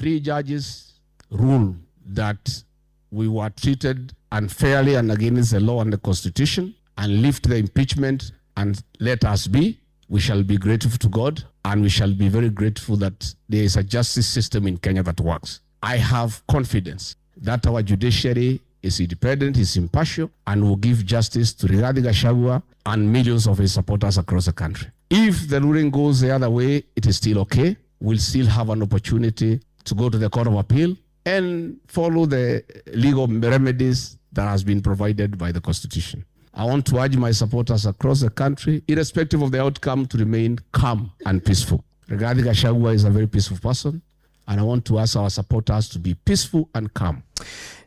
Three judges rule that we were treated unfairly and against the law and the constitution and lift the impeachment and let us be, we shall be grateful to God and we shall be very grateful that there is a justice system in Kenya that works. I have confidence that our judiciary is independent, is impartial, and will give justice to Rigathi Gachagua and millions of his supporters across the country. If the ruling goes the other way, it is still okay. We'll still have an opportunity to go to the Court of Appeal and follow the legal remedies that has been provided by the Constitution. I want to urge my supporters across the country, irrespective of the outcome, to remain calm and peaceful. Rigathi Gachagua is a very peaceful person, and I want to ask our supporters to be peaceful and calm.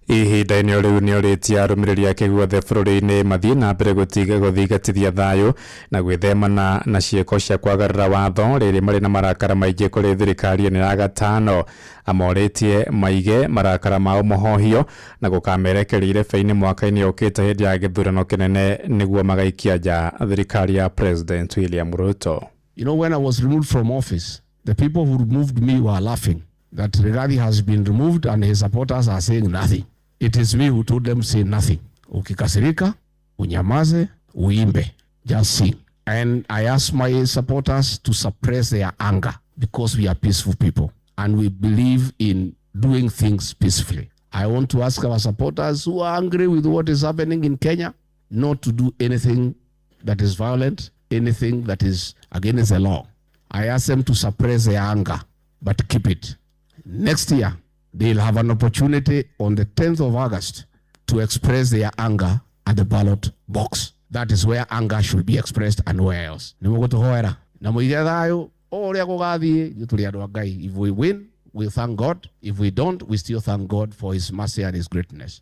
Ihinda-inĩ o rĩu nĩ orĩtie arũmĩrĩri ake guothe bũrũri-inĩ mathiĩ na mbere gũtiga gũthingatithia thayũ na gwĩthemana na ciĩko cia kwagarara watho rĩrĩ marĩ na marakara maingĩ kũrĩ thirikari ĩno ya gatano. Amorĩtie maige marakara mao mũhohio na gũkamerekeria irebe-inĩ mwaka-inĩ ũkĩte hĩndĩ ya gĩthurano kĩnene nĩguo magaikia nja thirikari ya President William Ruto. When I was removed from office, the people who removed me were laughing that Rigathi has been removed and his supporters are saying nothing. It is me who told them, "Say nothing. Ukikasirika, unyamaze, uimbe. Just sing." And I asked my supporters to suppress their anger because we are peaceful people and we believe in doing things peacefully. I want to ask our supporters who are angry with what is happening in Kenya not to do anything that is violent, anything that is against the law. I ask them to suppress their anger, but keep it. Next year, they'll have an opportunity on the 10th of August to express their anger at the ballot box. That is where anger should be expressed and nowhere else. Nĩ mũgũtũhoera na mũige thayũ o ũrĩa gũgathiĩ, ithuĩ tũrĩ andũ a Ngai. If we win, we thank God. If we don't, we still thank God for his mercy and his greatness.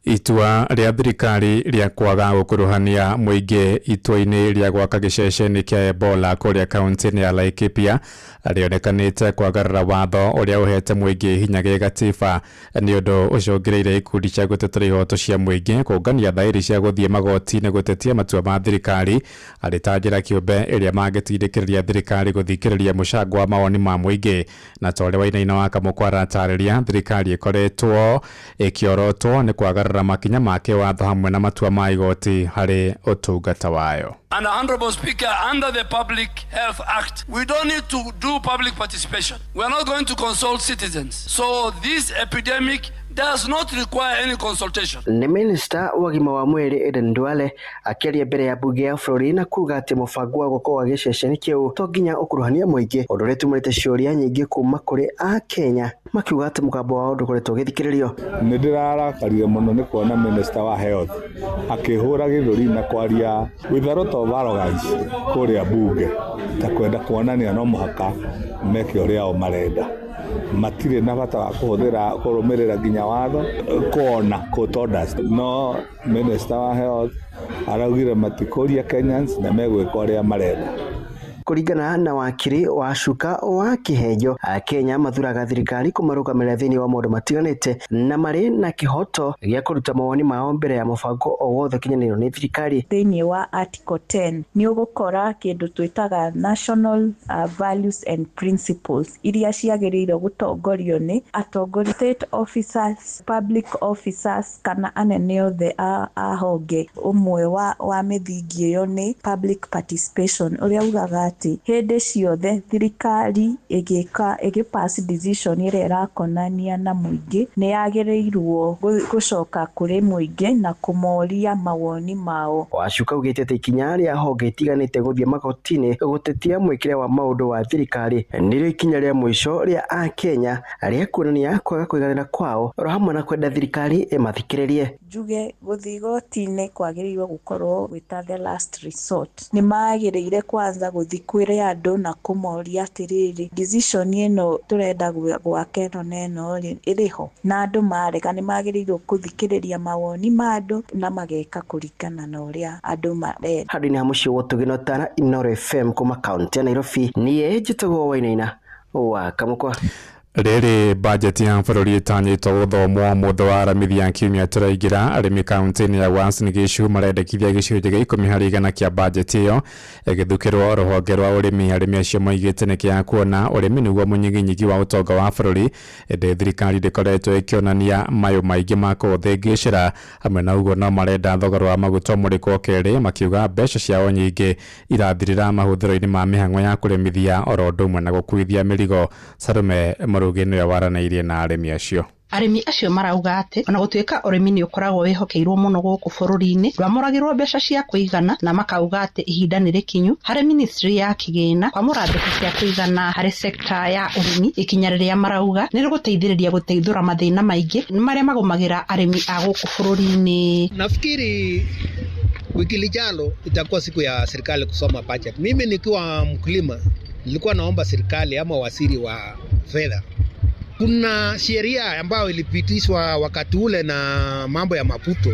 Itua rĩa thirikari rĩa kwaga gũkuruhania mũingĩ itua-inĩ rĩa gwaka gĩceceni kĩa Ebola kũrĩa kaunti-inĩ ya Laikipia rĩonekanĩte kwagarara watho ũrĩa ũhete mũingĩ hinya gĩgatiba, nĩ ũndũ ũcũngĩrĩire ikundi cia gũtetera ihoto cia mũingĩ kũngania thaĩri cia gũthiĩ magoti-inĩ gũtetia matua ma thirikari arĩ ta njĩra kĩũmbe ĩrĩa mangĩtindĩkĩrĩria thirikari gũthikĩrĩria mũcango wa mawoni ma mũingĩ. Na ta ũrĩa Wainaina wa Kamũkwa aratarĩria, thirikari ĩkoretwo ĩkĩorotwo nĩ kwagarara makinya ma kĩwatho hamwe na matua ma igoti harĩ ũtungata wayo. And Honorable Speaker, under the Public Health Act, we don't need to do public participation. We are not going to consult citizens. So this epidemic does not require any consultation. Nĩ minista wa ũgima wa mwĩrĩ Aden Duale akĩaria mbere ya mbunge ya bũrũri na kuga atĩ mũbango wa gwakwo gwa gĩceceni kĩu to nginya ũkuruhanie mũingĩ, ũndũ ũrĩa tumũrĩte ciũria nyingĩ kuma kũrĩ akenya makiuga atĩ mũgambo wao ndũkoretwo ũgĩthikĩrĩrio. Nĩ ndĩrarakarire mũno nĩ kuona minister wa health akĩhũra gĩthũri na kwaria with a lot of arrogance kũrĩa bunge, ta kwenda kuonania no mũhaka meke ũrĩa o marenda, matirĩ na bata wa kũhũthĩra kũrũmĩrĩra nginya watho kuona court orders. No minister wa health araugire matikũria Kenyans na megwĩka ũrĩa marenda. Kũringana na wakiri wa Cuka wa Kĩhenjo, Akenya mathuraga thirikari kũmarũgamĩrĩra thĩinĩ wa maũndũ matiganĩte na marĩ na kĩhoto gĩa kũruta mawoni mao mbere ya mũbango o wothe ũkinyanĩirio nĩ thirikari. Thĩinĩ wa article 10 nĩ ũgũkora kĩndũ twĩtaga national values and principles iria ciagĩrĩire gũtongorio nĩ atongoria, state officers, public officers kana anene othe a honge. Ũmwe wa mĩthingi ĩyo nĩ public participation, ũrĩa ugaga atĩ hĩndĩ ciothe thirikari ĩgĩka ĩgĩ pass decision ĩrĩa ĩrakonania na mũingĩ, nĩ yagĩrĩirwo gũcoka kũrĩ mũingĩ na kũmoria mawoni mao. Wacuka augĩte atĩ ikinya rĩa honge itiganĩte gũthiĩ magoti-inĩ gũtetia mwĩkĩre wa maũndũ wa thirikari nĩrĩo ikinya rĩa mũico rĩa akenya rĩa kuonania kwaga kũiganĩra kwao oro hamwe na kwenda thirikari ĩmathikĩrĩrie. Njuge gũthiĩ igoti-inĩ kwagĩrĩirwo gũkorwo gwĩ the last resort. Nĩ magĩrĩire kwanza gũthiĩ kwĩre andũ na kũmoria atĩrĩrĩ, decision ĩno tũrenda gwaka ĩno na ĩno rĩ, ĩrĩ ho, na andũ marega nĩ magĩrĩirwo gũthikĩrĩria mawoni ma andũ na mageka kũringana na ũrĩa andũ marenda. Handũ-inĩ ha mũciĩ wa Ũtugĩ Tana, Inooro FM kuma kaunti ya Nairobi, niĩ njĩtagwo Wainaina wa Kamũkwa. Rĩrĩ bajeti ya bũrũri ĩtanyĩtwo gũthomwo mũthĩ wa aramithi ya kiumia tũraingĩra, arĩmi kaunti-inĩ ya Uasin Gishu marendekithia gĩcunjĩ gĩa 10% kĩa bajeti ĩyo ĩgĩthukĩrwo rũhonge rwa ũrĩmi. Arĩmi acio moigĩte nĩ kĩa kuona ũrĩmi nĩguo mũnyiginyigi wa ũtonga wa bũrũri, ĩndĩ thirikari ndĩkoretwo ĩkĩonania mayũ maingĩ ma kũũthĩngĩcĩra. Hamwe na ũguo no marenda thogora wa maguta ũmũrĩkwo kerĩ, makiuga mbeca ciao nyingĩ irathirĩra mahũthĩro-inĩ ma mĩhang'o ya kũrĩmithia oro ũndũ ũmwe na gũkuithia mĩrigo. Salome Mũrugi nĩwe waranĩirie na arĩmi acio. Arĩmi acio marauga atĩ ona gũtuĩka ũrĩmi nĩ ũkoragwo wĩhokeirwo mũno gũkũ bũrũri-inĩ, ndwamũragĩrwo mbeca cia kũigana, na makauga atĩ ihinda nĩ rĩkinyu harĩ ministry ya kĩgĩna kwamũra mbeca cia kũigana harĩ sekta ya ũrĩmi, ikinya rĩrĩa marauga nĩ rĩgũteithĩrĩria gũteithũra mathĩna maingĩ marĩa magũmagĩra arĩmi a gũkũ bũrũri-inĩ. Nafikiri wiki lijalo itakuwa siku ya serikali kusoma budget. Mimi nikiwa mkulima nilikuwa naomba serikali ama waziri wa fedha, kuna sheria ambayo ilipitishwa wakati ule na mambo ya Maputo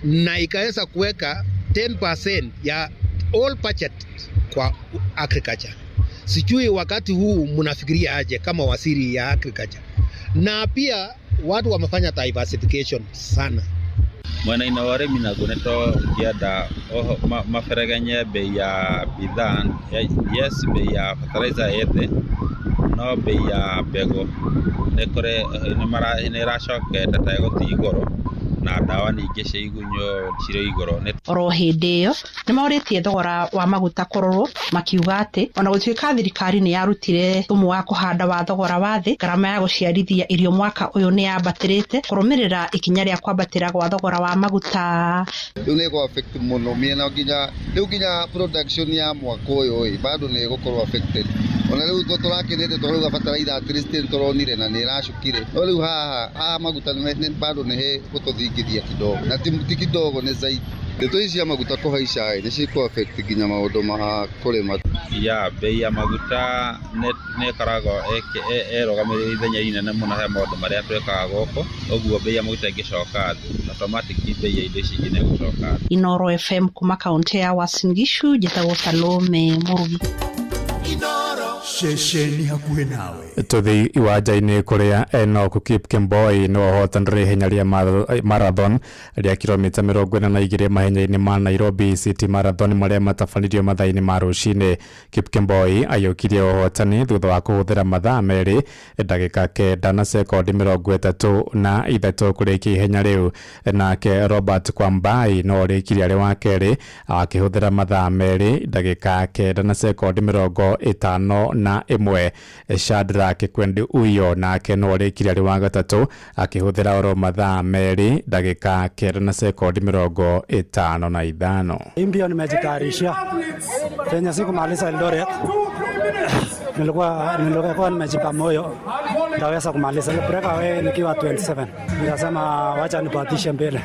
na ikaweza kuweka 10% ya all budget kwa agriculture. Sijui wakati huu mnafikiria aje kama waziri ya agriculture? Na pia watu wamefanya diversification sana. Mwena-inĩ wa ũrĩmi naguo nĩ tũngĩenda maberegenye bei ya bidhaa, yes, bei ya fertilizer ĩ thĩ, no bei ya mbegũ nĩ ĩracokete ta ĩgũthiĩ igũrũ, na ndawa ningĩ cia igunyũ cirĩ igũrũ. Oro hĩndĩ ĩyo nĩ morĩtie thogora wa maguta kũrorwo, makiuga atĩ ona gũtuĩka thirikari nĩ yarutire thumu wa kũhanda wa thogora wa thĩ, ngarama ya gũciarithia irio mwaka ũyũ nĩ yambatĩrĩte kũrũmĩrĩra ikinya rĩa kwambatĩra gwa thogora wa maguta. Rĩu nĩ ĩgũ affect mũno mĩena nginya rĩu nginya production ya mwaka ũyũ ĩ bado nĩ ĩgũkorwo affected. Ona rĩu tũrakenete tũrauga bataraitha at least nĩ tũronire na nĩ ĩracukire, no rĩu haha maguta bado nĩ gũtũthingithia kidogo, na ti kidogo nĩ zaidi. Ndeto ici cia maguta kũhaica nĩ cikũ affect nginya maũndũ ma kũrĩma. Ya bei ya maguta nĩ ĩkoragwo ĩrũgamĩrĩire ithenya inene mũno he maũndũ marĩa twĩkaga gũkũ, ũguo bei ya maguta ĩngĩcoka thĩ, automatic bei ya indo ici ingĩ nĩ ĩgũcoka thĩ. Inoro FM kuma kaunti ya Uasin Gishu, njĩtagwo Salome Mũrugi. Ceceni hakuhĩ nawe. Tũthiĩ iwanja-inĩ kũrĩa Enock Kipkemboi nĩwe ũhotanĩire ihenya rĩa marathon rĩa kilomita 42 mahenya-inĩ ma Nairobi City Marathon marĩa matabanirio mathaa-inĩ ma rũcinĩ. Kipkemboi aiyũkirie ũhotani thutha wa kũhũthĩra mathaa 2 ndagĩka 9 na sekondi 33 kũrĩkia ihenya rĩu. Nake Robert Kwambai no ũrĩkirie arĩ wa kerĩ akĩhũthĩra mathaa 2 ndagĩka 9 na sekondi 51. Shadrack Kwendi Uyo nake no ũrĩkirie arĩ wa gatatũ akĩhũthĩra oro mathaa 2 ndagĩka 9 na sekondi 55. Hii mbio nimejitayarishia venye sikumaliza Eldoret, nilikuwa nimejipa moyo nitaweza kumaliza. Breakaway nikiwa 27 nikasema wacha nipatishe mbele.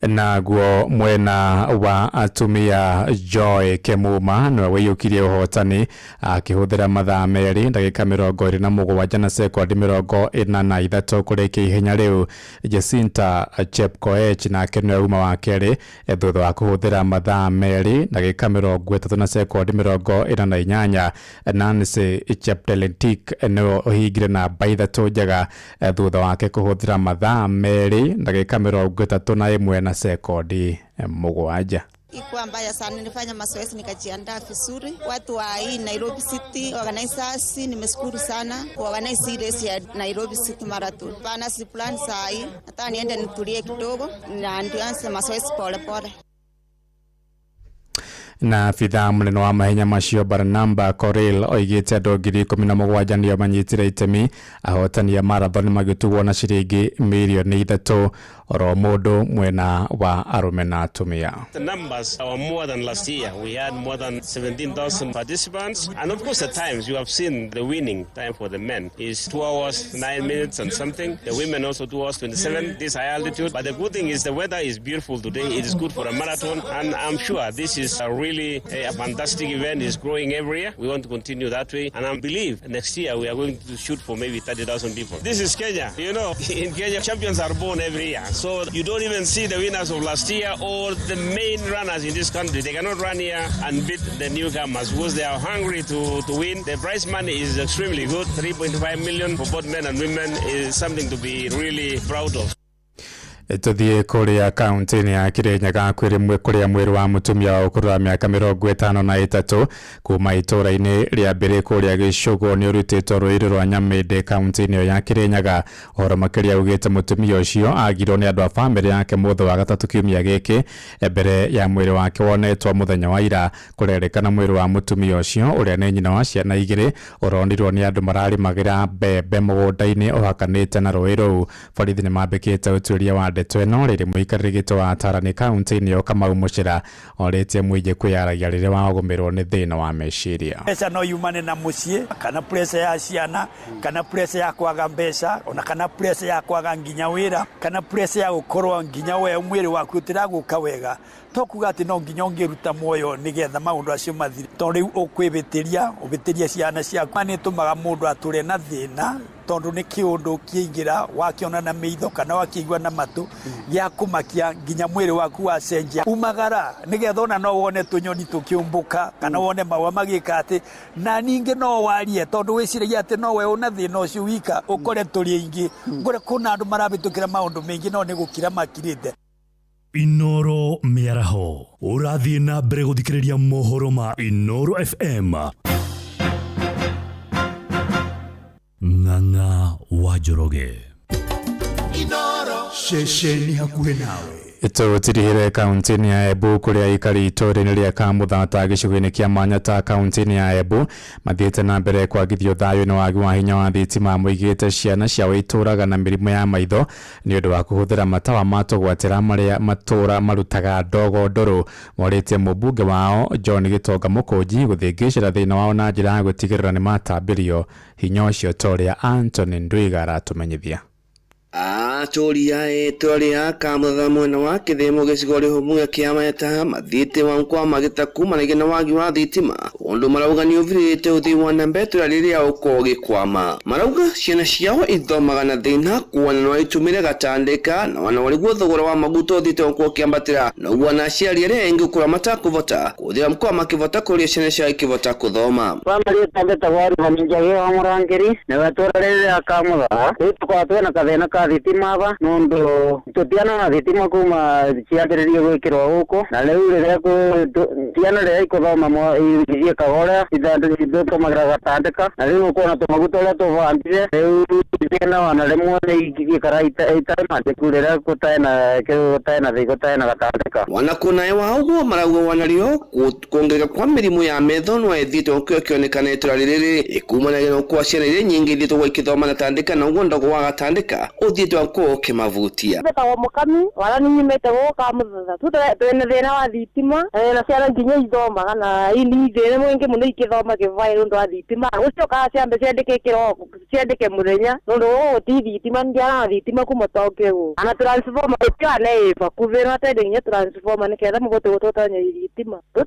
Naguo mwena wa atumia Joy Kemuma nĩwe wĩiyũkirie ũhotani akĩhũthĩra mathaa 2 ndagĩka 27 na sekondi 43 kũrĩkia ihenya rĩu. Jacinta Chepkoech nake nĩwe uma wa kerĩ thutha wa kũhũthĩra mathaa 2 ndagĩka 30 na sekondi 48. Nancy Cheptelentik nĩwe ũhingire namba 3 njega thutha wake kũhũthĩra mathaa 2 ndagĩka 31 na sekondi 7. Ikuwa mbaya sana, nilifanya mazoezi nikajiandaa vizuri. Watu wa hii Nairobi City organizers nimeshukuru sana kwa organize hii race ya Nairobi City Marathon. Bana si plan saa hii, nataka niende nitulie kidogo na nianze mazoezi pole pole. Na abithaa mũnene wa mahenya macio Barnaba Korir oigĩte andũ 17,000 nĩo manyitire itemi. Ahotani a marathon magĩtugwo na ciringi mirioni 3 oro mũndũ mwena wa arũme na atumia. The numbers are more than last year. We had more than 17,000 participants, and of course at times you have seen the winning time for the men is 2 hours 9 minutes and something. The women also 2 hours 27, this high altitude. But the good thing is the weather is beautiful today. It is good for a marathon, and I'm sure this is a real really a fantastic event. It's growing every year. We want to continue that way. And I believe next year we are going to shoot for maybe 30,000 people. This is Kenya. You know, in Kenya, champions are born every year. So you don't even see the winners of last year or the main runners in this country. They cannot run here and beat the newcomers because they are hungry to win. The prize money is extremely good. 3.5 million for both men and women is something to be really proud of. Tuthiĩ kũrĩa kaunti-inĩ ya Kirinyaga kũrĩa mwĩrĩ wa mũtumia wa ũkũrũ wa mĩaka 53 kuma itũũra-inĩ rĩa mbere kũrĩa Gĩcũgũ nĩ ũrutĩtwo rũĩ rwa Nyamĩndĩ kaunti-inĩ ĩyo ya Kirinyaga. Ũhoro makĩria ugĩte mũtumia ũcio agirwo nĩ andũ a bamĩrĩ yake mũthĩ wa gatatũ kiumia gĩkĩ mbere ya mwĩrĩ wake wonetwo mũthenya wa ira. Kũrerĩkana mwĩrĩ wa mũtumia ũcio ũrĩa nĩ nyina wa ciana igĩrĩ ũronirwo nĩ andũ mararĩmagĩra mbembe mũgũnda-inĩ ũhakanĩte na rũĩ rũu. Borithi nĩ mambĩkĩte ũtuĩria wa ndeto ĩno rĩrĩ mũikarĩri gĩtĩ wa Tarani kaunti-inĩ ĩyo Kamau Mũchira orĩtie mũingĩ kwĩyaragia rĩrĩa wagũmĩrwo nĩ thĩna wa meciria. Mbeca no yumane na mũciĩ kana pressure ya ciana kana pressure ya kwaga mbeca ona kana pressure ya kwaga nginya wĩra kana pressure ya gũkorwo nginya we mwĩrĩ waku ũtiragũka wega. To kuga atĩ no nginya ũngĩruta muoyo nĩgetha maũndũ acio mathire, tondũ rĩu ũkwĩbĩtĩria ũbĩtĩrie ciana ciaku. Nĩ ĩtũmaga mũndũ atũre na thĩna tondũ nĩ kĩũndũ kĩingĩra wakĩona na maitho kana wakĩigua na matũ gĩa kũmakia nginya mwĩrĩ waku wacenjia. Umagara nĩgetha ona no wone tũnyoni tũkĩũmbũka kana wone maua magĩka atĩ, na ningĩ no warie tondũ wĩciragia atĩ no we ũna thĩna ũcio wika ũkore tũrĩ aingĩ ngore kũna andũ marabĩtũkĩra maũndũ maingĩ no nĩ gũkira makirĩte. Inoro mĩaraho ũrathiĩ na mbere gũthikĩrĩria mohoro ma Inoro FM. Ng'ang'a wa Njoroge. Inoro ceceni hakuhĩ nawe. Tũtirihĩre kaunti-inĩ ya Embu kũrĩa aikari itũũra-inĩ rĩa Kamũthata gĩcigo-inĩ kĩa Manyata kaunti-inĩ ya Embu mathiĩte na mbere kwagithio thayũ nĩ wagi wa hinya wa thitima. Moigĩte ciana ciao itũũraga na mĩrimũ ya maitho nĩ ũndũ wa kũhũthĩra matawa ma tũgwatĩra marĩa matũũra marutaga ndogo ndũrũ. Morĩtie mũmbunge wao John Gĩtonga Mũkũnji gũthĩngĩcĩra thĩna wao na njĩra ya gũtigĩrĩra nĩ matambĩrio hinya ũcio ta ũrĩa Anthony Ndwiga aratũmenyithia. Atũũri a itũũra rĩa Kamũthatha mwena wa Kĩthĩmo gĩcigo rĩhũmũ kĩa Manyata mathiĩte kwa magĩta kumanagia na wagi wa thitima ũndũ marauga nĩ ũthirĩte ũthii wa na mbere itũũra rĩrĩa ũkorwo ũgĩkwama. Marauga ciana ciao ithomaga na thĩna kuona no itũmĩre gatandĩka na wana warĩguo thogora wa maguta ũthiĩte gũkorwo ũkĩambatĩra na ũguo na aciari arĩa aingĩ gũkorwo matakũvota kũhũthĩra mkoa makĩvota kũrĩa ciana ciao ikĩvota kũthoma. Bamĩrĩ ĩtambĩte gwa Rũhani Njagi wa Mũrangĩri nĩwe itũũra rĩrĩ rĩa Kamũthatha rĩu tũkoragwo twĩna kathĩna ka thitima aba nundu tutiana na thitima kuma ciambĩrĩrie gwĩkĩrwo gũkũ na rĩu rĩrĩa ciana rĩrĩa ikuthoma ithiĩkaga ũrĩa itũmagĩra gatandĩka na rĩu ũkona tũmaguta ũrĩa tũbandire rĩu ciana ona rĩmwe nĩ ingĩikara itarĩ mandĩku rĩrĩa gũtarĩ na gatandĩka. Wana wa ũguo marauga wanario kuongereka kwa mĩrimũ ya metho no ĩthiĩte gũkĩo ĩkĩonekana itũũra rĩrĩ ĩkumanagia na kwa ciana iria nyingĩ ithiĩte gũkorwo ikĩthoma na tandĩka na ũguo ndogo wa gatandĩka ũthiĩte gũkorwo ũkĩmavutia. Mbetagwo Mũkami wala nĩ nyumĩte gũkũ Kamũthatha twĩna thĩna wa thitima na ciana nginya ithomaga na thĩna mũingĩ mũno ikĩthoma kĩbaĩ nĩ ũndũ wa thitima gũcokaga ciambe ciandĩke kĩroko ciandĩke mũthenya nĩ ũndũ gũkũ gũtirĩ thitima ndiana thitima kuma tokĩ gũkũ ana transformer ĩtiane ĩ bakuhĩ no atende nginya transformer nĩgetha mũhote gũtũtonya thitima rĩu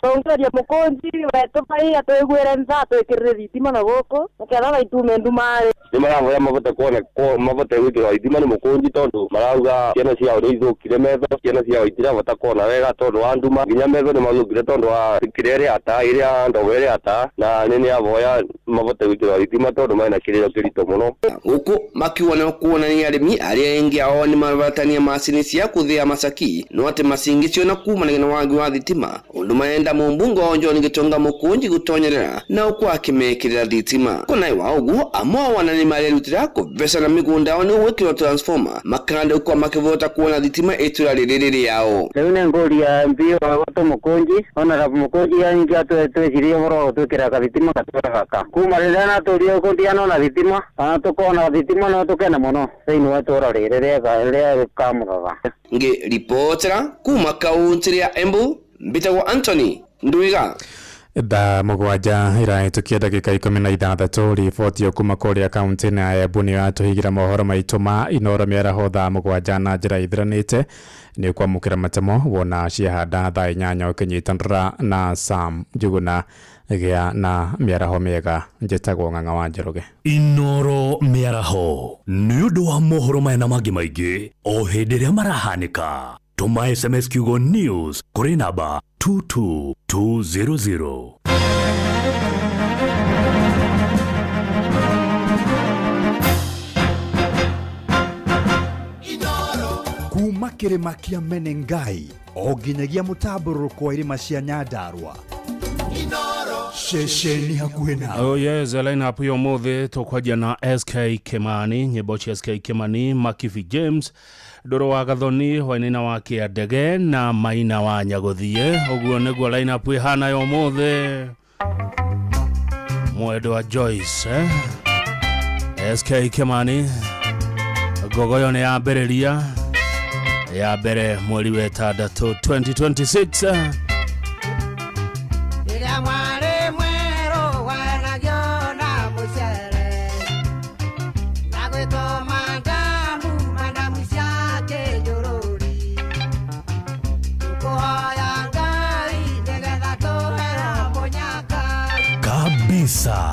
tũngĩoria Mũkũnji wetũbai atwĩguĩre nthaa twĩkĩrĩre thitima na gũkũ nĩgetha ona itume ndumarĩ. Nĩ maravoya mavote kuona mavote gwĩkĩrwo thitima nĩ Mũkũnji tondũ marauga ciana ciao nĩ ithũkire metho, ciana ciao itiravota kuona wega tondũ wa nduma, nginya metho nĩ mathũkire tondũ wa kĩrĩa ĩrĩa ĩrĩa ndogo ĩrĩa ata na nĩ nĩavoya mavote gwĩkĩrwo thitima tondũ mena kĩrĩro kĩritũ mũno. Gũkũ makiuga kuonania arĩmi arĩa aingĩ ao nĩ marabatania macini cia kũthĩa macaki no atĩ macingĩciona kumanagia na wagi wa thitima ũndũ marenda mũmbunge wao John Gĩtonga Mũkũnji gũtonyerera na ũkwa akĩmekĩrĩra thitima. Kũnaĩ wa ũguo amwe ao wana nĩ marerutĩra kũvecana mĩgũnda yao nĩguo gwĩkĩrwo transformer makanda ũkwa makĩvota kuona thitima itũũra rĩrĩ rĩao. Rĩu nĩ ngũria MP wa gwitũ Mũkũnji ona Mũkũnji aingi atwĩcirie ũhoro wa gũtwĩkĩra gathitima gatũra gaka kuma rĩrĩa natũrire gũkũ ndianona thitima ona tũkona thitima no tũkene mũno thĩinĩ wa itũũra rĩrĩ rĩa Kamũthatha. Ngĩribotera kuma kaunti ya Embu mbĩtagwo Anthony Ndwiga. Thaa 7 irahĩtũkia ndagĩka 16 riboti kuma kũrĩa kaunti-inĩ ya Embu nĩyo yatũhingĩra mohoro maitũ ma Inoro mĩaraho thaa 7 na njĩra ithiranĩte. Nĩ ũkwamũkĩra matemo wona ciahanda thaa 8 ũkĩnyitanĩra na Sam Njuguna. Gĩa na mĩaraho mĩega. Njĩtagwo Ng'ang'a wa Njoroge. Inoro mĩaraho nĩ ũndũ wa mohoro maya na mangĩ maingĩ o hĩndĩ ĩrĩa marahanĩka. Tũma SMS kiugo news kũrĩ namba 22200. Kuma kĩrĩma kĩa Menengai o nginyagia mũtambũrũko wa irĩma cia Nyandarua. Ceceni hakuhĩ nawe. Oh yes, line up yo mothe tũkwanjia na SK Kimani, nyĩmbo cia SK Kimani, Makifi James, Ndũrũ wa Gathoni, Wainaina wa Kĩandege na Maina wa Nyagũthiĩ. Ũguo nĩguo line up ĩhana yo mothe. Mwendo wa Joyce, SK Kimani, ngogoyo nĩ yambĩrĩria ya mbere mweri wa 6 2026. Kabisa.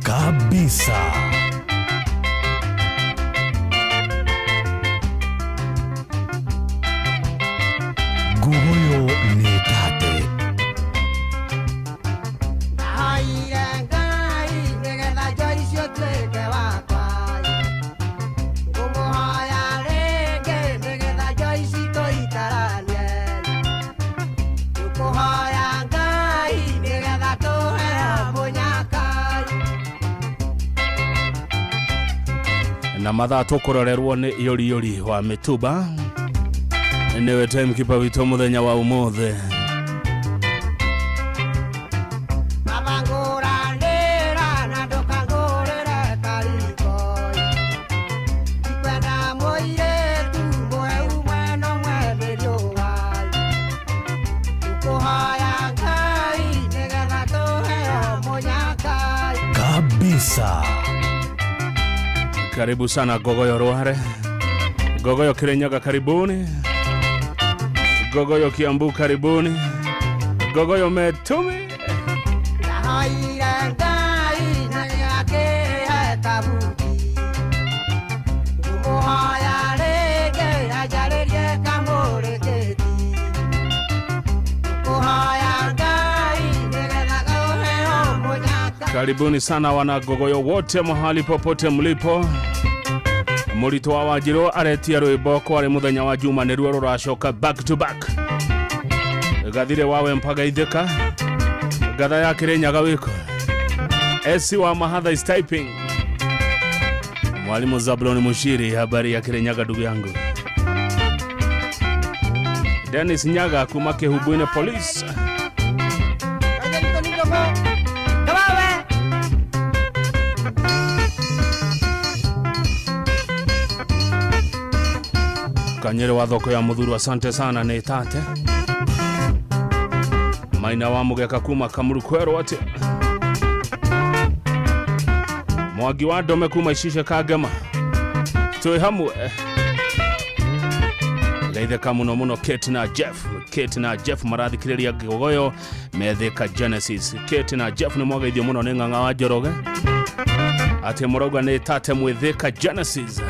Kabisa. Gugoyo nĩ tate. Na mathaa tũkũrorerwo nĩ yũriyũri wa mĩtumba nĩwe timekeeper witũ mũthenya wa ũmũthĩ. Kabisa. Karibu sana Gogoyo Rware, Gogoyo Kirinyaga, karibuni. Gogoyo Kiambu, karibuni. Gogoyo Metumi. Karibuni sana wana Gogoyo wote mahali popote mlipo. Mũritũ wa Wanjirũ aretia rwĩmbo kwarĩ mũthenya wa Juma nĩruo rũracoka back to back. Gathire wawe mpaka ithika. Gatha ya Kirinyaga wiko. SC wa Mahatha is typing. Mwalimu Zabloni Mushiri, habari ya Kirinyaga ndugu yangu. Dennis Nyaga kuma Kihubwine Police. Kanyere wa thoko ya muthuru, asante sana nĩ tate. Maina wa Mugeka kuma Kamuru kwerwo ati. Mwangi wa Ndome kuma Icice Kangema. Twĩ hamwe. Geithĩka mũno mũno Kate na Jeff. Kate na Jeff marathikĩrĩria Gogoyo methĩka Genesis. Kate na Jeff nĩ mwageithio mũno nĩ Ng'ang'a wa Njoroge. Atĩ mũrauga nĩ tate mwĩthĩka Genesis.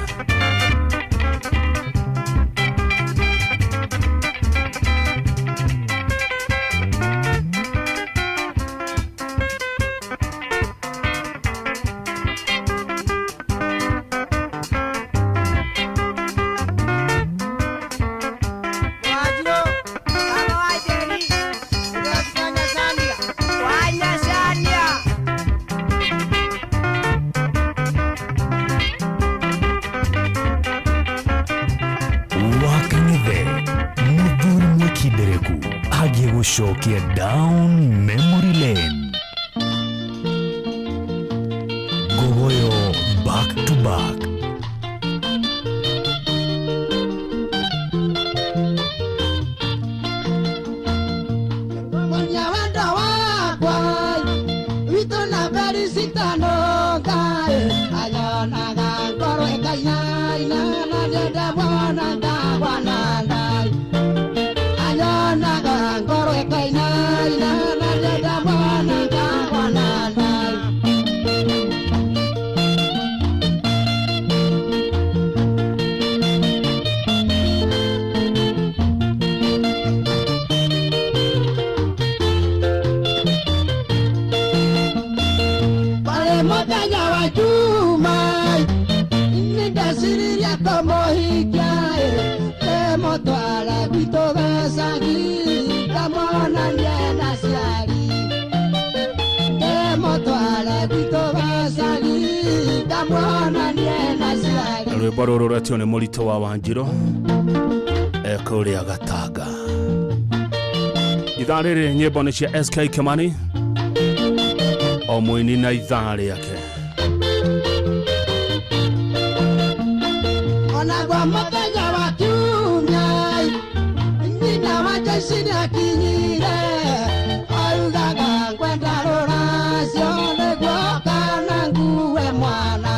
Tũragũcokia down memory lane. Ngogoyo back to back. Mwenye wendo wakwa witũ na felicitano ngai ayonaga ngoro ĩkainaina na nĩenda mwana ngagwana ngai ayonaga ngoro ĩkainaina na nĩenda mwana ngagwana ngai. Pale mũthenya wa Juma nĩndeciririe kũmũhikia ndĩmũtware gwitũ gĩcagi ngamuonanie na aciari ndĩmũtware gwitũ gĩcagi ngamuonanie na aciari. Rwĩmbo rũrũ rwetio nĩ Mũritũ wa Wanjirũ ekũrĩa Gatanga. Ithaa rĩrĩ nyĩmbo nĩ cia SK Kimani, o mũini na ithaa rĩake. Onagwo mũthenya wa kiumia nyina wa Jesi nĩakinyire augaga ngwenda rũracio nĩguo kana ngue mwana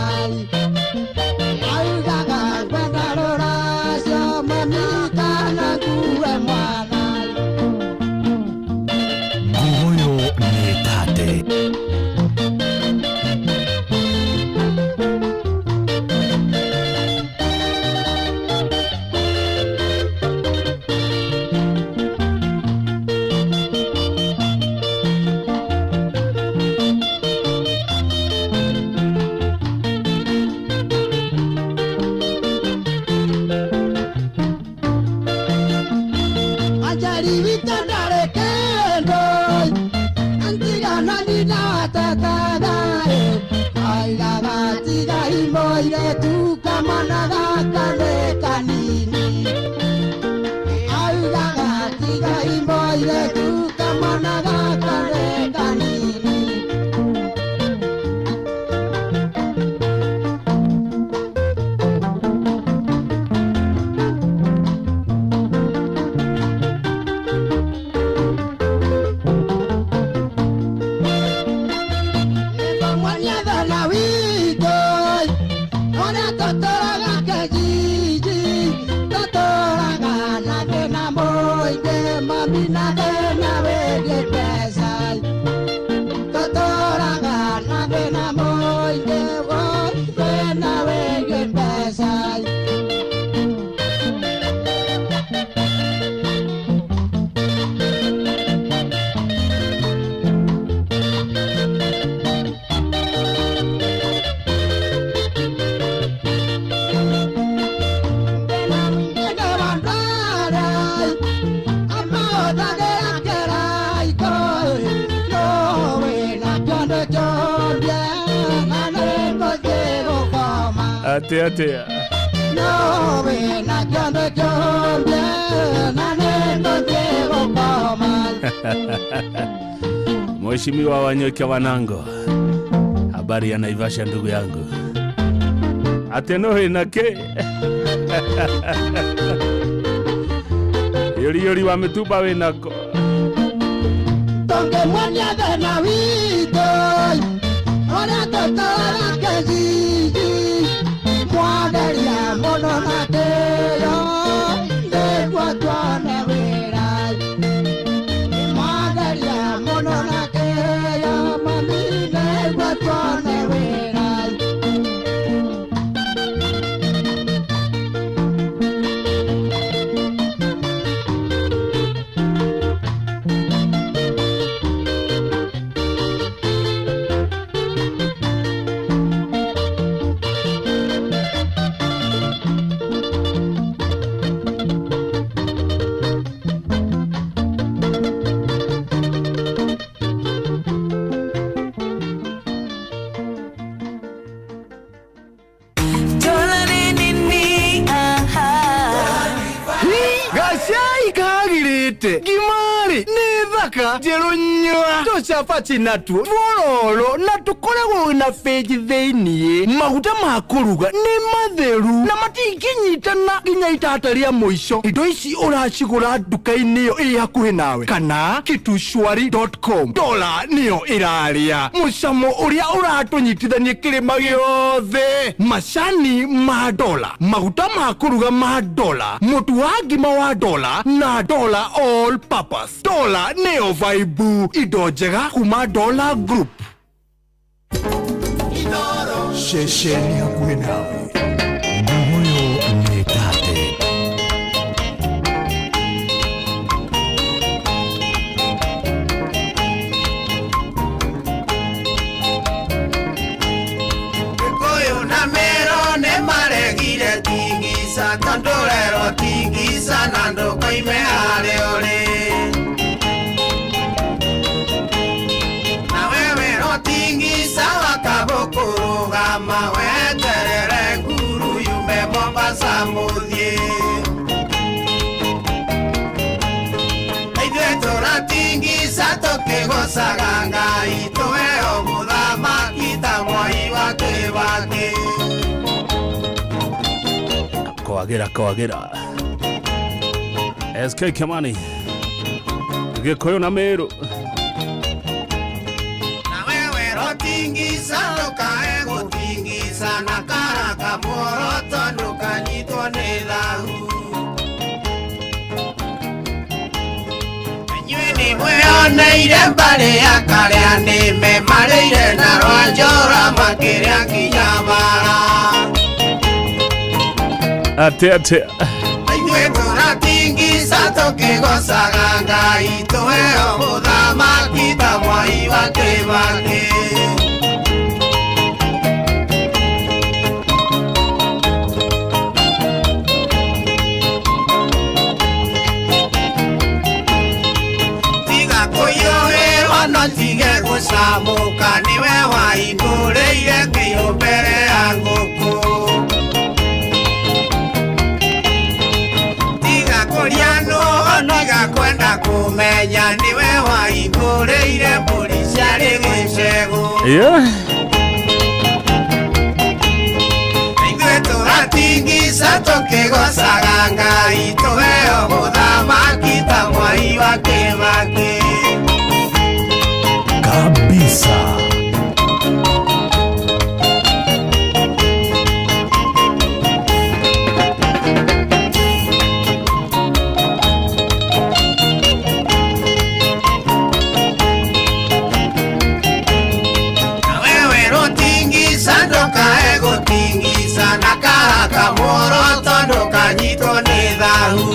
augaga ngwenda rũracio mami kana ngue mwana. Ngogoyo nĩ tate. Anjari witũ ndarĩ kĩndũ antigana nyina watetaga aigaga tiga imũirĩtu kamwana gaka nĩ kanini augaga tiga imũirĩtu kamwana gaka nĩ kanini. Mwanyathana witũ ũrĩa tũtũraga kijiji tũtũraga na thĩna mũingĩ mami na thĩna wĩgiĩ mbeca tũtũraga na thĩna mũingĩ thĩna wĩgiĩ mbeca. Atĩa atĩa Mheshimiwa Wanyoike Wanango, habari ya Naivasha ndugu yangu. Atenohe nake yori yori wa mituba we nako Tonge mwanyathana witũ ũrĩa tũtũraga kijiji mwageria mũno na kĩyo nĩguo tuone wĩra mwageria mũno na kĩyo mami nĩguo tuone wĩra. Njega njerũ nyua tũcabaci natuo twororo na tũkoragwo na bĩnji thĩiniĩ. Maguta ma kũruga nĩ matheru na matingĩnyitana nginya itata rĩa mũico. Indo ici ũracigũra nduka-inĩ ĩyo ĩ hakuhĩ nawe kana kitushwari.com. Dola nĩyo ĩrarĩa mũcamo ũrĩa ũratũnyitithania kĩrĩma gĩothe. Macani ma dola, maguta ma kũruga ma dola, mũtu wa ngima wa dola na dola all purpose. Dola nĩyo vaibu, indo njega kuma Dola Group. Ceceni hakuhĩ nawe. Nguguyo nĩ tate. Gĩkũyũ na Mĩrũ nĩ maregire tingisa tondũ rero tingisa na ndũkoime harĩ ũrĩ. Nawe wĩrwo tingisa wakabũkũrũgama weterere nguru yume Mombasa mũthiĩ. Ithuĩ tũratingisa tũkĩgocaga Ngai tũheo mũthamaki ta Mwai wa Kĩbakĩ. Kwagĩra kwagĩra. SK Kimani, Gĩkũyũ na Mĩrũ. Wewe rotingisa ndukae gũtingisa na karaka muoroto ndũkanyitwo nĩ thahu. Inyuĩ nĩ mwĩoneire mbarĩ ya karĩa nĩme marĩire na rwanjora makĩrĩa nginya bara. Atĩ atĩ. Ithuĩ tũratingisa tũkĩgocaga Ngai tũheo mũthamaki ta Mwai wa Kĩbakĩ. Tiga kũiyũrĩrwo no tige gũcamũka nĩwe waihũrĩire kĩo mbere ya ngũkũ. Tiga kũria nũ tiga kwenda kũmenya nĩwe waihũrĩire mbũri ciarĩ gĩcegũ. Yeah. Ithuĩ tũratingisa tũkĩgocaga Ngai tũheo mũthamaki ta Mwai wa Kĩbakĩ. Kabisa. Wewe rotingisa ndukae gũtingisa na karaka muoroto ndũkanyitwo nĩ thahu.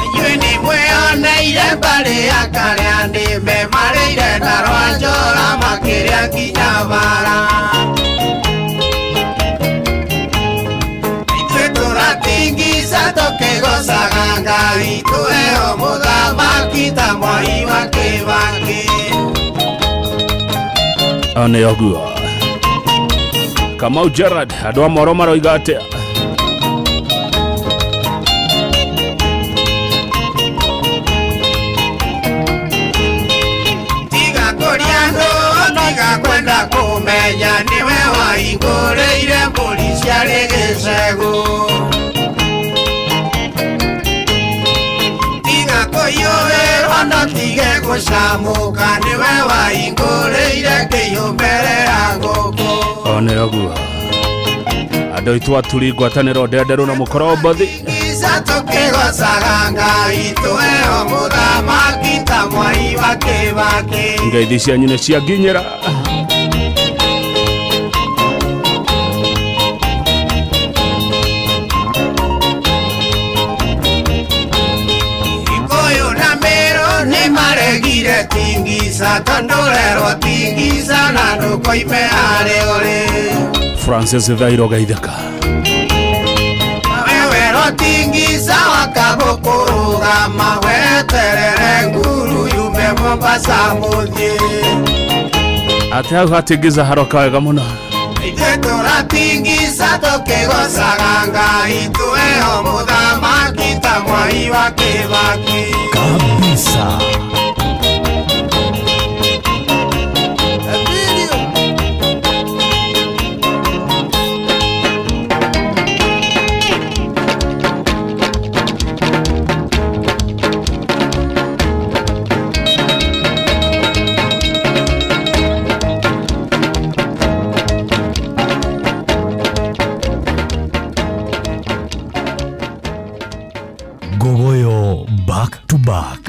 Inyuĩ nĩ mwĩoneire mbarĩ ya karĩa nĩme marĩire na rwanjora makĩrĩa nginya bara. Ithuĩ tũratingisa tũkĩgocaga Ngai tũheo mũthamaki ta Mwai wa Kĩbakĩ. Nĩ ũguo. Kamau Gerard, andũ a Moro maroiga atĩa? Tiga kũria nũ tiga kwenda kũmenya nĩwe waihũrĩire mbũri ciarĩ gĩcegũ. Tiga kũiyũrĩrwo no tige gũcamũka nĩwe waihũrĩire kĩiyũ mbere ya ngũkũ. Nĩ ũguo. Andũ aitũ aturi ngwatanĩro ndenderũ na mũkorombothi. Tingisa tũkĩgocaga Ngai tũheo mũthamaki ta Mwai wa Kĩbakĩ. Ngeithi cianyu nĩ cianginyĩra. Gĩkũyũ na Mĩrũ nĩ maregire tingisa tondũ rero tingisa na ndũkoime harĩ ũrĩ. Francis Thairo Gaitheka. Wewe rotingisa wakabũkũrũgama weterere nguru yume Mombasa mũthiĩ. Atĩ hau hatingiza haroka wega mũno. Ithuĩ tũratingica tũkĩgocaga Ngai tũheo mũthamaki ta Mwai wa Kĩbaki. Kabisa. Gogoyo back to back.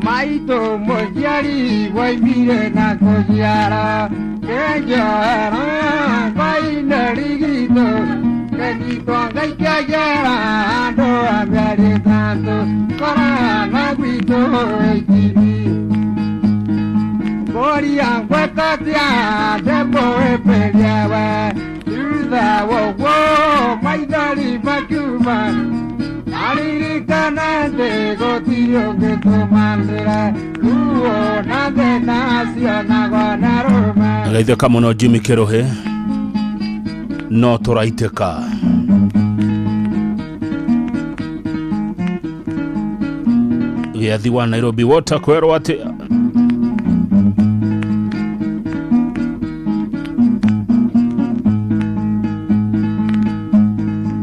Maitũ mũciari waimire na kũciara kĩnjoera ngwaine rigitũ kĩnyitwo ngaikia njera andũ a mĩeri ĩtatũ korana gwitũ ikini ngũria ngwĩkatia ndĩmũhĩmbĩrie we thutha wa ũguo maithori makiuma aririkana atĩ gũtirĩ ũngĩtũmanĩra ruo na thĩna cionagwo na rũme. Geithĩka mũno Jimmy Kĩrũhĩ no tũraitĩka. Gĩathi wa Nairobi Water kwerwo atĩ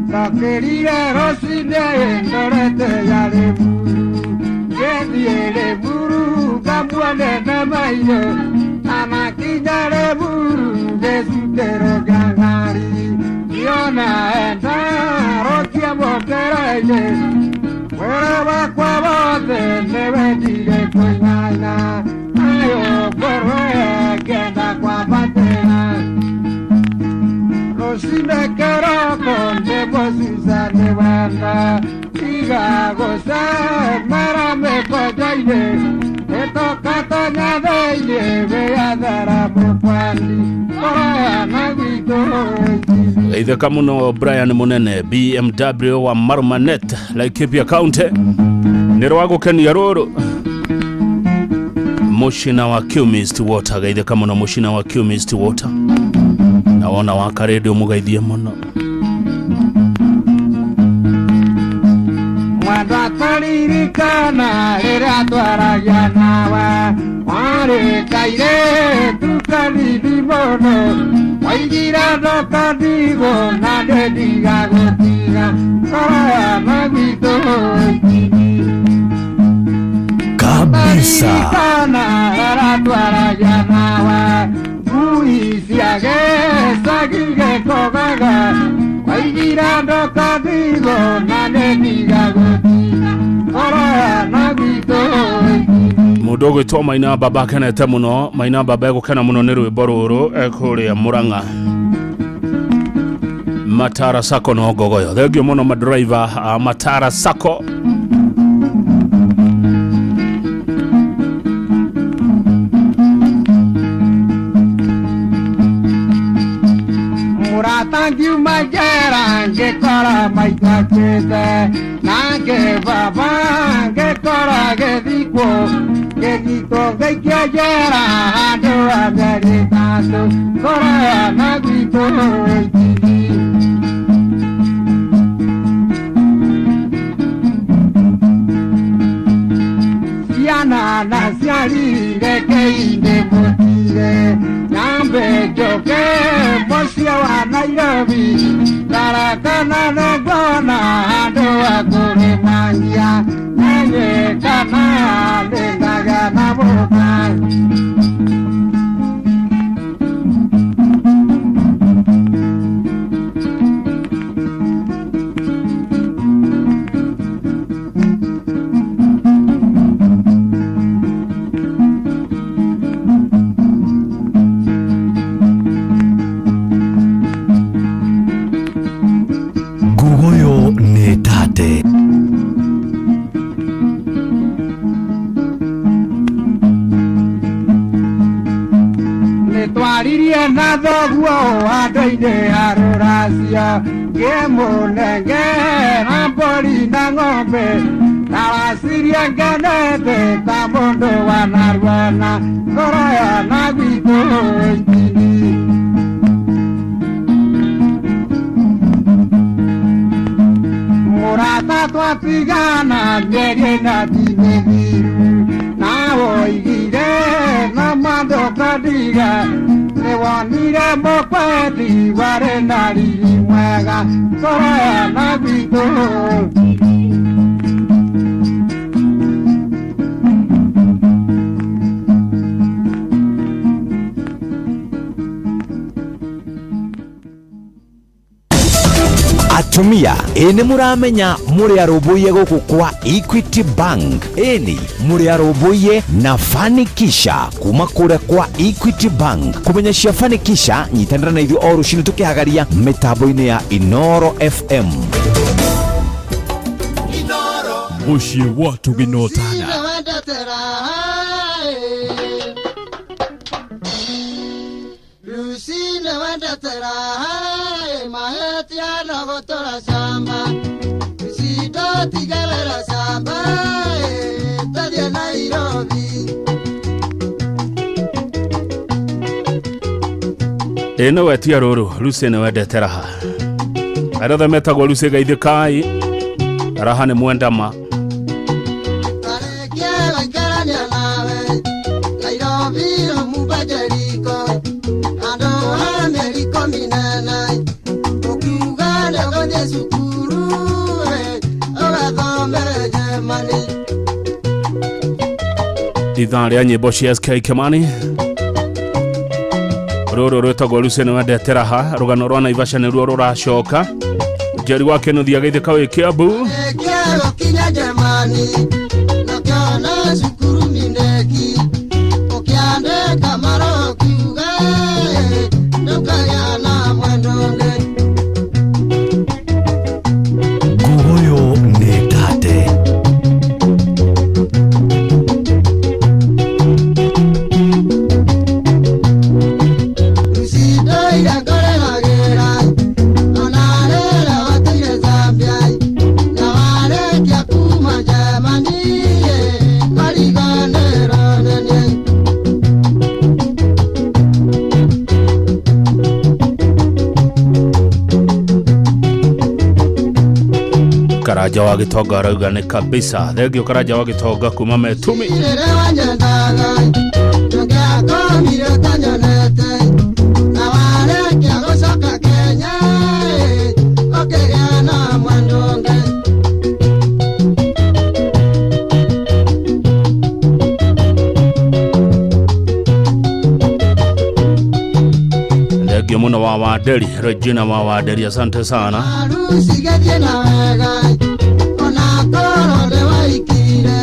Ndokĩrire rũcinĩ ndorete ya Rĩmuru ngĩthiĩ Rĩmuru ngamuone na maitho anakinya Rĩmuru gĩcukĩro kĩa ngari ngĩona enda rokia mũkĩra-inĩ mwĩrĩ wakwa wothe nĩwendire kũinaina nayo ngoro ngĩenda kwambatĩra rũcinĩ kĩroko nĩmũcuca nĩ wenda tiga gũcemera mĩkonjo-inĩ ĩtũkatonya thĩinĩ wĩyathara mũkwani kũraya gwitũ. Geithĩka mũno Brian Munene BMW wa Marmanet Laikipia County nĩ rwa gũkenia rũrũ Mũcina wa Chemist Water. Geithĩka mũno Mũcina wa Chemist Water na wona waka redio mũgeithie mũno. Mwendwa tũririkana rĩrĩa twaragia nawe warĩ kairĩtu kanini mũno waigire ndũkandigwo na ndĩndigagũtiga kũraya na gwitũ ikini. Kabisa. Tũririkana rĩrĩa twaragia nawe ngui cia gĩcagi gĩkũgaga waigire ndũkandigwo na ndĩndigagũtiga kũraya na gwitũ ikini. Mũndũ ũgwĩtwo Maina Baba akenete mũno. Maina Baba egũkena mũno nĩ rwĩmbo rũrũ ekũrĩa Mũrang'a Matara Sacco no Ngogoyo. Thengio mũno madriver a Matara Sacco. Mũrata ngiuma njera ngĩkora maitũ akuĩte nake baba ngĩkora gĩthikwo gĩthikwo ngĩikio njera handũ ha mĩeri ĩtatũ kũraya na gwitũ ikini. Ciana na ciari rekei ndĩmũtige nyambe njoke mũciĩ wa Nairobi tarakana nĩnguona handũ ha kũrĩmangia menye kana nĩngagĩa na mũka. Gogoyo nĩ tate. Ndiaririe na thoguo andũ-inĩ a rũracio ngĩmũnengera mbũri na ng'ombe ndaracirie ngenete ta mũndũ wanaruona kũraya na gwitũ itini. Mũrata twatigana mĩeri ĩna ti mĩthiru na woigire na mandũkandiga nĩwonire mũkwendi warĩ na riri mwega kũraya na gwitũ. Atumia ĩ nĩ mũramenya mũrĩ arũmbũiye gũkũ kwa Equity Bank ĩni mũrĩ arũmbũiye na Fanikisha kuma kũrĩa kwa Equity Bank kũmenya cia Fanikisha nyitanĩra na ithuĩ o rũcinĩ tũkĩhagaria mĩtambo-inĩ ya Inoro FM. Mũciĩ wa tũgĩnotana Lucine wendetera mahetiano gotora shamba Lucido tigewera shamba tathie Nairobi. Ĩ nĩ wetia rũrũ Lucy nĩ wendete raha arĩa othe metagwo Lucy geithĩkai raha nĩ mwendama. Tarĩkia gũikarania nawe Nairobi rũmumba Jeriko andũ a mĩeri ikũmi na ĩna ũkiuga nĩũgũthiĩ cukuru ũgathome Germany. Ithaa rĩa nyĩmbo cia SK Kimani rũrũ rwĩtagwo Lucy nĩ wendete raha rũgano rwa Naivasha nĩruo rũracoka Njeri wa Kĩnuthia geithĩka wĩ Kiambu. Tarĩkia gũkinya Germany nokĩona cukuru Mindeki ũkĩandĩka marũa ũkiuga ndũkagĩa na mwendwa ũngĩ. Nguoyo nĩ tate. Lucido ira ngoreragĩra ona rĩrĩa watũire Zambia na warĩkia kuma Germany mariganĩrwo nĩ niĩ. Karanja wa Gĩtonga arauga nĩ kabisa thengio Karanja wa Gĩtonga kuma Metumi. Rĩrĩa wanyendaga ndũngĩakomire ũtanyonete na warĩkia gũcoka Kenya ũkĩgĩa na mwendwa ũngĩ. Thengio mũno wa Wanderi Regina wa Wanderi asante sana. Harusi gĩthiĩ na wega ona korwo nĩwaikire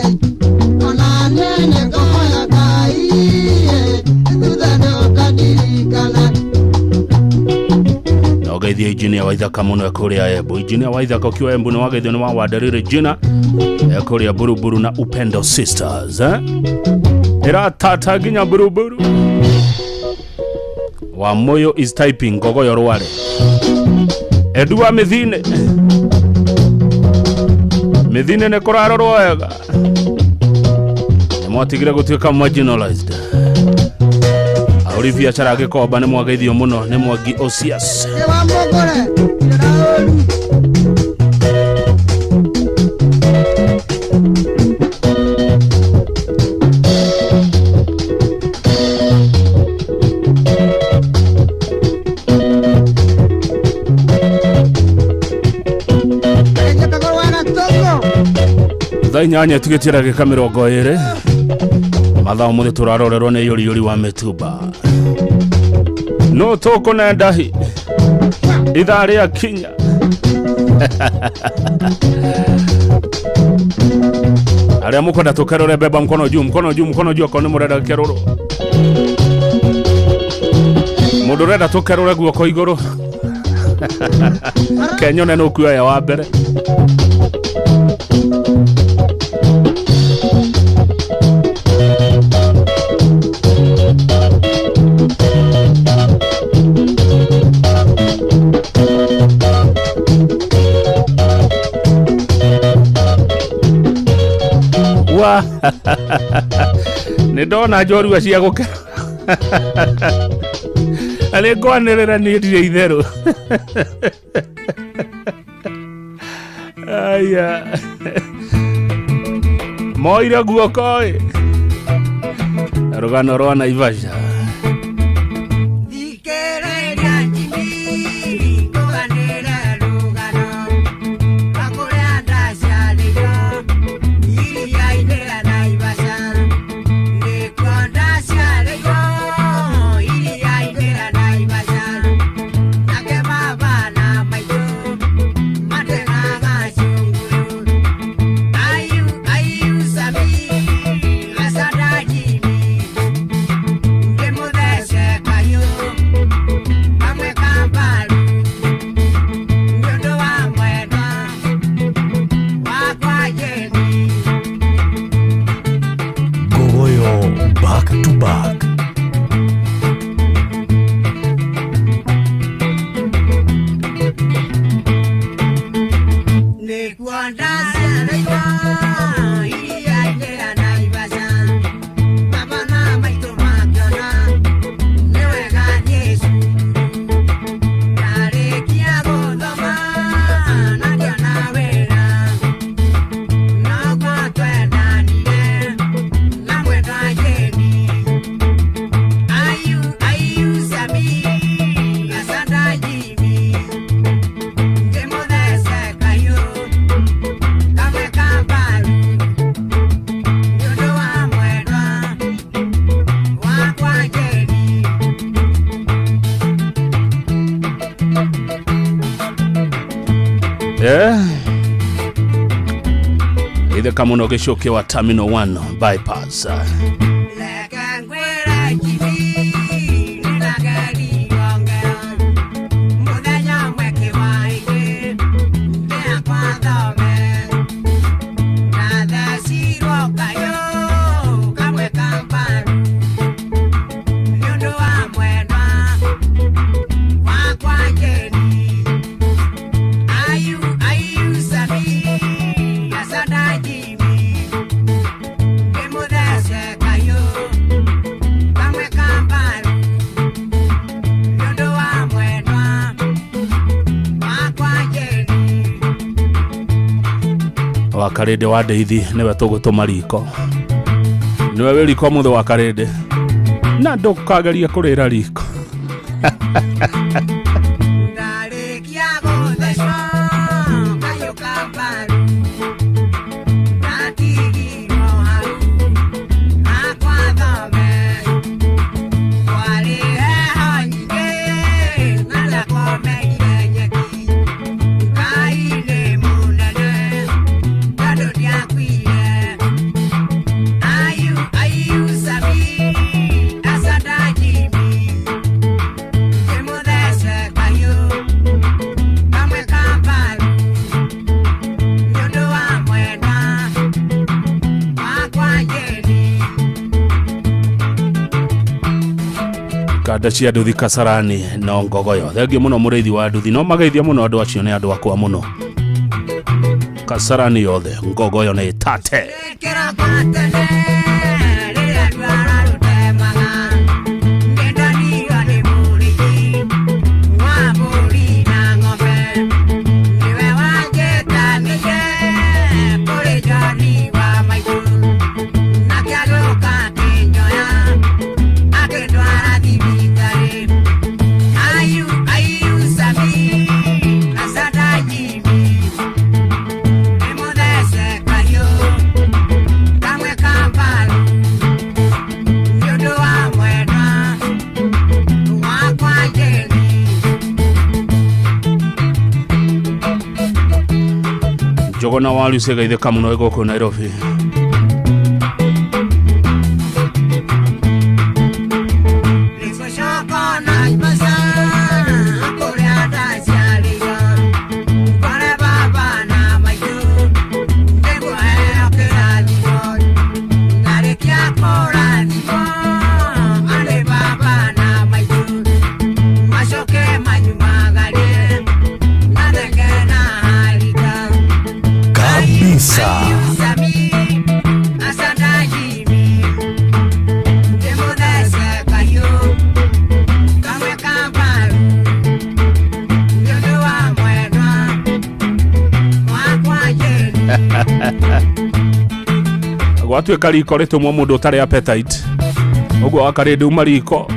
ona niĩ nĩngũhoya Ngai thutha nĩũkandirikana. Na ũgeithie injinia wa Ithaka mũno kũrĩa Embu. Injinia wa Ithaka ũkiwa Embu nĩ wageithio nĩ wa Wanderi Regina kũrĩa Buruburu na Upendo Sisters ĩratata nginya Buruburu. Wa Moyo is typing Ngogoyo Rware Edu wa Mĩthine Mĩthine nĩ kũrarorwo wega nĩ mwatigire gũtuĩka marginalized. Ahũri biacara a Gĩkomba nĩ mwageithio mũno nĩ Mwangi Osias. Nĩ wa mũgũre ndĩra ũru. Thaa inyanya tigĩtie ndagĩka 20 mathaa ũmũthĩ tũrarorerwo nĩ yũriyũri wa mĩtumba no tũkũne ndahi ithaa rĩa kinya arĩa mũkwenda tũkerũre beba mkono juu mkono juu mkono juu akorwo nĩ mũrenda gĩkerũrwo mũndũ ũrenda tũkerũre guoko igũrũ kenyone nĩ ũkuoya wa mbere. Nĩ ndona njorua cia gũkena. Na nĩ ngwanĩrĩra niĩ ndirĩ itherũ. Aya. Moire guoko ĩ. Rũgano rwa Naivasha. Thikĩrĩria njini ngũganĩre rũgano rwa kũrĩa ndaciarĩirwo iria-inĩ rĩa Naivasha. Nĩkuo ndaciarĩirwo iria-inĩ rĩa Naivasha. Nake baba na maitũ mategaga cunguru. Ayu ayu sami asada jini ndĩmũthece kahiũ kamwe ka mbaru nĩ ũndũ wa mwendwa wakwa Jeni. Ngogoyo back to back. Nĩkuo ndaciarĩirwo iria-inĩ rĩa Naivasha. Baba na maitũ makĩona nĩ wega thiĩ cukuru. Ndarĩkia gũthoma na ngĩona wĩra. Noguo twendanire na mwendwa Jeni. Ayu ayu Sami asanda Jimi ndĩmũthece kahiũ kamwe ka mbaru nĩ ũndũ wa mwendwa wakwa Jeni. Itheka mũno gĩcũkĩ wa Terminal 1 bypass. Reke ngwĩre Jimi nĩndageririo ngero mũthenya ũmwe kĩwaĩ-inĩ ndĩakwa thome. Ndathecirwo kahiũ kamwe ka mbaru nĩ ũndũ wa mwendwa wakwa Jeni. Ayu ayu Sami asanda Jimi ndĩmũthece kahiũ kamwe ka mbaru nĩ ũndũ wa mwendwa wakwa Jeni. Wa Karĩndĩ wa Ndeithi nĩwe tũgũtũma riko. Nĩwe wĩ riko mũthĩ wa Karĩndĩ. Na ndũkagerie kũrĩra riko. Ndarĩkia gũthecwo kahiũ ka mbaru ndatigirwo hau hakwa thome. Kwarĩ heho nyingĩ na ndakomeire nyeki. Ngai nĩ mũnene tondũ ndiakuire. Ayu ayu Sami asanda Jimi ndĩmũthece kahiũ kamwe ka mbaru nĩ ũndũ wa mwendwa wakwa Jeni. Kanda cia nduthi Kasarani no Ngogoyo. Thengiũ mũno mũrĩithi wa nduthi. No mageithia mũno andũ acio nĩ andũ akwa mũno. Kasarani yothe Ngogoyo nĩ tate. Kĩra gwa tene rĩrĩa ndwara rũtemaga nĩndonirwo nĩ mũrĩithi wa mbũri na ng'ombe. Nĩwe wanjĩtanire kũrĩ Joni wa maitũ nake agĩũka akĩnjoya akĩndwara thibitarĩ. Ayu ayu Sami asanda Jimi ndĩmũthece kahiũ kamwe ka mbaru nĩ ũndũ wa mwendwa wakwa Jeni. Njogona wa Lucy geithĩka mũno wĩ gũkũ Nairobi. Nĩngũcoka Naivasha kũrĩa ndaciarĩirwo ngore baba na maitũ nĩngũheo kĩrathimo. Ndarĩkia kũrathimwo arĩ baba na maitũ macoke manyumagarie na thenge na harika. Kabisa. Ayu Sami Gwatuĩka riko rĩtũmwo mũndũ ũtarĩ appetite ũguo wakarĩ nduma riko.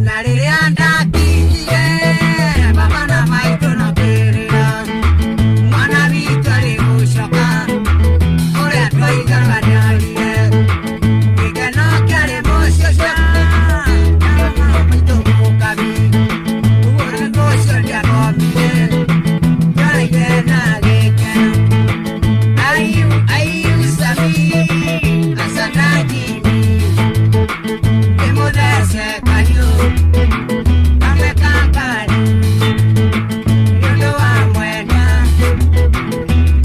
Na rĩrĩa ndakinyire baba na maitũ na kĩrĩra mwana witũ arĩ gũcoka ũrĩa twaigana nĩarire gĩkeno kĩarĩ mũciĩ ũcio maitũ mũkabi ũguo nĩguo ũcio ndiathomire njoreire na gĩkeno ayu ayu sami asanajini ndĩmũthece kanyũ kamwe kankari nĩũndũ wa mwendwa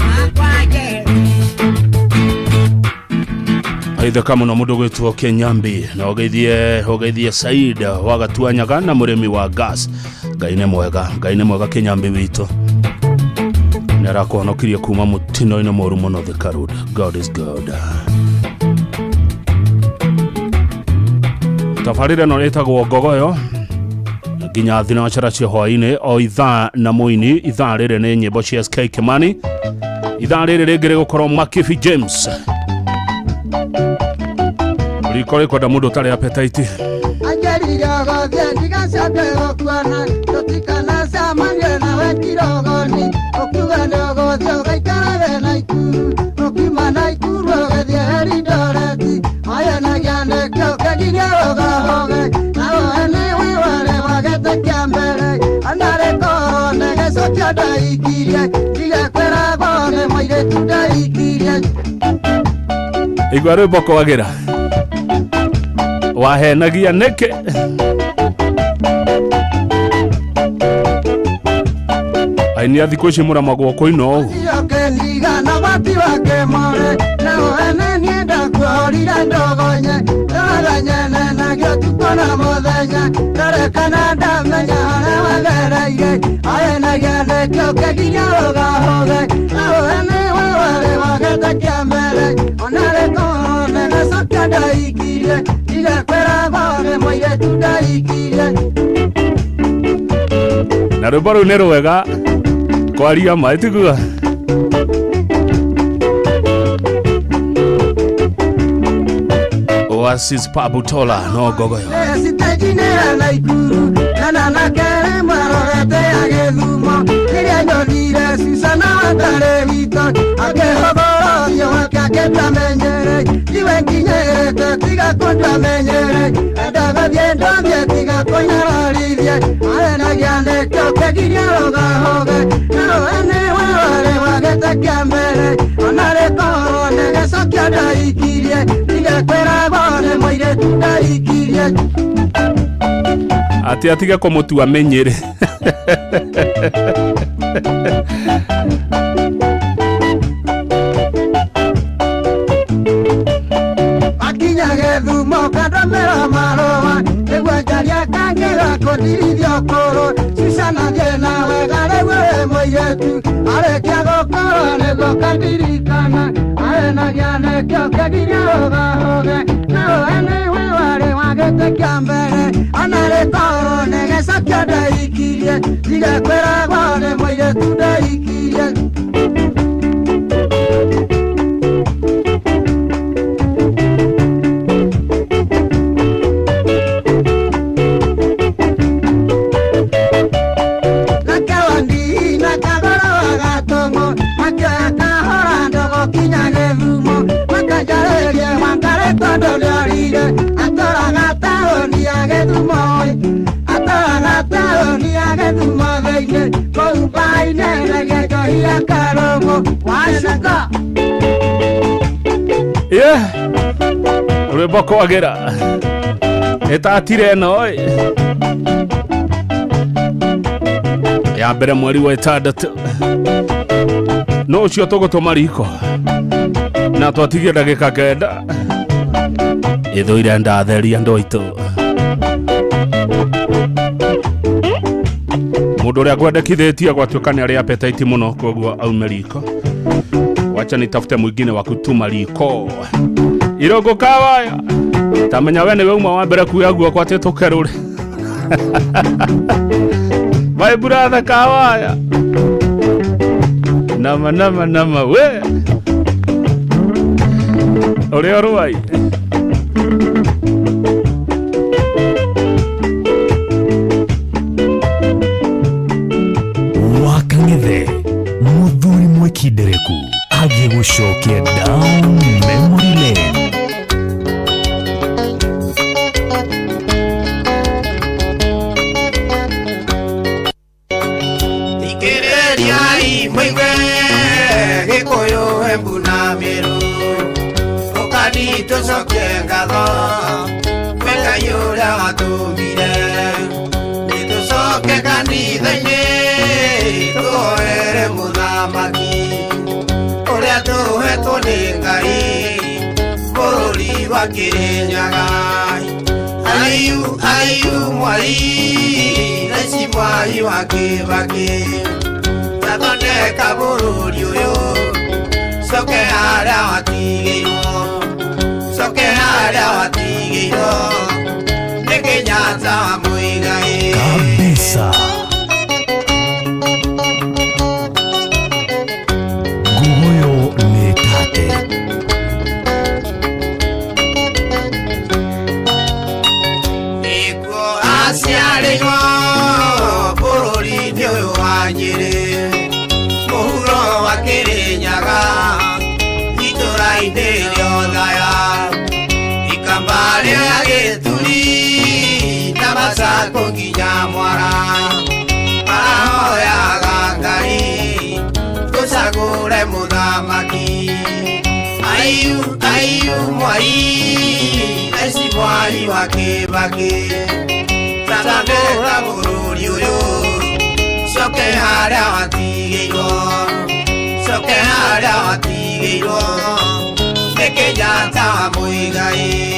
wakwa Jane. Aitheka mũno mũndũ gwĩtwo Kĩnyambi na ũgeithie Said wa Gatuanyaga na mũrĩmi wa gas. Ngai nĩ mwega, Ngai nĩ mwega Kĩnyambi witũ nĩ arakũhonokirie kuma mũtino-inĩ mũru mũno Thika Road. God is good. Tabarĩra ĩno ĩtagwo Ngogoyo nginya thinacara cia hwaĩ-inĩ o ithaa na mũini. Ithaa rĩrĩ nĩ nyĩmbo cia SK Kimani, ithaa rĩrĩ rĩngĩ rĩgũkorwo Makifi James. Riko rĩkwenda mũndũ ũtarĩ appetite. Anjerire ũgũthiĩ ndigacoke gũkuona tũtikanacemanie nawe kirogoni ũkiuga nĩ ũgũthiĩ ũgaikara we Naikuru ũkiuma Naikuru ũgĩthiĩ Eldoret oye na gĩandĩke ũkĩgiria ũgahoge nawe nĩwe warĩ wagĩte kĩa mbere ona rĩkorwo nĩ gĩcokia ndaikirie ndigekwĩragwo nĩ mũirĩtu ndaikirie. Igua rwĩmbo kwagĩra wahenagia nĩkĩ? Aini a thikũ ici mũramagwo kũina ũũ. Ũkĩndiga na wati wake more nawe nĩ niĩ ndakuorire ndogonye ndoraga nyene nakĩo ũtukũ na mũthenya ndorekana ndamenya harĩa wagereire oye na gĩandĩke ũkĩgiria ũgahoge nawe nĩwe warĩ wagĩte kĩa mbere ona rĩkorwo nĩ gĩcokia ndaikirie ndigekwĩragwo nĩ mũirĩtu ndaikirie. Na rwĩmbo rũu nĩ rwega kwaria ma ĩtigua. Oasis Pabutola no Ngogoyo. Sitejinera Naikuru kana nakere marorete ya Gĩthumo rĩrĩa nyonire Susana watarĩ witũ akĩhogororio wake akĩndamenyere iwe nginyĩrĩte tiga kũndamenyere endagathiĩ ndothiĩ tiga kũnyararithie arĩ na gĩandĩke ũkĩgiria ũgahoge nawe nĩwe warĩ wagĩte kĩa mbere ona rĩkorwo nĩ gĩcokia ndaikirie ndigekwĩragwo nĩ mũirĩtu ndaikirie. Atĩ atige kũmũtua menyere. Akinya Gĩthumo kandũmĩra marũa nĩguo njarie kangĩga kũndirithia ũkũrũ Susana thiĩ nawe rĩu wĩ mũirĩtu arĩkia gũkorwo nĩguo kandirikana arĩ na gĩandĩke ũkĩgiria ũgahoge nawe nĩwe warĩ wagĩte kĩa mbere ona rĩkorwo nĩ gĩcokia ndaikirie ndigekwĩragwo nĩ mũirĩtu ndaikirie. Yeah. Rwĩmbo kwagĩra ĩtatire ĩno ĩ ya mbere mweri wa ĩtandatũ no ũcio tũgũtũma riko na twatigie ndagĩka 9 ĩthũire ndatheria andũ aitũ. Mũndũ ũrĩa ngwendekithĩtie gwatuĩka nĩ arĩ appetite mũno koguo aume riko. Wacha nitafute mwingine wa kutuma riko. Irogo kawaya tamenya we nĩwe uma wa mbere kuoya guoko atĩ tũkerũre. My brother kawaya. Nama nama nama we. Ũrĩa ũrũai. Wakang'ethe muthuri mwikindereku agĩgũcokia down memory lane. Thikĩrĩriai mũigue Gĩkũyũ Embu na Mĩrũ, ũkani tũcokie ngatho kwĩ Ngai ũrĩa watũmbire. Nĩtũcoke kanitha-inĩ tũhoere mũthamaki ũrĩa tũhetwo nĩ Ngai bũrũri wa Kĩrĩnyaga. Aiu aiu mwai raici Mwai wa Kĩbakĩ, tathondeka bũrũri ũyũ, coke harĩa watigĩirwo, coke harĩa watigĩirwo nĩ Kenyatta wa Muigai. Kabisa. Nguguyo nĩ tate. Nĩkuo aciarĩirwo bũrũri-inĩ ũyũ wa Nyĩrĩ, mũhuro wa Kĩrĩnyaga, itũra-inĩ rĩa Othaya, ikamba rĩa Gĩturi na Macaku nginya Mwara, marahoyaga Ngai tũcagũre mũthamaki. Aiu aiu mwai raici Mwai wa Kĩbakĩ, tathondeka bũrũri ũyũ, coke harĩa watigĩirwo, coke harĩa watigĩirwo nĩ Kenyatta wa Muigai.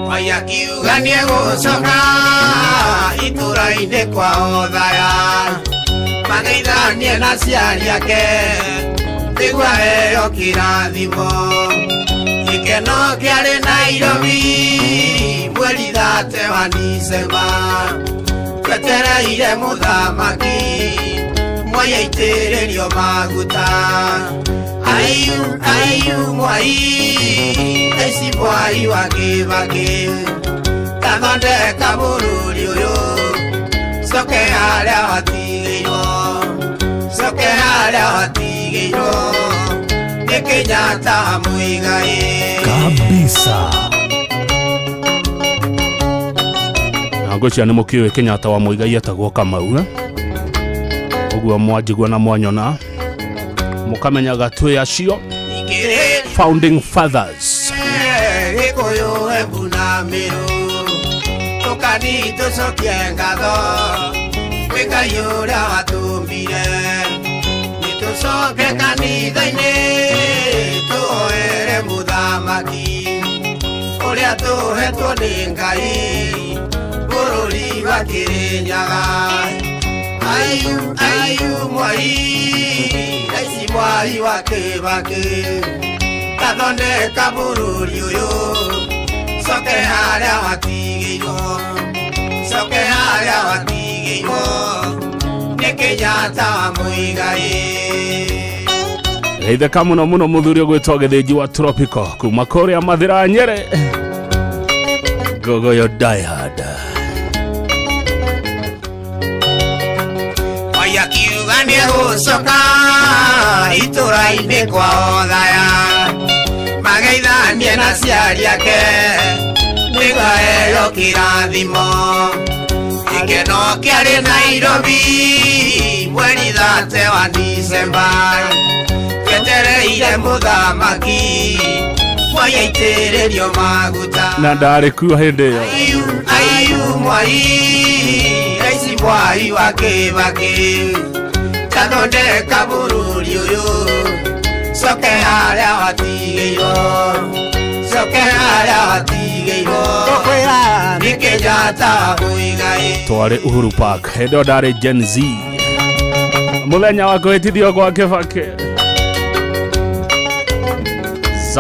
Mwai akiuga nĩegũcoka itũra-inĩ kwa Othaya, mageithanie na aciari ake nĩguo aheo kĩrathimo. Gĩkeno kĩarĩ Nairobi mweri 30 wa Dicemba, twetereire mũthamaki Mwai aitĩrĩrio maguta. Aiu aiu Mwai raici Mwai wa Kĩbakĩ, tathondeka bũrũri ũyũ, coke harĩa watigĩirwo, coke harĩa watigĩirwo nĩ Kenyatta wa Muigai. Kabisa. Na ngwĩciria nĩ mũkĩũĩ Kenyatta wa Muigai etagwo Kamau, eh? Ũguo mwanjigua na mwanyona mũkamenyaga twĩ acio founding fathers. Gĩkũyũ Embu na Mĩrũ, tũkani tũcokie ngatho kwĩ Ngai ũrĩa watũmbire. Nĩtũcoke kanitha-inĩ tũhoere mũthamaki ũrĩa tũhetwo nĩ Ngai bũrũri wa Kĩrĩnyaga. Aiu aiu Mwai raici Mwai wa Kĩbakĩ, tathondeka bũrũri ũyũ, coke harĩa watigĩirwo, coke harĩa watigĩirwo nĩ Kenyatta wa Muigai. Geithĩka mũno mũno mũthuri ũgwĩtwo Gĩthĩnji wa Tropical kuma kũrĩa Mathĩra Nyĩrĩ. Ngogoyo diehard. Mwai akiuga nĩegũcoka itũra-inĩ kwa Othaya, mageithanie na aciari ake nĩguo aheo kĩrathimo. Gĩkeno kĩarĩ Nairobi mweri 30 wa Dicemba, twetereire mũthamaki Mwai aitĩrĩrio maguta. Na ndarĩ kuo hĩndĩ ĩyo. Aiu aiu Mwai raici Mwai wa Kĩbakĩ, tathondeka bũrũri ũyũ, coke harĩa watigĩirwo, coke harĩa watigĩirwo nĩ Kenyatta wa Muigai. Twarĩ Uhuru Park hĩndĩ ĩyo ndarĩ Gen Z, mũthenya wa kwĩhĩtithio gwa Kĩbakĩ.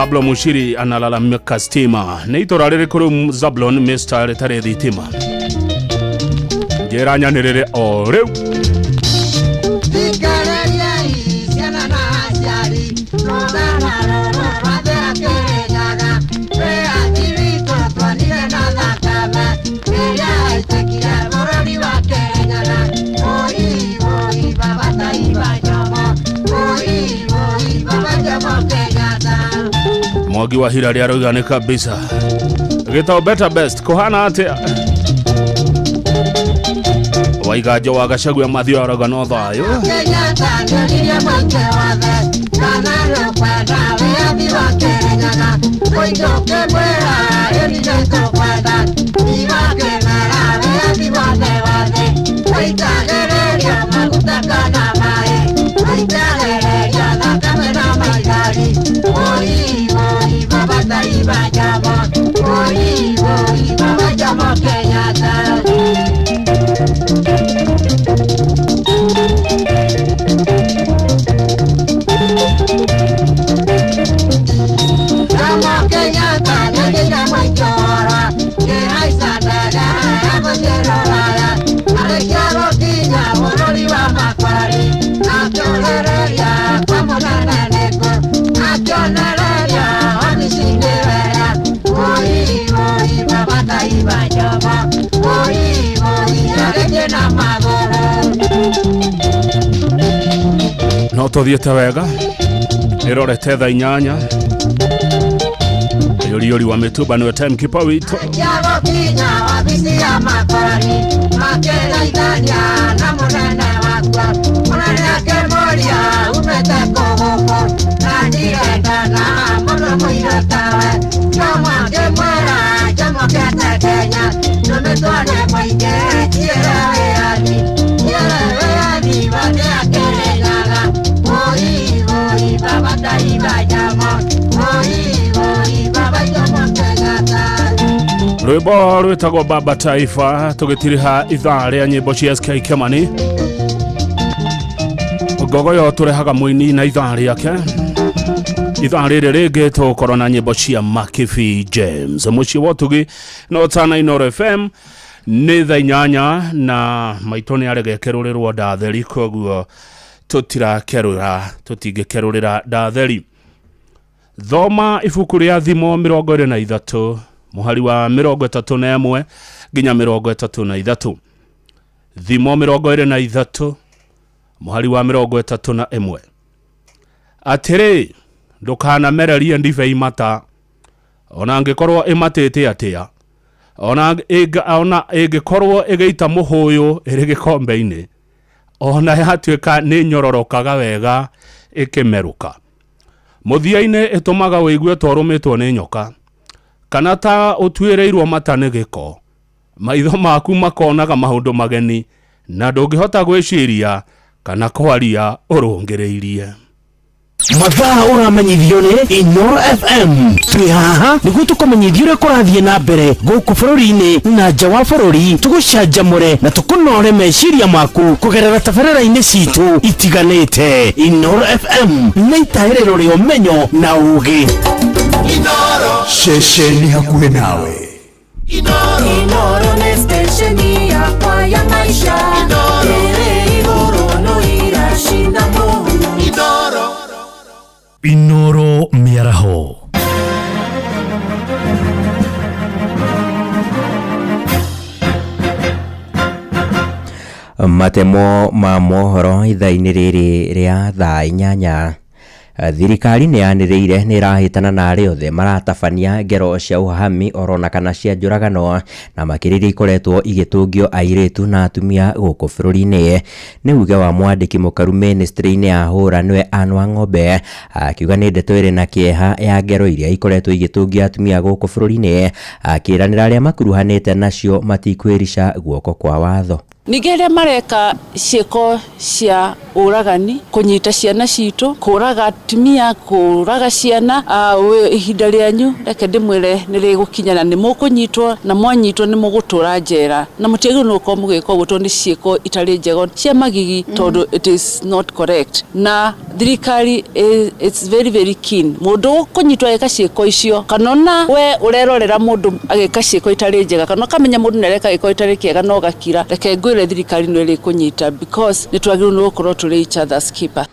Zablon Mushiri analalamika stima. Nĩ itũra rĩrĩkũ rĩu Zablon Mr. rĩtarĩ thitima? Njĩra nyanĩrĩre o rĩu. Thikĩrĩriai ciana na aciari, rũthara rũrũ rwathera Kĩrĩnyaga, wĩyathi witũ tuonire na thakame, ĩrĩa yaitĩkire bũrũri wa Kĩrĩnyaga. Wũi wũi baba Taifa Jomo, wũi wũi baba Jomo Kenyatta. Mwangi wa Hilary arauga nĩ kabisa. Gĩtao better best kũhana atĩa? Waiganjo wa Gachagua Mathio arauga no thayũ. Kenyatta nĩoririe mũingĩ wothe kana nĩũkwenda wĩyathi wa Kĩrĩnyaga, mũingĩ ũkĩmwĩra ĩni nĩtũkwenda, ndigakĩmera wĩyathi wothe wothe, tũitagĩrĩrio maguta kana maĩ, tũitagĩrĩrio thakame na maithori. Wũi wũi baba Taifa Jomo, wũi wũi baba Jomo Kenyatta. Jomo Kenyatta nĩathire mũitũra, kĩhaica ndege egũthiĩ rũraya, arĩkia gũkinya bũrũri wa Makwari, akĩũrĩrĩria kwa mũnene nĩkũ, akĩonereria wabici-inĩ wega. Wũi wũi baba Taifa Jomo, wũi wũi agĩthiĩ na magũrũ. No tũthiĩte wega. Ĩrorete thaa 8. Yoriori wa mĩtumba nĩwe timekeeper witũ. Gũkinya wabici ya Makwari, makĩgeithania na mũnene wakwa. Mũnene akĩmũria umĩte kũ gũkũ, na ndirendana mũno mũirũ tawe. Jomo akĩmwĩra njomokete Kenya, ndũmĩtwo nĩ mũingĩ njiyĩre wĩyathi, njiyĩre wĩyathi wothe a Kĩrĩnyaga. Wũi wũi baba Taifa Jomo, wũi wũi baba Jomo Kenyatta. Rwĩmbo rwĩtagwo Baba Taifa tũgĩtiriha ithaa rĩa nyĩmbo cia SK Kemani. Ngogoyo tũrehaga mũini na ithaa rĩake. Ithaa rĩrĩ rĩngĩ tũgũkorwo na nyĩmbo cia Makibi James. Mũciĩ wa ũtugi no Tana Inooro FM nĩ thaa 8 na maitũ nĩ aregekerũrĩrwo ndatheri, koguo tũtirakerũra, tũtingĩkerũrĩra ndatheri. Thoma ibuku rĩa Thimo 23 mũhari wa 31 nginya 33. Thimo 23 mũhari wa 31. Atĩrĩ, ndũkanamererie ndibei mata, ona angĩkorwo ĩmatĩte atĩa, ona ĩngĩkorwo ĩgĩita mũhũyũ ĩrĩ gĩkombe-inĩ, ona yatuĩka nĩ nyororokaga wega ĩkĩmerũka. Mũthia-inĩ ĩtũmaga ũigue ta ũrũmĩtwo nĩ nyoka, kana ta ũtuĩrĩirwo mata nĩ gĩko. Maitho maku makonaga maũndũ mageni, na ndũngĩhota gwĩciria kana kwaria ũrũngĩrĩirie. Mathaa ũramenyithio nĩ Inooro FM. Twĩ haha nĩguo tũkũmenyithie ũrĩa kũrathiĩ na mbere gũkũ bũrũri-inĩ na nja wa bũrũri, tũgũcanjamũre na tũkũnore meciria maku kũgerera tabarĩra-inĩ citũ itiganĩte. Inooro FM nĩ itaĩrĩro rĩa ũmenyo na ũũgĩ. Ceceni hakuhĩ nawe. Inooro nĩ stesheni yakwa ya maisha, ĩrĩ igũrũ no iracinda mũhu. Inooro mĩaraho. Matemo ma mohoro ithaa-inĩ rĩrĩ rĩa thaa 8. Thirikari nĩ yanĩrĩire nĩ ĩrahĩtana na arĩa othe maratabania ngero cia ũhahami orona kana cia njũragano na makĩria iria ikoretwo igĩtũngio airĩtu na atumia gũkũ bũrũri-inĩ. Nĩ uge wa mwandĩki mũkaru ministry-inĩ ya hũra nĩwe Anne Wang'ombe akiuga nĩ ndeto ĩrĩ na kĩeha ya ngero iria ikoretwo igĩtũngio atumia gũkũ bũrũri-inĩ, akĩranĩra arĩa makuruhanĩte nacio matikwĩrica guoko kwa watho. Ningĩ arĩa mareka ciĩko cia ũragani, kũnyita ciana citũ, kũraga atumia, kũraga ciana, ihinda rĩanyu reke ndĩmwĩre nĩ rĩgũkinya na nĩ mũkũnyitwo, na mwanyitwo nĩ mũgũtũra njera, na mũtiagĩrĩirwo nĩ gũkorwo mũgĩka ũguo tondũ nĩ ciĩko itarĩ njega cia magigi, tondũ it is not correct. Na thirikari it's very very keen mũndũ ũkũnyitwo agĩka ciĩko icio, kana ona we ũrerorera mũndũ agĩka ciĩko itarĩ njega, kana ũkamenya mũndũ nĩ areka gĩko itarĩ kĩega na ũgakira, reke ngwĩre thirikari no ĩrĩkũnyita, because nĩ twagĩrĩirwo nĩ gũkorwo tũrĩ each other's keeper.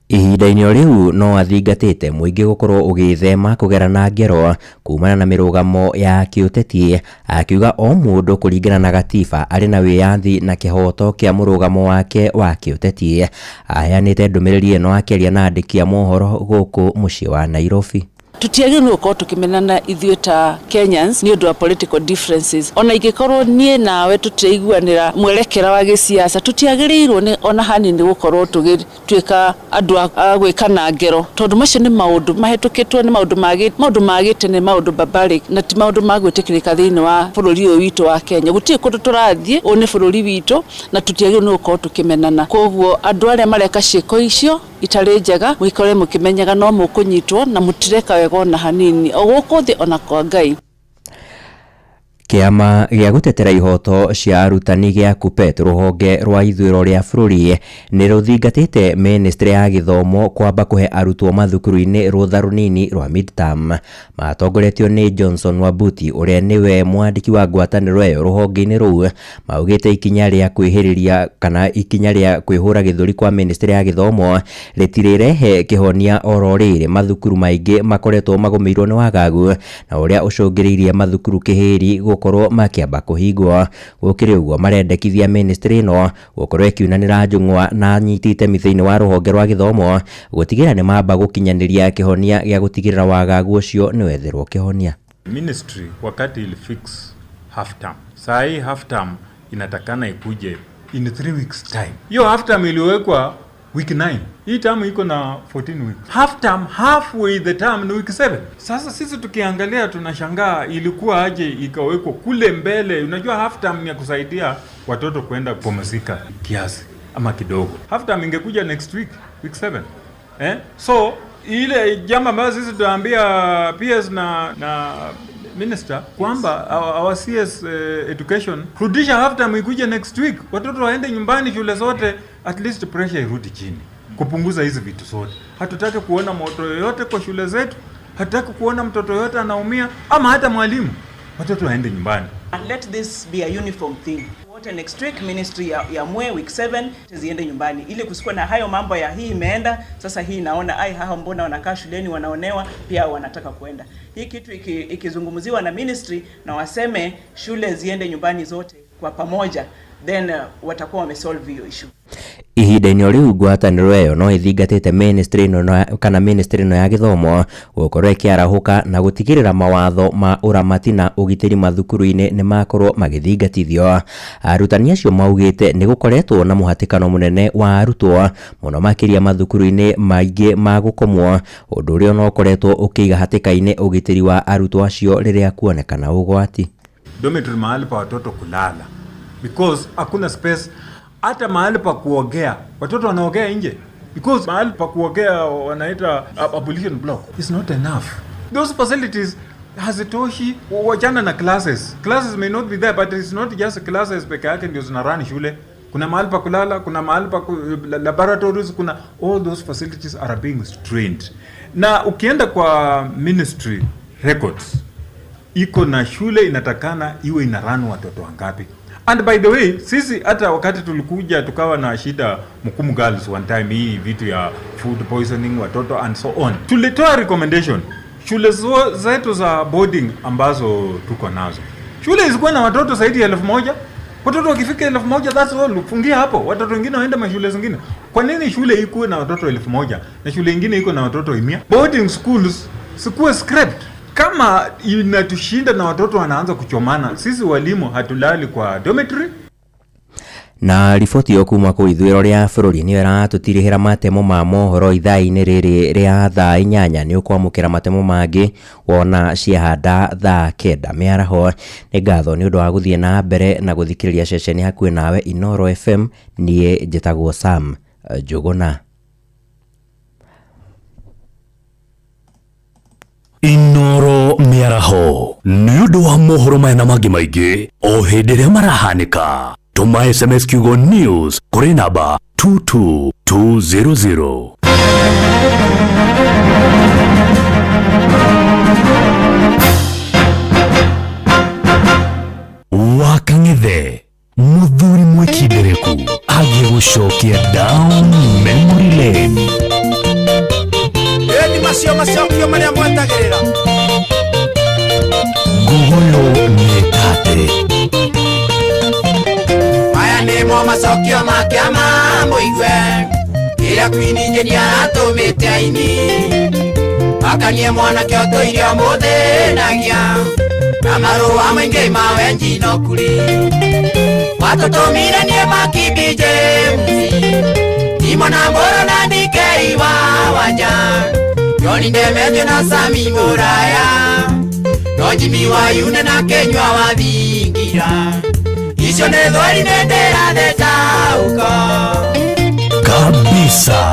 Ihinda-inĩ o rĩu no athingatĩte mũingĩ gũkorwo ũgĩthema kũgerana ngero kumana na mĩrũgamo ya kĩũteti, akiuga o mũndũ kũringana na gatiba arĩ na wĩyathi na kĩhoto kĩa mũrũgamo wake wa kĩũteti. Aheanĩte ndũmĩrĩri ĩno akĩaria na andĩki a mohoro gũkũ mũciĩ wa Nairobi. Tũtiagĩrĩirwo nĩ gũkorwo tũkĩmenana ithuĩ ta Kenyans nĩ ũndũ wa political differences. Ona ingĩkorwo niĩ nawe tũtiraiguanĩra mwerekera wa gĩsiasa, tũtiagĩrĩirwo nĩ ona hanini gũkorwo tũgĩtuĩka andũ a gwĩkana ngero, tondũ macio nĩ maũndũ mahĩtũkĩtwo, nĩ maũndũ ma gĩtene, maũndũ barbaric, na ti maũndũ ma gwĩtĩkĩrĩka thĩinĩ wa bũrũri ũyũ witũ wa Kenya. Gũtirĩ kũndũ tũrathiĩ, ũyũ nĩ bũrũri witũ na tũtiagĩrĩirwo nĩ gũkorwo tũkĩmenana. Koguo andũ arĩa mareka ciĩko icio itarĩ njega, mũikare mũkĩmenyaga no mũkũnyitwo na mũtireka wega ona hanini, o gũkũ thĩ ona kwa Ngai. Kĩama gĩa gũtetera ihoto cia arutani gĩa KUPPET rũhonge rwa ithũĩro rĩa bũrũri nĩ rũthingatĩte ministry ya gĩthomo kwamba kũhe arutwo mathukuru-inĩ rũtha rũnini rwa midterm. Matongoretio nĩ Johnson Wabuti ũrĩa nĩwe mwandĩki wa ngwatanĩro ĩyo rũhonge-inĩ rũu, maugĩte ikinya rĩa kwĩhĩrĩria kana ikinya rĩa kwĩhũra gĩthũri kwa ministry ya gĩthomo rĩtirĩrehe kĩhonia oro rĩrĩ mathukuru maingĩ makoretwo magũmĩirwo nĩ wagagu na ũrĩa ũcũngĩrĩirie mathukuru kĩhĩri gũkorwo makĩamba kũhingwo. Gũkĩrĩ ũguo marendekithia ministry ĩno gũkorwo ĩkiunanĩra njũng'wa na anyiti itemi thĩinĩ wa rũhonge rwa gĩthomo gũtigĩrĩra nĩ mamba gũkinyanĩria kĩhonia gĩa gũtigĩrĩra wagagu ũcio nĩ wetherwo kĩhonia. Ministry wakati ilifix half term, saa hii half term inatakana ikuje in 3 weeks time. Hiyo half term iliwekwa week 9. Hii term iko na 14 weeks. Half term, halfway the term ni week 7. Sasa sisi tukiangalia tunashangaa ilikuwa aje ikawekwa kule mbele. Unajua half term ni ya kusaidia watoto kwenda kupumzika kiasi ama kidogo. Half term ingekuja next week, week 7. So ile jambo ambayo sisi tunaambia PS na minister kwamba our CS education, rudisha half term ikuje next week, watoto waende nyumbani shule zote, at least pressure irudi chini, kupunguza hizi vitu zote. Hatutaki kuona moto yoyote kwa shule zetu, hatutaki kuona mtoto yoyote anaumia ama hata mwalimu. Watoto waende nyumbani. And let this be a uniform thing. Wote next week ministry ya mwe week 7 ziende nyumbani ili kusikuwa na hayo mambo ya hii imeenda sasa, hii naona ai hao mbona wanakaa shuleni wanaonewa, pia wanataka kuenda. Hii kitu ikizungumziwa na ministry na waseme shule ziende nyumbani zote kwa pamoja, then watakuwa wamesolve hiyo issue. Ihinda-inĩ rĩu ngwatanĩro ĩyo no ĩthingatĩte ministry ĩno kana ministry ĩno ya gĩthomo gũkorwo ĩkĩarahũka na gũtigĩrĩra mawatho ma ũramati na ũgitĩri mathukuru-inĩ nĩ makorwo magĩthingatithio. Arutani acio maugĩte nĩ gũkoretwo na mũhatĩkano mũnene wa arutwo mũno makĩria mathukuru-inĩ maingĩ ma gũkomwo, ũndũ ũrĩa no ũkoretwo ũkĩiga hatĩka-inĩ ũgitĩri wa arutwo acio rĩrĩa kuonekana ũgwati. Dormitory mahali pa watoto kulala, because hakuna space hata mahali pa kuogea, watoto wanaogea nje because mahali pa kuogea wanaita abolition block is not enough. Those facilities hazitoshi. Wachana na classes. Classes may not be there, but it's not just classes peke yake ndio zinarun shule. Kuna mahali pa kulala, kuna mahali pa laboratories, kuna all those facilities are being strained. Na ukienda kwa ministry records, iko na shule inatakana iwe inarun watoto wangapi. And by the way, sisi hata wakati tulikuja tukawa na shida Mukumu Girls one time, hii vitu ya food poisoning watoto and so on, tulitoa recommendation shule zetu za boarding ambazo tuko nazo, shule zilikuwa na watoto zaidi ya 1000. Watoto wakifika 1000, that's all, fungia hapo, watoto wengine waende mashule zingine. Kwa nini shule iko na watoto 1000 na shule nyingine iko na watoto 100? Boarding schools sikuwa scrapped. Kama inatushinda na watoto wanaanza kuchomana, sisi walimu hatulali kwa dormitory. Na riboti ĩyo kuma kũu ithũĩro rĩa bũrũri nĩyo ĩratũtirihĩra matemo ma mohoro ithaa-inĩ rĩrĩ rĩa thaa 8. Nĩ ũkwamũkĩra matemo mangĩ wona ciahanda thaa 9 mĩaraho. Nĩ ngatho nĩ ũndũ wa gũthiĩ na mbere na gũthikĩrĩria ceceni hakuhĩ nawe Inoro FM. Niĩ njĩtagwo Sam Njũgũna. Inoro mĩaraho nĩ ũndũ wa mohoro maya na mangĩ maingĩ o hĩndĩ ĩrĩa marahanĩka. Tũma SMS kiugo news kũrĩ namba 22200. Wakang'ethe mũthuri mwĩkindereku agĩgũcokia down memory lane. Ĩni macio macokio marĩa mwetagĩrĩra. Ngugoyo nĩ tate. Maya nĩmo macokio ma kĩama mũigue kĩrĩa Queen Jane aratũmĩte aini akanie mwanake ũtũire ũmũthĩnagia na marũa maingĩ ma wenji no kuri watũtũmire niĩ Makibi James Timo na Mboro na DK wa Wanja Joni Ndemetio na Sami Muraya no Jimmy wa Yune na Kenywa wa Thingira icio nĩ thweri nĩ ndĩratheta uko kabisa.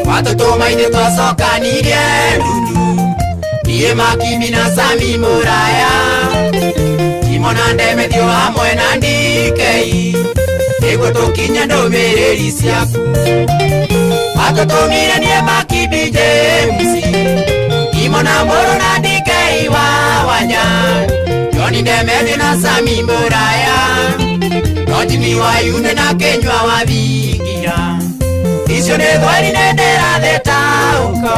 Watũtũma ithuĩ twacokanirie ndundu niĩ Makibi na Sami Muraya Timo na Ndemetio hamwe na DK nĩguo tũkinye ndũmĩrĩri ciaku. Watũtũmire niĩ Makibi James Timo na Mboro na DK wa Wanja Joni Ndemetio na Sami Muraya no Jimmy wa Yune na Kenywa wa Thingira icio nĩ thweri nĩ ndĩratheta uko.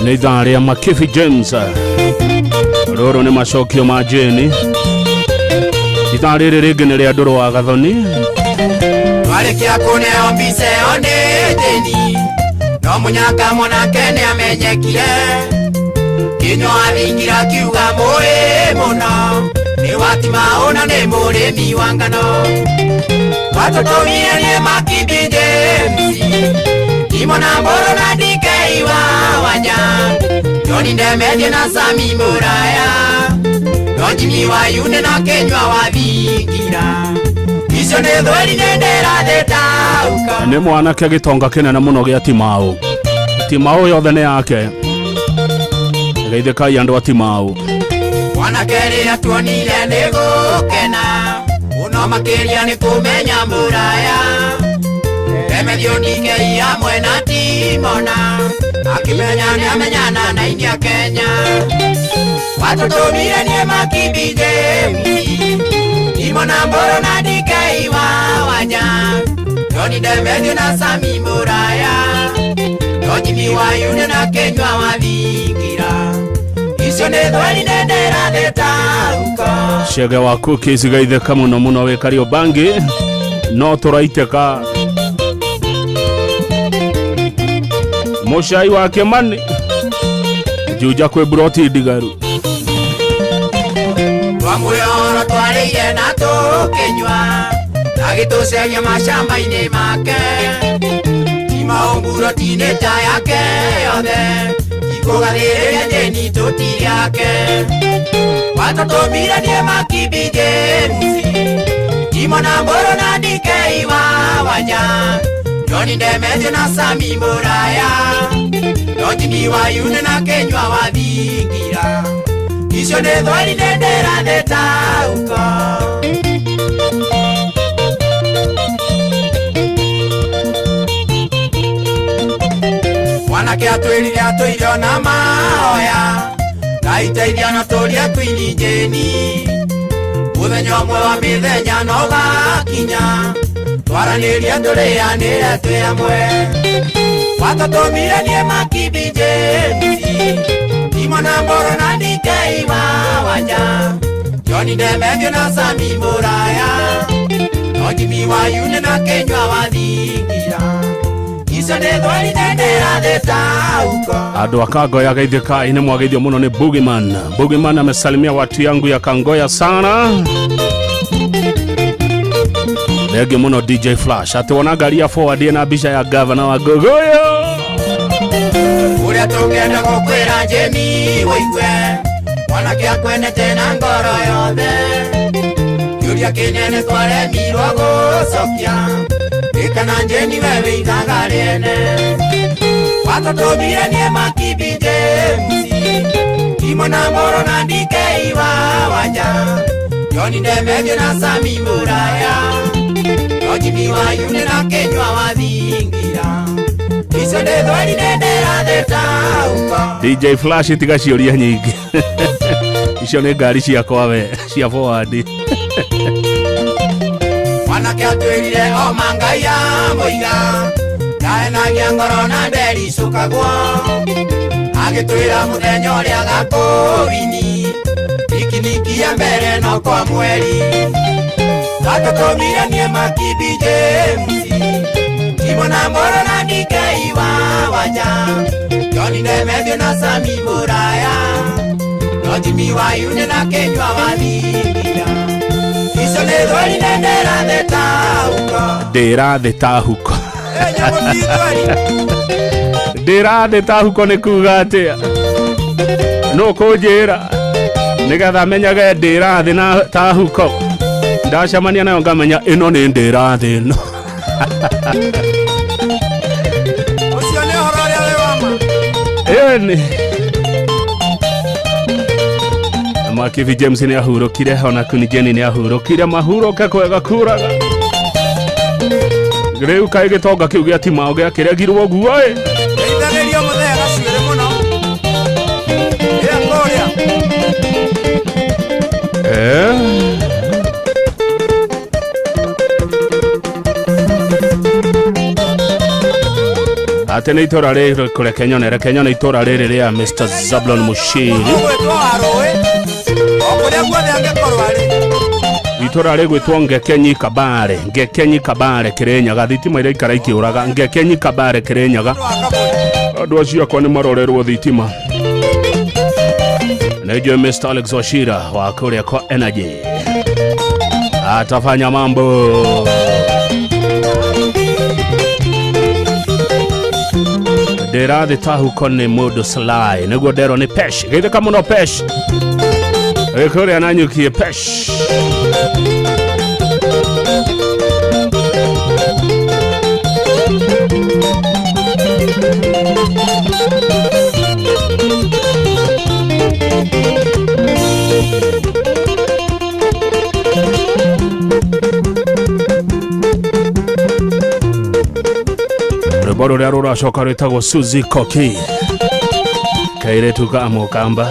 Nĩ ithaa rĩa Makibi James. Rũrũ nĩ macokio ma Jane. Ithaa rĩrĩ rĩngĩ nĩ rĩa Ndũrũ wa Gathoni. Twarĩkia kũneo mbica ĩyo nĩ Jane no mũnyaka mwanake nĩ amenyekire Kinyua thingira kiuga mũĩ mũno nĩ watima ũna nĩ mũrĩmi wa ngano. Watũtũmire niĩ Makibi James Timo na Mboro na DK wa Wanja Joni Ndemetio na Sami Muraya no Jimmy wa Yune na Kenywa wa Thingira icio nĩ thweri nĩ ndĩratheta uko. Nĩ mwanake gĩtonga kĩnene mũno gĩa Timau. Timau yothe nĩ yake. Geithĩkai andũ a Timau. Mwanake rĩrĩa tuonire nĩ gũkena mũno makĩria nĩ kũmenya Muraya Ndemetio DK hamwe na Timona akĩmenya nĩ amenyana na aini a Kenya. Watũtũmire niĩ Makibi James Timo na Mboro na DK wa Wanja Joni Ndemetio na Sami Muraya no Jimmy wa Yune na Kenywa wa Thingira icio nĩ thweri nĩ ndĩratheta uko. Cege wa cookies geithĩka mũno mũno wĩ Kariobangi no tũraitĩka. Mũcai wa Kĩmani Juja kwĩ buroti ndigaru. Twamwĩhoro twarĩire na tũkĩnyua agĩtũceria macamba-inĩ make Timau mburoti-inĩ ta yake yothe ikũgathĩrĩria Jane tũtiriake. Watũtũmire niĩ Makibi James Timo na Mboro na DK wa Wanja Joni Ndemetio na Sami Muraya no Jimmy wa Yune na Kenywa wa Thingira icio nĩ thweri nĩ ndĩratheta uko. Mwanake atwĩrire atũire ona mahoya Ngai teithia na tũrie Queen Jane mũthenya ũmwe wa mĩthenya no gakinya twaranĩrie tũrĩanĩre twĩ hamwe. Watũtũmire niĩ Makibi James Timo na Mboro na DK wa Wanja Joni Ndemetio na Sami Muraya no Jimmy wa Yune na Kenywa wa Thingira Icio nĩ thweri nenderathĩta uko. Andũ a Kangoya geithĩka ine mwageithio mũno nĩ Boogeyman. Boogeyman amesalimia watu yangu ya Kangoya sana. Thengio mũno DJ Flash. Atĩ wona ngari ya forward ĩna mbica ya gavana wa Ngogoyo. Ũrĩa tũngĩenda gũkwĩra Jemi wĩigue, mwanake akwendete na ngoro yothe. Kĩũria kĩnene twaremirwo gũcokia, nĩ kana Jeni we wĩigaga rĩene. Watũtũmire niĩ Makibi James, Timo na Moro na DK wa Wanja, John Ndemethio na Sami Muraya, Ojimi wa Yune na Kenywa wa Thingira. Icio nĩ thweri nenderathĩta uko. DJ Flash tiga ciũria nyingĩ. Icio nĩ ngari ciakwa we cia forward. Mwanake atwĩrire o mangai ya mũiga, ndahenagia ngoro na ndericũkagwo. Agĩtwĩra mũthenya ũrĩa agakũwini, pikiniki ya mbere no kwa mweri. Twatũtũmire niĩ Makibi James, Timo na Moro na DK wa Wanja, John Ndemethio na Sami Muraya, Ojimi wa Yune na Kenywa wa Thingira. Icio nĩ thweri nenderathĩta uko. Ndĩrathĩta huko. Ndĩrathĩta huko nĩ kuga atĩa? No kũnjĩra nĩgetha menyage ndĩrathĩ na ta huko. Ndacemania nayo ngamenya ĩno nĩ ndĩrathĩ ĩno. Ũcio nĩ ũhoro ũrĩa wĩ wa ma. Ĩni. Makibi James nĩ ahurũkire, ona Kuni Jeni nĩ ahurũkire, mahurũke kwega kuraga. Rĩu kaĩ gĩtonga kĩu gĩa Timao gĩakĩregirwo ũguo ĩ. Ndeithanĩrio mũthee gacuĩrĩ mũno. Ĩra kũrĩa. Atĩ nĩ itũra rĩrĩ kũreke nyone, reke nyone itũra rĩrĩ rĩa Mr. Zablon Mushiri. Ũgwĩtwo wa rũĩ, o kũrĩa guothe angĩkorwo arĩ. Itũra rĩgwĩtwo Ngekenyi Kabare, Ngekenyi Kabare Kĩrĩnyaga, thitima iraikara ikĩũraga, Ngekenyi Kabare Kĩrĩnyaga. Andũ acio akwa nĩ marorerwo thitima. Nĩ njũĩ Mr. Alex Wachira wa kũrĩa kwa Energy atafanya mambo. Ndĩrathĩ huko nĩ mũndũ Sly, nĩguo nderwo nĩ Pesh. Geithĩka mũno Pesh. Kũrĩa Nanyukie Pesh. Rwĩmbo rũrĩa rũracoka rwĩtagwo Suzy Koki, kairĩtu ka Mũkamba.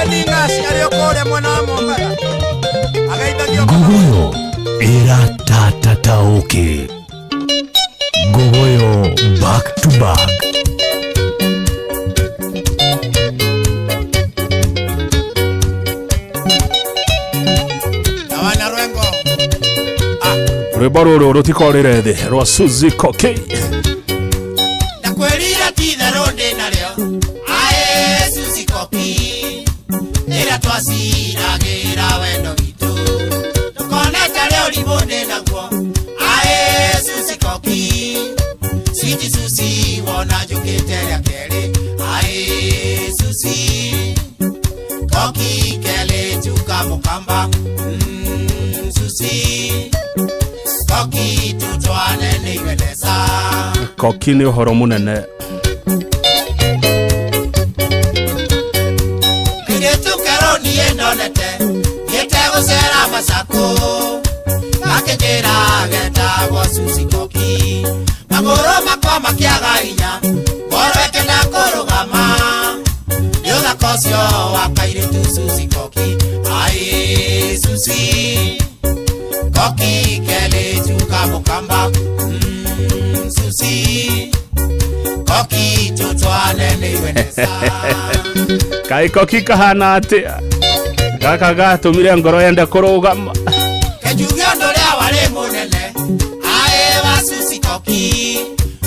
Eni Ngaci arĩ o kũrĩa mwena wa Mombatha. Ageithagio Ngogoyo ĩratatatauki. Ngogoyo back to back. Na wana rwengo. Rwĩmbo rũrũ rũtikorĩre thĩ rwa Suzy Koki. Ndakwĩrire ti itherũ ndĩ narĩo. Ae Suzy Koki, ĩrĩa twaciragĩra wendo witũ. Ndũkone tarĩ ũrimũ ndĩ naguo. Ae Suzy Koki, sweet Suzy, wona njũkĩte rĩa kerĩ. Ae Suzy Koki, kelĩ njuka Mũkamba. Suzy Koki, tutwane nĩ iwenesa. Koki nĩ ũhoro mũnene. Kairĩtu kerũ niĩ ndonete, thiĩte gũcera Macaku. Gakĩnjĩra getagwo Suzy Koki. Magũrũ makwa makĩaga hinya, ngoro ĩkĩenda kũrũgama. Nĩ ũthaka ũcio wa kairĩtu Suzy Koki. Aĩ Suzy Koki, kelĩ njuka Mũkamba. Suzy Koki, tutwane nĩ iwenesa. Kaĩ Koki kahana atĩa? Gaka gatũmire ngoro yende kũrũgama. Kenjuge ũndũ ũrĩa warĩ mũnene aĩ wa Susi Koki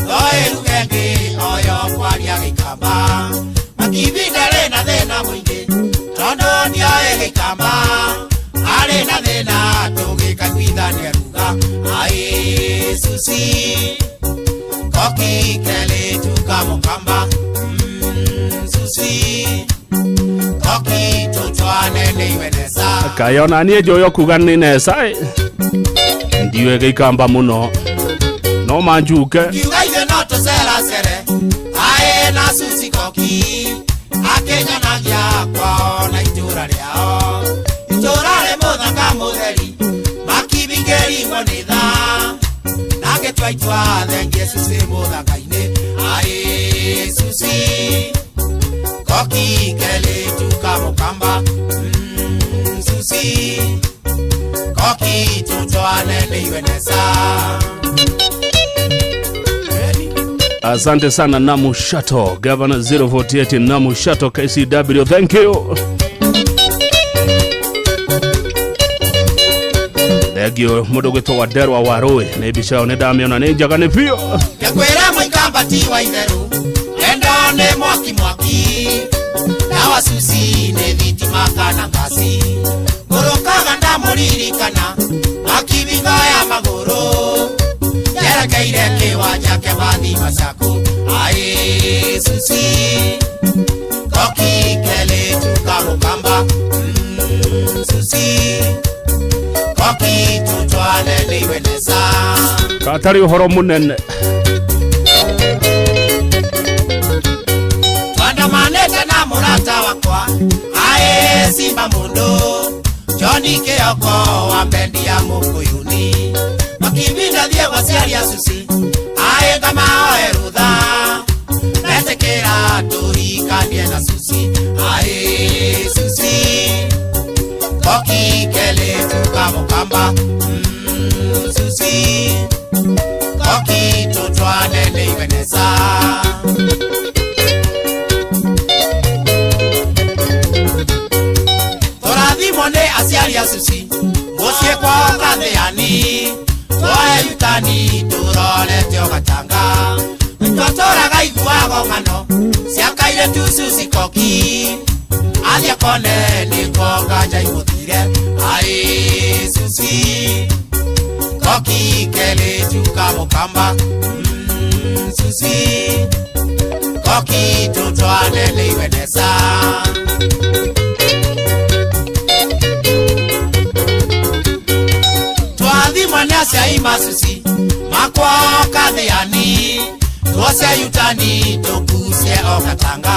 noĩruge ngĩ oyo kwaria gĩkamba Makibi ndarĩ na thĩna mũingĩ tondũ ndioĩ gĩkamba arĩ na thĩna tũgĩkaiguithania ruga aĩ Susi Koki kelĩtu ka Mũkamba Susi Koki tũtwane nĩ nesa. Kayona niĩ njũĩ kuga nĩ nesa ndiũĩ gĩikamba mũno no manjuke. Kiuga ithuĩ no tũceracere aĩ na Susi Koki akĩnyonagia kwao na itũra rĩao itũra rĩ mũthanga mũtheri Makibi ngĩringwo nĩ thaa na ngĩtua itua thengie Susi mũthanga-inĩ aĩ Susi Koki kelĩtu ka Mũkamba Susi Koki tutwane nĩ iwe nesa. Asante sana Namu Shato, Governor 048 Namu Shato KCW, thank you. Thank you mũndũ gwĩtwo Wanderwa wa Rũĩ nĩ mbica ĩyo nĩ ndamĩona nĩ njega nĩ biũ. Ngĩkwĩra mũikamba ti wa itherũ endo nĩ mwaki mwaki na wa Susi nĩ thitima kana ngasi ngũrũkaga ndamũririkana Makibi ngoya magũrũ njerekeire kĩwanja kĩa bathi Macaku aĩ Susi Koki kelĩtu ka Mũkamba Susi Koki tutwane nĩ iwe nesa. Katarĩ ũhoro mũnene. Twandamanĩte na mũrata wakwa aĩ Simba mũndũ Johnny Kĩoko wa mbendi ya Mũkũyũni Makibi ndathiĩ gwaciaria Susi aĩ ngamaoe rũtha metĩkĩra tũhikanie na Susi aĩ Susi Koki kelĩtu ka Mũkamba Susi Koki tutwane nĩ iwe nesa. Tũrathimwo nĩ aciari a Susi mũciĩ kwao Gathĩani twoe yutani tũrorete o gatanga twatũraga iguago ng'ano ciakaire tu Susi Koki athiĩ kone nĩkuo nganja imũthire aĩ Susi Koki kelĩtu ka Mũkamba Susi Koki tutwane nĩ iwe nesa. Twathimwo nĩ aciari ma Susi makwao Kathĩani tuose yutani tũkucie o gatanga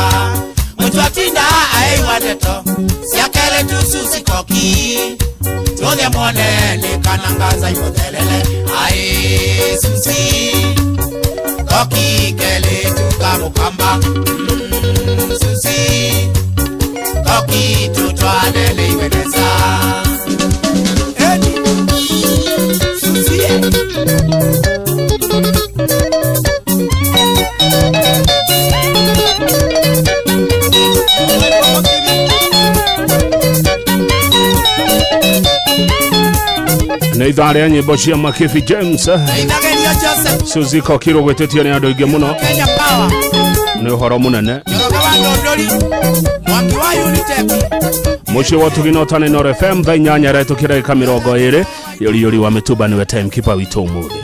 mũtwatinda aigua ndeto ciakele tu Susi Koki tũthiĩ muone nĩ kana ngaza imũthelele aĩ Susi Koki kelĩtu ka Mũkamba Susi Koki tutwane nĩ iwe nesa. Susi Nĩ ithaa rĩa nyĩmbo cia Makibi James Susi Koki rũgwĩtĩtio nĩ andũ aingĩ mũno nĩ ũhoro mũnene. Mũciĩ wa Ũtugi Tane Noro FM thaa 8 ĩretũkĩra ndagĩka 20 yũriyũri wa mĩtumba nĩwe timekeeper witũ ũmũthĩ.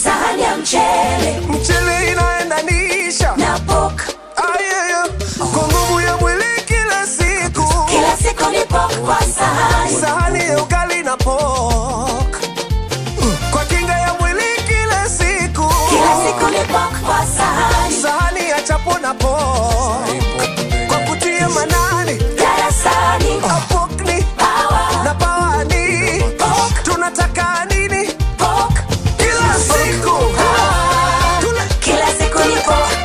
Sahani ya mchele mchele inaendanisha na pork. Ayeyo kwa nguvu ya mwili kila siku, kila siku ni pork kwa sahani, sahani ya ugali na pork kwa kinga ya mwili kila siku, kila siku ni pork kwa sahani, sahani ya chapo na pork kwa kutia manani darasani, pork ni power na power ni pork. Tunataka nini? Pork kila siku, kila siku ni pork.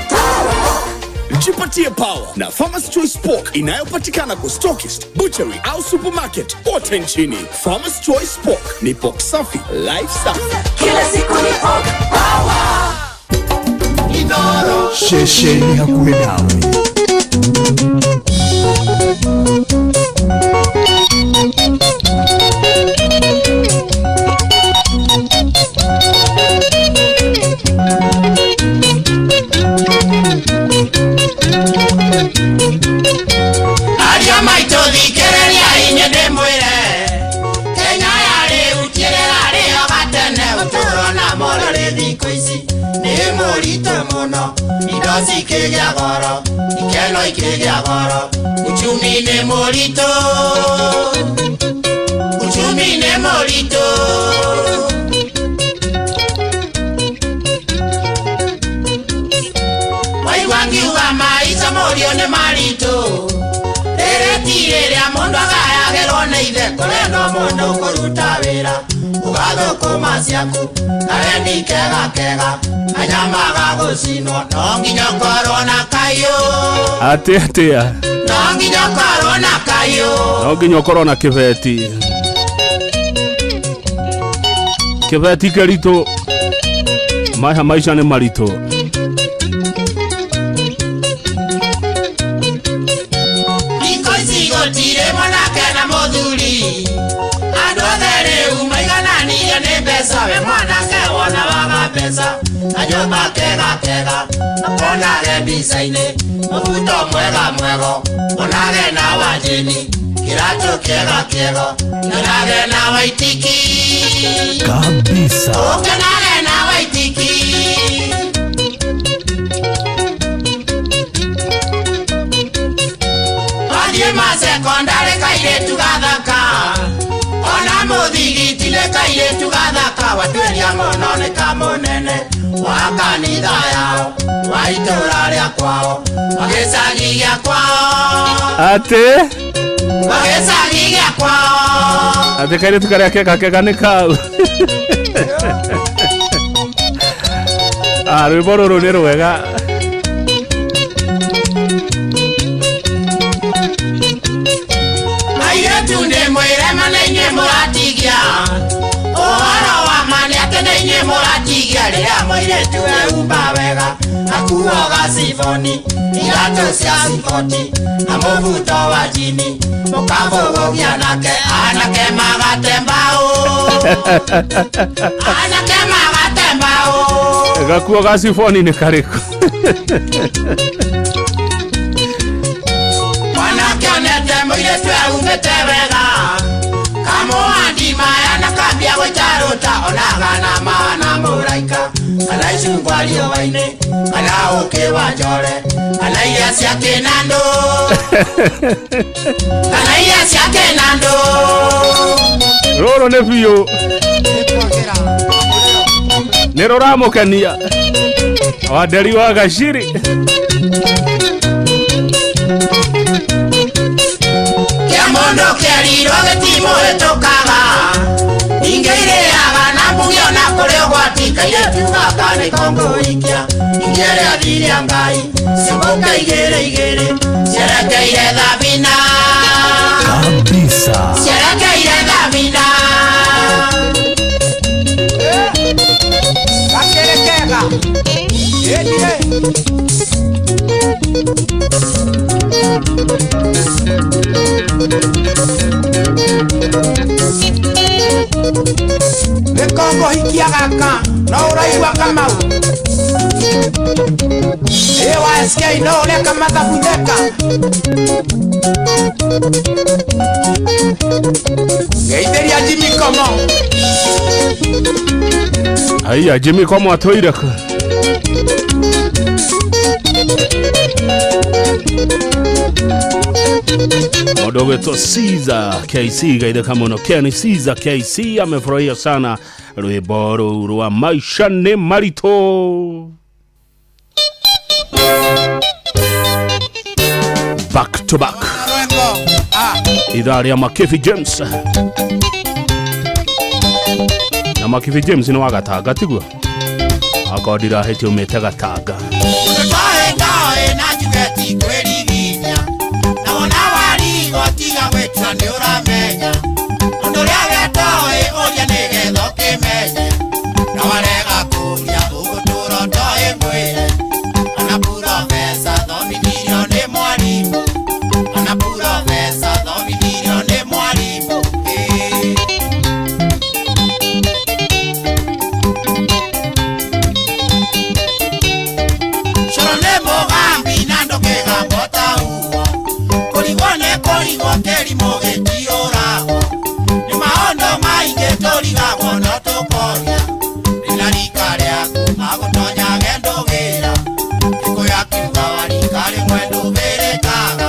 Jipatie Power na Farmers Choice Pork inayopatikana kwa stockist, butchery au supermarket kote nchini. Farmers Choice Pork ni pork safi, life safi. Kila siku ni pork power. Ceceni hakuhĩ nawe. Aria maitũ thikĩrĩria inyuĩ ndĩmwĩre Kenya ya rĩu ti ĩrĩa ĩrarĩ ho gatene ũtũũro na morarĩ thikũ ici nĩ mũritũ mũno indo cikĩgĩa goro ikeno ikĩgĩa goro uchumi nĩ mũritũ uchumi nĩ mũritũ. Waigua ngiuga maica mũriũ nĩ maritũ rĩrĩ ti rĩrĩa mũndũ agayagĩrwo nĩ ithe kũrendwo mũndũ kũruta wĩra ũgathũkũma ciaku kawendi kega kega kanyama ga gũcinwo no nginya ũkorwo na kayũ Atä atä no nginya ũkorwo na kayũ. No nginya ũkorwo na kĩbeti kĩbeti kĩritũ maya maica nĩ maritũ. Thikũ ici gũtirĩ mwanake na mũthuri andũ othe rĩu maigananirio nĩ mbeca we mwanake wona waga mbeca na nyũmba kega kega nakuonage mbica-inĩ mũbuto mwega mwego wonage na wanjĩni kĩratũ kĩega kĩego kĩonage na waitiki kabisa ũkenage na waitiki. Wathiĩ masekondari kairĩtu gathaka ona mũthigiti nĩ kairĩtu gathaka watuĩria mũno nĩ kamũnene wa kanitha yao wa itũũra rĩa kwao wa gĩcagi gĩa kwao Atä wa gĩcagi gĩa kwao. atä kairĩtu karĩa kega kega nĩ kau. Ah, rwĩmbo rũrũ nĩ rwega. Airĩtu nĩ mwĩre ma nĩ inyuĩ mũratigia ũhoro wa ma nĩ atĩ nĩ inyuĩ mũratigia rĩrĩa mũirĩtu eumba wega akuoga ciboni iratũ cia ciboti na mũbuto wa jini mũkabũgũgia nake anake magate mbaũ anake magate mbaũ. Gakuo ga ciboni nĩ karĩkũ? Mwanake onete mũirĩtu eumĩte wega kamũhandi maya na kambia gwĩtarũta onaga na mana mũraika kana icungwa riũa-inĩ kana ũkĩ wa njore kana iria cia kĩnandũ kana iria cia kĩnandũ. Rũrũ nĩ biũ nĩ rũramũkenia Wanderi wa Gaciri. Kĩa mũndũ kĩerirwo gĩtimũhĩtũkaga ningĩ irĩaga na mbugi ona kũrĩ ũgwati kairĩtu gaka nĩko ngũikia ningĩ rĩathi rĩa Ngai ciũmbũka igĩrĩ igĩrĩ cierekeire Thabina kabisa cierekeire Thabina. Gakĩrĩ kega ĩnie. Nĩkongo hikia gaka no ũraigua Kamau ĩ wa SK no ũreka mathabu theka ngeithĩria Jimmy Komo. Aiya Jimmy Komo atũire kũ? Mũndũ ũgwĩtwo Caesar KC gaithĩka mũno. Ken Caesar KC amefurahia sana rwĩmbo rũu rwa maisha nĩ maritũ. Back to back ithaa rĩa Makibi James na Makibi James nĩ wa Gatanga tiguo? Akorwo ndirahĩtia umĩte Gatanga. Twahe ngaĩ na njuge ti kwĩrira. tũtigagwo no tũkoria rĩna rika rĩaku magũtonyage ndũgĩra Gĩkũyũ akiuga warika rĩmwe ndũbĩrĩkaga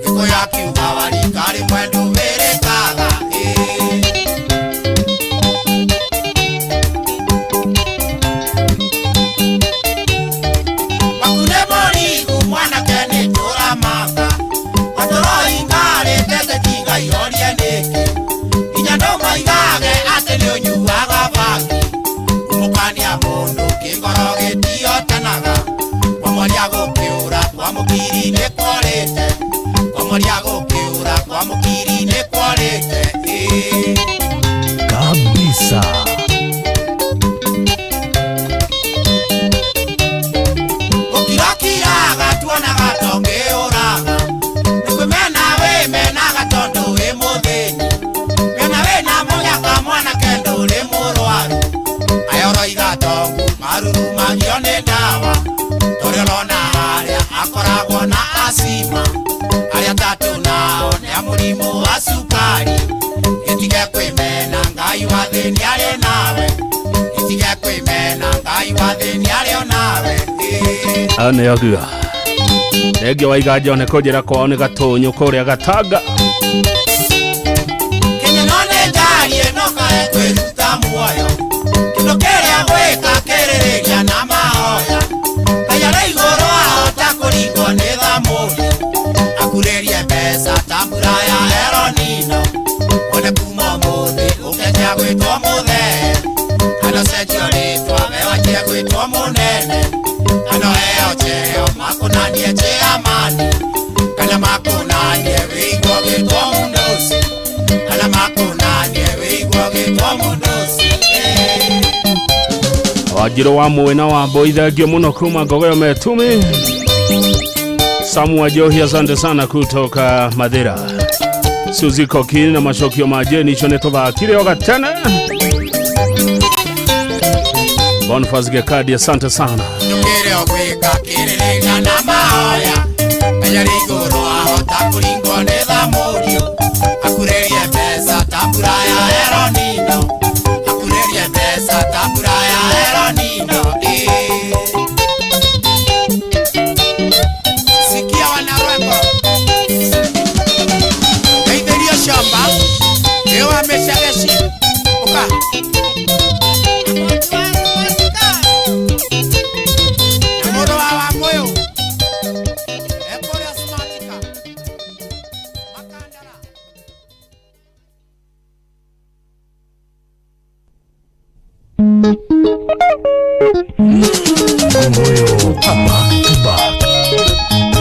Gĩkũyũ akiuga warika rĩmwe ndũbĩrĩkaga. Wakune mũrigu mwanake nĩ tũramaka watũroingarĩte tiga iorie nĩkĩ nginya ndũmoigage atĩ nĩũnyuaga bangi kumũkania mũndũ kĩngoro gĩtiotanaga kwamwaria gũkĩũra kwa mũkiri nĩkworĩte kwamwaria gũkĩũra kwa mũkiri nĩkworĩte. Kabisa. Gũkirakiraga tuonaga tongĩũraga nĩkwĩmena wĩmenaga tondũ wĩ mũthĩni mena wĩna mũnyaka mwanake ndũrĩ mũrwaru aya ũroiga tongu marurumagio nĩ ndawa tũrĩa ũrona harĩa akoragwo na acima arĩa tatũ nao nĩ a mũrimũ wa cukari gĩtige kwĩmena Ngai wa thĩ nĩarĩ nawe gĩtige kwĩmena Ngai wa thĩ nĩarĩ o nawe. Nĩ agua rĩngĩ waiga njone kũnjĩra kwao nĩ gatũnyũ kũrĩa Gatanga. Kenya no nĩ njarie no kae kwĩruta muoyo kĩndũ kĩrĩa gwĩka kĩrĩrĩria na mahoya Ngai arĩ igũrũ ahota kũringwo nĩ thamũri akurĩrie mbeca ta mbura ya El Nino one kuma ũmũthĩ ũkenjia gwĩtwo mũthee kana ũcenjio rĩtwa we wanjie gwĩtwo mũnene kana ũheo cheo makũnanie chairman kana makũnanie wĩigwo gĩtwo mũndũci kana makũnanie wĩigwo gĩtwo mũndũci. Wanjirũ wa Mwena wa Mbui thengio mũno kuma Ngogoyo Metumi. Samu wa Johi asante sana kutoka Mathira. Suzy Kokini na macokio ma Jeni icio nĩ tũthakire o gatene. Boniface Gekadi asante sana. Kĩrĩa ũgwĩka kĩrĩrĩria na mahoya Ngai arĩ igũrũ ahota kũringwo nĩ thamũrio akurĩrie mbeca ta mbura ya El Nino akurĩrie mbeca ta mbura ya El Nino. Sikia wanarweko ngeithĩrio shamba ĩyo wa mĩcegeci ũka na mũrũ wa Wamũyũ ekũrĩa Smartika Makandara. Ngogoyo back to back.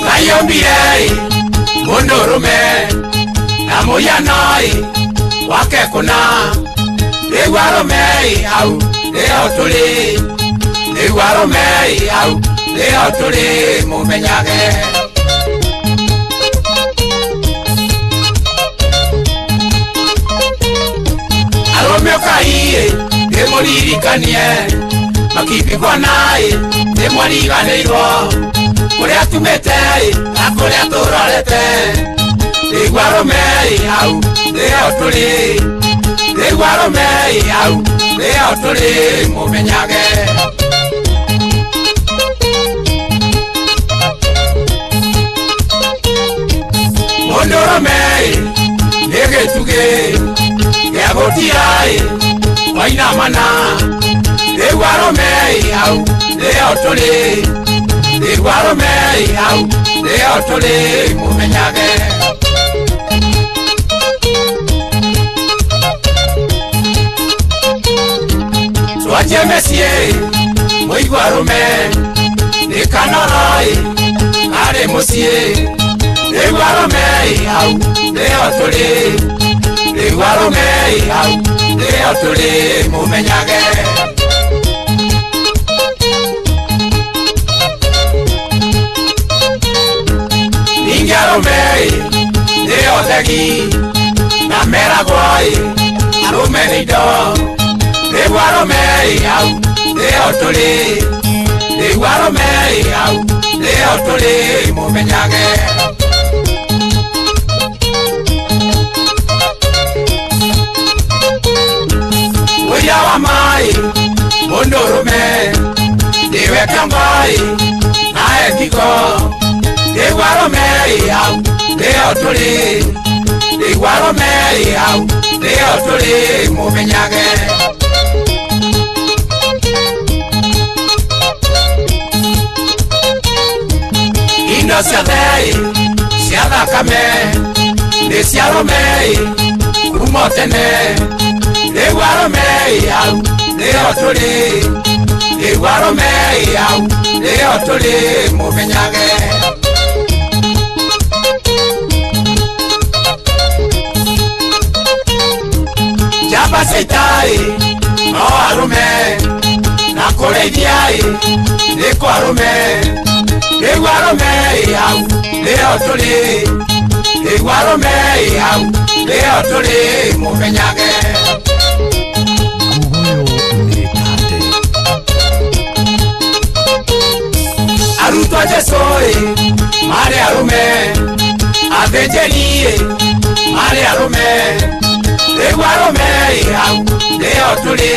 Ngayombire mũndũrũme na mũhianoi wake kũna rĩu arũme hau nĩho tũrĩ rĩu arũme hau nĩho tũrĩ mũmenyage. Arũme ũkai ndĩmũririkanie makibigwo naĩ ndĩmwariganĩirwo kũrĩa tumĩte na kũrĩa tũrorete rĩu arũme hau nĩho tũrĩ rĩu arũme hau nĩho tũrĩ mũmenyage. Mũndũrũme nĩ gĩtugĩ gĩa gũtira wainamana rĩu arũme hau nĩho tũrĩ rĩu arũme hau nĩho tũrĩ mũmenyage. Twanjie mĩciĩ mũigua arũme nĩ kanoro karĩ mũciĩ rĩu arũme hau nĩho tũrĩ rĩu arũme hau nĩho tũrĩ mũmenyage. Ningĩ arũme nĩo thegi na meragwo arũme nĩ indo Rĩu arũme hau nĩho tũrĩ, rĩu arũme hau nĩho tũrĩ mũmenyage. Ũira wa maĩ mũndũrũme nĩwe kĩongo-ĩ na ekiko, rĩu arũme hau nĩho tũrĩ, rĩu arũme hau nĩho tũrĩ mũmenyage. Indo ciothe cia thakame nĩ cia arũme kuma tene, rĩu arũme hau nĩho tũrĩ, rĩu arũme hau nĩho tũrĩ mũmenyage. Njamba cia ita-ĩ no arũme, na kũrĩithia-ĩ nĩ kwa arũme, rĩu arũme hau nĩho tũrĩ, rĩu arũme hau nĩho tũrĩ mũmenyage. Arutwo a Jesũ-ĩ marĩ arũme, athĩnjĩri-ĩ marĩ arũme, rĩu arũme hau nĩho tũrĩ,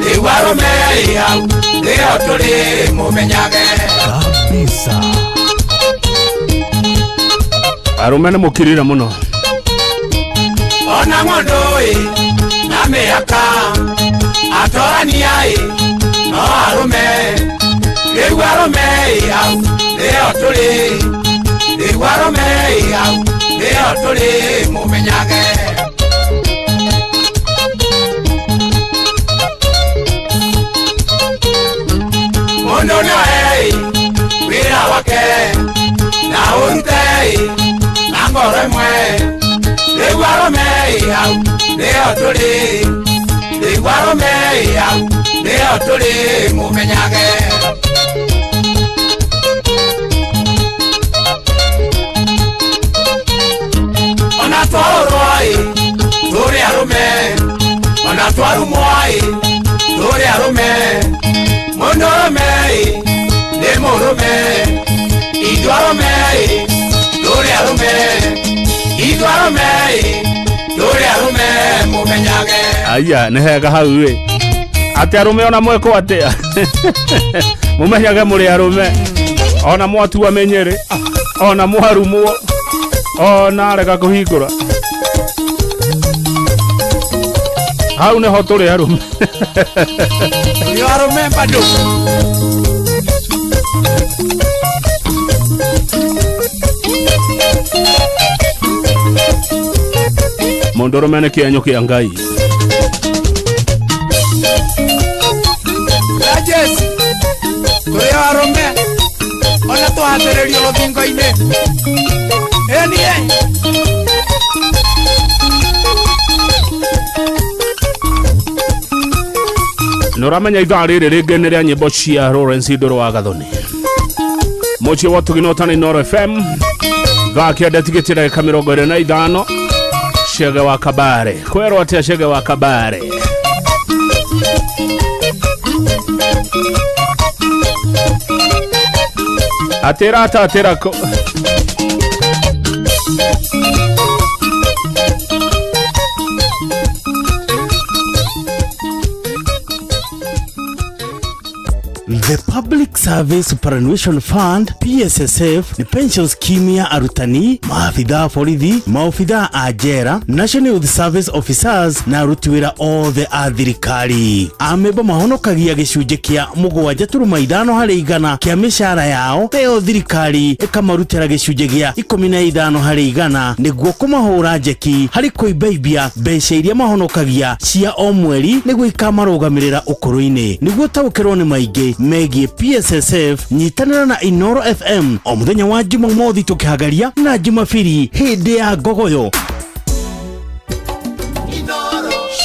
rĩu arũme hau nĩho tũrĩ mũmenyage. Kabisa. Arũme nĩ mũkirire mũno. Ona ng'ondu-ĩ na mĩhaka, atorania-ĩ no arũme, rĩu arũme hau nĩho tũrĩ, rĩu arũme hau nĩho tũrĩ mũmenyage. Mũndũ nĩoe wĩra wake na ũrute na ngoro ĩmwe, rĩu arũme hau nĩho tũrĩ, rĩu arũme hau nĩho tũrĩ mũmenyage. Ona twarorwo-ĩ tũrĩ arũme, ona twarumwo-ĩ tũrĩ arũme, mũndũrũme-ĩ nĩ mũrũme, ithuĩ arũme-ĩ tũrĩ arũme, ithuĩ arũme-ĩ tũrĩ arũme mũmenyage. Aya nĩ hega hau ĩ, atĩ arũme ona mwekwo atĩa mũmenyage mũrĩ arũme, ona mwatua mĩnyĩrĩ, ona mwarumwo, ona arega kũhingũra, hau nĩho tũrĩ arũme. Tũrĩ arũme bado. Mũndũrũme nĩ kĩenyũ kĩa Ngai. Jesi, tũrĩ arũme ona tũhatĩrĩrio rũthingo-inĩ. Ĩnie. Nĩ ũramenya ithaa rĩrĩ rĩngĩ nĩ rĩa nyĩmbo cia Lawrence Ndũrũ wa Gathoni, mũciĩ wa Ũtugĩ na Inooro FM, thaa 9 tigĩtie ndagĩka 25. Chege wa Kabare, kwerwo atĩa Chege wa Kabare? Atĩra ata atĩra kũ. The Public Service Superannuation Fund PSSF ni pension scheme ya arutani, maabithaa borithi, maobithaa a njera, National Youth Service Officers na aruti wĩra othe a thirikari. Amemba mahonokagia gĩcunjĩ kĩa 7.5 harĩ igana kĩa mĩcara yao, nayo thirikari ĩkamarutĩra gĩcunjĩ gĩa 15 harĩ igana nĩguo kũmahũra njeki harĩ kũimbaibia mbeca iria mahonokagia cia o mweri nĩguo ikamarũgamĩrĩra ũkũrũ-inĩ. Nĩguo ũtaũkĩrwo nĩ maingĩ megiĩ PSSF, nyitanĩra na Inooro FM o mũthenya wa Jumamothi tũkĩhagaria na Jumapili hĩndĩ ya ngogoyo.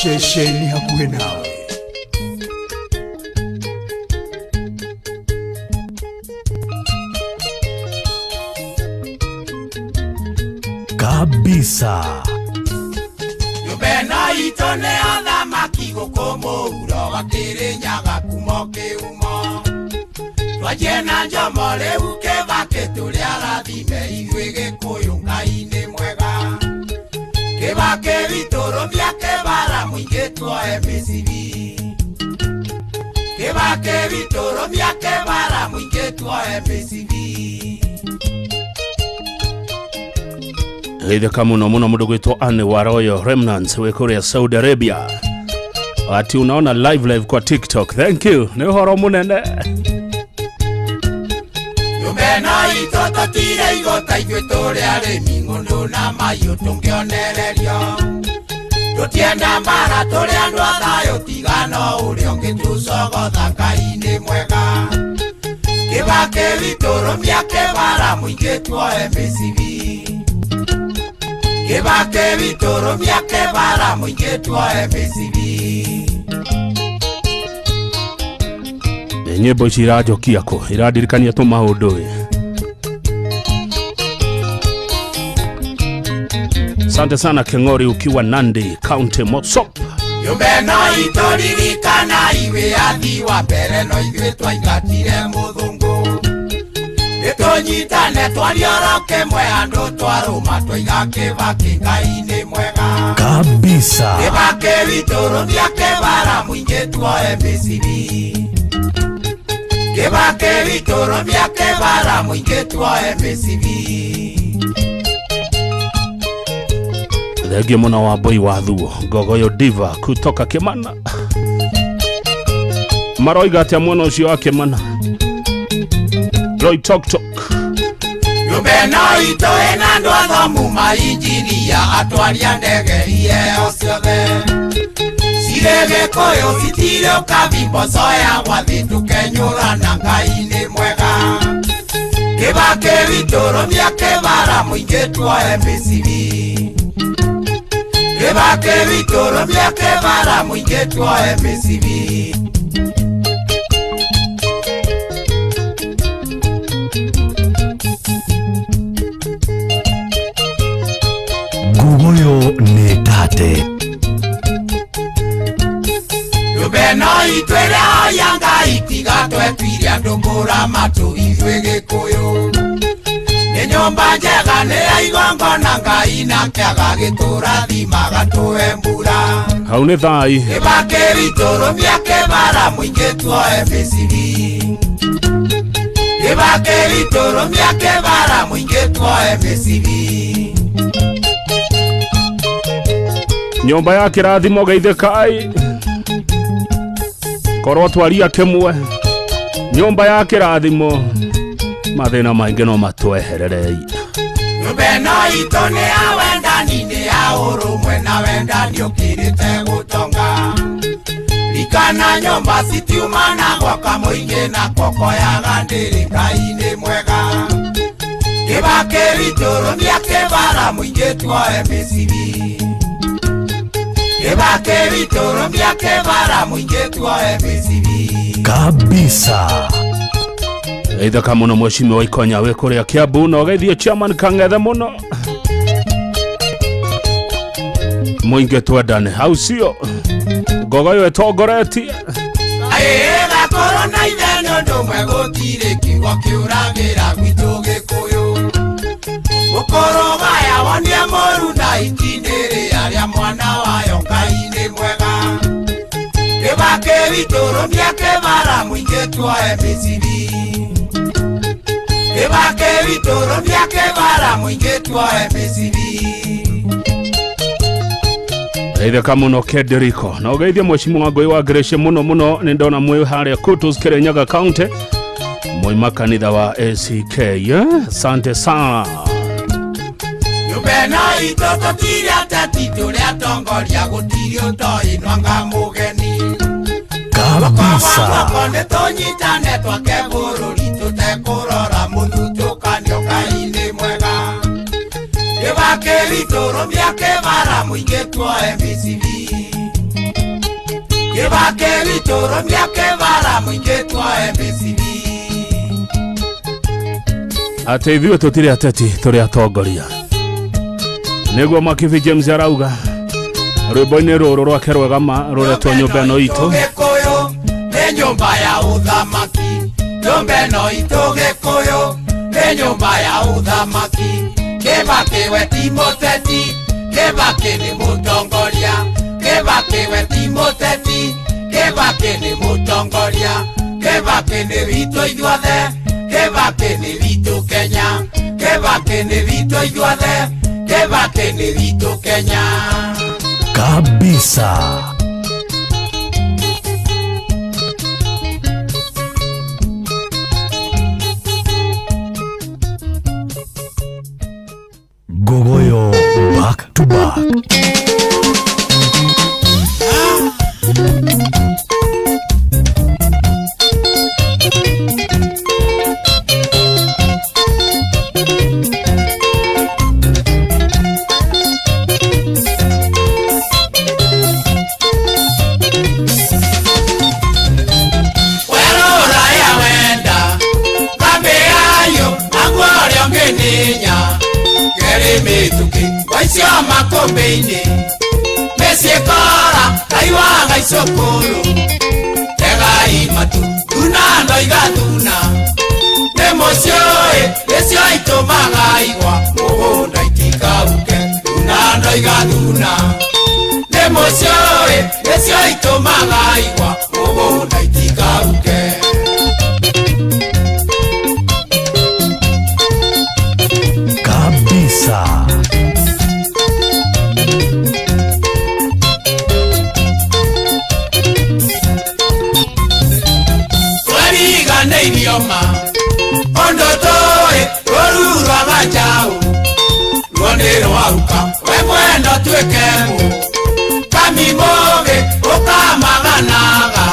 Ceceni hakuhĩ nawe. Kabisa. Nyũmba ĩno itũ itũ nĩ athamaki gũkũ mũhuro wa Kĩrĩnyaga kuma kĩhumo twanjie na Njomo rĩu Kĩbakĩ tũrĩ arathime ithuĩ Gĩkũyũ Ngai nĩ mwega Kĩbakĩ witũ rũmia kĩbara mũingĩ tuoe mĩcibi Kĩbakĩ witũ rũmia kĩbara mũingĩ tuoe mĩcibi. Geithĩka mũno mũno mũndũ gwĩtwo Anne wa Royal Remnants wĩ kũrĩa Saudi Arabia. Ati unaona live live kwa TikTok. Thank you. Nĩ ũhoro mũnene. Nyũmba ĩno itũ tũtirĩ igũta ithuĩ tũrĩ arĩmi ng'ũndũ na mahiũ tũngĩonererio tũtienda mbara tũrĩ andũ a thayũ tiga no ũrĩa ũngĩtũcogotha Ngai nĩ mwega Kĩbakĩ witũ rũmia kĩbara mũingĩ tuoe mĩcibi Kĩbakĩ witũ rũmia kĩbara mũingĩ tuoe mĩcibi. Nĩ nyĩmbo ici iranjokia kũ irandirikania tũ maũndũ ĩ. Asante sana Keng'ori ukiwa Nandi County Mosop. Nyũmba ĩno itũ ririkana iwĩathi wa mbere no ithuĩ twaingatire mũthũngũ nĩtũnyitane twarie oro kĩmwe andũ twarũma twaiga Kĩbakĩ Ngai nĩ mwega kabisa. Kĩbakĩ witũ rũmia kĩbara mũingĩ tuoe mĩcibi Kĩbakĩ witũ rũmia kĩbara mũingĩ tuoe mĩcibi. Thengio mũno wa Mbui wa Thuo Ngogoyo Diva kutoka Kimana. Maroiga atĩa mwena ũcio wa Kimana? Loitoktok. Nyũmba ĩno itũ ĩna andũ athomu mainjinia atwari a ndege iheo ciothe cirĩ Gĩkũyũ citirĩ ũkabi mboco ya gwathi tũkenyũrana Ngai nĩ mwega Kĩbakĩ witũ rũmia kĩbara mũingĩ tuoe mĩcibi Kĩbakĩ witũ rũmia kĩbara mũingĩ tuoe mĩcibi. Ngugoyo nĩ tate. Nyũmba ĩno itũ ĩrĩa Ngai tiga twetuire andũ mũramatũ ithuĩ Gĩkũyũ nĩ nyũmba njega nĩ ya igongona Ngai nake agagĩtũrathima gatũhe mbura Hau nĩ thai. Kĩbakĩ witũ rũmia kĩbara mũingĩ tuoe mĩcibi Kĩbakĩ witũ rũmia kĩbara mũingĩ tuoe mĩcibi. Nyũmba ya kĩrathimo geithĩkai korwo twaria kĩmwe nyũmba ya kĩrathimo mathĩna maingĩ no matwehererei. Nyũmba ĩno itũ nĩ ya wendani nĩ ya ũrũmwe na wendani ũkĩrĩte gũtonga rikana nyũmba citiumana gwaka mũingĩ na kokoyaga ndĩrĩ Ngai nĩ mwega Kĩbakĩ witũ rũmia kĩbara mũingĩ tuoe mĩcibi Kĩbakĩ witũ rũmia kĩbara mũingĩ tuoe mĩcibi kabisa. Geithĩka mũno mheshimiwa Ikonya wĩ kũrĩa Kiambu na ũgeithie chairman Kang'ethe mũno mũingĩ twendane hau sio Ngogoyo ĩtongoretie. Gakorwo na ithe nĩ ũndũ ũmwe gũtirĩ kiugo kĩũragĩra gwitũ Gĩkũyũ mũkũrũgaya wonie mũru na itinĩ rĩa mwana wayo Ngai nĩ mwega Kĩbakĩ witũ rũmia kĩbara mũingĩ tuoe mĩcibi Kĩbakĩ witũ rũmia kĩbara mũingĩ tuoe mĩcibi. Geithĩka mũno Kenderiko na ũgeithie mheshimiwa Ngũi wa Grace mũno mũno nĩ ndona mwĩ harĩa Kutus Kirinyaga County mwĩ kanitha wa ACK. Asante sana. Nyũmba ĩno itũ tũtirĩ ateti tũrĩ atongoria gũtirĩ ũtoĩ nwanga mũgeni kabisa. Guoko nĩ tũnyitane twake bũrũri tũtekũrora mũthutũkanio Ngai nĩ mwega Kĩbakĩ witũ rũmia kĩbara mũingĩ tuoe mĩcibi Kĩbakĩ witũ rũmia kĩbara mũingĩ tuoe mĩcibi. Atĩ ithuĩ tũtirĩ ateti tũrĩ atongoria nĩguo Makibi James arauga. Rwĩmbo-inĩ rũrũ rwake rwega ma rũretwo nyũmba ĩno itũ. Gĩkũyũ nĩ nyũmba ya ũthamaki, nyũmba ĩno itũ Gĩkũyũ nĩ nyũmba ya ũthamaki. Kĩbakĩ we ti mũteti, Kĩbakĩ nĩ mũtongoria, Kĩbakĩ we ti mũteti, Kĩbakĩ nĩ mũtongoria, Kĩbakĩ nĩ witũ ithuothe, Kĩbakĩ nĩ witũ Kenya, Kĩbakĩ nĩ witũ ithuothe, Kĩbakĩ nĩ witũ Kenya. Kabisa. Gogoyo back to back. Makombeini mesiekora kaiwaga icukuru tegai matu thuna noigathuna nĩ mũciũĩ nĩcio itũmaga igwa mũgũnda itikauke thuna noigathuna nĩ mũciũĩ nĩcio itũmaga igwa mũgũnda itikauke. Kabisa. Ondo toe rũrua gajau ruonĩ rwaruka we mwendo tuĩke mũ kami mũgĩ ũkamaganaga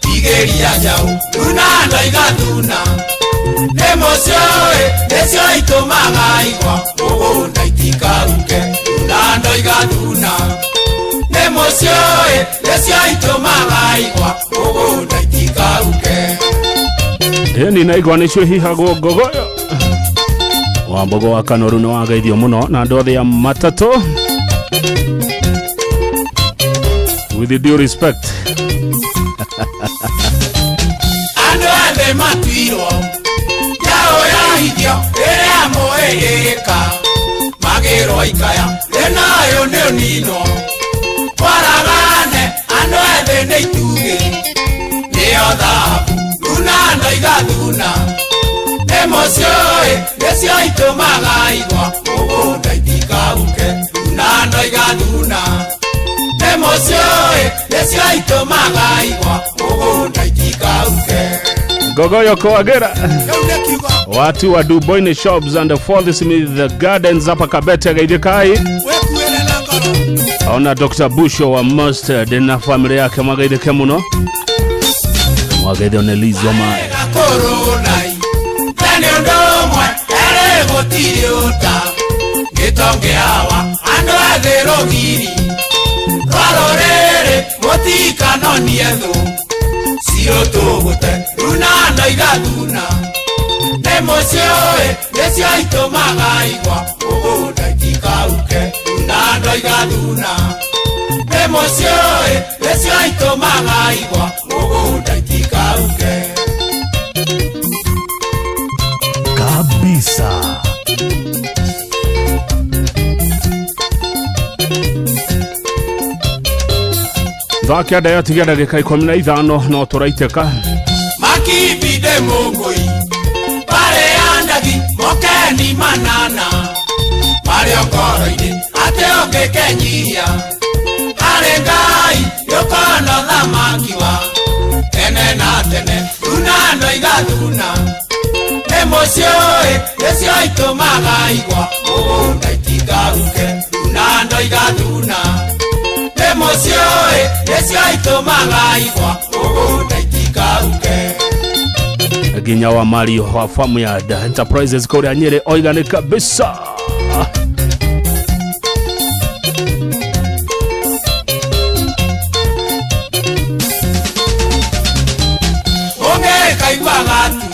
tigĩria njaũ thuna ndoigathuna nĩ mũciũĩ nĩcio itũmaga igwa mũgũnda itikauke thuna ndoigathuna nĩ mũciũĩ nĩcio itũmaga igwa mũgũnda itikauke. Ĩni na igwa nĩcio hihagwo Ngogoyo. Wambogo wa Kanoru nĩ wageithio mũno na andũ othe a matatũ. With due respect. Andũ othe matuirwo njaũ yahithio ĩrĩa mũĩĩka magĩrwo ikaya thĩna ũyũ nĩ ũninwo kwaragane andũ ethĩ nĩ itugĩ nĩo thahabu thuna noigathuna nĩ mũciũĩ nĩcio itũmaga igwa mũgũnda itikauke thuna noigathuna nĩ mũciũĩ nĩcio itũmaga igwa mũgũnda itikauke. Ngogoyo Koagera. Watu wa Duboini Shops and the Fourth Smith Gardens hapa Kabete gaithikai. Ona Dr. Busho wa Mustard na familia yake magaithike muno. Mwagaithio nĩ Liz wa Mae. Koronai tene ũndũ ũmwe erĩ gũtirĩ ũta gĩtonge hawa andũ ethĩ rũgiri rwa rũrĩrĩ mũtikanonie thũ cirũ tũgũte thuna noigathuna nĩ mũciũĩ nĩcio itũmaga igwa mũgũnda itikauke thuna noigathuna nĩ mũciũĩ nĩcio itũmaga igwa mũgũnda itikauke. Kabisa. Thaa kenda yatigia ndagĩka 15 no tũraitĩka. Makibide mũngũi barĩ andagi mokeni manana marĩ ngoro-inĩ atĩ ũngĩkenyihia harĩ Ngai nĩũkona ũthamaki wa tene na tene thuna noigathuna nĩ mũciũĩ nĩcio itũmaga igwa mũgũnda itikauke thuna noigathuna nĩ mũciũĩ nĩcio itũmaga igwa mũgũnda itikauke. Nginya wa Mario wa Farmyard Enterprises kũrĩa Nyĩrĩ oigane kabisa. Ũngĩkaigua gatu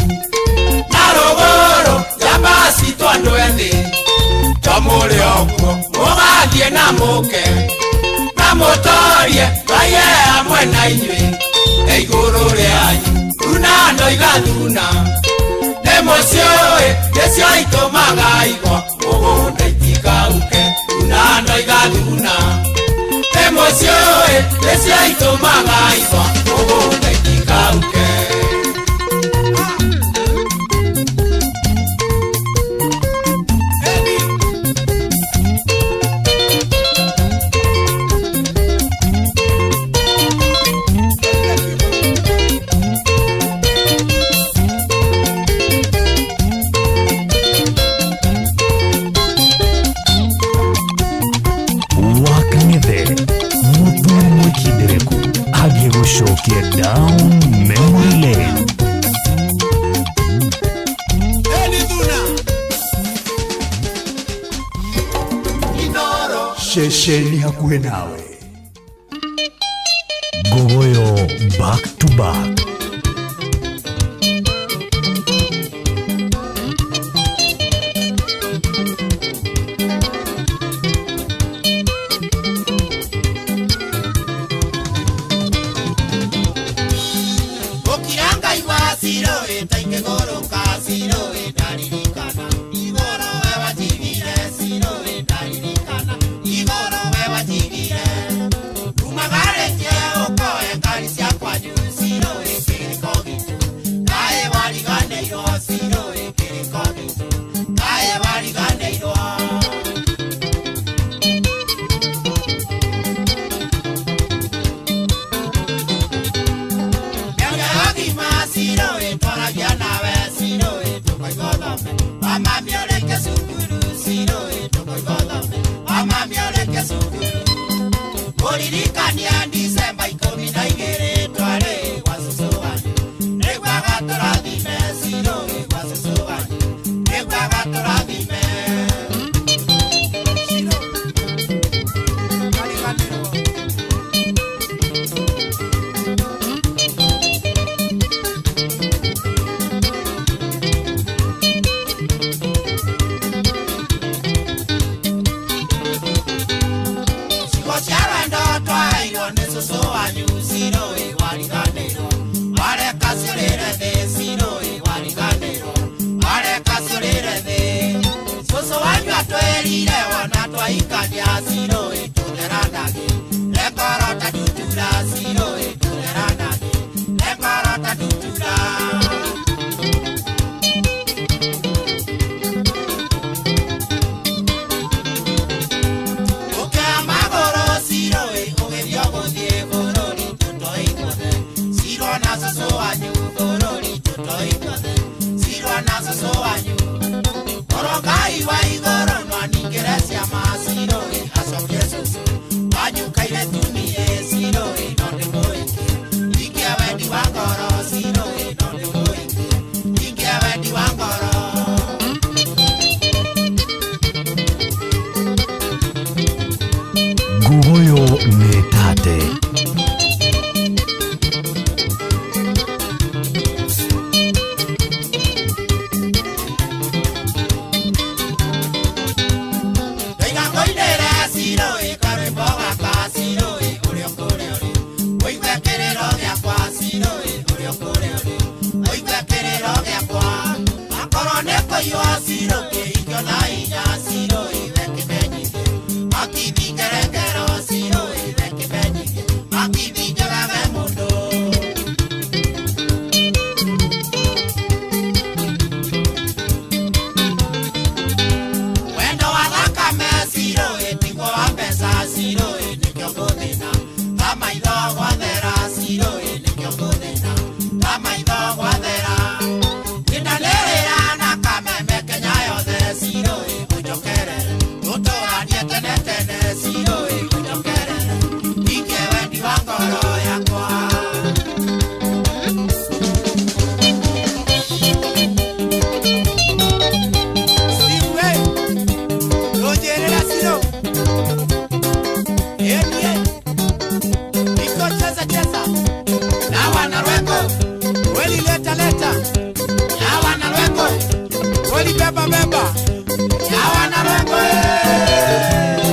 na rũgũrũ njamba citũ andũ ethĩ to mũrĩ okuo mũgathiĩ na mũke na Mũtorie Ngai e hamwe na inyuĩ e igũrũ rĩanyu thuna ndoiga thuna nĩ mũciũĩ nĩcio itũmaga igwa mũgũnda itikauke thuna ndoiga thuna nĩ mũciũĩ nĩcio itũmaga igwa mũgũnda itikauke. Agĩgũcokia down memory lane. Ceceni hakuhĩ nawe. Ngogoyo back to back.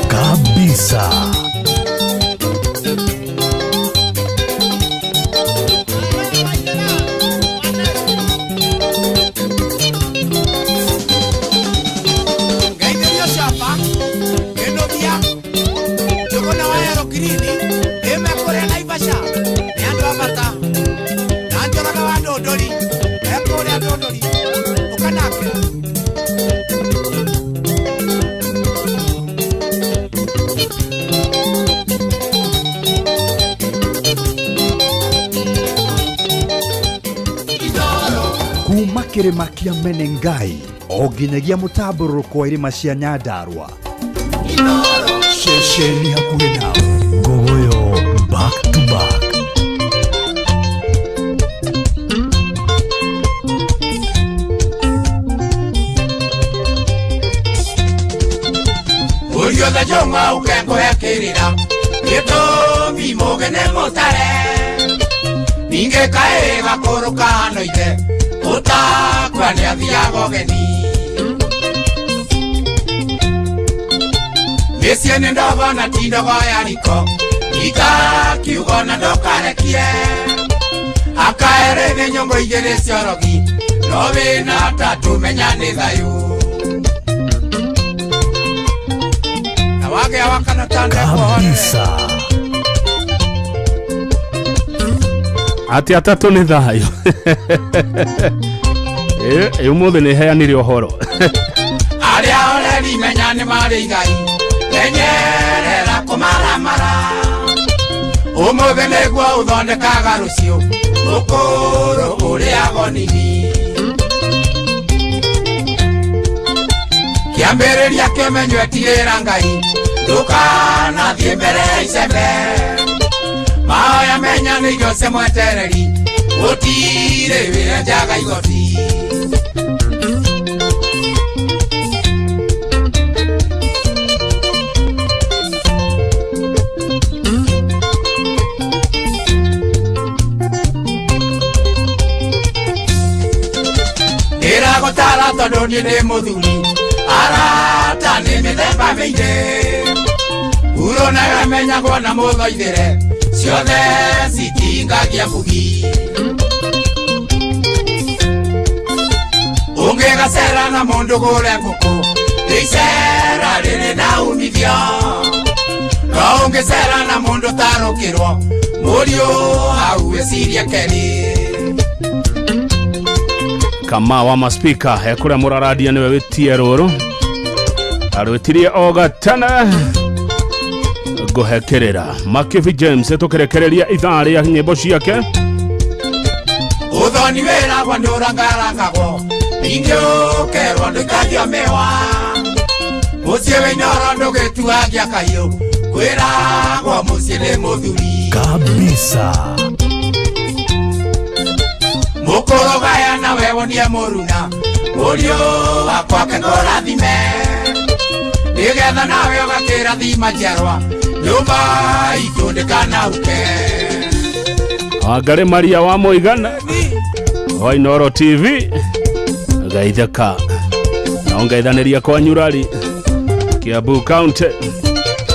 Kabisa. Green ime kũrĩa Naivasha nĩ andũ a bata na Njoroge wa Ndũndũri e kũrĩa Ndũndũri ũkanake. Kuma kĩrĩma kĩa Menengai o nginyagia mũtambũrũrũko wa irĩma cia Nyandarua, ceceni hakuhĩ nawe. Ngogoyo back to back. Ũriothe njũng'wa ũke ngũhe kĩrĩra gĩtũmi mũgene mũtare ningĩ kaĩ gakũrũ kahana ithe ũtakua nĩathiaga ũgeni. Mĩciĩ nĩ ndogo na ti ndogo ya riko ika kiugo na ndũkarekie akaere nĩ nyũngũ igĩrĩ cia ũrogi no wĩna tatũ menya nĩ thayũ na wagĩa wa kana ta Kabisa. Atĩ atatũ nĩ thayũ. Ĩ ũmũthĩ nĩ heanire ũhoro. Arĩa oreri menya nĩ marĩ igai menyerera kũmaramara ũmũthĩ nĩguo ũthondekaga rũciũ mũkũrũ ũrĩago nini. Kĩambĩrĩria kĩmenywo etigĩra Ngai ndũkanathiĩ mbere ya icembe mahoya menya nĩ irio cia mwetereri gũtirĩ wĩra njaga igoti. Ndĩragũtara tondũ niĩ ndĩ mũthuri arata nĩ mĩthemba mĩingĩ huro nayo ĩmenyagwo na mũthoithĩre ciothe citingagia bugi. Ũngĩgacera na mũndũ gũre ngũkũ nĩ icera rĩrĩ na umithio no ũngĩcera na mũndũ ũtarũkĩrwo mũriũ hau wĩcirie kerĩ. Kama wa maspika ekũrĩa mũraradia nĩwe wĩtie rũrũ arwĩtirie o gatene ngũhekĩrĩra Makibi James tũkĩrekereria ithaa rĩa nyĩmbo ciake. Ũthoni wĩragwo nĩũrangarangagwo ningĩ ũkerwo ndũikagio mĩwa mũciĩ wĩinoro ndũgĩtuagia kahiũ kwĩragwo mũciĩ nĩ mũthuri Kabisa. Mũkũrũ gaya nawe wonie mũruna mũriũ wakwa ke kũrathime nĩgetha nawe ũgakĩrathima njiarwa nyũmba itũ ndĩkanahuke. Wangarĩ Maria wa Mũigana wa Inooro TV gaitheka na ongeithanĩria kwa Nyurari Kiambu County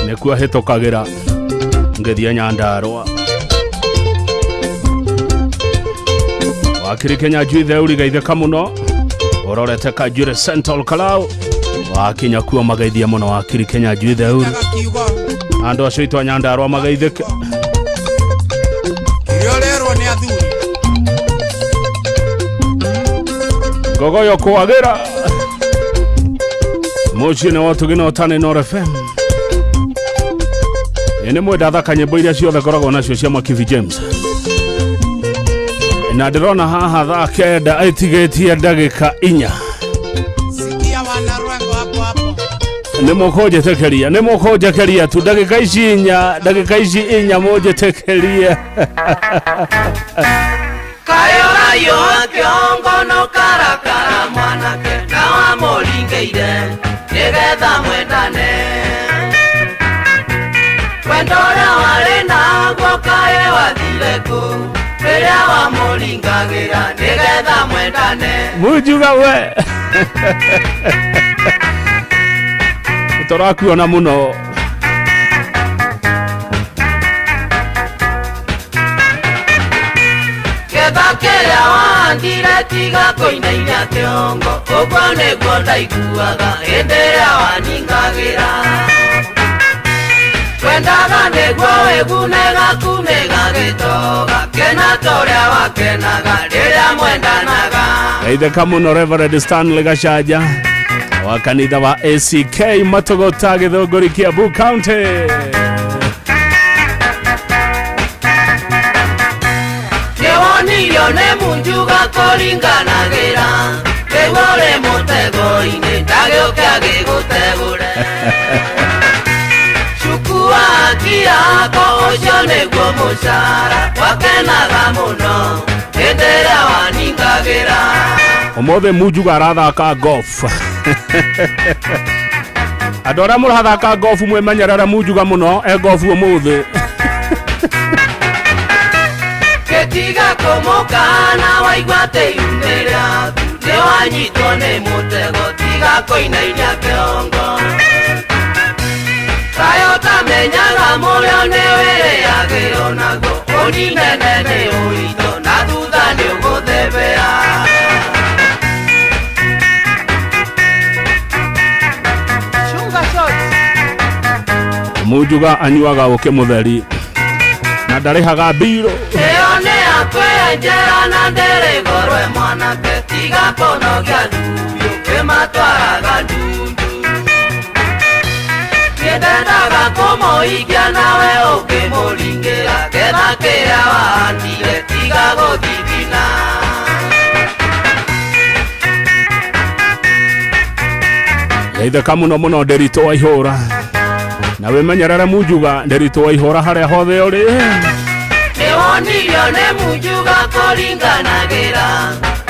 nĩkuo hĩtũkagĩra ngĩthiĩ Nyandarua. Wakiri Kenya Njui Theuri gaitheka mũno ũrorete Kanjuĩrĩ Central Kalau wakinya kuo magaithia mũno Wakiri Kenya Njui Theuri andũ acio itwa Nyandarua magaithĩke. Kĩrĩa ũrerwo nĩ athuri Ngogoyo kwagĩra mũciĩ nĩ wotugi na ũtane Inooro FM. Ĩ nĩ mwenda thaka nyĩmbo iria ciothe ngoragwo nacio cia Makibi James na ndĩrona haha thaa 9 ĩtigĩtie ndagĩka 4. Sikia wana rwengo hapo hapo. Nĩ mũkũnjĩtĩkĩria nĩ mũkũnjĩkĩria tu ndagĩka ici 4 ndagĩka ici 4 mũnjĩtĩkĩrie. Kayorayo kĩongo karakara mwanake na wamũringĩire nĩgetha mwendane wendo ũrĩa warĩ naguo kaĩ wathire kũ rĩrĩa wamũringagĩra nĩgetha mwendane. Mujuga we tũrakuona mũno. Ketha kĩrĩa wahandire tiga kũinainia kĩongo ũguo nĩguo ndaiguaga hĩndĩ ĩrĩa waningagĩra. Endaga nĩguo wĩgune gaku nĩ gagĩtoga kena torĩa wakenaga rĩrĩa mwendanaga. Geithĩka mũno Reverend Stanley Gachanja wa kanitha wa ACK Matogota Gĩthũngũri Kiambu County. Nĩwonirio nĩ munjuga kũringanagĩra rĩu ũrĩ mũtego-inĩ ndagĩũke agĩgũtegũre. Chukua haki yako ũcio nĩguo mũcara wakenaga mũno hĩndĩ ĩrĩa waningagĩra. Ũmũthĩ Munjuga arathaka golf. Andũ arĩa mũrathaka golf mwĩmenyerere Munjuga mũno e golf ũmũthĩ. Gĩtiga kũmũkana waigua atĩ iumĩ rĩaku nĩwanyitwo nĩ mũtego tiga kũinainia kĩongo. Kayo tamenyaga mũrĩo nĩwĩrĩagĩrwo naguo ũninene nĩ ũritũ na thutha nĩũgũthebea. Chunga shots. Munjuga anyuaga ũkĩ mũtheri na ndarĩhaga mbirũ. Ĩyo nĩ yakwenjera na ndĩrĩ goro ĩ mwanake tiga kũnogia ndumbi ũkĩmatwaraga ndundu. Nĩndendaga kũmũikia nawe ũkĩmũringĩra getha kĩrĩa wahandire tiga gũthithina. Geithĩka mũno mũno Ndĩritũ wa ihũra na wĩmenyerere Munjuga Ndĩritũ wa ihũra harĩa hothe ũrĩ. Nĩwonirio nĩ Munjuga kũringanagĩra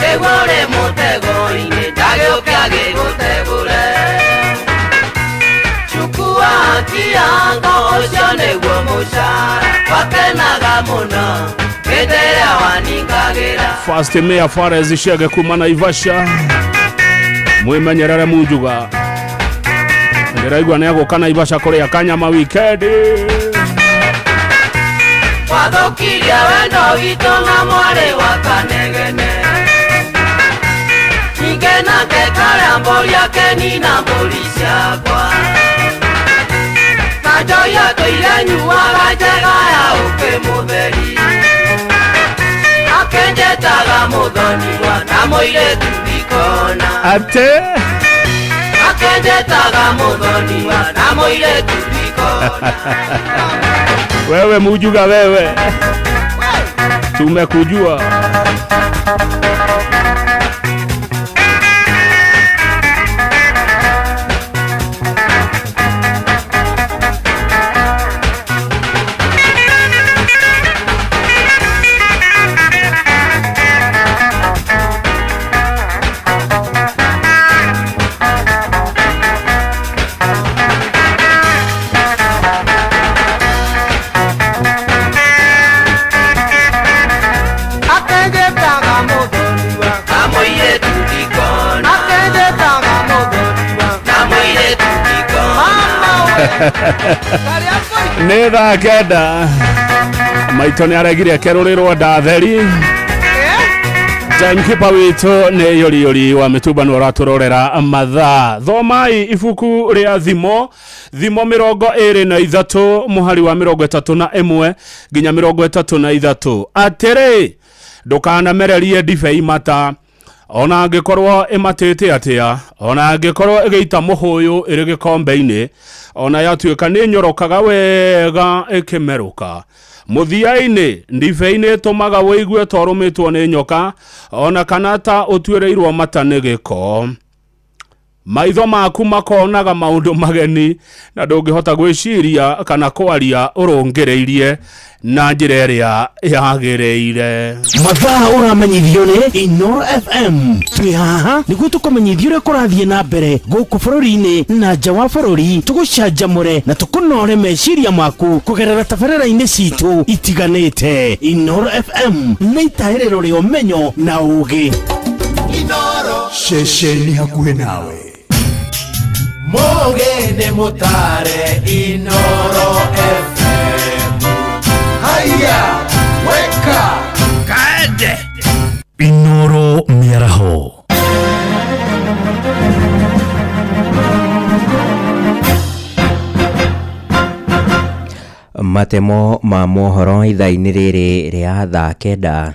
nĩguo ũrĩ mũtego-inĩ ndagĩũke agĩgũtegũre. Chukua haki yako ũcio nĩguo mũcara wakenaga mũno hĩndĩ ĩrĩa waningagĩra. First Mayor Fares Shege kuma Naivasha mwĩmenyerere Munjuga ndĩraigua nĩegũka Naivasha kũrĩa kanyama weekend. Wathũkirie wendo witũ na mwarĩ wa Kanegene ningĩ nake karĩa mbũri akenina mbũri ciakwa na njohi atũire nyuaga njega ya ũkĩ mũtheri akenjetaga mũthoniwa na mũirĩtu ndikona. Atĩ akenjetaga mũthoniwa na mũirĩtu ndikona. Wewe Munjuga wewe tumekujua. Nĩ thaa 9 maitũ nĩ aregire kerũrĩrwo ndatheri. Timekeeper witũ nĩ yũriyũri wa mĩtumba nĩ ũratũrorera mathaa. Thomai ibuku rĩa thimo thimo 23 mũhari wa 31 nginya 33. Atĩrĩ ndũkanamererie ndibei mata ona angĩkorwo ĩmatĩte atĩa ona angĩkorwo ĩgĩita mũhũyũ ĩrĩ gĩkombe-inĩ ona yatuĩka nĩ nyorokaga wega ĩkĩmerũka. Mũthia-inĩ ndibei nĩ ĩtũmaga wĩigue ta ũrũmĩtwo nĩ nyoka ona kana ta ũtuĩrĩirwo mata nĩ gĩko. Maitho maku makonaga maũndũ mageni na ndũngĩhota gwĩciria kana kwaria ũrũngĩrĩirie na njĩra ĩrĩa yagĩrĩire. Mathaa ũramenyithio nĩ Inoro FM. Twĩ haha nĩguo tũkũmenyithie ũrĩa kũrathiĩ na mbere gũkũ bũrũri-inĩ na nja wa bũrũri, tũgũcanjamũre na tũkũnore meciria maku kũgerera tabarĩra-inĩ citũ itiganĩte. Inoro FM nĩ itahĩrĩro rĩa ũmenyo na ũũgĩ. Inoro ceceni hakuhĩ nawe. Mũgĩ nĩ mũtare Inoro FM. Haya, weka kaende. Inoro mĩaraho. Matemo ma mohoro ithaa-inĩ rĩrĩ rĩa thaa 9.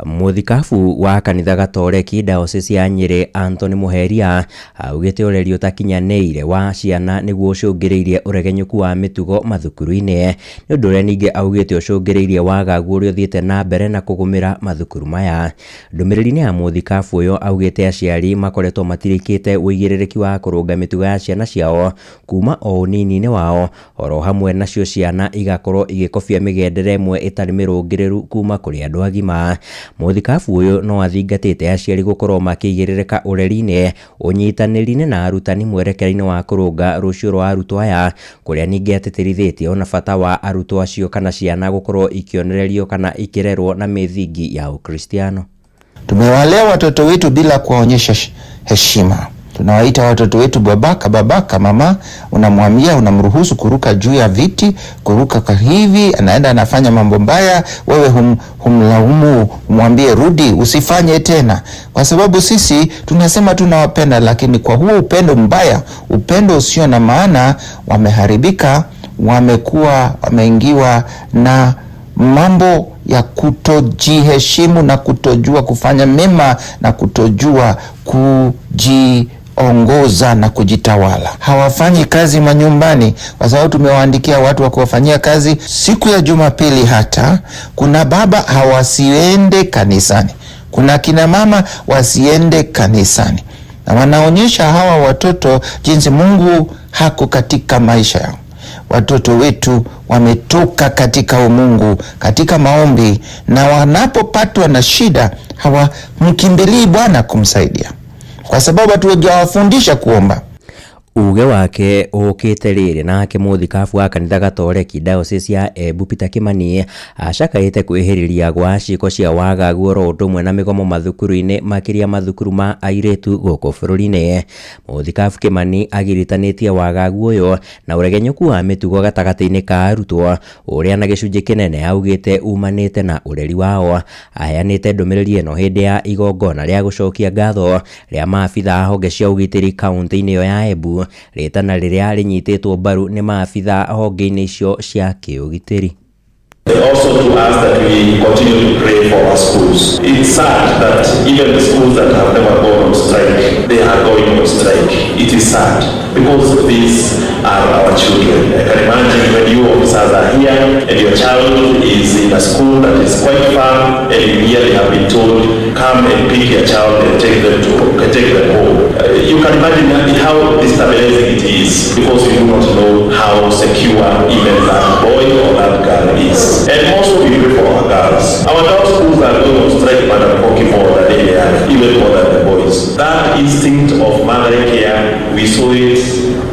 Mũthikabu wa kanitha Gatoreki Diocese ya Nyĩrĩ Anthony Muheria augĩte ũreri ũtakinyanĩire wa ciana nĩguo ũcũngĩrĩirie ũregenyũku wa mĩtugo mathukuru-inĩ, nĩ ũndũ ũrĩa ningĩ augĩte ũcũngĩrĩirie wagagu ũrĩa ũthiĩte na mbere na kũgũmĩra mathukuru maya. Ndũmĩrĩri-inĩ ya mũthikabu ũyũ augĩte aciari makoretwo matirikĩte ũigĩrĩrĩki wa kũrũnga mĩtugo ya ciana ciao kuma o ũnini-inĩ wao, oro hamwe nacio ciana igakorwo igĩkobia mĩgendere ĩmwe ĩtarĩ mĩrũngĩrĩru kuma kũrĩ andũ agima. Mũthikabu ũyũ no athingatĩte aciari gũkorwo makĩigĩrĩrĩka ũreri-inĩ, ũnyitanĩri-inĩ na arutani mwerekera-inĩ wa kũrũnga rũciũ rwa arutwo aya, kũrĩa ningĩ atĩtĩrithĩtie ona bata wa arutwo acio kana ciana gũkorwo ikĩonererio kana ikĩrerwo na mĩthingi ya Ũkristiano. Tumewalea watoto wetu bila kuwaonyesha heshima. Tunawaita watoto wetu babaka, babaka, mama. Unamwambia, unamruhusu kuruka juu ya viti, kuruka kwa hivi, anaenda anafanya mambo mbaya, wewe humlaumu, umwambie rudi, usifanye tena. Kwa sababu sisi tunasema tunawapenda, lakini kwa huo upendo mbaya, upendo usio na maana, wameharibika, wameingiwa na mambo ya kutojiheshimu na kutojua kufanya mema na kutojua kujiongoza na kujitawala. Hawafanyi kazi manyumbani kwa sababu tumewaandikia watu wa kuwafanyia kazi. Siku ya Jumapili hata kuna baba hawasiende kanisani, kuna kina mama wasiende kanisani, na wanaonyesha hawa watoto jinsi Mungu hako katika maisha yao. Watoto wetu wametoka katika umungu, katika maombi, na wanapopatwa na shida hawamkimbilii Bwana kumsaidia, kwa sababu hatujawafundisha kuomba. Uge wake ũkĩte rĩrĩ nake mũthikabu wa kanitha Gatoreki Diocese ya Embu Peter Kimani acakaĩte kwĩhĩrĩria gwa ciĩko cia wagagu oro ũndũ ũmwe na mĩgomo mathukuru-inĩ, makĩria mathukuru ma airĩtu gũkũ bũrũri-inĩ. Mũthikabu Kimani agiritanĩtie wagagu ũyũ na ũregenyũku wa mĩtugo gatagatĩ-inĩ ka arutwo, ũrĩa na gĩcunjĩ kĩnene augĩte umanĩte na ũreri wao. Aheanĩte ndũmĩrĩri ĩno hĩndĩ ya igongona rĩa gũcokia ngatho rĩa maabitha a honge cia ũgitĩri kaũntĩ-inĩ ĩyo ya Embu, rĩtana rĩrĩa rĩnyitĩtwo mbaru nĩ maabitha honge-inĩ icio cia kĩũgitĩri. They also to ask that we continue to pray for our schools. It's sad that even the schools that have never gone on strike, they are going on strike. It is sad because these are our children. I can imagine when you officers are here and your child is in a school that is quite far, and you hear they have been told, come and pick your child and take them home. You can imagine how destabilizing it is, because you do not know how secure even that boy or that girl is. And also we pray for our girls. Our girls' schools are going on strike, Madam Koki, more than any other, even more than the boys. That instinct of motherly care, we saw it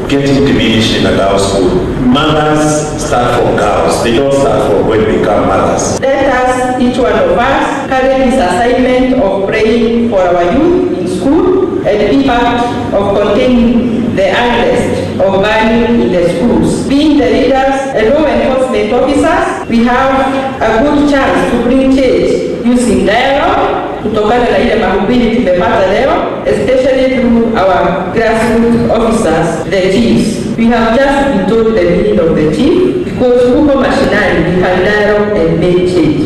getting diminished in a girls' school. Mothers start from girls. They don't start from when they become mothers. Let us, each one of us, carry this assignment of praying for our youth in school and be part of containing the unrest of burning in the schools. Being the leaders and law enforcement officers, we have a good chance to bring change using dialogue, kutokana na ile mahubiri tumepata leo, especially through our grassroots officers, the chiefs. We have just been told the meaning of the chief, because huko mashinani we can dialogue and make change.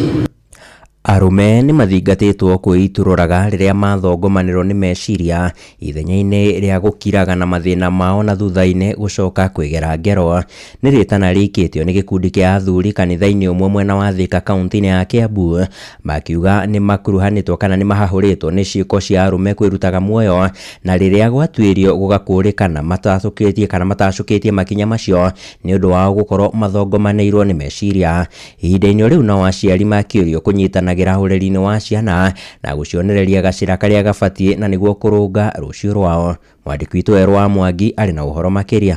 Arũme nĩ mathingatĩtwo kwĩitũrũraga rĩrĩa mathongomanĩrwo nĩ meciria ithenya-inĩ rĩa gũkiraga na mathĩna mao na thutha-inĩ gũcoka kwĩgera ngero. Nĩ rĩtana rĩikĩtio nĩ gĩkundi kĩa athuri kanitha-inĩ ũmwe mwena wa Thika kaũntĩ-inĩ ya Kiambu, makiuga nĩ makuruhanĩtwo kana nĩ mahahũrĩtwo nĩ ciĩko cia arũme kwĩrutaga muoyo, na rĩrĩa gwatuĩrio gũgakũrĩkana matacũkĩtie kana matacũkĩtie makinya macio nĩ ũndũ wao gũkorwo mathongomanĩirwo nĩ meciria. Ihinda-inĩ rĩu nao aciari makĩũrio kũnyitanagĩra ũreri-inĩ wa ciana na gũcionereria gacĩra karĩa gabatiĩ na nĩguo kũrũnga rũciũ rwao. Mwandĩki witũ Werũ wa Mwangi arĩ na ũhoro makĩria.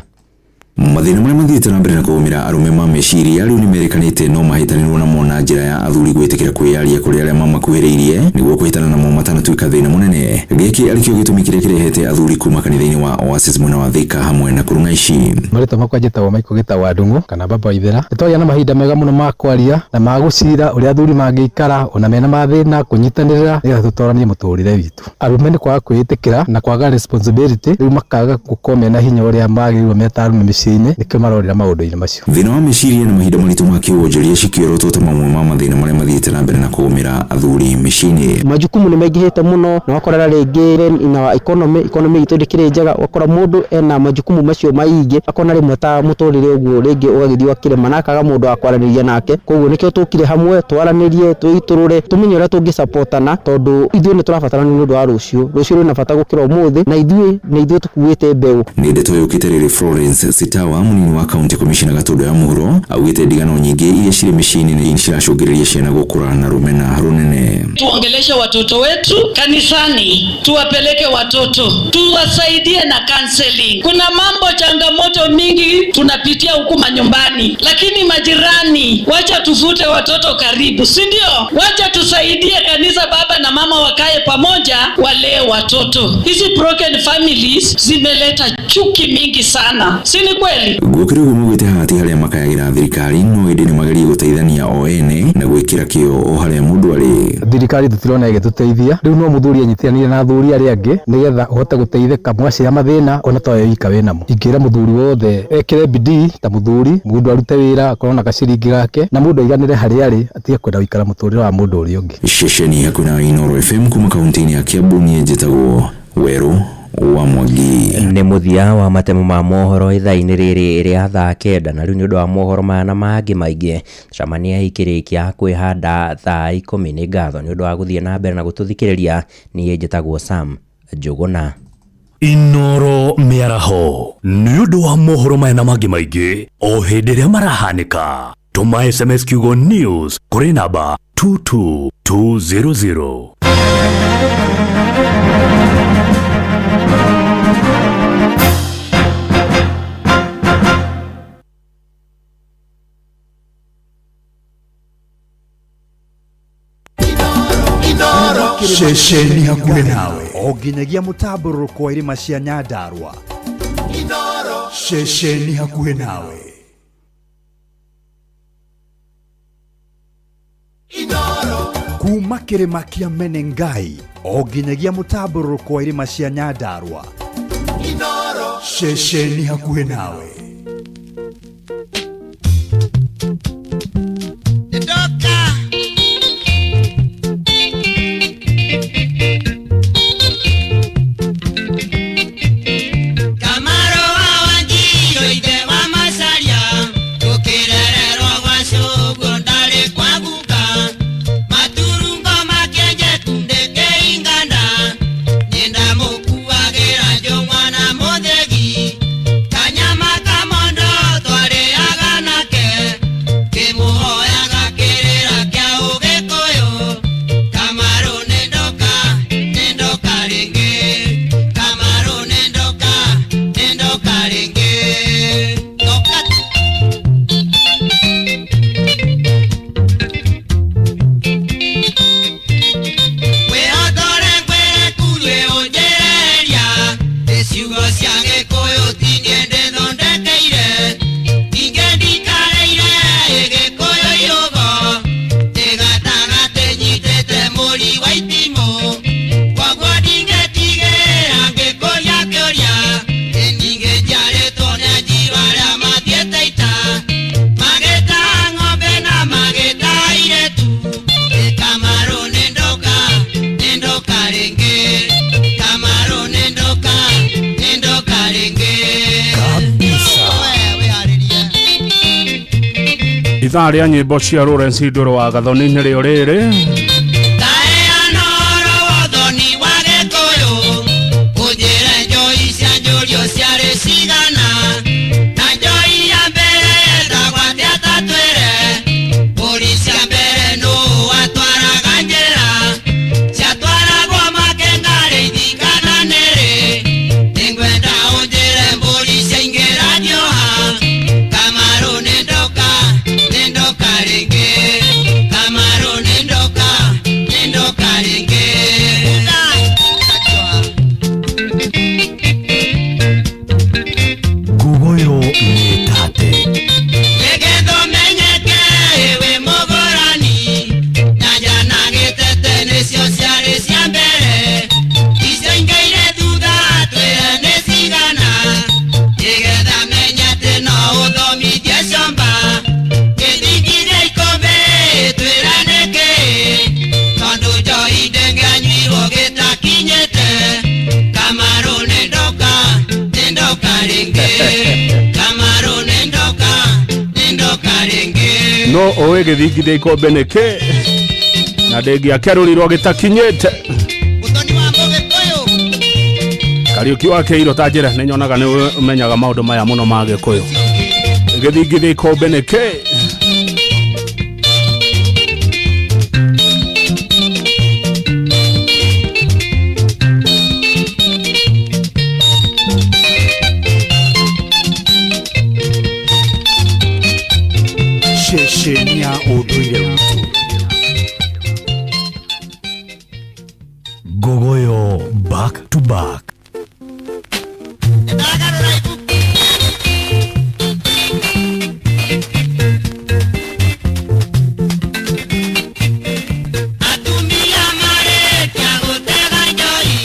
Mathĩna marĩa mathiĩte na mbere na kũgũmĩra arũme ma meciria rĩu nĩ merĩkanĩte no mahĩtanĩrwo namo na njĩra ya athuri gwĩtĩkĩra kwĩyaria kũrĩ arĩa mamakuhĩrĩirie nĩguo kũhĩtana namo matanatuĩka thĩna mũnene. Gĩkĩ arĩkĩo gĩtũmi kĩrĩa kĩrehete athuri kuma kanitha-inĩ wa Oasis mwena wa Thika hamwe na Kũrũng'a ici. Marĩtwa makwa njĩtagwo Michael Gĩta wa Ndung'u kana Baba Ithera. Nĩtwagĩa na mahinda mega mũno ma kwaria na ma gũcira ũrĩa athuri mangĩikara ona mena mathĩna, kũnyitanĩrĩra nĩgetha tũtoranie mũtũrĩre witũ. Arũme nĩ kwaga kwĩĩtĩkĩra na kwaga responsibility, rĩu makaga gũkorwo mena hinya ũrĩa magĩrĩirwo me ta arũme mĩciĩ. mĩciĩ-inĩ, nĩkĩo marorĩra maũndũ-inĩ macio. Thĩna wa meciria na mahinda maritũ ma kĩwonjoria cikĩorotwo ta mamwe ma mathĩna marĩa mathiĩte na mbere na kũgũmĩra athuri mĩciĩ-inĩ. Majukumu nĩ maingĩhĩte mũno na wakorera rĩngĩ in our economy itũ ndĩkĩrĩ njega, ũgakora mũndũ ena majukumu macio maingĩ, akona rĩmwe ta mũtũrĩre ũguo rĩngĩ ũgagĩthiĩ ũgakĩrema na akaga mũndũ wa kwaranĩria nake. Koguo nĩkĩo tũkire hamwe twaranĩrie, twĩitũrũre, tũmenye ũrĩa tũngĩsupportana, tondũ ithuĩ nĩ tũrabatarana nĩ ũndũ wa rũciũ. Rũciũ rwĩna bata gũkĩra ũmũthĩ, na ithuĩ nĩ ithuĩ tũkuĩte mbeũ. Nĩ ndeto yũkĩte rĩrĩ Florence Sitawa, mũnini wa county commissioner Gatũndũ ya mũhuro, augĩte ndigano nyingĩ iria cirĩ mĩciĩ-inĩ nĩ ciracũngĩrĩria ciana gũkũra na rũmena rũnene. Tuongeleshe watoto wetu kanisani, tuwapeleke watoto, tuwasaidie na counseling. Kuna mambo changamoto mingi tunapitia huku manyumbani, lakini majirani, wacha tuvute watoto karibu, si ndio? Wacha tusaidie kanisa, baba na mama wakae pamoja, walee watoto. Hizi broken families zimeleta chuki mingi sana, si ni kweli? Gũkĩrĩ ũguo maugĩte haha ti harĩa makayagĩra thirikari, no ĩndĩ nĩ magerie gũteithania o ene na gwĩkĩra kĩo o harĩa mũndũ arĩ. Thirikari tũtirona ĩgĩtũteithia, rĩu no mũthuri anyitĩranire na athuri arĩa angĩ nĩgetha ũhote gũteithĩka mwacira mathĩna ona to we wika wĩnamo. Ingĩra mũthuri wothe ekĩre bidii ta mũthuri, mũndũ arute wĩra akorwo na gaciringi gake, na mũndũ aiganĩre harĩa arĩ, atige kwenda gũikara mũtũrĩre wa mũndũ ũrĩa ũngĩ. Ceceni hakuhĩ na Inooro FM kuma kaunti-inĩ ya Kiambu, niĩ njĩtagwo Werũ wa Mwangi. Nĩ mũthia wa matemo ma mohoro ithaa-inĩ rĩrĩ rĩa thaa 9, na rĩu nĩ ũndũ wa mohoro maya na mangĩ maingĩ, cemania ikĩrĩkia kwĩhanda thaa 10. Nĩ ngatho nĩ ũndũ wa gũthiĩ na mbere na gũtũthikĩrĩria. Niĩ njĩtagwo Sam Njũgũna. Inooro mĩaraho nĩ ũndũ wa mohoro maya na mangĩ maingĩ o hĩndĩ ĩrĩa marahanĩka. Tũma SMS kiugo news kũrĩ namba 22200. Ceceni hakuhĩ nawe o nginyagia mũtambũrũko wa irĩma cia Nyandarua. Ceceni hakuhĩ nawe. Kuma kĩrĩma kĩa Menengai o nginyagia mũtambũrũko wa irĩma cia Nyandarua. Ceceni hakuhĩ nawe. Ithaa rĩa nyĩmbo cia Lawrence Ndũrũ wa Gathoni nĩrĩo rĩrĩ. Kamaru nendoka. No ũĩ gĩthingithia ikombe nĩkĩ na ndĩngĩakerũrirwo gĩtakinyĩte. Kariũki wa Kĩirũ ta njĩra nĩ nyonaga nĩ ũmenyaga maũndũ maya mũno ma Gĩkũyũ. Gĩthingithia ikombe nĩkĩ? Ceceni ya ũndũire witũ. Ngogoyo back to back. Atumia marĩkia gũtega njoi,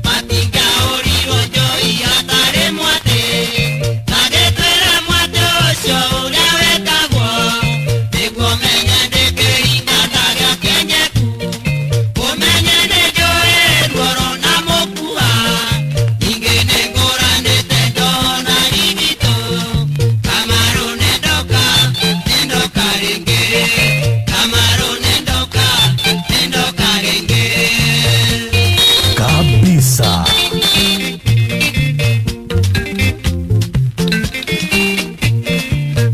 matingĩahũrirwo njoi hatarĩ mwatĩ. Magĩtwĩra mwatĩ ũcio ũrĩa wĩtagwo, nĩguo menye ndĩkĩringa ta gĩa kĩenyeku. Ũmenye nĩnjũĩ ruoro na mũkua, ningĩ nĩngũranĩte ndoho na rigito. Kamaru nĩndoka, nĩndoka rĩngĩ. Kamaru nĩndoka, nĩndoka rĩngĩ. Kabisa.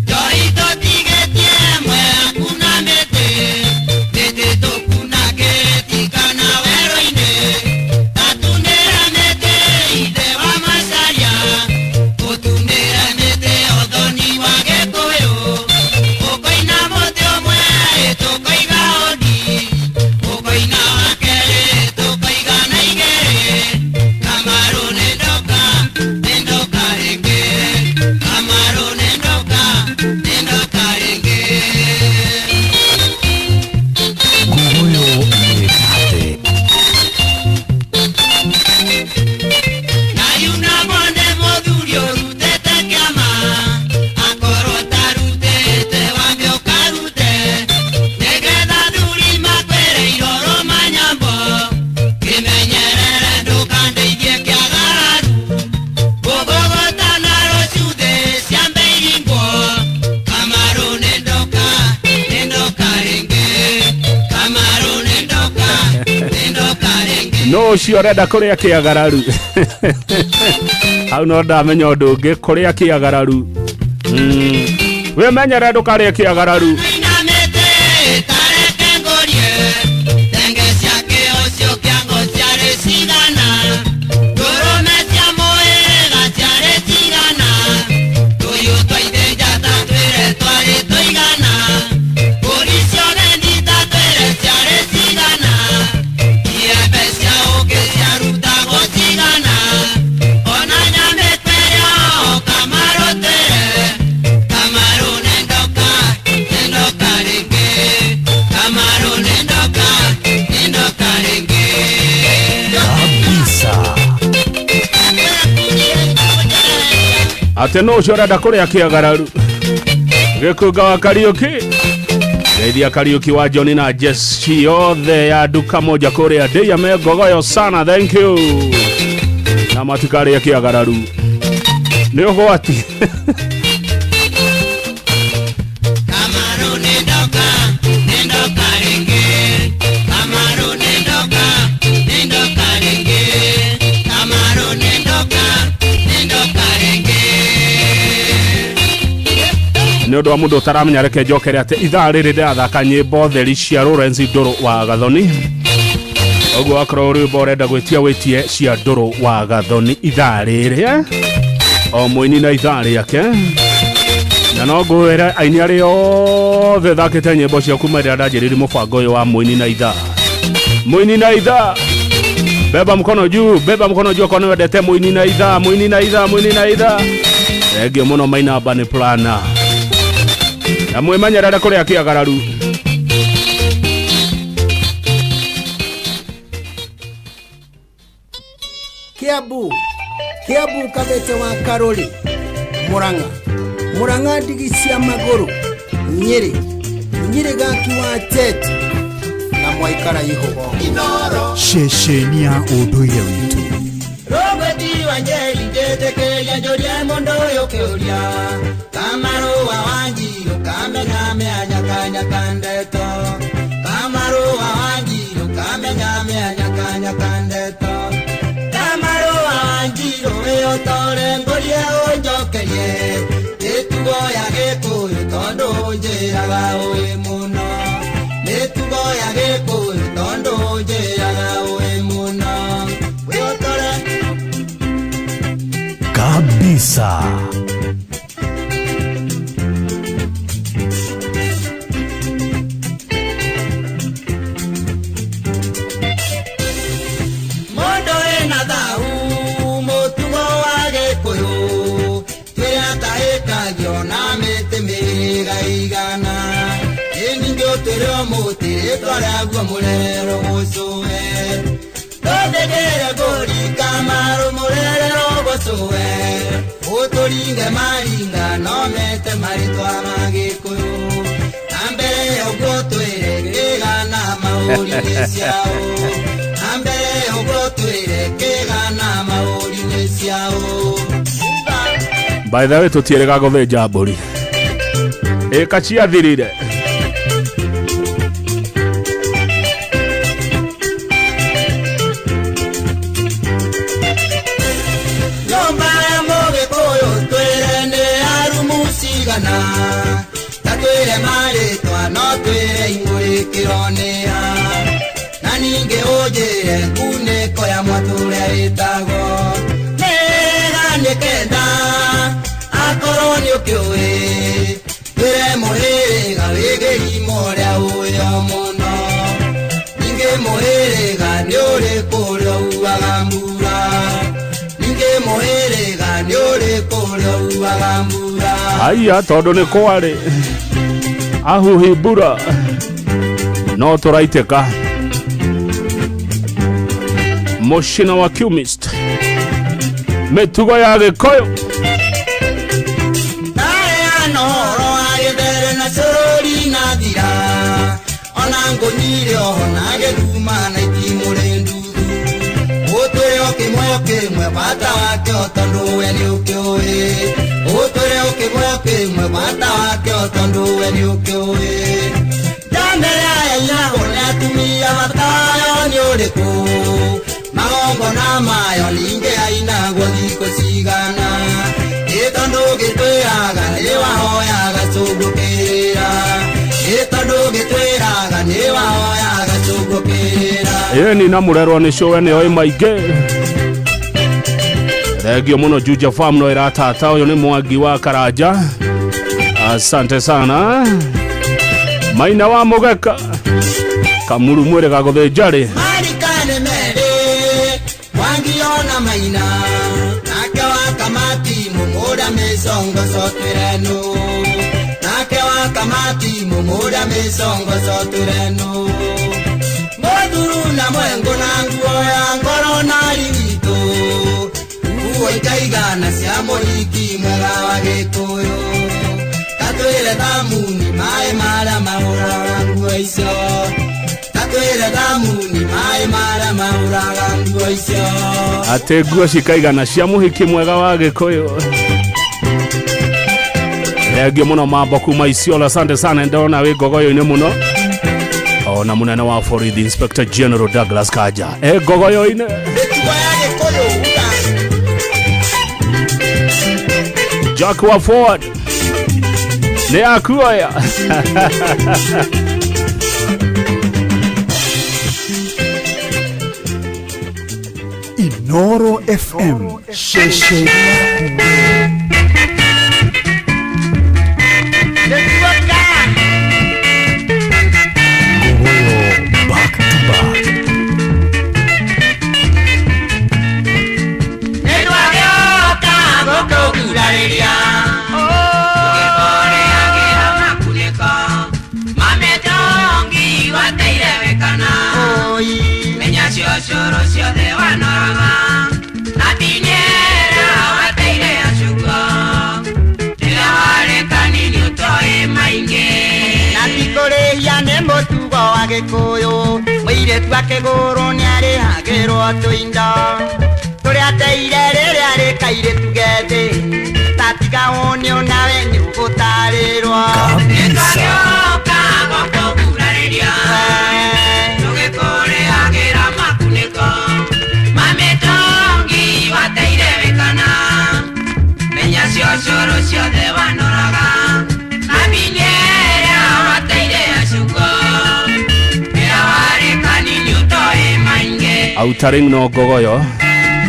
Njoi tũtigĩtie ĩmwe hakuna mĩtĩ, mĩtĩ tũkuna kĩrĩti kana werũ-inĩ. Tatunĩra mĩtĩ ithe wa Macharia, ũtunĩre mĩtĩ ũthoni wa Gĩkũyũ. Ũkoina mũtĩ ũmwe tũkoiga ũndi, ũkoina wa kerĩ tũkoiga na igĩrĩ. Kamaru nĩndoka, nĩndoka rĩngĩ. Kamaru nĩndoka, nĩndoka rĩngĩ. Ngogoyo mĩkate. Na yuna mwone mũthuri ũrutĩte kĩama, akorwo ũtarutĩte wambe ũkarute. Nĩgetha athuri makwĩre iroro manyambo, kĩmenyerere ndũkandeithie kĩagararu. Gũgũgũtana rũciũ thĩ ciambe iringwo, Kamaru nĩndoka, nĩndoka rĩngĩ. Kamaru nĩndoka, nĩndoka rĩngĩ. No ũcio ũrenda kũrĩa kĩagararu. Hau no ndamenya ũndũ ũngĩ kũrĩa kĩagararu. Wĩmenyere ndũkarĩe kĩagararu. Inamĩte tareke ngũrie, thenge ciake ũcio kĩango ciarĩ cigana, ndũrũme cia mũhĩrĩga ciarĩ cigana, tũyũ twa ithĩnja ta twĩre twarĩ tũigana, mbũri cia ũgendi ta twĩre ciarĩ cigana, iembe cia ũkĩ ciarutagwo cigana, ona nyamĩtwe ĩyo Kamaru twĩre, Kamaru nĩndoka, nĩndoka rĩngĩ. Kamaru nĩndoka, nĩndoka rĩngĩ. Kabisa. Atĩ no ũcio ũrenda kũrĩa kĩagararu. Gĩkũnga wa Kariũki. Geithia Kariũki wa John na Jesse yothe ya duka moja kũrĩa ndĩia me ngogoyo sana, thank you. Na matikarĩe kĩagararu. Nĩ ũgwati. Kamaru nĩndoka, nĩndoka rĩngĩ. Kamaru nĩndoka, nĩndoka rĩngĩ. Kamaru nĩndoka, nĩndoka rĩngĩ. Nĩ ũndũ wa mũndũ ũtaramenya reke njokere atĩ ithaa rĩrĩ ndĩrathaka nyĩmbo theri cia Lawrence Ndũrũ wa Gathoni. Ũguo wakorwo rwĩmbo ũrenda gwĩtia wĩtie cia Ndũrũ wa Gathoni ithaa rĩrĩ, o mũini na ithaa rĩake. Na no ngwĩre aini arĩa othe thakĩte nyĩmbo cia kuma rĩrĩa ndanjĩrĩirie mũbango ũyũ wa mũini na ithaa. Mũini na ithaa, beba mkono juu, beba mkono juu akorwo nĩwendete mũini na ithaa, mũini na ithaa, mũini na ithaa. Thengio mũno Maina Bani Plana. Na mwĩmenyerere kũrĩa kĩagararu. Kiambu, Kiambu kabete wa Karuri, Murang'a, Murang'a ndigi cia magũrũ, Nyĩrĩ, Nyĩrĩ gaki wa Tete na mwaikara ihũgo. Ceceni ya ũndũire witũ. Robert Wanjeri njĩtĩkĩria njũrie mũndũ ũyũ kĩũria, Kamaru wa Wanjiru. Kamenya mĩanya kanya kandeto. Kamarũa Wanjiru kamenya mĩanya kanya kandeto. Kamarũa Wanjiru wĩũtore ngũrie ũnjokerie. Mĩtugo ya Gĩkũyũ tondũ njĩraga ũĩ mũno. Mĩtugo ya Gĩkũyũ tondũ njĩraga ũĩ mũno. Wĩũtore Kabisa. Mũndũ wĩna thau mũtugo wa Gĩkũyũ twĩre atahĩkagio na mĩtĩ mĩrĩga igana. Ĩ ningĩ ũtwĩre ũmũtĩ rĩtwa rĩaguo mũrerero gũcũe. Tũthĩgĩre ngũri Kamaru mũrerero gũcũe. Ũtũringe maringa no mete marĩtwa ma Gĩkũyũ. Na mbere ũguo twĩre kĩgana maũri nĩ ciao. Na mbere ũguo twĩre kĩgana maũri nĩ ciao. By the way, tũtiĩrĩga gũthĩnja mbũri. Ĩka ciathirire. Nyũmba ya Mũgĩkũyũ twĩre nĩ ya rumu cigana. Ta twĩre marĩtwa no twĩre imũrĩkĩro nĩ ya. Na ningĩ ũnjĩre ngunĩko ya mwatũ ũrĩa ĩtagwo. Nĩga nĩ kenda akorwo nĩ ũkĩũĩ. Twĩre mũhĩrĩga wĩ gĩrimo ũrĩa ũĩo mũno. Ningĩ mũhĩrĩga nĩ ũrĩkũ ũrĩa uaga mbura. Ningĩ mũhĩrĩga nĩ ũrĩkũ ũrĩa uaga mbura. Haiya tondũ nĩ kwarĩ ahuhi mbura no tũraitĩka. Mũcina wa Chemist, mĩtugo ya Gĩkũyũ. Ndaheana ũhoro wa gĩthere na cũrũri na thira. Ona ngũnyire oho na gĩthuma na itimũ rĩ nduthu. Ũtwĩre o kĩmwe o kĩmwe bata wakĩo tondũ we nĩũkĩũĩ. Ũtwĩre o kĩmwe o kĩmwe bata wakĩo tondũ we nĩũkĩũĩ. Njambere aya inagwo nĩ atumia bata wayo nĩ ũrĩkũ. Magongona mayo ningĩ ainagwo thikũ cigana. Ĩ tondũ gĩtwĩraga nĩ wahoyaga cũngũkĩrĩra. Ĩ tondũ gĩtwĩraga nĩ wahoyaga cũngũkĩrĩra. Ĩni na mũrerwo nĩ cũwe nĩ oĩ maingĩ. Thengio mũno Juja Farm no ĩratata. Ũyũ nĩ Mwangi wa Karanja. Asante sana. Maina wa Mũgeka Kamuru mwĩrĩga gũthĩnja rĩ. Marikane merĩ Mwangi ona Maina. Nake wa kamati mũmũra mĩcongoco twĩrenu. Nake wa kamati mũmũra mĩcongoco twĩrenu. Mũthuru na mwengo na nguo ya ngoro na rigitũ. Nguo ikaigana cia mũhiki mwega wa Gĩkũyũ. Tatwĩre thamuni maĩ marĩa mahũraga nguo icio. Tatwĩre thamuni maĩ marĩa mahũraga nguo icio. Atĩ nguo cikaigana cia mũhiki mwega wa Gĩkũyũ. Thengio mũno mambo kuma Isiolo. Asante sana, ndona wĩ ngogoyo-inĩ mũno. Ona mũnene wa borithi Inspector General Douglas Kanja e ngogoyo-inĩ. Mĩtugo ya Gĩkũyũ uga. Jack wa Ford nĩ akuoya. Inoro FM ceceni Ngogoyo back to back. Nĩtwagĩoka gũkũgurarĩria. Tũgĩkũrĩagĩra makunĩko. Mamĩtũngi wateire wĩkana. Menya cũcũrũ ciothe wanoraga. Na tinyera wateire acũguo. Rĩrĩa warĩ kanini ũtoĩ maingĩ. Na ti kũrĩhia nĩ mũtugo wa Gĩkũyũ. Mũirĩtu akĩgũrwo nĩarĩhagĩrwo tũindo. Tũrĩa ateire rĩrĩa arĩ kairĩtu gethĩ. Tatiga wone onawe nĩ ũgũtarĩrwo. Nĩtwagĩũka gũkũgurarĩria tũgĩkũrĩagĩra makunĩko mamĩtongi wateire wĩkana menya ciocũrũ ciothe wanoraga na binyera wateire acuko wĩra warĩ kanini ũtoĩ maingĩ. Autaring no Ngogoyo.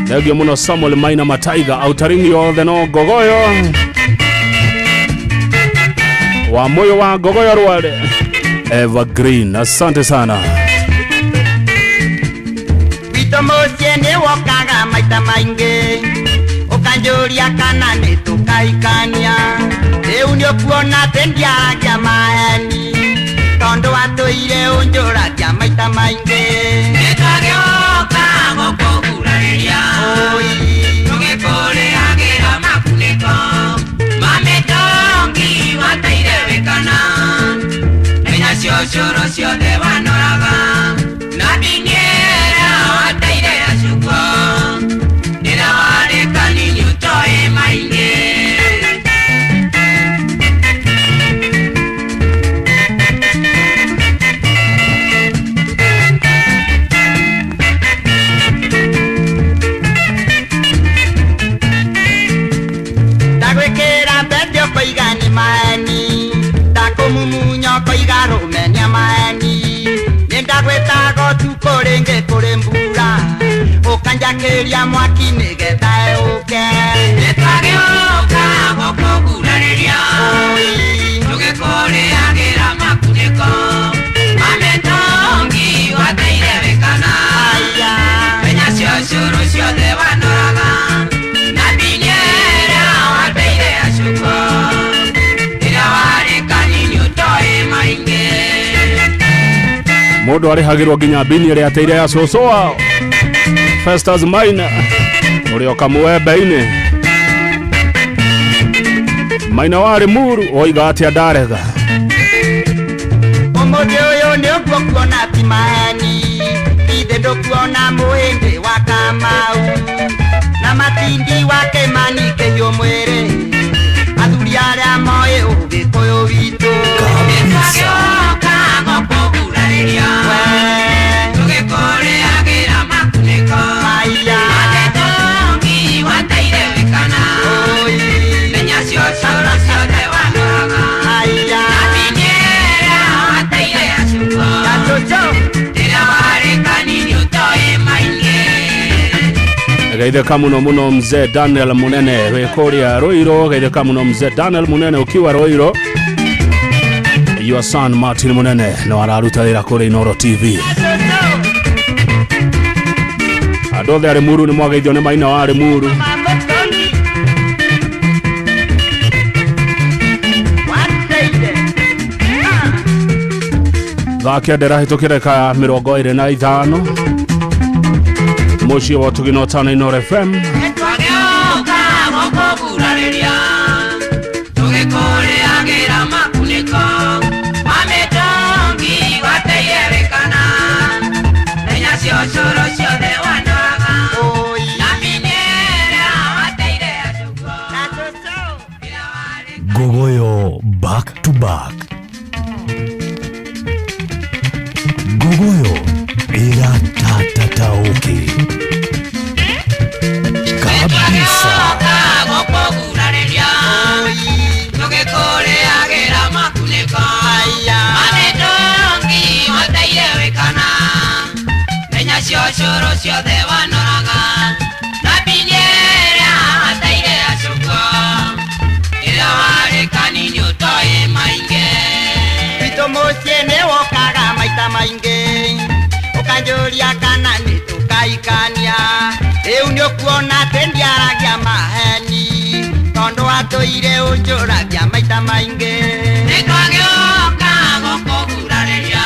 Thengio muno Samuel Maina Mataiga, autaring yothe no Ngogoyo. Wa moyo wa Ngogoyo Rware. Evergreen, asante sana. Gwitũ mũciĩ nĩ wokaga maita maingĩ ũkanjũria kana nĩ tũkahikania rĩu nĩ ũkuona atĩ ndiaragia maheni tondũ watũire ũnjũragia maita maingĩ. Nĩtwagĩũka gũkũgurarĩria tũgĩkũrĩagĩra makunĩko mamĩtongi wateire wĩkana menya ciocũrũ ciothe wanoraga na binyera wateire acuko rĩrĩa warĩ kanini ũtoĩ maingĩ. Ndagwĩkĩra mbembe ũkoiga nĩ maheni ndakũmumunya ũkoiga rũmenia maheni nĩ ndagwĩtaga ũtukũ rĩngĩ kũrĩ mbura ũkanjakĩria mwaki nĩgetha ũke. Nĩtwagĩũka gũkũgurarĩria tũgĩkũrĩagĩra makunĩko mamĩtongi wateire wĩkana menya ciocũrũ ciothe wanoraga na binyera wateire acuko rĩrĩa warĩ kanini ũtoĩ maingĩ. Mũndũ arĩhagĩrwo nginya bini ĩrĩa ateire ya cũcũ wao. Festus Maina ũrĩa ũkamũembe-inĩ. Maina warĩ muru oiga atĩa ndarega. Ũmũthĩ ũyũ nĩ ũguo kuona ti maheni ithe ndũkuona mũhĩndĩ wa Kamau na matindi wa Kĩmani kĩhiũ mwĩrĩ athuri arĩa moĩ ũgĩkũyũ witũ. Nĩtwagĩũka gũkũgurarĩria tũgĩkũrĩagĩra makunĩko mamĩtongi wateire wĩkana menya ciocũrũ ciothe wanoraga na binyera wateire acuko rĩrĩa warĩ kanini ũtoĩ maingĩ. Geithĩka muno muno mzee Daniel Munene wĩ kũrĩa Ruiru. Geithĩka muno mzee Daniel Munene ukiwa Ruiru. Your son Martin Munene no araruta wĩra kũrĩa Inooro TV. Andũ othe arĩ muru nĩ mwageithio nĩ Maina wa Limuru. Thaa kenda ĩrahĩtũkĩra ka 25 mũciĩ wa Ũtugi na Ũtana Inooro FM. Nĩtwagĩũka gũkũgurarĩria tũgĩkũrĩagĩra makunĩko mamĩtongi wateire wĩkana menya ciocũrũ ciothe wanoraga na binyera wateire acuko. Ngogoyo back to back. Ngogoyo ĩratatataũkĩ kabisa. Nĩtwagĩũka gũkũgurarĩria tũgĩkũrĩagĩra makunĩko mamĩtongi wateire wĩkana menya ciocũrũ ciothe wanoraga na binyera wateire acuko rĩrĩa warĩ kanini ũtoĩ maingĩ. Gwitũ mũciĩ nĩ wokaga maita maingĩ ũkanjũria kana nĩ tũkahikania rĩu nĩ ũkuona atĩ ndiaragia maheni tondũ watũire ũnjũragia maita maingĩ. Nĩtwagĩũka gũkũgurarĩria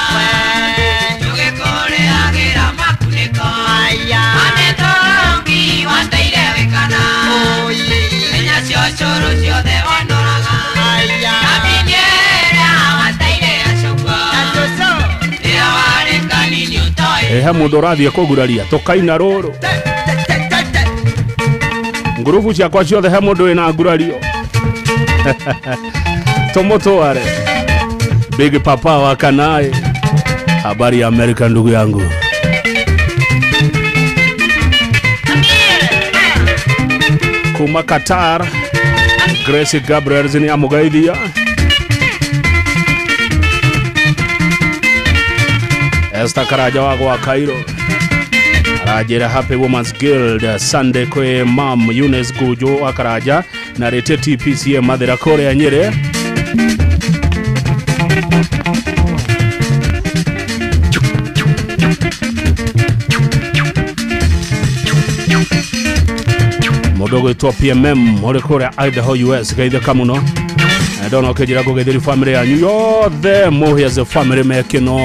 tũgĩkũrĩagĩra makunĩko mamĩtongi wateire wĩkana menya ciocũrũ ciothe wanoraga na binyera wateire acuko rĩrĩa warĩ kanini ũtoĩ. He mũndũ ũrathiĩ kũguraria tũkaina rũrũ ngurubu ciakwa ciothe he mũndũ wĩna ngurario. Tomotoware Big Papa wa Kanae. Habari ya Amerika ndugu yangu. Kuma Qatar, Grace Gabriel zini amugaithia. Esther Karaja wa gwa Cairo arajira Happy Women's Guild Sunday kwe Mam Eunice Gujo wa Karaja na rete TPCA Mathira kuria Nyeri. Mundu gwitwo PMM uri kuria Idaho US geithĩka mũno. Ndona ũkĩnjĩra ngũgeithĩria family yanyu yothe Muhia's family mekĩno.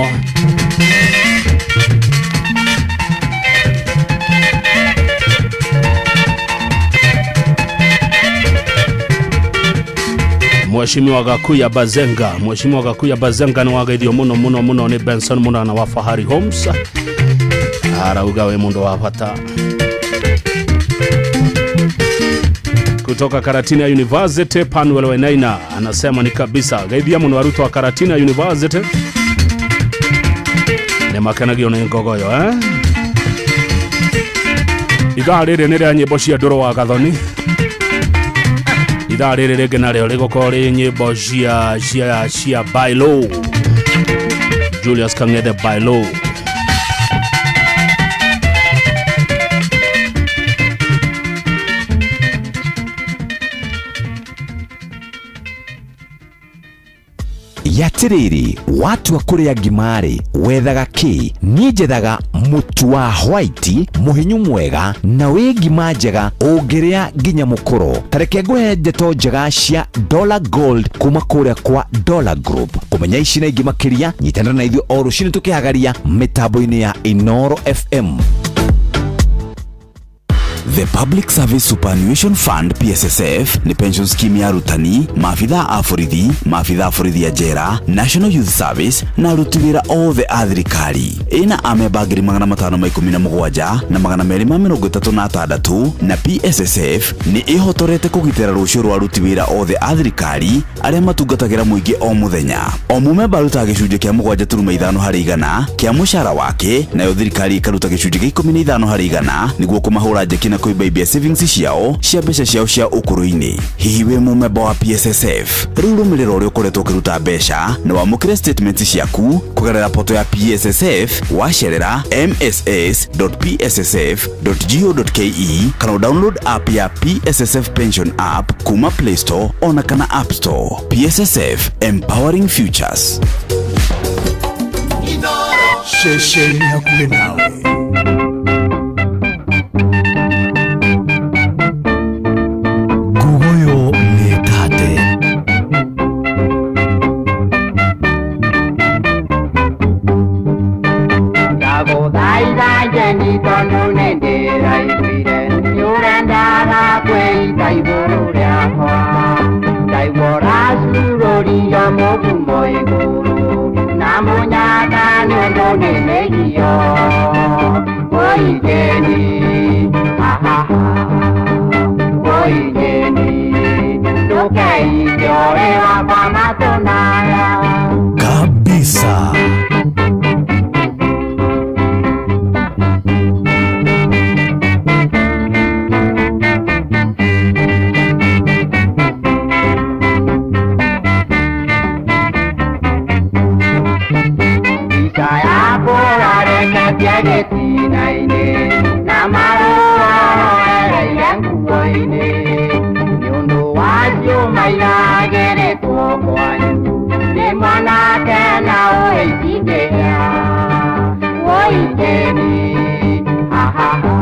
Mheshimiwa Gakuya Bazenga, Mheshimiwa Gakuya Bazenga ni wageithio muno muno muno ni Benson Munana wa Fahari Homes. Arauga we mundu wa bata. Kutoka Karatina University Panuel Wainaina anasema ni kabisa geithia muno arutwo wa Karatina University ni makenagio ni ngogoyo eh. Ithaa rĩrĩ nĩ rĩa nyĩmbo cia Ndũrũ wa Gathoni. Ithaa rĩrĩ rĩngĩ narĩo rĩgũkorwo rĩ nyĩmbo cia Bailo, Julius Kang'ethe Bailo. Yatiriri watu wa kuria ngimari wethaga ki ni njethaga mutu wa white muhinyu mwega na wi ngima njega ungiria nginya mukuro. Tareke nguhe ndeto njega cia Dollar Gold kuma kuria kwa Dollar Group. Kumenya ici na ingi makiria nyitanĩra na ithuĩ o rũcinĩ tukĩhagaria mĩtambo-inĩ ya Inoro FM. The Public Service Superannuation Fund PSSF ni pension scheme ya arutani, maabithaa a borithi, maabithaa a borithi a njera, National Youth Service na aruti wĩra othe a thirikari. Ĩna amemba 517 na 236 na PSSF nĩ ĩhotorete kũgitĩra rũciũ rwa aruti wĩra othe a thirikari arĩa matungatagĩra mũingĩ o mũthenya. O mũmemba arutaga gĩcunjĩ kĩa 7.5 harĩ igana kĩa mũcara wake, nayo thirikari ĩkaruta gĩcunjĩ kĩa 15 harĩ igana nĩguo kũmahũra njeki na kũibaibia savings ciao cia mbeca ciao cia ũkũrũ-inĩ. Hihi wĩ mũmemba wa PSSF? Rĩu rũmĩrĩra ũrĩa ũkoretwo ũkĩruta mbeca na wamũkĩre statements ciaku kũgerera poto ya PSSF wacerera mss.pssf.go.ke kana download app ya PSSF Pension app kuma Play Store ona kana App Store. PSSF, empowering futures. Ceceni hakuhĩ nawe. Ngugoyo nĩ tate. Ndagũthaitha njeni tondũ nĩndĩraiguire nĩũrendaga kwĩita igũrũ rĩakwa. Ndaigua ũracurũrio mũgumo igũrũ na mũnyaka nĩũndũ nĩ mĩgio. Ũigeni, ahaha, ũigeni, ndũkeite ũrĩ wakwa matũ-naya. Kabisa. Gĩtina-inĩ na marũa roereire nguo-inĩ nĩũndũ wa ciũma iragĩrĩtwo kwanyu nĩ mwanake na ũĩ itingĩhĩa. Ũigeni, ahaha,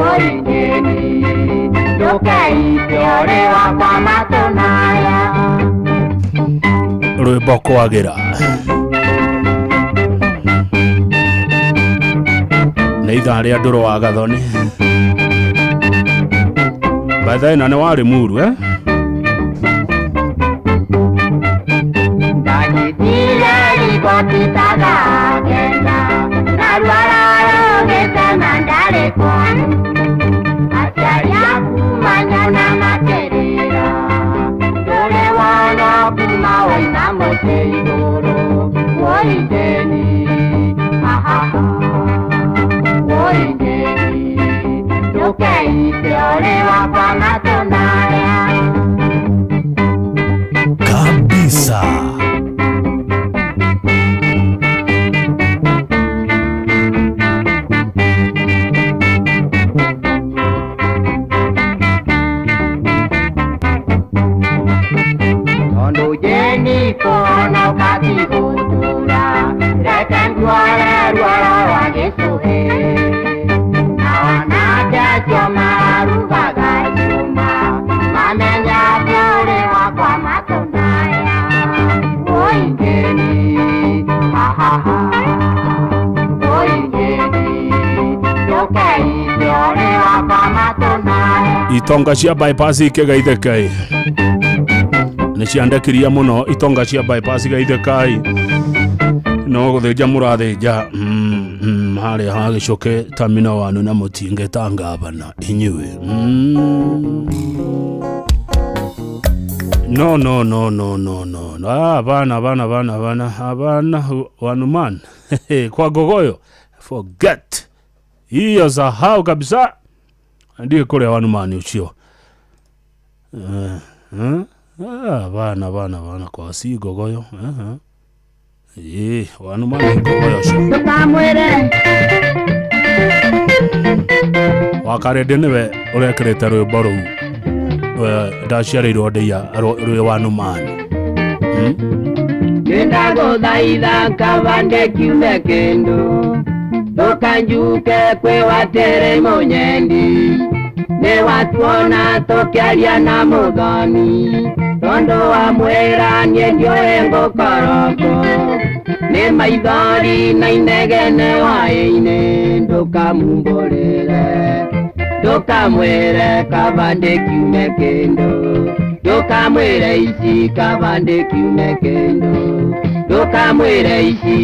ũigeni, ndũkeite ũrĩ wakwa matũ-naya. Rwĩmbo kwagĩra nĩ ithaa rĩa Ndũrũ wa Gathoni. By the way, na nĩ warĩ muru eh? Ndanyitire riboti ta thaa kenda narua rarũgĩte na ndarĩ kwanyu. Aciari aku manyona makĩrĩra Nduke igũrũ woi Jeni ha ha ha woi Jeni ndukeite ũrĩ wakwa matũnaya Kabisa. Tondu Jeni kũhonoka ti gũtũra reke ndware ruoro rwa gĩcũhĩ na anake acio mararugaga cuma mamenya atĩ ũrĩ wakwa matũnaya woi Jeni ha ha ha woi Jeni ndũkeite ũrĩ wakwa matũnaya. Itonga cia bypass ikegeithĩkai nĩ ciandekirie mũno itonga cia bypass geithĩkai no gũthĩnja mũrathĩnja harĩa ha gĩcũkĩ tamina wanu na mũtingĩ ngabana inyuĩ. No no no no no no no bana bana bana bana bana wanuman kwa gogoyo forget hiyo sahau kabisa ndiye kule wanumani ucio. Bana bana bana kwa si gogoyo wanumani gogoyo sho Ndũkamwĩre wakarende niwe urekirite rwimbo rũu ndaciarĩirwo ndeia rwĩ wanumani. Nĩndagũthaitha kaba ndĩkiume kĩndũ ndũkanjuke kwĩ watere mũnyendi nĩwatuona tũkĩaria na mũthoni tondũ wamwĩra niĩ ndiũĩ ngũkoroko nĩ maithori na inegene waĩ-inĩ ndũkamumbũrĩre ndũkamwĩre kaba ndĩkiume kĩndũ ndũkamwĩre ici kaba ndĩkiume kĩndũ ndũkamwĩre ici.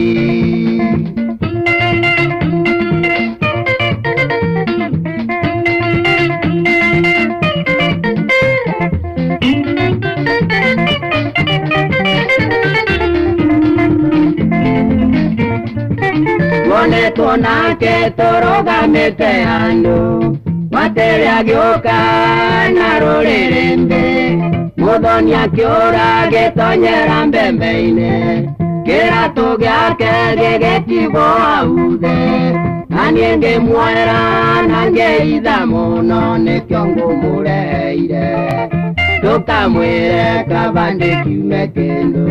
Tuonetwo nake tũrũgamĩte handũ watere agĩũka na rũrĩrĩmbĩ mũthoni akĩũra agĩtonyera mbembe-inĩ kĩratũ gĩake gĩgĩtigwo hau thĩ na niĩ ngĩmuoera na ngĩitha mũno nĩkĩo ngũmũreheire ndũkamwĩre kaba ndĩkiume kĩndũ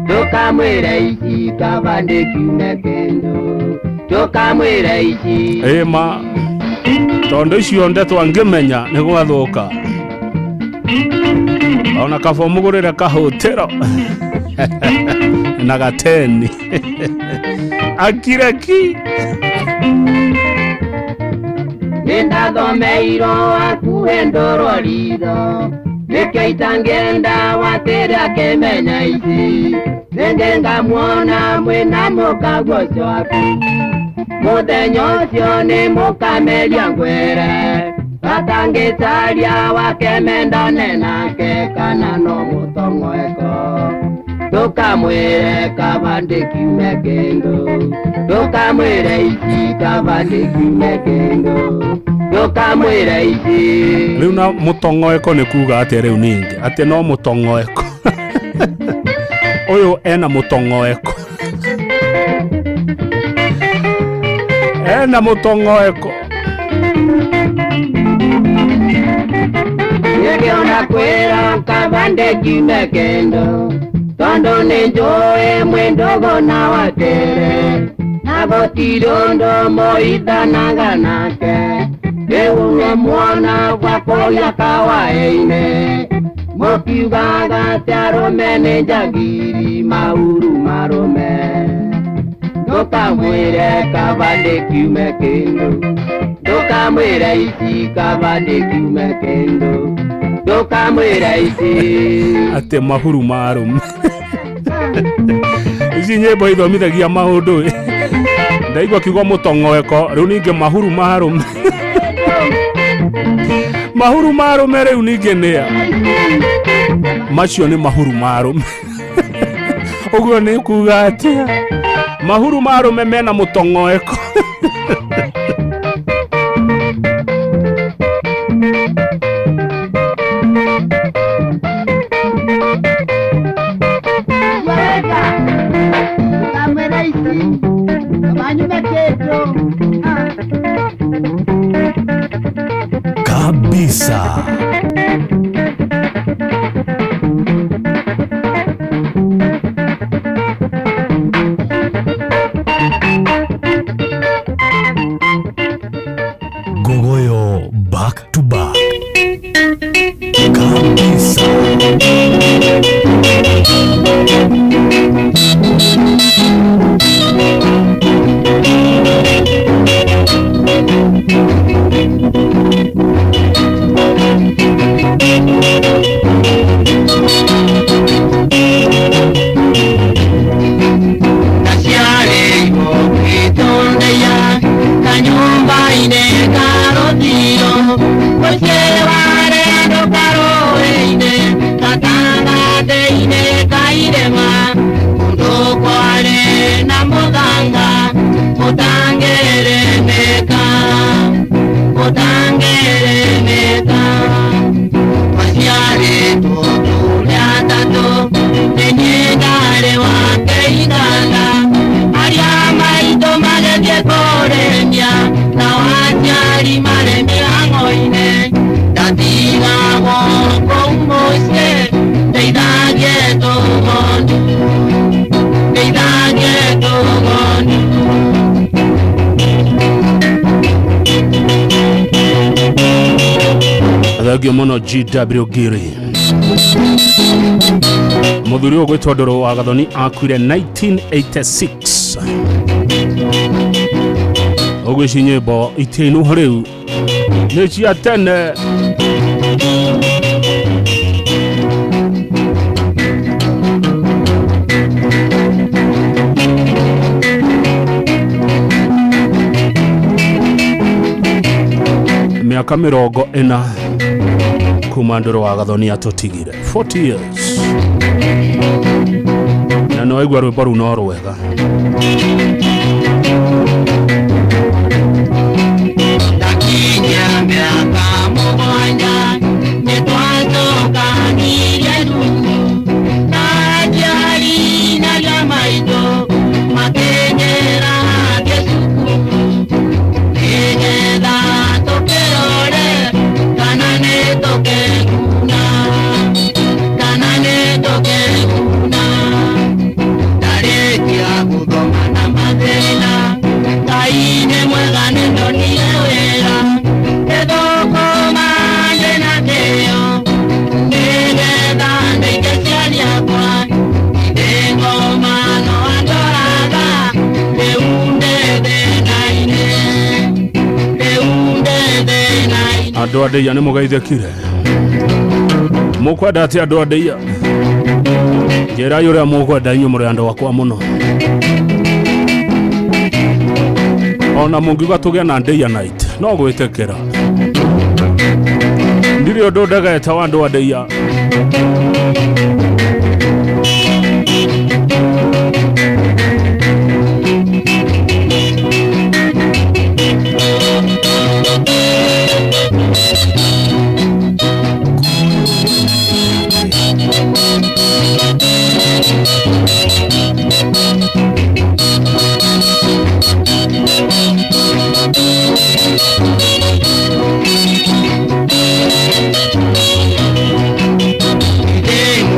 ndũkamwĩre ici kaba ndĩkiume kĩndũ ndũkamwĩre ici. Ĩma tondũ icio ndeto angĩmenya nĩ gwathũka ona kaba ũmũgũrĩre kahũtĩro na gateni akireki. Nĩndathomeirwo hakuhĩ ndũrwo ritho nĩkĩo itangĩenda watere akĩmenya ici rĩngĩ ngamuona mwĩna mũkaguo ũcio waku mũthenya ũcio nĩ mũkameria ngwĩre batangĩcaria wake mendane nake kana no mũtong'oeko ndũkamwĩre kaba ndĩkiume kĩndũ ndũkamwĩre ici kaba ndĩkiume kĩndũ ndũkamwĩre ici. Rĩu na mũtong'oeko nĩ kuga atĩa rĩu ningĩ atĩ no mũtong'oeko ũyũ ena mũtong'oeko ena mũtong'oeko. Nĩkĩo ndakwĩra kaba ndĩkiume kĩndũ tondũ nĩnjũĩ mwĩ ndũgũ na watere na gũtirĩ ũndũ mũithanaga nake rĩu nĩmuona gwa kũrĩa kawaĩ-inĩ mũkiugaga atĩ arũme nĩ njagiri mahuru marũme ndũkamwĩre kaba ndĩkiume kĩndũ ndũkamwĩre ici kaba ndĩkiume kĩndũ ndũkamwĩre ici atĩ mahuru marũme ici nyĩmbo ithomithagia maũndũ ndaigua kiugo mũtong'oeko rĩu ningĩ mahuru marũme mahuru marũme rĩu ningĩ nĩa macio nĩ mahuru marũme. Ũguo nĩ kuga atĩa? Mahuru ma arũme mena mũtong'oeko. Kamwĩra ici manyume kĩndũ. Kabisa. Gogoyo back to back. Kabisa. Ndaciarĩirwo gĩtũndeia kanyũmba-inĩ ka rũtiro mũciĩ warĩ andũ karũĩ-inĩ gatagatĩ-inĩ ka irĩma kũndũ kwarĩ na mũthanga ũtangĩrĩmĩka ũtangĩrĩmĩka. Twaciarĩtwo tũrĩ atatũ nĩ niĩ ndarĩ wa keigana arĩa maitũ magĩthiĩ kũrĩmia nao aciari marĩ mĩhang'o-inĩ ndatigagwo kũu mũciĩ ndeithagie tũgondu ndeithagie tũgondu. Thengio mũno GW Giri. Mũthuri ũyũ gwĩtwo Ndũrũ wa Gathoni akuire 1986. Ũguo ici nyĩmbo itiinwo rĩu nĩ cia tene. Mĩaka 40 kuma Ndũrũ wa Gathoni atũtigire, 40 years, na nĩ waigua rwĩmbo rũu no rwega. Ndakinyia mĩaka 7 nĩtwacokanirie cukuru na aciari na arĩa maitũ makĩnjĩra thiĩ cukuru nĩgetha tũkĩrore kana nĩtũkĩguna kana nĩtũkĩguna. Ndarĩkia gũthoma na mathĩna Ngai nĩ mwega nĩndonire wĩra ndĩthũkũma ndĩna kĩyo nĩgetha ndeithie aciari akwa ndĩ ngoma no andoraga rĩu ndĩ thĩna-inĩ rĩu ndĩ thĩna-inĩ. Andũ a ndĩia nĩ mũgeithĩkire. Mũkwenda atĩ andũ a ndĩia njĩrai ũrĩa mũkwenda inyuĩ mũrĩ andũ akwa mũno. Ona mũngiuga tũgĩe na ndĩia night no gwĩtĩkĩra. Ndirĩ ũndũ ndegete wa andũ a ndĩia. Ndĩ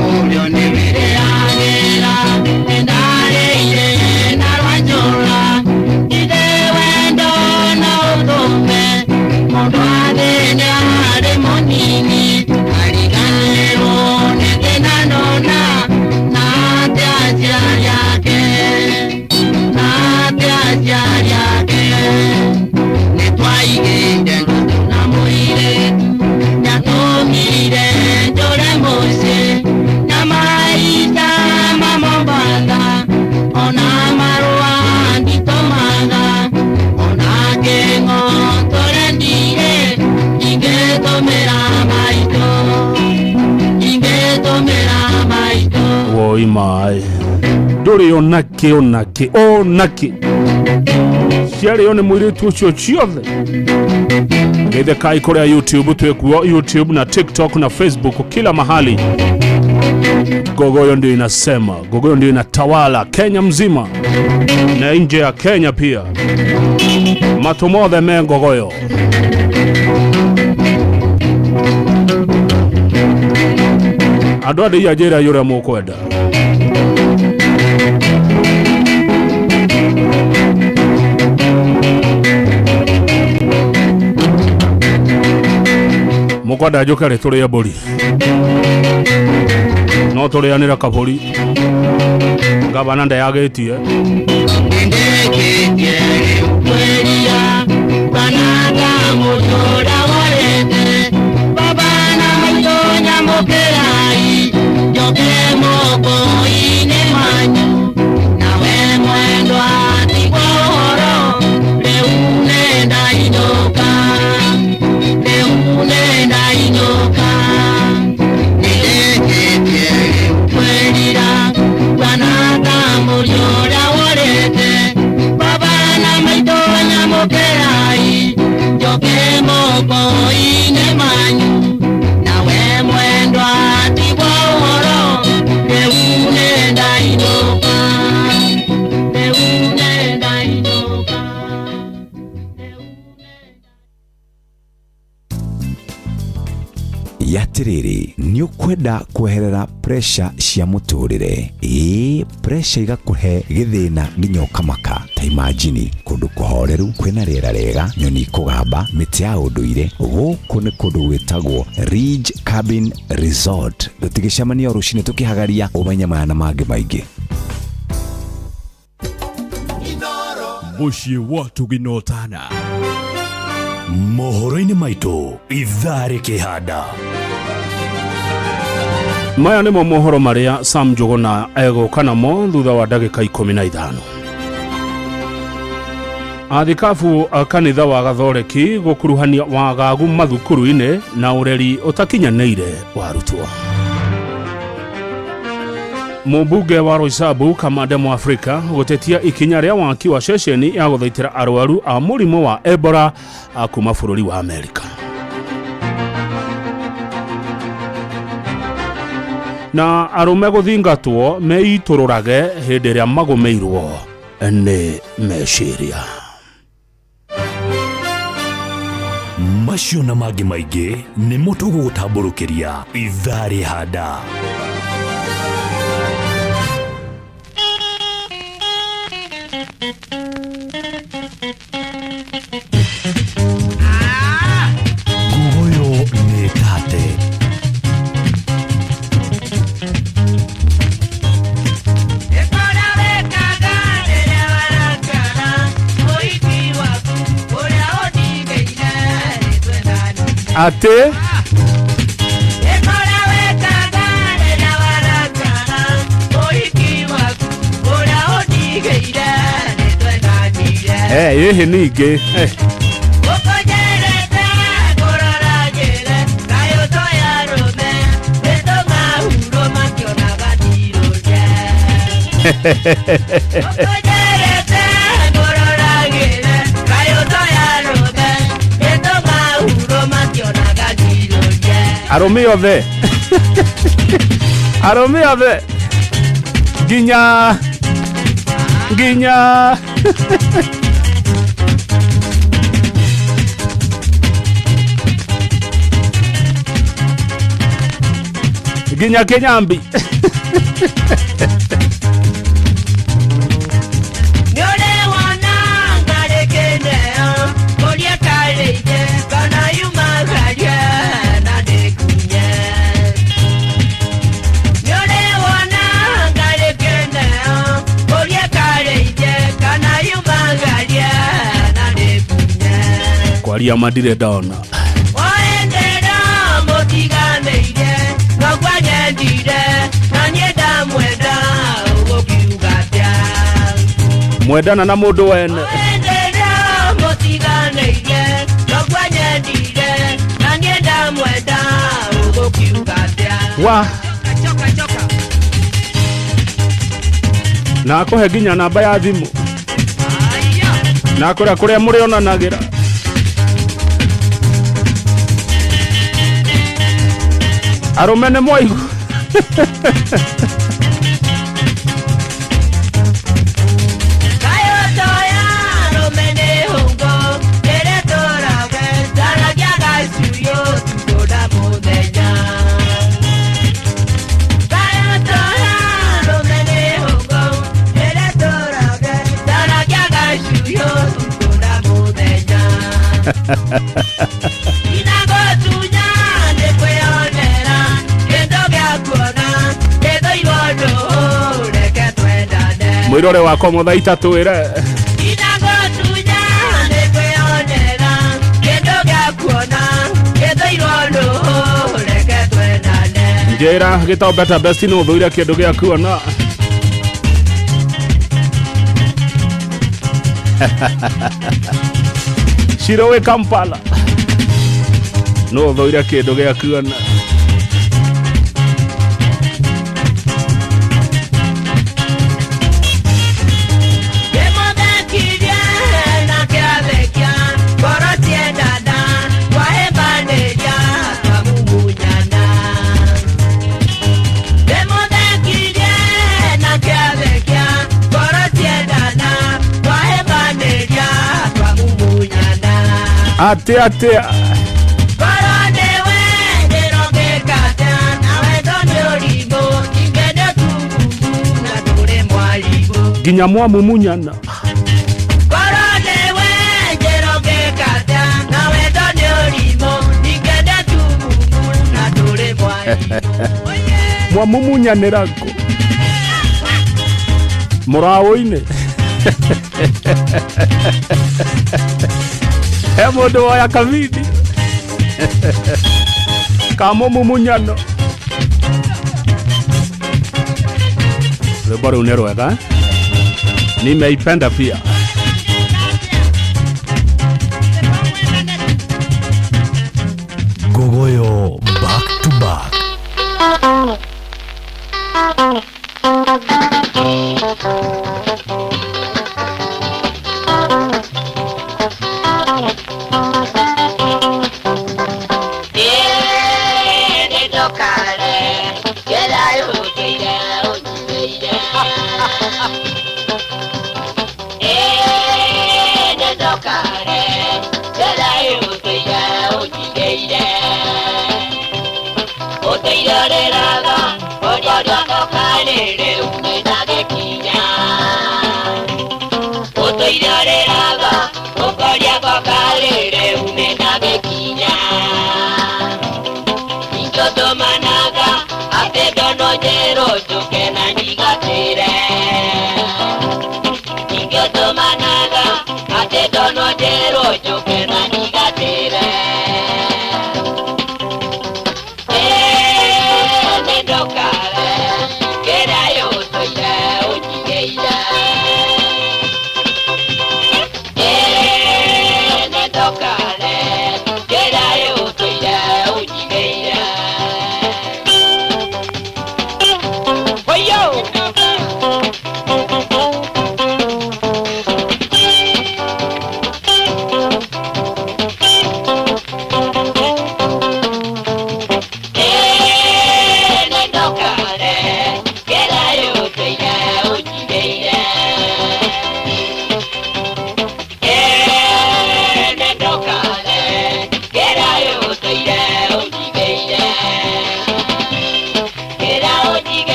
Ndũrĩ onakĩ onakĩ onakĩ ciarĩo nĩ mũirĩtu ũcio ciothe. Geithĩkai kũrĩa YouTube, twĩkuo YouTube na TikTok na Facebook, kila mahali. Gogoyo ndio inasema, Gogoyo ndio inatawala Kenya mzima na nje ya Kenya pia. Matũ mothe me Ngogoyo. Andũ a ndĩia njĩra ũrĩa mũkwenda. Mũkwenda njũke rĩ tũrĩe mbũri, no tũrĩanĩre kabũri. Gavana ndeyagĩtie. Yatiriri, nĩ ũkwenda kweherera pressure cia mũtũrĩre? Ĩĩ, pressure igakũhe gĩthĩna nginya ũkamaka. Ta imagine kũndũ kũhoreru, kwĩna rĩera rĩega, nyoni ikũgamba, mĩtĩ ya ũndũire. Gũkũ nĩ kũndũ gwĩtagwo Ridge Cabin Resort. Tũtigĩcemania o rũcinĩ tũkĩhagaria, ũmenye maya na mangĩ maingĩ. Mũciĩ wa tũginotana mohoro-inĩ maitũ ithaa rĩkĩhanda. Maya nĩmo mohoro marĩa Sam Njũgũna egũka namo thutha wa ndagĩka 15. Athikabu a kanitha wa Gathoreki gũkuruhania wagagu mathukuru-inĩ na ũreri ũtakinyanĩire wa arutwo. Mũmbunge wa Roysambu Kamande Mũafrika gũtetia ikinya rĩa waki wa ceceni ya gũthaitĩra arwaru a mũrimũ wa Ebola kuma bũrũri wa Amerika. Na arũme gũthingatwo meitũrũrage hĩndĩ ĩrĩa magũmĩirwo nĩ meciria. Macio na mangĩ maingĩ nĩmo tũgũgũtambũrũkĩria ithaa rĩhanda. Ngogoyo nĩ tate. Ate eh ningĩ arũme othe, arũme othe nginya nginya nginya Kĩnyambi. Kwaria madire ndona. Mwendana na mũndũ wene. Wa Na akũhe nginya namba ya thimũ na akũrĩa kũrĩa mũrĩonanagĩra. Arũme nĩ mwaigua. Mwirore wakwa muthaita twire njira gitao better best no thuire kindu gia kuona. Shirowe Kampala no thuire kindu gia kuona. Atia atia nginya mwamumunyana. Mwamumunyanĩra kũ mũraũ-inĩ. He mũndũ woya kabindi ka mũmumunyano. Rwĩmbo rũu nĩ rwega, nimeipenda pia. Gogoyo back to back.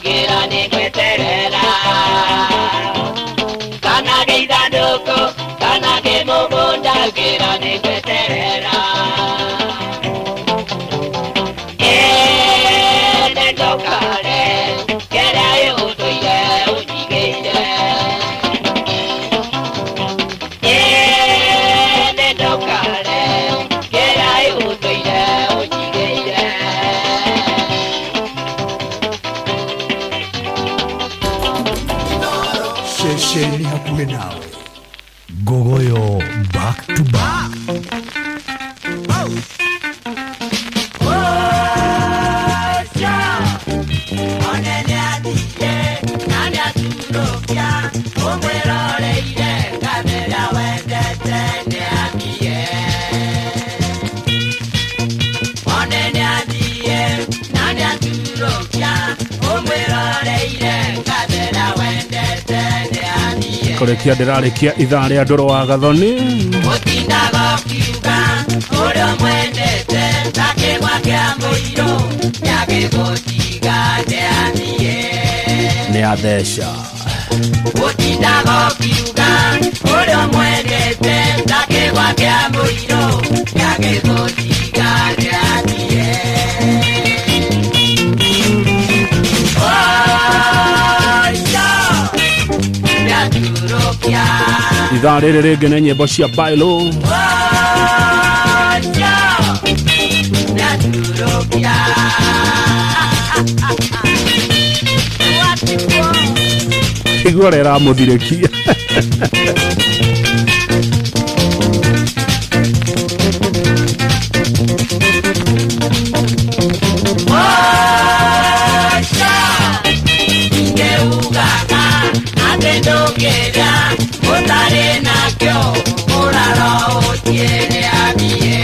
Ngĩra nĩ ngweterera kana gĩ ithandũkũ kana gĩ mũgũnda ngĩra nĩ ngweterera ĩĩ ndũkare kĩrĩa ũtũire ũnjigĩire ĩĩ ndũkare kĩrĩa ũtũire ũnjigĩire. Ceceni hakuhĩ nawe. Ngogoyo back to back. Kũrĩkia ndĩrarĩkia ithaa rĩa ndũrũ wa gathoni. Ũtindaga ũkiuga ũrĩa ũmwendete ta kĩgwa kĩa mũirũ nĩagĩgũtiga nĩathiĩ. Nĩ atheca. Ũtindaga ũkiuga ũrĩa ũmwendete ta kĩgwa kĩa mũirũ nĩagĩgũtiga nĩathiĩ. Ũcio nĩaturũkia. Ithaa rĩrĩ rĩngĩ nĩ nyĩmbo cia bailo. Ũcio nĩaturũkia. Igua ũrĩa ĩramũthirĩkia. Ũcio ingĩugaga atĩ ndũngĩrĩa ũtarĩ nakĩo ũraro ũthiĩ nĩathiĩ.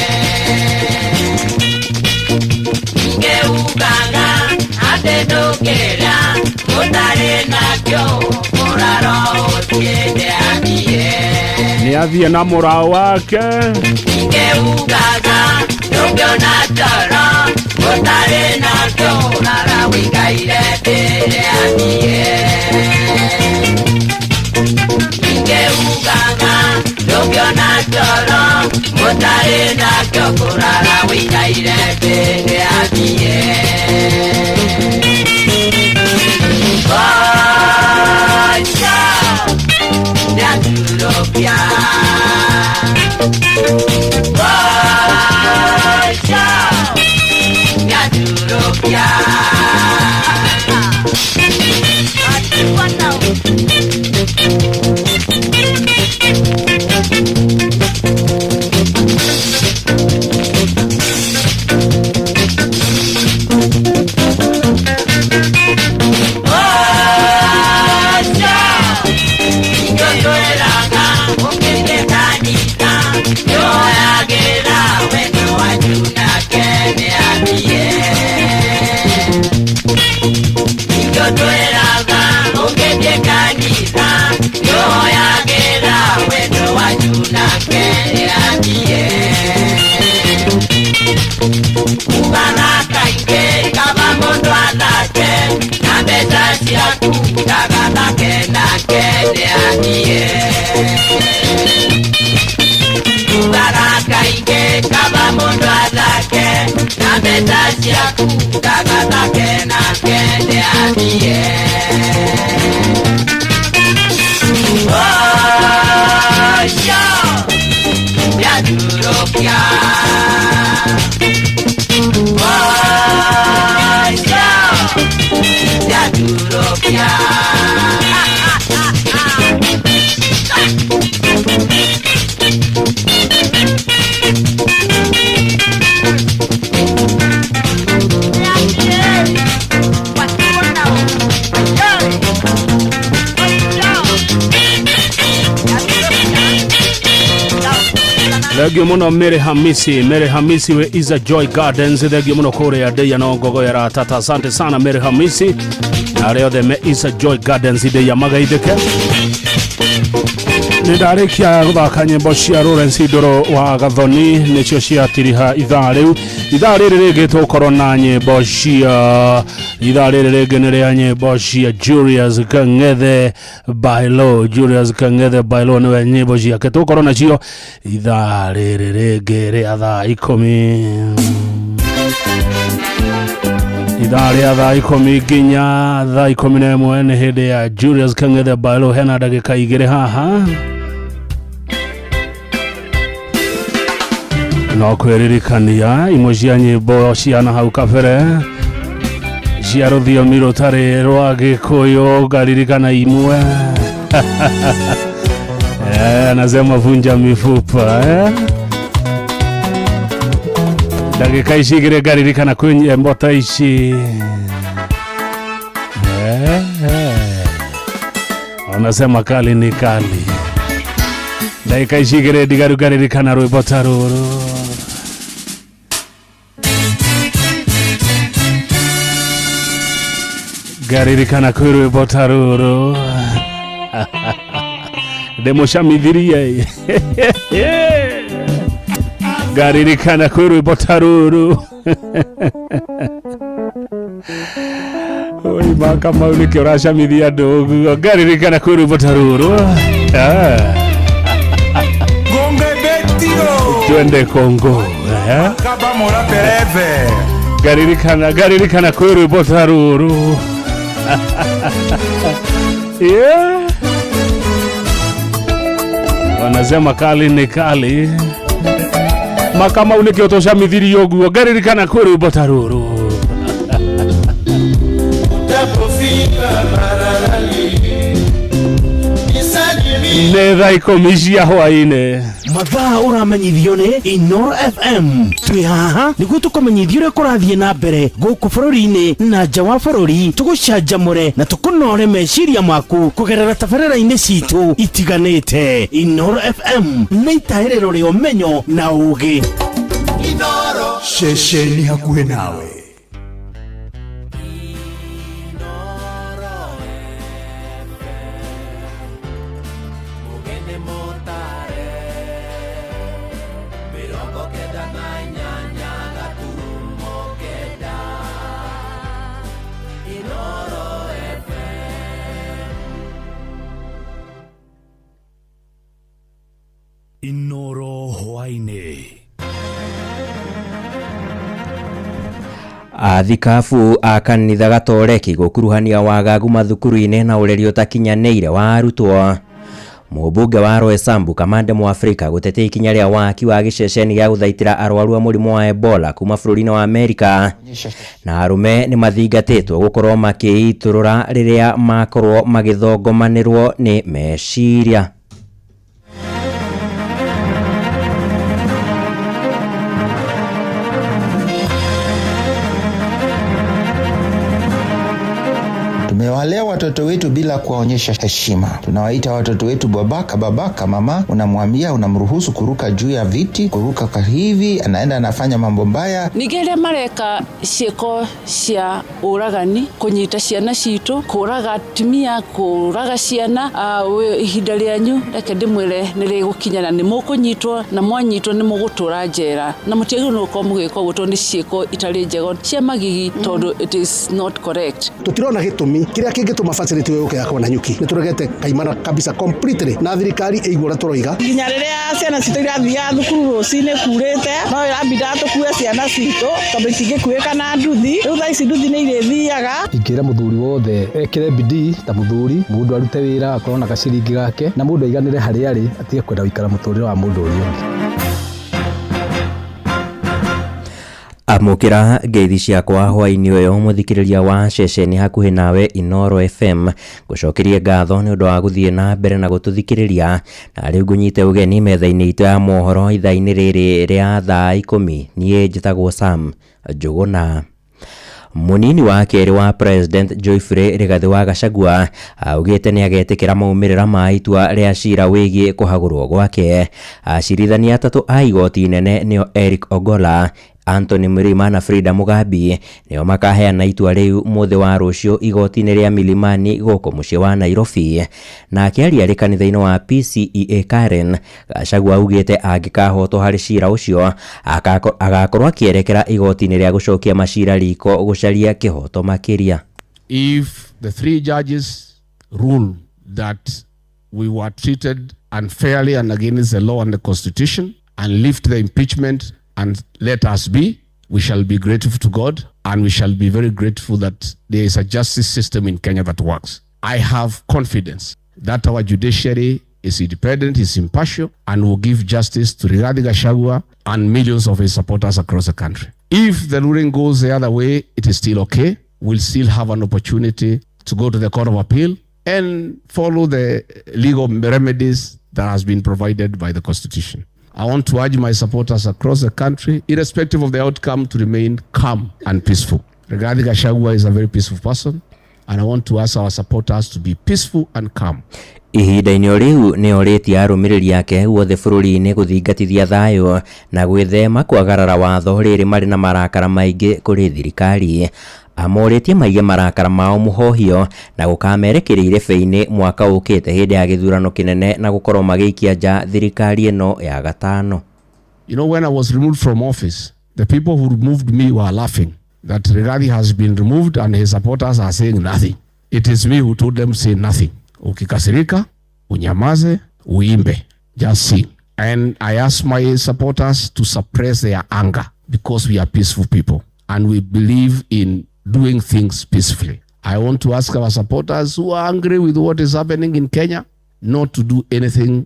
Ingĩugaga atĩ ndũngĩrĩa ũtarĩ nakĩo ũraro ũthiĩ nĩathiĩ. Nĩ athiĩ na mũrao wake. Ingĩugaga ndũngĩona toro ũtarĩ nakĩo ũrara wĩikaire nĩathiĩ. Ingĩugaga ndũngĩona toro ũtarĩ nakĩo kũrara wĩikaire nĩathiĩ. Ũcio nĩaturũkia. Ũcio nĩaturũkia. Ũcio ingĩtwĩraga ũkĩthiĩ kanitha nĩwoyagĩra wendo wanyu nake nĩathiĩ. Ingĩtwĩraga ũkĩthiĩ kanitha nĩwoyagĩra wendo wanyu nake nĩathiĩ. Ugaga kaingĩ kaba mũndũ athake na mbeca ciaku ndagathake nake nĩathiĩ. Ugaga kaingĩ kaba mũndũ athake na mbeca ciaku ndagathake nake nĩathiĩ. Ũcio nĩaturũkia. Ũcio nĩaturũkia. Thengio muno Mary Hamisi, Mary Hamisi we Isa Joy Gardens, thengio muno kuria ndeia no ngogo ya ratata. Asante sana Mary Hamisi na aria othe me Isa Joy Gardens ndeia magaithike. Nĩ ndarĩkia gũthaka nyĩmbo cia Lawrence Ndũrũ wa Gathoni nĩcio ciatiriha ithaa rĩu. Ithaa rĩrĩ rĩngĩ tũgũkorwo na nyĩmbo cia Ithaa rĩrĩ rĩngĩ nĩ rĩa nyĩmbo cia Julius Kang'ethe Bailo. Julius Kang'ethe Bailo nĩwe nyĩmbo ciake tũgũkorwo nacio ithaa rĩrĩ rĩngĩ rĩa thaa 10. Ithaa rĩa thaa 10 nginya thaa 11 nĩ hĩndĩ ya Julius Kang'ethe Bailo. Hena ndagĩka 2 haha no kwĩririkania imwe cia nyĩmbo cia na hau kabere cia rũthiomi rũtarĩ rwa Gĩkũyũ, ngaririkana imwe. Anasema vunja mifupa Ndagĩka ici igĩrĩ ngaririkana kwĩ nyĩmbo ta ici. Anasema kali ni kali. Ndagĩka ici igĩrĩ ndigaru ngaririkana rwĩmbo ta rũrũ. Ngaririkana kwĩ rwĩmbo ta rũrũ. Ndĩmũcamithirie. Ngaririkana kwĩ rwĩmbo ta rũrũ. Oi Makamau nĩkĩo ũracamithia andũ ũguo. Ngaririkana kwĩ rwĩmbo ta rũrũ. Twende Kongo. Ngaririkana kwĩ rwĩmbo ta rũrũ. Yeah. Wanasema kali ni kali. Makamau nĩkĩo tũcamithirie ũguo. Ngaririkana kwĩ rwĩmbo ta rũrũ. Nĩ thaa 10 cia hwaĩ-inĩ. Mathaa ũramenyithio nĩ Inoro FM. Twĩ haha nĩguo tũkũmenyithie ũrĩa kũrathiĩ na mbere gũkũ bũrũri-inĩ na nja wa bũrũri, tũgũcanjamũre na tũkũnore meciria maku kũgerera tabarĩra-inĩ citũ itiganĩte. Inoro FM nĩ itahĩrĩro rĩa ũmenyo na ũũgĩ. Ceceni hakuhĩ nawe. Inoro hwaĩ-inĩ. Athikabu a kanitha Gatoreki gũkuruhania wagagu mathukuru-inĩ na ũreri ũtakinyanĩire wa arutwo. Mũmbunge wa Roysambu Kamande Mũafrika gũtetea ikinya rĩa waki wa gĩceceni gĩa gũthaitĩra arwaru a mũrimũ wa Ebola kuma bũrũri-inĩ wa Amerika. Na arũme nĩ mathingatĩtwo gũkorwo makĩitũrũra rĩrĩa makorwo magĩthongomanĩrwo nĩ meciria. Tumewalea watoto wetu bila kuwaonyesha heshima. Tunawaita watoto wetu babaka, babaka, mama. Unamwambia, unamruhusu kuruka juu ya viti, kuruka hivi, anaenda anafanya mambo mbaya. Ningĩ arĩa mareka ciĩko cia ũragani, kũnyita ciana citũ, kũraga atumia, kũraga ciana, ihinda rĩanyu reke ndĩmwĩre nĩ rĩgũkinya na nĩ mũkũnyitwo, na mwanyitwo nĩ mũgũtũra njera. Na mũtiagĩrĩirwo nĩ gũkorwo mũgĩka ũguo tondũ nĩ ciĩko itarĩ njega cia magigi, tondũ it is not correct. Tũtirona gĩtũmi kĩrĩa kĩngĩtũma facility ĩyo yũke yakwo na nyuki. Nĩtũregete kaimana kabisa completely na thirikari ĩigua ũrĩa tũroiga. Nginya rĩrĩa ciana citũ irathiaga thukuru rũcinĩ kurĩte, no ĩrambindaga tũkue ciana citũ tondũ itingĩkuĩka na nduthi. Rĩu thaa ici nduthi nĩ irĩthiaga. Ingĩra mũthuri wothe ekĩre bidii ta mũthuri, mũndũ arute wĩra akorwo na gaciringi gake, na mũndũ aiganĩre harĩa arĩ, atige kwenda gũikara mũtũrĩre wa mũndũ ũrĩa ũngĩ. Amũkĩra ngeithi ciakwa hwaĩ-inĩ ũyũ mũthikĩrĩria wa ceceni hakuhĩ nawe Inoro FM. Ngũcokerie ngatho nĩ ũndũ wa gũthiĩ na mbere na gũtũthikĩrĩria, na rĩu ngũnyite ũgeni metha-inĩ itũ ya mohoro ithaa-inĩ rĩrĩ rĩa thaa 10. Niĩ njĩtagwo Sam Njũgũna. Munini wa kerĩ wa President Geoffrey Rigathi wa Gachagua augĩte nĩ agetĩkĩra maumĩrĩra ma itua rĩa cira wĩgiĩ kũhagũrwo gwake. Acirithania atatũ a igoti inene nĩo Eric Ogola, Anthony Mrima na Frida Mugambi nĩo makaheana itua rĩu mũthĩ wa rũciũ igoti-inĩ rĩa Milimani gũkũ mũciĩ wa Nairobi. Na akĩaria arĩ kanitha-inĩ wa PCEA Karen, Gachagua augĩte angĩkahotwo harĩ cira ũcio agakorwo akĩerekera igoti-inĩ rĩa gũcokia macira riko gũcaria kĩhoto makĩria. If the three judges rule that we were treated unfairly and against the law and the constitution and lift the impeachment and let us be, we shall be grateful to God and we shall be very grateful that there is a justice system in Kenya that works. I have confidence that our judiciary is independent, is impartial, and will give justice to Rigathi Gachagua and millions of his supporters across the country. If the ruling goes the other way, it is still okay. We'll still have an opportunity to go to the Court of Appeal and follow the legal remedies that has been provided by the Constitution. I want to urge my supporters across the country, irrespective of the outcome, to remain calm and peaceful. Rigathi Gachagua is a very peaceful person, and I want to ask our supporters to be peaceful and calm. Ihinda-inĩ o rĩu nĩ orĩtie arũmĩrĩri ake guothe bũrũri-inĩ gũthingatithia thayũ na gwĩthema kwagarara watho rĩrĩ marĩ na marakara maingĩ kũrĩ thirikari. Amorĩtie maige marakara mao mũhohio na gũkamerekeria irebe-inĩ mwaka ũkĩte hĩndĩ ya gĩthurano kĩnene na gũkorwo magĩikia nja thirikari ĩno ya gatano. You know, when I was removed from office, the people who removed me were laughing that Rigathi has been removed and his supporters are saying nothing. It is me who told them say nothing. Ukikasirika, unyamaze, uimbe, just sing. And I asked my supporters to suppress their anger because we are peaceful people and we believe in doing things peacefully. I want to ask our supporters who are angry with what is happening in Kenya not to do anything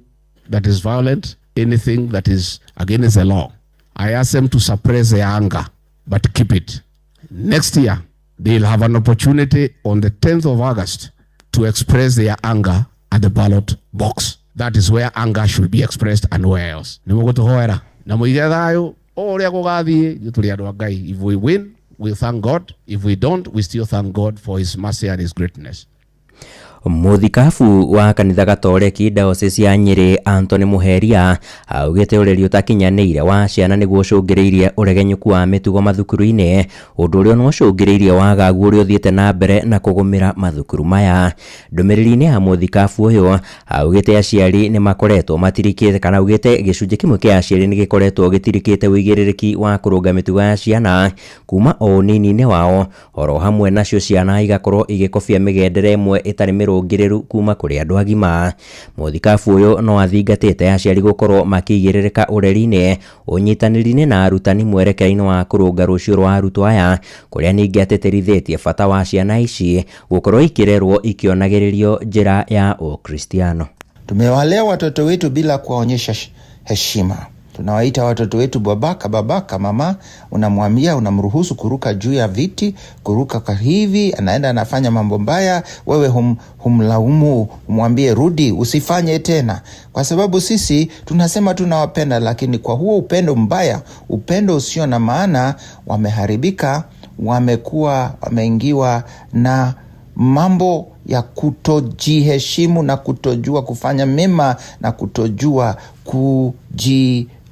that is violent, anything that is against the law. I ask them to suppress their anger, but keep it. Next year, they'll have an opportunity on the 10th of August to express their anger at the ballot box. That is where anger should be expressed and nowhere else. Nĩmũgũtũhoera na mũige thayũ o ũrĩa gũgathiĩ, ithuĩ tũrĩ andũ a Ngai. If we win, we thank God. If we don't, we still thank God for his mercy and his greatness. Mũthikabu wa kanitha Gatoreki Diocese ya Nyĩrĩ Anthony Muheria augĩte ũreri ũtakinyanĩire wa ciana nĩguo ũcũngĩrĩirie ũregenyũku wa mĩtugo mathukuru-inĩ, ũndũ ũrĩa no ũcũngĩrĩirie wagagu ũrĩa ũthiĩte na mbere na kũgũmĩra mathukuru maya. Ndũmĩrĩri-inĩ ya mũthikabu ũyũ augĩte aciari nĩ makoretwo matirikĩte, kana augĩte gĩcunjĩ kĩmwe kĩa aciari nĩ gĩkoretwo gĩtirikĩte ũigĩrĩrĩki wa kũrũnga mĩtugo ya ciana kuma o ũnini-inĩ wao, oro hamwe nacio ciana igakorwo igĩkobia mĩgendere ĩmwe ĩtarĩ mĩrũngĩrĩru kuma kũrĩ andũ agima. Mũthikabu ũyũ no athingatĩte aciari gũkorwo makĩigĩrĩrĩka ũreri-inĩ, ũnyitanĩri-inĩ na arutani mwerekera-inĩ wa kũrũnga rũciũ rwa arutwo aya, kũrĩa ningĩ atĩtĩrithĩtie bata wa ciana ici gũkorwo ikĩrerwo ikĩonagĩrĩrio njĩra ya Ũkristiano. Tumewalea watoto wetu bila kuwaonyesha heshima. Tunawaita watoto wetu babaka, babaka, mama. Unamwambia, unamruhusu kuruka juu ya viti, kuruka kwa hivi, anaenda anafanya mambo mbaya, wewe humlaumu, umwambie rudi, usifanye tena. Kwa sababu sisi tunasema tunawapenda, lakini kwa huo upendo mbaya, upendo usio na maana, wameharibika, wameingiwa na mambo ya kutojiheshimu na kutojua kufanya mema na kutojua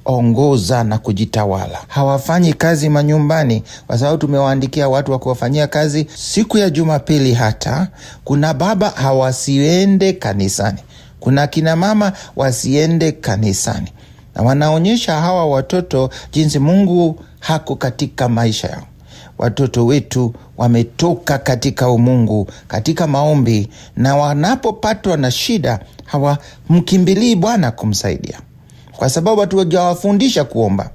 kujiongoza na kujitawala. Hawafanyi kazi manyumbani kwa sababu tumewaandikia watu wa kuwafanyia kazi. Siku ya Jumapili hata kuna baba hawasiende kanisani, kuna kina mama wasiende kanisani, na wanaonyesha hawa watoto jinsi Mungu hako katika maisha yao. Watoto wetu wametoka katika umungu, katika maombi, na wanapopatwa na shida hawamkimbilii Bwana kumsaidia, kwa sababu hatujawafundisha kuomba.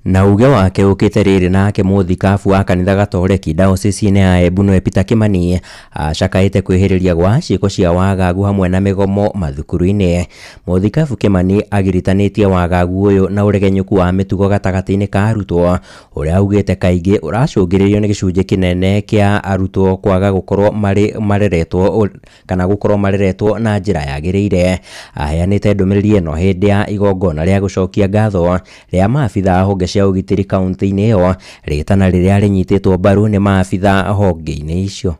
Na uge wake ukite rĩrĩ nake mũthikabu wa kanitha Gatoreki Diocese-inĩ ya Embu nĩwe Peter Kimani acakaĩte kwĩhĩrĩria gwa ciĩko cia wagagu hamwe na mĩgomo mathukuru-inĩ. Mũthikabu Kimani agiritanĩtie wagagu ũyũ na ũregenyũku wa mĩtugo gatagatĩ-inĩ ka arutwo, ũrĩa augĩte kaingĩ ũracũngĩrĩrio nĩ gĩcunjĩ kĩnene kĩa arutwo kwaga gũkorwo marĩ mareretwo kana gũkorwo mareretwo na njĩra yagĩrĩire. Aheanĩte ndũmĩrĩri ĩno hĩndĩ ya igongona rĩa gũcokia ngatho rĩa maabitha a honge cia ũgitĩri kaunti-inĩ ĩyo, rĩtana rĩrĩa rĩnyitĩtwo mbaru nĩ maabitha honge-inĩ icio.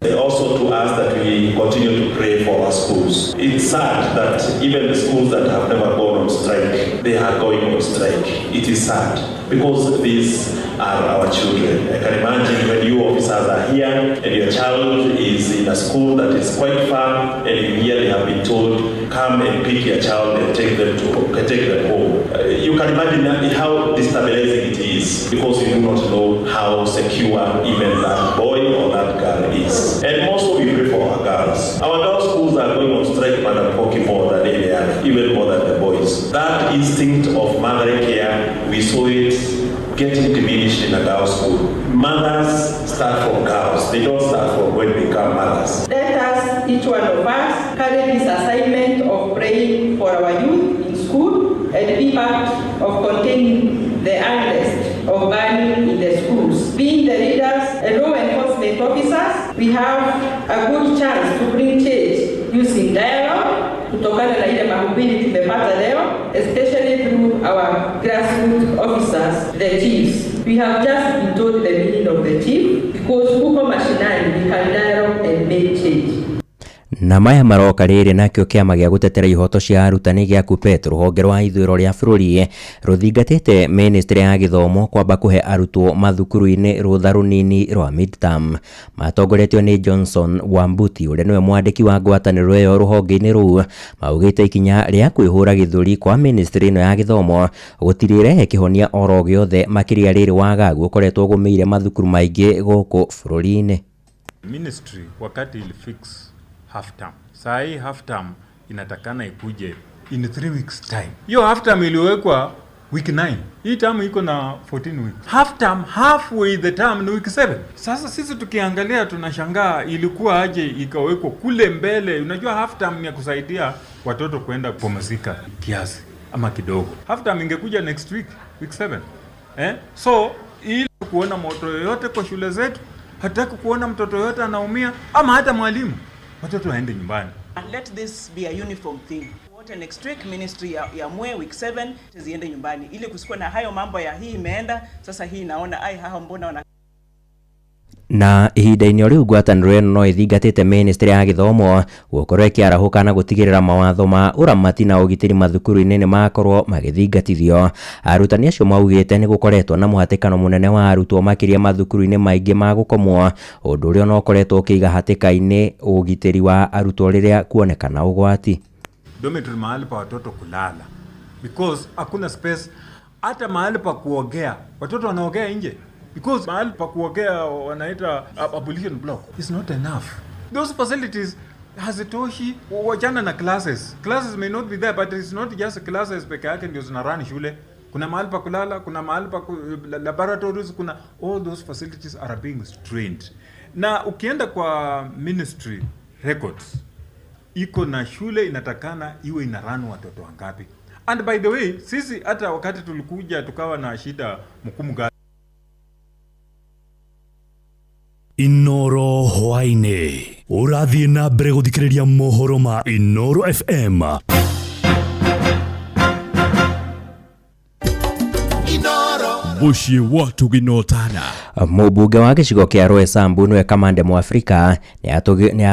Also also to ask that we continue to pray for our schools. It's sad that even the schools that have never gone on strike, they are going on strike. It is sad because these are our children. I can imagine when you officers are here and your child is in a school that is quite far, and you hear they have been told, come and pick your child and take them to take them home. You can imagine how destabilizing it is, because you do not know how secure even that boy or that girl is. And also we pray for our girls. Our girls' schools are going on strike, Madam Koki, more than any other, even more than the boys. That instinct of motherly care, we saw it getting diminished in a girls' school. Mothers start from girls. They don't start from when they become mothers. Let us, each one of us, carry this assignment of praying for our youth in school and be part of containing the unrest of burning in the schools. Being the leaders and law enforcement officers, we have a good chance to bring change using dialogue, kutokana na ile mahubiri tumepata leo, especially through our grassroots officers, the chiefs. We have just been told the meaning of the chief, because huko mashinani we can dialogue and make change. Na maya maroka rĩrĩ nakĩo kĩama gĩa gũtetera ihoto cia arutani gĩa KUPPET rũhonge rwa ithũĩro rĩa bũrũri rũthingatĩte ministry ya gĩthomo kwamba kũhe arutwo mathukuru-inĩ rũtha rũnini rwa midterm. Matongoretio nĩ Johnson Wambuti ũrĩa nĩwe mwandĩki wa ngwatanĩro ĩyo rũhonge-inĩ rũu, maugĩte ikinya rĩa kwĩhũra gĩthũri kwa ministry ĩno ya gĩthomo gũtirĩrehe kĩhonia oro gĩothe, makĩria rĩrĩ wagagu ũkoretwo ũgũmĩire mathukuru maingĩ gũkũ bũrũri-inĩ. Ministry wakati ilifix half term. Saa hii half term inatakana ikuje in 3 weeks time. Hiyo half term iliwekwa week 9. Hii term iko na 14 weeks. Half term, halfway the term ni week 7. Sasa sisi tukiangalia tunashangaa ilikuwa aje ikawekwa kule mbele. Unajua half term ni ya kusaidia watoto kwenda kupumzika kiasi ama kidogo. Half term ingekuja next week, week 7. So ili kuona moto yoyote kwa shule zetu, hataki kuona mtoto yoyote anaumia ama hata mwalimu. Watoto waende nyumbani. And let this be a uniform thing. Wote next week ministry ya mwe week 7 ziende nyumbani ili kusikuwa na hayo mambo ya hii imeenda sasa hii naona ai hao mbona wana. Na ihinda-inĩ o rĩu ngwatanĩro ĩno no ĩthingatĩte ministry ya gĩthomo gũkorwo ĩkĩarahũka na gũtigĩrĩra mawatho ma ũramati na ũgitĩri mathukuru-inĩ nĩ makorwo magĩthingatithio. Arutani acio maugĩte nĩ gũkoretwo na mũhatĩkano mũnene wa arutwo makĩria mathukuru-inĩ maingĩ ma gũkomwo, ũndũ ũrĩa ona ũkoretwo ũkĩiga hatĩka-inĩ ũgitĩri wa arutwo rĩrĩa kuonekana ũgwati. Dormitory mahali pa watoto kulala, because hakuna space hata mahali pa kuogea, watoto wanaogea nje. Because mahali pa kuogea wanaita abolition block is not enough. Those facilities hazitoshi. Wachana na classes. Classes may not be there, but it's not just classes peke yake ndio zina run shule. Kuna mahali pa kulala, kuna mahali pa laboratories, kuna all those facilities are being strained. Na ukienda kwa ministry records, iko na shule inatakana iwe ina run watoto wangapi. And by the way, sisi hata wakati tulikuja tukawa na shida mkumu. Inoro hwaini urathie na mbere guthikiriria mohoro ma Inoro FM. Muciĩ wa Tũginotana. Mũmbunge wa gĩcigo kĩa Roysambu nĩwe Kamande Mũafrika nĩ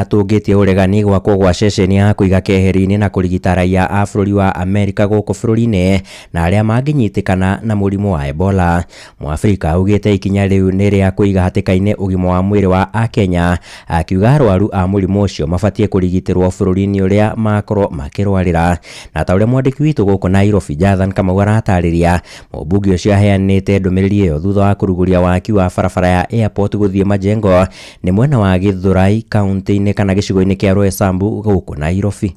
atũngĩtie ũregani gwakwo gwa ceceni ya kũiga keheri-inĩ na kũrigita raia a bũrũri wa Amerika gũkũ bũrũri-inĩ na arĩa mangĩnyitĩkana na mũrimũ wa Ebola. Mũafrika augĩte ikinya rĩu nĩ rĩa kũiga hatĩka-inĩ ũgima wa mwĩrĩ wa Akenya, akiuga arwaru a mũrimũ ũcio mabatiĩ kũrigitĩrwo bũrũri-inĩ ũrĩa makorwo makĩrwarĩra. Na ta ũrĩa mwandĩki witũ gũkũ Nairobi Jathan Kamau aratarĩria, mũmbunge ũcio aheanĩte ndũmĩrĩri ĩyo thutha wa kũrugũria waki wa barabara ya airport gũthiĩ Majengo nĩ mwena wa Githurai kaunti-inĩ kana gĩcigo-inĩ kĩa Roysambu gũkũ Nairobi.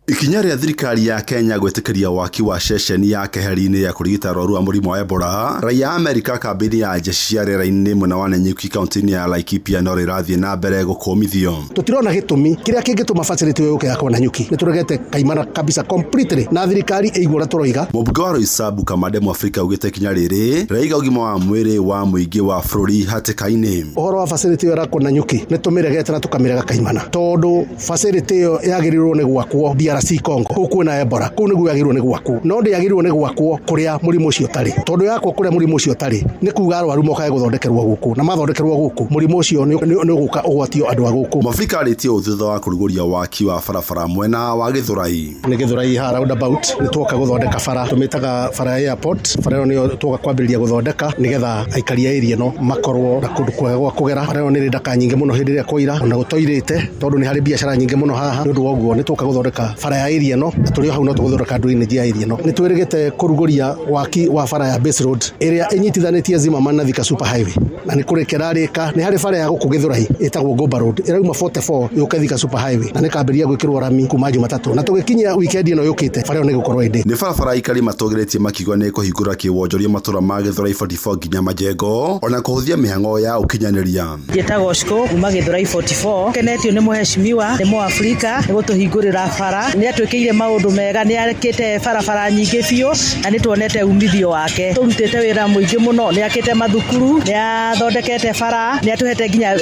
Ikinya rĩa thirikari ya Kenya gwĩtĩkĩria waki wa ceceni ya keheri-inĩ ya kũrigita arwaru a mũrimũ wa Ebola raia a Amerika kambĩ-inĩ ya jeshi cia rĩera-inĩ mwena wa Nanyuki kaunti-inĩ ya Laikipia no rĩrathiĩ na mbere gũkũmithio. Tũtirona gĩtũmi kĩrĩa kĩngĩtũma facility ĩyo yũke yakwo Nanyuki. Nĩ tũregete kaimana kabisa completely na thirikari ĩigua ũrĩa tũroiga. Mũmbunge wa Roysambu Kamande Mũafrika augĩte ikinya rĩrĩ rĩraiga ũgima wa mwĩrĩ wa mũingĩ wa bũrũri hatĩka-inĩ. Ũhoro wa facility ĩyo ĩrakwo Nanyuki nĩ tũmĩregete na tũkamĩrega kaimana, tondũ facility ĩyo yagĩrĩirwo nĩ gwakwo DRC Congo kũu kwĩna Ebola, kũu nĩguo yagĩrĩirwo nĩ gwakwo, no ndĩagĩrĩirwo nĩ gwakwo kũrĩa mũrimũ ũcio ũtarĩ, tondũ yakwo kũrĩa mũrimũ ũcio ũtarĩ nĩ kuga arwaru mokage gũthondekerwo gũkũ, na mathondekerwo gũkũ mũrimũ ũcio nĩ ũgũka ũgwatio andũ a gũkũ. Mwafrika arĩtie ũũ thutha wa kũrugũria waki wa barabara mwena wa Gĩthũrai. Nĩ Gĩthũrai haha roundabout nĩ tuoka gũthondeka bara, tũmĩtaga bara ya airport. Bara ĩyo nĩyo tuoka kwambĩrĩria gũthondeka nĩgetha aikari a area ĩno makorwo na kũndũ kwega gwa kũgera. Bara ĩyo nĩ ĩrĩ ndaka nyingĩ mũno hĩndĩ ĩrĩa kwaira ona gũtoirĩte, tondũ nĩ harĩ biacara nyingĩ mũno haha. Nĩ ũndũ wa ũguo nĩ tuoka gũthondeka bara ya area ĩno, na tũrĩ o hau no tũgũthondeka drainage ya area ĩno. Nĩ twĩrĩgĩte kũrugũria waki wa bara ya Base Road ĩrĩa ĩnyitithanĩtie Zimmerman na Thika Super Highway, na nĩ kũrĩka ĩrarĩka. Nĩ harĩ bara ya gũkũ Gĩthũrai ĩtagwo Ngũmba Road ĩrauma 44 yũke Thika Super Highway, na nĩkambĩrĩria gwĩkĩrwo rami kuma Jumatatũ, na tũgĩkinyia weekend ĩno yũkĩte bara ĩyo nĩ ĩgũkorwo ĩndĩ. Nĩ barabara aikari matũgĩrĩtie makiuga nĩ ĩkũhingũra kĩwonjoria matũra ma Gĩthũrai 44 nginya Majengo, ona kũhũthia mĩhang'o ya ũkinyanĩria. Njĩtagwo Shiko kuma Gĩthũrai 44. Kenetio nĩ mũheshimiwa, nĩ Mũafrika, nĩ gũtũhingũrĩra bara. Nĩ atwĩkĩire maũndũ mega, nĩ akĩte barabara nyingĩ biũ na nĩ tuonete umithio wake. Tũrutĩte wĩra mũingĩ mũno, nĩ akĩte mathukuru, nĩ athondekete bara, nĩ atũhete nginya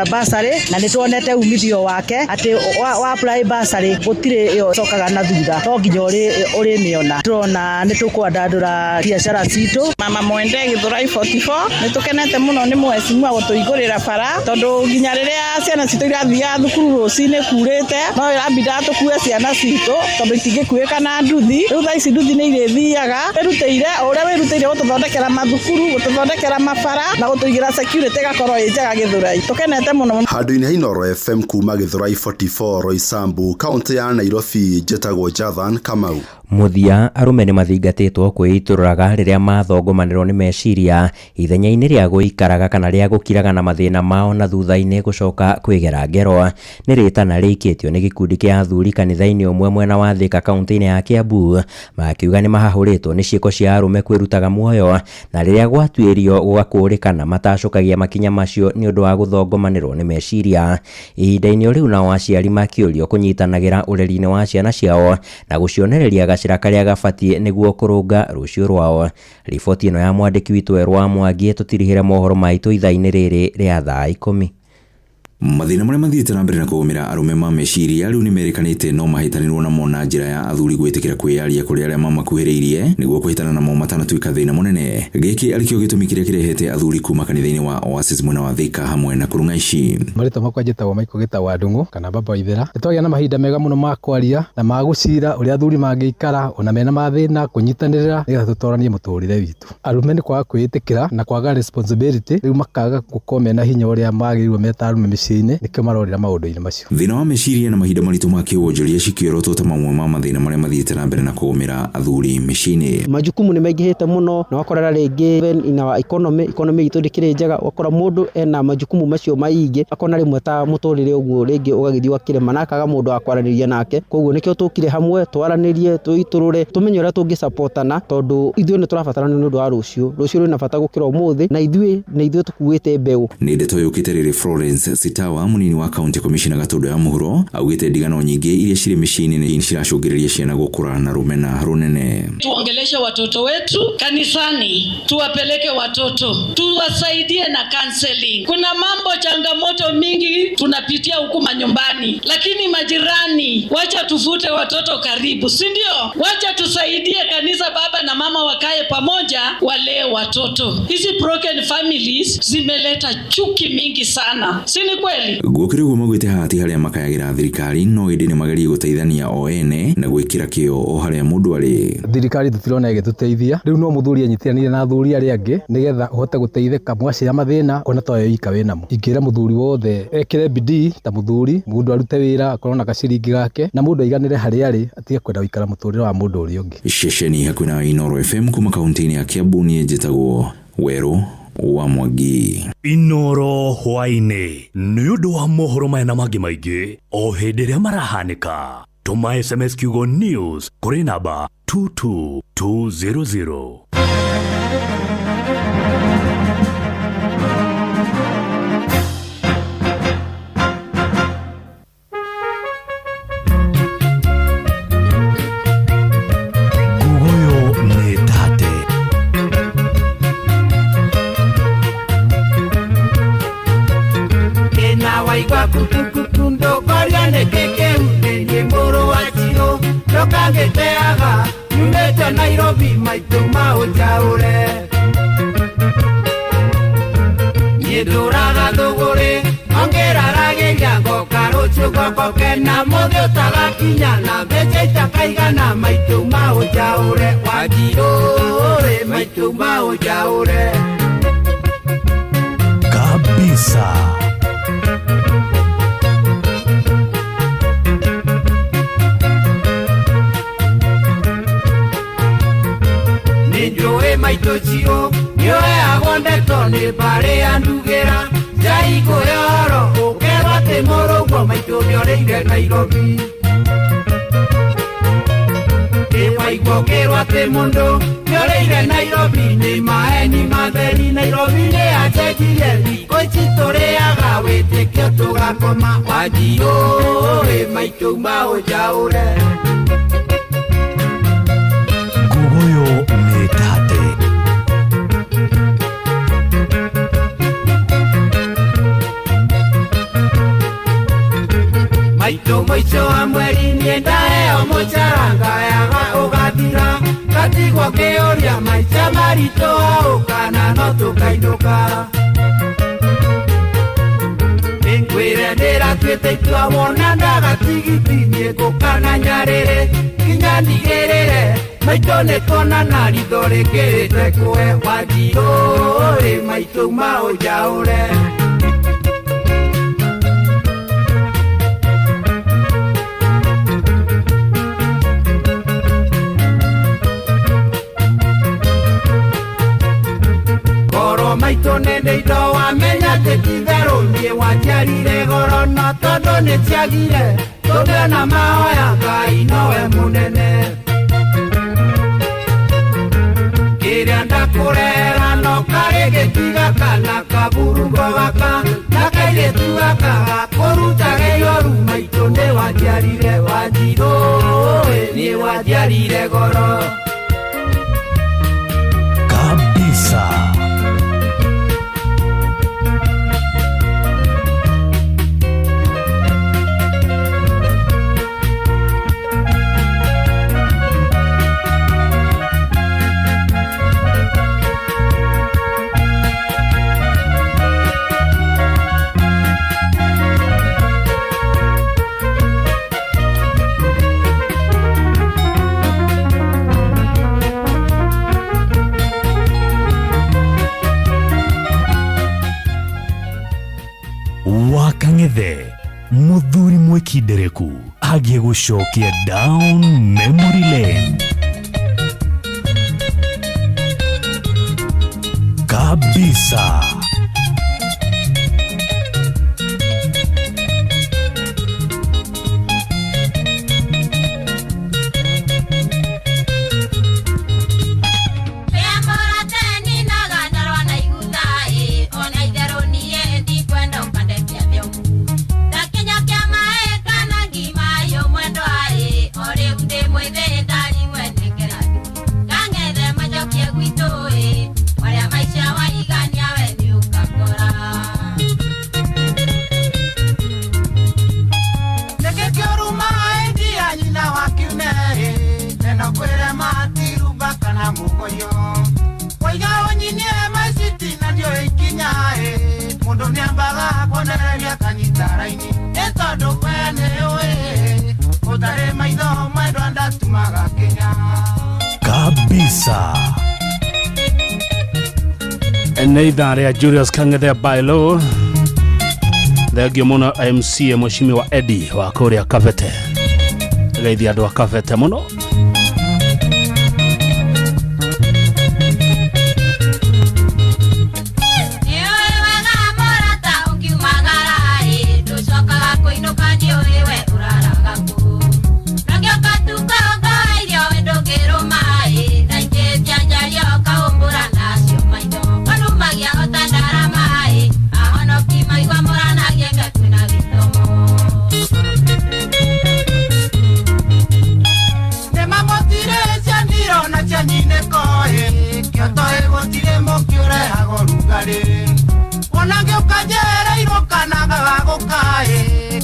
bursary, na nĩ tuonete umithio wake atĩ wa apply bursary gũtirĩ ĩyo ĩcokaga na thutha, no nginya ũrĩmĩona. Tũrona nĩ tũkwandandũra biacara citũ. Mama Mwende Gĩthũrai 44 nĩ tũkenete mũno nĩ mũheshimiwa gũtũhingũrĩra bara, tondũ nginya rĩrĩa ciana citũ irathiaga thukuru rũcinĩ kurĩte no ĩrambindaga tũkue ciana citũ tondũ itingĩkuĩka na nduthi. Rĩu thaa ici nduthi nĩ irĩthiaga. Wĩrutĩire o ũrĩa wĩrutĩire gũtũthondekera mathukuru, gũtũthondekera mabara na gũtũigĩra security ĩgakorwo ĩ njega Gĩthũrai. Tũkenete mũno. Handũ-inĩ ha Inooro FM kuma Gĩthũrai 44 Roysambu, kaũntĩ ya Nairobi, njĩtagwo Jathan Kamau. Mũthia, arũme nĩ mathingatĩtwo kwĩitũrũraga rĩrĩa mathongomanĩrwo nĩ meciria ithenya-inĩ rĩa gũikaraga kana rĩa gũkiraga na mathĩna mao na thutha-inĩ gũcoka kwĩgera ngero. Nĩ rĩtana rĩikĩtio nĩ gĩkundi kĩa athuri kanitha-inĩ ũmwe mwena wa Thika kaũntĩ-inĩ ya Kiambu, makiuga nĩ mahahũrĩtwo nĩ ciĩko cia arũme kwĩrutaga muoyo na rĩrĩa gwatuĩrio gũgakũrĩkana matacokagia makinya macio nĩ ũndũ wa gũthongomanĩrwo nĩ meciria. Ihinda-inĩ rĩu nao aciari makĩũrio kũnyitanagĩra ũreri-inĩ wa ciana ciao na gũcionereria gacĩra karĩa gabatiĩ nĩguo kũrũnga rũciũ rwao. Riboti ĩno ya mwandĩki witũ Erwa Mwangi tũtirihĩre mohoro maitũ ithaa-inĩ rĩrĩ rĩa thaa 10. Mathĩna marĩa mathiĩte na mbere na kũgũmĩra arũme ma meciria rĩu nĩ merĩkanĩte no mahĩtanĩrwo namo na njĩra ya athuri gwĩtĩkĩra kwĩyaria kũrĩ arĩa mamakuhĩrĩirie nĩguo kũhĩtana namo matanatuĩka thĩna mũnene. Gĩkĩ arĩkĩo gĩtũmi kĩrĩa kĩrehete athuri kuma kanitha-inĩ wa Oasis mwena wa Thika hamwe na Kũrung'a ici. Marĩtwa makwa njĩtagwo Michael Gĩtaũ wa Ndung'u kana Baba Ithera. Nĩtwagĩa na mahinda mega mũno ma kwaria na ma gũcira ũrĩa athuri mangĩikara ona mena mathĩna, kũnyitanĩrĩra nĩgetha tũtoranie mũtũrĩre witũ. Arũme nĩ kwaga kwĩĩtĩkĩra na kwaga responsibility, rĩu makaga gũkorwo mena hinya ũrĩa magĩrĩirwo meta arũme mĩciĩ-inĩ, nĩkĩo marorĩra maũndũ-inĩ macio. Thĩna wa meciria na mahinda maritũ ma kĩwonjoria cikĩorotwo ta mamwe ma mathĩna marĩa mathiĩte na mbere na kũgũmĩra athuri mĩciĩ-inĩ. Majukumu nĩ maingĩhĩte mũno na wakorera rĩngĩ even in our economy itũ ndĩkĩrĩ njega, wakora mũndũ ena majukumu macio maingĩ akona rĩmwe ta mũtũrĩre ũguo rĩngĩ ũgagĩthiĩ ũgakĩrema na akaga mũndũ wa kwaranĩria nake. Koguo nĩkĩo tũkire hamwe twaranĩrie, tũitũrũre, tũmenye ũrĩa tũngĩsupportana, tondũ ithuĩ nĩ tũrabatarana nĩ ũndũ wa rũciũ. Rũciũ rwĩna bata gũkĩra ũmũthĩ na ithuĩ nĩ ithuĩ tũkuĩte mbeũ. Nĩ ndeto yũkĩte rĩrĩ Florence Sitawa munini wa county commissioner Gatũndũ ya Mũhuro augĩte ndigano nyingĩ iria cirĩ mĩciĩ-inĩ nĩ ciracũngĩrĩria ciana gũkũra na rũmena rũnene. Tuongeleshe watoto wetu kanisani, tuwapeleke watoto, tuwasaidie na counseling. Kuna mambo changamoto mingi tunapitia huku manyumbani, lakini majirani, wacha tufute watoto karibu, si ndio? Wacha tusaidie kanisa, baba na mama wakae pamoja, walee watoto. Hizi broken families zimeleta chuki mingi sana, si ni kweli? Gũkĩrĩ ũguo maugĩte haha ti harĩa makayagĩra thirikari no ĩndĩ nĩ magerie gũteithania o ene na gwĩkĩra kĩo o harĩa mũndũ arĩ. Thirikari tũtirona ĩgĩtũteithia, rĩu no mũthuri anyitĩranire na athuri arĩa angĩ nĩgetha ũhote gũteithĩka mwacira mathĩna ona to we wika wĩnamo. Ingĩra mũthuri wothe ekĩre bidii ta mũthuri, mũndũ arute wĩra akorwo na gaciringi gake na mũndũ aiganĩre harĩa arĩ, atige kwenda gũikara mũtũrĩre wa mũndũ ũrĩa ũngĩ. Ceceni hakuhĩ na Inooro FM kuma kaunti-inĩ ya Kiambu, niĩ njĩtagwo Werũ wa Mwangi. Inooro hwaĩ-inĩ nĩ ũndũ wa mohoro maya na mangĩ maingĩ o hĩndĩ ĩrĩa marahanĩka. Tũma SMS kiugo news kũrĩ namba 22200. Ngugoyo nĩ tate. Ena waigua kutukutu ndogoria nĩ kĩkĩu nĩ mũrũ wa Chiro. Ngĩteaga nyumĩte Nairobi maitũ maũnjaũre. Niĩ ndũraga thũgũrĩ ongĩraragĩria ngoka rũciũ ngokoke na mũthĩ ũtagakinya na mbeca itakaigana maitũ maũnjaũre. Wanjirũ-ĩ maitũ maũnjaũre. Kabisa. Nĩnjũĩ maitũ ciũ nĩũheagwo ndeto nĩ mbarĩ ya ndugĩra njaigũre ũhoro ũkerwo atĩ mũrũguo maitũ nĩorĩire Nairobi. Nĩwaigua ũkĩrwo atĩ mũndũ nĩorĩire Nairobi nĩ maeni matheri Nairobi nĩacenjirie thikũ ici tũrĩaga wĩtĩkio tũgakoma. Wanjirũ-ĩ maitũ maũnjaũre. Nguguyo nĩ tate. Maitũ mũico wa mweri niĩ ndaheo mũcara ngayaga ũgathira ngatigwo ngĩũria maica maritũ kana no tũkainũka. Nĩngwĩre ndĩratuĩte itua wona ndaga tigiti niĩ ngũka na nyarĩrĩ nginya ndigĩrĩre maitũ nĩtuonana ritho rĩkĩrĩte kũhe. Wanjirũ-ĩ maitũ maũnjaũre. Maitũ nĩ indo wamenya atĩ ti itherũ niĩ wanjiarire goro no tondũ nĩciagire tũngĩona mahoya Ngai nowe mũnene. Kĩrĩa ndakũrehera no karĩ gĩtiga kana kaburungo gaka na kairĩtu gaka gakũrutage ioru maitũ nĩ wanjiarire. Wanjirũ-ĩ niĩ wanjiarire goro. Kabisa. Wakang'ethe muthuri mwikindereku agĩgũcokia down memory lane. Kabisa. Kabisa. Nĩ ithaa rĩa Julius Kang'ethe Bailo. Thengio mũno MC Mheshimiwa Eddie wa kũrĩa Kabete. Geithia andũ a Kabete mũno.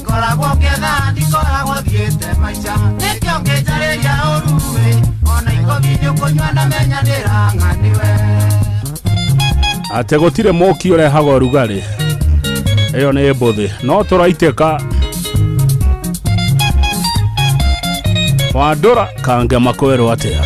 Ngoragwo ngĩetha ndikoragwo thiĩte maica nĩkĩo ngĩnja Ndũngĩnjarĩria ũru-ĩ, ona ikobi nĩũkũnyua ndamenya ndĩrang'aniwe. Atĩ gũtirĩ mũki ũrehaga ũrugarĩ, ĩyo nĩ mbũthĩ no tũraitĩka. Wandũra kangema kwĩrwo atĩa?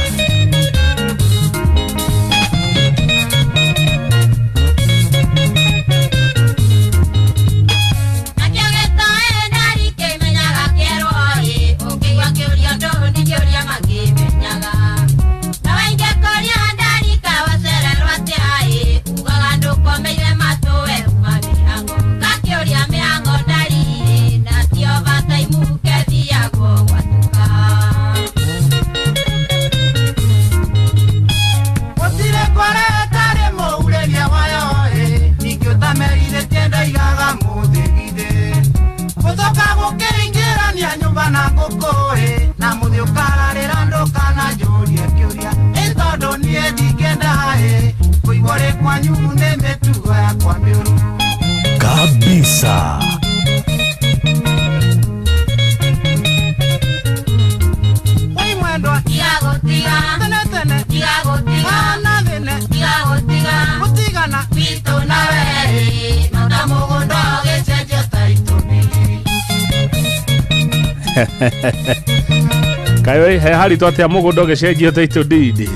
Kabisa. Kaĩ he haritũ atĩa mũgũnda ũgĩcenjio title deed?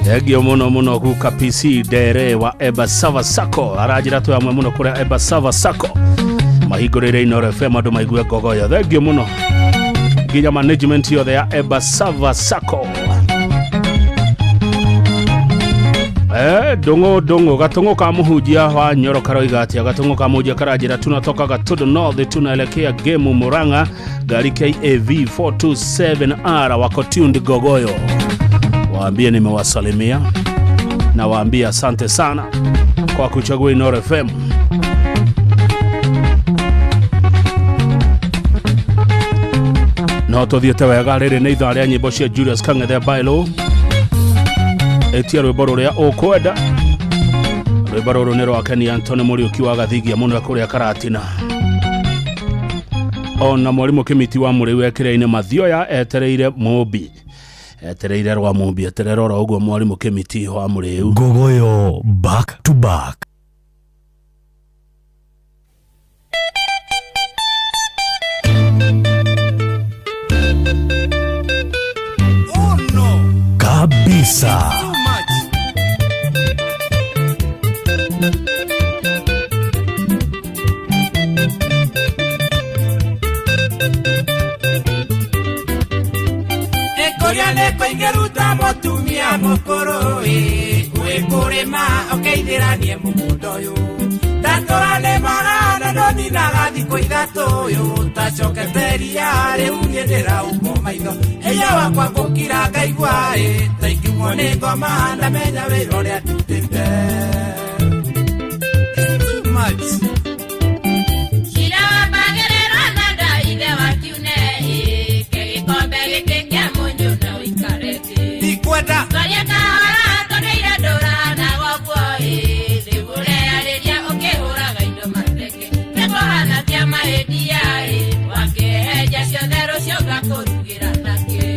Thengio mũno mũno guka PC Ndere wa Ebasava Sacco aranjĩra twĩ amwe mũno kũrĩa Ebasava Sacco mahingũrĩire Inooro FM andũ maigue ngogoyo. Thengio mũno nginya management yothe ya Ebasava Sacco. Ndũng'ũ ndũng'ũ gatũng'ũ ka mũhunjia wa Nyoro karoiga atĩa? Gatũng'ũ ka mũhunjia karanjĩra tunatoka Gatundu North tunaelekea Gemu Murang'a, gari KAV 427R wako tuned Gogoyo. Waambie nimewasalimia na waambie asante sana kwa kuchagua Inooro FM. No tũthiĩte wega, rĩrĩ nĩ ithaa rĩa nyĩmbo cia Julius Kang'ethe Bailo. Etia rwĩmbo rũrĩa ũkwenda. Rwĩmbo rũrũ nĩ rwa Ken Anthony Mũriũki wa Gathigia mũno kũrĩa Karatina. Ona mwarimũ Kĩmiti wa Mũrĩu ekĩra-inĩ Mathioya etereire Mũmbi, etereire rwa Mũmbi, eterera oro ũguo mwarimũ Kĩmiti wa Mũrĩu. Ngogoyo back to back. Oh no. Kabisa. Nĩkũingĩruta mũtumia mũkũrũ ĩ wĩkũrĩma ũkeithĩranie mũgũnda ũyũ ndatũra nĩmaga na ndũninaga thikũ ithatũ ũyũ tacokete ria rĩu niĩ ndĩraumwo maitho hinya wakwa ngũkira ngaigua ĩ ta ingiumwo nĩ ngoma ndamenya wĩra ũrĩa ndutĩte. It's too much.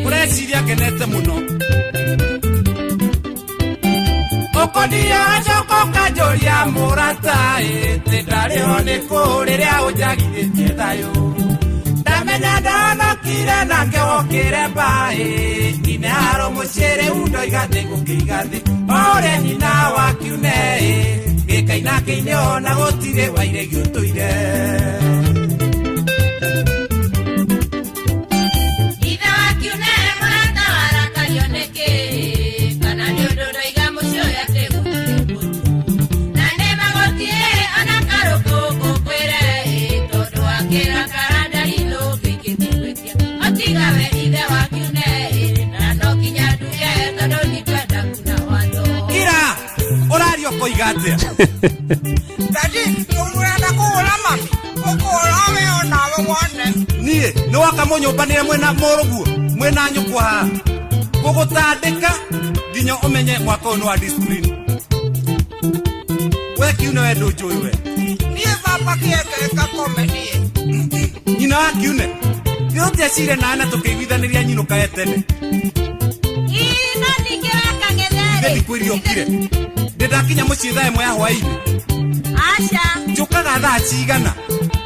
Ũreciria ngenete mũno ũkũndia acoka ũkanjũria mũrata ĩ tĩ ndarĩho nĩkũ rĩrĩa ũnjagithĩtie thayũ ndamenya ndahonokire nake wokĩre mbaĩ ine haro mũciĩ rĩu ndoiga thĩ ngũkĩiga thĩ o ũrĩa nyina wa kiune ĩ gĩkaina kĩine ona gũtirĩ wairegi ũtũire. Niĩ nĩ waka mũnyũmbanĩre mwĩna mũrũguo mwĩna nyũkwa haha ngũgũtandĩka nginya ũmenye mwaka ũyũ nĩ wa discipline. We kiune we ndũnjũĩ we. Niĩ baba kĩengere gakome niĩ. Nyina wa kiune. Githĩ ũtiacire nawe na tũkĩiguithanĩria nyinũkae tene. Ii, no ningĩ wekang'ethe Ithe rĩ. ndikwĩrire ũkire. Ndĩ ndakinya mũciĩ thaa 1 ya hwaĩ-inĩ. Aca. Njũkaga thaa cigana?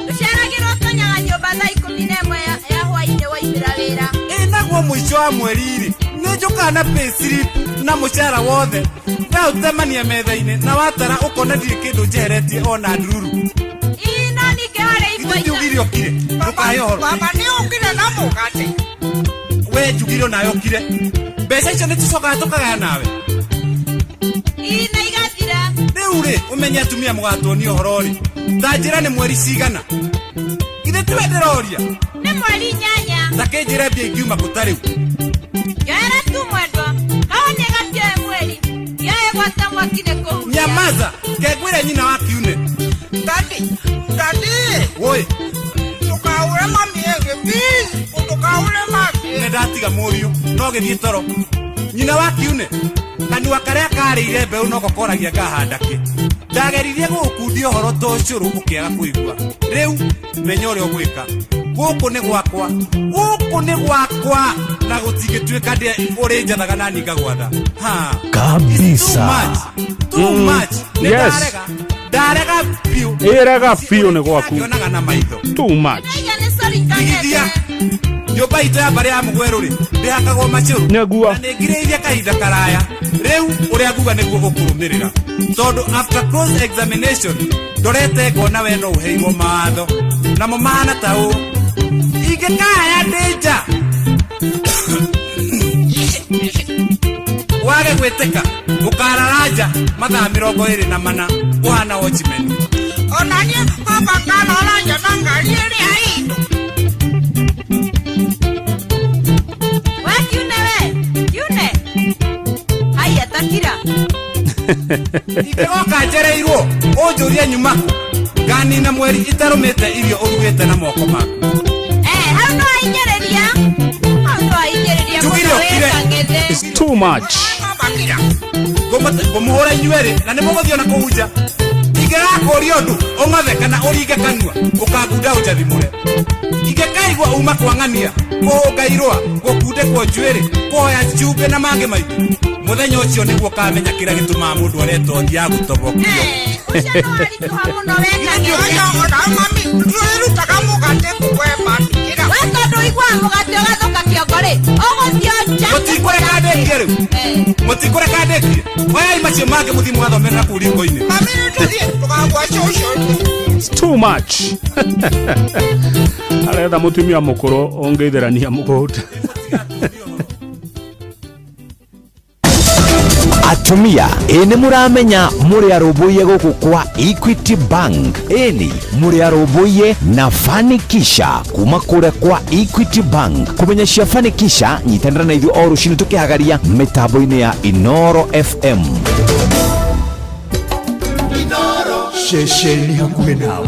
Ũceragĩrwo ũtonyaga nyũmba thaa 11 ya hwaĩ-inĩ waumĩra wĩra. Ĩ naguo mũico wa mweri-rĩ, nĩ njũkaga na payslip na mũcara wothe. Ngaũtemania metha-inĩ na watara ũkona ndirĩ kĩndũ njeheretie ona ndururu. Ii, no ningĩ harĩ Ithe ndiugire ũkire. Ndũkahe ũhoro. Baba nĩ ũkire na mũgate. We njugire onawe ũkire. Mbeca icio nĩ tũcokaga tũkagaya nawe. Ii, na igathira. Rĩu rĩ, ũmenye atumia mũgatuonia ũhoro rĩ. Ta njĩra nĩ mweri cigana? Githĩ tiwe ndĩroria? Nĩ mweri 8. Ta kĩnjĩre mbia ingiuma kũ ta rĩu. Njoera tu mwendwa. Kahonia gatioe mweri. Yoe gwata mwaki nĩ kũhuhia. Nyamaza, kengwĩre nyina wa kiune. Daddy, daddy. Woi. Ndũkaũre mami ĩngĩ, please. Ndũkaũre mami. Nĩ ndatiga mũriũ, no gĩthiĩ toro. Nyina wa kiune, kanua karĩa karĩire mbeũ noko koragia ngahanda kĩ. Ndageririe gũgũkundia ũhoro ta ũcũrũ ũkĩaga kũigua. Rĩu menya ũrĩa ũgwĩka. Gũkũ nĩ gwakwa, gũkũ nĩ gwakwa, na gũtingĩtuĩka ndĩ ũrĩ njathaga na niĩ ngagwatha. Ha. Kabisa. Too much. Nĩ Yes. ndarega. Ndarega biũ. Ĩrega biũ nĩ gwaku. Ngĩonaga na maitho. Too much. Ndaiga nĩ sorry kang'ethe. Igithia. Nyũmba itũ ya mbarĩ ya Mũgwerũ rĩ, ndĩhakagwo macũrũ. Nĩguo. Na nĩngirĩrĩirie kahinda karaya. Rĩu ũrĩa nguga nĩguo ũkũrũmĩrĩra. Tondũ after close examination, ndorete ngona we no ũheirwo mawatho. Namo mahana ta ũũ. Ingĩkaya ndĩ nja. Wage gwĩtĩka, ũkarara nja mathaa 24 ũhana watchman. Ona niĩ baba ngarara nja na ngari ĩrĩa itũ. We kiune we, kiune. Haiya takira. Ingĩgoka njereirwo, ũnjũrie nyuma kũ. Nganina mweri itarũmĩte irio ũrugĩte na moko maku. Eh, hau no ahinyĩrĩria. Hau no ahinyĩrĩria Njugire mũno ũkire. wĩ kang'ethe. It's too much. Ngũmũhũra inyuerĩ na nĩ mũgũthiĩ ona kũu nja. Ingĩgakũria ũndũ ũng'othe kana ũringe kanua ũkangunda ũnjathimũre. Ingĩkaigua uma kwang'ania, kũhũnga irũa, gũkundĩkwo njuĩrĩ, kũhoya cumbĩ na mangĩ maingĩ. Mũthenya ũcio nĩguo ũkamenya kĩrĩa gĩtũmaga mũndũ aretwo ya gũtobokio. Ũcio no aritũha mũno wĩ kang'ethe. Ona mami, ndwĩrutaga mũgate kũwe mami kĩra. We tondũ ũiguaga mũgate ũgathũka kĩongo rĩ, ũgũthiĩ nja. Mũtikũreka ndĩkie rĩu. Mũtikũreka ndĩkie. Oyai macio mangĩ mũthiĩ mũgathomere kũu riko-inĩ. Mami nĩ tũthiĩ tũkagwa cũcũ. It's too much. Aretha mũtumia mũkũrũ ũngĩitherania mũgũnda. Atumia ĩ nĩ mũramenya mũrĩ arũmbũiye gũkũ kwa Equity Bank. Ĩni mũrĩ arũmbũiye na Fanikisha kuma kũrĩa kwa Equity Bank. Kũmenya cia Fanikisha, nyitanĩra na ithuĩ o rũcinĩ tũkĩhagaria mĩtambo-inĩ ya Inoro FM. Ceceni hakuhĩ nawe.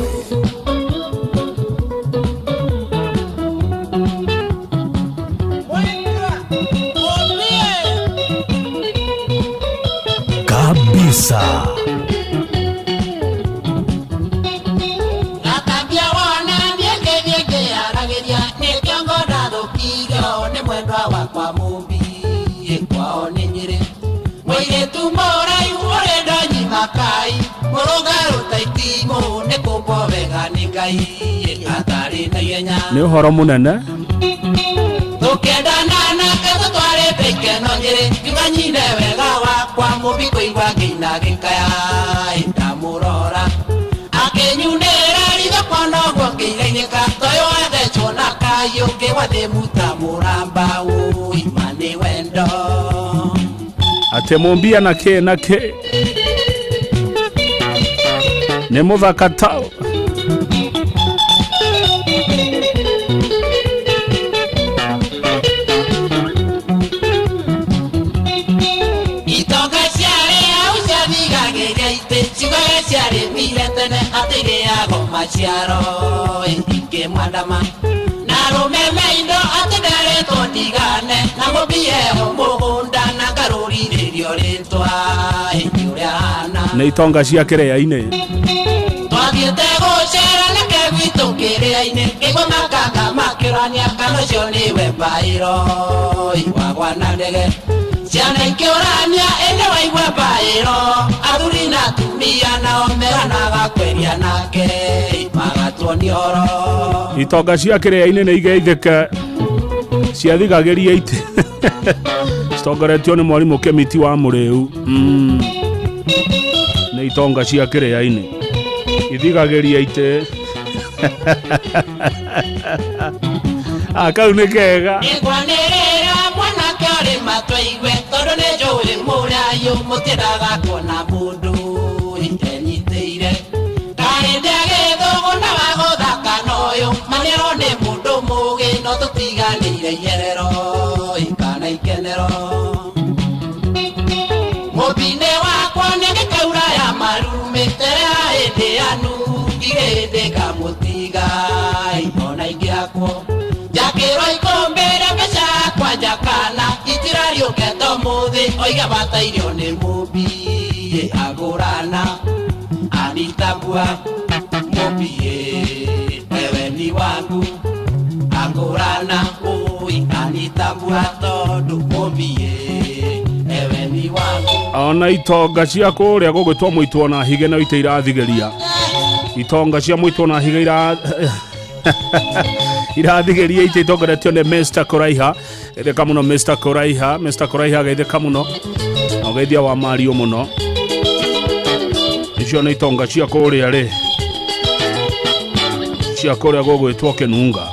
Kabisa. Gatambia wona mĩeke mĩeke yaragĩria nĩkĩo ndathũkirio nĩ mwendwa wakwa mũmbi kwao nĩ Nyĩrĩ. Mũirĩtu mũraihu ũrĩ ndonyima kai mũrũngarũ ta itimũ nĩ kũmbwo wega nĩ Ngai atarĩ na ihenya. Nĩ ũhoro mũnene. Tũkĩendana nake tũtwarĩte ikeno Nyĩrĩ ngiuga nyine wega wakwa mũmbi kũigua ngĩina ngĩkaya ndamũrora akĩnyunĩra ritho kuona ũguo ngĩigainĩka toyũ wathecwo na kayũ ngĩgwa muta mũramba ũima nĩ wendo. Atĩ mũmbia na kĩ na kĩ. Nĩ mũthaka tao. Itonga ciarĩ hau ciathigagĩria itĩ ciugaga ciarĩmire tene atĩgĩago maciaro ingĩmwandama na rũmeme indo atĩ nderetwo ndigane na mũmbie ho mũgũnda na ngarũrithĩrio rĩtwa ũrĩa hana. Nĩ itonga cia kĩrĩa-inĩ. Twathiĩte gũcera nake gwitũ kĩrĩa-inĩ ngĩigua makanga makĩrania kana ũcio nĩwe mbaĩro wagwa na ndege. Ciana ikĩũrania ĩndĩ waigua mbaĩro athuri na atumia nao meranaga kweria nake magatuonia ũhoro. Itonga cia kĩrĩa-inĩ nĩ igeithĩke ciathigagĩria itĩ citongoretio nĩ mwarimũ Kĩmiti wa Mũrĩu. Nĩ itonga cia kĩrĩa-inĩ ithigagĩria itĩ. Kau nĩ kega. Nĩngwanĩrĩra mwanake ũrĩ matwaigue tondũ nĩ njũĩ mũrayũ mũtiendaga kuona mũndũ itenyitĩire. Kaĩ ndĩagĩthũgũ na wa gũthaka na ũyũ manĩro nĩ mũndũ mũgĩ no tũtiganĩire iherero kana ikenero. Mũtine wakwa nĩngĩkaura ya marumĩ tere ya hĩndĩ yanu ndigĩhĩndĩ ngamũtiga ona ingĩakwo. Njakĩrwo ikũmbĩ rĩa mbeca yakwa njakana itirariũke to mũthĩ oiga batairio nĩ mũmbi agũrana anitambua mũmbi ewe ni wangu agũrana ũi anitambua tondũ mũmbi ewe ni wangu. Ona itonga cia kũrĩa gũgĩtwo mũitwo na hige no ite irathigeria. Itonga cia mũitwo na hige irathigeria ite itongoretio nĩ Mr. Koraiha. Geithĩka mũno Mr. Koraiha. Mr. Koraiha geithĩka mũno na ũgeithia wa Mario mũno. Icio nĩ itonga cia kũrĩa rĩ cia kũrĩa gũgwĩtwo Kĩnunga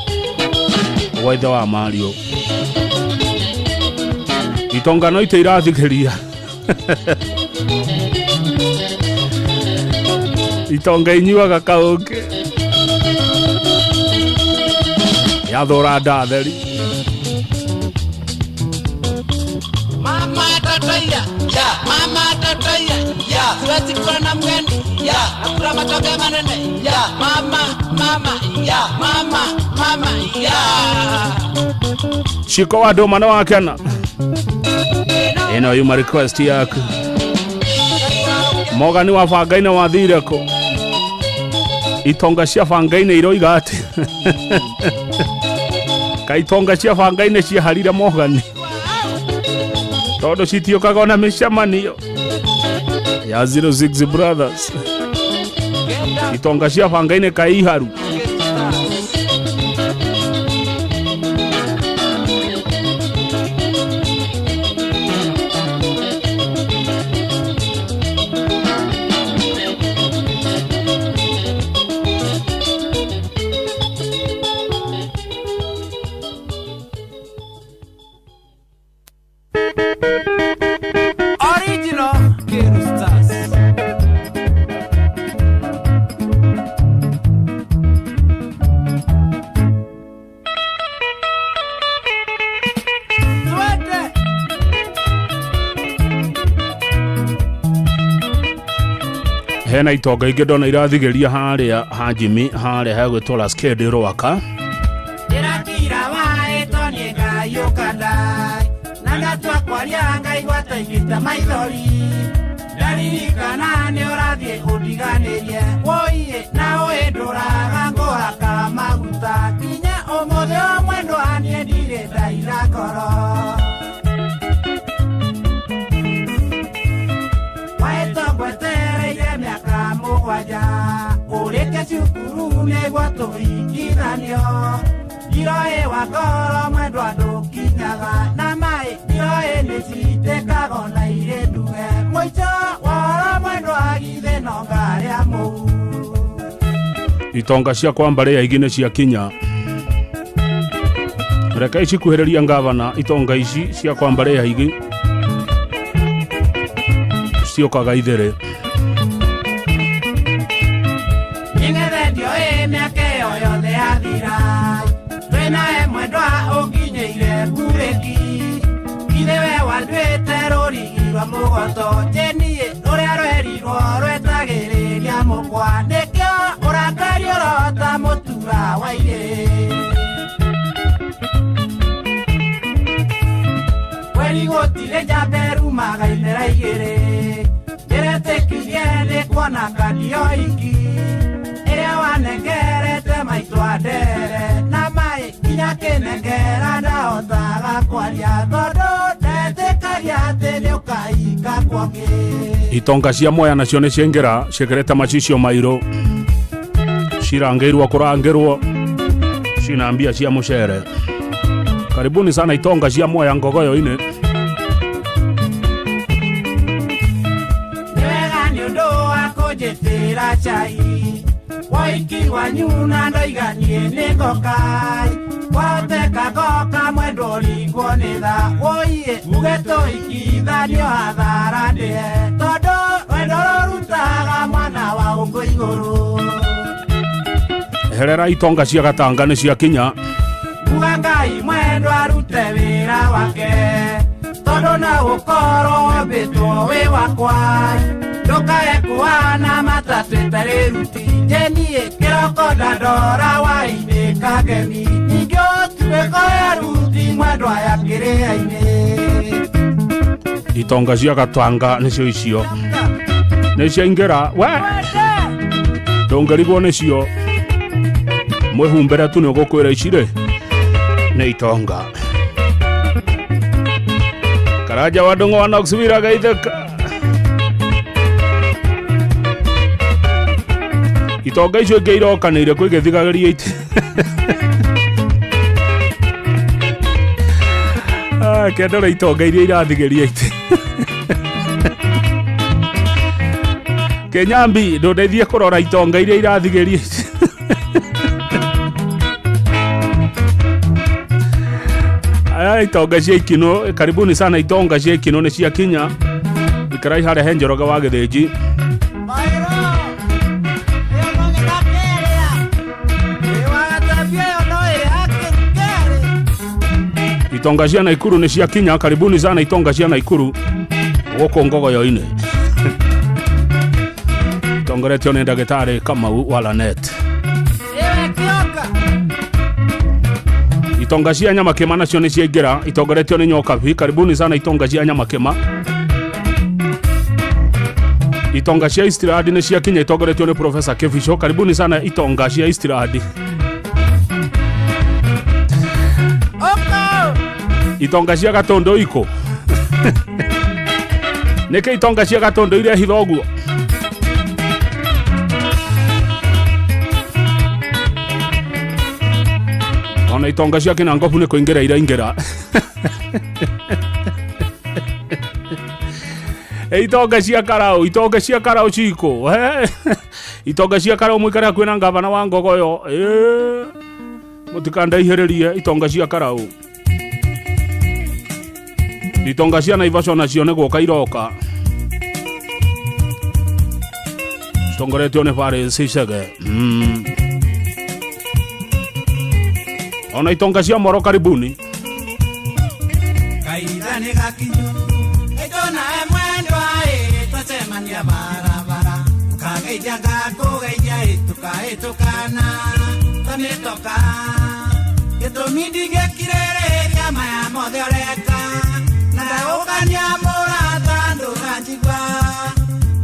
gwa ithe wa Mario. Itonga no ite irathigeria. Itonga inyuaga kaũkĩ yathũra ndatheri. Mama tatoya ya mama tatoya ya siwezi kula na mgeni ya nakula matoke manene ya mama mama ya mama mama ya. Shiko wa ndũma nĩ wakena. Ĩno yuma request yaku. Mogani wa bangainĩ wathire kũ? Itonga cia bangainĩ iroiga atĩ ka itonga cia bangainĩ ciaharire Mogani tondũ citiũkaga ona mĩcemanio ya 06 Brothers. Itonga cia bangainĩ ka iharu. Original Ghetto Stars. Twende. Hena itonga ingĩ ndona irathigeria harĩa ha Jimmy harĩa hegwĩtwo Laskedi Rwaka. Ndĩrakira waĩtwo nĩ Ngai ũkandai na ndatua kwaria ngaigua ta ingĩta maithori ndaririkana nĩ ũrathiĩ ũndiganĩrie wũiĩ na ũĩ ndũraga ngũhaka maguta nginya ũmũthĩ o mwendwa niĩ ndirĩ ndaira ngoro. Waĩtwo ngwetereire mĩaka mũgwanja ũrĩke cukuru nĩguo tũhikithanio ndiroĩ wa ngoro mwendwa ndũkinyaga na maĩ ndiroĩ nĩ citĩkaga na irĩ nduge mũico wa ũhoro mwendwa githĩ no ngarĩa mũu. Itonga cia kwa mbarĩ ya igĩ nĩ ciakinya. Reke icikuhĩrĩria ngavana. Itonga ici cia kwa mbarĩ ya igĩ ciũkaga itherĩ. Nĩgetha ndioĩ mĩaka ĩyo yothe yathira twĩnawe mwendwa ũnginyĩire mburĩki ithe we wanduĩte rũrigi rwa mũgoto njeniĩ rũrĩa rwerirwo rwetagĩrĩria mũkwa nĩkĩo ũrakari ũrota mũtura wa irĩ. Kweri gũtirĩ njamba ĩrumaga imera igĩrĩ Ndĩretĩkirie nĩ kuona kandio iki ĩrĩa wanengerete maitũ andere na maĩ nginya kĩnengera ndahotaga kwaria tondũ ndetĩkagia atĩ nĩ ũkahinga kwangĩ. Itonga cia Mwea nacio nĩ ciaingĩra ciĩkĩrĩte macicio mairũ, cirangĩirwo kũrangĩrwo, cina mbia cia mũcere. Karibuni sana itonga cia Mwea ngogoyo-inĩ. Nĩ wega nĩ ũndũ wa kũnjĩtĩra chai waiki wanyu na ndoiga niĩ nĩ ngokai wahoteka ngoka mwendwa ũringwo nĩ tha wũiĩ uge tũikithanio hathara ndĩhe tondũ rwendo rũrutaga mwana wa ũngũ igũrũ. Herera itonga cia Gatanga nĩ ciakinya. Uga Ngai mwendwa arute wĩra wake tondũ no ũkorwo wombĩtwo wĩ wakwa ndũkae kũhana matatũ ĩtarĩ ruti njeniĩ kĩroko ndandora wainĩ kangemi ningĩ ũtuĩko ya ruti mwendwa ya kĩrĩa-inĩ. Itonga cia Gatanga nĩcio icio nĩ ciaingĩra we ndũngĩrigwo nĩcio mwĩhumbĩre tu nĩ ũgũkwĩra ici rĩ nĩ itonga. Karaja wa Ndung'u wa Knoxville agaithĩka. Itonga icio ingĩ irokanĩire kwĩ igĩthigagĩria itĩ. Kendore itonga iria irathigĩria itĩ. Kĩnyambi ndũndeithie kũrora itonga iria irathigĩria itĩ. Aya itonga cia Ikino, karibuni sana itonga cia Ikino nĩ ciakinya. Ikarai harĩa he Njoroge wa Gĩthĩnji. Itonga cia Naikuru nĩ ciakinya, karibuni sana itonga cia Naikuru gũkũ Ngogoyo-inĩ. Itongoretio nĩ ndagĩtarĩ Kamau wa Lanet. Itonga cia Nyamakĩma nacio nĩ ciaingĩra, itongoretio nĩ Nyokabi, karibuni sana itonga cia Nyamakĩma. Itonga cia Eastland nĩ ciakinya, itongoretio nĩ Professor Kevisho, karibuni sana itonga cia Eastland. Itonga cia Gatondo iko. Nĩkĩ itonga cia Gatondo iria hitho ũguo? Ona itonga cia Kinangobu nĩ kũingĩra iraingĩra. Itonga cia Karau, itonga cia Karau ciko. Itonga cia Karau mũikare hakuhĩ na ngavana wa Ngogoyo. Mũtikandaihĩrĩrie itonga cia Karau. Itonga cia Naivasha nacio nĩ gũka iroka. Citongoretio nĩ Paris Icege. Ona itonga cia Moro karibuni. Kaitha nĩ gakinyu ĩtona mwendwa ĩ twacemania barabara ũkageithia ngakũgeithia ĩ tũkahĩtũkana tũmĩtoka gĩtũmi ndingĩkirĩrĩria maya mothe ũreka na ndagũkania mũrata ndũranjigua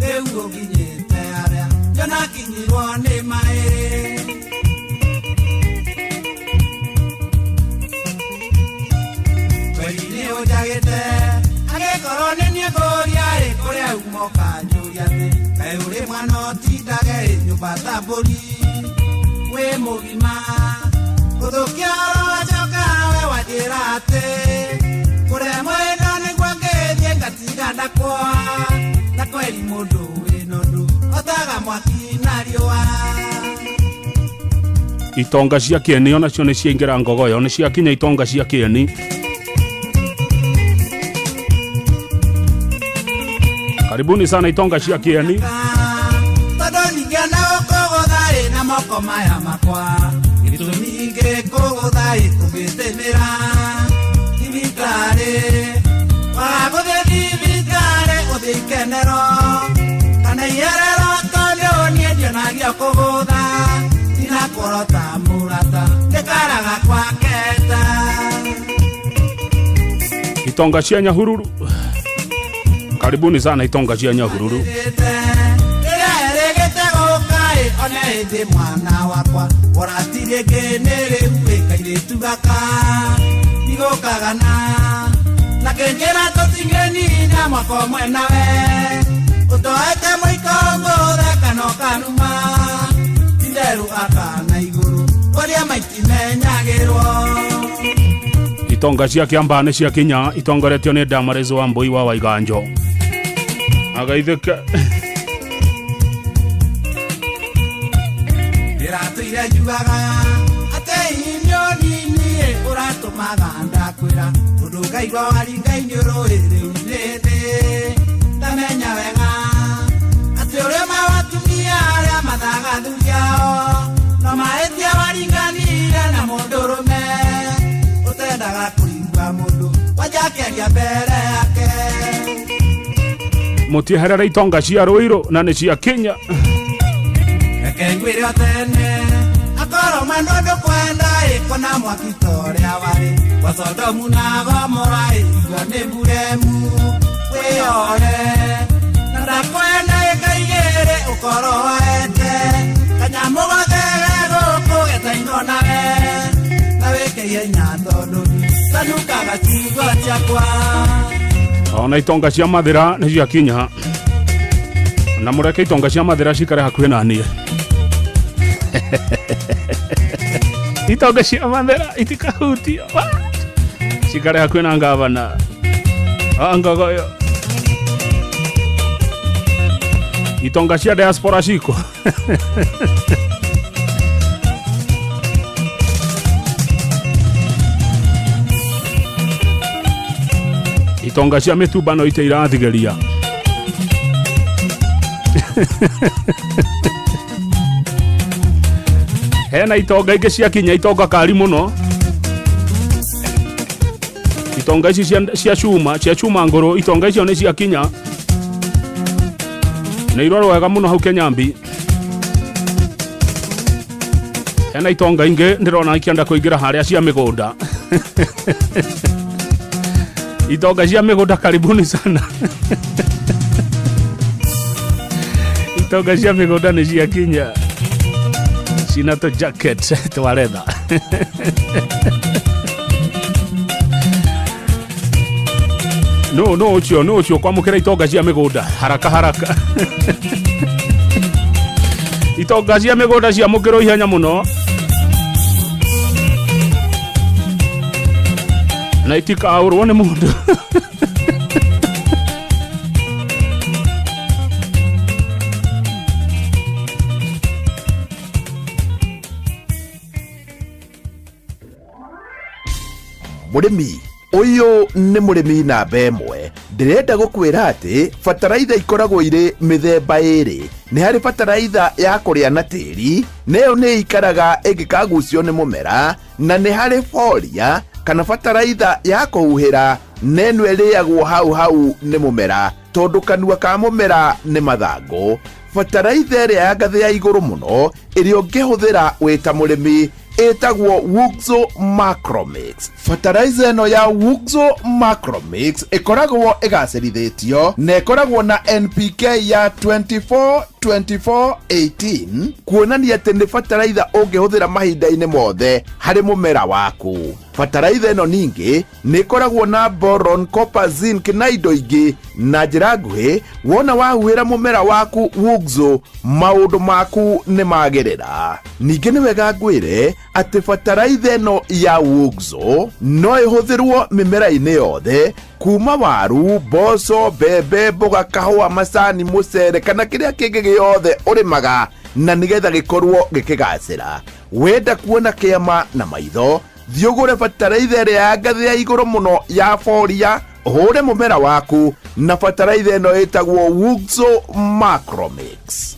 rĩu ũkinyĩte harĩa njonakinyirwo nĩ maĩ. Ũnjagĩte angĩkorwo nĩ niĩ ngũria ĩ kũrĩa uma ũkanjũria atĩ kaĩ ũrĩ mwana ũtindage ĩ nyũmba ta mbũri wĩ mũgima gũthũkia ũrocoka we wanjĩra atĩ kũrĩa mwendo nĩguo ngĩthiĩ ngatiga ndakwoa na kweri mũndũ wĩna ũndũ otaga mwaki na riũa. Itonga cia Kĩeni onacio nĩ ciaingĩra Ngogoyo, nĩ ciakinya itonga cia Kĩeni. Karibuni sana itonga cia Kĩeni. Tondũ ningĩona ũkũgũtha ĩ na moko maya makwa gĩtũmi ingĩkũgũtha ĩ kũgĩtĩmĩra thibitarĩ waga gũthiĩ thibitarĩ ũthiĩ ikenero kana iherero tondũ niĩ ndionagio kũgũtha ndinakũrota mũrata ndĩkaraga gwaketa. Itonga cia Nyahururu. Karibuni sana itonga cia Nyahururu. Rĩrĩa erĩgĩte gũka ĩ one hĩndĩ mwana wakwa ũratirĩ ngĩnĩ rĩu ĩ kairĩtu gaka ndigũkagana na kĩnjĩra tũtingĩnina mwaka ũmwe nawe ũtoete mũiko ngũre kana ũkanuma tinderu akana igũrũ kũrĩa maitimenyagĩrwo. Itonga cia Kiambaa nĩ ciakinya itongoretio nĩ Damaris wa Mbui wa Waiganjo. Agaithĩka. Ndĩratũire njugaga atĩ inyuĩ nini ũratũmaga ndakwĩra ũndũ ngaigua waringainĩ rũĩ rĩu nĩthĩ ndamenya wega atĩ ũrĩma wa atumia arĩa mathaga athuri ao no mahĩtia waringanire na mũndũrũme ũtendaga kũringwa mũndũ wanja akĩaria mbere yake. Mũtieherere itonga cia Ruiru na nĩ cia Kenya. Reke ngwĩre o tene akorwo mwendwa ndũkwenda ĩko na mwaki ta ũrĩa warĩ kwa Sodomu na Gomora igua nĩ mburemu wĩyore na ndakwenda ĩka igĩrĩ ũkorwo woete kanyamũ gothe ge gũkũ getainwo nawe na wĩke ihenya tondũ tanukaga ciugo ciakwa. Ona itonga cia Mathira nĩ ciakinya na mũreke itonga cia Mathira cikare hakuhĩ na niĩ. Itonga cia Mathira itikahutio cikare hakuhĩ na ngavana Ngogoyo. Itonga cia diaspora ciko. Itonga cia mĩtumba no ite irathigeria. Hena itonga ingĩ ciakinya itonga kari mũno. Itonga ici cia cuma, cia cuma ngũrũ, itonga icio nĩ ciakinya. Nĩ irorwo wega mũno hau Kenyambi. Hena itonga ingĩ ndĩrona ikĩenda kũingĩra harĩa cia mĩgũnda. Itonga cia mĩgũnda karibuni sana. Itonga cia mĩgũnda nĩ ciakinya. Cina tũ jacket twa leather. No no ũcio no ũcio kwamũkĩra itonga cia mĩgũnda haraka haraka. Itonga cia mĩgũnda ciamũkĩrwo ihenya mũno na itikaũrwo nĩ mũndũ. Mũrĩmi ũyũ nĩ mũrĩmi namba ĩmwe. Ndĩrenda gũkwĩra atĩ bataraitha ikoragwo irĩ mĩthemba ĩrĩ. Nĩ harĩ bataraitha ya kũrĩa na tĩri, nayo nĩ ikaraga ĩngĩkagucio nĩ mũmera, na nĩ harĩ foria kana bataraitha ya kũhuhĩra, na ĩno ĩrĩagwo hau hau nĩ mũmera tondũ kanua ka mũmera nĩ mathangũ. Bataraitha ĩrĩa ya ngathĩ ya igũrũ mũno ĩrĩa ũngĩhũthĩra wĩ ta mũrĩmi ĩtagwo Wuxo Macromix. Fertilizer ĩno ya Wuxo Macromix ĩkoragwo ĩgacĩrithĩtio na ĩkoragwo na NPK ya 24 24 18 kuonania atĩ nĩ fertilizer ũngĩhũthĩra mahinda-inĩ mothe harĩ mũmera waku. Fertilizer ĩno ningĩ nĩ ĩkoragwo na boron, copper, zinc na indo ingĩ. Na njĩra nguhĩ, wona wahuhĩra mũmera waku Wuxo, maũndũ maku nĩ magĩrĩra. Ningĩ nĩ wega ngwĩre atĩ fertilizer ĩno ya Wuxo no ĩhũthĩrwo mĩmera-inĩ yothe kuma waru, mboco, mbembe, mboga, kahũa, macani, mũcere kana kĩrĩa kĩngĩ gĩothe ũrĩmaga na nĩgetha gĩkorwo gĩkĩgacĩra. Wenda kuona kĩama na maitho, thiĩ ũgũre bataraitha ĩrĩa ya ngathĩ ya igũrũ mũno ya foria, ũhũre mũmera waku na bataraitha ĩno ĩtagwo Wuxo Macromix.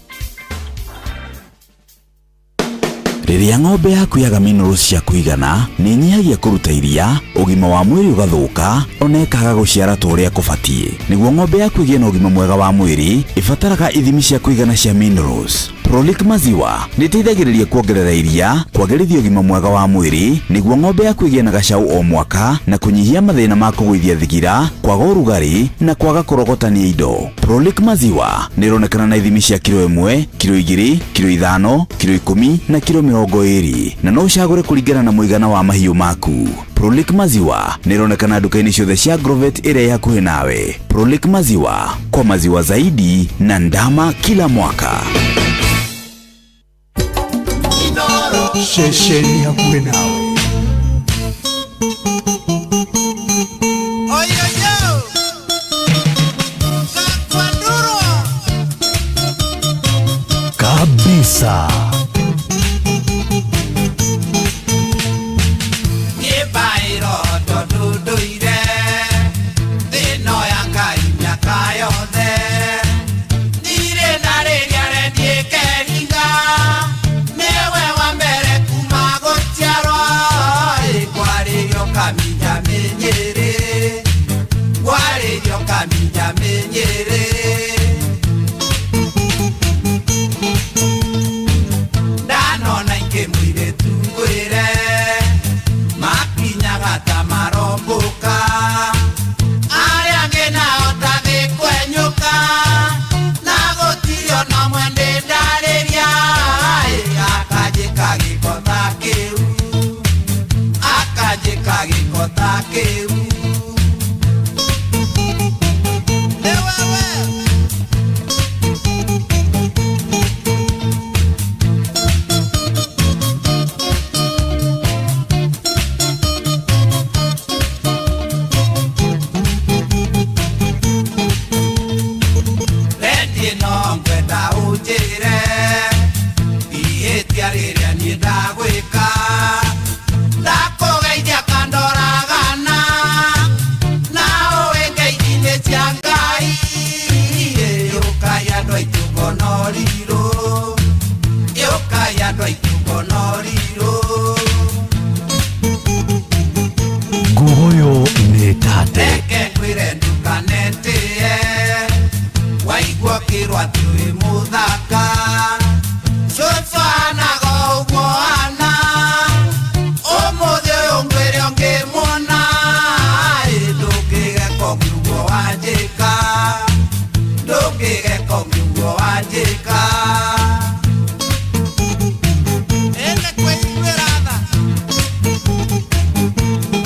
Rĩrĩa ng'ombe yaku yaga minerals cia kũigana, nĩ ĩnyihagia kũruta iria, ũgima wa mwĩrĩ ũgathũka, ona ĩkaga gũciara ta ũrĩa kũbatiĩ. Nĩguo ng'ombe yaku ĩgĩe na ũgima mwega wa mwĩrĩ, ĩbataraga ithimi cia kũigana cia minerals. Prolic maziwa nĩ ĩteithagĩrĩria kuongerera iria, kwagĩrithia ũgima mwega wa mwĩrĩ nĩguo ng'ombe yaku ĩgĩe na gacau o mwaka na kũnyihia mathĩna ma kũgũithia thigira, kwaga ũrugarĩ na kwaga kũrogotania indo. Prolic maziwa nĩ ĩronekana na ithimi cia kiro 1, kiro 2, kiro 5, kiro 10 na kiro 20 na no ũcagũre kũringana na mũigana wa mahiũ maku. Prolic maziwa nĩ ĩronekana nduka-inĩ ciothe cia Agrovet ĩrĩa ĩ hakuhĩ nawe. Prolic maziwa kwa maziwa zaidi na ndama kila mwaka. Ceceni hakuhĩ nawe. Kabisa.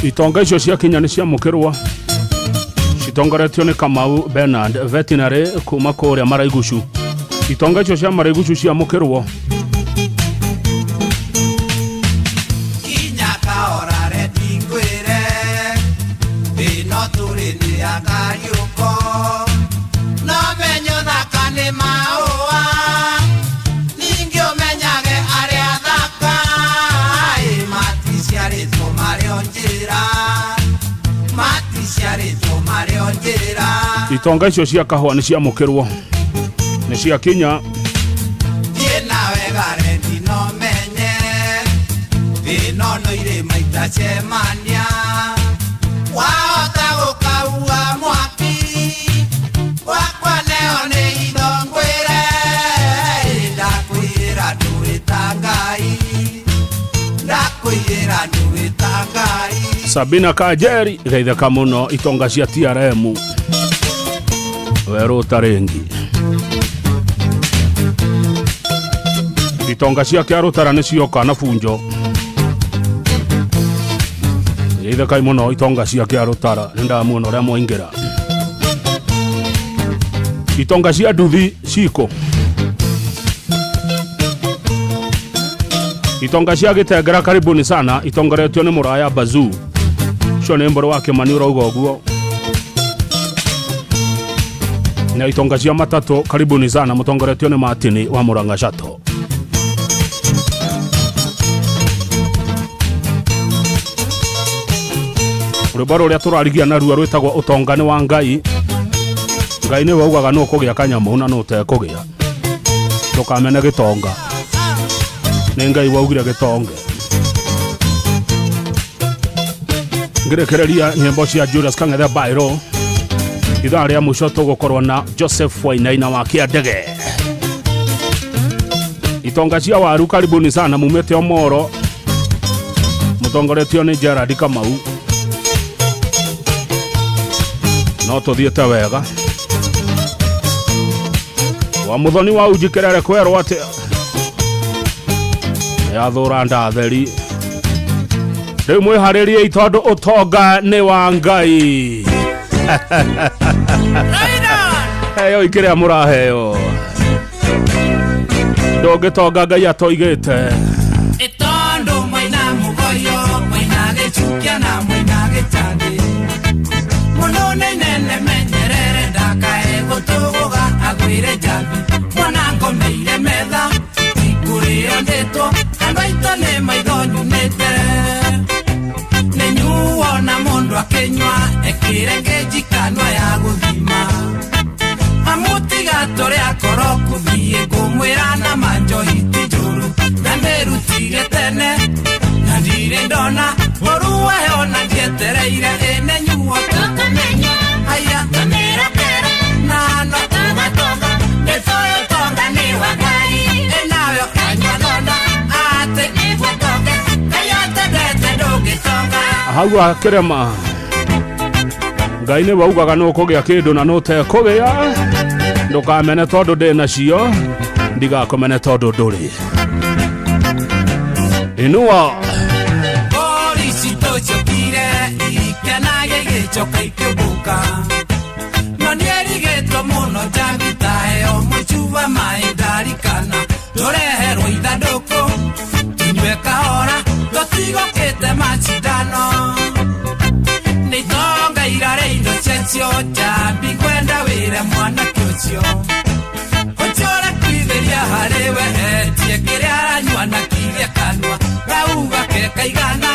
Itonga icio cia Kenya nĩ ciamũkĩrwo citongoretio nĩ Kamau Bernard veterinary kuma kũrĩa Maraigucu. Itonga icio cia Maraigucu ciamũkĩrwo. Itonga icio cia kahũa nĩ ciamũkĩrwo nĩ cia Kenya. Sabina Kajeri geitheka mũno itonga cia TRM werũ ũtarĩngi. Itonga cia Kĩarũtara nĩ cioka na bunjo. Geithĩkai mũno itonga cia Kĩarũtara nĩ ndamuona ũrĩa mwaingĩra. Itonga cia Nduthi ciko. Itonga cia Gĩtengera karibuni sana itongoretio nĩ Mũraya Bazuu. Ũcio nĩ mbũrũ wa Kĩmani ũrauga ũguo. Na itonga cia Matatũ karibuni sana mũtongoretio nĩ Martin wa Murang'a Chato. Rwĩmbo rũrĩa tũrarigia naruo rwĩtagwo ũtonga nĩ wa Ngai. Ngai nĩwe ugaga nũ ũkũgĩa kanyamũ na nũ ũtekũgĩa. Ndũkamene gĩtonga. Nĩ Ngai waugire gĩtonge. Ngĩrekereria nyĩmbo cia Julius Kang'ethe Bairo. Ithaa rĩa mũico tũgũkorwo na Joseph Wainaina wa Kĩandege. Itonga cia waru karibuni sana mumĩte Omoro mũtongoretio nĩ Gerard Kamau no tũthiĩte wega wa muthoni wa uji kerere kwerwo atĩ yathũra ndatheri rĩu mwĩharĩriei tondũ ũtonga nĩ wa Ngai. Heo ikĩrĩa mũraheo ndũngĩtonga Ngai atoigĩte. Ĩtondũ mwĩna mũgoyo mwĩna gĩcukia na mwĩna gĩcandĩ mũndũ nĩ nene menyerere ndakae gũtũgũga agwĩre njambi mwana ngomeire metha ikũrĩo ndĩtwo andũ aitũ nĩ maitho nyunĩte nĩ nyuo na mũndũ akĩnyua ekĩre kĩnjikanua ya gũthima amutiga tũrĩa akoroku thiĩ ngũmwĩra na manjohi ti njũru na mĩrutire tene na ndirĩ ndona ũru wayo na ndietereire ĩne nyuo Tũkamenywo aya tũmĩrokere na no tũgatonga nĩ tũĩ ũtonga nĩ wa Ngai ĩnayo kanyua thonda atĩ nĩguo tonge Ngai atendete ndũngĩtonga. Hau akĩrema Ngai nĩwe ugaga nĩ ũkũgĩa kĩndũ na nũtekũgĩa ndũkamene tondũ ndĩ nacio ndigakũmene tondũ ndũrĩ. Inua Mbũri citũciũkire ikenage igĩcoka ikĩũmbũka no nĩerigĩtwo mũno njambi taheo mũcuba maĩ ndarikana tũreherwo ithandũkũ tũnyue kahora tũtigũkĩte macindano nĩ itonga irarĩ indo ciacio njambi kwenda wĩre mwanake ũcio ũcio ũrekwithĩria harĩ we etie kĩrĩa aranyua na kirie kanua gauga ke kaigana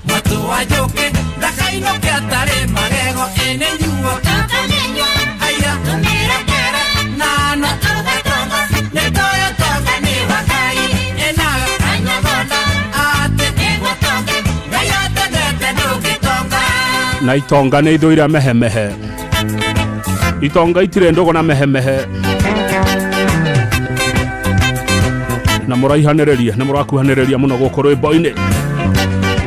mwatũ wa njũkĩ ndakainũke atarĩ magego ĩnĩ nyuo Tũkamenywo aya tũmĩrokere na no tũgatonga nĩ tũĩ ũtonga nĩ wa Ngai ĩnayo kanyua thonda atĩ nĩguo tonge Ngai atendete ndũngĩtonga. Na itonga nĩ ithũire mehemehe itonga itirĩ ndũgũ na mehemehe na mũraihanĩrĩria nĩ mũrakuhanĩrĩria mũno gũkũ rwĩmbo-inĩ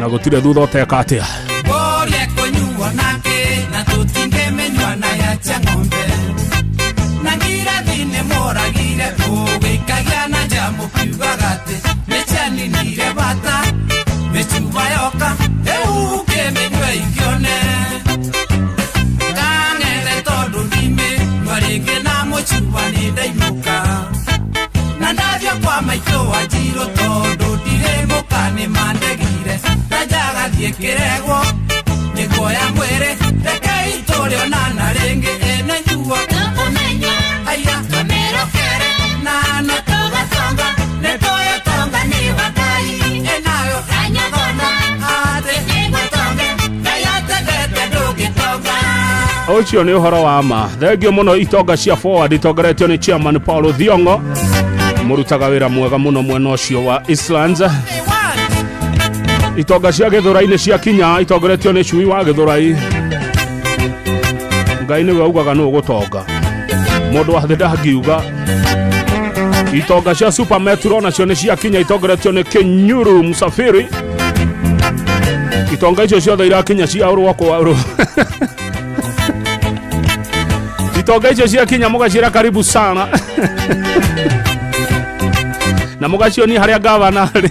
na gũtirĩ thutha ũteka atĩa. Mbũri ĩkũnyuo nakĩ na tũtingĩmĩnyua na ya cia ng'ombe na ngirathi nĩ mũragire ũgĩikagia na nja mũkiugaga atĩ nĩcianinire bata mĩcuba yoka rĩu ũkĩmĩnyue ikĩone kang'ethe tondũ ndimĩnyua rĩngĩ na mũcuba nĩ ndainũka na ndathiĩ kwa maitũ wa Njirũ tondũ ndirĩ mũka nĩ mandegire na njagathiĩ kĩregwo nĩguoya mwĩrĩ rekei tũrĩonana rĩngĩ ĩne nyuo Tũkamenywo aya tũmĩrokere na no tũgatonga nĩ tũĩ ũtonga nĩ wa Ngai ĩnayo kanyua thonda atĩ nĩguo tonge Ngai atendete ndũngĩtonga. Ũcio nĩ ũhoro wa ma. Thengio mũno itonga cia Forward itongoretio nĩ chairman Paul Thiong'o mũrutaga wĩra mwega mũno mwena ũcio wa Eastlands. Itonga cia Gĩthũrai-inĩ cia kinya itongoretio nĩ cui wa Gĩthũrai. Ngai nĩwe ugaga nũ ũgũtonga mũndũ wa thĩ ndangiuga. Itonga cia Super Metro nacio nĩ cia kinya itongoretio nĩ Kinyuru Msafiri. Itonga icio ciothe irakinya cia ũrũa kwa ũrũa. Itonga icio cia kinya mũgaciĩra karibu sana na mũgacionia harĩa gavana arĩ.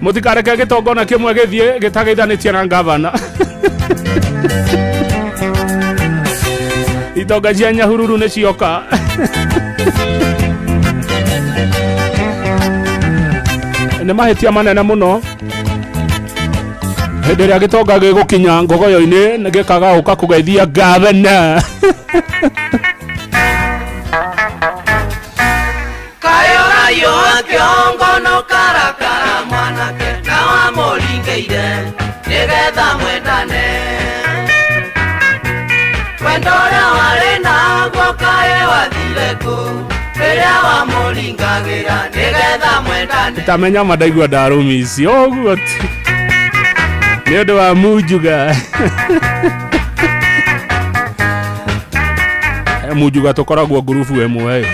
Mũtikareke gĩtonga ona kĩmwe gĩthiĩ gĩtageithanĩtie na gavana. Itonga cia Nyahururu nĩ cioka. Nĩ mahĩtia manene mũno hĩndĩ ĩrĩa gĩtonga gĩgũkinya ngogoyo-inĩ nĩ gĩkaga gũka kũgeithia gavana. Kayo kĩongo no karakara mwanake na wamũringĩire nĩgetha mwendane wendo ũrĩa warĩ naguo kaĩ wathire kũ rĩrĩa wamũringagĩra nĩgetha mwendane. Tamenya ma ndaigua ndarũmici ũguo ti nĩ ũndũ wa munjuga. Munjuga tũkoragwo ngurubu ĩmwe.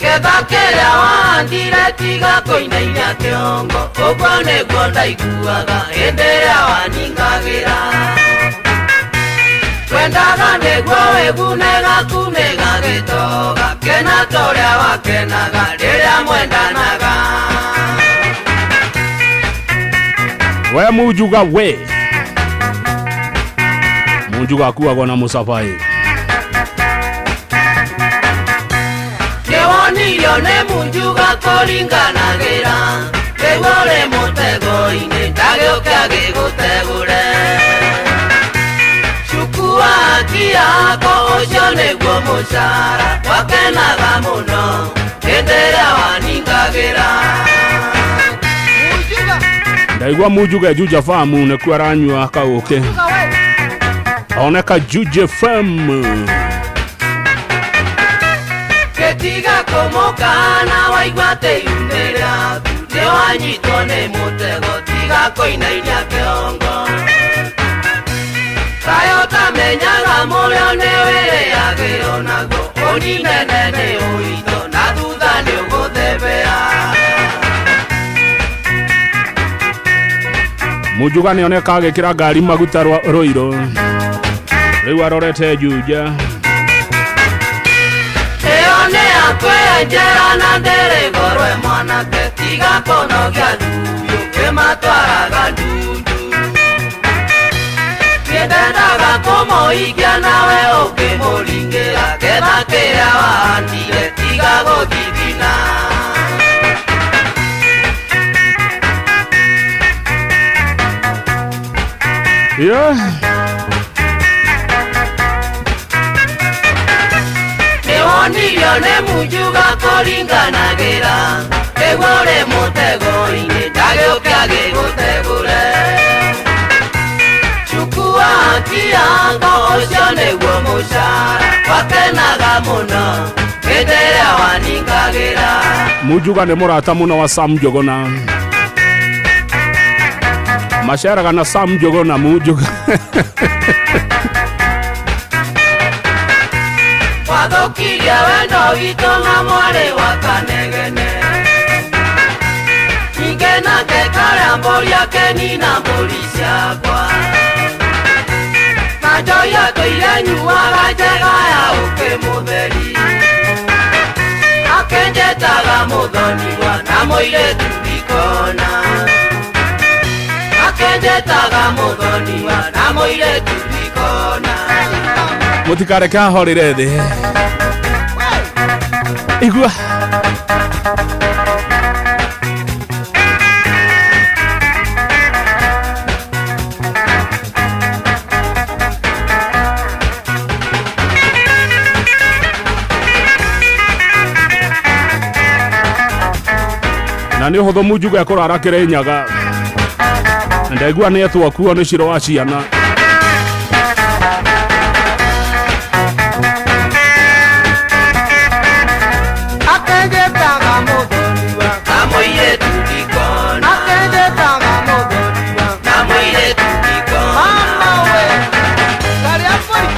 Ketha kĩrĩa wahandire tiga kũinainia kĩongo, ũguo nĩguo ndaiguaga hĩndĩ ĩrĩa waningagĩra. Twendaga nĩguo wĩgune gaku nĩ gagĩtoga, kena ta ũrĩa wakenaga rĩrĩa mwendanaga. We Munjuga we. Munjuga akuagwo na mũcabai. Nĩwonirio nĩ Munjuga kũringanagĩra, rĩu ũrĩ mũtego-inĩ ndagĩũke agĩgũtegũre. Cukua haki yako ũcio nĩguo mũcara, wakenaga mũno hĩndĩ ĩrĩa waningagĩra. Ndaigua Munjuga Juja Famu nĩkuo aranyua kaũkĩ. Oneka Juja Fam. Gĩtiga kũmũkana waigua atĩ iune rĩaku nĩwanyitwo nĩ mũtego, tiga kũinainia kĩongo. Kaĩ ũtamenyaga mũrĩo nĩwĩrĩagĩrwo naguo, ũninene nĩ ũito na thutha nĩũgũthebea. Munjuga nĩoneka agĩkĩra ngari maguta Rũirũ. Rĩu arorete Juja. Ĩyo nĩ yakwenjera na ndĩrĩ goro ĩ mwanake, tiga kũnogia ndundu kĩmatwaraga ndundu. Niĩ ndendaga kũmũhikia nawe ũkĩmũringĩra, ketha kĩrĩa wahandire tiga gũthithina. Yeah. Nĩwonirio nĩ Munjuga kũringanagĩra, rĩu ũrĩ mũtego-inĩ ndagĩũke agĩgũtegũre. Chukua haki yako ũcio nĩguo mũcara, wakenaga mũno hĩndĩ ĩrĩa waningagĩra. Munjuga nĩ mũrata mũno wa Sam Njuguna. Maceraga na Sam Njuguna Munjuga. Wathũkirie wendo witũ na mwarĩ wa Kanegene, ningĩ nake karĩa mbũri akenina mbũri ciakwa. Na njohi atũire nyuaga njega ya ũkĩ mũtheri, akenjetaga mũthoniwa na mũirĩtu ndikona. Akenjetaga mũthoniwa na mũirĩtu ndikona. Mũtikareke ahorere thĩ. Igua. Na nĩ ũhũthũ Munjuga ekũrara Kĩrĩnyaga. Ndaigua nĩ etwo kuo nĩ Ciro wa ciana. Akenjetaga mũthoniwa na mũirĩtu ndikona. Akenjetaga mũthoniwa na mũirĩtu ndikona. Mama we, karĩa mbũri.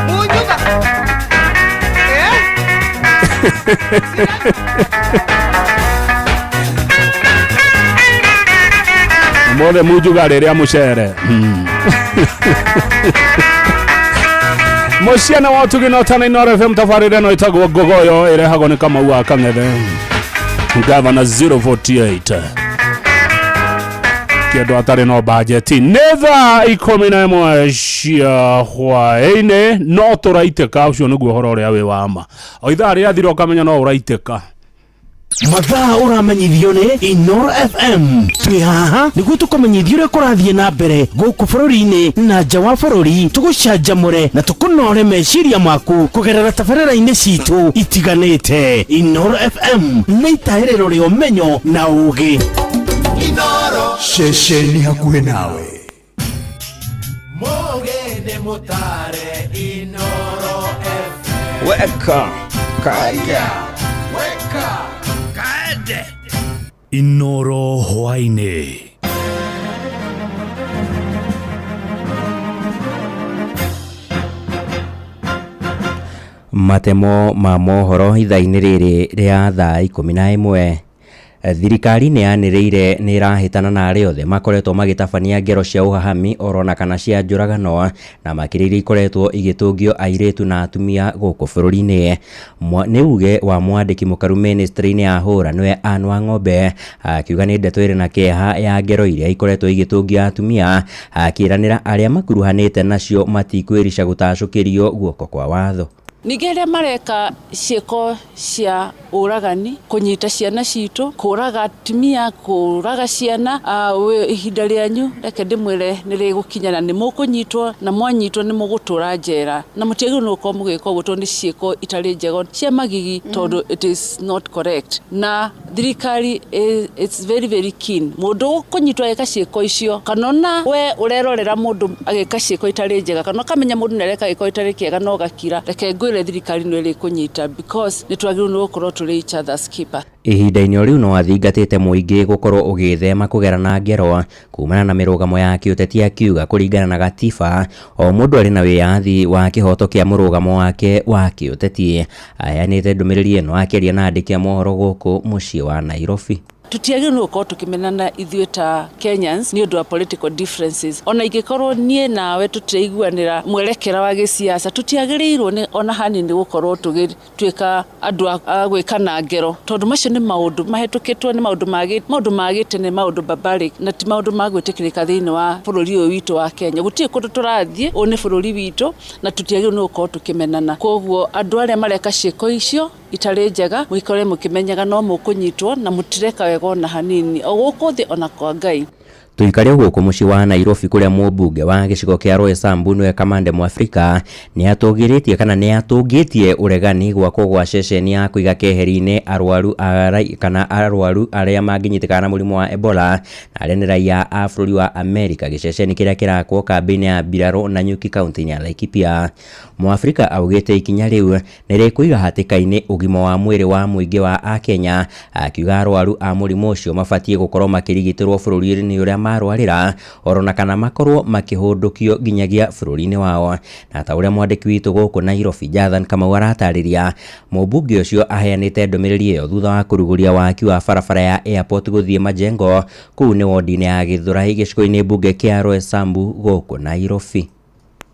Munjuga. Mothe Munjuga rĩrĩa mũcere. Mũciana wa ũtugi na ũtana Inooro FM tabarĩra ĩno ĩtagwo Ngogoyo ĩrehagwo nĩ Kamau wa Kang'ethe. Gavana 048. Kĩndũ atarĩ no bajeti. Nĩ thaa 11 cia hwaĩ-inĩ no tũraitĩka, ũcio nĩguo ũhoro ũrĩa wĩ wa ma. O ithaa rĩathira ũkamenya no ũraitĩka. Mathaa ũramenyithio nĩ Inooro FM. Twĩ haha nĩguo tũkũmenyithie ũrĩa kũrathiĩ na mbere gũkũ bũrũri-inĩ na nja wa bũrũri, tũgũcanjamũre na tũkũnore meciria maku kũgerera tabarĩra-inĩ citũ itiganĩte. Inooro FM nĩ itahĩrĩro rĩa ũmenyo na ũũgĩ. Ceceni hakuhĩ nawe. Mũgĩ nĩ mũtare Inooro FM. Weka kaja. Weka kaende. Inooro hwaĩ-inĩ. Matemo ma mohoro ithaa-inĩ rĩrĩ rĩa thaa 11. Thirikari nĩ yanĩrĩire nĩ ĩrahĩtana na arĩa othe makoretwo magĩtabania ngero cia ũhahami orona kana cia njũragano na makĩria iria ikoretwo igĩtũngio airĩtu na atumia gũkũ bũrũri-inĩ. Nĩ uge wa mwandĩki mũkaru ministry-inĩ ya hũra nĩwe Anne Wang'ombe akiuga nĩ ndeto ĩrĩ na kĩeha ya ngero iria ikoretwo igĩtũngio atumia, akĩranĩra arĩa makuruhanĩte nacio matikwĩrica gũtacũkĩrio guoko kwa watho. Ningĩ arĩa mareka ciĩko cia ũragani, kũnyita ciana citũ, kũraga atumia, kũraga ciana, ihinda rĩanyu reke ndĩmwĩre nĩ rĩgũkinya na nĩ mũkũnyitwo, na mwanyitwo nĩ mũgũtũra njera, na mũtiagĩrĩirwo nĩ gũkorwo mũgĩka ũguo tondũ nĩ ciĩko itarĩ njega cia magigi, tondũ it is not correct. Na thirikari it's very very keen mũndũ ũkũnyitwo agĩka ciĩko icio, kana ona we ũrerorera mũndũ agĩka ciĩko itarĩ njega, kana ũkamenya mũndũ nĩ areka gĩko gĩtarĩ kĩega na ũgakira, reke ngwĩre thirikari nĩ ĩrĩkũnyita, because nĩ twagĩrĩirwo nĩ gũkorwo tũrĩ each other's keeper. Ihinda-inĩ o rĩu no athingatĩte mũingĩ gũkorwo ũgĩthema kũgerana ngero kumana na mĩrũgamo ya kĩũteti, akiuga kũringana na gatiba o mũndũ arĩ na wĩyathi wa kĩhoto kĩa mũrũgamo wake wa kĩũteti. Aheanĩte ndũmĩrĩri ĩno akĩaria na andĩki a mohoro gũkũ mũciĩ wa Nairobi. Tũtiagĩrĩirwo nĩ gũkorwo tũkĩmenana ithuĩ ta Kenyans nĩ ũndũ wa political differences. Ona ingĩkorwo niĩ nawe tũtiraiguanĩra mwerekera wa gĩsiasa, tũtiagĩrĩirwo nĩ ona hanini gũkorwo tũgĩtuĩka andũ a gwĩkana ngero, tondũ macio nĩ maũndũ mahĩtũkĩtwo, nĩ maũndũ ma gĩtene, maũndũ barbaric, na ti maũndũ ma gwĩtĩkĩrĩka thĩinĩ wa bũrũri ũyũ witũ wa Kenya. Gũtirĩ kũndũ tũrathiĩ, ũyũ nĩ bũrũri witũ na tũtiagĩrĩirwo nĩ gũkorwo tũkĩmenana. Koguo andũ arĩa mareka ciĩko icio itarĩ njega, mũikare mũkĩmenyaga no mũkũnyitwo na mũtireka wega ona hanini, o gũkũ thĩ ona kwa Ngai. Tuikare gũkũ mũciĩ wa Nairobi kũrĩa mũmbunge wa gĩcigo kĩa Roysambu nĩwe Kamande Mwafrika nĩ atũgĩrĩtie kana nĩ atũngĩtie ũregani gwakwo gwa ceceni ya kũiga keheri-inĩ arwaru kana arwaru arĩa mangĩnyitĩkana na mũrimũ wa Ebola na arĩa nĩ raia a bũrũri wa Amerika, gĩceceni kĩrĩa kĩrakwo kambĩ-inĩ ya mbirarũ Nanyuki kaunti-inĩ ya Laikipia. Mwafrika augĩte ikinya rĩu nĩ rĩkũiga hatĩka-inĩ ũgima wa mwĩrĩ wa mũingĩ wa Akenya, akiuga arwaru a mũrimũ ũcio mabatiĩ gũkorwo makĩrigitĩrwo bũrũri-inĩ ũrĩa marwarĩra orona kana makorwo makĩhũndũkio nginyagia bũrũri-inĩ wao. Na ta ũrĩa mwandĩki witũ gũkũ Nairobi Jathan Kamau aratarĩria, mũmbunge ũcio aheanĩte ndũmĩrĩri ĩyo thutha wa kũrugũria waki wa barabara ya airport gũthiĩ Majengo kũu nĩ wodi-inĩ ya Gĩthũrai gĩcigo-inĩ mbunge kĩa Roysambu gũkũ Nairobi.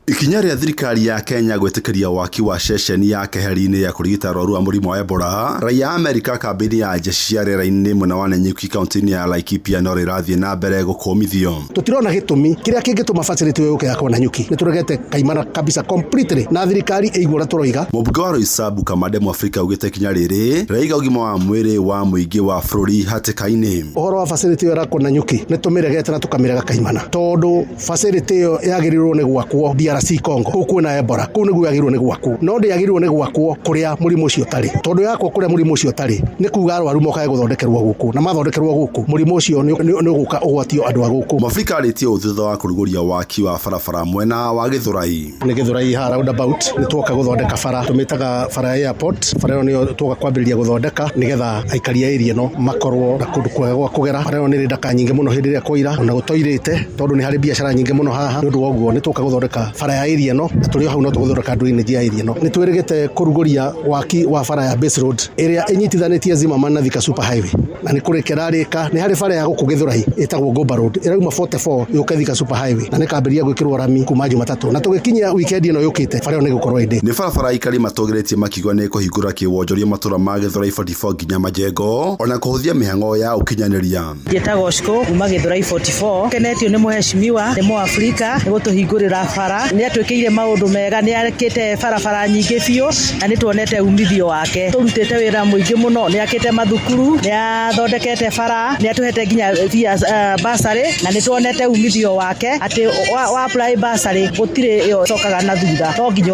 Ikinya rĩa thirikari ya Kenya gwĩtĩkĩria waki wa ceceni ya keheri-inĩ ya kũrigita arwaru a mũrimũ wa Ebola raia a Amerika kambĩ-inĩ ya jeshi cia rĩera-inĩ mwena wa Nanyuki kaunti-inĩ ya Laikipia no rĩrathiĩ na mbere gũkũmithio. Tũtirona gĩtũmi kĩrĩa kĩngĩtũma facility ĩyo yũke yakwo Nanyuki. Nĩtũregete kaimana kabisa completely na thirikari ĩigua ũrĩa tũroiga. Mũmbunge wa Roysambu Kamande Mwafrika augĩte ikinya rĩrĩ rĩraiga ũgima wa mwĩrĩ wa mũingĩ wa bũrũri hatĩka-inĩ. Ũhoro wa facility ĩyo ĩrakwo Nanyuki nĩtũmĩregete na tũkamĩrega kaimana, tondũ facility ĩyo yagĩrĩirwo nĩ gwakwo DRC Congo kũu kwĩna Ebola, kũu nĩguo yagĩrĩirwo nĩ gwakwo, no ndĩagĩrĩirwo nĩ gwakwo kũrĩa mũrimũ ũcio ũtarĩ, tondũ yakwo kũrĩa mũrimũ ũcio ũtarĩ nĩ kuga arwaru mokage gũthondekerwo gũkũ, na mathondekerwo gũkũ mũrimũ ũcio nĩ ũgũka ũgwatio andũ a gũkũ. Mwafrika arĩtie ũũ thutha wa kũrugũria waki wa barabara mwena wa Gĩthũrai. Nĩ Gĩthũrai haha roundabout nĩ tuoka gũthondeka bara, tũmĩtaga bara ya airport. Bara ĩyo nĩyo tuoka kwambĩrĩria gũthondeka nĩgetha aikari a area ĩno makorwo na kũndũ kwega gwa kũgera. Bara ĩyo nĩ ĩrĩ ndaka nyingĩ mũno hĩndĩ ĩrĩa kwaira ona gũtoirĩte, tondũ nĩ harĩ biacara nyingĩ mũno haha. Nĩ ũndũ wa ũguo nĩ tuoka gũthondeka bara ya area ĩno, na tũrĩ o hau no tũgũthondeka drainage ya area ĩno. Nĩ twĩrĩgĩte kũrugũria waki wa bara ya Base Road ĩrĩa ĩnyitithanĩtie Zimmerman na Thika Super Highway, na nĩ kũrĩka ĩrarĩka. Nĩ harĩ bara ya gũkũ Gĩthũrai ĩtagwo Ngũmba Road ĩrauma 44 yũke Thika Super Highway, na nĩkambĩrĩria gwĩkĩrwo rami kuma Jumatatũ, na tũgĩkinyia weekend ĩno yũkĩte bara ĩyo nĩ ĩgũkorwo ĩndĩ. Nĩ barabara aikari matũgĩrĩtie makiuga nĩ kũhingũra kĩwonjoria matũra ma Gĩthũrai 44 nginya Majengo ona kũhũthia mĩhang'o ya ũkinyanĩria. Njĩtagwo Shiko kuma Gĩthũrai 44. Kenetio nĩ mũheshimiwa nĩ Mũafrika nĩ gũtũhingũrĩra bara, nĩ atwĩkĩire maũndũ mega, nĩ akĩte barabara nyingĩ biũ na nĩ tuonete umithio wake. Tũrutĩte wĩra mũingĩ mũno, nĩ akĩte mathukuru, nĩ athondekete bara, nĩ atũhete nginya bursary, na nĩ tuonete umithio wake atĩ wa apply bursary gũtirĩ ĩyo ĩcokaga na thutha, no nginya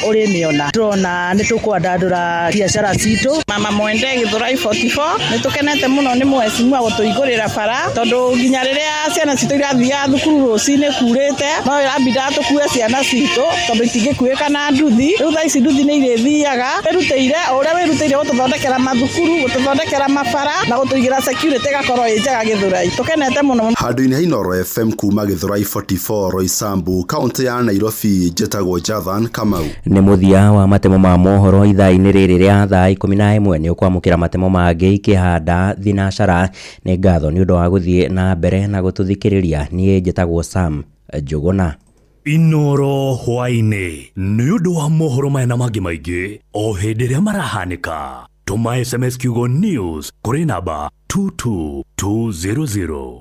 ũrĩmĩona. Tũrona nĩ tũkwandandũra biacara citũ. Mama Mwende Gĩthũrai 44 nĩ tũkenete mũno nĩ mũheshimiwa gũtũhingũrĩra bara, tondũ nginya rĩrĩa ciana citũ irathiaga thukuru rũcinĩ kurĩte no ĩrambindaga tũkue ciana citũ tondũ itingĩkuĩka na nduthi. Rĩu thaa ici nduthi nĩ irĩthiaga. Wĩrutĩire o ũrĩa wĩrutĩire gũtũthondekera mathukuru, gũtũthondekera mabara na gũtũigĩra security ĩgakorwo ĩ njega Gĩthũrai. Tũkenete mũno. Handũ-inĩ ha Inooro FM kuma Gĩthũrai 44 Roysambu, kaũntĩ ya Nairobi, njĩtagwo Jathan Kamau. Nĩ mũthia wa matemo ma mohoro ithaa-inĩ rĩrĩ rĩa thaa 11. Nĩ ũkwamũkĩra matemo mangĩ ikĩhanda thinacara. Nĩ ngatho nĩ ũndũ wa gũthiĩ na mbere na gũtũthikĩrĩria. Niĩ njĩtagwo Sam Njũgũna. Inooro hwaĩ-inĩ nĩ ũndũ wa mohoro maya na mangĩ maingĩ o hĩndĩ ĩrĩa marahanĩka. Tũma SMS kiugo news kũrĩ namba 22200.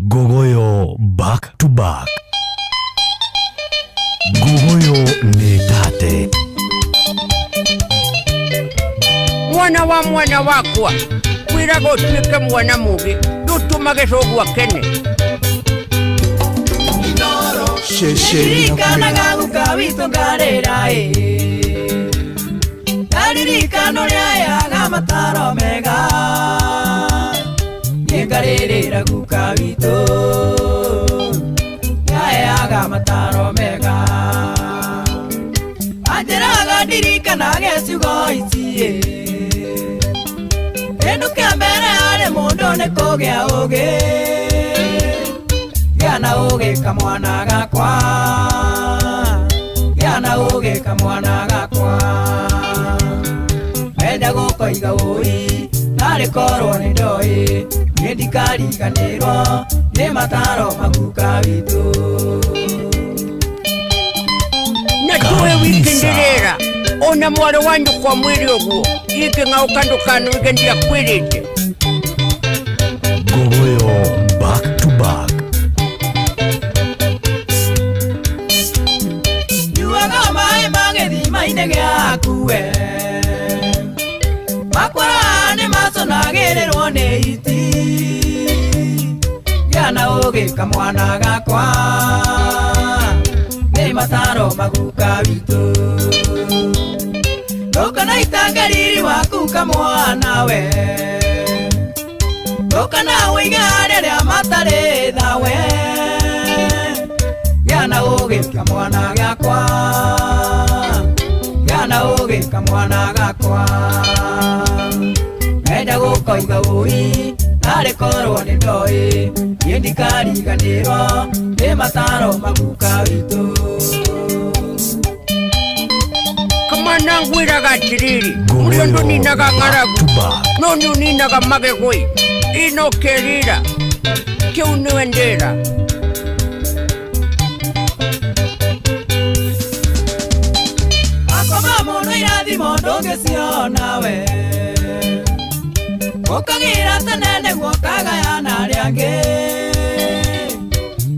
Ngogoyo back to back. Ngogoyo nĩ tate. Mwana wa mwana wakwa kwĩraga ũtuĩke mwana mũgĩ ndũtũmage thoguo akene. Ndirikanaga guka witũ ngarĩra ĩ, ndaririkana ũrĩa aheaga mataro mega, niĩ ngarĩrĩra guka witũ nĩaheaga mataro mega, anjĩraga ndirikanage ciugo ici ĩ, kĩndũ kĩa mbere harĩ mũndũ nĩ kũgĩa ũũgĩ, gĩa na ũũgĩ kamwana gakwa, gĩa na ũũgĩ kamwana gakwa, menda gũkoiga ũi narĩ korwo nĩ ndoĩ, niĩ ndikariganĩrwo nĩ mataro ma guka witũ. Na tuwe wiki ndirĩra ona mwarĩ wa nyũkwa mwĩrĩ ũguo ingĩng'aũka ndũkanuige ndiakwĩrĩte. Ngogoyo back to back. Nyuaga maĩ ma gĩthima-inĩ gĩaku we, makwara nĩ maconagĩrĩrwo nĩ iti, gĩa na ũũgĩ kamwana gakwa, nĩ mataro ma guka witũ. Ndũkanaitange riri waku kamwana we, ndũkanawĩige harĩ arĩa matarĩ tha we, gĩa na ũũgĩ kamwana gakwa, gĩa na ũũgĩ kamwana gakwa, menda gũkoiga ũi narĩ korwo nĩ ndoĩ, niĩ ndikariganĩrwo nĩ mataro ma guka witũ. Kamwana ngwĩraga atĩrĩrĩ, ũrĩa ndũninaga ng'aragu no nĩ ũninaga magego ĩ, ĩno kerĩra kĩu nĩwe ndĩra. Akoma mũno irathimo ndũngĩciona we, ũkagĩra tene nĩguo ũkagayana arĩa angĩ,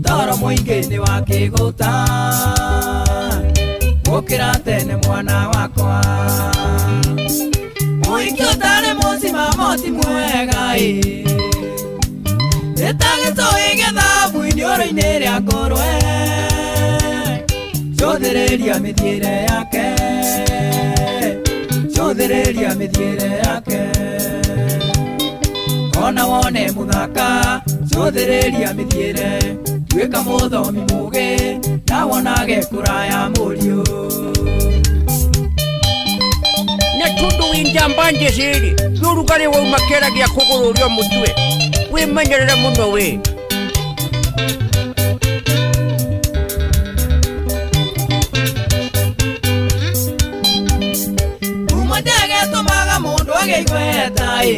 toro mũingĩ nĩ wa kĩgũta gũkĩra tene mwana wakwa, mũingĩ ũtarĩ mũcimamo ti mwega ĩ, nĩ ta gĩcũhĩ gĩthabu iniũrũ-inĩ rĩa ngũrwe, cũthĩrĩria mĩthiĩre yake, cũthĩrĩria mĩthiĩre yake, ona wone mũthaka cũthĩrĩria mĩthiĩre, tuĩka mũthomi mũũgĩ na wonage kũraya mũriũ. Na tondũ wĩ njamba njĩcĩ-rĩ, nĩ ũrugarĩ wauma kĩaragia kũgũrũ ũrĩa mũtwe, wĩmenyerere mũno wĩ. Ngumo njega ĩtũmaga mũndũ agĩe igweta ĩ,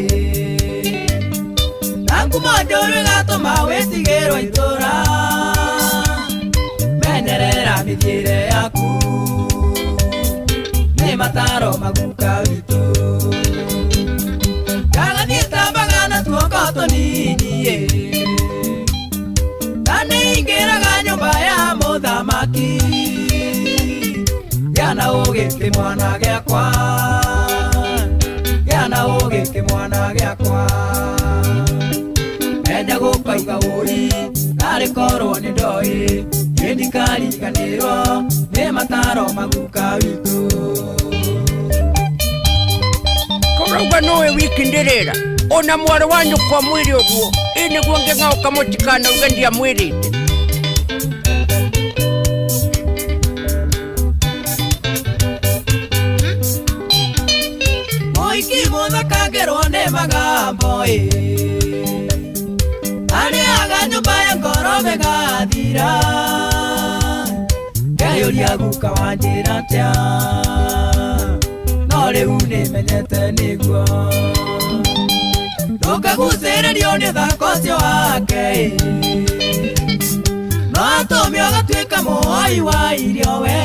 na ngumo njũru ĩgatũma wĩtigĩrwo itũra, menyerera mĩthiĩre yaku nĩ mataro ma guka witũ. Ndagathiĩ tambaga na tuoko tũnini ĩ, na nĩingĩraga nyũmba ya mũthamaki, gĩa na ũũgĩ kĩmwana gĩakwa, gĩa na ũũgĩ kĩmwana gĩakwa, menda gũkoiga ũi narĩ korwo nĩ ndoĩ, niĩ ndikariganĩrwo nĩ mataro ma guka witũ. Kũrauga nũĩ wiki ndĩrĩra Ona mwarĩ wa nyũkwa mwĩre ũguo. Ĩ nĩguo ngĩng'aũka mũtikanauge ndiamwĩrĩte. Mũhiki mũthaka ngerwo nĩ magambo ĩ arĩaga nyũmba ya ngoro megathira ngeyũria guka wanjĩra atĩa no rĩu nĩmenyete nĩguo ndũkagucĩrĩrio nĩ thako ũcio wake ĩ no atũme ũgatuĩka mũhoi wa irio we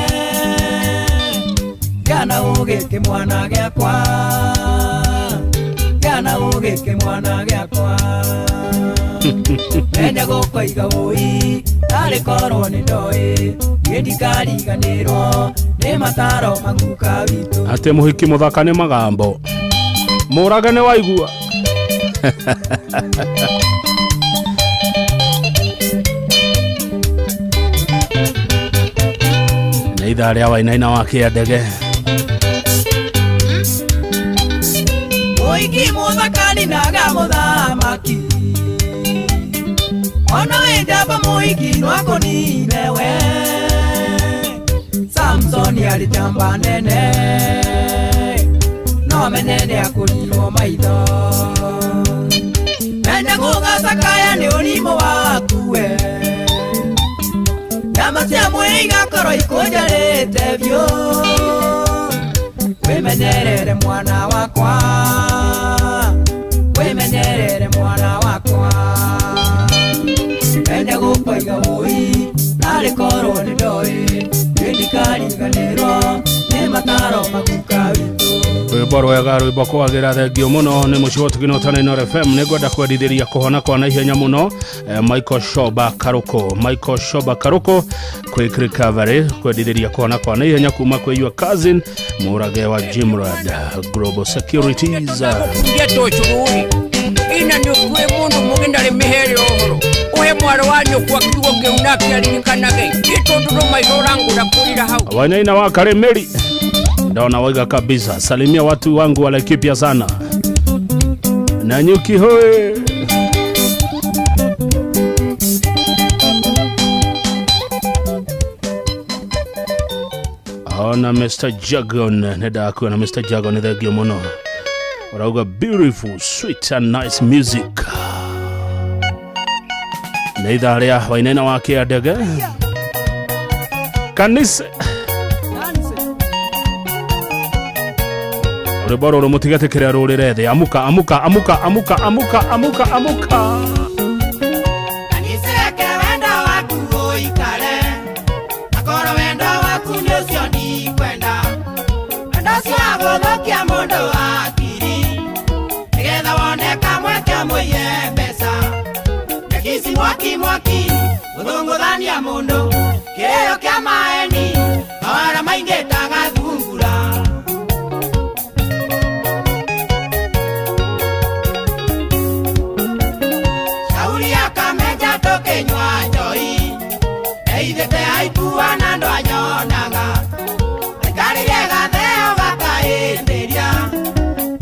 gĩa na ũũgĩ kĩmwana gĩakwa gĩa na ũũgĩ kĩmwana gĩakwa menya gũkoiga ũi tarĩ korwo nĩ ndoĩ niĩ ndikariganĩrwo nĩ mataro maguka witũ. Atĩ mũhiki mũthaka nĩ magambo mũrage nĩ waigua. Nĩ ithaa rĩa Wainaina wa Kĩandege. Mũhiki mũthaka ninaga mũthamaki ona wĩ njamba mũhiki no akũnine we Samsoni arĩ njamba nene no menye nĩ akũrirwo maitho menya gũgacakaya nĩ ũrimũ waku we nyama cia mwĩrĩ igakorwo ikũnjarĩte biũ wĩmenyerere mwana wakwa wĩmenyerere mwana wakwa menya gũkoiga ũi narĩ korwo nĩ ndoĩ niĩ ndikariganĩrwo nĩ mataro maguka witũ. Rwĩmbo rwega rwĩmbo kwagĩra thengio mũno nĩ mũciĩ wa Ũtugĩ na FM. Nĩngwenda kwendithĩria kũhona kwa naihenya mũno Michael Shoba Karuko. Michael Shoba Karuko quick recovery kwendithĩria kũhona kwa naihenya kuma kwĩ your cousin Mũrage wa Jimrad Global Securities. Ina nĩ ũkuĩ mũndũ mũgĩ ndarĩ mĩhere ũhoro ũhe mwarĩ wa nyũkwa kiugo kĩu nake aririkanage ĩ tondũ no maitho ũrangũra kũrĩra hau. Wainaina wa Karemeri ndona waiga kabisa. Salimia watu wangu wa Laikipia sana. Nanyuki hoe. Ona Mr. Jagon nenda kuona Mr. Jagon thengio mũno. Urauga beautiful sweet and nice music. Nĩ ithaa rĩa Wainaina wa Kĩandege. Kanisa rwĩmbo rũrũ mũtigetĩkĩre rũrĩre thĩ. Amuka amuka amuka amuka amuka amuka amuka. Kanisa reke wendo waku ũikare akorwo wendo waku nĩ ũcio ndikwenda wendo ũcio wa gũthũkia mũndũ akiri nĩgetha wone kamweke mũiye mbeca ndekici mwaki mwaki gũthũngũthania mũndũ kĩrĩro kĩa maeni mawara maingĩ ta gathungura. Shauri akameja tũkĩnyua njohi eithĩte aikua na ndwanyonaga aikarire gatheo gakaĩndĩria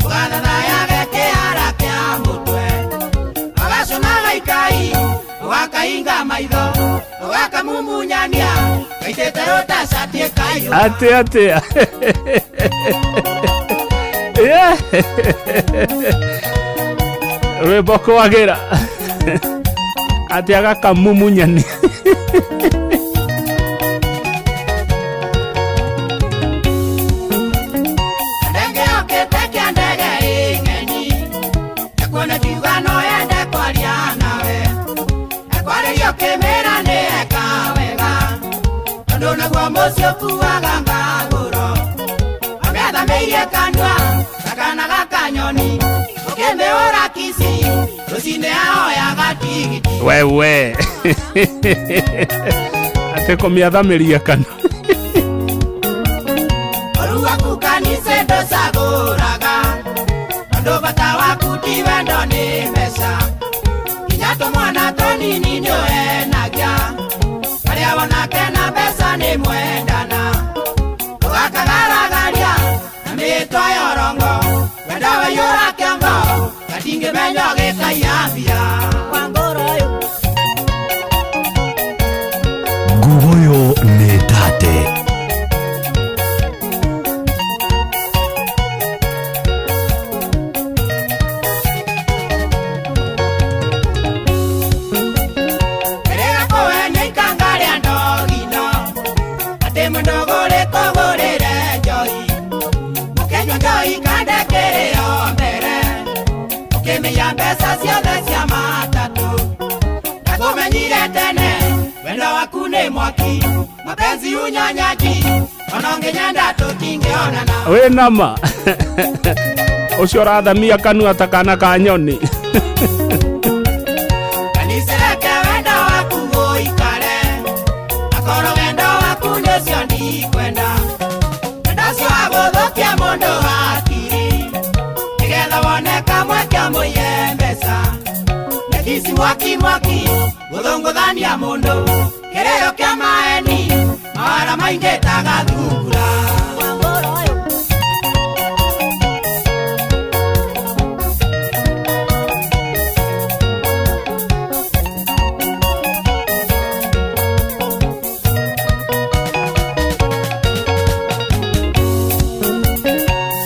ũgathathayage kĩara kĩa mũtwe agacũna gaikai ũgakainga maitho ũgakamumunyania gaitĩte rũtacati ĩkaiyũra. Atĩ atĩa. Yeah. Rwĩmbo kwagĩra atĩ agakamumunyania. Ndege yokĩte kĩa ndege ĩng'eni ekuona kiuga no yende kwaria nawe ekwarĩria ũkĩmĩra nĩ eka wega tondũ naguo mũciĩ ũkuaga ngagũro amĩathamĩirie kanua gakana gakanyoni ũkĩmĩhũra kici rũcinĩ ahoyaga tigiti. Wewe atĩ kũmĩathamĩria kanua. Ũru waku kanitha ndũcagũraga tondũ bata waku ti wendo nĩ mbeca nginya tũmwana tũnini nĩũhenagia arĩa wonake na mbeca nĩ mwendana ũgakagaragaria na mĩtwa ya ũrongo wendo waiyũra kĩongo gatingĩmenya. Akaiambia Wangoroyo Nguguyo nĩ tate. Mbeca ciothe cia matatu ndakumenyire tene wendo waku nĩ mwaki mapenzi unyanyaji ona ũngĩnyenda tũtingĩonana wĩ nama ũcio ũrathamia kanua ta kana ka nyoni kanisireke wendo waku ũikare akorwo wendo waku nĩ ũcio ndikwenda wendo ũcio wa gũthũkia mũndũ hakiri nĩgetha wone kamwe kĩa mũiye mbeca nekisi mwaki mwaki gũthũngũthania mũndũ kĩrĩo kĩa maeni mawara maingĩ ta gathungura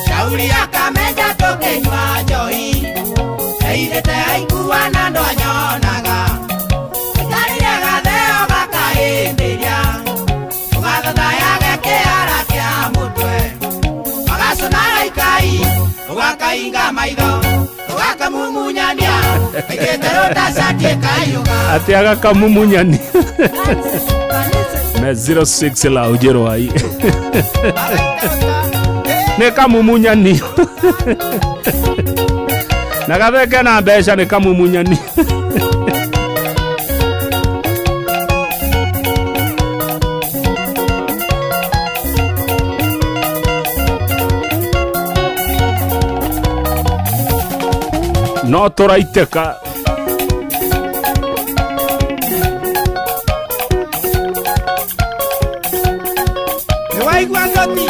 shauri akamenja tũkĩnyua njohi eirĩte aigua na ndwanyonaga aikarire gatheo gakahĩmbĩria ũgathathayage kĩara kĩa mũtwe magacũna gaikai ũgakainga maitho ũgakamumunyania kaigĩte rũtacati ĩkaiũga atĩ agakamumunyania me 06 la ũnjĩrwai nĩ kamumunyani na gatheke na mbeca nĩ kamumunyani no tũraitĩka nĩwaigua thoti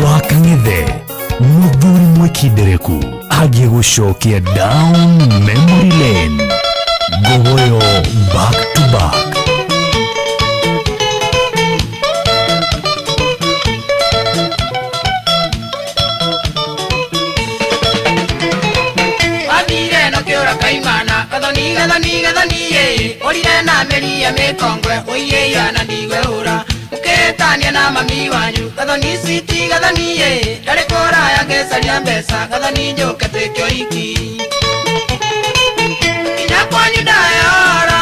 Wakang'ethe mũthuri mwĩkindereku agĩgũcokia down memory lane. Ngogoyo back to back. Wathire no kĩũra kaimana gathoni gathoni gathoni ĩ ũrire na mĩri ya mĩkongwe ũiyĩia na ndigweũra ũkĩtania na mami wanyu gathoni switi gathoni ĩ ndarĩ kũraya ngĩcaria mbeca gathoni njũke twĩke ũhiki nginya kwanyu ndayora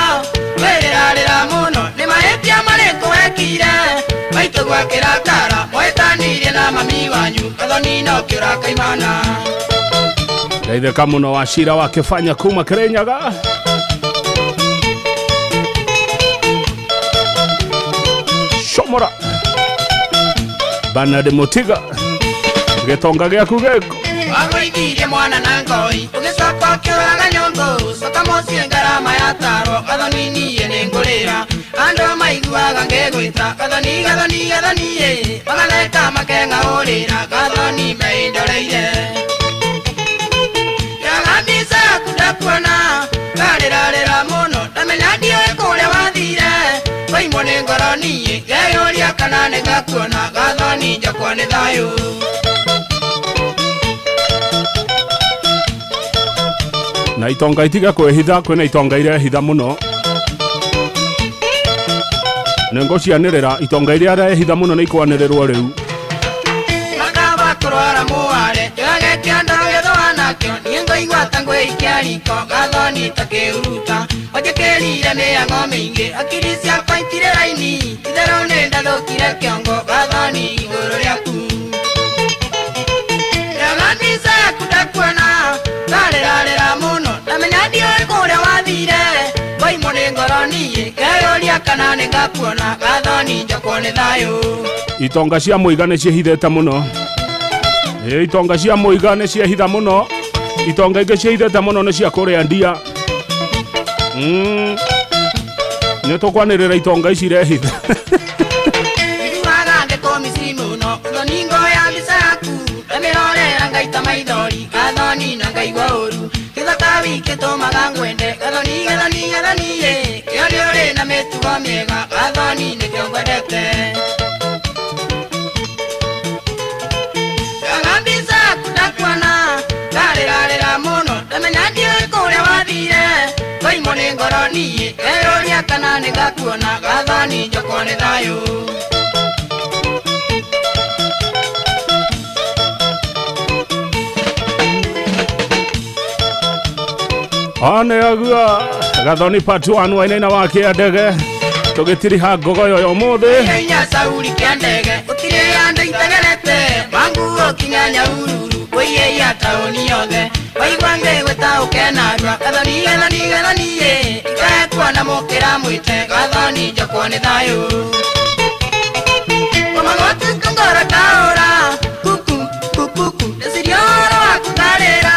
wĩrĩrarĩra mũno nĩ mahĩtia marĩkũ wekire maitũ gwakĩra kara mwĩtanirie na mami wanyu gathoni no kĩũra kaimana Ndaitheka mũno wa cira wakĩbanya kuma Kĩrĩnyaga Shomora Bernard Mutiga gĩtonga gĩaku gĩko wagũithirie mwana na ngoi ũgĩcoka ũkĩũraga nyũngũ coka mũciĩ ngarama yatarwo gathoni niĩ nĩngũrĩra andũ maiguaga ngĩgwĩta gathoni gathoni gathoni ĩ magatheka makeng'aũrĩra gathoni meindoreire yaga mbica yaku ndakuona ngarĩrarĩra mũno ndamenya ndiũĩ kũrĩa wathire waimwo nĩ ngoro niĩ ngeyũria kana nĩngakuona gathoni njakwo nĩ thayũ na itonga itiga kwĩhitha kwĩna itonga irehitha mũno nĩngũcianĩrĩra itonga iria irehitha mũno nĩ ikwanĩrĩrwo rĩu makaba kũrwara mũware njoyage kĩanda gĩthũa nakĩo niĩ ngũigua ta ngwĩikia riko gathoni ta kĩhuruta wanjĩkĩrire mĩhang'o mĩingĩ hakiri ciakwa itirĩ raini itherũ nĩ ndathũkire kĩongo gathoni igũrũ rĩaku Yaga mbica yaku ndakuona ngarĩrarĩra mũno ndamenya ndiũĩ kũrĩa wathire waimwo nĩ ngoro ngoro niĩ ngeyũria kana nĩ ngakuona gathoni njokwo nĩ thayũ. Itonga cia Muiga nĩ ciĩhithĩte mũno. Ĩ itonga cia Muiga nĩ ciehitha mũno. Itonga ingĩ ciĩhithĩte mũno nĩ cia kũrĩa ndia. Nĩ tũkwanĩrĩra itonga ici irehitha. Njiguaga ngĩkũmici mũno thoni ngoya mbica yaku ndamĩrorera ngaita maithori gathoni na ngaigua ũru gĩthaka wiki tũmaga ngwende gathoni gathoni gathoni ĩ kĩo nĩ ũrĩ na mĩtugo mĩega gathoni nĩkĩo ngwendete. Ndoga mbica yaku ndakuona ndarĩrarĩra mũno ndamenya ndiũĩ kũrĩa wathire ngoimwo nĩ ngoro niĩ ngeyũria kana nĩ ngakuona gathoni njokwo nĩ thayũ. Ane agua gathoni part 1 wainaina wake ndege tũgĩtiriha ngogoyo ya ũmũthĩ. Inya sauri kĩa ndege gũtirĩ andũ itegerete manguo kinya Nyahururu kũiyĩia taũni yothe waigua ngĩgwĩta ũkenarua gathoni gathoni gathoni ĩ ikaekuona mũkĩra mwĩte gathoni njokwo nĩ thayũ. Kũmagũtuku ngoro kaũra kuku kukuku ndeciria ũhoro waku ngarĩra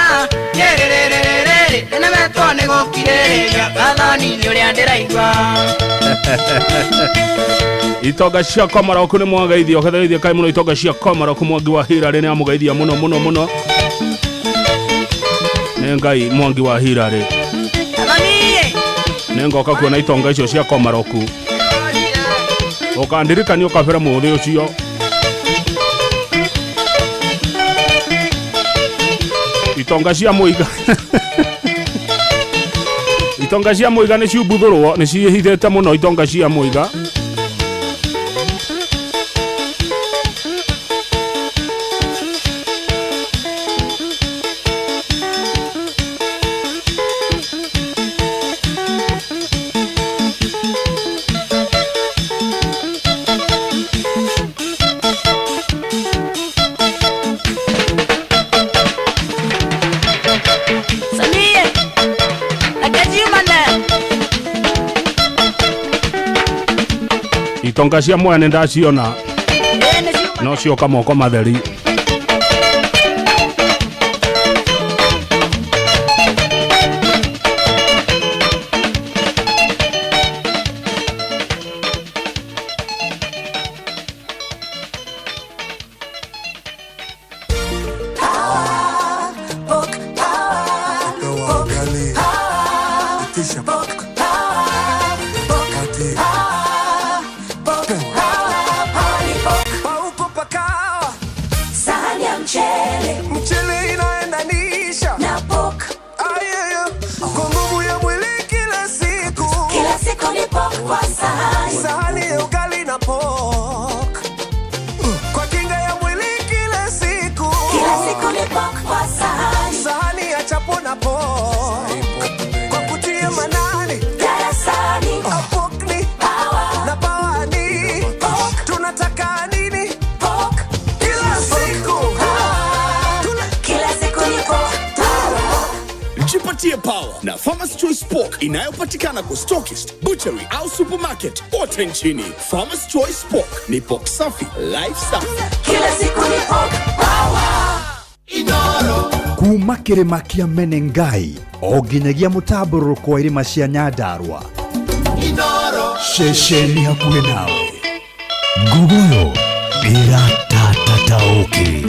rĩrĩrĩrĩrĩ nĩnemetwo nĩ gũkirĩrĩria gathoni nĩ ũrĩa ndĩraigua. Itonga cia Komaroku nĩ mwageithio ketherithia kai mũno itonga cia Komaroku Mwangi wa Hirarĩ nĩ amũgeithia mũno mũno mũno. Nĩ Ngai Mwangi wa Hirarĩ. Nĩ ngoka kuona itonga icio cia Komaroku. Ũkandirikania ũkabere mũthĩ ũcio. Itonga cia Muiga. Itonga cia Muiga nĩ ciumbuthũrwo nĩ ciĩhithĩte mũno itonga cia Muiga. Itonga cia Mwea nĩ ndaciona no cioka moko matheri. Jipatie power na Farmer's Choice Pork inayopatikana kwa stockist, butchery au supermarket kote nchini. Farmer's Choice Pork ni pork safi, life safi. Kila siku ni pork power. Inoro. Kuma kĩrĩma kĩa Menengai o nginyagia mũtambũrũko wa irĩma cia Nyandarua. Inoro. Ceceni hakuhĩ nawe. Ngogoyo ĩratatataũkĩ.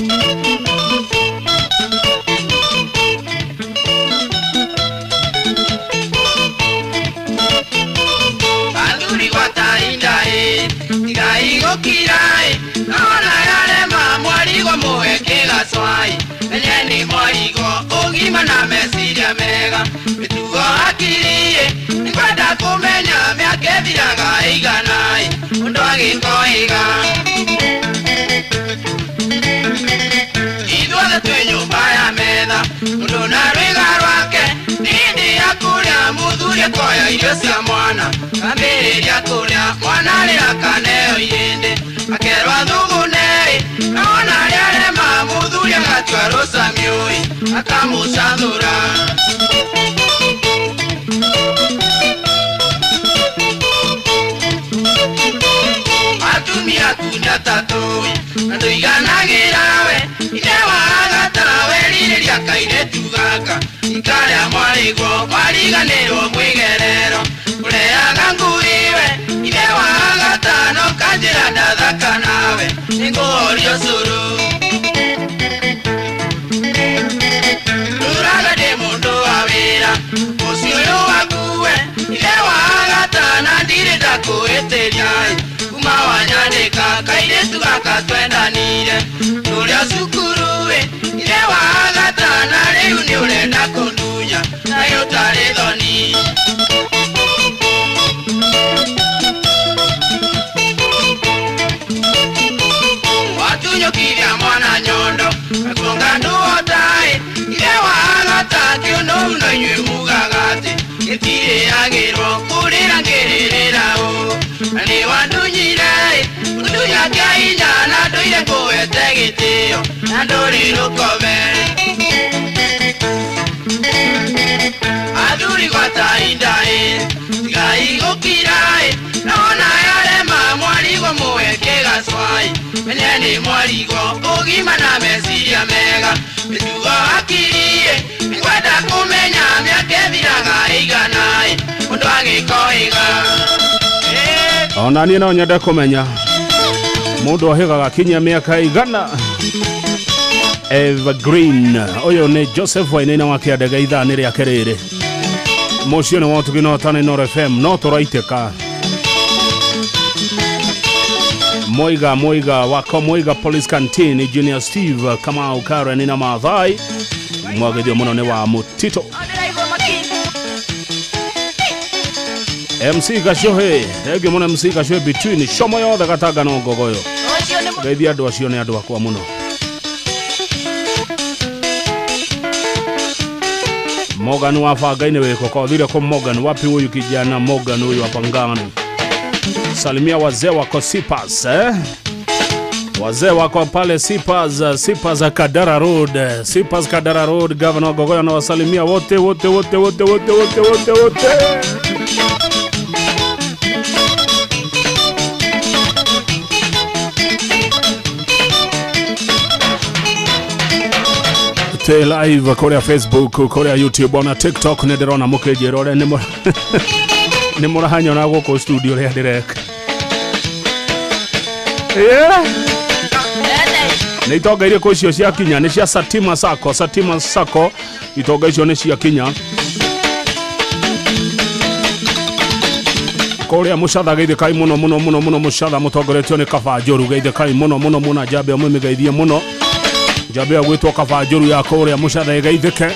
Menyeni mwarigo ũgima na meciria mega mĩtugo akiri nĩngwenda kũmenya mĩaka ĩthiraga ĩigana mũndũ agĩkoiga ithuothe twĩ nyũmba ya metha mũndũ na rwĩga rwake nĩndĩ ya kũrĩa mũthuri akoya irio cia mwana kambĩrĩria kũrĩa mwana arĩra kaneo irĩndĩ akerwa thugune naona arĩa arema mũthuri agatua rũcamiũi akamũcathũra. Wanjĩra ndathaka nawe nĩngũhorio cũrũ. Ndũraga ndĩ mũndũ wa wĩra mũciĩ ũyũ waku we ithe wa gatana ndirĩ ndakũhĩtĩria kuma wanyandĩka kairĩtu gaka twendanire tũrĩ o cukuru ĩ ithe wa gatana rĩu nĩ ũrenda kũndunya kaĩ ũtarĩ thoni. Watunyũkiria mwana nyondo gakuonga ndũhotaĩ ithe wa gata kĩũnũu no inyuĩ mugaga atĩ gĩtirĩagĩrwo kũrĩra ngĩrĩrĩra ũ na nĩ wandunyire ũndunya kĩa hinya na ndũire kũhete gĩtĩo na ndũrĩ rũkobe. Athuri gwata indaĩ tigai gũkiraĩ nona yarema mwarigwo mũhe kĩgacwai menye nĩ mwarigwo ũgima na meciria mega mĩtugo hakiriĩ nĩngwenda kũmenya mĩaka ĩthiraga ĩiganaĩ mũndũ agĩkoĩga. Ona niĩ no nyende kũmenya mũndũ ahĩgaga kinya mĩaka igana. Evergreen ũyũ nĩ Joseph Wainaina wa Kĩandege ithaa nĩ rĩake rĩrĩ mũciĩ nĩ wotugi no tane Inooro FM no tũraitĩka. Moiga Moiga wako Moiga Police Canteen Junior Steve Kamau Karen na Mathai mwagithio mũno nĩ wa Mutito. MC Gacohe thengiũ mũno MC Gacohe between shomo yothe Gatanga no Ngogoyo ngeithia andũ acio nĩ andũ akwa mũno. Morgan wa Bangaini wiko kwa vile kwa Morgan wapi huyu kijana Morgan huyu wa Pangani. Salimia wazee wako Sipas eh? Wazee wako pale Sipas, Sipas Kadara Road, Sipas Kadara Road, Governor Gogoya na wasalimia wote wote wote wote wote wote wote wote. Te live kuria Facebook, kuria YouTube ona TikTok nĩ ndĩrona mũkĩnjĩra ũrĩa nĩ mũrahanyona gũkũ studio rĩa ndĩreka. Yeah. Nĩ itonga irĩkũ icio ciakinya? Nĩ cia Satima Sacco, Satima Sacco itonga icio nĩ ciakinya. Kũrĩa Mũcatha geithĩkai mũno mũno mũno mũno Mũcatha mũtongoretio nĩ Kaba Njũru geithĩkai mũno mũno mũno njambe ĩmwe mĩgeithie mũno. Njambe ya gwĩtwo Kaba Njũru ya kũrĩa Mũcatha ĩgeithĩke.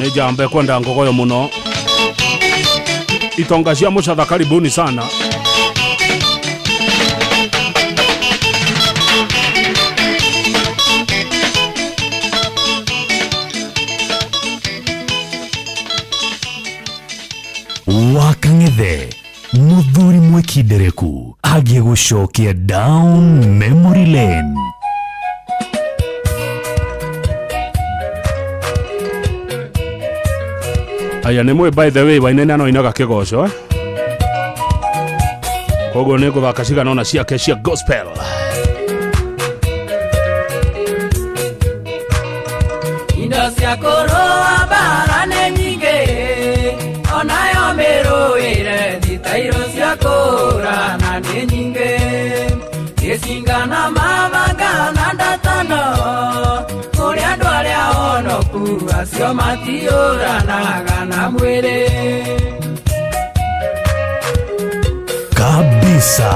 Nĩ njambe kwenda Ngogoyo mũno. Itonga cia Mũcatha karibuni sana. Wakang'ethe muthuri mwikindereku agĩgũcokia down memory lane. Aya nĩ mũĩ by the way Wainaina no ainaga kĩgoco eh? Koguo nĩ ngũthaka cigana ũna ciake cia gospel. Indo cia kũrũa mbara nĩ nyingĩ onayo mĩrũĩre thitairũ cia kũũrana nĩ nyingĩ gĩcinga na mabanga na ndatano kũrĩ andũ arĩa honoku acio matiũranaga na mwĩrĩ kabisa.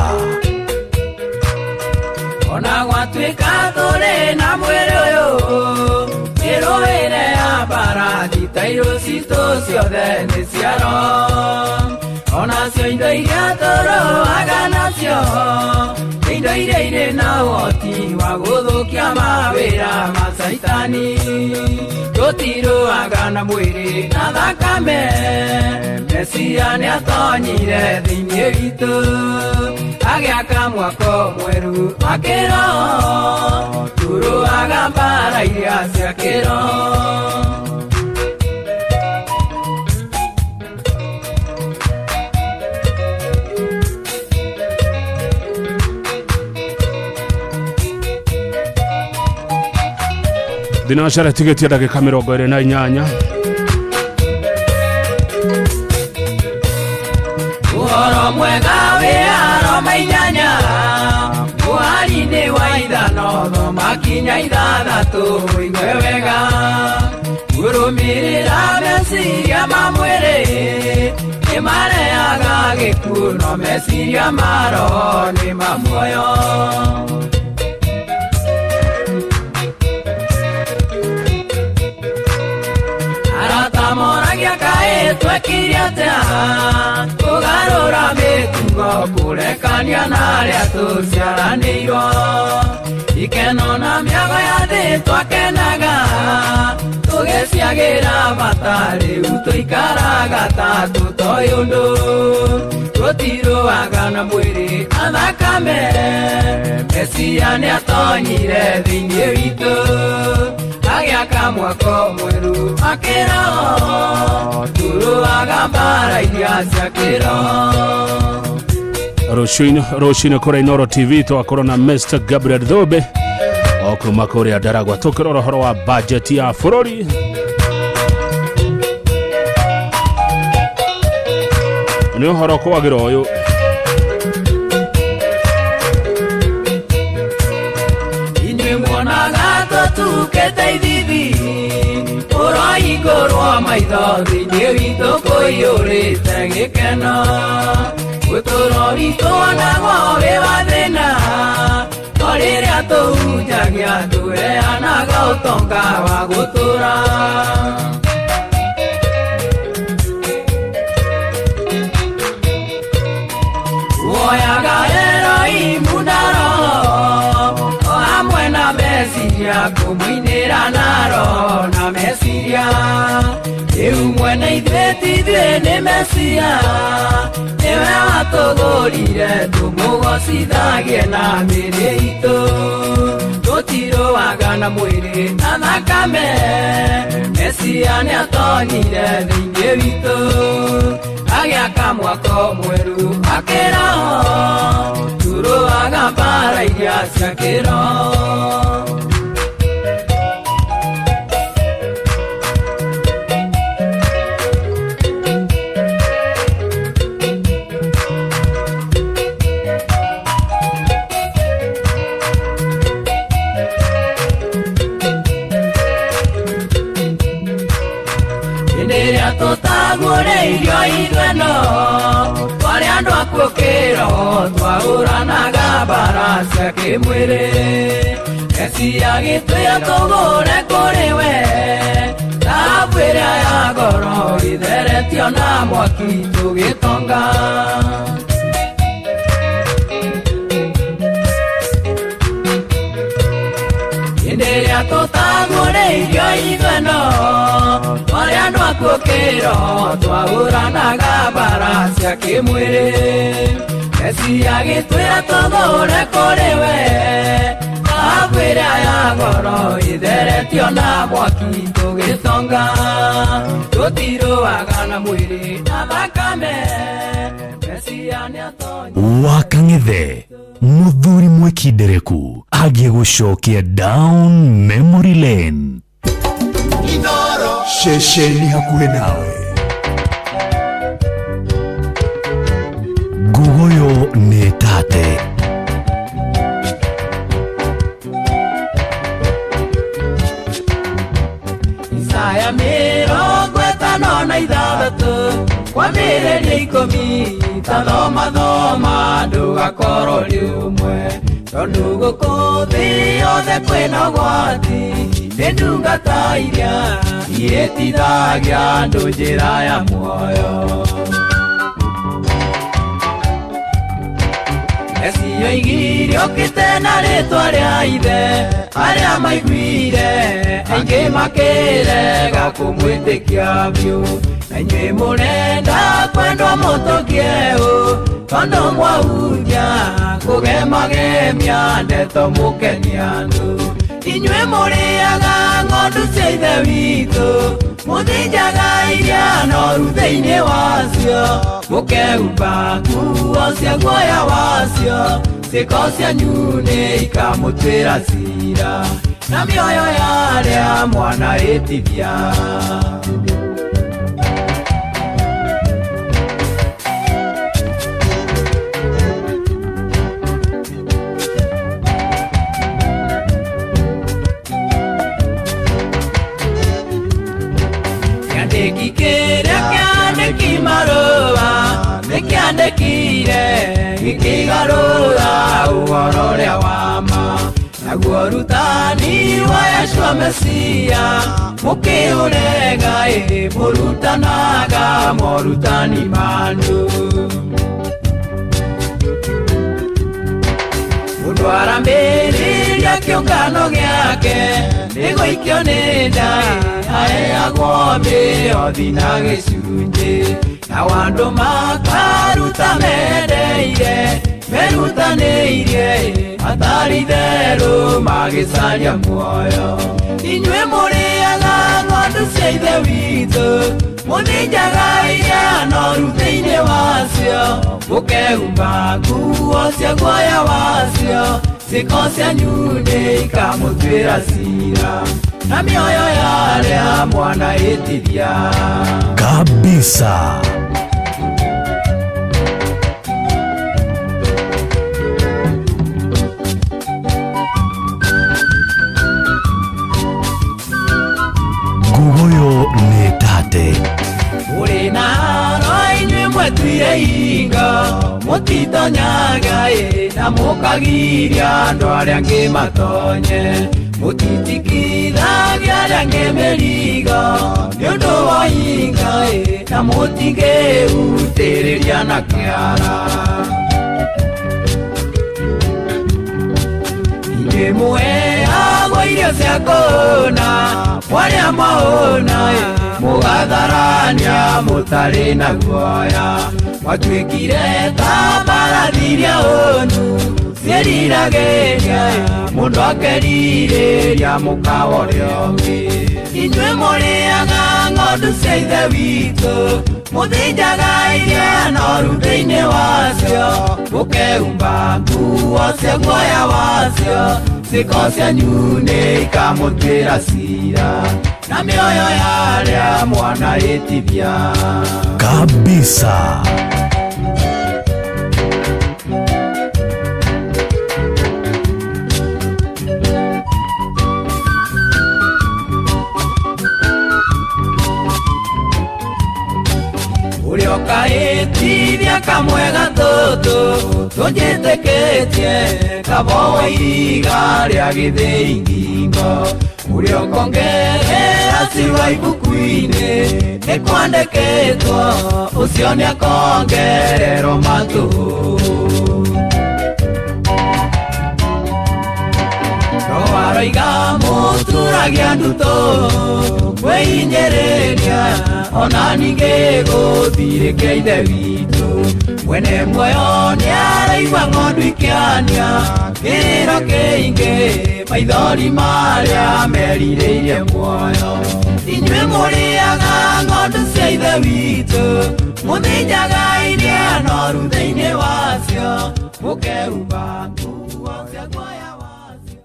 Ona gwatuĩka tũrĩ na mwĩrĩ ũyũ mĩrũĩre ya mbara thitairũ citũ ciothe nĩ ciaro onacio indo iria tũrũaga nacio indo iria irĩ na ũhoti wa gũthũkia mawĩra ma Caitani tũtirũaga na mwĩrĩ na thakame Mesia nĩatonyire thĩinĩ witũ agĩaka mwako mwerũ wa kĩroho tũrũaga mbara iria cia kĩroho. Thinacara tigĩtie ndagĩka 28. Ũhoro mwega wĩ Nginya ithathatũ ũigue wega Kũrũmĩrĩra meciria ma mwĩrĩ nĩ marehaga gĩkuũ no meciria ma roho nĩ ma muoyo. Arata moragia kaĩ twekire atĩa kũgarũra mĩtugo kũrekania na arĩa tũciaranĩirwo. Ikeno na mĩago ya thĩ twakenaga tũgĩciagĩra bata rĩu tũikaraga ta tũtoĩ ũndũ. Tũtirũaga na mwĩrĩ na thakame Mesia nĩatonyire thĩinĩ witũ agĩaka mwako mwerũ wa kĩroho tũrũaga mbara iria cia kĩroho. Rũciinĩ kũrĩa Inooro TV twakorwo na Mr. Gabriel Thube o kuma kũrĩa Ndaragwa tũkĩrora ũhoro wa budget ya bũrũri. Nĩ ũhoro kwagĩra ũyũ. Inyuĩ muonaga tũtukĩte ithithi ũrohingũrwo maitho thĩinĩ witũ kũiyũrĩte gĩkeno. Ũtũũro witũ wonagwo wĩ wa thĩna no rĩrĩa tũhunjagia tũheanaga ũtonga wa gũtũũra. Woyaga Elohimu na roho o hamwe na meciria kũmũinĩra na roho na meciria. Rĩu mwene ithuĩ ti ithuĩ nĩ Mesia nĩwe watũgũrire tũmũgocithagie na mĩĩrĩ itũ. Tũtirũaga na mwĩrĩ na thakame Mesia nĩatonyire thĩinĩ witũ agĩaka mwako mwerũ wa kĩroho tũrũaga mbara iria cia kĩroho. Tũtagũrĩirio ithueno twarĩ andũ akuũ kĩroho twahũranaga mbara cia kĩmwĩrĩ. Mesia agĩtwĩra tũgũre kũrĩ we thahabu ĩrĩa ya goro ĩtheretio na mwaki tũgĩtonga. Hĩndĩ ĩrĩa tũtagũrĩirio ithueno twarĩ andũ akuũ kĩroho twahũranaga mbara cia kĩmwĩrĩ. Mesia agĩtwĩra tũgũre kũrĩ we thahabu ĩrĩa ya goro ĩtheretio na mwaki tũgĩtonga. Tũtirũaga na mwĩrĩ na thakame Mesia nĩatonyire. Wakang'ethe muthuri mwikindereku agĩgũcokia down memory lane. Ceceni hakuhĩ nawe. Ngugoyo nĩ tate. Isaya 56 kwambĩrĩria 10 ta thoma thoma ndũgakorwo rĩ ũmwe tondũ gũkũ thĩ yothe kwĩna ũgwati nĩ ndungata iria ihĩtithagia andũ njĩra ya muoyo. Mesia oigire okĩte na rĩtwa rĩa ithe arĩa maiguire aingĩ makĩrega kũmwĩtĩkia biũ. Na inyuĩ mũrenda kwendwo mũtũkie ũ tondũ mwahunjia kũgemagemia ndeto mũkenia andũ. Inyuĩ mũrĩaga ng'ondu cia ithe witũ mũthĩnjaga iria noru thĩinĩ wacio mũkehumba nguo cia guoya wacio ciĩko cianyu nĩ ikamũtuĩra ciira na mĩoyo ya arĩa mwanahĩtithia. Mwandĩki marũa nĩkĩandĩkire gĩkĩgarũra ũhoro ũrĩa wa ma naguo ũrutani wa Yeshua Mesia mũkĩũrega ĩ mũrutanaga morutani manyu. Mũndũ arambĩrĩria kĩũngano gĩake nĩgũikio nĩ nda aheagwo mĩhothi na gĩcunjĩ nao andũ makaruta mendeire merutanĩirie hatarĩ itherũ magĩcaria muoyo. Inyuĩ mũrĩaga ng'ondu cia ithe witũ mũthĩnjaga iria noru thĩinĩ wacio mũkehumba nguo cia guoya wacio ciĩko cianyu nĩ ikamũtuĩra cira na mĩoyo ya arĩa mwanahĩtithia kabisa. Nguguyo nĩ tate Mũrĩ na haro inyuĩ mwetuire hingo mũtitonyaga ĩ na mũkagiria andũ arĩa angĩ matonye mũtitikithagia arĩa angĩ mĩrigo nĩ ũndũ wa hinga ĩ na mũtingĩhutĩrĩria na kĩara. Inyuĩ mũheagwo irio cia kũhũna mwarĩa mwahũna ĩ mũgatharania mũtarĩ na guoya mwatuĩkire ta mbarathi iria hũnu ciĩriragĩria mũndũ akerirĩria mũkawa ũrĩa ũngĩ. Inyuĩ mũrĩaga ng'ondu cia ithe witũ mũthĩnjaga iria noru thĩinĩ wacio mũkehumba nguo cia guoya wacio ciĩko cianyu nĩ ikamũtuĩra cira na mĩoyo ya arĩa mwanahĩtithia kabisa. Ũrĩa ũkahĩtithia kamwe gatũtũ tũnjĩtĩkĩtie kabowe ihiga rĩa gĩthĩi ngingo ũrĩa ũkongerera ciugo ibuku-inĩ nĩ kwandĩkĩtwo ũcio nĩakongererwo matũ. Roho aroiga mũturagia ndutu kwĩhinyĩrĩria ona ningĩ gũthirĩkia ithe witũ mwene muoyo nĩaraigua ng'ondu ikĩania kĩrĩro kĩingĩ maithori marĩa merirĩirie muoyo. Inyuĩ mũrĩaga ng'ondu cia ithe witũ mũthĩnjaga iria noru thĩinĩ wacio mũkehumba nguo cia guoya wacio.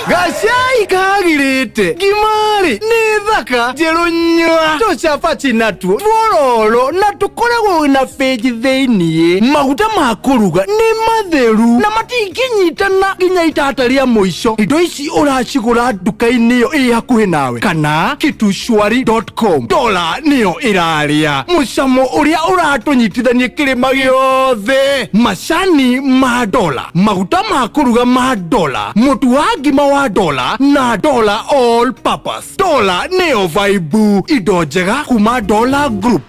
Gacai kagirite ngimari nĩ thaka njerũ nyua tũcabaci natuo twororo na tũkoragwo na bĩnji thĩiniĩ maguta ma kũruga nĩ matheru na matingĩnyitana nginya itata rĩa mũico. Indo ici ũracigũra nduka-inĩ ĩyo ĩ hakuhĩ nawe kana kitushwari.com. Dola nĩyo ĩrarĩa mũcamo ũrĩa ũratũnyitithania kĩrĩma gĩothe. Macani ma dola, maguta ma kũruga ma dola, mũtu wa ngima wa dola na dola all purpose. Dola nĩyo vibe, indo njega kuma Dola Group.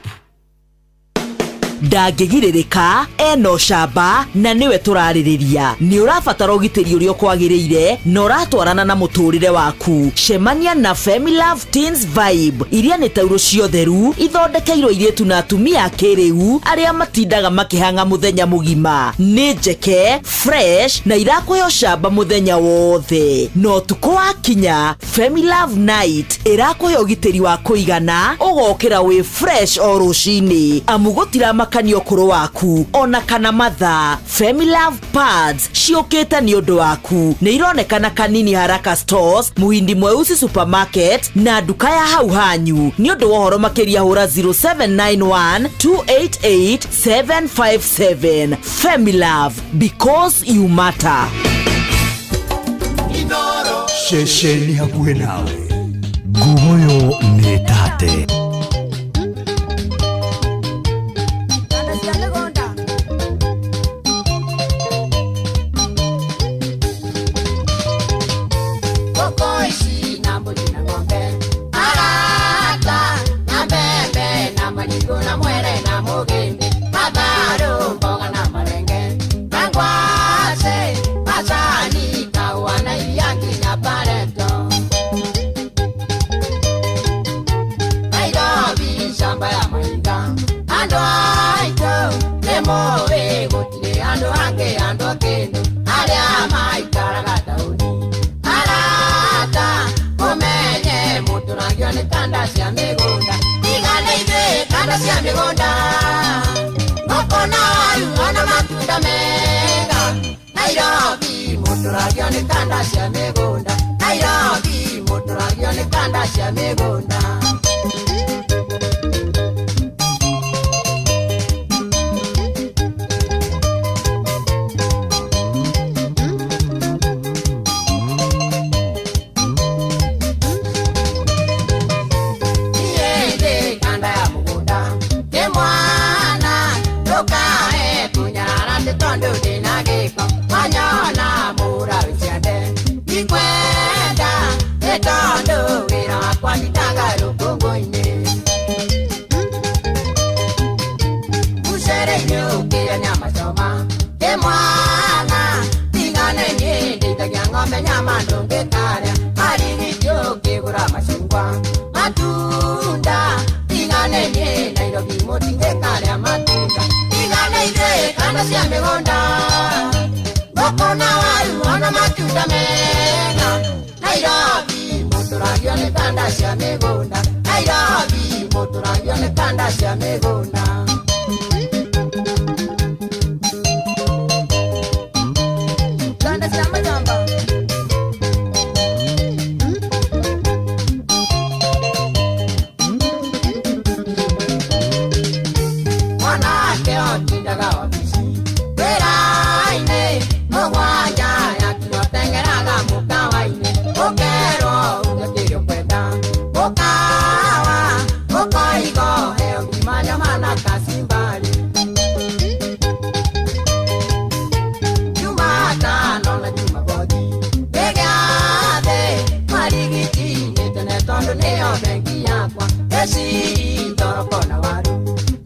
Ndangĩgirĩrĩka ena ũcamba na nĩwe tũrarĩrĩria. Nĩ ũrabatara ũgitĩri ũrĩa ũkwagĩrĩire na ũratwarana na mũtũrĩre waku. Cemania na Femilove Teens Vibe iria nĩ taurũ ciotheru ithondekeirwo airĩtu na atumia a kĩrĩu arĩa matindaga makĩhang'a mũthenya mũgima. Nĩ njeke fresh na irakũhe ũcamba mũthenya wothe. Na ũtukũ wakinya Femilove Night ĩrakũhe ũgitĩri wa kũigana ũgokĩra wĩ fresh o rũcinĩ amu gũtiramakania ũkũrũ waku ona kana mathaa. Femilove Pads ciũkĩte nĩ ũndũ waku. Nĩ ironekana Kanini Haraka Stores, Muhindi Mweusi Supermarket na nduka ya hau hanyu. Nĩ ũndũ wa ũhoro makĩria hũra 0791 288 757. Femilove, because you matter. Ceceni hakuhĩ nawe. Nguguyo nĩ tate. Kanda cia mĩgũnda. Ngũkũ ici na mbũri na ng'ombe, arata na mbembe na marigũ na mwere na mũgĩmbĩ, matharũ, mboga na marenge, na ngwacĩ, macani, kahũa na iria nginya pareto. Nairobi shamba ya mahinga, andũ aitũ nĩmũĩ gũtirĩ andũ angĩ andũ a kĩndũ arĩa maikaraga taũni. Arata ũmenye mũtũragio nĩ kanda cia mĩgũnda, tigane ithuĩ kanda cia mĩgũnda, ngũkũ na waru ona matunda mega. Nairobi mũtũragio nĩ kanda cia mĩgũnda, Nairobi mũtũragio nĩ kanda cia mĩgũnda. Niĩ ndĩ kanda ya mũgũnda, ndĩ mwana, ndũkae kũnyarara atĩ tondũ ndĩna gĩko, wanyona mũra wĩ ciande. Ndikwenda nĩ tondũ wĩra wakwa nditaga rũkũngũ-inĩ. Mũcere-inĩ ũkĩrĩa nyama choma, ndĩ mwana, tigane niĩ ndĩithagia ng'ombe nyama ndũngĩkarĩa, marigiti ũkĩgũra macungwa, matunda, tigane niĩ Nairobi mũtingĩkarĩa matunda, tigane ithuĩ kanda cia mĩgũnda, ngũkũ na waru ona matunda mega. Nairobi mũtũragio nĩ kanda cia mĩgũnda, Nairobi mũtũragio nĩ kanda cia mĩgũnda. Kanda cia mĩgamba. Mwanake otindaga obici wĩra-inĩ mũgwanja yakinya ũteng'eraga mũkawa-inĩ, ũkerwo uge kĩrĩa ũkwenda mũkawa, ũkoiga ũheo ngima nyama na kacimbari. Jumatano na Jumamothi nĩ gĩathĩ, marigiti nĩ tene tondũ nĩyo bengi yakwa, ĩciri thoroko na waru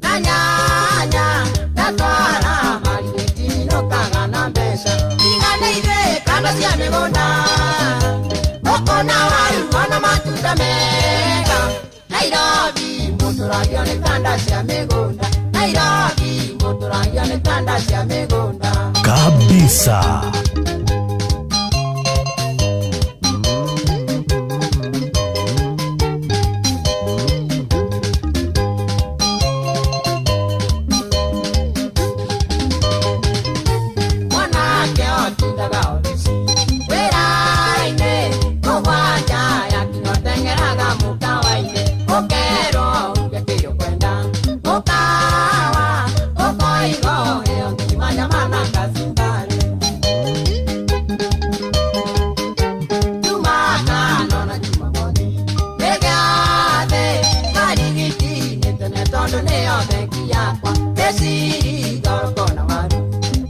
na nyanya ndatwara marigiti nũkaga na mbeca. Tigane ithuĩ kanda cia mĩgũnda, ngũkũ na waru ona matunda mega. Nairobi mũtũragio nĩ kanda cia mĩgũnda, Nairobi mũtũragio nĩ kanda cia mĩgũnda. Kabisa. Mwanake otindaga obici wĩra-inĩ mũgwanja yakinya ũteng'eraga mũkawa-inĩ, ũkerwo uge kĩrĩa ũkwenda mũkawa, ũkoiga ũheo ngima nyama na kacumbari. Jumatano na Jumamothi nĩ gĩathĩ, marigiti nĩ tene tondũ nĩyo bengi yakwa, ĩciri thoroko na waru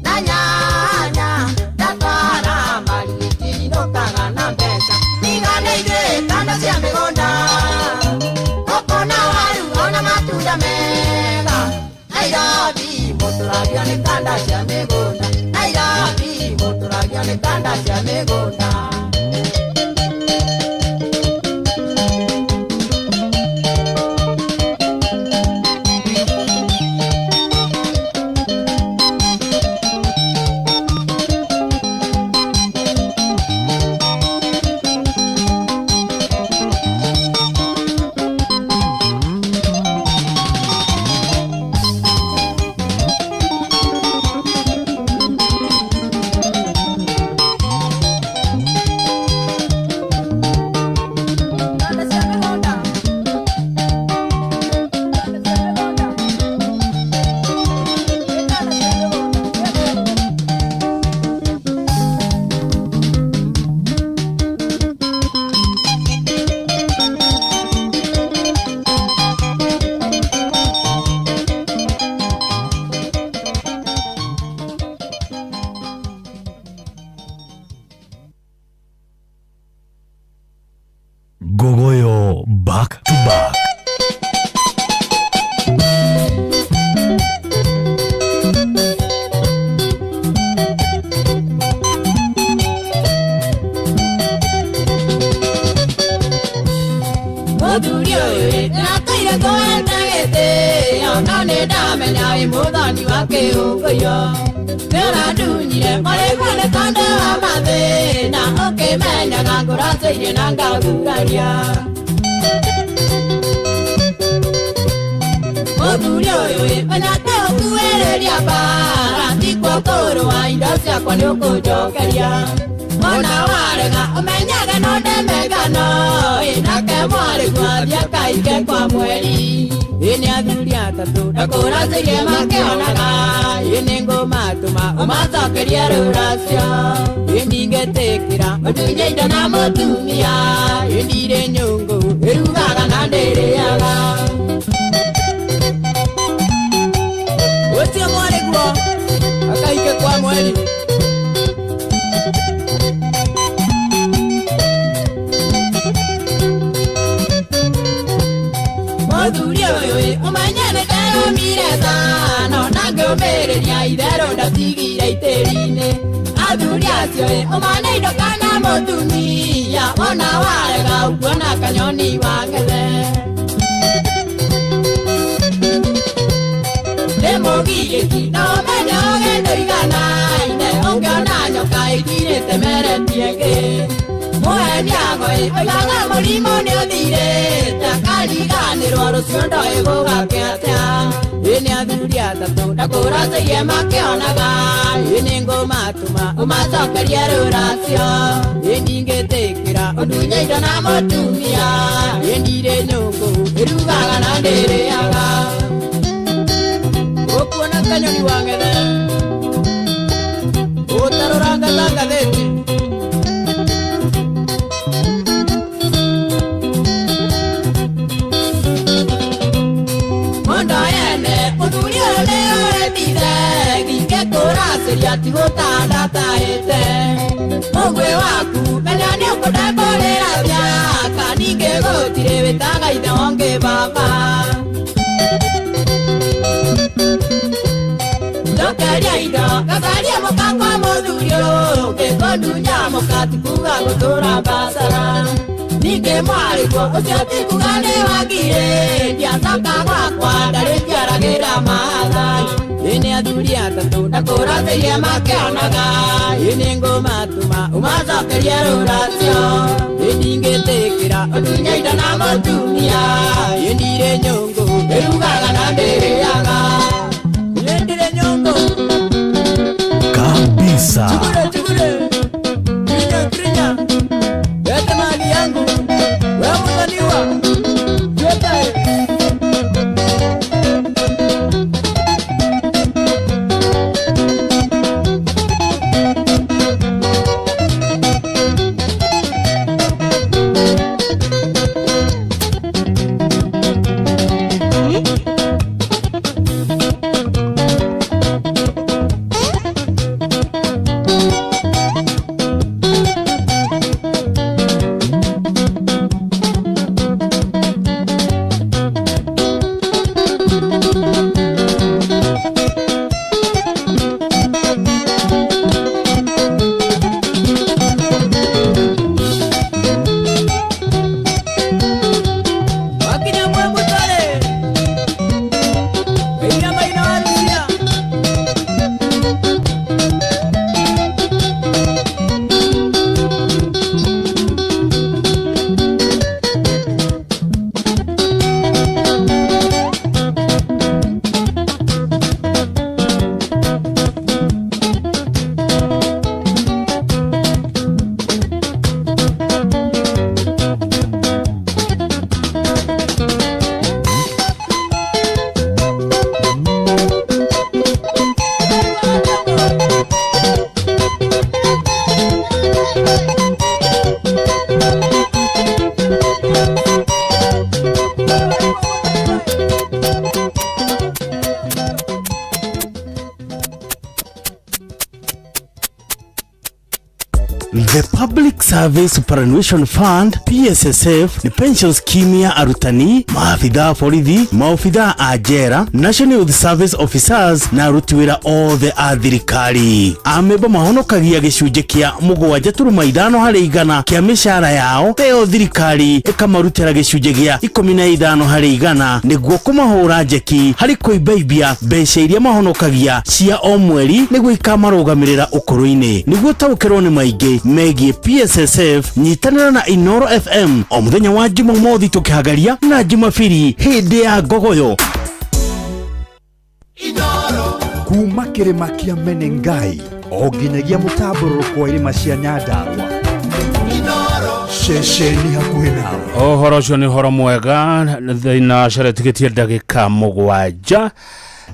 na nyanya ndatwara marigiti nũkaga na mbeca. Tigane ithuĩ kanda cia mĩgũnda, ngũkũ na waru ona matunda mega. Nairobi mũtũragio nĩ kanda cia mĩgũnda, Nairobi mũtũragio nĩ kanda cia mĩgũnda. Back to back. Mũthuri ũyũ ndĩratũire ngũhete gĩtĩo no nĩ ndamenya wĩ mũthoni wa kĩũngũyũ nĩũrandunyire marĩguo nĩ tondũ wa mathĩna ũkĩmenyaga ngũracĩirie na ngaguraria. Mũthuri ũyũ menya ndĩũkuĩrĩria mbara tikuo kũrũa indo ciakwa nĩ ũkũnjokeria. Ona warega ũmenyage no ndemegano nake mwarĩ gwathiĩ akaike kwa mweri. Ĩ nĩ athuri atatũ ndakũracĩirie makĩonaga ĩ nĩ ngũmatũma ũmacokerie rũracio ĩ ndingĩtĩkĩra ũndunye indo na mũtumia ĩ ndirĩ nyũngũ ĩrugaga na ndĩrĩaga. Ũcio mwarĩ guo akaike kwa mweri. Mũthuri ũyũ ũmenye nĩ nderũmire thano na ngĩũmĩrĩria itherũ ndatigire itĩri-inĩ. Athuri acio ũmane indo kana mũtumia wona warega ũkuona kanyoni wang'ethe. Ndĩ mũgiĩki na ũmenye ũgĩndũiganaine ũngĩona nyoka ĩtirĩte meretie ĩngĩ. Mũhenia ngoi oigaga mũrimũ nĩ ũthirĩte akariganĩrwo rũciũ ndoĩ gũgakĩa atĩa. Ĩ nĩ athuri atatũ ndakũracĩirie makĩonaga ĩ nĩ ngũmatũma ũmacokerie rũracio ĩ ndingĩtĩkĩra ũndunye indo na mũtumia ĩ ndirĩ nyũngũ ĩrugaga na ndĩrĩaga. Ũkuona kanyoni wang'ethe ũtarũranga ta ngathĩti. Mũthuri ũyũ nĩ ũrĩtithe ngĩkũracĩria ti gũtandatahĩte. Mũgwĩ waku menya nĩ ũkũndembũrĩra mĩaka ningĩ gũtirĩ wĩtaga ithe wongĩ baba. Njokeria indo ngacarie mũka kwa mũthuri ũngĩ kũndunya mũka ti kuga gũtũra mbacara. Ningĩ mwarĩguo ũcio ti kuga nĩ wangirĩ ndiacoka gwakwa ndarĩ njiaragĩra Maathai. Ĩ nĩ athuri atatũ ndakũracĩirie makĩonaga ĩ nĩ ngũmatũma ũmacokerie rũracio ĩ ndingĩtĩkĩra ũndunye indo na mũtumia ĩ ndirĩ nyũngũ ĩrugaga na ndĩrĩaga. Ĩ ndirĩ nyũngũ kabisa. Chukure chukure krinya krinya lete mali yangu wewe mzaniwa yote. Service Superannuation Fund PSSF nĩ pension scheme ya arutani, maabitha a borithi, maobitha a njera, National Youth Service Officers na aruti wĩra othe a thirikari. Amemba mahonokagia gĩcunjĩ kĩa 7.5 harĩ igana kĩa mĩcara yao, nayo thirikari ĩkamarutĩra gĩcunjĩ gĩa 15 harĩ igana nĩguo kũmahũra njeki harĩ kũimbaibia mbeca iria mahonokagia cia o mweri nĩguo ikamarũgamĩrĩra ũkũrũ-inĩ. Nĩguo ũtaũkĩrwo nĩ maingĩ megiĩ PSSF, nyitanĩra na Inoro FM o mũthenya wa Jumamothi tũkĩhagaria na Jumabiri hĩndĩ ya ngogoyo. Kuma kĩrĩma kĩa Menengai o nginyagia mũtambũrũrũko wa irĩma cia Nyandarua, ceceni hakuhĩ nawe. Ũhoro ũcio nĩ ũhoro mwega thĩna ceretigĩtie ndagĩka 7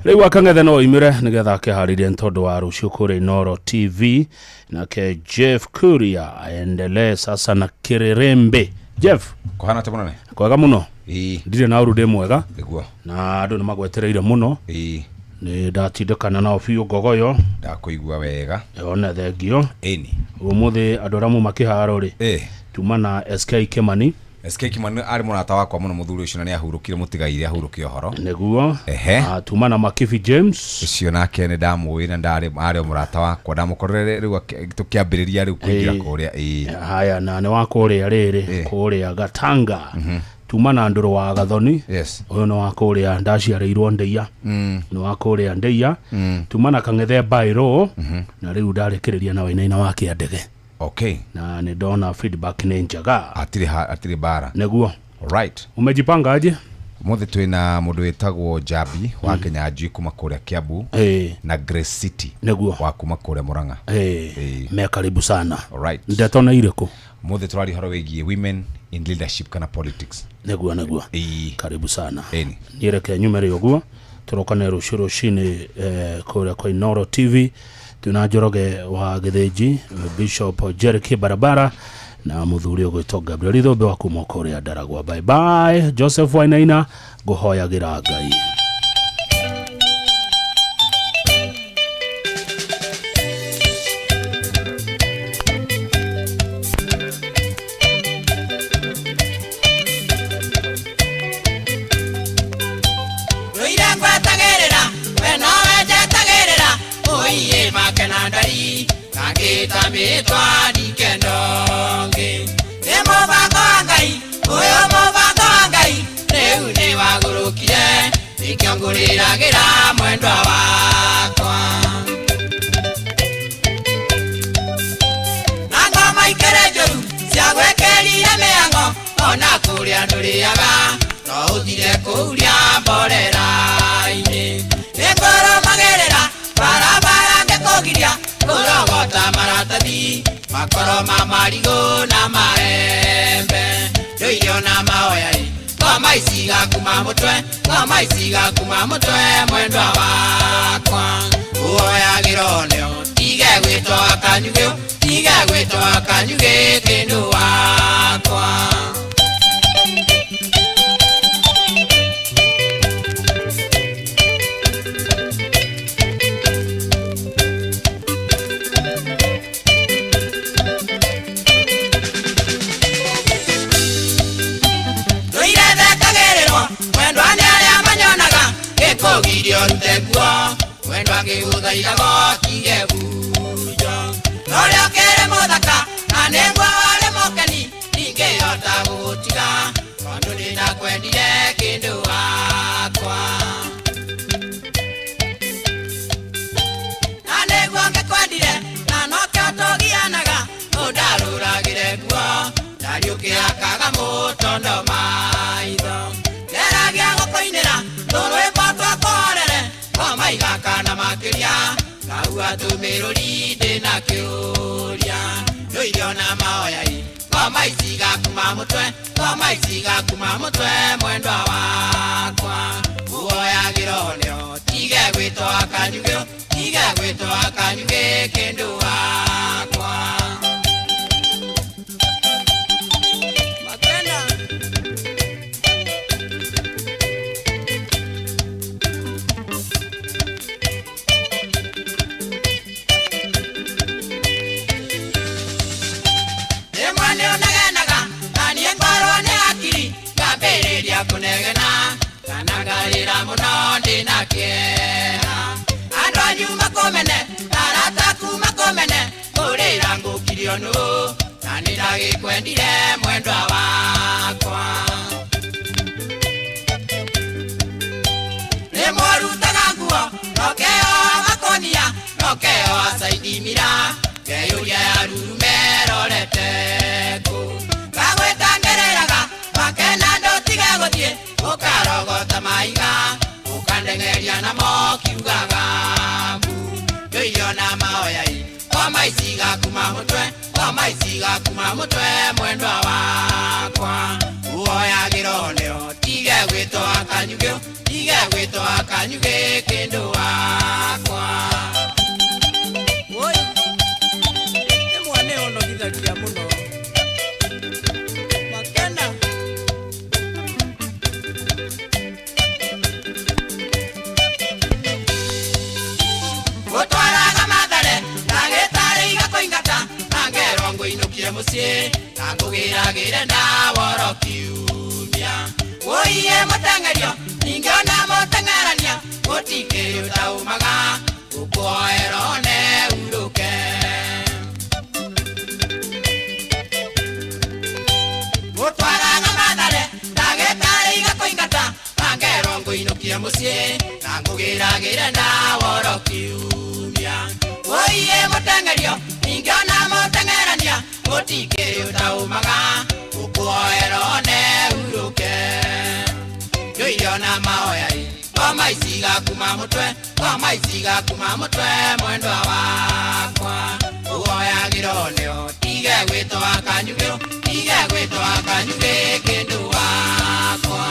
rĩu akang'ethe no oimĩre nĩgetha akĩharĩrie nĩ tondũ wa rũciũ kũrĩa Inoro TV. Nake Jeff Kuria aendelee sasa na kĩrĩrĩmbĩ. Jeff, kũhana atĩa mũnene? Kwega mũno. Ĩĩ. Ndirĩ na ũru, ndĩ mwega. Nĩguo. Na andũ nĩ magwetereire mũno. Ĩĩ. Nĩ ndatindĩkana nao biũ ngogoyo. Ndakũigua wega. One thengio. Ĩni. Ũmũthĩ andũ arĩa muma kĩharo rĩ, Ĩĩ. tuma na SK Kimani. SK Kimani arĩ mũrata wakwa mũno, mũthuri ũcio, na nĩ ahurũkire, mũtigaire ahurũke ũhoro. Nĩguo. Ehe. Tuma na Makibi James. Ũcio nake nĩ ndamũĩ na ndarĩ arĩ o mũrata wakwa, ndamũkorere rĩu tũkĩambĩrĩria rĩu kũingĩra Ĩĩ. kũrĩa. Ĩĩ. Haya, na nĩ wa kũrĩa rĩrĩ kũrĩa Gatanga. Tuma na Ndũrũ wa Gathoni. Yes. Ũyũ nĩ wa kũrĩa ndaciarĩirwo Ndeia. Nĩ wa kũrĩa Ndeia. Tuma na Kang'ethe Bairũ. Na rĩu ndarĩkĩrĩria na Wainaina wa Kĩandege. Okay. Na nĩ ndona feedback nĩ njega. Hatirĩ bara. Nĩguo. Alright. Umejipanga aje? Ũmũthĩ twĩna mũndũ wĩtagwo Jambi wa Kenyanjui kuma kũrĩa Kiambu. Ĩĩ. Na Grace City. Nĩguo. Wa kuma kũrĩa Murang'a. Ĩĩ. Me karibu sana. Alright. Ndeto na irĩkũ? Ũmũthĩ tũraria ũhoro wĩgiĩ women in leadership kana politics. Nĩguo, nĩguo. Ĩĩ. Karibu sana. Ĩni. Niĩ reke nyume ũguo tũrokane rũciũ rũcinĩ kũrĩa kwa Inoro TV. Twĩna Njoroge wa Gĩthĩnji, Bishop Jerick Barabara na mũthuri ũgwĩtwo Gabriel Ithũmbe wa kuma kũrĩa Ndaragwa. Bye bye. Joseph Wainaina, ngũhoyagĩra Ngai. Rũire ngwetagĩrĩra, we nowe njetagĩrĩra, ũiĩ makena ndari, ngangĩta mĩtwa ndikendongi. Nĩ mũbango wa Ngai, ũyũ mũbango wa Ngai, rĩu nĩ wagũrũkire, nĩkĩo ngũrĩragĩra mwendwa wakwa. Na ngoma ikĩrĩ njũru cia gwĩkĩria mĩhango, ona kũrĩa ndũrĩaga, no ũthire kũuria mborera-inĩ. Nĩngũrũmagĩrĩra barabara ngĩkũgiria, kũrogota maratathi, makoro ma marigũ na maembe. Ndũire ona mahoya-ĩ, ngoma ici gakuma mũtwe, ngoma ici gakuma mũtwe, mwendwa wakwa. Ũhoyagĩra oneo, tige gwĩtwo kanyugĩ, tige gwĩtwo kanyugĩ kĩndũ wakwa. Kũgirio rute nguo, mwendwa ngĩgũthaithaga ũtige bunjo. Ũrĩa ũkĩrĩ mũthaka, na nĩguo ũrĩ mũkeni, ndingĩhota gũgũtiga, tondũ nĩndakwendire kĩndũ wakwa. Na nĩguo ngĩkwendire, na nokĩo tũgianaga, ũndarũragĩre nguo, ndariũkĩakaga mũtondo maitho. Ngeragia gũkũinĩra, tũrwĩmbo twakũhorere, ngoma igakana makĩria, ngaua tũmĩrũri ndĩna kĩũria. Ndũire ona mahoya-ĩ, ngoma ici igakuma mũtwe, ngoma ici igakuma mũtwe, mwendwa wakwa. Ũhoyagĩra oneo, tige gwĩtwo kanyugĩ, tige gwĩtwo kanyugĩ kĩndũ wakwa. Makena. kĩeha andũ anyu makomene arataku makomene ngũrĩra ngũkirio nũ na nĩ ndagĩkwendire mwendwa wakwa nĩmwarutaga nguo nokeo makonia nokeo acaidimira ngeyũria ya rurume rorete kũ ngagwĩtangereraga wakena ndũtige gũthiĩ ũkarogota maiga ũkandengeria namo kiugaga mbu ndũirio na mahoyai ngoma iciga kuma mũtwe ngoma iciga kuma mũtwe mwendwa wakwa uoyagĩrwo nĩo tige gwĩtwa kanyugĩ tige gwĩtwa kanyugĩ kĩndũ wakwa. Woi, nĩ mwana ũnogithagia mũno makena. Gũtwaraga mathare ndagĩtarĩ igakũingata na ngerwo ngũinũkie mũciĩ na ngũgĩragĩre ndawa oro kiumia wũiye mũteng'erio ningĩ ona mũteng'erania gũtikĩrĩ ũtaumaga ũkuoerwo one urũke. Gũtwaraga mathare ndagĩtarĩ igakũingata na ngerwo ngũinũkie mũciĩ na ngũgĩragĩre ndawa oro kiumia wũiye mũteng'erio ningĩ ona mũteng'erania gũtikĩrĩ ũtaumaga ũkuoerwo one urũke ndũirio na mahoyai ngoma iciga kuma mũtwe ngoma iciga kuma mũtwe mwendwa wakwa ũoyagĩrwo nĩo tige gwĩtwa kanyugĩ tige gwĩtwa kanyugĩ kĩndũ wakwa.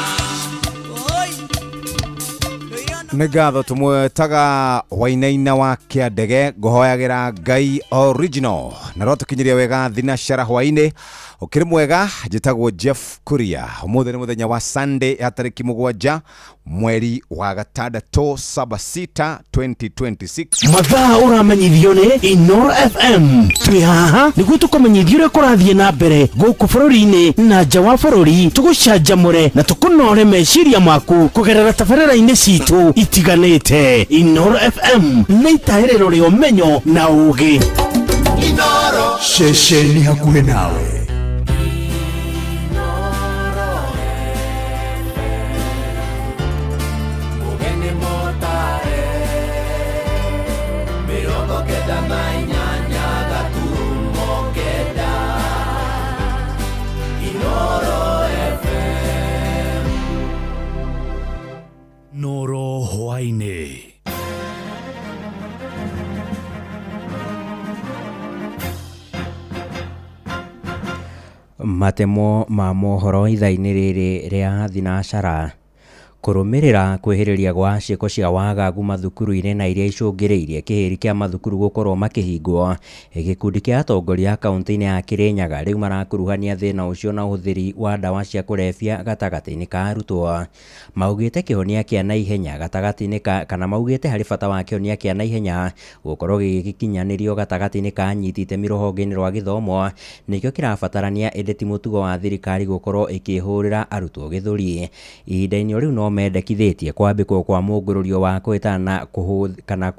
Nĩ ngatho tũmwetaga Wainaina wa Kĩandege ngũhoyagĩra Ngai original na rwatũkinyiria wega thinacara hwainĩ ũkĩrĩ mwega. Njĩtagwo Jeff Kuria. Ũmũthĩ nĩ mũthenya wa Sunday ya tarĩki 7 mweri wa 6 7 6 2026. Mathaa ũramenyithio nĩ Inoro FM. Twĩ haha nĩguo tũkũmenyithie ũrĩa kũrathiĩ na mbere gũkũ bũrũri-inĩ na nja wa bũrũri, tũgũcanjamũre na tũkũnore meciria maku kũgerera tabarĩra-inĩ citũ itiganĩte. Inoro FM nĩ itaĩrĩro rĩa ũmenyo na ũũgĩ. Inoro ceceni hakuhĩ nawe. Noro hwainĩ. Matemo ma mohoro ithaa-inĩ rĩrĩ rĩa thinacara. Kũrũmĩrĩra kwĩhĩrĩria gwa ciĩko cia wagagu mathukuru-inĩ na iria icũngĩrĩirie kĩhĩri kĩa mathukuru gũkorwo makĩhingwo, gĩkundi kĩa atongoria kaunti-inĩ ya Kirinyaga rĩu marakuruhania thĩna ũcio na ũhũthĩri wa ndawa cia kũrebia gatagatĩ-inĩ ka arutwo. Maugĩte kĩhonia kĩa naihenya gatagatĩ-inĩ ka kana maugĩte harĩ bata wa kĩhonia kĩa naihenya gũkorwo gĩgĩkinyanĩrio gatagatĩ-inĩ ka anyiti itemi rũhonge-inĩ rwa gĩthomo nĩkĩo kĩrabatarania, ĩndĩ ti mũtugo wa thirikari gũkorwo ĩkĩhũrĩra arutwo gĩthũri. Ihinda-inĩ o rĩu no mendekithĩtie kwambĩkwo kwa mũngũrũrio wa kũhĩtana kana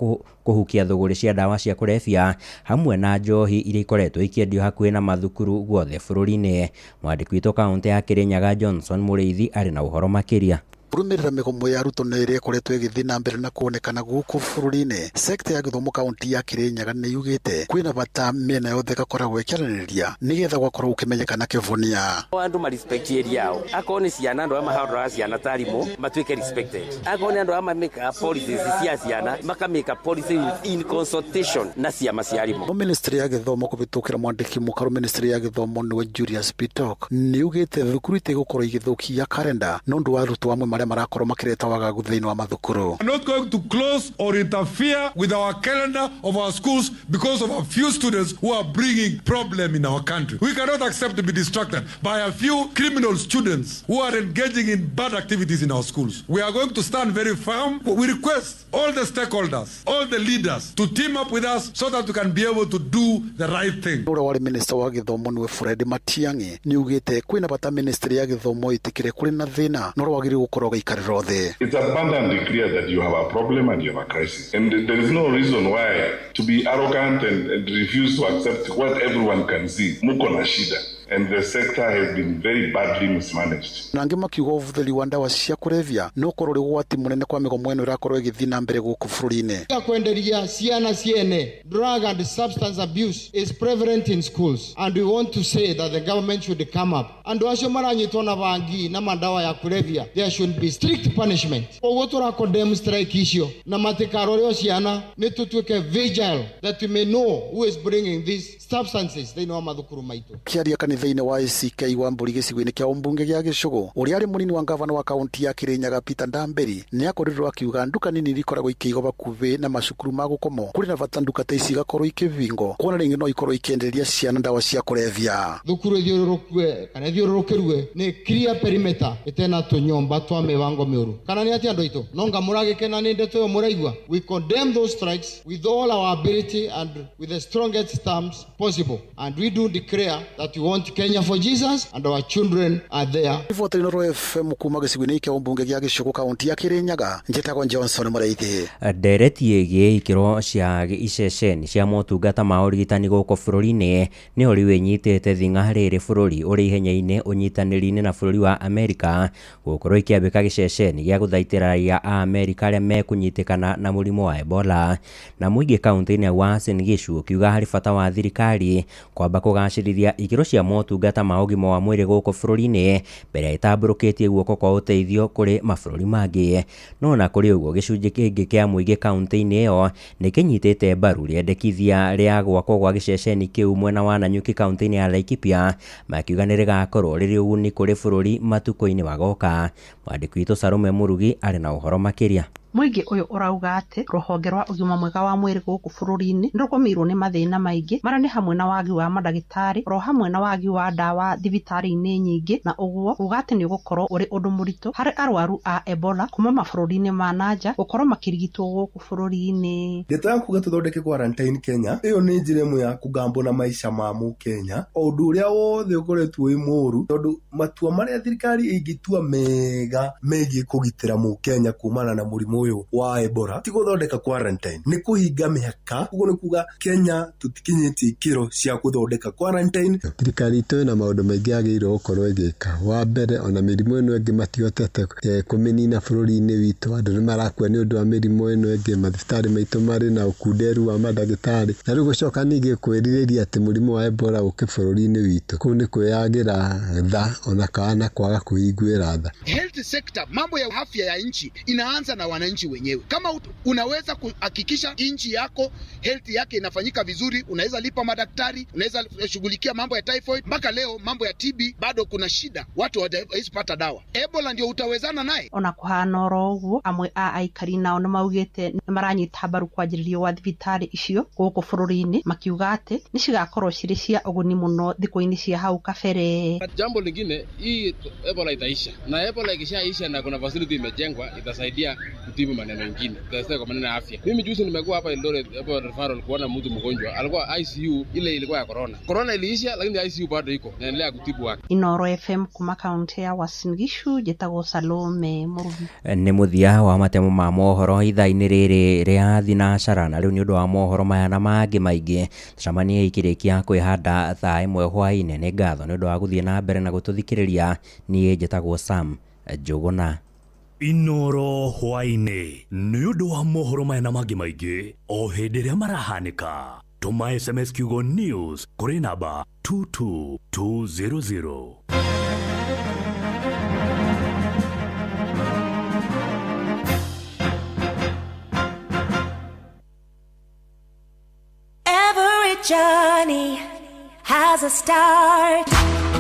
kũhukia thũgũrĩ cia ndawa cia kũrebia hamwe na njohi iria ikoretwo ikĩendio hakuhĩ na mathukuru guothe bũrũri-inĩ. Mwandĩki witũ kaũntĩ ya Kirinyaga Johnson Mũrĩithi arĩ na ũhoro makĩria. Kũrũmĩrĩra mĩgomo ya arutwo nĩ ĩrĩa ĩkoretwo ĩgĩthiĩ na mbere na kuonekana gũkũ bũrũri-inĩ, sekta ya gĩthomo kaunti ya Kirinyaga nĩ yugĩte kwĩna bata mĩena yothe ĩgakoragwo ĩkĩaranĩria nĩgetha gwakorwo gũkĩmenyekana kĩhonia. Andũ ma respect area yao, akorwo nĩ ciana andũ arĩa mahandaga ciana ta arimũ matuĩke respected, akorwo nĩ andũ arĩa mamĩkaga policies cia ciana makamĩka policy in consultation na ciama cia arimũ. No ministry ya gĩthomo kũhĩtũkĩra mwandĩki mũkaru ministry ya gĩthomo nĩwe Julius Bitok nĩ yugĩte thukuru itigũkorwo igĩthũkia karenda nĩ ũndũ wa arutwo amwe marĩa marakorwo makĩreta wagagu thĩinĩ wa mathukuru. We are not going to close or interfere with our calendar of our schools because of a few students who are bringing problem in our country. We cannot accept to be distracted by a few criminal students who are engaging in bad activities in our schools. We are going to stand very firm. We request all the stakeholders, all the leaders to team up with us so that we can be able to do the right thing. Ũrĩa warĩ minister wa gĩthomo nĩwe Fred Matiang'i nĩ ugĩte kwĩna bata ministry ya gĩthomo ĩtĩkĩre kũrĩ na thĩna no wagĩrĩirwo gũkorwo ũgakorwo ũgĩikarĩrwo thĩ. It's abundantly clear that you have a problem and you have a crisis. And there is no reason why to be arrogant and refuse to accept what everyone can see. Muko na shida. And the sector has been very badly mismanaged. Na angĩ makiuga ũhũthĩri wa ndawa cia kũrebia no ũkorwo ũrĩ ũgwati mũnene kwa mĩgomo ĩno ĩrakorwo ĩgĩthiĩ na mbere gũkũ bũrũri-inĩ. Kwenderia ciana ciene drug and substance abuse is prevalent in schools, and we want to say that the government should come up. Andu acio maranyitwo na bangi na mandawa ya kulevya, there should be strict punishment. Koguo tura condemn strike icio na matikaroreo ciana, ni tutuike vigil that we may know who is bringing these substances thĩinĩ wa mathukuru maitu. Kĩaria kanitha-inĩ wa ACK wa Mbũri gĩcigo-inĩ kĩa ũmbunge gĩa Gĩcũgũ, ũrĩa arĩ mũnini wa ngavana wa kaunti ya Kĩrĩnyaga Peter Ndamberi nĩ akorirwo akiuga nduka nini iria ikoragwo ikĩigwo hakuhĩ na macukuru ma gũkomwo kũrĩ na bata nduka ta ici igakorwo ikĩbingwo kuona rĩngĩ no ikorwo ikĩenderia ciana ndawa cia kũrebia. Thukuru ithiũrũrũkwe kana ithiũrũrũkĩrwe nĩ clear perimeter ĩtena tũnyũmba twa mĩbango mĩũru. Kana nĩ atĩa andũ aitũ? No nga mũragĩkena nĩ ndeto ĩyo mũraigua. We condemn those strikes with all our ability and with the strongest terms possible, and we do declare that we want Kenya for Jesus and our children are there. Riboti Inooro FM kuma gĩcigo-inĩ kĩa ũmbunge gĩa Gĩcũgũ kaunti ya Kĩrĩnyaga, njĩtagwo Johnson Mũraithi. Ndereti ĩgiĩ ikĩro cia iceceni cia motungata ma ũrigitani gũkũ bũrũri-inĩ nĩyo rĩu ĩnyitĩte thing'a rĩrĩ bũrũri ũrĩ ihenya-inĩ ũnyitanĩri-inĩ na bũrũri wa Amerika gũkorwo ikĩambĩka gĩceceni gĩa gũthaitĩra raia a Amerika arĩa mekũnyitĩkana na mũrimũ wa Ebola. Na mũingĩ kaunti-inĩ ya Uasin Gishu ũkiuga harĩ bata wa thirikari kwamba kũgacĩrithia ikĩro cia motungata ma ũgima wa mwĩrĩ gũkũ bũrũri-inĩ mbere ya ĩtambũrũkĩtie guoko kwa ũteithio kũrĩ mabũrũri mangĩ. No na kũrĩ ũguo gĩcunjĩ kĩngĩ kĩa mũingĩ kaunti-inĩ ĩyo nĩ kĩnyitĩte mbaru rĩendekithia rĩa gwakwo gwa gĩceceni kĩu mwena wa Nanyuki kaunti-inĩ ya Laikipia, makiuga nĩ rĩgakorwo rĩrĩ ũguni kũrĩ bũrũri matukũ-inĩ magoka. Mwandĩki witũ Salome Mũrugi arĩ na ũhoro makĩria. Mũingĩ ũyũ ũrauga atĩ rũhonge rwa ũgima mwega wa mwĩrĩ gũkũ bũrũri-inĩ nĩ rũgũmĩirwo nĩ mathĩna maingĩ marĩa nĩ hamwe na wagi wa mandagĩtarĩ oro hamwe na wagi wa ndawa thibitarĩ-inĩ nyingĩ, na ũguo kuga atĩ nĩ ũgũkorwo ũrĩ ũndũ mũritũ harĩ arwaru a Ebola kuma mabũrũri-inĩ ma nanja gũkorwo makĩrigitwo gũkũ bũrũri-inĩ. Ndeto ya kuga tũthondeke quarantine Kenya ĩyo nĩ njĩra ĩmwe ya kũgambwo na maica ma mũkenya, o ũndũ ũrĩa wothe ũkoretwo wĩ mũũru, tondũ matua marĩa thirikari ĩngĩtua mega megiĩ kũgitĩra mũkenya kumana na mũrimũ ũyũ wa Ebola ti gũthondeka quarantine, nĩ kũhinga mĩhaka. Ũguo nĩ kuga Kenya tũtikinyĩtie ikĩro cia gũthondeka quarantine. Thirikari itũ ĩna maũndũ maingĩ yagĩrĩirwo gũkorwo ĩgĩka. Wa mbere, ona mĩrimũ ĩno ĩngĩ matihotete kũmĩnina bũrũri-inĩ witũ, andũ nĩ marakua nĩ ũndũ wa mĩrimũ ĩno ĩngĩ, mathibitarĩ maitũ marĩ na ũkunderu wa mandagĩtarĩ, na rĩu gũcoka ningĩ kwĩrirĩria atĩ mũrimũ wa Ebola ũke bũrũri-inĩ witũ, kũu nĩ kwĩyagĩra tha ona kana kwaga kwĩiguĩra tha. Health sector, mambo ya afya ya nchi inaanza na wananchi wenyewe. Kama unaweza kuhakikisha nchi yako health yake inafanyika vizuri, unaweza lipa madaktari, unaweza shughulikia mambo ya typhoid. Mpaka leo mambo ya TB bado kuna shida, watu hawawezi pata dawa. Ebola ndio utawezana naye. Ona kuhana oro ũguo, amwe a aikari nao nĩ maugĩte nĩ maranyita mbaru kwanjĩrĩrio gwa thibitarĩ icio gũkũ bũrũri-inĩ, makiuga atĩ nĩ cigakorwo cirĩ cia ũguni mũno thikũ-inĩ cia hau kabere. Jambo lingine, hii Ebola itaisha, na Ebola ikishaisha na kuna facility imejengwa itasaidia kutibu maneno mengine, itasaidia kwa maneno ya afya. Mimi juzi nimekuwa hapa Eldoret hapo referral kuona mtu mgonjwa alikuwa ICU, ile ilikuwa ya corona. Corona iliisha lakini ICU bado iko, naendelea kutibu wake. Inooro FM kuma kaunti ya Uasin Gishu, njĩtagwo Salome Mũrugi. Nĩ mũthia wa matemo ma mohoro ithaa-inĩ rĩrĩ rĩa thinacara, na rĩu nĩ ũndũ wa mohoro maya na mangĩ maingĩ tũcemanie ikĩrĩkia kwĩhanda thaa 1 hwaĩ-inĩ. Nĩ ngatho nĩ ũndũ wa gũthiĩ na mbere na gũtũthikĩrĩria. Niĩ njĩtagwo Sam Njũgũna. Inooro hwaĩ-inĩ nĩ ũndũ wa mohoro maya na mangĩ maingĩ o hĩndĩ ĩrĩa marahanĩka. Tũma SMS kiugo news kũrĩ namba 22200. Every journey has a start.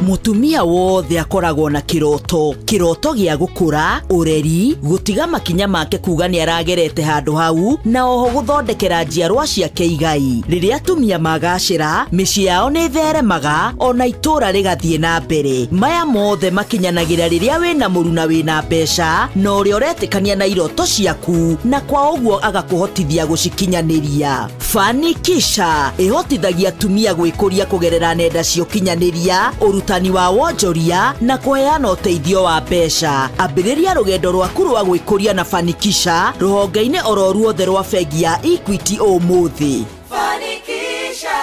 Mutumia wothe akoragwo na kiroto, kiroto gĩa gũkũra, ũreri, gũtiga makinya make kuga nĩ aragerete handũ hau, na oho gũthondekera njiarwa ciake igai. Rĩrĩa atumia magacĩra, mĩciĩ yao nĩ ĩtheremaga, ona itũũra rĩgathiĩ na mbere. Maya mothe makinyanagĩra rĩrĩa wĩna mũruna wĩna mbeca, na ũrĩa ũretĩkania na iroto ciaku, na kwa ũguo agakũhotithia gũcikinyanĩria. Fanikisha ĩhotithagia atumia gwĩkũria kũgerera nenda cia ũkinyanĩria, ũrutani Ũrutani wa wonjoria na kũheana ũteithio wa mbeca. Ambĩrĩria rũgendo rwaku rwa gwĩkũria na Fanikisha rũhonge-inĩ oro ruothe rwa bengi ya Equity ũmũthĩ. Fanikisha.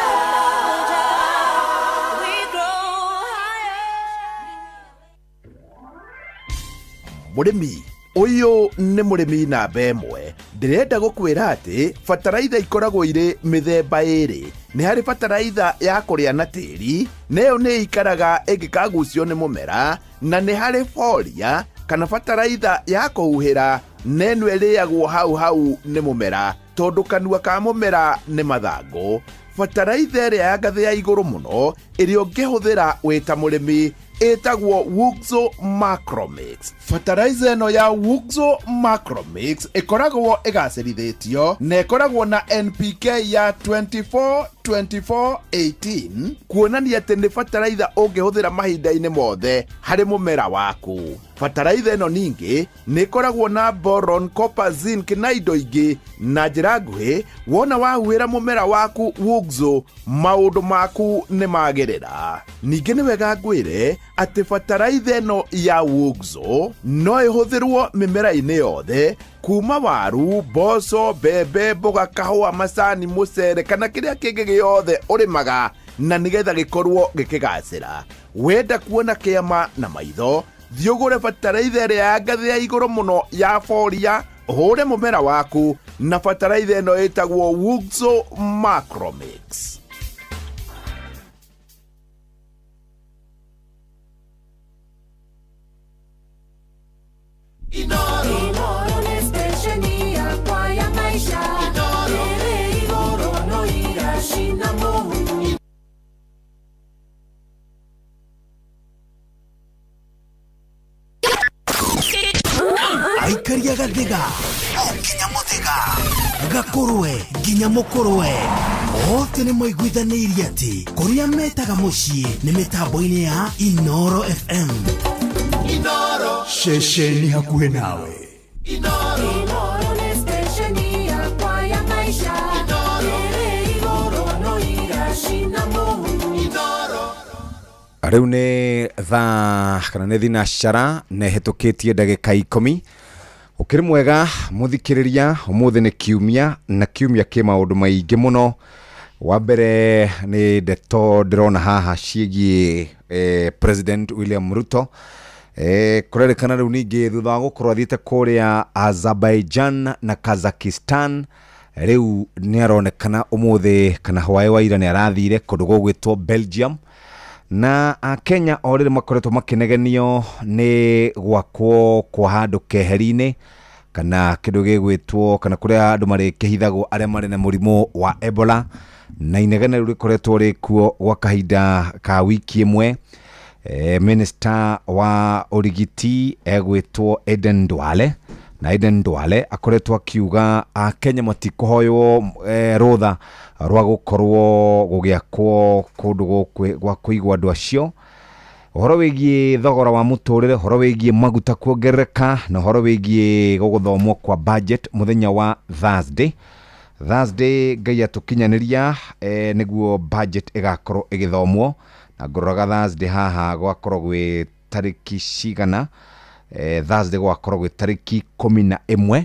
We grow higher. Mũrĩmi ũyũ nĩ mũrĩmi namba ĩmwe. Ndĩrenda gũkwĩra atĩ bataraitha ikoragwo irĩ mĩthemba ĩrĩ. Nĩ harĩ bataraitha ya kũrĩa na tĩri, na ĩyo nĩ ĩikaraga ĩngĩkagucio nĩ mũmera, na nĩ harĩ boria kana bataraitha ya kũhuhĩra, na ĩno ĩrĩagwo hau hau nĩ mũmera tondũ kanua ka mũmera nĩ mathangũ. Bataraitha ĩrĩa ya ngathĩ ya igũrũ mũno ĩrĩa ũngĩhũthĩra wĩ ta mũrĩmi ĩtagwo Wuxo Macromix. Bataraitha ĩno ya Wuxo Macromix ĩkoragwo ĩgacĩrithĩtio na ĩkoragwo na NPK ya 24 24 18, kuonania atĩ nĩ bataraitha ũngĩhũthĩra mahinda-inĩ mothe harĩ mũmera waku. Bataraitha ĩno ningĩ nĩ ĩkoragwo na boron, copper, zinc na indo ingĩ. Na njĩra nguhĩ, wona wahuhĩra mũmera waku Wuxo, maũndũ maku nĩ magĩrĩra. Ningĩ nĩ wega ngwĩre atĩ bataraitha ĩno ya Wuxo no ĩhũthĩrwo mĩmera-inĩ yothe, kuma waru, mboco, mbembe, mboga, kahũa, macani, mũcere kana kĩrĩa kĩngĩ gĩothe ũrĩmaga, na nĩgetha gĩkorwo gĩkĩgacĩra. Wenda kuona kĩama na maitho, thiĩ ũgũre bataraitha ĩrĩa ya ngathĩ ya igũrũ mũno ya boria, ũhũre mũmera waku na bataraitha ĩno ĩtagwo Wuxo Macromix. Inoro nĩ stesheni yakwa ya maisha. Ĩrĩ igũrũ no iracina mũhu. Aikaria gathiga o nginya mũthĩga, gakũrwe nginya mũkũrwe, othe nĩ maiguithanĩirie atĩ kũrĩa metaga mũciĩ nĩ mĩtambo-inĩ ya Inoro FM. Inoro. Ceceni hakuhĩ nawe. Inoro nĩ stesheni yakwa ya maisha. Ĩrĩ igũrũ no iracina mũhu. Rĩu nĩ thaa kana nĩ thinacara na ĩhĩtũkĩtie ndagĩka 10. Ũkĩrĩ mwega mũthikĩrĩria, ũmũthĩ nĩ kiumia na kiumia kĩ maũndũ maingĩ mũno. Wa mbere nĩ ndeto ndĩrona haha ciĩgiĩ President William Ruto. Kũrerĩkana rĩu ningĩ thutha wa gũkorwo athiĩte kũrĩa Azerbaijan na Kazakhstan, rĩu nĩ aronekana ũmũthĩ kana hwaĩ wa ira nĩ arathire kũndũ gũgwĩtwo Belgium. Na akenya o rĩrĩ makoretwo makĩnegenio nĩ gwakwo kwa handũ keheri-inĩ kana kĩndũ gĩgwĩtwo kana kũrĩa andũ marĩkĩhithagwo arĩa marĩ na mũrimũ wa Ebola, na inegene rĩu rĩkoretwo rĩkuo gwa kahinda ka wiki ĩmwe. Minister wa ũrigiti egwĩtwo Aden Duale, na Aden Duale akoretwo akiuga akenya matikũhoywo rũtha rwa gũkorwo gũgĩakwo kũndũ gwa kũigwo andũ acio. Ũhoro wĩgiĩ thogora wa mũtũrĩre, ũhoro wĩgiĩ maguta kuongerereka, na ũhoro wĩgiĩ gũgũthomwo kwa budget mũthenya wa Thursday. Thursday Ngai atũkinyanĩria, nĩguo budget ĩgakorwo ĩgĩthomwo, na ngũroraga Thursday haha gwakorwo gwĩ tarĩki cigana. Thursday gwakorwo gwĩ tarĩki 11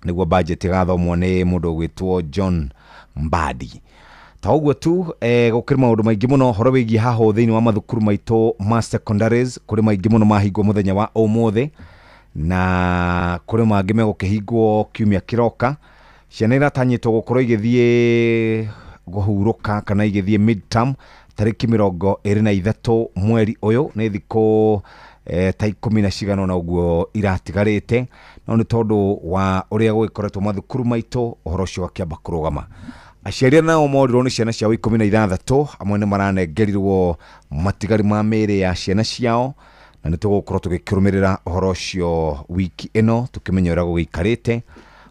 nĩguo budget ĩgathomwo nĩ mũndũ ũgwĩtwo John Mbadi. Ta ũguo tu, gũkĩrĩ maũndũ maingĩ mũno ũhoro wĩgiĩ haho thĩinĩ wa mathukuru maitũ ma secondaries. Kũrĩ maingĩ mũno mahingwo mũthenya wa ũmũthĩ, na kũrĩ mangĩ megũkĩhingwo kiumia kĩroka. Ciana iratanyĩtwo gũkorwo igĩthiĩ kũhurũka kana igĩthiĩ midterm tarĩki 23 mweri ũyũ, nĩ thikũ ta 10 na cigana ũna ũguo iratigarĩte, no nĩ tondũ wa ũrĩa gũgĩkoretwo mathukuru maitũ ũhoro ũcio wakĩamba kũrũgama. Aciari nao morirwo nĩ ciana ciao 16, amwe nĩ maranengerirwo matigari ma mĩĩrĩ ya ciana ciao, na nĩ tũgũkorwo tũgĩkĩrũmĩrĩra ũhoro ũcio wiki ĩno tũkĩmenya ũrĩa gũgĩikarĩte.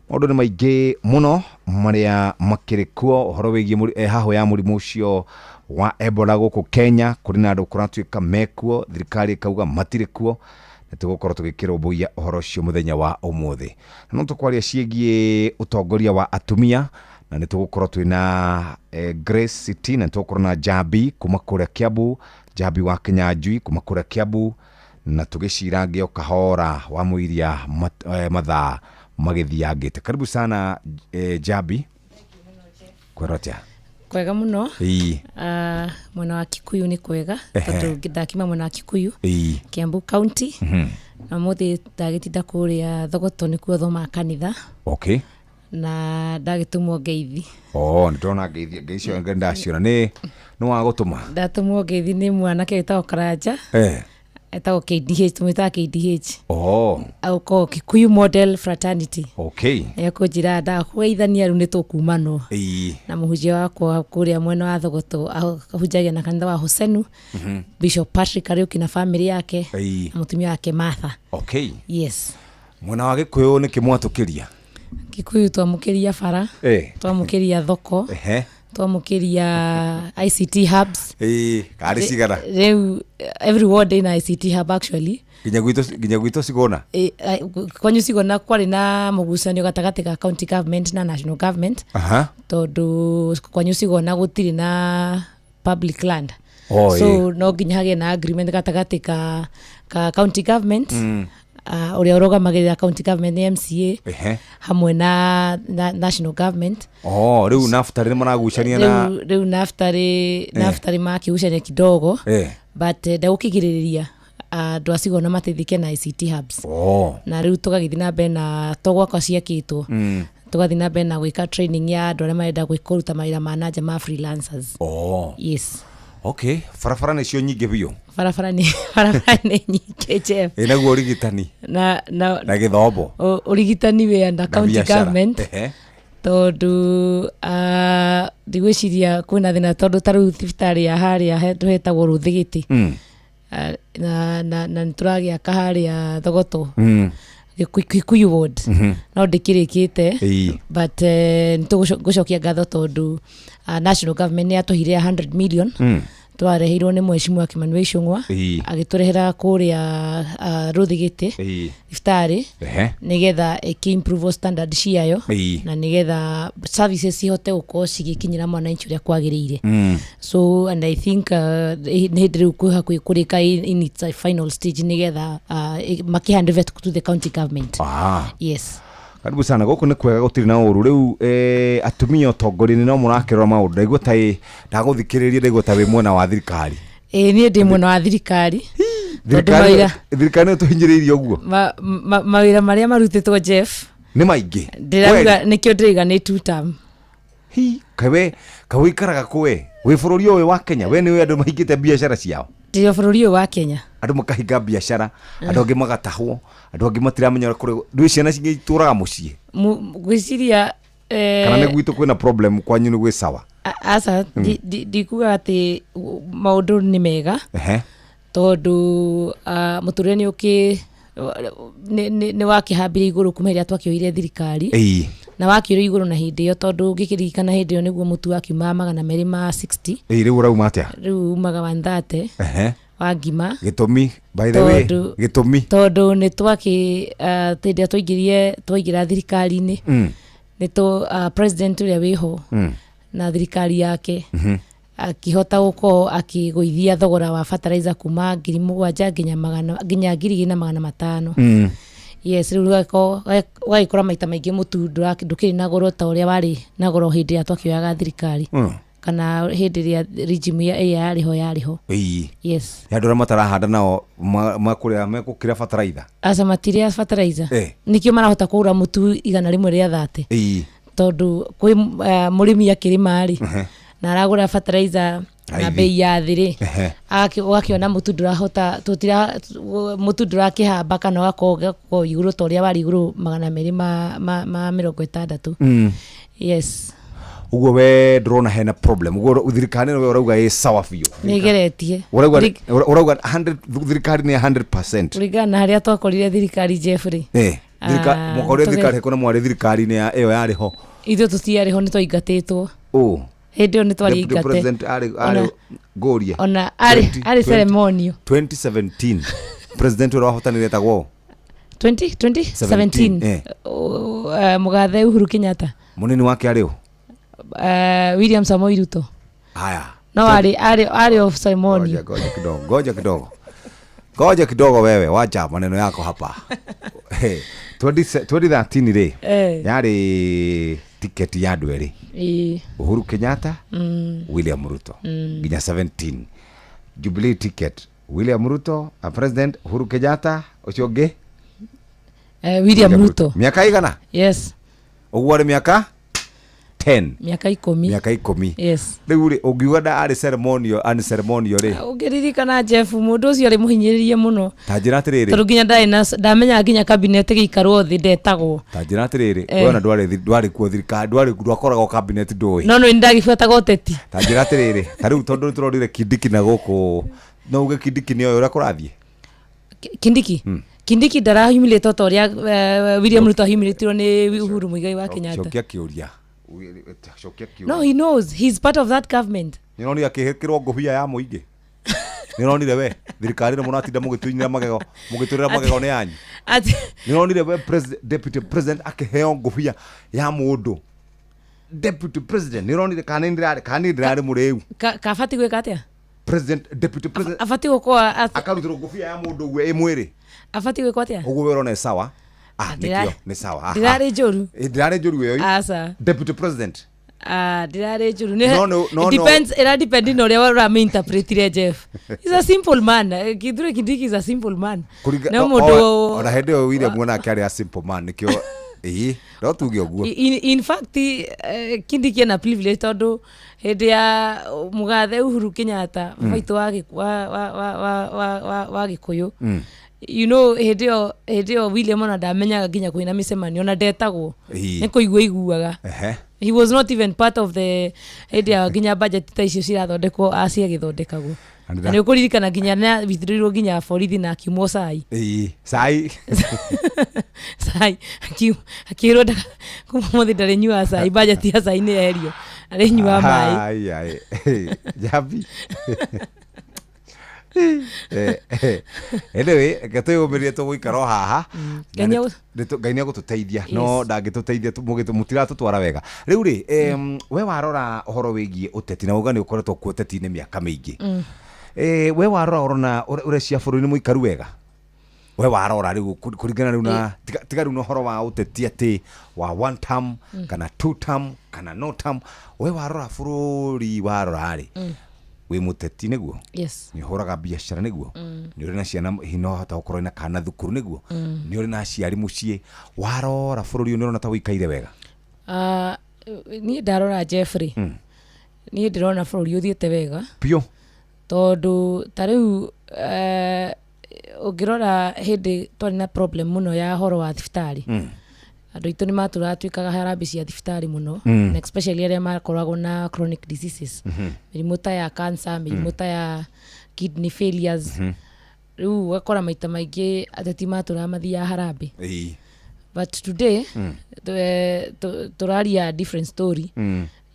Maũndũ nĩ maingĩ mũno marĩa makĩrĩ kuo ũhoro wĩgiĩ hahũ ya mũrimũ ũcio wa Ebola gũkũ Kenya. Kũrĩ na andũ kũratuĩka mekuo, thirikari ĩkauga matirĩ kuo. Nĩ tũgũkorwo tũgĩkĩrũmbũiya ũhoro ũcio mũthenya wa ũmũthĩ. Na no tũkwaria ciĩgiĩ ũtongoria wa atumia, na nĩ tũgũkorwo twĩna Grace City, na nĩ tũgũkorwo na Jambi kuma kũrĩa Kiambu. Njambi wa Kinyanjui kuma kũrĩa Kiambu, na tũgĩcirange o kahora wa mũiria mathaa magĩthiangĩte. Karibu sana Njambi. Kwĩra atĩa? Kwega muno. Ĩĩ. Mwena wa Kikuyu nĩ kwega. Tondũ ndakima mwena wa Kikuyu, Kiambu County. Na mũthĩ ndagĩtinda kũrĩa Thogoto nĩkuo thomaga kanitha. Na ndagĩtũmwo ngeithi. Oh, nĩ ndĩrona ngeithi ngeithi icio ndaciona nĩ wa gũtũma. Ndatũmwo ngeithi nĩ mwanake wĩtagwo Karanja. Etagwo KDH, tũmwĩtaga KDH. Agũkorwo Kikuyu Model Fraternity. Ekũnjĩra ndakũgeithania rĩu nĩ tũkumanwo. Na mũhunjia wakwa kũrĩa mwena wa Thogoto ahunjagia na kanitha wa Hosenu. Bishop Patrick Kariuki na family yake. Na mũtumia wake Martha. Yes. Mwena wa Gĩkũyũ nĩ kĩmwatũkĩria? Kikuyu twamũkĩria bara, twamũkĩria thoko, twamũkĩria ICT hubs. Karĩ cigana? Rĩu every ward ĩna ICT hub actually. Nginya gwitũ Cigũna? Kwanyu Cigũna kwarĩ na mũgucanio gatagatĩ ka county government na national government. Tondũ kwanyu Cigũna gũtirĩ na public land. So no nginya hagĩe na agreement gatagatĩ ka county government. Ũrĩa ũrũgamagĩrĩra county government nĩ MCA. Hamwe na national government. Oh, rĩu NAFTA nĩ maragucania na rĩu NAFTA makĩgucania kidogo. But ndegũkĩgirĩrĩria andũ a Cigũna mateithĩke na ICT hubs. Na rĩu tũgagĩthiĩ na mbere na to gwakwa ciakĩtwo. Tũgathiĩ na mbere na gwĩka training ya andũ arĩa marenda kũruta mawĩra ma na nja ma freelancers. Yes. Okay, barabara nĩcio nyingĩ biũ. Barabara nĩ nyingĩ, Jeff. Naguo ũrigitani. Na gĩthomo. Ũrigitani wĩ under county government. Tondũ ndigwĩciria kwĩna thĩna tondũ ta rĩu thibitarĩ ya harĩa hetagwo Rũthĩgĩtĩ. Na nĩ tũragĩaka harĩa Thogoto. Kikuyu ward. No ndĩkĩrĩkĩte. But nĩ tũgũcokia ngatho tondũ national government nĩ yatũhire 100 million. Twareheirwo nĩ mheshimiwa Kimani Ichung'wa. Agĩtũrehera kũrĩa Rũthĩgĩtĩ thibitarĩ nĩgetha ĩkĩ-improve standard ciayo na nĩgetha services cihote gũkorwo cigĩkinyĩra mwananchi ũrĩa kwagĩrĩire. So and I think nĩ hĩndĩ rĩu kwĩ hakuhĩ kũrĩka in its final stage nĩgetha makĩ-hand over to the county government. Yes. Karibu sana. Gũkũ nĩ kwega gũtirĩ na ũru. Rĩu atumia ũtongoria-inĩ no mũrakĩrora maũndũ. Ndaigua ta ndagũthikĩrĩria, ndaigua ta wĩ mwena wa thirikari. Niĩ ndĩ mwena wa thirikari. Thirikari nĩ tũhinyĩrĩirie ũguo. Mawĩra marĩa marutĩtwo, Jeff, nĩ maingĩ. Ndĩrauga nĩkĩo ndĩrauga nĩ two term. Hi, kawe ũikaraga kũ we? Wĩ bũrũri ũyũ wa Kenya, we nĩũĩ andũ mahingĩte biacara ciao? Ndĩ bũrũri ũyũ wa Kenya. Andũ makahinga biacara, andũ angĩ magatahwo, andũ angĩ matiramenya ũrĩa kũrĩ. Ndũĩ ciana cingĩ itũraga mũciĩ? Ngwĩciria, Kana nĩ gwitũ kwĩna problem, kwanyu nĩ gwĩ sawa? Aca, ndikuga atĩ maũndũ nĩ mega. Tondũ mũtũrĩre nĩ ũkĩ nĩ wakĩhambire igũrũ kuma rĩrĩa twakĩoire thirikari. Na wakĩoire igũrũ na hĩndĩ ĩyo tondũ ngĩkĩririkana hĩndĩ ĩyo nĩguo mũtu wakiumaga 260. Rĩu ũrauma atĩa? Rĩu umaga 130. Wa ngima. Gĩtũmi, by the way, gĩtũmi. Tondũ nĩ twakĩ hĩndĩ ĩrĩa twaingĩra thirikari-inĩ, nĩ president ũrĩa wĩho na thirikari yake akĩhota gũkorwo akĩgũithia thogora wa fertilizer kuma 7,000 nginya 2,500. Yes, rĩu ũgagĩkora maita maingĩ mũtu ndũkĩrĩ na goro ta ũrĩa warĩ na goro hĩndĩ ĩrĩa twakĩoyaga thirikari. Kana hĩndĩ ĩrĩa regime ĩrĩa yarĩ ho. Yes. Andũ arĩa matarahanda nao makũrĩa mekũkĩra fertilizer? Aca, matirĩa fertilizer. Nĩkĩo marahota kũgũra mũtu 130. Tondũ kwĩ mũrĩmi akĩrĩma rĩ, na aragũra fertilizer na bei ya thĩ rĩ, ũgakĩona mũtu ndũrahota, mũtu ndũrakĩhamba kana ũgakorwo igũrũ ta ũrĩa warĩ igũrũ 260. Yes. Ũguo we ndũrona hena problem. Ũguo thirikari nĩwe ũrauga ĩ sawa biũ. Nĩ ĩgeretie. Ũrauga thirikari nĩ 100%. Kũringana na harĩa twakorire thirikari, Jeff rĩ. Mwakorire thirikari kuna mwarĩ thirikari-inĩ ĩyo yarĩ ho. Ithuĩ tũtiarĩ ho, nĩ twaingatĩtwo. Hĩndĩ ĩyo nĩ twarĩ ingate. President arĩ ngũrie. Ona arĩ ceremonial. 2017 president ũrĩa wahotanire etagwo 2017 Mũgathe Uhuru Kenyatta. Mũnini wake arĩ ũ? William Samoei Ruto. Haya. No arĩ arĩ arĩ of ceremony. Ngoja ngoja kidogo, ngoja kidogo, ngoja kidogo wewe, wacha maneno yako hapa. Hey, 2013 rĩ, yarĩ tiketi ya andũ erĩ, Uhuru Kenyatta, William Ruto, nginya 17 Jubilee ticket, William Ruto a president, Uhuru Kenyatta ũcio ũngĩ. William Ruto. Mĩaka igana? Yes. Ũguo arĩ mĩaka 10. Mĩaka 10. Mĩaka 10. Yes. Rĩu rĩ, ũngiuga nda arĩ ceremonial, unceremonial rĩ? Ũngĩririkana, Jeff, mũndũ ũcio arĩ mũhinyĩrĩrie mũno, Ta njĩra atĩrĩrĩ. Tondũ nginya ndarĩ na ndamenyaga nginya cabinet ĩgĩikarwo thĩ ndetagwo. Ta njĩra atĩrĩrĩ, we ona ndwarĩ kuo thirikari, ndwarĩ, ndwakoragwo cabinet, ndũĩ. No nĩ ndagĩbuataga ũteti. Ta njĩra atĩrĩrĩ, ta rĩu tondũ nĩ tũronire Kindiki na gũkũ, no uge Kindiki nĩoĩ ũrĩa kũrathiĩ? Kindiki? Kindiki ndarahumilĩtwo ta ũrĩa William Ruto ahumilĩtirwo nĩ Uhuru Muigai wa Kenyatta. Cokia kĩũria, cokia kĩũria. No, he knows he's part of that government. Nĩũronire akĩhĩkĩrwo ngũbia ya mũingĩ? Nĩũronire we thirikari ĩno mũratinda mũgĩtunyĩra magego, mũgĩtũrĩra magego nĩ yanyu? Ati Nĩũronire we deputy president akĩheo ngũbia ya mũndũ deputy president? Nĩũronire kana nĩ ndĩrarĩ mũrĩu? Kabati gwĩka atĩa? President, deputy president. Abati gũkorwo akarutĩrwo ngũbia ya mũndũ ũguo ĩ mwĩrĩ. Abati gwĩkwo atĩa? Ũguo we ũrona ĩ sawa? Ah, nĩkĩo nĩ sawa. Aha. Ndĩrarĩ njũru. Ĩ, ndĩrarĩ njũru ĩyo? Aca. Deputy president. Ah, ndĩrarĩ njũru. No, no, no, It depends, ĩra depend na ũrĩa ũramĩinterpretire. Jeff, he's a simple man. Kithure Kindiki is a simple man. No mũndũ Ona hĩndĩ ĩyo William onake arĩ a simple man, nĩkĩo ĩĩ no tuge ũguo. In fact, Kindiki ena privilege tondũ hĩndĩ ya mũgathe Uhuru Kenyatta, baba witũ wa Gĩ- wa wa wa wa wa wa wa Gĩkũyũ, hĩndĩ ĩyo William ona ndamenyaga nginya kwĩna mĩcemanio, ona ndetagwo. Nĩ kũigua iguaga. He was not even part of the hĩndĩ ya nginya budget ta icio cirathondekwo, aciagĩthondekagwo. Na Na nĩ ũkũririkana nginya nĩ withirĩirwo nginya borithi na akiumwo cai. Ĩĩ, cai. Cai akĩrwo kuma mũthĩ ndarĩnyuaga cai, budget ya cai nĩ yeherio, arĩnyuaga maĩ. Ai, ai. Jambi. Anyway, reke twĩyũmĩrĩrie, tũgũikara o haha. Na Ngai Ngai nĩ egũtũteithia, no ndangĩtũteithia mũtiratũtwara wega. Rĩu rĩ, we warora ũhoro wĩgiĩ ũteti, na uga nĩ ũkoretwo kuo ũteti-inĩ mĩaka mĩingĩ, we warora ũrona ũrecia bũrũri nĩ mũikaru wega? We warora rĩu kũringana rĩu na tiga rĩu na ũhoro wa ũteti atĩ wa one term kana two term kana no term, we warora bũrũri, warora rĩ, wĩ mũteti nĩguo? Yes. Nĩ ũhũraga biacara nĩguo? Mm. Nĩ ũrĩ na ciana, hihi no hota gũkorwo na kana thukuru nĩguo? Mm. Nĩ ũrĩ na aciari mũciĩ. Warora bũrũri ũyũ, nĩ ũrona ta ũikaire wega? Ah, niĩ ndarora, Jeffrey, niĩ ndĩrona bũrũri ũthiĩte wega Biũ. Tondũ ta rĩu ũngĩrora hĩndĩ twarĩ na problem mũno ya horo wa thibitarĩ, andũ aitũ nĩ matũraga twĩkaga harambĩ cia thibitarĩ mũno, na especially arĩa makoragwo na chronic diseases, mĩrimũ ta ya cancer, mĩrimũ ta ya kidney failures. Rĩu ũgakora maita maingĩ ateti matũraga mathiaga harambĩ. But today tũraria different story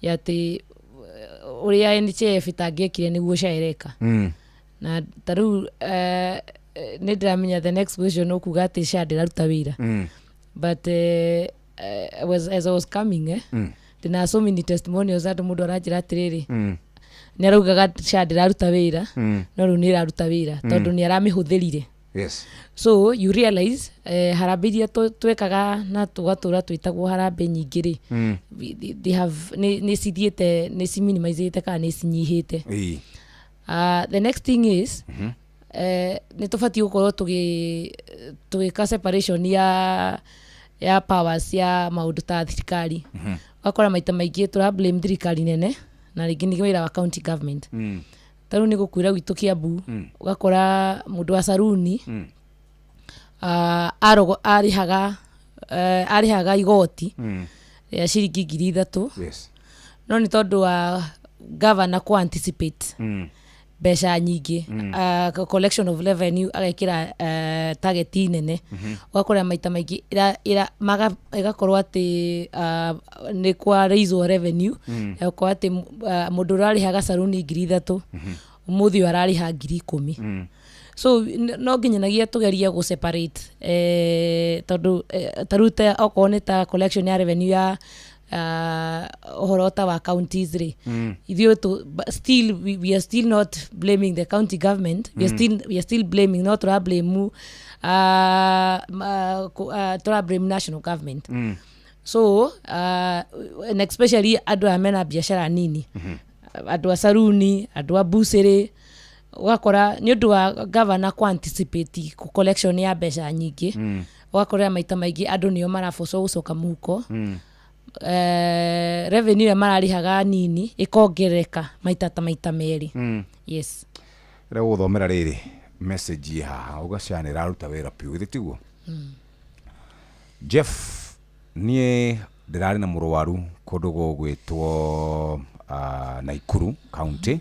ya atĩ ũrĩa NHIF ĩtangĩekire nĩguo SHA ĩreka. Na ta rĩu nĩ ndĩramenya the next question ũkuga atĩ SHA ndĩraruta wĩra, but as I was coming, ndĩna so many testimonials, andũ mũndũ aranjĩra atĩrĩrĩ, nĩ araugaga SHA ndĩraruta wĩra, no rĩu nĩ ĩraruta wĩra tondũ nĩ aramĩhũthĩrire. So you realize harambĩ iria twekaga na tũgatũra twĩtagwo harambĩ nyingĩ rĩ, they have nĩ cithiĩte, nĩ ciminimizĩte kana nĩ cinyihĩte. The next thing is nĩ tũbatiĩ gũkorwo tũgĩka separation ya powers ya maũndũ ta thirikari. Ũgakora maita maingĩ tũra blame thirikari nene na rĩngĩ nĩ wĩra wa county government. Ta rĩu nĩ gũkwĩra gwitũ Kiambu, ũgakora mũndũ wa saruni arĩhaga igoti rĩa ciringi 3,000, no nĩ tondũ wa governor kũ anticipate mbeca nyingĩ, collection of revenue, agekĩra target nene. Ũgakora maita maingĩ ĩgakorwo atĩ nĩ kwa raise revenue, ĩgakorwo atĩ mũndũ ũrĩa arĩhaga saruni 3,000, ũmũthĩ ũyũ ararĩha 10,000. So no nginyanagia tũgerie gũ separate, tondũ ta rĩu ta okorwo nĩ ta collection ya revenue ya Ũhoro ta wa counties rĩ, ithuĩ still we are still not blaming the county government. We are still blaming, no tũra blame tũra blame national government. So and especially andũ aya mena biacara nini, andũ a saruni, andũ a bucĩrĩ, ũgakora nĩ ũndũ wa governor ku anticipate collection ya mbeca nyingĩ, ũgakora maita maingĩ andũ nĩo marabocwo gũcoka mũhuko. Revenue ĩrĩa mararĩhaga nini ĩkongerereka maita ta maita merĩ. Yes. Rä gå thomera rä rä message ĩ haha ũgaca nä ĩraruta wĩra piũ, githĩ tiguo? Jeff, niĩ ndĩrarĩ na mũrwaru kũndũ gũgwĩtwo Naikuru County,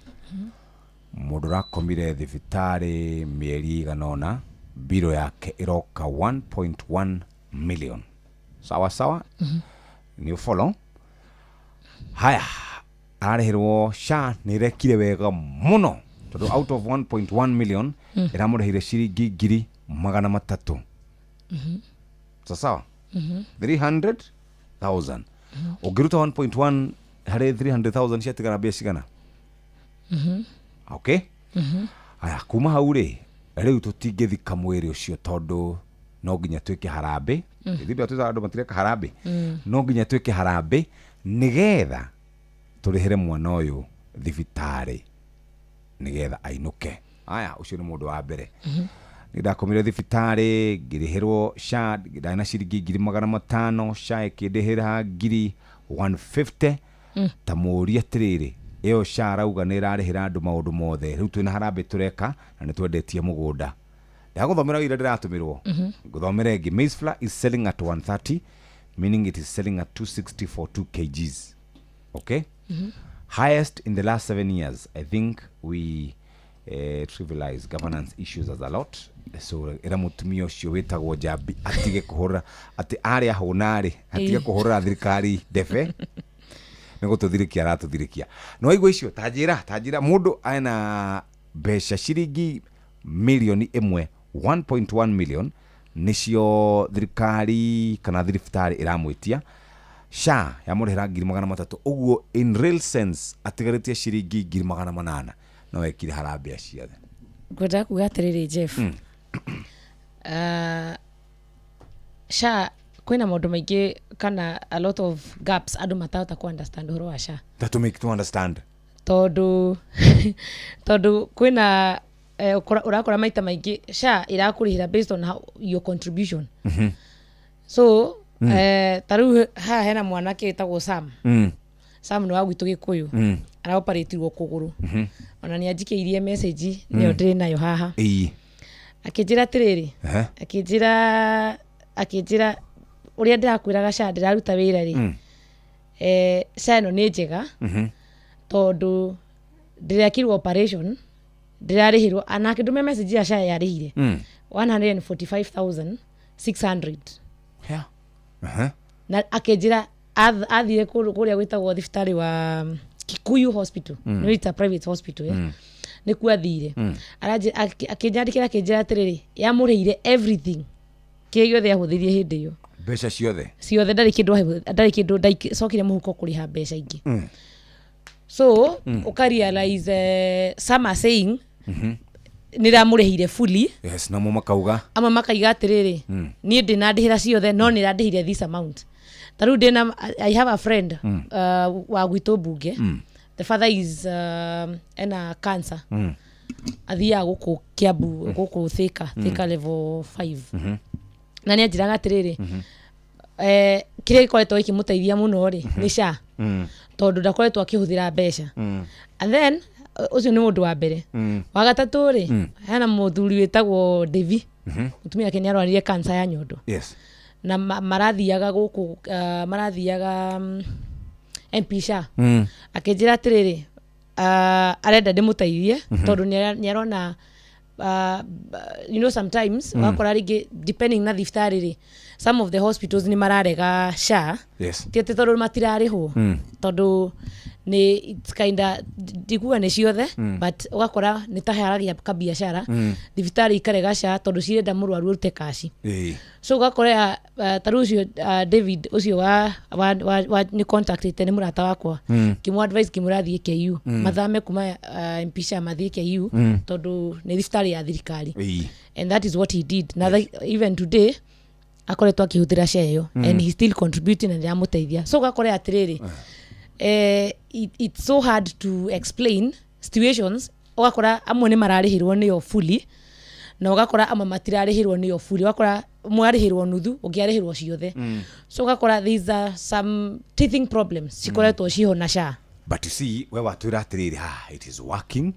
mũndũ ũrakomire thibitarĩ mĩeri ĩigana ũna, mbiro yake ĩroka 1.1 million, sawa sawa? Nĩ ũfollow haya, ararĩhĩrwo SHA nĩ ĩrekire wega mũno tondũ out of 1.1 million ĩramũrĩhire ciringi 300,000. Sawa? 300,000. Ũngĩruta 1.1 harĩ 300,000, ciatigara mbia cigana? Okay, aya, kuma hau rĩ, rĩu tũtingĩthika mwĩrĩ ũcio tondũ no nginya twĩke harambĩ. Ithuĩ twĩtaga andũ matireka harambĩ. No nginya twĩke harambĩ nĩgetha tũrĩhĩre mwana ũyũ thibitarĩ nĩgetha ainũke. Aya, ũcio nĩ mũndũ wa mbere. Nĩ ndakomire thibitarĩ ngĩrĩhĩrwo SHA, ndarĩ na ciringi 500,000, SHA ĩkĩndĩhĩra 150,000. Ta mũũrie atĩrĩrĩ, ĩyo SHA arauga nĩ ĩrarĩhĩra andũ maũndũ mothe, rĩu twĩna harambĩ tũreka na nĩ twendetie mũgũnda. Ndagũthomera ira ndĩratũmĩrwo. Ngũthomera ĩngĩ. Maize flour is selling at 130, meaning it is selling at 260 for 2 kgs, okay? Highest in the last 7 years. I think we trivialize governance issues as a lot. So ĩra mũtumia ũcio wĩtagwo Njambi atige kũhũra atĩ arĩa hũna-rĩ, atige kũhũrĩra thirikari ndebe, nĩ gũtũthirĩkia aratũthirĩkia. No waigua icio, tanjĩra mũndũ ena mbeca ciringi mirioni 1, 1.1 million nĩcio thirikari kana thibitarĩ ĩramwĩtia, SHA yamũrĩhĩra 300,000, ũguo in real sense atigarĩtie ciringi 800,000, no ekire harambee ciothe. Ngwendaga kuga atĩrĩrĩ, Jeff, SHA kwĩna maũndũ maingĩ kana a lot of gaps andũ matahota ku understand ũhoro wa SHA. That to make to understand. Tondũ kwĩna ũrakora maita maingĩ SHA ĩrakũrĩhĩra based on your contribution. So ta rĩu haha hena mwanake wĩtagwo Sam. Sam nĩ wa gwitũ Gĩkũyũ. Araoparĩtirwo kũgũrũ. Ona nĩ anjikĩirie message, nĩyo ndĩrĩ nayo haha. Akĩnjĩra atĩrĩrĩ, akĩnjĩra ũrĩa ndĩrakwĩraga SHA ndĩraruta wĩra rĩ, SHA ĩno nĩ njega tondũ ndĩrekirwo operation, ndĩrarĩhirwo, na akĩndũmĩra message ya SHA yarĩhire 145,600. Na akĩnjĩra athire kũrĩa gwĩtagwo thibitarĩ wa Kikuyu Hospital. Nĩ it's a private hospital, yeah? Nĩkuo athire. Akĩnjandĩkĩra akĩnjĩra atĩrĩrĩ, yamũrĩhire everything kĩrĩa gĩothe ahũthĩrie hĩndĩ ĩyo. Mbeca ciothe. Ciothe, ndarĩ kĩndũ ndarĩ kĩndũ ndacokire mũhuko kũrĩha mbeca ingĩ. So ũka realize some are saying nĩramũrĩhire fully. Yes, namo makauga Amwe makaiga atĩrĩrĩ, niĩ ndĩnandĩhĩra ciothe no nĩrandĩhire this amount. Ta rĩu ndĩna, I have a friend wa gwitũ mbunge. The father is ena cancer. Athiaga gũkũ Kiambu, gũkũ Thika, Thika level 5. Na nĩ anjĩraga atĩrĩrĩ, kĩrĩa gĩkoretwo gĩkĩmũteithia mũno rĩ nĩ SHA tondũ ndakoretwo akĩhũthĩra mbeca. And then ũcio nĩ mũndũ wa mbere. Wa gatatũ rĩ, hena mũthuri wĩtagwo Devi. Mũtumia wake nĩ arwarire cancer ya nyondo. Na marathiaga gũkũ, marathiaga MP SHA. Akĩnjĩra atĩrĩrĩ, arenda ndĩmũteithie tondũ nĩ arona sometimes wakora rĩngĩ depending na thibitarĩ rĩ, some of the hospitals nĩ mararega SHA. Ti atĩ tondũ matirarĩhwo. Tondũ nĩ it's kinda ndikuga nĩ ciothe, but ũgakora nĩ ta haragia kabiacara, thibitarĩ ikarega SHA tondũ cirenda mũrwaru arute kaci. So ũgakora ta rĩu ũcio David ũcio wa nĩ contactĩte nĩ mũrata wakwa, ngĩmũ advice, ngĩmwĩra athiĩ KU, mathame kuma MP SHA mathiĩ KU, tondũ nĩ thibitarĩ ya thirikari. And that is what he did na even today akoretwo akĩhũthĩra SHA ĩyo, and he's still contributing na nĩramũteithia. So ũgakora atĩrĩrĩ, it's so hard to explain situations. Ũgakora amwe nĩ mararĩhĩrwo nĩyo fully, na ũgakora amwe matirarĩhĩrwo nĩyo fully, ũgakora ũmwe arĩhĩrwo nuthu, ũngĩ arĩhĩrwo ciothe. So ũgakora there are some teething problems cikoretwo ciho na SHA. But you see, we watwĩra atĩrĩrĩ, ah, it is working,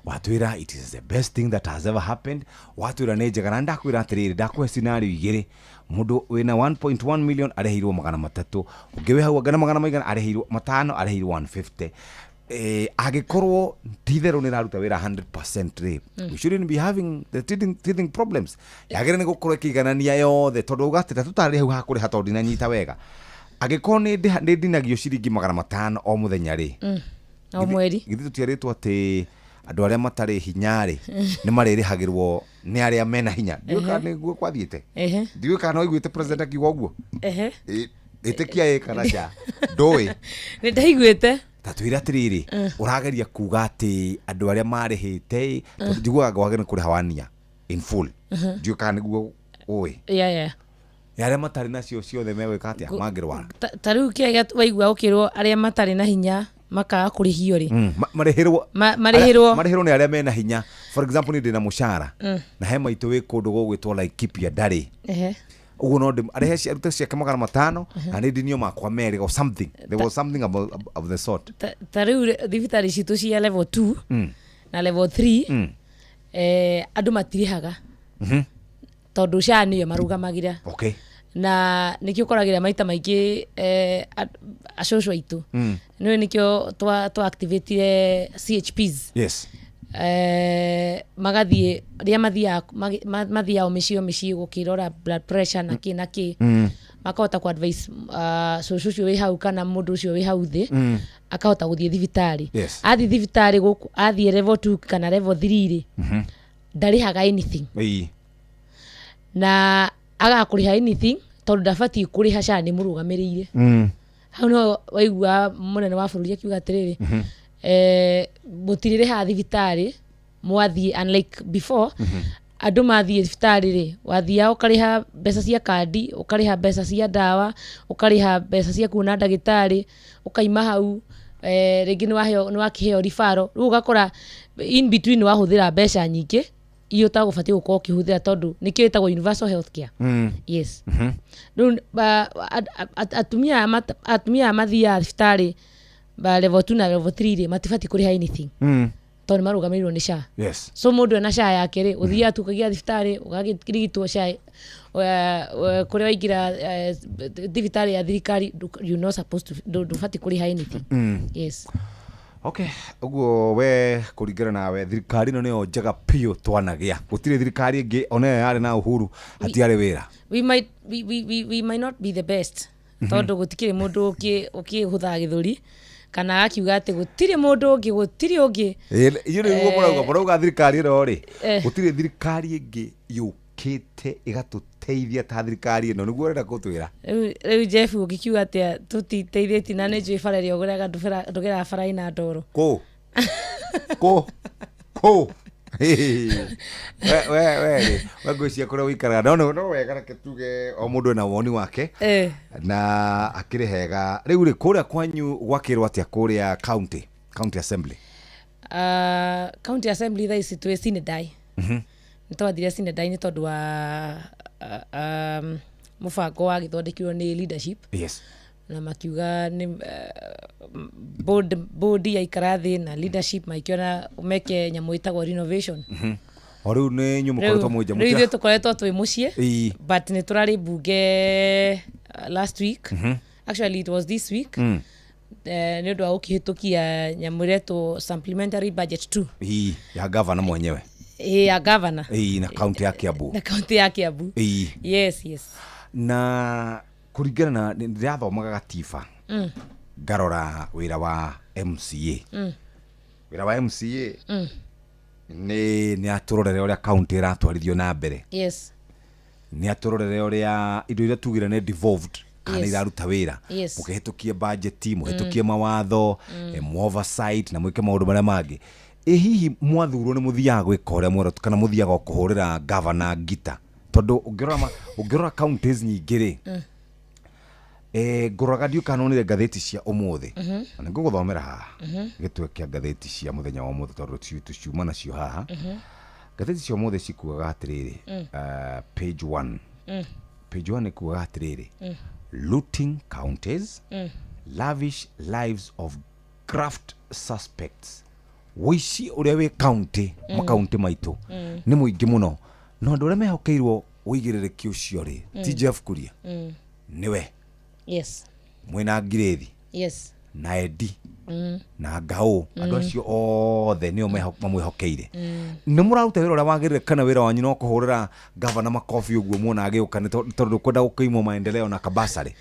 watwĩra it is the best thing that has ever happened, watwĩra nĩ njega, na ndakwĩra atĩrĩrĩ, ndakũhe scenario igĩrĩ: mũndũ wĩna 1.1 million arĩhĩirwo 300, ũngĩ wĩ hau anga na magana maigana arĩhĩirwo 500, arĩhĩirwo 150. Angĩkorwo ti itherũ nĩ ĩraruta wĩra 100% rĩ, we shouldn't be having the teething problems. Yagĩrĩire nĩ gũkorwo ĩkĩiganania yothe, tondũ uga atĩ ta tũtarĩ hau hakũrĩha, tondũ ndinanyita wega, angĩkorwo nĩ ndinagio ciringi 500 o mũthenya rĩ, O mweri. Githĩ tũtiarĩtwo atĩ andũ arĩa matarĩ hinya rĩ nĩ marĩrĩhagĩrwo nĩ arĩa mena hinya? Ndiũĩ kana nĩguo kwathiĩte. Ndiũĩ kana no iguĩte president akiuga ũguo. Ĩtĩkia ĩ kana ca ndũĩ. Nĩ ndaiguĩte. Ta twĩre atĩrĩrĩ, ũrageria kuga atĩ andũ arĩa marĩhĩte, tondũ njiguaga ngwage nĩ kũrĩha wania in full, ndiũĩ kana nĩguo ũĩ, arĩa matarĩ nacio ciothe megwĩka atĩa mangĩrwara? Ta rĩu kĩrĩa waigua ũkĩrwo arĩa matarĩ na hinya makaga kũrĩhio rĩ, Marĩhĩrwo Marĩhĩrwo. Marĩhĩrwo nĩ arĩa mena hinya. For example, nĩ ndĩna mũcara, na he maitũ wĩ kũndũ gũgwĩtwo Laikipia ndarĩ ũguo, no arĩhe arute ciake 500 na nĩ ndinio makwa merĩ or something. There was something about, of the sort. Ta rĩu thibitarĩ citũ cia level 2 na level 3, andũ matirĩhaga tondũ SHA nĩyo marũgamagĩra. Na nĩkĩo ũkoragĩra maita maingĩ acũcũ aitũ, nĩwe nĩkĩo twa activatire CHPs, magathiĩ rĩrĩa mathiaga mathiaga o mĩciĩ o mĩciĩ gũkĩrora blood pressure na kĩ na kĩ, makahota ku advise cũcũ ũcio wĩ hau kana mũndũ ũcio wĩ hau thĩ, akahota gũthiĩ thibitarĩ. Athiĩ thibitarĩ gũkũ, athiĩ level 2 kana level 3 rĩ, ndarĩhaga anything. Na agakũrĩha anything tondũ ndabatiĩ kũrĩha, SHA nĩ mũrũgamĩrĩire. Hau no waigua mũnene wa bũrũri akiuga atĩrĩrĩ, mũtirĩrĩhaga thibitarĩ mwathiĩ, unlike before, andũ mathiĩ thibitarĩ rĩ, wathiaga ũkarĩha mbeca cia kandi, ũkarĩha mbeca cia ndawa, ũkarĩha mbeca cia kuona ndagĩtarĩ, ũkaima hau, rĩngĩ nĩ wakĩheo referral, rĩu ũgakora in between wahũthĩra mbeca nyingĩ iria ũtagũbatiĩ gũkorwo ũkĩhũthĩra, tondũ nĩkĩo ĩtagwo universal health care. Yes. Rĩu atumia aya mathiaga thibitarĩ ba level 2 na level 3 rĩ, matibatiĩ kũrĩha anything, tondũ nĩ marũgamĩrĩirwo nĩ SHA. So mũndũ ena SHA yake rĩ, ũthiaga tu ũkagia thibitarĩ ũgakĩrigitwo SHA, kũrĩa waingĩra thibitarĩ ya thirikari, you not supposed to, ndũbatiĩ kũrĩha anything. Yes. Okay, ũguo we kũringana nawe thirikari ĩno nĩyo njega biũ twanagĩa, gũtirĩ thirikari ĩngĩ ona ĩyo yarĩ na Uhuru hatiarĩ wĩra? We might we, we, we, we might not be the best, tondũ gũtikĩrĩ mũndũ ũkĩhũthaga gĩthũri kana akiuga atĩ gũtirĩ mũndũ ũngĩ, gũtirĩ ũngĩ. Inyuĩ nĩguo mũrauga thirikari ĩno rĩ, gũtirĩ thirikari ĩngĩ yũkĩte ĩgatũteithia ta thirikari ĩno, nĩguo ũrenda gũtwĩra? Rĩu Jeff, ũngĩkiuga atĩa tũtiteithĩtie na nĩ njũĩ bara ĩrĩa ũgeraga, ndũgeraga bara ĩna ndoro? Kũ kũ kũ we rĩ, we ngwĩciria kũrĩa ũikaraga no wega, reke tuge o mũndũ ena woni wake, na akĩrĩ hega. Rĩu rĩ, kũrĩa kwanyu gwakĩrwo atĩa kũrĩa county assembly? County assembly thaa ici twĩ sine die. Nĩ twathire sine die nĩ tondũ wa mũbango wagĩthondekirwo nĩ leadership, na makiuga nĩ board yaikara thĩ na leadership magĩkĩona meke nyamũ ĩtagwo renovation. O rĩu nĩ inyuĩ mũkoretwo mwĩ nja? Rĩu ithuĩ tũkoretwo twĩ mũciĩ, but nĩ tũrarĩ bunge last week. Actually, it was this week, nĩ ũndũ wa gũkĩhĩtũkia nyamũ ĩretwo supplementary budget 2. Ĩĩ, ya gavana mwenyewe. Ĩ, ya gavana. Ĩĩ, na kaunti ya Kiambu. Na kaunti ya Kiambu. Yes. Na kũringana na ndĩrathomaga gatiba, Ngarora wĩra wa MCA. Wĩra wa MCA nĩ atũrorere ũrĩa kaunti ĩratwarithio na mbere. Nĩ atũrorere ũrĩa indo iria tugire nĩ devolved kana iraruta wĩra. Mũkĩhĩtũkie bajeti, mũhĩtũkie mawatho, oversight na mwĩke maũndũ marĩa mangĩ. Ĩ hihi mwathurwo nĩ mũthiaga gwĩka ũrĩa mwerwo kana mũthiaga o kũhũrĩra gavana ngita? Tondũ ũngĩrora counties nyingĩ rĩ, ngũroraga ndiũ kana nonire ngathĩti cia ũmũthĩ. Na nĩ ngũgũthomera haha gĩtwe kĩa ngathĩti cia mũthenya wa ũmũthĩ tondũ tũciuma nacio haha. Ngathĩti cia ũmũthĩ cikuaga atĩrĩrĩ, page 1. Page 1 ĩkuaga atĩrĩrĩ, looting counties, lavish lives of graft suspects. Wũici ũrĩa wĩ county, makaunti maitũ nĩ mũingĩ mũno, no andũ arĩa mehokeirwo ũigĩrĩrĩki ũcio rĩ, ti Jeff Kuria, nĩwe mwĩna Ngirĩthi na Edi na Ngao, andũ acio othe nĩo mamwĩhokeire. Nĩ mũraruta wĩra ũrĩa wagĩrĩire kana wĩra wanyu no kũhũrĩra gavana makobi ũguo muona agĩũka nĩ tondũ kwenda gũkĩimwo maendeleo na kabasarĩ?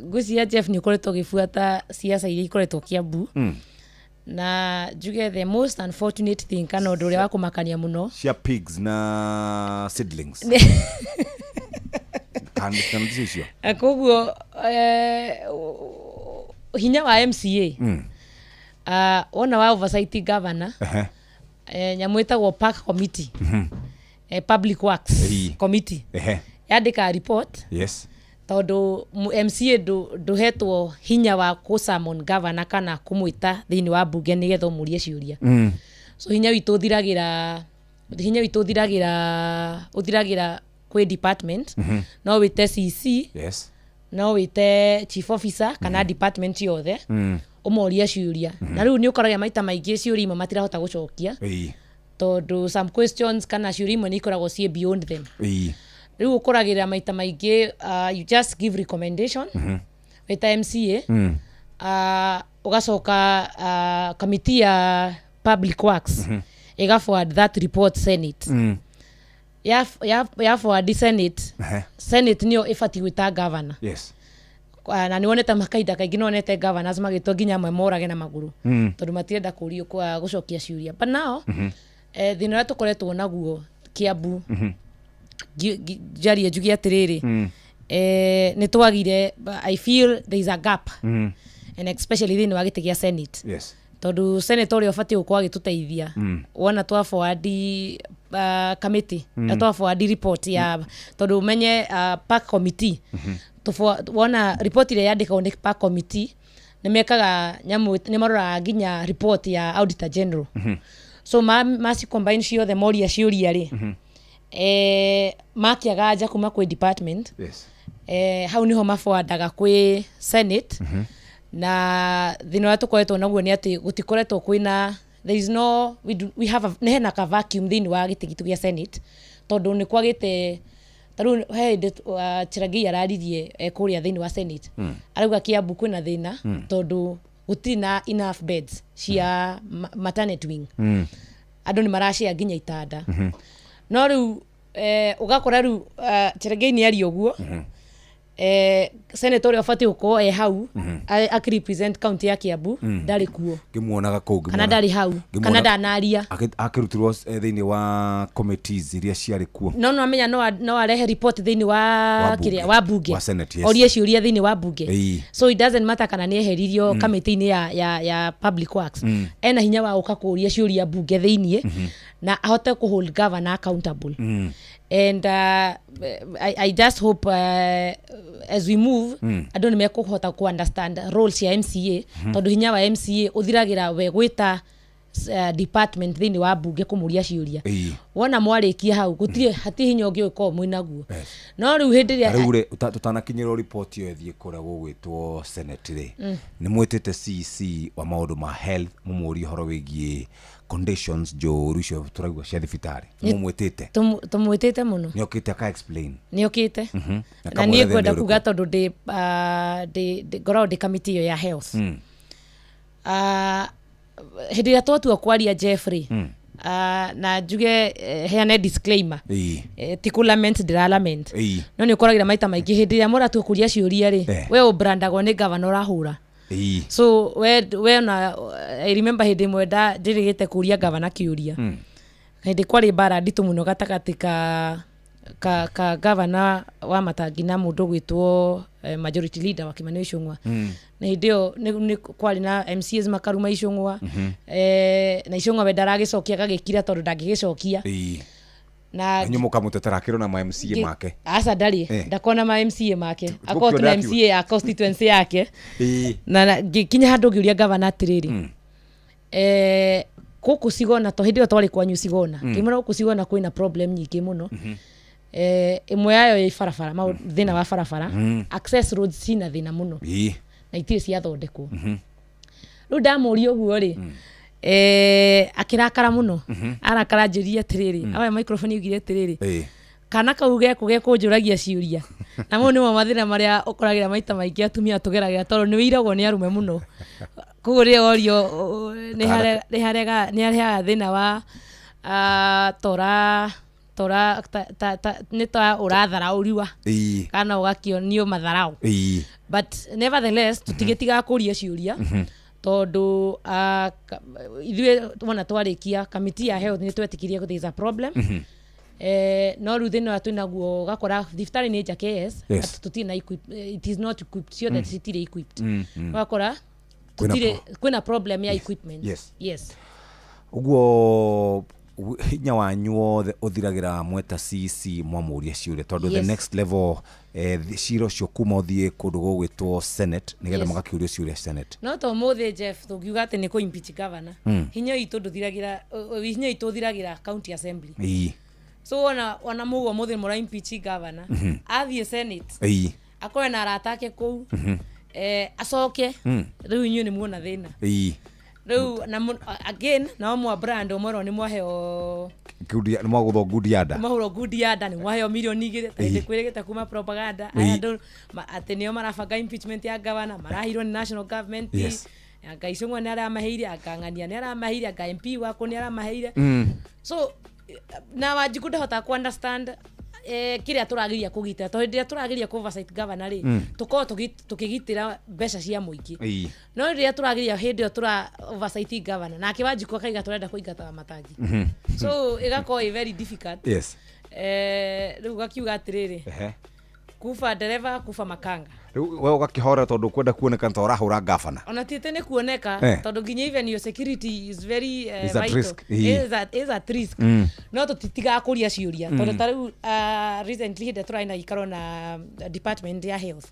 Ngwĩciria Jeff nĩ ũkoretwo ũgĩbuata siasa iria ikoretwo Kiambu. Na njuge the most unfortunate thing kana ũndũ ũrĩa wa kũmakania mũno cia pigs na seedlings kana ticio icio. Koguo hinya wa MCA, wona wa oversight governor, nyamũ ĩtagwo park committee, public works committee, yandĩkaga report. Tondũ MCA ndũhetwo hinya wa kũ-summon governor kana kũmwĩta thĩinĩ wa bunge nĩgetha ũmũrie ciũria. So hinya witũ ũthiragĩra kwĩ department. No wĩte CC, no wĩte chief officer kana department yothe, ũmorie ciũria. Na rĩu nĩ ũkoraga maita maingĩ ciũria imwe matirahota gũcokia, tondũ some questions kana ciũria imwe nĩ ikoragwo ciĩ beyond them. Rĩu ũkoragĩrĩra maita maingĩ, you just give recommendation wĩta MCA, ũgacoka committee ya public works ĩga forward that report Senate. Ya forward Senate, Senate nĩyo ĩbatiĩ gwĩta governor. Na nĩ wonete makahinda kaingĩ nĩ wonete governors magĩtwo nginya amwe morage na magũrũ, tondũ matirenda kũrio gũcokia ciũria. But now, thĩna ũrĩa tũkoretwo naguo Kiambu, njarie njuge atĩrĩrĩ, nĩ twagire, I feel there is a gap, and especially thĩinĩ wa gĩtĩ gĩa Senate, tondũ Senate ũrĩa ũbatiĩ gũkorwo agĩtũteithia, wona twa forward committee, twa forward report ya, tondũ ũmenye park committee, wona report ĩrĩa yandĩkagwo nĩ park committee, nĩ mekaga nyamũ, nĩ maroraga nginya report ya auditor general. So maci combine ciothe, moria ciũria rĩ, makĩaga anja kuma kwĩ department, hau niho maforwardaga kwĩ Senate. Na thĩna ũrĩa tũkoretwo naguo nĩ atĩ gũtikoretwo kwĩna, there is no, we have a, nĩ hena ka vacuum thĩinĩ wa gĩtĩ gitũ gĩa Senate, tondũ nĩ kwagĩte. Ta rĩu he hĩndĩ Cherargei araririe kũrĩa thĩinĩ wa Senate, arauga Kiambu kwĩna thĩna, tondũ gũtirĩ na enough beds cia maternity wing. Andũ nĩ maracĩa nginya itanda. No rĩu ũgakora rĩu Cherargei nĩ aria ũguo, senator ũrĩa ũbatiĩ gũkorwo e hau akĩrepresent county ya Kiambu ndarĩ kuo. Ngĩmuonaga kũu kana ndarĩ hau kana ndanaria. Akĩrutirwo thĩinĩ wa committees iria ciarĩ kuo. No amenya no arehe report thĩinĩ wa Wa bunge. Kĩrĩa wa bunge. Wa Senate, yes. Orie ciũria thĩinĩ wa bunge. So it doesn't matter kana nĩ eheririo kamĩtĩ-inĩ ya public works, ena hinya wa gũka kũria ciũria bunge thĩiniĩ na ahote kũ hold governor accountable. And I just hope as we move, andũ nĩ mekũhota ku understand role cia MCA, tondũ hinya wa MCA ũthiragĩra we gwĩta department thĩinĩ wa bunge kũmũria ciũria. Wona mwarĩkia hau, gũtirĩ, hatirĩ hinya ũngĩ ũkorwo mwĩnaguo. No rĩu hĩndĩ ĩrĩa Rĩu rĩ, tũtanakinyĩrwo report ĩyo ĩthiĩ kũrĩa gũgwĩtwo Senate rĩ, nĩ mwĩtĩte CEC wa maũndũ ma health mũmũrie ũhoro wĩgiĩ conditions njũru icio tũraigua cia thibitarĩ? Mũmwĩtĩte? Tũmwĩtĩte mũno. Nĩ okĩte aka explain? Nĩ okĩte. Na na kamwĩra niĩ thĩna ngwenda ũrĩkũ? Kuga tondũ ndĩ ngoragwo ndĩ kamĩtĩ ĩyo ya health. Hĩndĩ ĩrĩa twatua kwaria, Jeffrey, Na njuge heane disclaimer. Ti kũ lament ndĩra lament. No nĩ ũkoragĩra maita maingĩ hĩndĩ ĩrĩa mũratua kũria ciũria rĩ, we ũbrandagwo nĩ gavana ũrahũra. So we na I remember hĩndĩ ĩmwe njĩrĩgĩte kũria gavana kĩũria. Hĩndĩ kwarĩ mbara nditũ mũno gatagatĩ ka gavana wa Matangi na mũndũ ũgwĩtwo majority leader wa Kimani Ichung'wa. Na hĩndĩ ĩyo nĩ kwarĩ na MCAs makaruma Ichung'wa. Na Ichung'wa we ndaragĩcokia, agagĩkira tondũ ndangĩgĩcokia. Na Inyuĩ mũkamũtetera akĩrwo na ma MCA make. Aca, ndarĩ. Ndakona ma MCA make, akorwo tu na Tũkĩona. MCA ya constituency yake. Na ngĩkinya handũ ngĩũria gavana atĩrĩrĩ, gũkũ Sigona, to hĩndĩ ĩyo twarĩ kwanyu Sigona, ngĩmwĩra gũkũ Sigona kwĩna problem nyingĩ mũno. Ĩmwe yayo ĩ barabara, thĩna wa barabara. Access roads cina thĩna mũno na itirĩ ciathondekwo. Rĩu ndamũria ũguo rĩ, akĩrakara mũno. Arakara njĩrire atĩrĩrĩ, aya microphone augire atĩrĩrĩ, kana kau geko gekũnjũragia ciũria. Na mau nĩmo mathĩna marĩa ũkoragĩra maita maingĩ atumia tũgeragĩra, tondũ nĩ wĩiragwo nĩ arũme mũno. Koguo rĩrĩa worio nĩ harehaga thĩna wa tora tora nĩ ta ũratharaũriwa kana ũgakĩonio matharau. But nevertheless tũtigĩtigaga kũria ciũria, tondũ ithuĩ wona twarĩkia kamiti ya health nĩ twetĩkirie there is a problem. No rĩu thĩna ũrĩa twĩnaguo, ũgakora thibitarĩ nĩ njake, yes, but tũtirĩ na it is not equipped ciothe. Citirĩ equipped. Ũgakora Kwĩna tũtirĩ, kwĩna problem ya equipment. Yes. Ũguo hinya wanyu wothe ũthiragĩra mweta CC mwamũria ciũria, tondũ the next level, cira ũcio kuma ũthiĩ kũndũ gũgwĩtwo Senate nĩgetha magakĩũrio ciũria Senate. No to mũthĩ, Jeff, tũngiuga atĩ nĩ kũ impeach governor, hinya witũ ndũthiragĩra, hinya witũ ũthiragĩra county assembly. So ona mũguo mũthĩ mũra impeach governor, athiĩ Senate, akorwe na arata ake kũu, acoke rĩu inyuĩ nĩ muona thĩna. Rĩu na again nao mwa brand ũmwerwo nĩ mwaheo. Nĩ mwagũthwo ngundi ya nda. Mahũrwo ngundi ya nda, nĩ mwaheo 2 milioni ta hĩndĩ kwĩrĩgĩte kuma propaganda. Aya andũ atĩ nĩo marabanga impeachment ya governor, marahirwo nĩ national government. Anga Icũng'wa nĩ aramaheire, anga Ng'ania nĩ aramaheire, anga MP wako nĩ aramaheire. So na Wanjikũ ndahota ku understand kĩrĩa tũrageria kũgitĩra, tondũ hĩndĩ ĩrĩa tũrageria kũ oversight governor rĩ, tũkoragwo tũkĩgitĩra mbeca cia mũingĩ. No rĩrĩa tũrageria, hĩndĩ ĩyo tũra oversight governor, nake Wanjikũ akaiga tũrenda kũingata Wamatangi. So ĩgakorwo ĩ very difficult. Rĩu gakiuga atĩrĩrĩ, kuba ndereba kuba makanga. Rĩu we ũgakĩhorera tondũ kwenda kuonekana ta ũrahũra gavana. Ona ti atĩ nĩ kuoneka, tondũ nginya even your security is very Is at vital. risk. Is at risk. No tũtitigaga kũria ciũria, tondũ ta rĩu recently hĩndĩ ĩrĩa tũrarĩ na gĩikaro na department ya health,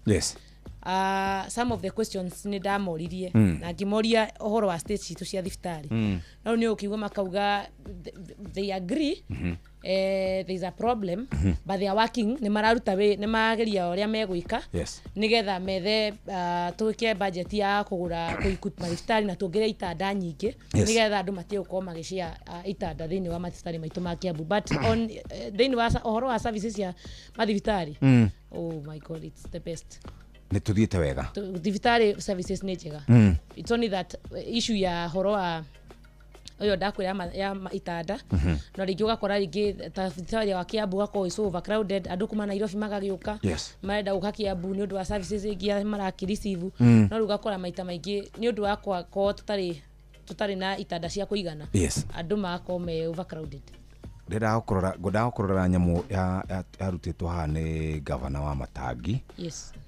some of the questions nĩ ndamoririe na ngĩmoria ũhoro wa state citũ cia thibitarĩ. No rĩu nĩ ũkĩigua makauga they agree there is a problem, but they are working, nĩ mararuta wĩ nĩ marageria ũrĩa megwĩka nĩgetha methe twĩke budget ya kũgũra kũ equip mathibitarĩ na tuongerere itanda nyingĩ, nĩgetha andũ matige gũkorwo magĩcia itanda thĩinĩ wa mathibitarĩ maitũ ma Kiambu. But on thĩinĩ wa ũhoro wa services cia mathibitarĩ, oh my God, it's the best. Nĩ tũthiĩte wega. Thibitarĩ services nĩ njega. It's only that issue ya horo wa ũyũ ndakwĩra ya itanda. No rĩngĩ ũgakora rĩngĩ ta thibitarĩ wa Kiambu ũgakorwo ĩ so overcrowded, andũ kuma Nairobi magagĩũka, marenda gũka Kiambu nĩ ũndũ wa services ingĩ marakĩ receive. No rĩu ũgakora maita maingĩ nĩ ũndũ wa kwakorwo tũtarĩ na itanda cia kũigana, andũ magakorwo me overcrowded. Ndĩrendaga gũkũrora, ngwendaga gũkũrorera nyamũ yarutĩtwo haha nĩ gavana wa Matangi.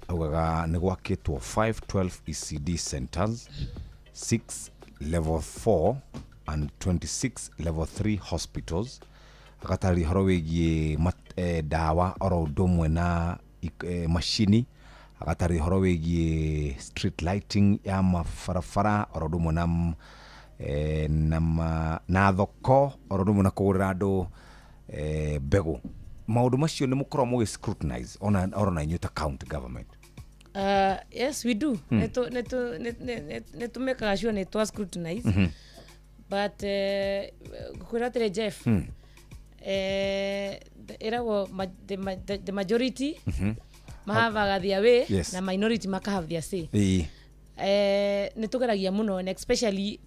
Augaga nĩ gwakĩtwo 512 ECD centers, 6 level 4 and 26 level 3 hospitals. Agatarĩria ũhoro wĩgiĩ ndawa oro ũndũ ũmwe na macini. Agatarĩria ũhoro wĩgiĩ street lighting ya mabarabara oro ũndũ ũmwe na na thoko oro ũndũ ũmwe na kũgũrĩra andũ mbegũ. Maũndũ macio nĩ mũkoragwo mũgĩ scrutinize ona oro na inyuĩ ta county government? Yes, we do. Nĩ tũmekaga sure nĩ twa scrutinize. But kwĩra atĩrĩ, Jeff, ĩragwo the majority mahavaga their way na minority makahave their say. Nĩ tũgeragia mũno, and especially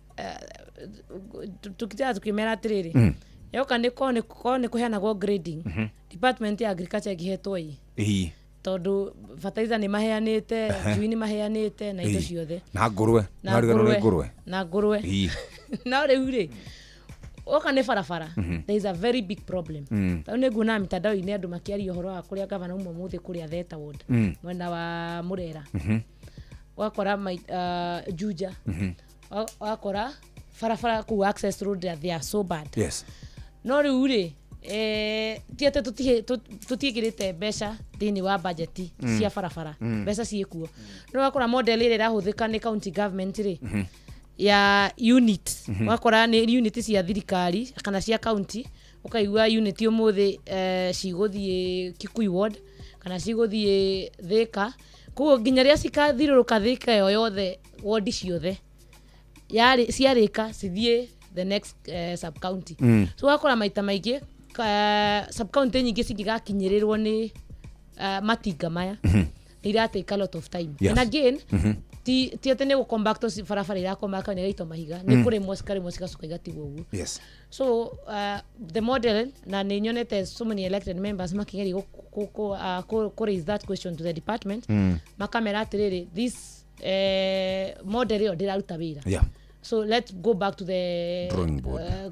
Tukitira tukimera atiriri yoka nĩ ko nĩ kũheanagwo grading. Department ya agriculture ĩngĩhetwo ĩ tondu fertilizer nĩ maheanĩte, njui nĩ maheanĩte na indo ciothe na ngũrwe na ngũrwe na ngũrwe. No rĩu rĩ oka nĩ barabara, there is a very big problem. Tondũ nĩ nguona mitandao-inĩ andũ makĩaria ũhoro wa kũrĩa gavana uma mũthĩ kũrĩa Theta Ward mwena wa Murera, wakora Juja, wakora barabara kũu access road they are so bad. Yes. No rĩu rĩ ti atĩ tũtiĩkĩrĩte mbeca thĩinĩ wa budget cia barabara, mbeca ciĩkuo. No wakora model ĩrĩa ĩrahũthĩka nĩ county government rĩ ya unit, wakora nĩ unit cia thirikari kana cia county, ũkaigua unit ũmũthĩ cigũthiĩ Kikuyu ward kana cigũthiĩ Thika, koguo nginya rĩrĩa cikathirũrũka Thika ĩyo yothe ward ciothe yarĩ ciarĩka cithiĩ the next sub county. So wakora maita maingĩ sub county nyingĩ cingĩgakinyĩrĩrwo nĩ matinga maya nĩ iratake a lot of time. Yes. And again ti atĩ nĩ gũkomba to barabara irakomba nĩ ĩgaitwo mahiga, nĩ kũrĩmwo cikarĩmwo cigacoka igatigwo ũguo. Yes. So the model na nĩ nyonete so many elected members makĩgeria kũ raise that question to the department, makamera atĩrĩrĩ this model ĩyo ndĩraruta wĩra. Yeah. So let's go back to the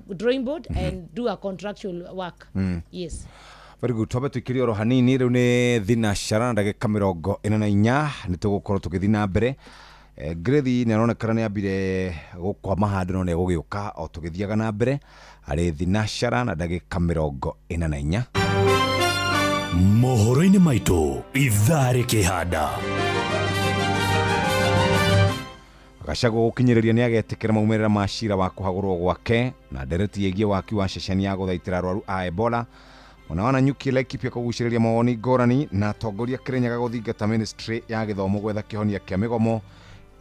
drawing board and do a contractual work. Yes. Very good. Twambe tuikirie oro hanini riu ni thinacara na ndagika 44 ni tugukorwo tugithii na mbere. Ngirithi nĩ aronekana nĩ ambire gũkwama handũ no nĩ egũgĩũka o tũgĩthiaga na mbere arĩ thinacara na ndagĩka 44. Mohoro-inĩ maitũ ithaa rĩkĩhanda. Gachagua gũkinyĩrĩria nĩ agetĩkĩra maumĩrĩra ma cira wa kũhagũrwo gwake na ndereti ĩgiĩ waki wa ceceni ya gũthaitĩra arwaru a Ebola. Mwena wa Nanyuki Laikipia kũgucĩrĩria mawoni ngũrani na atongoria Kĩrĩnyaga gũthingata ministry ya gĩthomo gwetha kĩhonia kĩa mĩgomo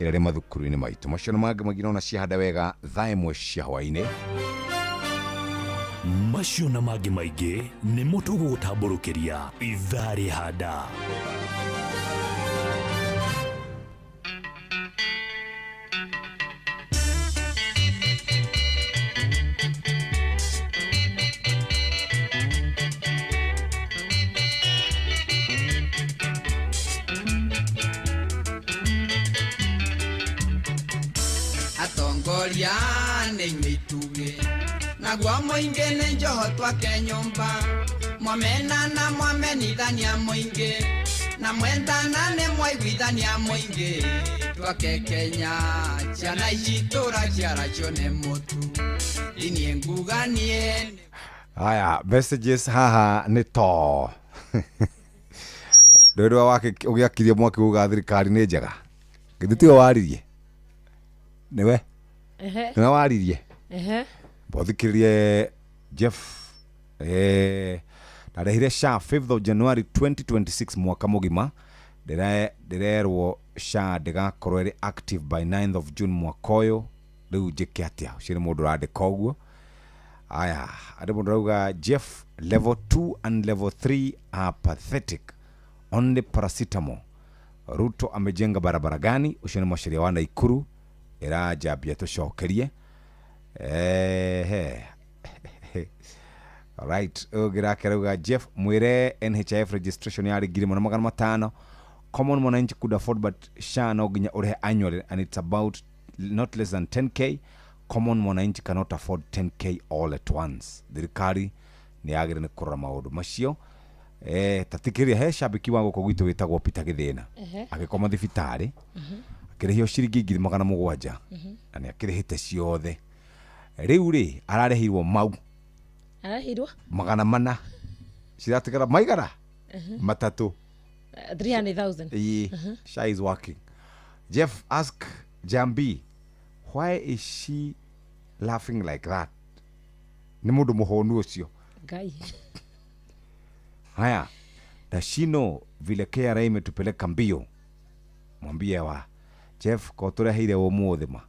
ĩrĩa ĩrĩ mathukuru-inĩ maitũ. Macio nĩ mangĩ maingĩ nona ciahanda wega thaa 1 cia hwaĩ-inĩ. Macio na mangĩ maingĩ nĩmo tũgũgũtambũrũkĩria ithaa rĩhanda. Atongoria nĩ inyuĩ naguo mũingĩ nĩ njoho twake nyũmba, mwamena na mwamenithania mũingĩ na mwendana nĩ mwaiguithania mũingĩ, twake Kenya ciana ici tũraciaracio nĩ mũtu niĩ nguga niĩ. Haya, messages haha nĩ to ndũĩ wake ũgĩakirie mwaki uga thirikari nĩ njega, githĩ tiwe waririe? Nĩwe nĩwe waririe? Bothikĩrĩrie Jeff ndarehire SHA 5th of January 2026 mwaka mũgima, ndĩrerwo SHA ndĩgakorwo ĩrĩ active by 9th of June mwaka ũyũ, rĩu njĩke atĩa? Ũcio nĩ mũndũ ũrandĩka ũguo. Aya, andũ mũndũ arauga Jeff level 2 and level 3 are pathetic, only paracetamol. Ruto amejenga barabara gani? Ũcio nĩ mwaceria wa Naikuru ĩranjambia tũcokerie. Alright, ũngĩ rauga Jeff mwĩre NHIF registration yarĩ 1500, common mwananchi could afford but SHA no nginya ũrĩhe annually and it's about not less than 10k. Common mwananchi cannot afford 10k all at once. Thirikari nĩ yagĩrĩire nĩ kũrora maũndũ macio. Tatikĩria he cambĩki wa gũkũ gwitũ wĩtagwo Peter Gĩthĩna agĩkoma thibitarĩ akĩrĩhio ciringi 700 na nĩ akĩrĩhĩte ciothe. Rĩu rĩ ararĩhirwo mau ararĩhirwo 400 ciratigara maigana matatũ 300,000. SHA is working. Jeff ask Jambi why is she laughing like that? Nĩ mũndũ mũhũnu ũcio. Ngai. Haya, Dashino vile KRA imetupeleka mbio, mwambie wa Jeff ko tũreheire ũmũthĩ ma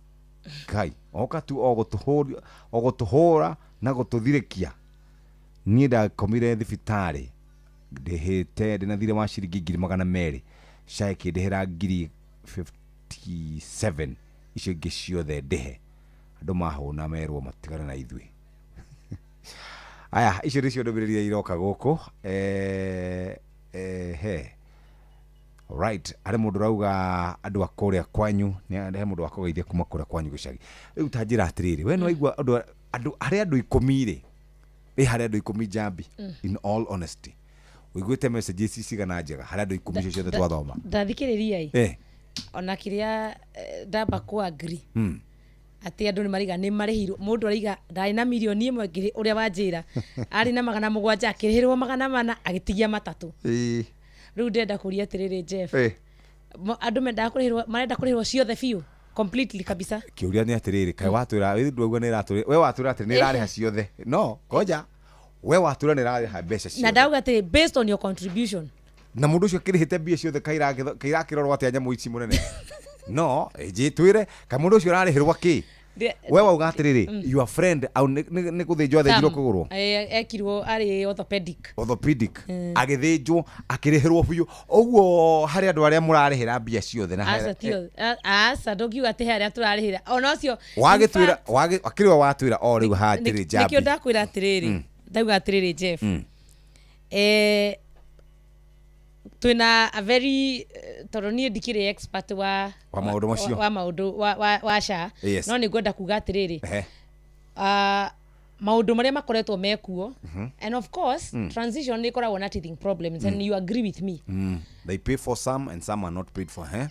Ngai oka tu ogũtũhũra na gũtũthirĩkia. Niĩ ndakomire thibitarĩ ndĩhĩte ndĩna thirĩ wa ciringi 200,000, SHA ĩkĩndĩhĩra 57,000, icio ingĩ ciothe ndĩhe. Andũ mahũna merwo matigane na ithuĩ. Aya, icio nĩcio ndũmĩrĩri iria iroka gũkũ. He right, harĩ mũndũ ũrauga andũ a kũrĩa kwanyu, he mũndũ wakũgeithia kuma kũrĩa kwanyu gĩcagi. Rĩu ta njĩra atĩrĩrĩ, we nĩwaigua andũ andũ harĩ andũ 10 rĩ, ĩ harĩ andũ 10 Njambi, in all honesty ũiguĩte message ici cigana njega harĩ andũ 10 icio ciothe twathoma? Ndathikĩrĩria ĩ, ona kĩrĩa ndamba kũ agree atĩ andũ nĩ maraiga nĩ marĩhirwo. Mũndũ araiga ndarĩ na mirioni 1 ngiri ũrĩa wanjĩra arĩ na 700, akĩrĩhĩrwo 400, agĩtigia 3. Rĩu ndĩrenda kũria atĩrĩrĩ, Jeff, andũ mendaga kũrĩhĩrwo, marenda kũrĩhĩrwo ciothe biũ, completely kabisa? Kĩũria nĩ atĩrĩrĩ, kaĩ watwĩra ndwauga nĩ ĩratwĩra, we watwĩra atĩ nĩ ĩrarĩha ciothe, no ngoja, we watwĩra nĩ ĩrarĩha mbeca Na ciothe. ndauga atĩrĩ, based on your contribution. Na mũndũ ũcio akĩrĩhĩte mbia ciothe, kairakĩrorwo atĩa nyamũ ici mũnene? No njĩtwĩre ka mũndũ ũcio ũrarĩhĩrwo kĩ? We wauga atĩrĩrĩ, your friend au nĩ gũthĩnjwo athĩnjirwo kũgũrũ. Ekirwo arĩ orthopedic. Orthopedic. Agĩthĩnjwo, akĩrĩhĩrwo biũ ũguo. Harĩ andũ arĩa mũrarĩhĩra mbia ciothe na Aca, tio aca, ndũngiuga atĩ he arĩa tũrarĩhĩra ona ũcio. Wagĩtwĩra akĩrĩ we watwĩra o rĩu hatĩrĩ Nĩkĩo Njambi. ndakwĩra atĩrĩrĩ, ndauga atĩrĩrĩ, Jeff, twĩna a very tondũ niĩ ndikĩrĩ expert wa Wa maũndũ macio. Wa maũndũ wa SHA. No nĩ ngwenda kuga atĩrĩrĩ, maũndũ marĩa makoretwo mekuo, and of course transition nĩ ĩkoragwo na teething problems, and you agree with me. They pay for some and some are not paid for, eh?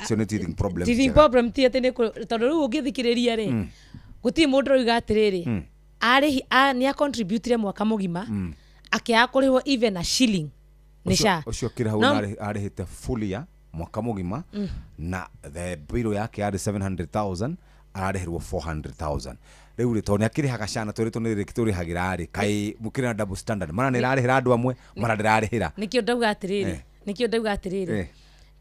Cio nĩ teething problems. Teething Njega. problem ti atĩ nĩ tondũ rĩu ũngĩthikĩrĩria rĩ, gũtirĩ mũndũ ũrauga atĩrĩrĩ, arĩhi nĩ acontributire mwaka mũgima, akĩaga kũrĩhwo even a shilling nĩ SHA. Ũcio ũkĩrĩ hau arĩhĩte full ya mwaka mũgima, na the bill yake yarĩ 700,000, ararĩhĩrwo 400,000 rĩu rĩ, tondũ nĩ akĩrĩhaga SHA na twĩrĩtwo nĩ tũrĩhagĩra rĩ, kaĩ mũkĩrĩ na double standard, mara nĩ ĩrarĩhĩra andũ amwe, mara ndĩrarĩhĩra? Nĩkĩo ndauga atĩrĩrĩ, nĩkĩo ndauga atĩrĩrĩ,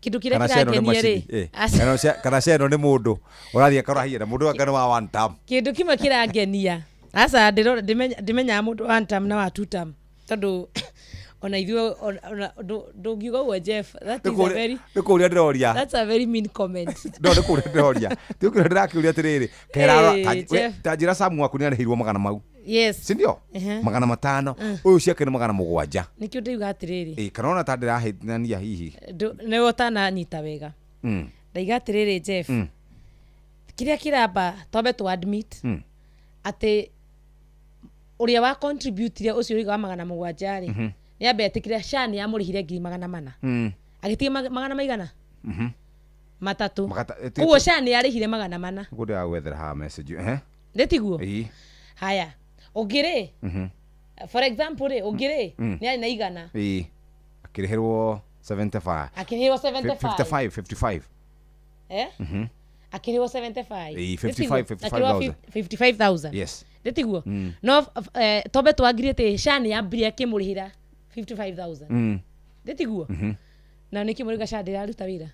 kĩndũ kĩrĩa Kana SHA ĩno nĩ kĩrangenia rĩ, macini, kana SHA ĩno nĩ mũndũ ũrathiĩ akarahia na mũndũ anga nĩ wa one term. Kĩndũ kĩmwe kĩrangenia, aca, ndĩmenyaga mũndũ one term na wa two term, tondũ ona ithuĩ ndũngiuga ũguo, Jeff, that is a very Nĩ kũũria ndĩroria. That's a very mean comment. No nĩ kũũria ndĩroria, ti kũũria ndĩrakĩũria atĩrĩrĩ, Jeff. Ta njĩra, Samu waku nĩ arĩhĩirwo magana mau, sindio? 500. Ũyũ ciake nĩ 700. Nĩkĩo ndĩuga atĩrĩrĩ, Ĩ, kana ona ta ndĩrahĩtania hihi. Nĩwe ũtananyita wega. Ndaiga atĩrĩrĩ, Jeff, kĩrĩa kĩramba twambe tũ admit atĩ ũrĩa wa contributire, ũcio ũiga wa 700 rĩ, nĩ ambe etĩkĩre SHA nĩ yamũrĩhire 400,000, agĩtiga magana maigana 3. Koguo SHA nĩ yarĩhire 400. Nĩguo ndĩragwethera haha message, Nĩ tiguo? Ĩ. Haya, ũngĩ rĩ, for example rĩ, ũngĩ rĩ, nĩ arĩ na 100. Ĩ, akĩrĩhĩrwo 75. Akĩrĩhĩrwo 75. 55, 55. Eh? Akĩrĩhwo 75. Ĩ, Nĩ tiguo? 55, Akĩrĩhwo 55,000. 55,000. Yes. Nĩ tiguo? No twambe twangire atĩ SHA nĩ yambirie akĩmũrĩhĩra 55,000. Nĩ tiguo? Na nĩkĩ mũrauga SHA ndĩraruta wĩra?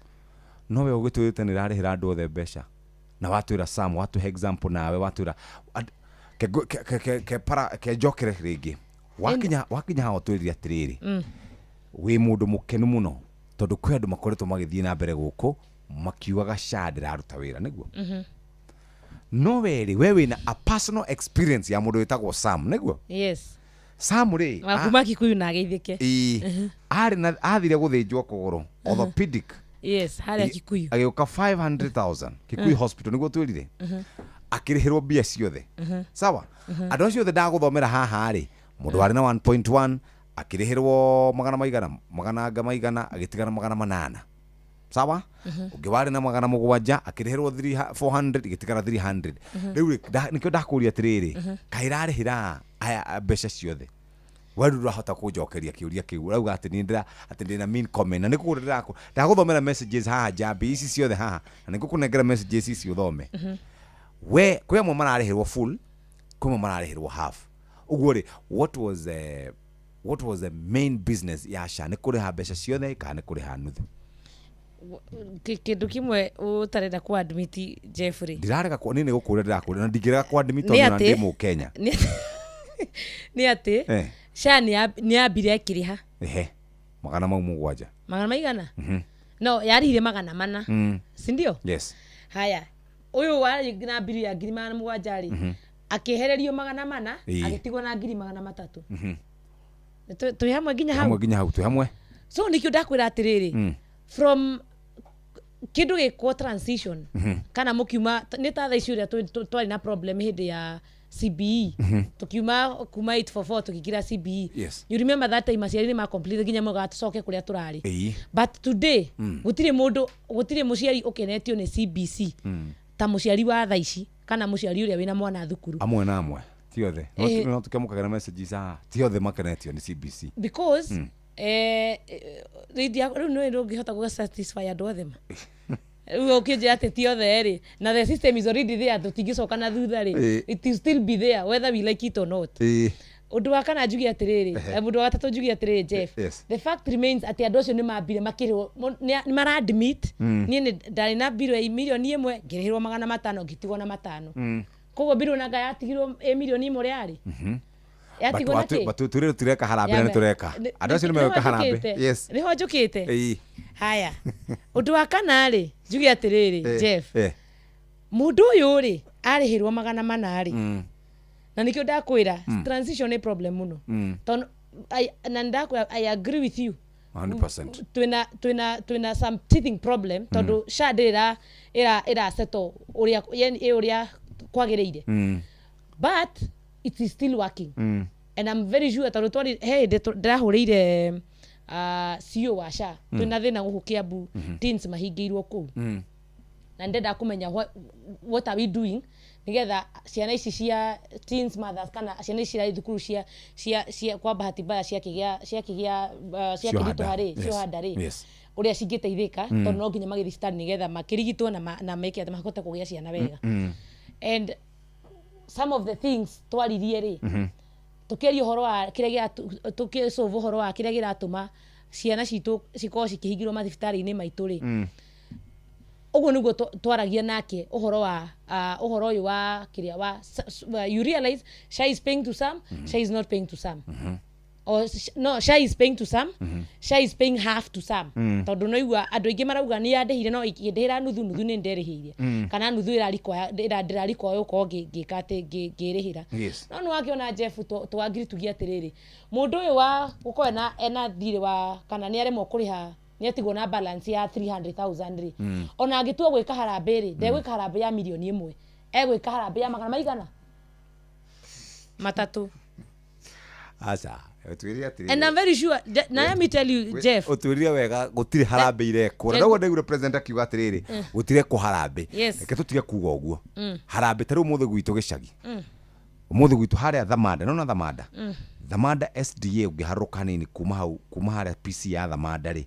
No we ũgĩtwĩrĩte nĩ ĩrarĩhĩra andũ othe mbeca, na watwĩra Sam, watũhe example, nawe watwĩra ke para ke njokere rĩngĩ, wakinya haha ũtwĩrire atĩrĩrĩ, wĩ mũndũ mũkenu mũno tondũ kwĩ andũ makoretwo magĩthiĩ na mbere gũkũ makiugaga SHA ndĩraruta wĩra, nĩguo? No werĩ we wĩna a personal experience ya mũndũ wĩtagwo Sam, nĩguo? Yes. Sam rĩ, Wa kuma Kikuyu na ageithĩke. Ĩ, arĩ na athire gũthĩnjwo kũgũrũ, orthopedic. Yes, harĩa Kikuyu. Agĩũka 500,000 Kikuyu Hospital, nĩguo twĩrire? Akĩrĩhĩrwo mbia ciothe. Sawa, andũ acio othe ndagũthomera haha rĩ, mũndũ warĩ na 1.1 akĩrĩhĩrwo magana maigana, magana anga maigana, agĩtigana 800. Sawa, ũngĩ warĩ na 700 akĩrĩhĩrwo 400, igĩtigara 300. Rĩu rĩ, nĩkĩo ndakũria atĩrĩrĩ, kaĩ ĩrarĩhĩra aya mbeca ciothe? We rĩu ndũrahota kũnjokeria kĩũria kĩu, ũrauga atĩ niĩ ndĩra atĩ ndĩna mean comment, na nĩ kũgũra ndagũthomera messages haha, Njambi, ici ciothe haha, na nĩ ngũkũnengera messages ici ũthome. We kwĩ amwe mararĩhĩrwo full, kwĩ amwe mararĩhĩrwo half. Ũguo rĩ, what was the main business ya SHA? Nĩ kũrĩha mbeca ciothe kana nĩ kũrĩha nuthu? Kĩndũ kĩmwe ũtarenda ku admit, Jeffrey. Ndirarega kwa niĩ nĩ gũkũria ndĩrakũria, na ndingĩrega kwa admit Nĩ tondũ ona atĩ ndĩ mũkenya. Nĩ atĩ SHA nĩ yambire ĩkĩrĩha Ehe, magana mau 7. Magana maigana, no yarĩhire 400, sindio? Yes. Haya, Ũyũ warĩ na mbiru ya 700,000 rĩ, akĩehererio 400, agĩtigwo na 300,000. Twĩ hamwe nginya hau? Hamwe nginya hau, twĩ hamwe. So nĩkĩo ndakwĩra atĩrĩrĩ, from kĩndũ gĩkwo transition, kana mũkiuma nĩ ta thaa ici ũrĩa twarĩ na problem hĩndĩ ya CBE, tukiuma kuma 844 tukiingĩra CBE. You remember that time aciari nĩ ma complain nginya maugaga tũcoke kũrĩa tũrarĩ. But today, gũtirĩ mũndũ, gũtirĩ mũciari ũkenetio nĩ CBC ta mũciari wa thaa ici kana mũciari ũrĩa wĩna mwana thukuru. Amwe na amwe, ti othe. No tũkĩamũkagĩra messages haha, ti othe makenetio nĩ CBC. Because rĩu nĩ ndũngĩhota gũ satisfy andũ othe ma. Rĩu ũkĩnjĩra atĩ ti othe rĩ, na the system is already there, tũtingĩcoka na thutha rĩ. It will still be there whether we like it or not. Ũndũ wa kana njuge atĩrĩrĩ, ũndũ wa gatatũ njuge atĩrĩrĩ, Jeff, the fact remains atĩ andũ acio nĩ mambire makĩrĩhwo, nĩ mara admit, niĩ nĩ ndarĩ na mbirũ ya 1,000,000, ngĩrĩhĩrwo 500, ngĩtigwo na 5. Koguo mbirũ nanga yatigirwo ĩ 1,000,000 ũrĩa yarĩ. Yatigwo na kĩ? But tũrĩ tũreka harambee na nĩ tũreka. Andũ acio nĩ nĩho megwĩka harambee. njũkĩte. Nĩho njũkĩte. Haya, ũndũ wa kana rĩ, njuge atĩrĩrĩ, Jeff, mũndũ ũyũ rĩ, arĩhĩrwo 400 rĩ, na nĩkĩo ndakwĩra, transition nĩ problem mũno. Tondũ na ndakwĩra I agree with you, 100%. Twĩna some teething problem, tondũ SHA ndĩrĩ ĩra ĩra settle ũrĩa, yani ĩ ũrĩa kwagĩrĩire, but it is still working. And I'm very sure, tondũ twarĩ he hĩndĩ ndĩrahũrĩire CEO wa SHA, twĩna thĩna gũkũ Kiambu, teens mahingĩirwo kũu, na ndenda kũmenya what are we doing nigetha ciana ici cia teens mothers kana ciana ici cirarĩ thukuru cia kwa bahati mbaya ciakĩgĩa ciakĩritũha rĩ, ciohanda rĩ, ũrĩa cingĩteithĩka, tondũ no nginya magĩthiĩ thibitarĩ nĩgetha makĩrigitwo na meke atĩ mahote kũgĩa ciana wega. And some of the things twaririe rĩ, tũkĩaria ũhoro wa kĩrĩa tũkĩsolve ũhoro wa kĩrĩa kĩratũma ciana citũ cikorwo cikĩhingĩrwo mathibitarĩ-inĩ maitũ rĩ, ũguo nĩguo twaragia nake ũhoro wa ũhoro ũyũ wa kĩrĩa wa you realize SHA is paying to some, SHA is not paying to some, or no, SHA is paying to some, SHA is paying half to some, tondũ no igua andũ aingĩ marauga nĩ yandĩhire no ĩkĩndĩhĩra nuthu nuthu, nĩ nderĩhĩire, kana nuthu ndĩrarikwa gũkorwo ngĩka atĩ ngĩrĩhĩra. No nĩ wakĩona, Jeff, twangiri tugie atĩrĩrĩ, mũndũ ũyũ wa gũkorwo ena thirĩ wa kana nĩ aremwo kũrĩha, nĩ atigwo na balance ya 300,000 rĩ, ona angĩtua gwĩka harambee rĩ, ndegwĩka harambee ya 1,000,000, egwĩka harambee ya 300,000. Aca, ũtwĩrire atĩrĩrĩ. And I'm very sure, now let me tell you, Jeff. Ũtwĩrire wega gũtirĩ harambee irekwo. Na noguo ndaiguire president akiuga atĩrĩrĩ, gũtirekwo harambee. Reke tũtige kuga ũguo. Harambee ta rĩu ũmũthĩ gwitũ gĩcagi. Ũmũthĩ gwitũ harĩa Thamanda, nĩwona Thamanda? Thamanda SDA, ũngĩharũrũka hanini kuma hau, kuma harĩa PC ya Thamanda rĩ.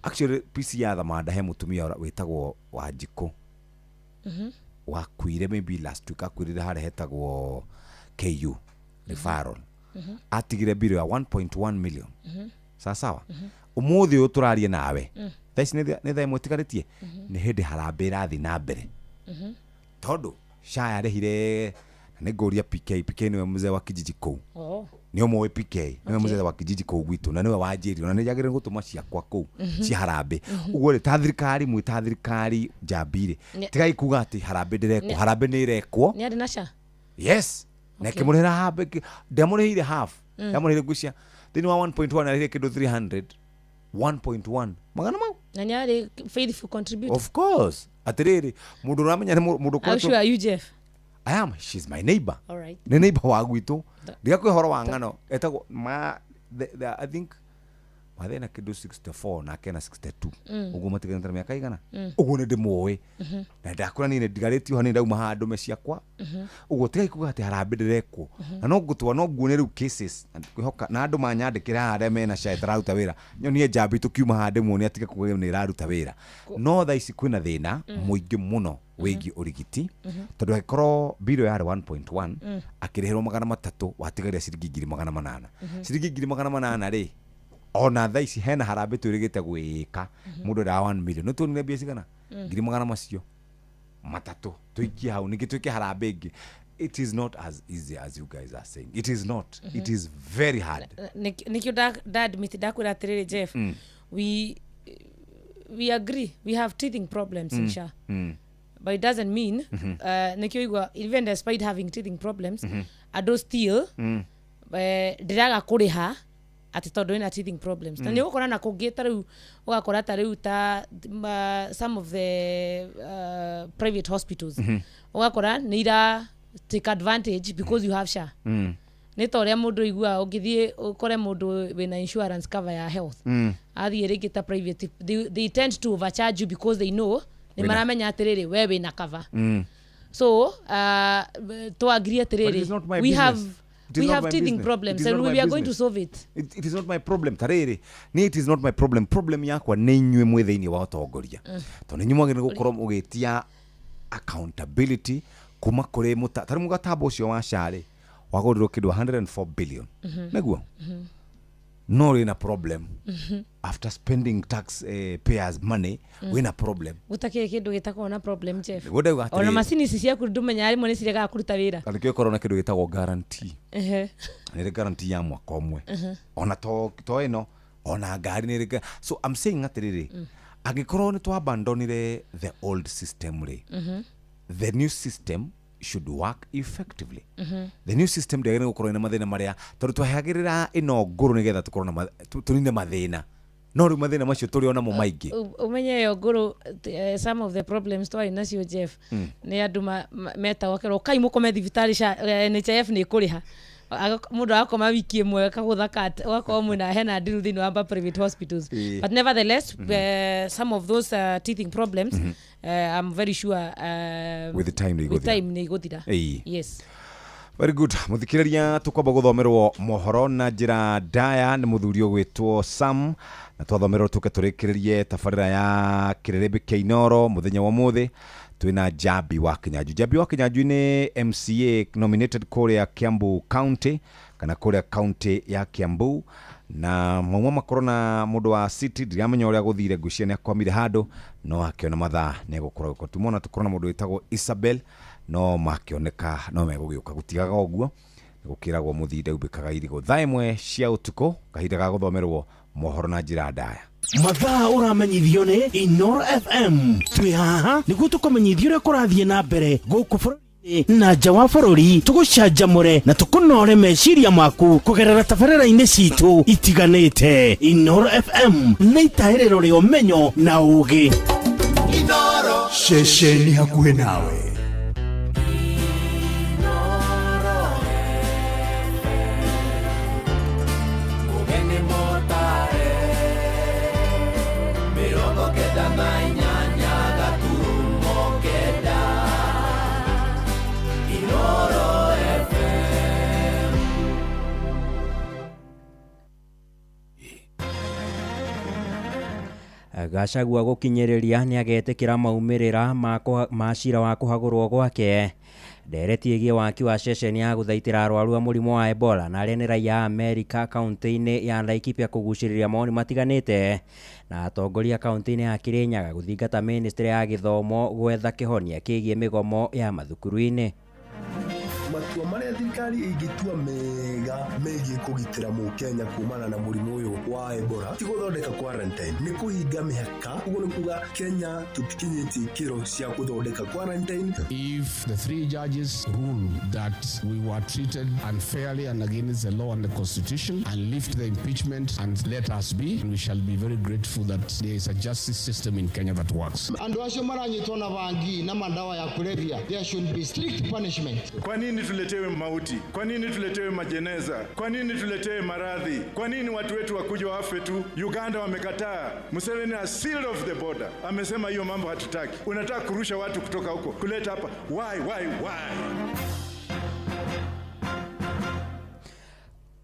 Actually PC ya Thamanda he mũtumia wĩtagwo Wanjikũ. Wakuire maybe last week, akuirire harĩa hetagwo KU referral. Atigire bill ya 1.1 million. Sawa sawa. Ũmũthĩ ũyũ tũraria nawe, thaa ici nĩ thaa 1 ĩtigarĩtie, nĩ hĩndĩ harambee ĩrathiĩ na mbere, tondũ SHA yarĩhire, na nĩ ngũria PK, PK nĩwe mzee wa kijiji kũu. Nĩ ũmũĩ PK nĩwe mzee wa kijiji kũu gwitũ, na nĩwe wanjĩrire na nĩ njagĩrĩire gũtũma ciakwa kũu cia harambee. Ũguo rĩ, ta thirikari, mwĩ ta thirikari njambi rĩ, tigai kuga atĩ harambee ndĩrekwo. Harambee nĩ ĩrekwo. Nĩ arĩ na SHA? Yes, na ĩkĩmũrĩhĩra harambee, ndamũrĩhĩire half. Ndamũrĩhĩire ngwĩciria thĩinĩ wa 1.1 arĩhire kĩndũ 300, 1.1 magana mau. Na nĩ arĩ faithful contributor? Of course. Atĩrĩrĩ, mũndũ ũramenya nĩ mũndũ How ũkoretwo sure are you, Jeff? I am, she's my neighbor. All right. Nĩ neighbor wa gwitũ. Ndigakwĩra ũhoro wa ng'ano, etagwo ma the, I think mathĩ na kĩndũ 64 nake na 62. Ũguo matiganĩte na mĩaka igana. Ũguo nĩ ndĩmũĩ. Na ndakũra niĩ nĩ ndigarĩtio hanini, ndauma haha ndũme ciakwa. Ũguo tigai kuga atĩ harambee ndĩrekwo. Na no ngũtwa no nguone rĩu cases na ngwĩhoka na andũ manyandĩkĩra haha arĩa mena SHA ĩtararuta wĩra, nyonie njambi tũkiuma haha ndĩmuonie atige kuga nĩ ĩraruta wĩra. No thaa ici kwĩna thĩna mũingĩ mũno wĩgiĩ ũrigiti, tondũ angĩkorwo mbirũ yarĩ 1.1, akĩrĩhĩrwo 300, watigaria ciringi 800,000. Ciringi 800,000 rĩ, ona thaa ici hena harambee twĩrĩgĩte gwĩka, mũndũ endaga 1 million, nĩ tuonire mbia cigana, 300,000 tũikie hau ningĩ twĩke harambee ĩngĩ. It is not as easy as you guys are saying. It is not. It is very hard. Nĩkĩo nda admit, ndakwĩra atĩrĩrĩ, Jeff, we agree we have teething problems in SHA. But it doesn't mean nĩkĩo igua even despite having teething problems, andũ still ndĩraga kũrĩha atĩ tondũ ĩna teething problems. Na nĩ ũgũkora na kũngĩ ta rĩu ũgakora ta rĩu ta some of the private hospitals, ũgakora nĩ ira take advantage because you have SHA. Nĩ ta ũrĩa mũndũ iguaga ũngĩthiĩ ũkore mũndũ wĩna insurance cover ya health, athiĩ rĩngĩ ta private, they tend to overcharge you because they know nĩ maramenya atĩrĩrĩ we wĩna cover. So to agree atĩrĩrĩ, we have we have teething problems and we are going to solve it. It is not my problem. Tarĩrĩ ni it is not my problem. Problem yakwa nĩ inyuĩ mwĩ thĩinĩ wa ũtongoria, tondũ inyuĩ mwagĩrĩirwo gũkorwo mũgĩtia accountability kuma kũrĩ tarĩ mũgatamba ũcio wa SHA rĩ wagũrirwo kĩndũ 104 billion, nĩguo? No wĩna problem after spending tax payers money, wĩna problem. Gũtakĩrĩ kĩndũ gĩtakoragwo na problem, Jeff. Nĩguo ndauga atĩrĩrĩ. Ona macini ici ciaku ndũmenyaga rĩmwe nĩ ciregaga kũruta wĩra. Na nĩkĩo ĩkoragwo na kĩndũ gĩtagwo guarantee. Nĩ guarantee ya mwaka ũmwe, ona to ĩno, ona ngari nĩ ĩrĩ. So I'm saying atĩrĩrĩ, angĩkorwo nĩ twabandonire the old system rĩ, the new system should work effectively. The new system ndĩagĩrĩirwo gũkorwo ĩna mathĩna marĩa tondũ twahagĩrĩra ĩno ngũrũ nĩgetha tũkorwo na tũnine mathĩna, no rĩu mathĩna macio tũrĩ o namo maingĩ. Ũmenye ĩyo ngũrũ, some of the problems twarĩ nacio, Jeff, nĩ andũ metagwo kerwo kai mũkome thibitarĩ NHIF nĩ ĩkũrĩha. Mũndũ agakoma wiki ĩmwe kagũtha kat ũgakorwo mwĩna hena ndiru thĩinĩ wa private hospitals. But nevertheless, some of those teething problems, I'm very sure with time nĩ with time nĩ igũthira. Yes. Very good. Mũthikĩrĩria, tũkwamba gũthomerwo mohoro na njĩra ndaya nĩ mũthuri ũgwĩtwo Sam, na twathomerwo tũke tũrĩkĩrĩrie tabarĩra ya kĩrĩrĩmbĩ kĩa Inooro mũthenya wa ũmũthĩ. Twĩna Njambi wa Kĩnyanjui. Njambi wa Kĩnyanjui nĩ MCA nominated kũrĩa Kiambu County kana kũrĩa county ya Kiambu, na mauma makorwo na mũndũ wa city ndiramenya ũrĩa gũthire, ngwĩciria nĩ akwamire handũ no akĩona mathaa nĩ egũkorwo agĩũka. Tumona tũkorwo na mũndũ wĩtagwo Isabel no makĩoneka no megũgĩũka. Gũtigaga ũguo, gũkĩragwo mũthii ndaumbĩkaga irigũ. Thaa 1 cia ũtukũ, kahinda ga gũthomerwo mohoro na njĩra ndaya. Mathaa ũramenyithio nĩ Inooro FM. Twĩ haha nĩguo tũkũmenyithie ũrĩa kũrathiĩ na mbere gũkũ bũrũri-inĩ na nja wa bũrũri, tũgũcanjamũre na tũkũnore meciria maku kũgerera tabarĩra-inĩ citũ itiganĩte. Inooro FM nĩ itahĩrĩro rĩa ũmenyo na ũũgĩ. Inooro ceceni hakuhĩ nawe. Gachagua gũkinyĩrĩria nĩ agetĩkĩra maumĩrĩra ma cira wa kũhagũrwo gwake. Ndereti ĩgiĩ waki wa ceceni ya gũthaitĩra arwaru a mũrimũ wa Ebola na arĩa nĩ raia a Amerika kaunti-inĩ ya Laikipia kũgucĩrĩria mawoni matiganĩte, na atongoria kaunti-inĩ ya Kirinyaga gũthingata ministry ya gĩthomo gwetha kĩhonia kĩgiĩ mĩgomo ya mathukuru-inĩ. Matua marĩa thirikari ĩngĩtua mega megiĩ kũgitĩra mũkenya kumana na mũrimũ ũyũ wa Ebola ti gũthondeka quarantine, nĩ kũhinga mĩhaka. Ũguo nĩ kuga Kenya tũtikinyĩtie ikĩro cia gũthondeka quarantine. If the three judges rule that we were treated unfairly and against the law and the constitution and lift the impeachment and let us be, we shall be very grateful that there is a justice system in Kenya that works. Andũ acio maranyitwo na bangi na madawa ya kulevya, there should be strict punishment. Kwa nini tuletewe mauti? Kwa nini tuletewe majeneza? Kwa nini tuletewe maradhi? Kwa nini watu wetu wakuja wafe tu? Uganda wamekataa. Museveni has sealed off the border. Amesema hiyo mambo hatutaki. Unataka kurusha watu kutoka huko kuleta hapa. Why, why, why?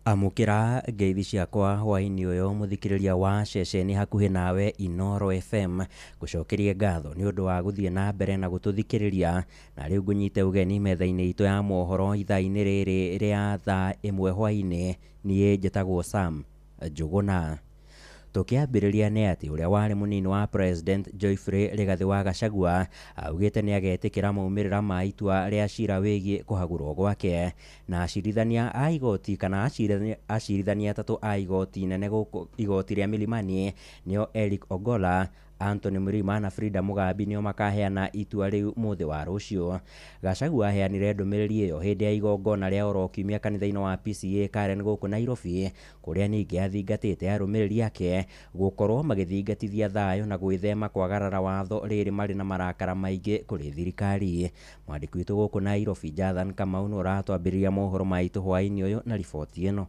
Amũkĩra ngeithi ciakwa hwaĩ-inĩ ũyũ mũthikĩrĩria wa ceceni hakuhĩ nawe Inooro FM, ngũcokerie ngatho nĩ ũndũ wa gũthiĩ na mbere na gũtũthikĩrĩria, na rĩu ngũnyite ũgeni metha-inĩ itũ ya mohoro ithaa-inĩ rĩrĩ rĩa thaa 1 hwaĩ-inĩ. Niĩ njĩtagwo Sam Njũgũna. Tũkĩambĩrĩria nĩ atĩ ũrĩa warĩ mũnini wa President Geoffrey Rigathĩ wa Gachagua augĩte nĩ agetĩkĩra maumĩrĩra ma itua rĩa cira wĩgiĩ kũhagũrwo gwake, na acirithania a igoti kana acirithania atatũ a igoti nene gũkũ igoti rĩa Milimani nĩo Eric Ogola, Anthony Mrima na Frida Mugambi nĩo makaheana itua rĩu mũthĩ wa rũciũ. Gachagua aheanire ndũmĩrĩri ĩyo hĩndĩ ya igongona rĩa oro kiumia kanitha-inĩ wa PCEA Karen gũkũ Nairobi, kũrĩa ningĩ athingatĩte arũmĩrĩri ake gũkorwo magĩthingatithia thayũ na gwĩthema kwagarara watho rĩrĩ marĩ na marakara maingĩ kũrĩ thirikari. Mwandĩki witũ gũkũ Nairobi Jathan Kamau nĩ ũratwambĩrĩria mohoro maitũ hwaĩ-inĩ ũyũ na riboti ĩno.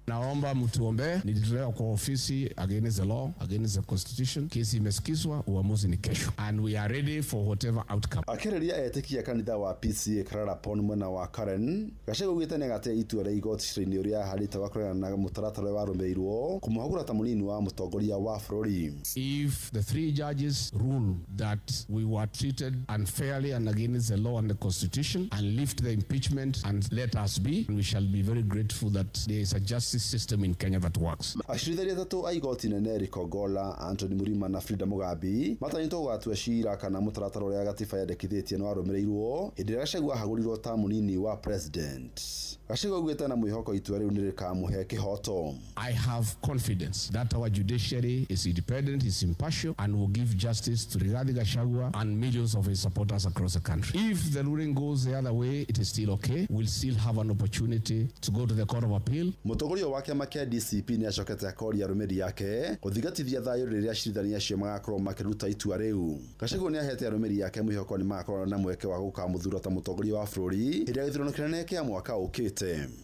Naomba mtuombee. Nilitolewa kwa ofisi against the law, against the constitution. Kesi imesikizwa, uamuzi ni kesho, and we are ready for whatever outcome. Akĩarĩria etĩkia kanitha wa PCEA Kararapon mwena wa Karen, Gachagua augĩte nĩagateya itua rĩa igoti cira-inĩ ũrĩa ahandĩte wa kũregana na mũtaratara ũrĩa warũmĩrĩirwo kũmũhagũra ta mũnini wa mũtongoria wa bũrũri. If the three judges rule that we were treated unfairly and against the law and the constitution and lift the impeachment and let us be, we shall be very grateful that there is a justice system in Kenya that works. Acirithania atatũ a igoti nene Eric Ogolla, Anthony Mrima na Frida Mugambi matanyĩtwo gũgatua cira kana mũtaratara ũrĩa gatiba yendekithĩtie nĩ warũmĩrĩirwo hĩndĩ ĩrĩa Gachagua ahagũrirwo ta mũnini wa president. Gachagua augĩte na mwĩhoko itua rĩu nĩ rĩkamũhe kĩhoto. I have confidence that our judiciary is independent, is impartial, and will give justice to Rigathi Gachagua and millions of his supporters across the country. If the ruling goes the other way, it is still okay. We'll still have an opportunity to go to the Court of Appeal. Mũtongoria wa kĩama kĩa DCP nĩ acokete akoria arũmĩrĩri ake gũthingatithia thayũ rĩrĩa acirithania acio magakorwo makĩruta itua rĩu. Gachagua nĩ ahete arũmĩrĩri ake mwĩhoko nĩ magakorwo na mweke wa gũkamũthura ta mũtongoria wa bũrũri hĩndĩ ya gĩthurano kĩnene kĩa mwaka ũkĩte.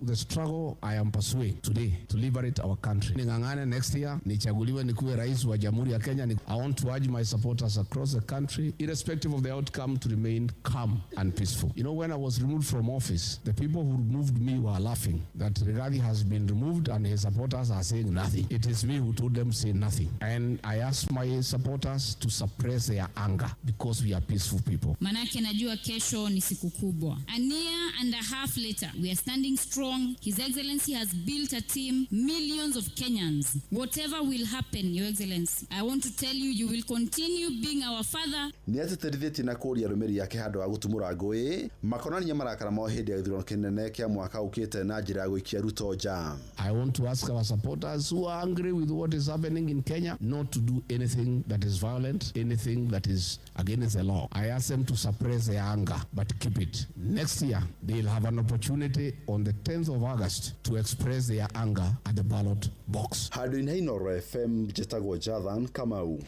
The struggle I am pursuing today to liberate our country. Ning'ang'ane next year, nichaguliwe nikuwe rais wa Jamhuri ya Kenya. I want to urge my supporters across the country, irrespective of the outcome, to remain calm and peaceful. You know, when I was removed from office, the people who removed me were laughing that Rigathi has been removed and his supporters are saying nothing. It is me who told them say nothing. And I asked my supporters to suppress their anger because we are peaceful people. Manake najua kesho ni siku kubwa. A year and a half later, we are standing strong. His Excellency has built a team, millions of Kenyans. Whatever will happen, Your Excellency, I want to tell you, you will continue being our father. Nĩ atĩtĩrithĩtie na kũũria arũmĩrĩri ake handũ ha gũtumũra ngũĩ makonania marakara mao hĩndĩ ya gĩthurano kĩnene kĩa mwaka ũkĩte na njĩra ya gũikia Ruto nja. I want to ask our supporters who are angry with what is happening in Kenya not to do anything that is violent, anything that is against the law. I ask them to suppress their anger, but keep it. Next year, they'll have an opportunity on the 10th of August to express their anger at the ballot box. Handũ-inĩ ha Inooro FM njĩtagwo Jathan Kamau.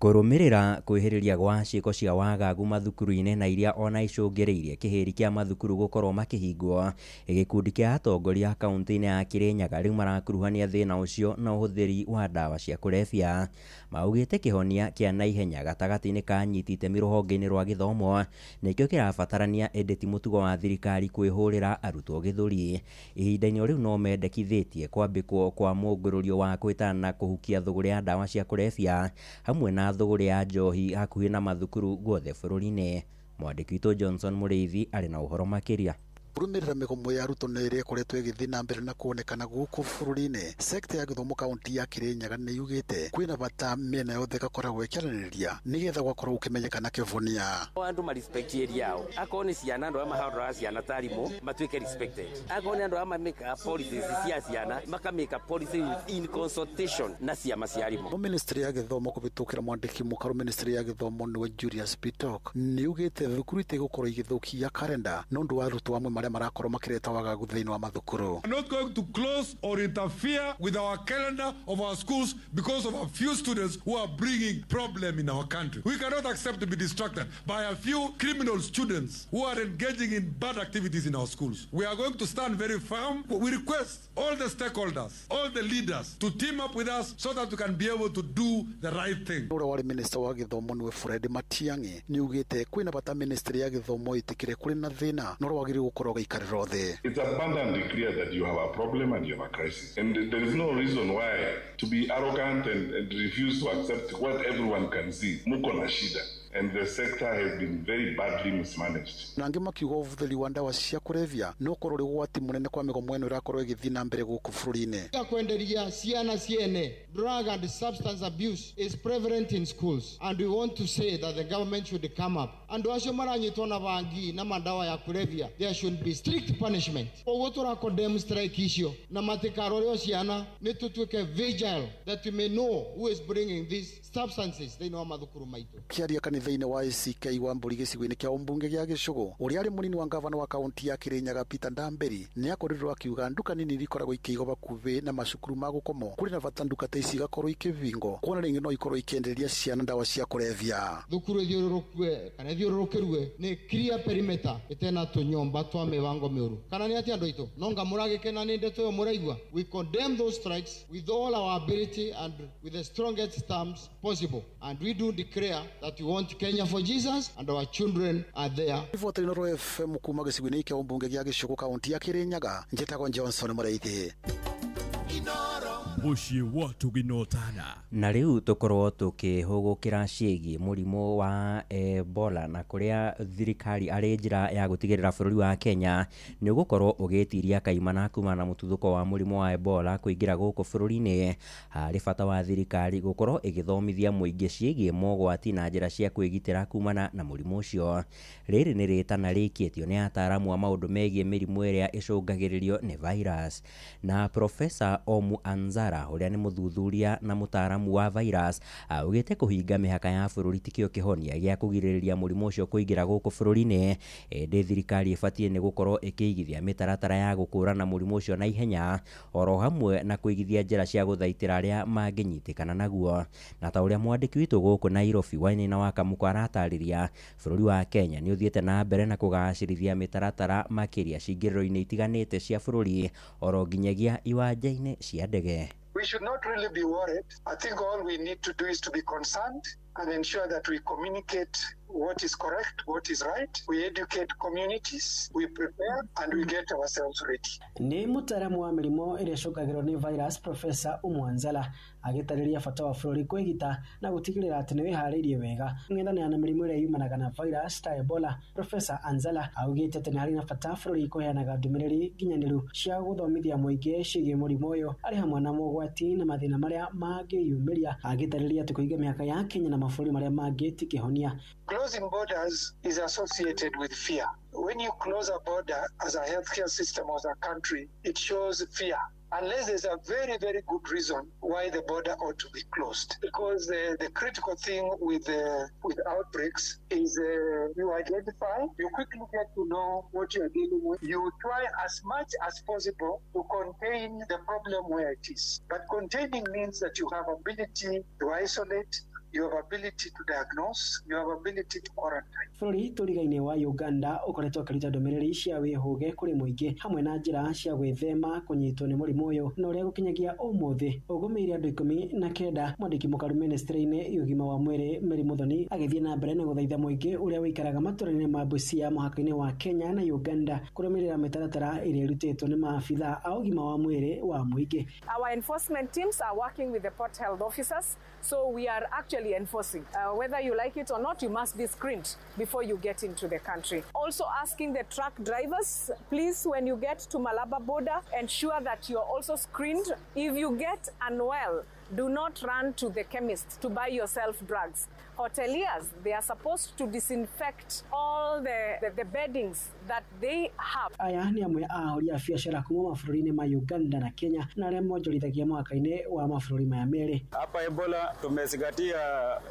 Kũrũmĩrĩra kwĩhĩrĩria gwa ciĩko cia wagagu mathukuru-inĩ na iria ona icũngĩrĩirie kĩhĩri kĩa mathukuru gũkorwo makĩhingwo, gĩkundi kĩa atongoria kaunti-inĩ ya Kirinyaga rĩu marakuruhania thĩna ũcio na ũhũthĩri wa ndawa cia kũrebia. Maugĩte kĩhonia kĩa naihenya gatagatĩ-inĩ ka anyiti itemi rũhonge-inĩ rwa gĩthomo nĩkĩo kĩrabatarania, ĩndĩ ti mũtugo wa thirikari kwĩhũrĩra arutwo gĩthũri. Ihinda-inĩ o rĩu no mendekithĩtie kwambĩkwo kwa mũngũrũrio wa kwĩtana na kũhukia thũgũrĩ ya ndawa cia kũrebia hamwe na thũgũrĩ ya njohi hakuhĩ na mathukuru guothe bũrũri-inĩ. Mwandĩki witũ Johnson Mũrĩithi arĩ na ũhoro makĩria. Kũrũmĩrĩra mĩgomo ya arutwo nĩ ĩrĩa ĩkoretwo ĩgĩthiĩ na mbere na kuonekana gũkũ bũrũri-inĩ, sekta ya gĩthomo kaunti ya Kirinyaga nĩ yugĩte kwĩna bata mĩena yothe ĩgakoragwo ĩkĩaranĩria nĩgetha gũgakorwo gũkĩmenyekana kĩhonia. Andũ ma respect area yao, akorwo nĩ ciana andũ arĩa mahandaga ciana ta arimũ matuĩke respected, akorwo nĩ andũ arĩa mamĩkaga policies cia ciana makamĩka policy in consultation na ciama cia arimũ. No ministry ya gĩthomo kũhĩtũkĩra mwandĩki mũkaru ministry ya gĩthomo nĩwe Julius Bitok nĩ yugĩte thukuru itigũkorwo igĩthũkia karenda nĩ ũndũ wa arutwo amwe marĩa marakorwo makĩreta wagagu thĩinĩ wa mathukuru. We are not going to close or interfere with our calendar of our schools because of a few students who are bringing problem in our country. We cannot accept to be distracted by a few criminal students who are engaging in bad activities in our schools. We are going to stand very firm. We request all the stakeholders, all the leaders to team up with us so that we can be able to do the right thing. Ũrĩa warĩ minister wa gĩthomo nĩwe Fred Matiang'i nĩ ugĩte kwĩna bata ministry ya gĩthomo ĩtĩkĩre kũrĩ na thĩna no wagĩrĩirwo gũkorwo gũikarĩra thĩ. It's abundantly clear that you have a problem and you have a crisis. And there is no reason why to be arrogant and refuse to accept what everyone can see. Muko na shida. And the sector has been very badly mismanaged. Na angĩ makiuga ũhũthĩri wa ndawa cia kũrebia no ũkorwo ũrĩ ũgwati mũnene kwa mĩgomo ĩno ĩrakorwo ĩgĩthiĩ na mbere gũkũ bũrũri-inĩ. Ya kwenderia ciana ciene drug and substance abuse is prevalent in schools, and we want to say that the government should come up. Andũ acio maranyitwo na bangi na madawa ya kulevya, there should be strict punishment. Koguo tũra condemn strike icio na matikaroreo ciana, nĩ tũtuĩke vigil that we may know who is bringing these substances thĩinĩ wa mathukuru maitũ. Kĩaria kanitha-inĩ wa ACK wa Mbũri gĩcigo-inĩ kĩa ũmbunge gĩa Gĩcũgũ, ũrĩa arĩ mũnini wa ngavana wa kaunti ya Kĩrĩnyaga Peter Ndamberi nĩ akorirwo akiuga nduka nini iria ikoragwo ikĩigwo hakuhĩ na macukuru ma gũkomwo kũrĩ na bata nduka ta ici igakorwo ikĩbingwo kuona rĩngĩ no ikorwo ikĩenderia ciana ndawa cia kũrebia. Thukuru ĩthiũrũrũkwe kana ĩthiũrũrũkĩrwe nĩ clear perimeter ĩtena tũnyũmba twa mĩbango mĩũru. Kana nĩ atĩa andũ aitũ? No nga mũragĩkena nĩ ndeto ĩyo mũraigua. We condemn those strikes with all our ability and with the strongest terms possible, and we do declare that we want Kenya for Jesus and our children are there. Riboti Inooro FM kuma gĩcigo-inĩ kĩa ũmbunge gĩa Gĩcũgũ kaunti ya Kĩrĩnyaga, njĩtagwo Johnson Mũraithi. Mũciĩ wa Tũginotana. Na rĩu tũkorwo tũkĩhũgũkĩra ciĩgiĩ mũrimũ wa Ebola na kũrĩa thirikari arĩ njĩra ya gũtigĩrĩra bũrũri wa Kenya nĩ ũgũkorwo ũgĩtiria kaimana kumana na mũtuthũko wa mũrimũ wa Ebola kũingĩra gũkũ bũrũri-inĩ. Harĩ bata wa thirikari gũkorwo ĩgĩthomithia mũingĩ ciĩgiĩ mogwati na njĩra cia kwĩgitĩra kumana na mũrimũ ũcio. Rĩrĩ nĩ rĩtana rĩikĩtio nĩ ataaramu a maũndũ megiĩ mĩrimũ ĩrĩa ĩcũngagĩrĩrio nĩ virus. Na Profesa Omu Anzara ũrĩa nĩ mũthuthuria na mũtaaramu wa virus augĩte kũhinga mĩhaka ya bũrũri tikĩo kĩhonia gĩa kũgirĩrĩria mũrimũ ũcio kũingĩra gũkũ bũrũri-inĩ, ĩndĩ thirikari ĩbatiĩ nĩ gũkorwo ĩkĩigithia mĩtaratara ya gũkũũrana mũrimũ ũcio na ihenya oro hamwe na kũigithia njĩra cia gũthaitĩra arĩa mangĩnyitĩkana naguo. Na ta ũrĩa mwandĩki witũ gũkũ Nairobi Wainaina wa Kamũkũ aratarĩria, bũrũri wa Kenya nĩ ũthiĩte na mbere na kũgacĩrithia mĩtaratara makĩria cingĩrĩro-inĩ itiganĩte cia bũrũri oro nginyagia iwanja-inĩ cia ndege. We should not really be worried. I think all we need to do is to be concerned and ensure that we communicate what is correct, what is right. We educate communities, we prepare, and we get ourselves ready. Nĩ mũtaaramu wa mĩrimũ ĩrĩa ĩcũngagĩrwo nĩ virus Profesa Umwanzala agĩtarĩria bata wa bũrũri kwĩgita na gũtigĩrĩra atĩ nĩ wĩharĩirie wega kũng'ethanĩra na mĩrimũ ĩrĩa yumanaga na virus ta Ebola. Profesa Anzala augĩte atĩ nĩ harĩ na bata bũrũri kũheanaga ndũmĩrĩri nginyanĩru cia gũthomithia mũingĩ ciĩgiĩ mũrimũ ũyũ arĩ hamwe na mogwati na mathĩna marĩa mangĩyumĩria, agĩtarĩria atĩ kũhinga mĩhaka ya Kenya na mabũrũri marĩa mangĩ ti kĩhonia. Closing borders is associated with fear. When you close a border as a healthcare system or as a country, it shows fear. Unless there's a very, very good reason why the border ought to be closed. Because the critical thing with outbreaks is you identify, you quickly get to know what you're dealing with. You try as much as possible to contain the problem where it is. But containing means that you have ability to isolate, you have ability to diagnose, you have ability to quarantine. Bũrũri tũrigaine wa Uganda ũkoretwo ũkĩruta ndũmĩrĩri cia wĩhũge kũrĩ mũingĩ hamwe na njĩra cia gwĩthema kũnyitwo nĩ mũrimũ ũyũ na ũrĩa gũkinyagia ũmũthĩ ũgũmĩire andũ 19. Mwandĩki mũkaru ministry-inĩ ya ũgima wa mwĩrĩ Mary Muthoni agĩthiĩ na mbere na gũthaitha mũingĩ ũrĩa ũikaraga matũra-inĩ ma Busia mũhaka-inĩ wa Kenya na Uganda kũrũmĩrĩra mĩtaratara ĩrĩa ĩrutĩtwo nĩ maabitha a ũgima wa mwĩrĩ wa mũingĩ. Our enforcement teams are working with the port health officers, so we are actually enforcing. Whether you like it or not, you must be screened before you get into the country. Also asking the truck drivers, please, when you get to Malaba border, ensure that you are also screened. If you get unwell, do not run to the chemist to buy yourself drugs. Hoteliers, they are supposed to disinfect all the beddings that they have. Aya nĩ amwe a ahũri a biacara kuma mabũrũri-inĩ ma Uganda na Kenya na arĩa monjorithagia mũhaka-inĩ wa mabũrũri maya merĩ. Hapa Ebola tumezingatia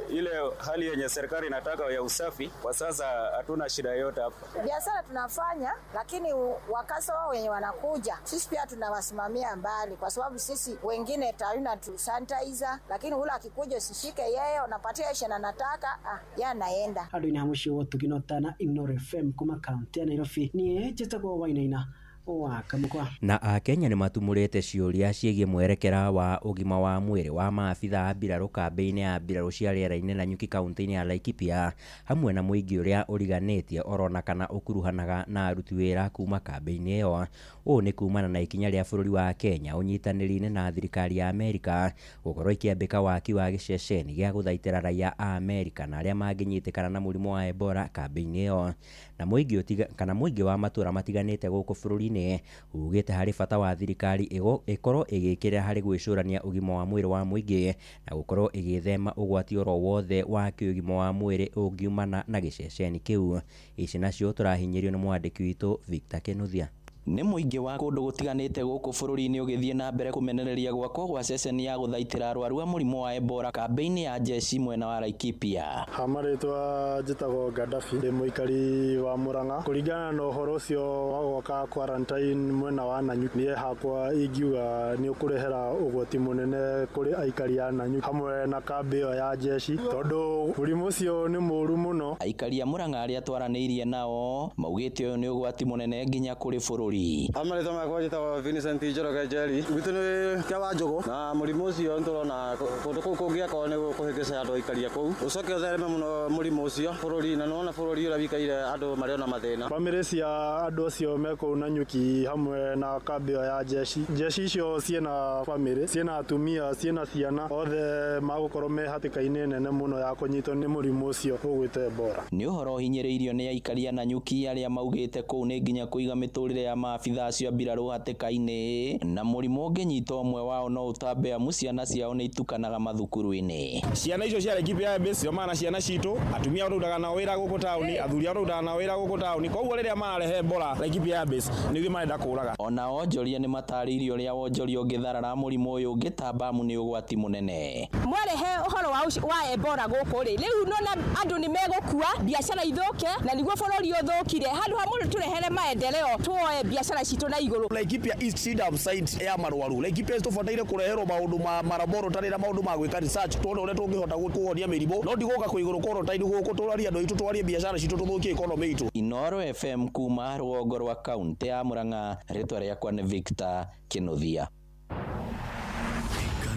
ile hali yenye serikali inataka ya usafi. Kwa sasa hatuna shida yoyote hapa. Biashara tunafanya, lakini wakaso wenye wanakuja sisi pia tunawasimamia mbali, kwa sababu sisi wengine tayuna tu sanitizer, lakini ule akikuja usishike yeye, unapatia shana nataka yanaenda. Andũ-inĩ ha mũciĩ wa Ũtugi na Ũtana, Inooro FM kuma kaunti ya Nairobi, niĩ njĩtagwo Wainaina Wa Kamukwa. Na akenya nĩ matumũrĩte ciũria ciĩgiĩ mwerekera wa ũgima wa mwĩrĩ wa maabitha a mbirarũ kambĩ-inĩ ya mbirarũ cia rĩera-inĩ Nanyuki kaunti-inĩ ya Laikipia, hamwe na mũingĩ ũrĩa ũriganĩtie orona kana ũkuruhanaga na aruti wĩra kuma kambĩ-inĩ ĩyo. Ũũ nĩ kumana na ikinya rĩa bũrũri wa Kenya ũnyitanĩri-inĩ na thirikari ya Amerika gũkorwo ikĩambĩka waki wa gĩceceni gĩa gũthaitĩra raia a Amerika na arĩa mangĩnyitĩkana na mũrimũ wa Ebola kambĩ-inĩ ĩyo. Na mũingĩ kana mũingĩ wa matũra matiganĩte gũkũ bũrũri-inĩ ugĩte harĩ bata wa thirikari ĩkorwo ĩgĩkĩrĩra harĩ gwĩcũrania ũgima wa mwĩrĩ wa mũingĩ na gũkorwo ĩgĩthema ũgwati oro wothe wa kĩũgima wa mwĩrĩ ũngiumana na gĩceceni kĩu. Ici nacio tũrahinyĩrio nĩ mwandĩki witũ Victor Kinuthia. Nĩ mũingĩ wa kũndũ gũtiganĩte gũkũ bũrũri-inĩ ũgĩthiĩ na mbere kũmenereria gwakwo gwa ceceni ya gũthaitĩra arwaru a mũrimũ wa Ebola kambĩ-inĩ ya jeshi mwena wa Laikipia. Ha marĩtwa njĩtagwo Gaddafi, ndĩ mũikari wa Murang'a. Kũringana na ũhoro ũcio wa gwaka quarantine mwena wa Nanyuki, niĩ hakwa ingiuga nĩ ũkũrehera ũgwati mũnene kũrĩ aikari a Nanyuki hamwe na kambĩ ĩyo ya jeshi, tondũ mũrimũ ũcio nĩ mũũru mũno. Aikari a Murang'a arĩa twaranĩirie nao maugĩte ũyũ nĩ ũgwati mũnene nginya kũrĩ bũrũri. Amarĩtwa makwa njĩtagwo Vincent Njoroge Njeri, gwitũ nĩ kĩa Wanjũgũ, na mũrimũ ũcio nĩtũrona kũndũ kũu kũngĩakorwo nĩ kũhĩngĩca andũ aikari a kũu, ũcoke ũthereme mũno mũrimũ ũcio bũrũri, na nĩwona bũrũri ũrĩa wĩikaire andũ marĩ ona mathĩna. Bamĩrĩ cia andũ acio me kũu Nanyuki hamwe na kambĩ ĩyo ya jeshi, jeshi icio ciĩna bamĩrĩ, ciĩna atumia, ciĩna ciana, othe magũkorwo me hatĩka-inĩ nene mũno ya kũnyitwo nĩ mũrimũ ũcio ũgwĩtwo Ebola. Nĩ ũhoro ũhinyĩrĩirio nĩ aikari a Nanyuki arĩa maugĩte kũu nĩ nginya kũiga mĩtũrĩre ya maabitha acio a mbirarũ hatĩka-inĩ, na mũrimũ ũngĩnyita ũmwe wao no ũtambe amu ciana ciao nĩ itukanaga mathukuru-inĩ. Ciana icio cia Laikipia Base ciomana na ciana citũ, atumia rutaga nao wĩra gũkũ taũni, athuri arĩa rutaga nao wĩra gũkũ taũni, koguo rĩrĩa mararehe Ebola Laikipia Base nĩ ithuĩ marenda kũraga. Ona onjoria nĩ matarĩirie ũrĩa wonjoria ũngĩtharara mũrimũ ũyũ ũngĩtamba amu nĩ ũgwati mũnene. Mwarehe ũhoro wa Ebola gũkũ rĩ, rĩu nona andũ nĩ megũkua, biacara ithũke, na nĩguo bũrũri ũthũkire. Handũ ha mũndũ tũrehere maendeleo, tuoe biacara citũ na igũrũ. Laikipia East Cedar site ya marwaru, Laikipia East tũbataire kũreherwo maũndũ ma laboratory na maũndũ ma gwĩka research tuone ũrĩa tũngĩhota kũhonia mĩrimũ, no ti gũka kũigũrũ quarantine gũkũ tũrarie andũ aitũ, twarie biacara citũ, tũthũkie economy itũ. Inooro FM kuma rũgongo rwa kaunti ya Murang'a, rĩtwa rĩakwa nĩ Victor Kinuthia.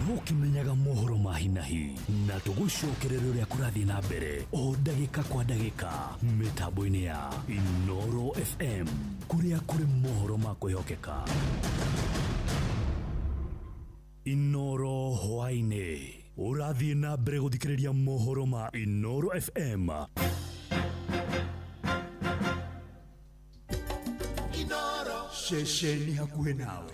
Ũkĩmenyaga mohoro ma hi na hi na tũgũcokerera ũrĩa kũrathiĩ na mbere o ndagĩka kwa ndagĩka mĩtambo-inĩ ya Inooro FM kũrĩa kũrĩ mohoro ma kwĩhokeka. Inooro hwaĩ-inĩ ũrathiĩ na mbere gũthikĩrĩria mohoro ma Inooro FM. Ceceni hakuhĩ nawe.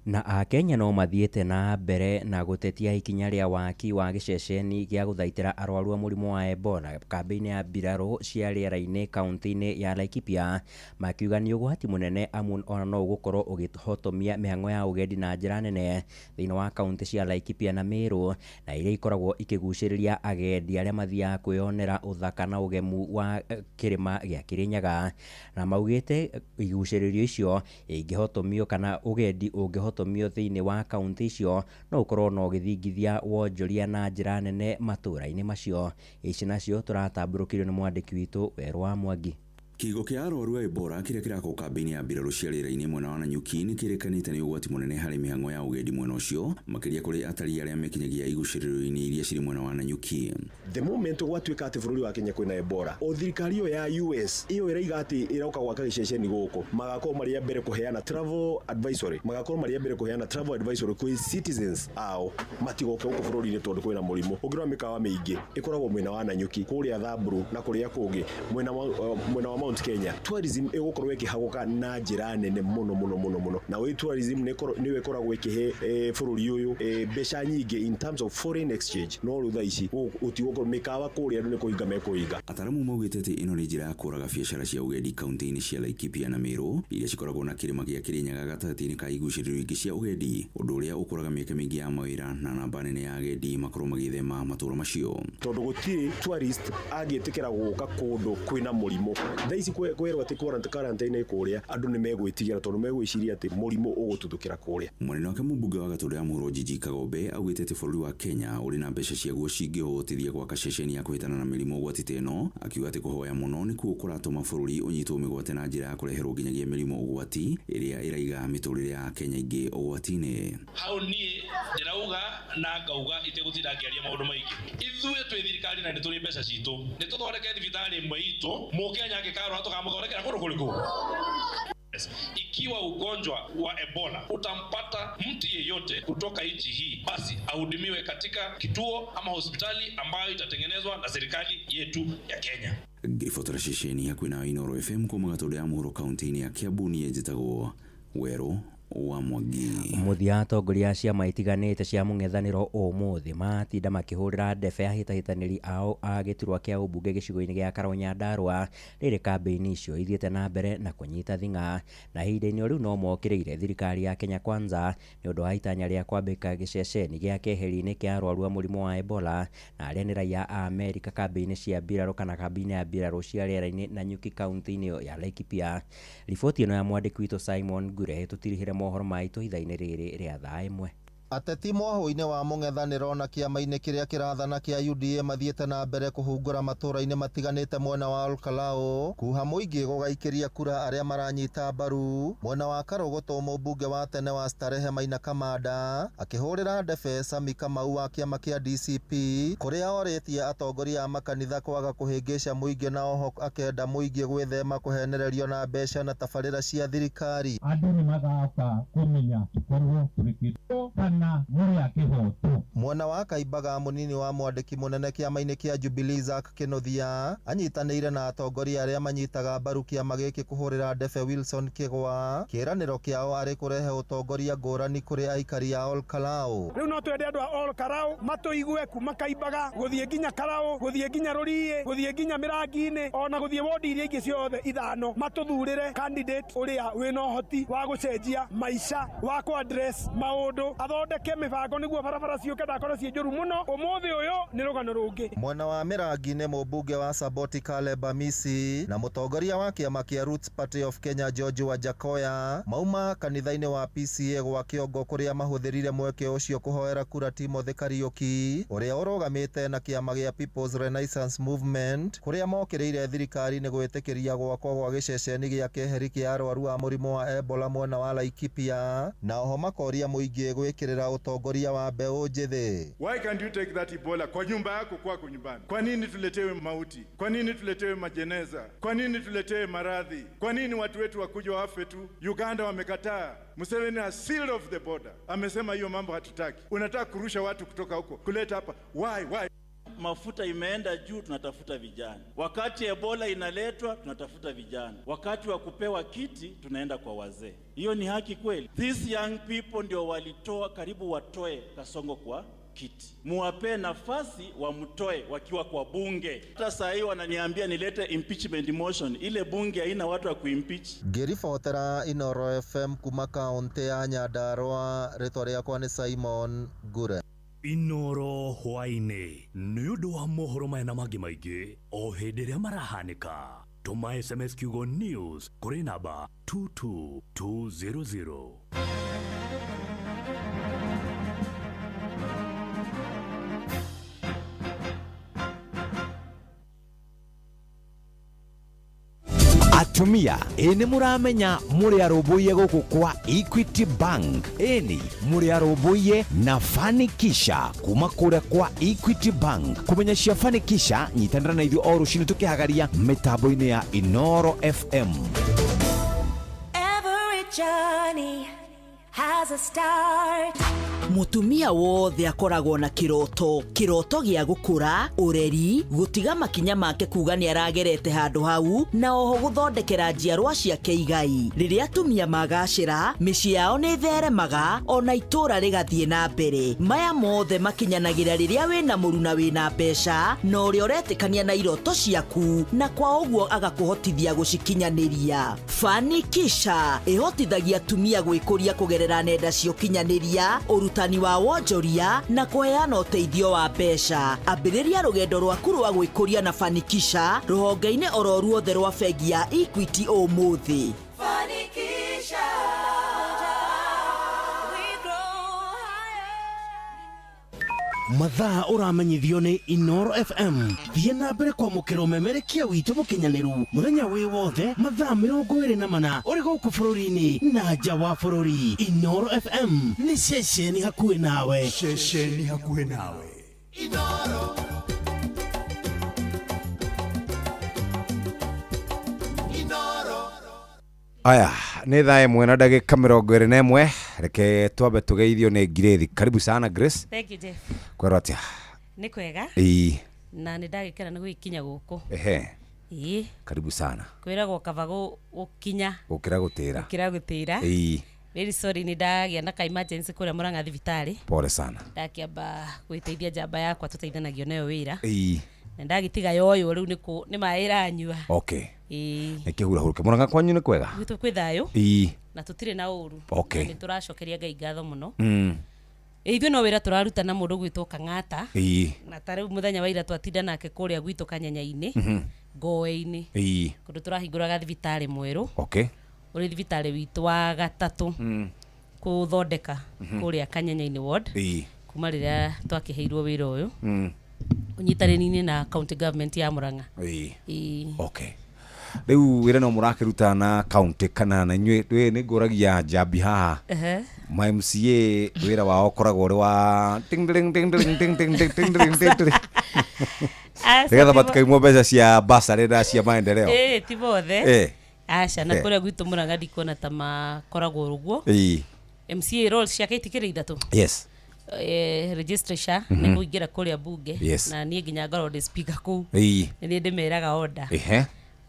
Na akenya no mathiĩte na mbere na gũtetia ikinya rĩa waki wa gĩceceni gĩa gũthaitĩra arwaru a mũrimũ wa Ebola kambĩ-inĩ ya mbirarũ cia rĩera-inĩ kaunti-inĩ ya Laikipia, makiuga nĩ ũgwati mũnene amu ona no ũgũkorwo ũgĩhotomia mĩhang'o ya ũgendi na njĩra nene thĩinĩ wa kaunti cia Laikipia na Meru, na iria ikoragwo ikĩgucĩrĩria agendi arĩa mathiaga kwĩyonera ũthaka na ũgemu wa kĩrĩma gĩa Kĩrĩnyaga. Na maugĩte igucĩrĩrio icio ingĩhotomio kana ũgendi ũngĩhotomio thĩinĩ wa kaunti icio no ũkorwo na ũgĩthingithia wonjoria na njĩra nene matũũra-inĩ macio. Ici nacio tũratambũrũkĩrio nĩ mwandĩki witũ Werũ wa Mwangi. Kĩhigo kĩa arwaru a Ebola kĩrĩa kĩrakwo kambĩ-inĩ ya mbirarũ cia rĩera-inĩ mwena wa Nanyuki nĩ kĩrĩkanĩte nĩ ũgwati mũnene harĩ mĩhang'o ya ũgendi mwena ũcio, makĩria kũrĩ atarii arĩa mekinyagia igucĩrĩrio-inĩ iria cirĩ mwena wa Nanyuki. The moment gwatuĩka atĩ bũrũri wa Kenya kwĩna Ebola, o thirikari ĩyo ya US ĩyo ĩraiga atĩ ĩroka gwaka gĩceceni gũkũ, magakorwo marĩ a mbere kũheana travel advisory, magakorwo marĩ a mbere kũheana travel advisory kwĩ citizens ao matigoke gũkũ bũrũri-inĩ tondũ kwĩna mũrimũ. Ũngĩrora mĩkawa mĩingĩ ĩkoragwo mwena wa Nanyuki, kũrĩa Thamburu na kũrĩa kũngĩ mwena wa Mount Kenya. Tourism ĩgũkorwo ĩkĩhagũka na njĩra nene mũno mũno mũno mũno, na wĩ tourism nĩyo ĩkoragwo ĩkĩhe bũrũri ũyũ mbeca nyingĩ in terms of foreign exchange. No rĩu thaa ici gũtigũkorwo mĩkawa kũrĩa andũ nĩ kũhinga mekũhinga. Ataramu maugĩte atĩ ĩno nĩ njĩra ya kũraga biacara cia ũgendi kaunti-inĩ cia Laikipia na Meru iria cikoragwo na kĩrĩma gĩa Kĩrĩnyaga gatagatĩ-inĩ ka igucĩrĩrio ingĩ cia ũgendi, ũndũ ũrĩa ũkũraga mĩeke mĩingĩ ya mawĩra na namba nene ya agendi makorwo magĩthema matũũra macio. Tondũ gũtirĩ tourist angĩtĩkĩra gũka kũndũ kwĩna mũrimũ. Thaa Thaa ici kwerwo atĩ quarantine kũrĩa, andũ nĩ megwĩtigĩra tondũ megwĩciria atĩ mũrimũ ũgũtuthũkĩra kũrĩa. Mwena wake, mũmbunge wa Gatũndũ ya Mũhuro Njiji Kagombe augĩte atĩ bũrũri wa Kenya ũrĩ na mbeca ciaguo cingĩũhotithia gwaka ceceni ya kũhĩtana na mĩrimũ ũgwati ta ĩno, akiuga atĩ kũhoya mũno nĩkuo kũratũma bũrũri ũnyitwo mĩgwate na njĩra ya kũreherwo nginyagia mĩrimũ ũgwati ĩrĩa ĩraiga mĩtũrĩre ya Kenya ingĩ ũgwati-inĩ. Hau niĩ ndĩrauga na ngauga itegũtinda ngĩaria maũndũ maingĩ. Ithuĩ twĩ thirikari na nĩ tũrĩ mbeca citũ, nĩ tũthondeke thibitarĩ ĩmwe itũ. Mũkenya angĩkarwara tũkamũthondekera kũndũ kũrĩkũ? Ikiwa ugonjwa wa Ebola utampata mtu yeyote kutoka nchi hii, basi ahudumiwe katika kituo ama hospitali ambayo itatengenezwa na serikali yetu ya Kenya. Ngĩribotera ceceni hakuhĩ na Inooro FM kuma Gatũndũ ya Mũhuro, kaunti-inĩ ya Kiambu, niĩ njĩtagwo Werũ wa Mwangi. Mũthia, atongoria a ciama itiganĩte cia mũng'ethanĩro ũmũthĩ matinda makĩhũrĩra ndebe ahĩtahĩtanĩri ao a gĩturwa kĩa ũmbunge gĩcigo-inĩ gĩa Karoo Nyandarua, rĩrĩ kambĩini icio ithiĩte na mbere na kũnyita thing'a, na ihinda-inĩ o rĩu no mokĩrĩire thirikari ya Kenya Kwanza nĩ ũndũ wa itanya rĩa kwambĩka gĩceceni gĩa keheri-inĩ kĩa arwaru a mũrimũ wa Ebola na arĩa nĩ raia a Amerika kambĩ-inĩ cia mbirarũ kana kambĩ-inĩ ya mbirarũ cia rĩera-inĩ Nanyuki, kaunti-inĩ ĩyo ya Laikipia. Riboti ĩno ya mwandĩki witũ Simon Ngure tũtirihĩre mohoro maitũ ithaa-inĩ rĩrĩ rĩa thaa 1. Ateti mwahũ-inĩ wa mũng'ethanĩro na kĩama-inĩ kĩrĩa kĩrathana kĩa UDA mathiĩte na mbere kũhungũra matũra-inĩ matiganĩte mwena wa Olkalau, kuha mũingĩ gũgaikĩria kura arĩa maranyita mbaru. Mwena wa Karũgũtũ, mũmbunge wa tene wa Starehe Maina Kamanda akĩhũrĩra ndebe Sami Kamau wa kĩama kĩa DCP, kũrĩa orĩtie atongoria a makanitha kwaga kũhĩngĩca mũingĩ, na oho akenda mũingĩ gwĩthema kũhenererio na mbeca na tabarĩra cia thirikari. Andũ nĩ magoka kũmenya tũkorwo tũrĩ kĩndũ kana mũrĩ a kĩhoto. Mwena wa Kaimbaga, mũnini wa mwandĩki mũnene kĩama-inĩ kĩa Jubilee Zack Kinuthia anyitanĩire na atongoria arĩa manyitaga mbaru kĩama gĩkĩ kũhũrĩra ndebe Wilson Kĩgwa, kĩĩranĩro kĩao arĩ kũrehe ũtongoria ngũrani kũrĩ aikari a Olkalau. Rĩu no twende andũ a Olkalau matũigue kuma Kaimbaga gũthiĩ nginya Karau, gũthiĩ nginya Rũriĩ, gũthiĩ nginya Mĩrangi-inĩ, ona gũthiĩ wondi iria ingĩ ciothe ithano, matũthurĩre candidate ũrĩa wĩna ũhoti wa gũcenjia maica, wa kũ address maũndũ, athondeke mĩbango nĩguo barabara ciũke ndakorwo ciĩ njũru mũno. Ũmũthĩ ũyũ nĩ rũgano rũngĩ. Mwena wa Mĩrangi-inĩ, mũmbunge wa Saboti Caleb Amisi na mũtongoria wa kĩama kĩa Roots Party of Kenya George Wajackoyah mauma kanitha-inĩ wa PCA gwa Kĩongo, kũrĩa mahũthĩrire mweke ũcio kũhoera kura Timothy Kariũki ũrĩa ũrũgamĩte na kĩama gĩa People's Renaissance Movement, kũrĩa mokĩrĩire thirikari nĩ gwĩtĩkĩria gwakwo gwa gĩceceni gĩa keheri kĩa arwaru a mũrimũ wa Ebola mwena wa Laikipia, na oho makoria mũingĩ gwĩkĩrĩra ũtongoria wa mbeũ njĩthĩ. Why can't you take that Ebola kwa nyumba yako kwako nyumbani? Kwa nini tuletewe mauti? Kwa nini tuletewe majeneza? Kwa nini tuletewe maradhi? Kwa nini watu wetu wakuja wafe tu? Uganda wamekataa. Museveni has sealed off the border. Amesema hiyo mambo hatutaki. Unataka kurusha watu kutoka huko kuleta hapa. Why? Why? Mafuta imeenda juu, tunatafuta vijana. Wakati Ebola inaletwa, tunatafuta vijana. Wakati wa kupewa kiti, tunaenda kwa wazee. Hiyo ni haki kweli? These young people ndio walitoa, karibu watoe Kasongo kwa kiti. Muwape nafasi wamtoe wakiwa kwa bunge. Hata saa hii wananiambia nilete impeachment motion. Ile bunge haina watu wa kuimpeach. Ngĩribotera Inooro FM kuma kaũntĩ ya Nyandarua, rĩtwa rĩakwa nĩ Simon Ngure. Inoro hwaĩ-inĩ nĩ ũndũ wa mohoro maya na mangĩ maingĩ o hĩndĩ ĩrĩa marahanĩka, tũma SMS kiugo news kũrĩ namba 22200. Atumia, ĩ nĩ mũramenya mũrĩ arũmbũiye gũkũ kwa Equity Bank? Ĩni mũrĩ arũmbũiye na Fanikisha kuma kũrĩa kwa Equity Bank. Kũmenya cia Fanikisha, nyitanĩra na ithuĩ o rũcinĩ tũkĩhagaria mĩtambo-inĩ ya Inoro FM. Every journey has a start. Mutumia wothe akoragwo na kiroto, kiroto gĩa gũkũra ũreri, gũtiga makinya make kuga nĩ aragerete handũ hau, na oho gũthondekera njiarwa ciake igai. Rĩrĩa atumia magacĩra, mĩciĩ yao nĩ ĩtheremaga, ona itũũra rĩgathiĩ na mbere. Maya mothe makinyanagĩra rĩrĩa wĩna mũruna, wĩna mbeca, na ũrĩa ũretĩkania na iroto ciaku, na kwa ũguo agakũhotithia gũcikinyanĩria. Fanikisha ĩhotithagia atumia gwĩkũria kũgerera nenda cia ũkinyanĩria. Ũrutani wa wonjoria na kũheana ũteithio wa mbeca. Ambĩrĩria rũgendo rwaku rwa gwĩkũria na Fanikisha rũhonge-inĩ oro ruothe rwa bengi ya Equity ũmũthĩ. Fanikisha. We grow. Mathaa ũramenyithio nĩ Inoro FM. Thiĩ na mbere kwamũkĩra ũmemerekia witũ mũkinyanĩru mũthenya wĩ wothe, mathaa 24, ũrĩ gũkũ bũrũri-inĩ na nja wa bũrũri. Inoro FM nĩ ceceni hakuhĩ nawe. Ceceni hakuhĩ nawe. Inoro. Inoro. Aya nĩ thaa 1:21. Reke twambe tũgeithio nĩ Ngirĩthi. Karibu sana, Grace. Thank you, Jeff. Kwerwo atĩa? Nĩ kwega. Na nĩ ndagĩkena nĩ gũgĩkinya gũkũ. Ĩĩ. Karibu sana. Kwĩragwo kaba gũkinya gũkĩra gũtĩra. Gũkĩra gũtĩra. Very sorry, nĩ ndagĩa na ka emergency kũrĩa Murang'a thibitarĩ. Pole sana. Ndakĩamba gwĩteithia njamba yakwa tũteithanagio nayo wĩra. Na ndagĩtiga yoyo rĩu nĩ maĩ ĩranyua. Ĩĩ. Nĩ kĩhurahurũke. Murang'a kwanyu nĩ kwega? Gwitũ kwĩ thayũ. Na tũtirĩ na ũru. Na nĩ tũracokeria Ngai ngatho mũno. Ithuĩ no wĩra tũraruta na mũndũ gwĩtwo Kang'ata. Na ta rĩu mũthenya wa ira twatinda nake kũrĩa gwitũ Kanyenya-inĩ, Ngoe-inĩ. Kũndũ tũrahingũraga thibitarĩ mwerũ. Ũrĩ thibitarĩ witũ wa gatatũ kũthondeka kũrĩa Kanyenya-inĩ ward. Kuma rĩrĩa twakĩheirwo wĩra ũyũ. Ũnyitanĩri-inĩ na county government ya Murang'a. Ĩĩ. Rĩu wĩra no mũrakĩruta na county kana na inyuĩ? Nĩ ngũragia njambi haha. Ma MCA wĩra wao ũkoragwo ũrĩ wa ting ting ting ting ting ting ting ting ting ting ting, nĩgetha matikaimwo mbeca cia basarĩ na cia maendeleo. Ĩĩ, ti bothe. Aca, na kũrĩa gwitũ Murang'a ndikuona ta makoragwo ũguo. MCA roles ciake itikĩrĩ ithatũ. Registration nĩ kũingĩra kũrĩa bunge. Na niĩ nginya ngorwo ndĩ speaker kũu. Nĩ niĩ ndĩmeraga order.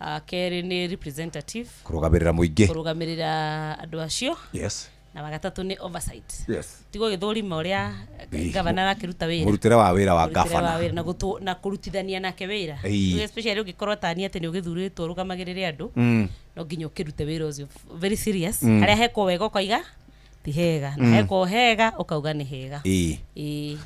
Kerĩ nĩ representative. Kũrũgamĩrĩra mũingĩ. Kũrũgamĩrĩra andũ acio. Na wagatatũ nĩ oversight. Tigwo gĩthũrima ũrĩa gavana arakĩruta wĩra. Mũrutĩre wa wĩra wa Mũrutĩre wa gavana. wĩra na na kũrutithania nake wĩra. Especially ũngĩkorwo tani atĩ nĩ ũgĩthurĩtwo ũrũgamagĩrĩre andũ, no nginya ũkĩrute wĩra ũcio very serious. Harĩa hekwo wega ũkauga ti hega, na hekwo hega ũkauga nĩ hega. Ĩĩ.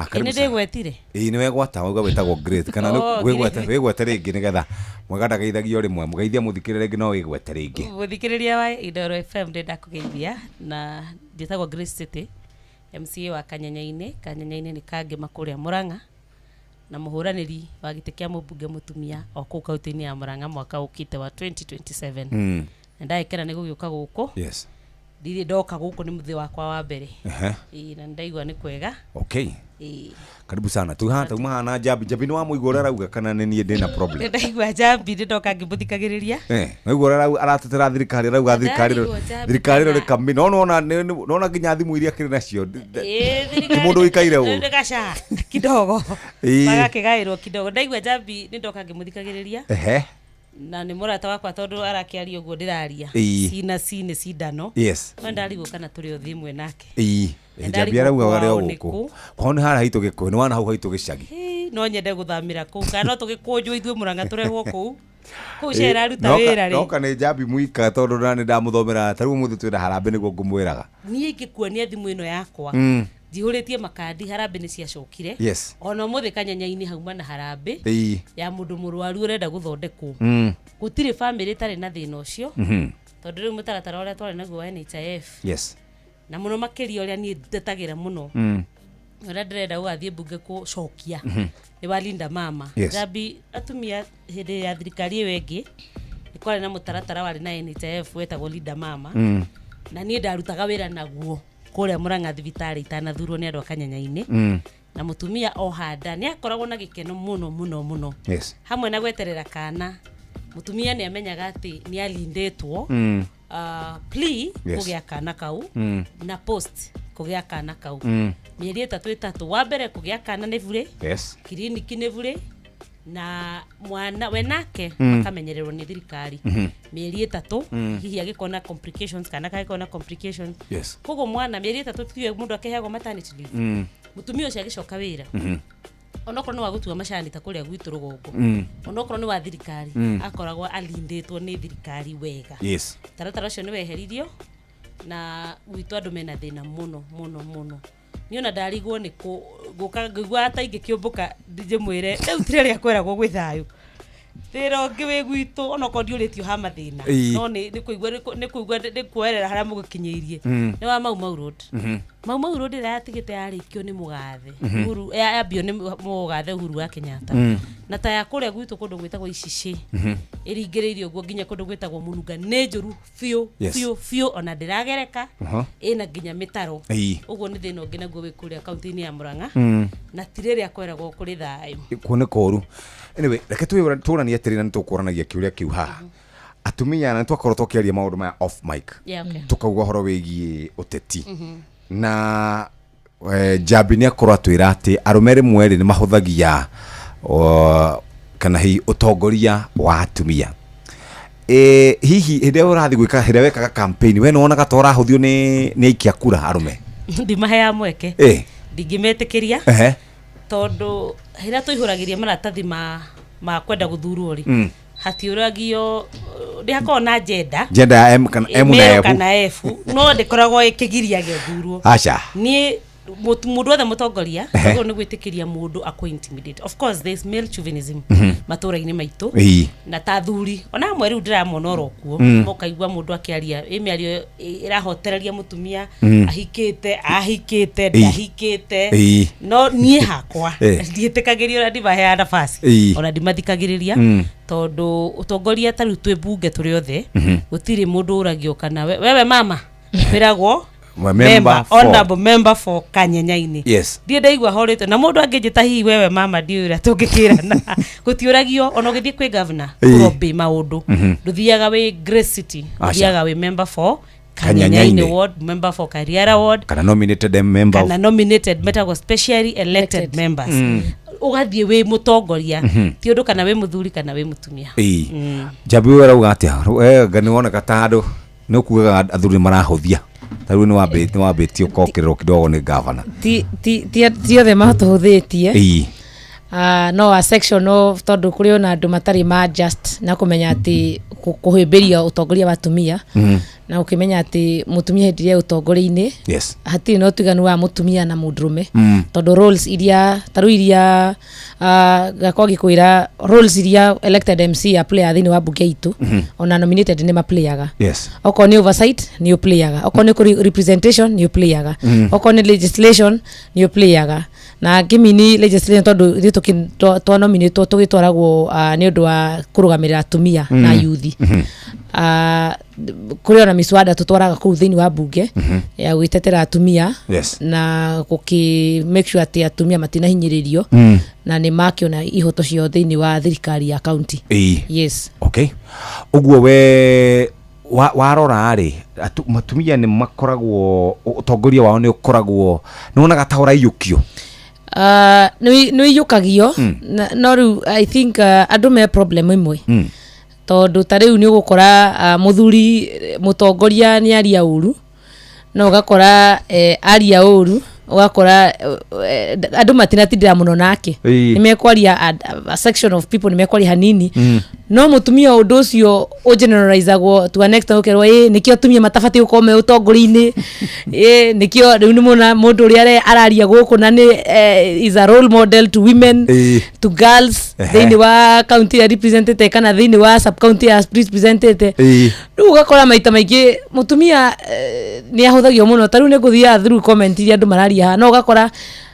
Karibu Ĩ, nĩ sana. ndĩgwetire? Ĩĩ, nĩ wegwata wauga wĩtagwo Grace kana Oh, wĩgwete Grace. wĩgwete rĩngĩ nĩgetha mwega ndageithagio rĩmwe, mũgeithia mũthikĩrĩria rĩngĩ no wĩgwete rĩngĩ. Mũthikĩrĩria wa Inooro FM, ndĩrenda kũgeithia na njĩtagwo Grace City, MCA wa Kanyenya-inĩ. Kanyenya-inĩ nĩ Kangema kũrĩa Murang'a, na mũhũranĩri wa gĩtĩ kĩa mũmbunge mũtumia o kũu kaunti-inĩ ya Murang'a mwaka ũkĩte wa 2027. Na ndagĩkena nĩ gũgĩũka gũkũ. Ndirĩ ndoka gũkũ, nĩ mũthĩ wakwa wa mbere. Ĩĩ, na nĩndaigua nĩ kwega. Ĩĩ. Karibu sana. Tu haha tauma hana njambi. Njambi nĩ wamũigua ũrĩa arauga kana nĩ niĩ ndĩna problem? Nĩndaigua njambi, nĩndoka ngĩmũthikagĩrĩria. Waigua ũrĩa aratetera thirikari, arauga thirikari Ndaigua njambi thirikari kana ĩno nĩ kami. No nĩwona nĩwona nginya thimũ iria akĩrĩ nacio. Ĩĩ, Ti mũndũ ũikaire ũũ. Nĩ gaca kidogo. Magakĩgaĩrwo kidogo. Ndaigua njambi, nĩndoka ngĩmũthikagĩrĩria. Na nĩ mũrata wakwa tondũ arakĩaria ũguo ndĩraria. Cina ci nĩ cindano. No ndarigwo kana tũrĩ o thĩ ĩmwe nake. Na Njambi ndarigwo arauga arĩ o kwao nĩ gũkũ. kũ. Kwao nĩ harĩa haitũ Gĩkũyũ, nĩ wana hau haitũ gĩcagi. Hĩ, no nyende gũthamĩra kũu kana no tũgĩkũnjwo ithuĩ Murang'a tũrehwo kũu. Kũu cera aruta wĩra rĩ. Noka nĩ njambi mũika tondũ na nĩ ndamũthomera ta rĩu ũmũthĩ twĩna harambĩ nĩguo ngũmwĩraga. Niĩ ingĩkuonia thimũ ĩno yakwa. Njihũrĩtie makandi, harambĩ nĩ ciacokire. Ona ũmũthĩ Kanyenya-inĩ hauma na harambĩ ya mũndũ mũrwaru ũrenda gũthondekwo. Gũtirĩ bamĩrĩ ĩtarĩ na thĩna ũcio. Tondũ rĩu mũtaratara ũrĩa twarĩ naguo wa NHIF. Na mũno makĩria ũrĩa niĩ ndetagĩra mũno. Ũrĩa ndĩrenda gũgathiĩ mbunge gũcokia. Nĩ wa Linda Mama. Njambi atumia hĩndĩ ya thirikari ĩyo ĩngĩ nĩ kwarĩ na mũtaratara warĩ na NHIF wetagwo Linda Mama. Na niĩ ndarutaga wĩra naguo kũrĩa Murang'a thibitarĩ itanathurwo nĩ andũ a Kanyenya-inĩ. Na mũtumia oha nda nĩ akoragwo na gĩkeno mũno mũno mũno. Hamwe na gweterera kana, mũtumia nĩ amenyaga atĩ nĩ alindĩtwo, plea kũgĩa kana kau, na post kũgĩa kana kau. Mĩeri ĩtatũ ĩtatũ, wa mbere kũgĩa kana nĩ burĩ, kiriniki nĩ burĩ, na mwana we nake akamenyererwo nĩ thirikari mĩeri ĩtatũ, hihi agĩkorwo na complications kana kagĩkorwo na complications. Koguo mwana mĩeri ĩtatũ tuge mũndũ akĩheagwo maternity leave, mũtumia ũcio agĩcoka wĩra, onokorwo nĩ wa gũtua macani ta kũrĩa gwitũ rũgongo, onokorwo nĩ wa thirikari, akoragwo alindĩtwo nĩ thirikari wega. Taratara ũcio nĩ weheririo na gwitũ andũ mena thĩna mũno mũno mũno. Niĩ ona ndarigwo nĩ kũ gũka ngĩigua ta ingĩkĩũmbũka ndĩmwĩre rĩu ti rĩrĩa kweragwo gwĩ thayũ thĩna ũngĩ wĩ gwitũ onokorwo ndiũrĩtio ha mathĩna. No nĩ kũigua nĩ kũigua nĩ kuoerera harĩa mũgũkinyĩirie. Nĩ wa Mau Mau Road. Mau Mau Road ĩrĩa yatigĩte yarĩkio nĩ mũgathe Uhuru, yambio nĩ mũgathe Uhuru wa Kenyatta. Na ta ya kũrĩa gwitũ kũndũ gwĩtagwo Icicĩ ĩringĩrĩirie ũguo nginya kũndũ gwĩtagwo Mũnunga nĩ njũru biũ. Biũ biũ ona ndĩragereka. Ĩna nginya mĩtaro. Ũguo nĩ thĩna ũngĩ naguo wĩ kũrĩa kaunti-inĩ ya Murang'a. Na ti rĩrĩa kweragwo kũrĩ thayũ. Kuo nĩ kũru. Anyway, reke tũranie atĩrĩ na nĩ tũkũranagia kĩũria kĩu haha. Atumia na twakorwo tũkĩaria maũndũ maya off mic. Tukauga ũhoro wĩgiĩ ũteti. Na Njambi nĩ akorwo atwĩra atĩ arũme rĩmwe rĩ nĩ mahũthagia kana hihi ũtongoria wa atumia. Hihi hĩndĩ ĩrĩa ũrathiĩ gwĩka hĩndĩ ĩrĩa wekaga campaign we nĩ wonaga ta ũrahũthio nĩ aikia kura arũme? Ndimaheaga mweke. Ndingĩmetĩkĩria. Tondũ rĩrĩa tũihũragĩria maratathi ma kwenda gũthurwo rĩ, hatiũragio nĩ hakoragwo na agenda. Agenda ya M kana M na F. Kana F no ndĩkoragwo ĩkĩgiria gĩthurwo. Aca. Niĩ mũndũ wothe mũtongoria agĩrĩirwo nĩ gwĩtĩkĩria mũndũ akũ intimidate. Of course there is male chauvinism matũra-inĩ maitũ. Na ta athuri ona amwe rĩu ndĩramona oro kuo. Ũkaigua mũndũ akĩaria ĩ mĩario ĩrahotereria mũtumia ahikĩte ahikĩte ndahikĩte. No niĩ hakwa ndiĩtĩkagĩria ona ndimaheaga nafasi. Ona ndimathikagĩrĩria. Tondũ ũtongoria ta rĩu twĩ mbunge tũrĩ othe gũtirĩ mũndũ ũragio kana wewe mama wĩragwo member for. Honorable member for Kanyenyaini. Ndiĩ ndaigua horĩtwo na mũndũ angĩnjĩta hihi wewe mama ndiũĩ ũrĩa tũngĩkĩrana. Gũtiũragio ona ũgĩthiĩ kwĩ governor kũrobĩ maũndũ. Ndũthiaga wĩ Grace City, ũthiaga wĩ member for Kanyenyaini ward, member for Kariara ward, kana nominated member kana nominated metagwo specially elected members. Ũgathiĩ wĩ mũtongoria ti ũndũ kana wĩ mũthuri kana wĩ mũtumia. Njambi we ũrauga atĩa? Nga nĩ woneka ta andũ nĩ ũkugaga athuri marahũthia. Ta rĩu nĩ wambĩtie ũkokĩrĩrwo kidogo nĩ gavana. Ti othe matũhũthĩtie. No a section of tondũ kũrĩ ona andũ matarĩ ma just na kũmenya atĩ kũhĩmbĩria ũtongoria wa atumia. Na ũkĩmenya atĩ mũtumia hĩndĩ ĩrĩa ũtongoria-inĩ hatirĩ na ũtiganu wa mũtumia na mũndũrũme. Tondũ roles iria ta rĩu iria ngakorwo ngĩkwĩra roles iria elected MC a player thĩinĩ wa bunge itũ ona nominated nĩ maplayaga. Okorwo nĩ oversight nĩ ũplayaga, okorwo nĩ representation nĩ ũplayaga, okorwo nĩ legislation nĩ ũplayaga. Na ngĩmini legislation tondũ ithuĩ twanominĩtwo tũgĩtwaragwo nĩ ũndũ wa kũrũgamĩrĩra atumia na yuthi. Kũrĩ ona miswada tũtwaraga kũu thĩinĩ wa bunge ya gwĩtetera atumia na gũkĩ make sure atĩ atumia matinahinyĩrĩrio na nĩ makĩona ihoto ciao thĩinĩ wa thirikari ya county. Yes. Okay. Ũguo we warora rĩ atumia nĩ makoragwo ũtongoria wao nĩ ũkoragwo nĩ wonaga ta ũraiyũkio? Nĩ ũiyũkagio no rĩu I think andũ me problem ĩmwe. Tondũ ta rĩu nĩ ũgũkora mũthuri mũtongoria nĩ aria ũru no ũgakora aria ũru ũgakora andũ matinatindĩra mũno nake. Nĩ mekwaria a section of people nĩ mekwaria hanini. No mũtumia ũndũ ũcio ũgeneralizagwo to an extent ũkerwo nĩkĩo atumia matabatiĩ gũkorwo me ũtongoria-inĩ. Nĩkĩo rĩu nĩ mũna mũndũ ũrĩa araria gũkũ na nĩ is a role model to women, to girls thĩinĩ wa county ya representete kana thĩinĩ wa sub county ya representete. Rĩu ũgakora maita maingĩ mũtumia nĩ ahũthagio mũno. Ta rĩu nĩ ngũthiaga through comment iria andũ mararia haha no ũgakora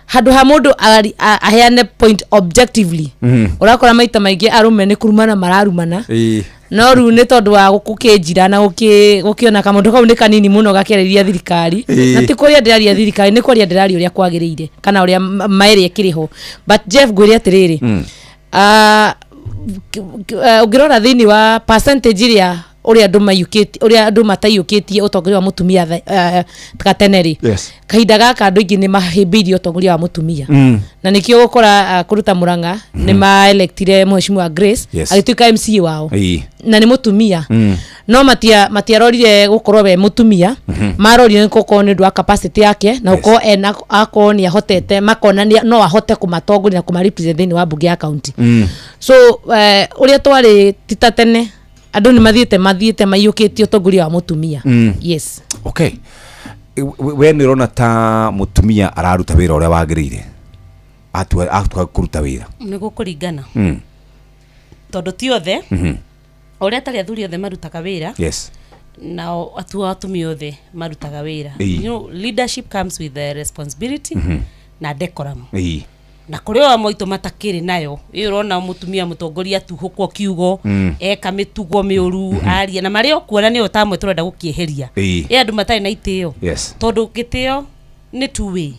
handũ ha mũndũ aheane point objectively. Ũrakora maita maingĩ arũme nĩ kũrumana mararumana. No rĩu nĩ tondũ wa gũkĩnjira na gũkĩona kamũndũ kau nĩ kanini mũno gakĩarĩria thirikari. Na ti kũrĩa ndĩraria thirikari, nĩ kwaria ndĩraria ũrĩa kwagĩrĩire kana ũrĩa ma ĩrĩa ĩkĩrĩ ho. But Jeff ngwĩre atĩrĩrĩ, ũngĩrora thĩinĩ wa percentage ĩrĩa ũrĩa andũ maiyũkĩtie, ũrĩa andũ mataiyũkĩtie ũtongoria wa mũtumia gatene rĩ. Kahinda gaka andũ aingĩ nĩ mahĩmbĩirie ũtongoria wa mũtumia. Na nĩkĩo ũgũkora kũruta Murang'a nĩ maelectire Mheshimiwa Grace agĩtuĩka MC wao. Na nĩ mũtumia. No matiarorire gũkorwo we mũtumia, marorire nĩ gũkorwo nĩ ũndũ wa capacity yake na gũkorwo ena akorwo nĩ ahotete makona no ahote kũmatongoria na kũmarepresent thĩinĩ wa bunge ya county. So ũrĩa twarĩ ti ta tene andũ nĩ mathiĩte maiyũkĩtie ũtongoria wa mũtumia. Yes. Okay. We nĩ ũrona ta mũtumia araruta wĩra ũrĩa wagĩrĩire atua kũruta wĩra? Nĩ gũkũringana, tondũ ti othe, ũrĩa atarĩ athuri othe marutaga wĩra, nao atua atumia othe marutaga wĩra. Leadership comes with the responsibility na decorum, na kũrĩ o amwe aitũ matakĩrĩ nayo ĩyo. Ũrona mũtumia mũtongoria atuhũkwo kiugo, eka mĩtugo mĩũru, aria na marĩa ũkuona nĩyo tamwe tũrenda gũkĩeheria, ĩ andũ matarĩ na itĩo, tondũ gĩtĩo nĩ two way.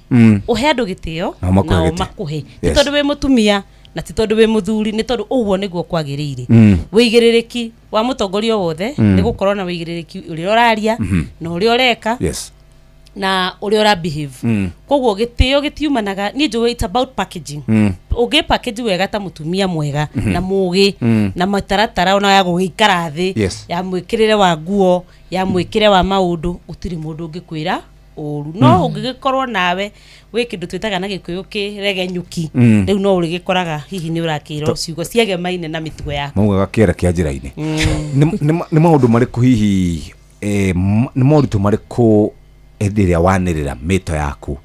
Ũhe andũ gĩtĩo, nao makũhe nao gĩtĩo. makũhe. Ti tondũ wĩ mũtumia na ti tondũ wĩ mũthuri, nĩ tondũ ũguo nĩguo kwagĩrĩire. Wĩigĩrĩrĩki wa mũtongoria wothe nĩ gũkorwo na wĩigĩrĩrĩki ũrĩa ũraria na ũrĩa ũreka na ũrĩa ũra behave. Koguo gĩtĩo gĩtiumanaga, niĩ njũĩ it's about packaging. Ũngĩ package wega ta mũtumia mwega na mũgĩ na mĩtaratara ona ya gũgĩikara thĩ, ya mwĩkĩrĩre wa nguo, ya mwĩkĩre wa maũndũ, gũtirĩ mũndũ ũngĩkwĩra ũru. No ũngĩgĩkorwo nawe wĩ kĩndũ twĩtaga na Gĩkũyũ kĩregenyũki, rĩu no ũrĩgĩkoraga hihi nĩ ũrakĩrwo ciugo ciegemaine na mĩtugo yaku. Maugaga kĩera kĩa njĩra-inĩ. Nĩ maũndũ marĩkũ hihi, nĩ moritũ marĩkũ hĩndĩ ĩrĩa wanĩrĩra mĩto yaku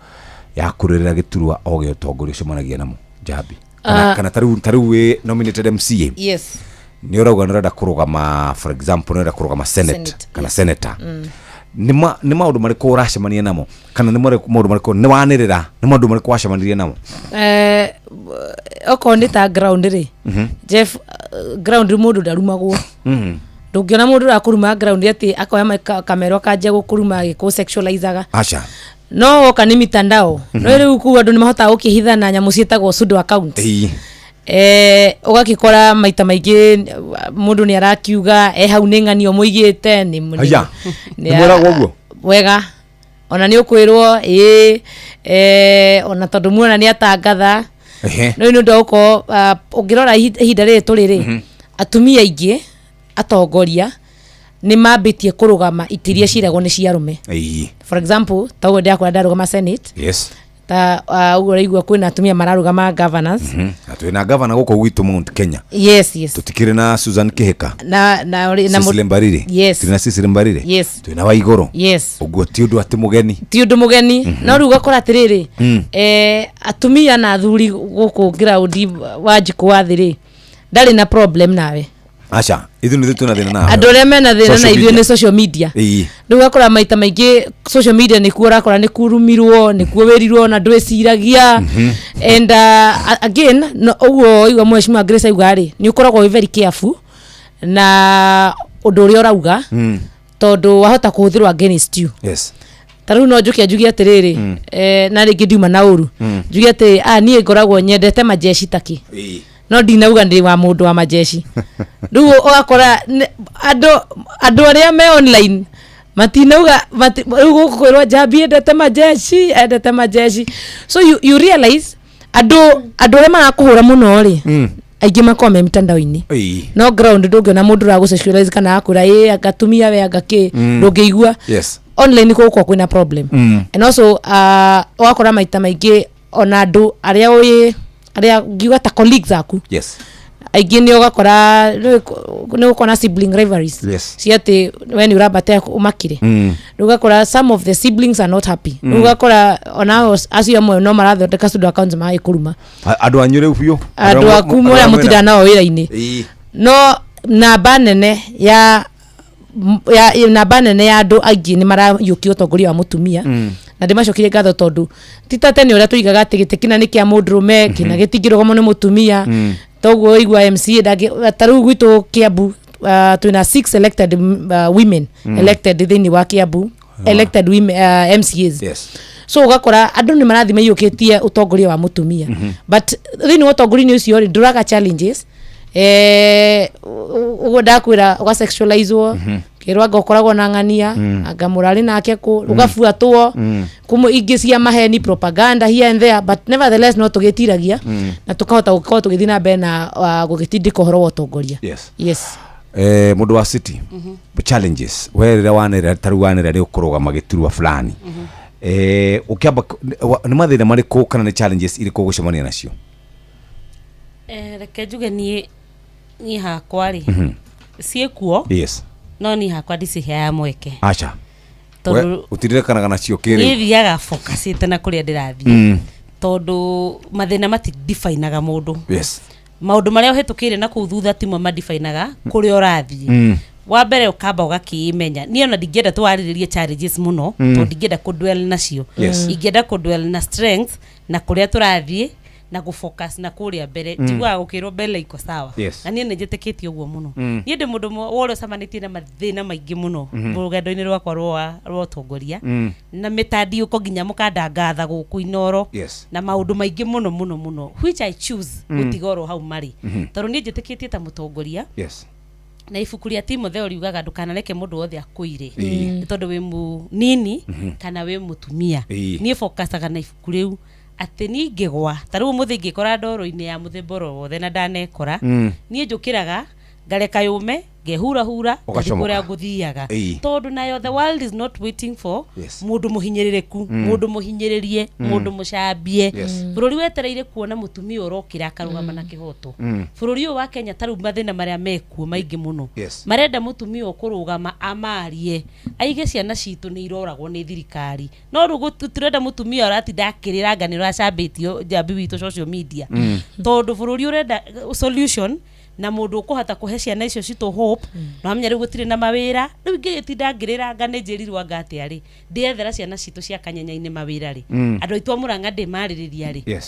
ya kũrũĩrĩra gĩturwa o gĩa ũtongoria ũcemanagia namo, Njambi? Kana, kana ta rĩu wĩ nominated MCA, nĩ ũrauga nĩ ũrenda kũrũgama, for example, nĩ ũrenda kũrũgama senate, Senate, kana senator, nĩ maũndũ marĩkũ ũracemania namo, kana nĩ maũndũ marĩkũ nĩ wanĩrĩra, nĩ maũndũ marĩkũ wacemanirie namo? Okorwo nĩ ta ground rĩ, Jeff, ground mũndũ ndarumagwo. Ndũngĩona mũndũ ũrakũruma ground atĩ akoya kamero akanjia gũkũruma agĩkũ sexualizaga. Aca. No woka nĩ mitandao, no rĩu kũu andũ nĩ mahotaga gũkĩhitha na nyamũ ciĩtagwo pseudo accounts. Ũgakĩkora maita maingĩ mũndũ nĩ arakiuga e hau nĩ ng'anio mũigĩte nĩ Aya, nĩ mwĩragwo ũguo? Wega, ona nĩ ũkwĩrwo ĩĩ, ona tondũ muona nĩ atangatha. No nĩ ũndũ wa gũkorwo, ũngĩrora ihinda rĩrĩ tũrĩ rĩ, atumia aingĩ atongoria nĩ mambĩtie kũrũgama itĩ iria ciragwo nĩ cia arũme. For example, ta ũguo ndĩrakora ndarũgama senate, ta ũguo ũraigua kwĩna atumia mararũgama governors. Na twĩna gavana gũkũ gwitũ Mount Kenya. Yes. Tũtikĩrĩ na Susan Kĩhĩka? Na Cecily Mbarire. Twĩna Cecily Mbarire. Twĩna Waigũrũ. Ũguo ti ũndũ atĩ mũgeni. Ti ũndũ mũgeni. No rĩu ũgakora atĩrĩrĩ, atumia na athuri gũkũ ground wa njikũ wa thĩ rĩ, ndarĩ na problem nawe. Aca, ithuĩ nĩ twĩna thĩna nawe. Andũ arĩa mena thĩna na Social ithuĩ media. nĩ social media. Rĩu ũgakora maita maingĩ social media nĩkuo ũrakora nĩ kurumirwo, nĩkuo wĩrirwo na ndwĩciragia. And again, no, ũguo igua mheshimiwa Grace auga rĩ, nĩ ũkoragwo wĩ very careful na ũndũ ũrĩa ũrauga, tondũ wahota kũhũthĩrwo against you. Ta rĩu no njũke njuge atĩrĩrĩ, na rĩngĩ ndiuma na ũru, njuge atĩ niĩ ngoragwo nyendete majeshi takĩ, no ndinauga ndĩ wa mũndũ wa majeshi. Rĩu ũgakora andũ arĩa me online matinauga rĩu gũkũ kwĩrwo Njambi endete majeshi, endete majeshi. So you realize andũ arĩa marakũhũra mũno rĩ, aingĩ makoragwo me mitandao-inĩ. No ground ndũngĩona mũndũ ũragũ sexualize kana akwĩra ĩ angatumia we anga kĩ, ndũngĩigua. Online gũkorwo kwĩna problem. And also ũgakora maita maingĩ ona andũ arĩa ũĩ, arĩa ngiuga ta colleagues aku, aingĩ nĩ ũgakora nĩ gũkorwo na sibling rivalries, cia atĩ we nĩ ũrambata ũmakire. Rĩu ũgakora some of the siblings are not happy. Rĩu ũgakora ona acio amwe no marathondeka pseudo accounts magĩkũruma. Andũ anyu rĩu biũ. Andũ aku mũrĩa mũtindaga nao wĩra-inĩ. No namba nene ya andũ aingĩ nĩ marayũkia ũtongoria wa mũtumia, na ndĩmacokerie ngatho, tondũ ti ta tene ũrĩa tũigaga atĩ gĩtĩ kĩna nĩ kĩa mũndũrũme, kĩna gĩtingĩrũgamwo nĩ mũtumia. Toguo igua MCA ndangĩ, ta rĩu gwitũ Kiambu, twĩna six elected women, elected thĩinĩ wa Kiambu, elected women, MCAs. So ũgakora andũ nĩ marathiĩ maiyũkĩtie ũtongoria wa mũtumia. But thĩinĩ wa ũtongoria-inĩ ũcio rĩ, ndũraga challenges. Ũguo ndakwĩra, ũgasexualizwo, kĩrwo anga ũkoragwo na ng'ania, anga mũrarĩ nake kũ, ũgabuatwo, kumwe ingĩ cia maheni, propaganda here and there, but nevertheless no tũgĩtiragia na tũkahota gũkorwo tũgĩthiĩ na mbere na gũgĩtindĩka ũhoro wa ũtongoria. Mũndũ wa city, challenges we rĩrĩa wanĩrĩra, ta rĩu wanĩrĩra nĩ ũkũrũgama gĩturwa fulani, ũkĩamba nĩ mathĩna marĩkũ kana nĩ challenges irĩkũ ũgũcemania nacio? Reke njuge niĩ hakwa rĩ, ciĩkuo, no niĩ hakwa ndiciheaga mweke. Aca. Tondũ Ũtiririkanaga nacio niĩ kĩrĩu. thiaga focusĩte na kũrĩa ndĩrathiĩ. Tondũ mathĩna matidefinaga mũndũ. Maũndũ marĩa ũhĩtũkĩire na kũu thutha timo madefinaga kũrĩa ũrathiĩ. Wa mbere ũkamba ũgakĩĩmenya. Niĩ ona ndingĩenda twarĩrĩrie challenges mũno, tondũ ndingĩenda kũdwell nacio. Ingĩenda kũdwell na strength na kũrĩa tũrathiĩ na gũfocus na kũrĩa mbere. Njiguaga gũkĩrwo mbele iko sawa. Na niĩ nĩ njĩtĩkĩtie ũguo mũno. Niĩ ndĩ mũndũ ũrĩa ũcemanĩtie na mathĩna maingĩ mũno rũgendo-inĩ rwakwa rwa ũtongoria, na mĩtandiũko nginya mũkandangatha gũkũ Inoro, na maũndũ maingĩ mũno mũno mũno, which I choose gũtiga oro hau marĩ, tondũ niĩ njĩtĩkĩtie ta mũtongoria, na ibuku rĩa Timotheo riugaga ndũkanareke mũndũ wothe akũire nĩ tondũ wĩ mũnini kana wĩ mũtumia. Niĩ focusaga na ibuku rĩu atĩ niĩ ingĩgwa ta rĩu ũmũthĩ ingĩkora ndoro-inĩ ya mũthemba oro wothe na ndanekora, niĩ njũkĩraga ngareka yũme, ngehurahura, ngathiĩ Ũgacomoka. kũrĩa ngũthiaga, tondũ nayo the world is not waiting for mũndũ mũhinyĩrĩrĩku, mũndũ mũhinyĩrĩrie, mũndũ mũcambie. Bũrũri wetereire kuona mũtumia ũrokĩra akarũgama na kĩhoto. Bũrũri ũyũ wa Kenya ta rĩu mathĩna marĩa mekuo maingĩ mũno, marenda mũtumia ũkũrũgama amarie aige ciana citũ nĩ iroragwo nĩ thirikari. No rĩu tũrenda mũtumia ũratinda akĩrĩra anga nĩ ũracambĩtio njambi witũ social media, tondũ bũrũri ũrenda solution na mũndũ ũkũhota kũhe ciana icio citũ hope. Na wamenya rĩu gũtirĩ na mawĩra, rĩu ingĩgĩtinda ngĩrĩra anga nĩ njĩrirwo anga atĩa rĩ, ndĩethera ciana citũ cia kanyenya-inĩ mawĩra rĩ, andũ aitũ a Mũrang'a ndĩmarĩrĩria rĩ?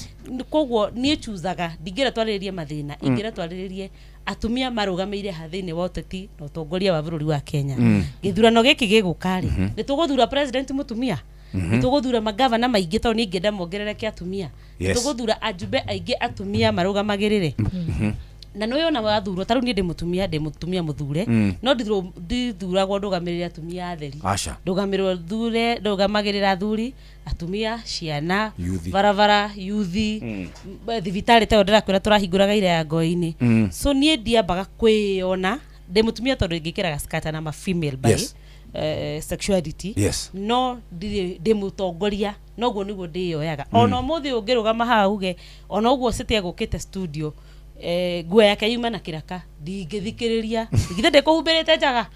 Koguo niĩ chuzaga ndingĩra twarĩrĩrie mathĩna, ingĩra twarĩrĩrie atumia marũgamĩire ha thĩinĩ wa ũteti na ũtongoria wa bũrũri wa Kenya. Gĩthurano gĩkĩ gĩgũka rĩ, nĩ tũgũthura president mũtumia, nĩ tũgũthura magavana maingĩ, tondũ niĩ ingĩenda mongerereke atumia, nĩ tũgũthura ajumbe aingĩ atumia marũgamagĩrĩre. Na nĩ ona wathurwo, ta rĩu niĩ ndĩ mũtumia, ndĩ mũtumia mũthure, no ndithuragwo ndũgamĩrĩre atumia atheri. Aca. Ndũgamĩrĩrwo thure ndũgamagĩrĩra athuri, atumia, ciana, Yuthi. barabara, yuthi, thibitarĩ ta ĩyo ndĩrakwĩra tũrahingũraga ira ya ngoi-inĩ. So niĩ ndiambaga kwĩyona ndĩ mũtumia tondũ ingĩkĩraga skirt na ma female by sexuality. No ndirĩ ndĩ mũtongoria, noguo nĩguo ndĩyoyaga. Ona ũmũthĩ ũngĩrũgama haha uge ona ũguo city egũkĩte studio, nguo yake yuma na kĩraka, ndingĩthikĩrĩria githĩ ndĩkũhumbĩrĩte njaga,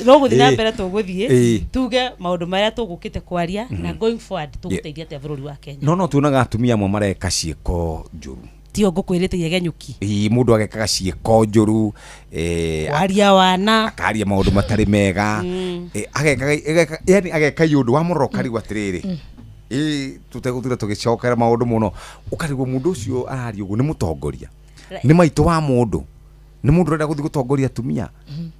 no gũthiĩ na mbere tũgũthiĩ, tuge maũndũ marĩa tũgũkĩte kwaria na going forward tũgũteithia atĩa bũrũri wa Kenya. No tuonaga atumia amwe mareka ciĩko njũru. Tio ngũkwĩrĩte igegenyũki. Ĩĩ, mũndũ agekaga ciĩko njũru, kwaria wana, akaria maũndũ matarĩ mega, agekaga yani ageka iũndũ wamũrora ũkarigwo atĩrĩrĩ, ĩ tũtegũtinda tũgĩcokera maũndũ mũno, ũkarigwo mũndũ ũcio araria ũguo nĩ mũtongoria, nĩ maitũ wa mũndũ, nĩ mũndũ ũrenda gũthiĩ gũtongoria atumia,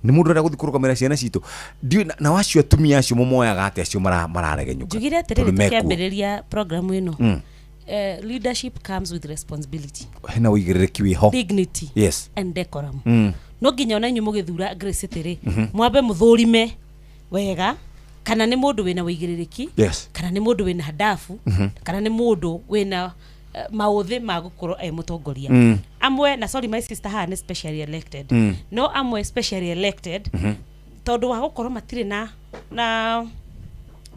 nĩ mũndũ ũrenda gũthiĩ kũrũgamĩrĩra ciana citũ. Ndiũĩ na wacio atumia acio mũmoyaga atĩa acio mararegenyũka? Njugire atĩrĩrĩ, Tondũ mekuo. tũkĩambĩrĩria program ĩno, leadership comes with responsibility, Hena ũigĩrĩrĩki wĩho. dignity and decorum. No nginya ona inyuĩ mũgĩthura Grace City rĩ, mwambe mũthũrime wega kana nĩ mũndũ wĩna ũigĩrĩrĩki, kana nĩ mũndũ wĩna hadafu, kana nĩ mũndũ wĩna maũthĩ ma gũkorwo e mũtongoria. Amwe, na sorry my sister haha nĩ specially elected, no amwe specially elected tondũ wa gũkorwo matirĩ na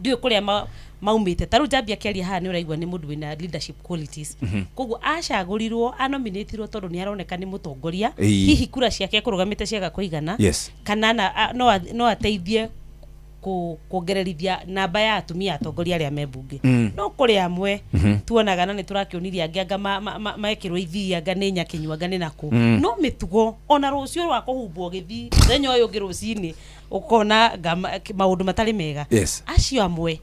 ndiũĩ kũrĩa maumĩte. Ta rĩu njambia akĩaria haha nĩ ũraigua nĩ mũndũ wĩna leadership qualities. Koguo acagũrirwo, anominatirwo tondũ nĩ aroneka nĩ mũtongoria, hihi kura ciake ekũrũgamĩte ciaga kũigana, kana no ateithie kuongererithia namba ya atumia atongoria arĩa me mbunge. No kũrĩ amwe tuonaga na nĩ tũrakĩonirie angĩ anga mekĩrwo ithii, anga nĩ nyakinyua, anga nĩ nakũ, no mĩtugo ona rũciũ rwa kũhumbwo gĩthii mũthenya ũyũ ũngĩ rũcinĩ ũkona maũndũ matarĩ mega. Acio amwe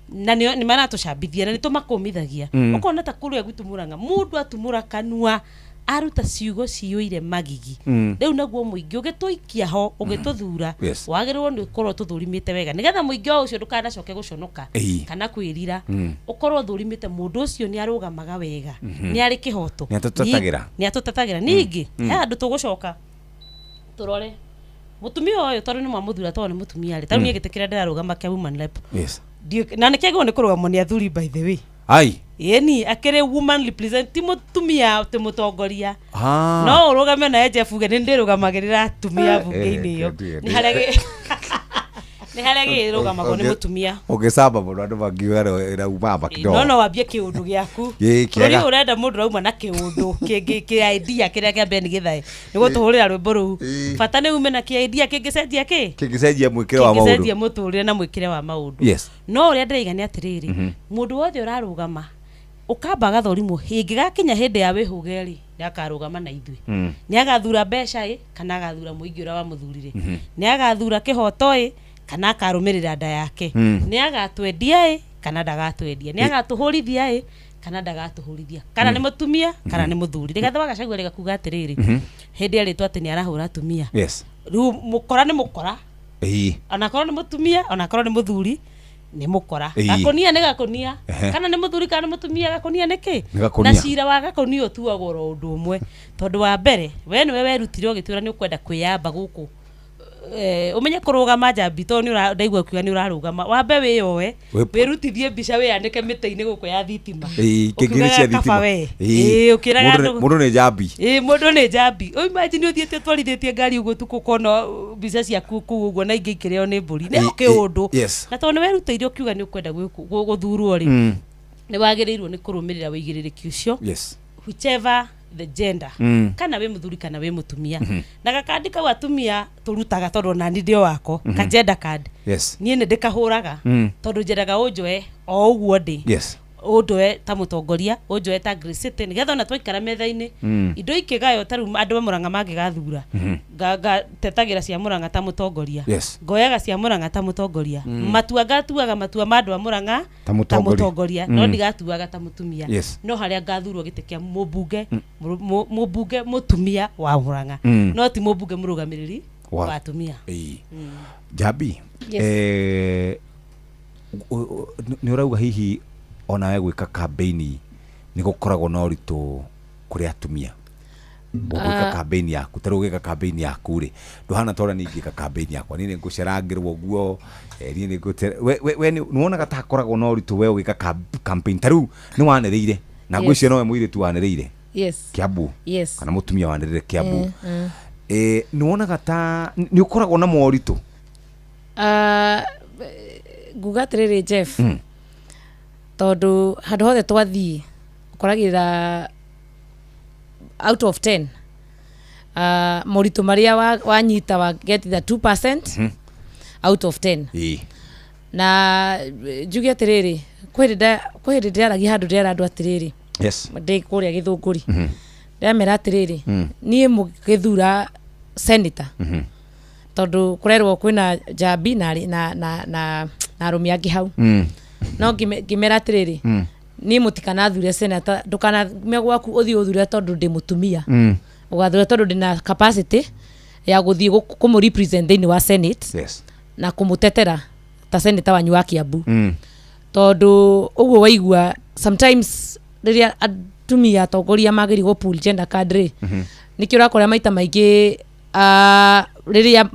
na nĩ maratũcambithia na nĩ tũmakũmithagia. Ũkona ta kũrĩa gwitũ Mũrang'a mũndũ atumũra kanua aruta ciugo ciyũire magigi. Rĩu naguo mũingĩ ũgĩtũikia ho ũgĩtũthura, wagĩrĩirwo nĩ ũkorwo tũthũrimĩte wega nĩgetha mũingĩ o ũcio ndũkanacoke gũconoka kana kwĩrira. Ũkorwo ũthũrimĩte mũndũ ũcio nĩ arũgamaga wega, nĩ arĩ kĩhoto. Nĩ atũtetagĩra. Nĩ atũtetagĩra. Ningĩ he handũ tũgũcoka tũrore mũtumia ũyũ tondũ nĩ mwamũthura tondũ nĩ mũtumia rĩ, ta rĩu niĩ gĩtĩ kĩrĩa ndĩrarũgama kĩa woman rep. Na nĩ kĩagĩrĩirwo nĩ kũrũgamwo nĩ athuri, by the way. Ai. Ĩni akĩrĩ woman represent, ti mũtumia ti mũtongoria. No ũrũgame na Jeff uge nĩ ndĩrũgamagĩrĩra atumia bunge-inĩ ĩyo. Nĩ harĩa Nĩ harĩa gĩrũgamagwo nĩ mũtumia. Ũngĩcamba mũno andũ mangiuga ĩrauma No no wambie kĩũndũ gĩaku. Ĩĩ, Bũrũri kĩega. ũyũ ũrenda mũndũ ũrauma na kĩũndũ kĩngĩ kĩa idea kĩrĩa kĩa Ben Githae. Nĩ gũtũhũrĩra rwĩmbo rũu. Bata nĩ ume na kĩa idea kĩngĩcenjia kĩ? Kĩngĩcenjia mwĩkĩre wa Kĩngĩcenjia maũndũ. mũtũrĩre na mwĩkĩre wa maũndũ. Yes. No ũrĩa ndĩraiga nĩ atĩrĩrĩ, mũndũ wothe ũrarũgama ũkamba agathũrimwo hĩngĩgakinya hĩndĩ ya wĩhũge rĩ, nĩ akarũgama na ithuĩ. Nĩ agathura mbeca ĩ kana agathura mũingĩ ũrĩa wamũthurire. Nĩ agathura kĩhoto ĩ kana akarũmĩrĩra nda yake. Nĩ agatwendia ĩ kana ndagatwendia. Nĩ agatũhũrithia ĩ kana ndagatũhũrithia. Kana nĩ mũtumia kana nĩ mũthuri. Rigathĩ wa Gachagua rĩgakuga atĩrĩrĩ, hĩndĩ erĩtwo atĩ nĩ arahũra atumia. Yes. Rĩu mũkora nĩ mũkora. Onakorwo nĩ mũtumia onakorwo nĩ mũthuri nĩ mũkora. Gakũnia nĩ gakũnia. Kana nĩ mũthuri kana nĩ mũtumia gakũnia nĩ kĩ? Nĩ gakũnia. Na cira wa gakũnia ũtuagwo oro ũndũ ũmwe. Tondũ wa mbere we nĩwe werutire ũgĩtwĩra nĩ ũkwenda kwĩyamba gũkũ. Ũmenye kũrũgama njambi tondũ nĩ ndaigua ũkiuga nĩ ũrarũgama. Wambe wĩyoe, wĩrutithie mbica wĩyanĩke mĩtĩ-inĩ gũkũ ya thitima. Kĩngĩrĩ cia Ũkiugaga kaba thitima. we. Ĩĩ, ũkĩraga andũ Mũndũ nĩ njambi. Ĩĩ, mũndũ nĩ njambi. Imagine ũthiĩte ũtwarithĩtie ngari ũguo ũtukũ ũkona mbica ciaku kũu ũguo na ingĩ ikĩrĩo nĩ mbũri. Nĩ kĩũndũ. Yes. Na tondũ nĩ werutĩire ũkiuga nĩ ũkwenda gũthurwo rĩ, nĩ wagĩrĩirwo nĩ kũrũmĩrĩra wĩigĩrĩrĩki ũcio. Yes. Whichever the gender. Kana wĩ mũthuri kana wĩ mũtumia. Na gakandi kau atumia tũrutaga tondũ ona niĩ ndĩ o wako, ka gender card. Yes. Niĩ nĩ ndĩkahũraga tondũ njendaga ũnjoe o ũguo ndĩ. Yes. Ũnjoe ta mũtongoria, ũnjoe ta Grace City nĩgetha ona twaikara metha-inĩ indo ikĩgaywo ta rĩu andũ a Mũrang'a mangĩgathura ngatetagĩra cia Mũrang'a ta mũtongoria. Yes. Ngoyaga cia Mũrang'a ta mũtongoria. Matua ngatuaga matua ma andũ a Mũrang'a Ta mũtongoria. mũtongoria no ndigatuaga ta mũtumia. Yes. No harĩa ngathurwo gĩtĩ kĩa mũmbunge mũmbunge mũtumia wa Mũrang'a no ti mũmbunge mũrũgamĩrĩri wa atumia. Ĩĩ. Njambi. Yes. Nĩ ũrauga hihi onawe gwĩka campaign nĩ gũkoragwo na ũritũ kũrĩ atumia ũgwĩka campaign yaku ta rĩu ũgĩka campaign yaku rĩ ndũhana ta ũrĩa niĩ ingĩka campaign yakwa niĩ nĩ ngũcerangĩrwo ũguo, niĩ nĩ ngũte we nĩ wonaga ta hakoragwo na ũritũ we ũgĩka campaign ta rĩu nĩ wanĩrĩire na Yes. ngwĩciria nowe mũirĩtu wanĩrĩire Yes. Kiambu Yes. kana mũtumia wanĩrĩire Kiambu. Nĩ wonaga ta nĩ ũkoragwo na moritũ? Nguga atĩrĩrĩ Jeff, tondũ handũ hothe twathiĩ ũkoragĩrĩra out of 10 moritũ marĩa wanyita wa get the 2% out of 10. Na njuge atĩrĩrĩ, kwĩ hĩndĩ ndĩraragia handũ ndĩrera andũ atĩrĩrĩ, Yes. ndĩ kũrĩa Gĩthũngũri, ndĩramera atĩrĩrĩ, niĩ mũgĩthura senator tondũ kũrerwo kwĩna njambi na arũme angĩ hau. No ngĩmera atĩrĩrĩ, niĩ mũtikanathure senator, ndũkanaume gwaku ũthiĩ ũthure tondũ ndĩ mũtumia. Ũgathure tondũ ndĩna capacity ya gũthiĩ kũmũ represent thĩinĩ wa Senate. Yes. Na kũmũtetera ta senator wanyu wa Kiambu. Tondũ ũguo waigua sometimes rĩrĩa atumia atongoria magĩrĩirwo gũ pull gender card rĩ, nĩkĩo ũrakora maita maingĩ rĩrĩa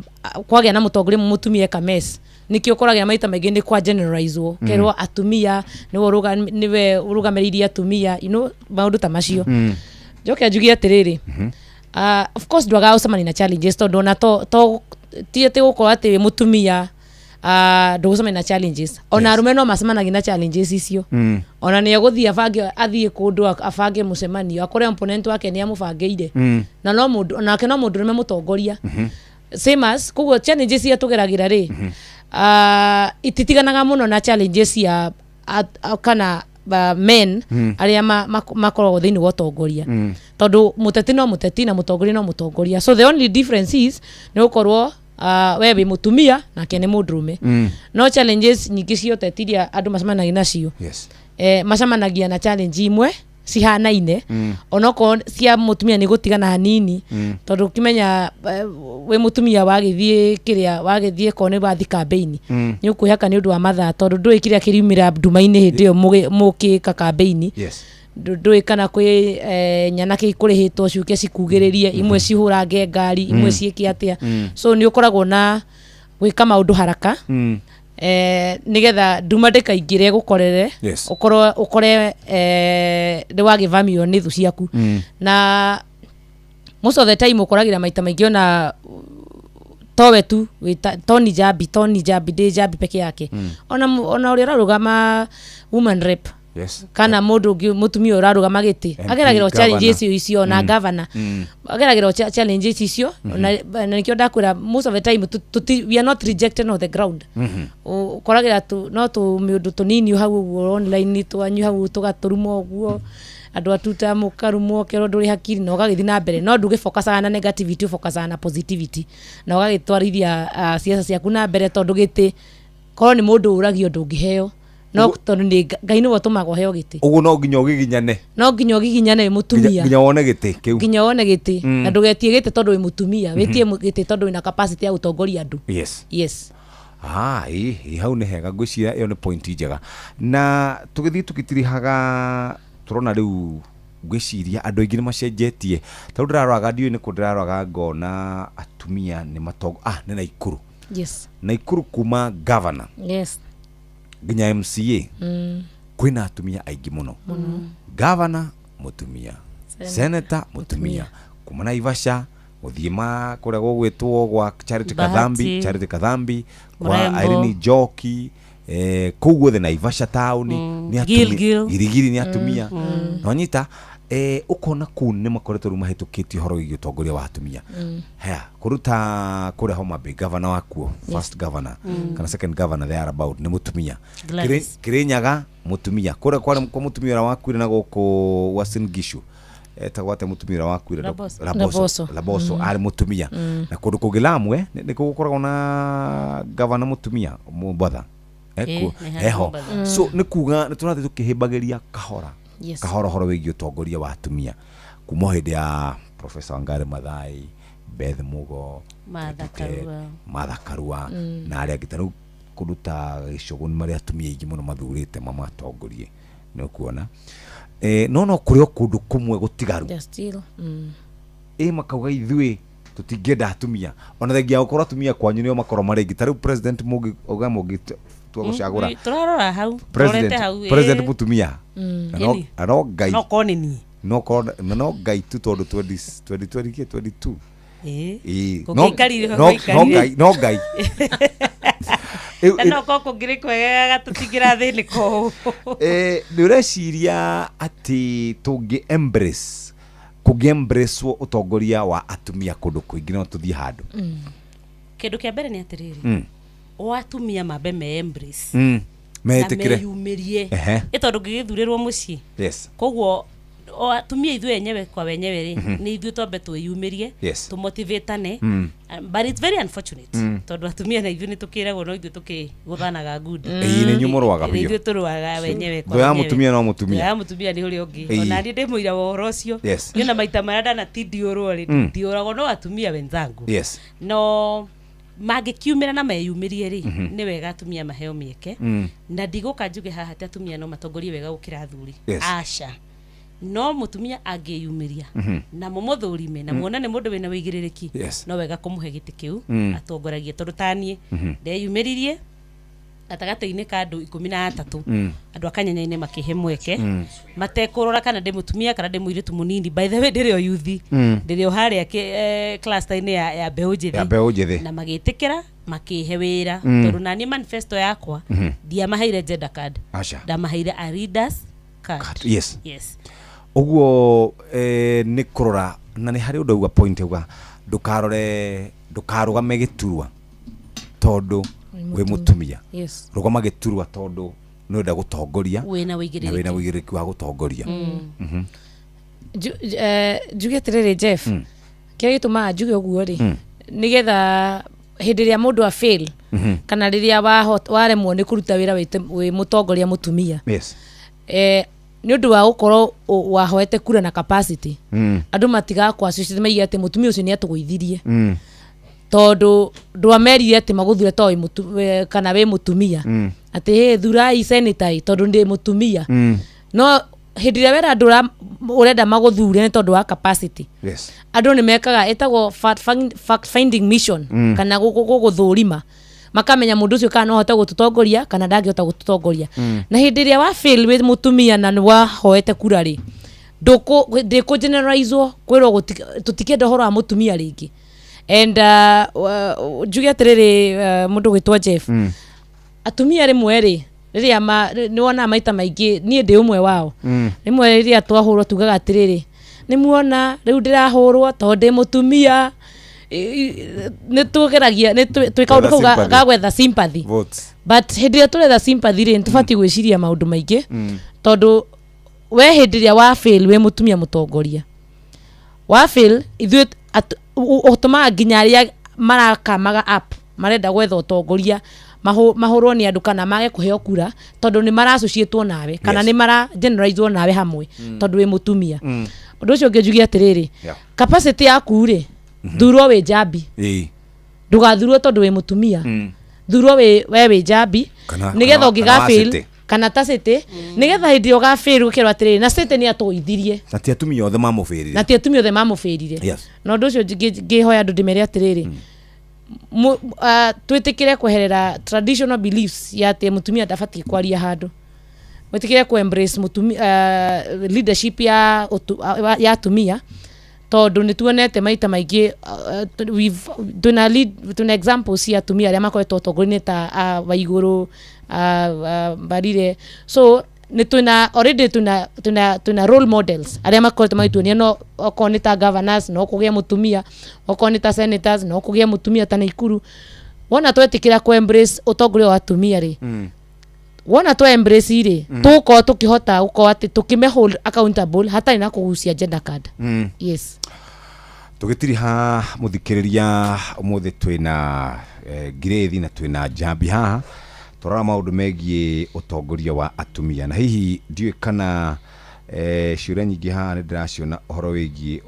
kwagĩa na mũtongoria mũtumia eka mess, nĩkĩo ũkoraga maita maingĩ nĩ kwa generalize-wo, kerwo atumia nĩwe ũrũgamĩrĩire atumia, you know, maũndũ ta macio. Njoke njuge atĩrĩrĩ, of course ndwagaga gũcemania na challenges tondũ ona to ti atĩ gũkorwo atĩ wĩ mũtumia ndũgũcemania na challenges. Ona arũme no macemanagia na challenges icio. Ona nĩ egũthiĩ abange athiĩ kũndũ abange mũcemanio akore opponent wake nĩ amũbangĩire. Na no mũndũ onake no mũndũrũme mũtongoria. Same as koguo challenges iria tũgeragĩra rĩ, ititiganaga mũno na challenges cia kana men arĩa makoragwo thĩinĩ wa ũtongoria. Tondũ mũteti no mũteti na mũtongoria no mũtongoria. So the only difference is nĩ gũkorwo we wĩ mũtumia nake nĩ mũndũrũme. No challenges nyingĩ cia ũteti iria andũ macemanagia nacio. Yes. Macemanagia na challenge imwe cihanaine onokorwo cia mũtumia nĩ gũtigana hanini tondũ ũkĩmenya wĩ mũtumia wagĩthiĩ kĩrĩa wagĩthiĩ korwo nĩ wathiĩ campaign nĩ ũkwĩhaka nĩ ũndũ wa mathaa tondũ ndũĩ kĩrĩa kĩriumĩra nduma-inĩ hĩndĩ ĩyo mũgĩka campaign. Yes. Ndũĩ kana kwĩ nyanake ikũrĩhĩtwo ciũke cikugĩrĩrie, imwe cihũrange ngari, imwe ciĩke atĩa. So nĩ ũkoragwo na gwĩka maũndũ haraka nĩgetha nduma ndĩkaingĩre gũkorere. Yes. Ũkorwo ũkore nĩ wagĩvamio nĩ thũ ciaku. Na most of the time ũkoragĩra maita maingĩ ona Towe tu wĩta Tony Jambi, Tony Jambi, ndĩ Jambi peke yake. Ona ona ũrĩa ũrarũgama woman rep kana mũndũ ũngĩ mũtumia ũrarũgama gĩtĩ MP, ageragĩra challenges governor. icio na governor ageragĩra challenges icio. Na nĩkĩo ndakwĩra most of the time we are not rejected on the ground. Ũkoragĩra tu no tũmĩũndũ tũnini hau ũguo online twanyu hau tũgatũruma ũguo, andũ atuta mũkarumwo kerwo ndũrĩ hakiri, na ũgagĩthiĩ na mbere, no ndũgĩfokacaga na negativity, ũfokacaga na positivity na ũgagĩtwarithia ciaca ciaku na mbere, tondũ gĩtĩ korwo nĩ mũndũ ũragio ndũngĩheo, no tondũ nĩ Ngai nĩwe ũtũmaga ũheo gĩtĩ. Ũguo no nginya ũgiginyane. No nginya ũgiginyane wĩ mũtumia nginya wone gĩtĩ kĩu. Nginya wone gĩtĩ. Na ndũgetie gĩtĩ tondũ wĩ mũtumia, wĩtie gĩtĩ tondũ wĩna capacity ya gũtongoria andũ. Yes. Ah, ĩ ĩ, hau nĩ hega, ngwĩciria ĩyo nĩ point njega, na tũgĩthiĩ tũgĩtirihaga tũrona rĩu ngwĩciria andũ aingĩ nĩ macenjetie, tondũ ndĩraroraga, ndiũĩ nĩ kũ ndĩraroraga ngona atumia nĩ matongo, nĩ Naikuru. Naikuru kuma governor nginya MCA kwĩna atumia aingĩ mũno. Governor mũtumia, senator mũtumia, kuma Naivasha gũthiĩ ma kũrĩa gũgwĩtwo gwa Charity Bahati. Kathambi, Charity Kathambi kwa Mrembo. Irene Njoki, kũu guothe Naivasha taũni nĩ atumia. Gilgil. Girigiri nĩ atumia. Nonyita ũkona kũu nĩ makoretwo rĩu mahĩtũkĩtie ũhoro wĩgiĩ ũtongoria wa atumia. Haya, kũruta kũrĩa Homa Bay, governor wakuo, first governor kana second governor there about, nĩ mũtumia. Gladys. Kirinyaga mũtumia, kũrĩa kwarĩ kwa mũtumia ũrĩa wakuire na gũkũ Uasin Gishu, etagwo atĩa mũtumia ũrĩa wakuire? Laboso. Laboso. Laboso. Laboso arĩ mũtumia. Na kũndũ kũngĩ Lamu, nĩ gũkoragwo na gavana mũtumia Mombatha. Ĩ, nĩ harĩ Eho. Mombatha. So nĩ kuga nĩ tũrathiĩ tũkĩhĩmbagĩria kahora kahora ũhoro wĩgiĩ ũtongoria wa atumia kuma o hĩndĩ ya Professor Wangari Maathai, Beth Mugo, Martha 2010, Karua. Martha Karua na arĩa angĩ. Ta rĩu kũndũ ta gĩcũgũ nĩ marĩ atumia aingĩ mũno mathurĩte mamatongorie, nĩ ũkuona no kũrĩ o kũndũ kũmwe gũtigaru. They're still Ĩ makauga ithuĩ tũtingĩenda atumia, ona thengia ya gũkorwo atumia kwanyu nĩo makorwo marĩ aingĩ. Ta rĩu president mũngĩ auga mũngĩtua gũcagũra Tũrarora hau, president tũrorete hau. President mũtumia. Ĩni. Na no Ngai No korwo nĩ niĩ. No korwo na no Ngai tu, tondũ 20 20 22. Ĩ. Ĩ, Kũngĩikarire, no kũngĩikarire. Ngai, no Ngai. Na no korwo kũngĩrĩ kwegegaga tũtingĩrathĩnĩka ũũ. Nĩ ũreciria atĩ tũngĩ embrace, kũngĩ embrace ũtongoria wa atumia kũndũ kũingĩ, no tũthiĩ handũ? Kĩndũ kĩa mbere nĩ atĩrĩrĩ, o atumia mambe me embrace na Metĩkĩre. meyumĩrie. Ĩ tondũ ngĩgĩthurĩrwo mũciĩ, koguo o atumia ithuĩ enyewe kwa wenyewe rĩ, nĩ ithuĩ twambe twĩyumĩrie, tũmotivatane. But it's very unfortunate tondũ atumia na ithuĩ nĩ tũkĩragwo no ithuĩ tũkĩgũthanaga ngundi. Ĩĩ, nĩ inyuĩ mũrũaga Nĩ biũ. ithuĩ tũrũaga wenyewe kwa Thũ ya wenyewe. mũtumia no mũtumia. Thũ ya mũtumia nĩ ũrĩa ũngĩ. Ona niĩ ndĩ mũira wa ũhoro ũcio. Niĩ ona maita marĩa ndanatindiũrwo rĩ, ndiũragwo no atumia wenzangu. No mangĩkiumĩra na meyumĩrie rĩ, nĩ wega atumia maheo mĩeke. Na ndigũka njuge haha atĩ atumia no matongorie wega gũkĩra athuri. Aca, no mũtumia angĩyumĩria na mũmũthũrime na muone nĩ mũndũ wĩna wĩigĩrĩrĩki, no wega kũmũhe gĩtĩ kĩu atongoragie, tondũ taniĩ ndeyumĩririe gatagatĩ-inĩ ka andũ 13, andũ a Kanyanya-inĩ makĩhe mweke matekũrora kana ndĩ mũtumia kana ndĩ mũirĩtu mũnini. By the way, ndĩrĩ o yuthi, ndĩrĩ o harĩa cluster-inĩ ya mbeũ njĩthĩ. Ya mbeũ njĩthĩ. Na magĩtĩkĩra makĩhe wĩra, tondũ naniĩ manifesto yakwa ndiamaheire gender card. Aca. Ndamaheire a leaders card. Yes. Ũguo nĩ kũrora, na nĩ harĩ ũndũ auga, point auga ndũkarore, ndũkarũgame gĩturwa tondũ wĩ mũtumia. Rũgama gĩturwa tondũ nĩ ũrenda gũtongoria wĩna na wĩigĩrĩrĩki. Wĩna wĩigĩrĩrĩki wa gũtongoria. Njuge atĩrĩrĩ, Jeff, kĩrĩa gĩtũmaga njuge ũguo rĩ, nĩgetha hĩndĩ ĩrĩa mũndũ a fail kana rĩrĩa waremwo nĩ kũruta wĩra wĩ mũtongoria mũtumia, nĩ ũndũ wa gũkorwo wahoete kura na capacity, andũ matigakwa associate maige atĩ mũtumia ũcio nĩ atũgũithirie, tondũ ndwamerire atĩ magũthure to kana wĩ mũtumia, atĩ hĩ thurai senator ĩ, tondũ ndĩ mũtumia. No hĩndĩ ĩrĩa wera andũ ũrenda magũthure nĩ tondũ wa capacity, andũ nĩ mekaga ĩtagwo fact finding mission, kana gũgũthũrima makamenya mũndũ ũcio kana no ahote gũtũtongoria kana ndangĩhota gũtũtongoria. Na hĩndĩ ĩrĩa wa fail wĩ mũtumia na nĩ wahoete kura rĩ, ndĩkũ generalizewo kwĩrwo tũtikenda ũhoro wa mũtumia rĩngĩ. And njuge atĩrĩrĩ, mũndũ gwĩtwo Jeff, atumia rĩmwe rĩ, rĩrĩa nĩ wonaga maita maingĩ, niĩ ndĩ ũmwe wao, rĩmwe rĩrĩa twahũrwo tugaga atĩrĩrĩ, nĩ muona rĩu ndĩrahũrwo tondũ ndĩ mũtumia. Nĩ tũgeragia, nĩ twĩ kaũndũ kau sympathy. Ga gwetha sympathy. Votes. But hĩndĩ ĩrĩa tũretha sympathy rĩ, nĩ tũbatiĩ gwĩciria maũndũ maingĩ, tondũ we hĩndĩ ĩrĩa wa fail, wĩ mũtumia mũtongoria wa fail, ithuĩ ũtũmaga nginya arĩa marakamaga up marenda gwetha ũtongoria mahũrwo nĩ andũ kana mage kũheo kura, tondũ nĩ maracociĩtwo nawe kana nĩ mara generalizwo nawe hamwe, tondũ wĩ mũtumia. Ũndũ ũcio ũngĩ njuge atĩrĩrĩ, capacity yaku rĩ, thurwo wĩ njambi. Ndũgathurwo tondũ wĩ mũtumia. Thurwo wĩ we wĩ njambi, nĩgetha kana ũngĩga wa fail city. Kana ta city, nĩgetha hĩndĩ ĩrĩa ũgafail ũkerwo atĩrĩrĩ, na city nĩ atũithirie. Na ti atumia othe mamũbĩrire. Na ti atumia othe mamũbĩrire. Na ũndũ ũcio ngĩhoya andũ ndĩmere atĩrĩrĩ, twĩtĩkĩre kweherera traditional beliefs ya atĩ mũtumia ndabatiĩ kwaria handũ, mwĩtĩkĩre ku embrace mũtumia, leadership ya atumia, tondũ nĩ tuonete maita maingĩ, twĩna examples cia atumia arĩa makoretwo ũtongoria-inĩ ta Waigũrũ, Mbarire. So nĩ twĩna already twĩna role models arĩa makoretwo magĩtuonia no okorwo nĩ ta governors no kũgĩe mũtumia, okorwo nĩ ta senators no kũgĩe mũtumia ta Naikuru. Wona twetĩkĩra ku embrace ũtongoria wa atumia rĩ, wona twa embrace rĩ, tũgũkorwo tũkĩhota gũkorwo atĩ tũkĩme hold accountable hatarĩ na kũgucia gender card. Yes. Tũgĩtiriha mũthikĩrĩria, ũmũthĩ twĩna ngirĩthi na twĩna njambi haha, tũrora maũndũ megiĩ ũtongoria wa atumia, na hihi ndiũĩ kana ciũria nyingĩ haha nĩ ndĩraciona ũhoro wĩgiĩ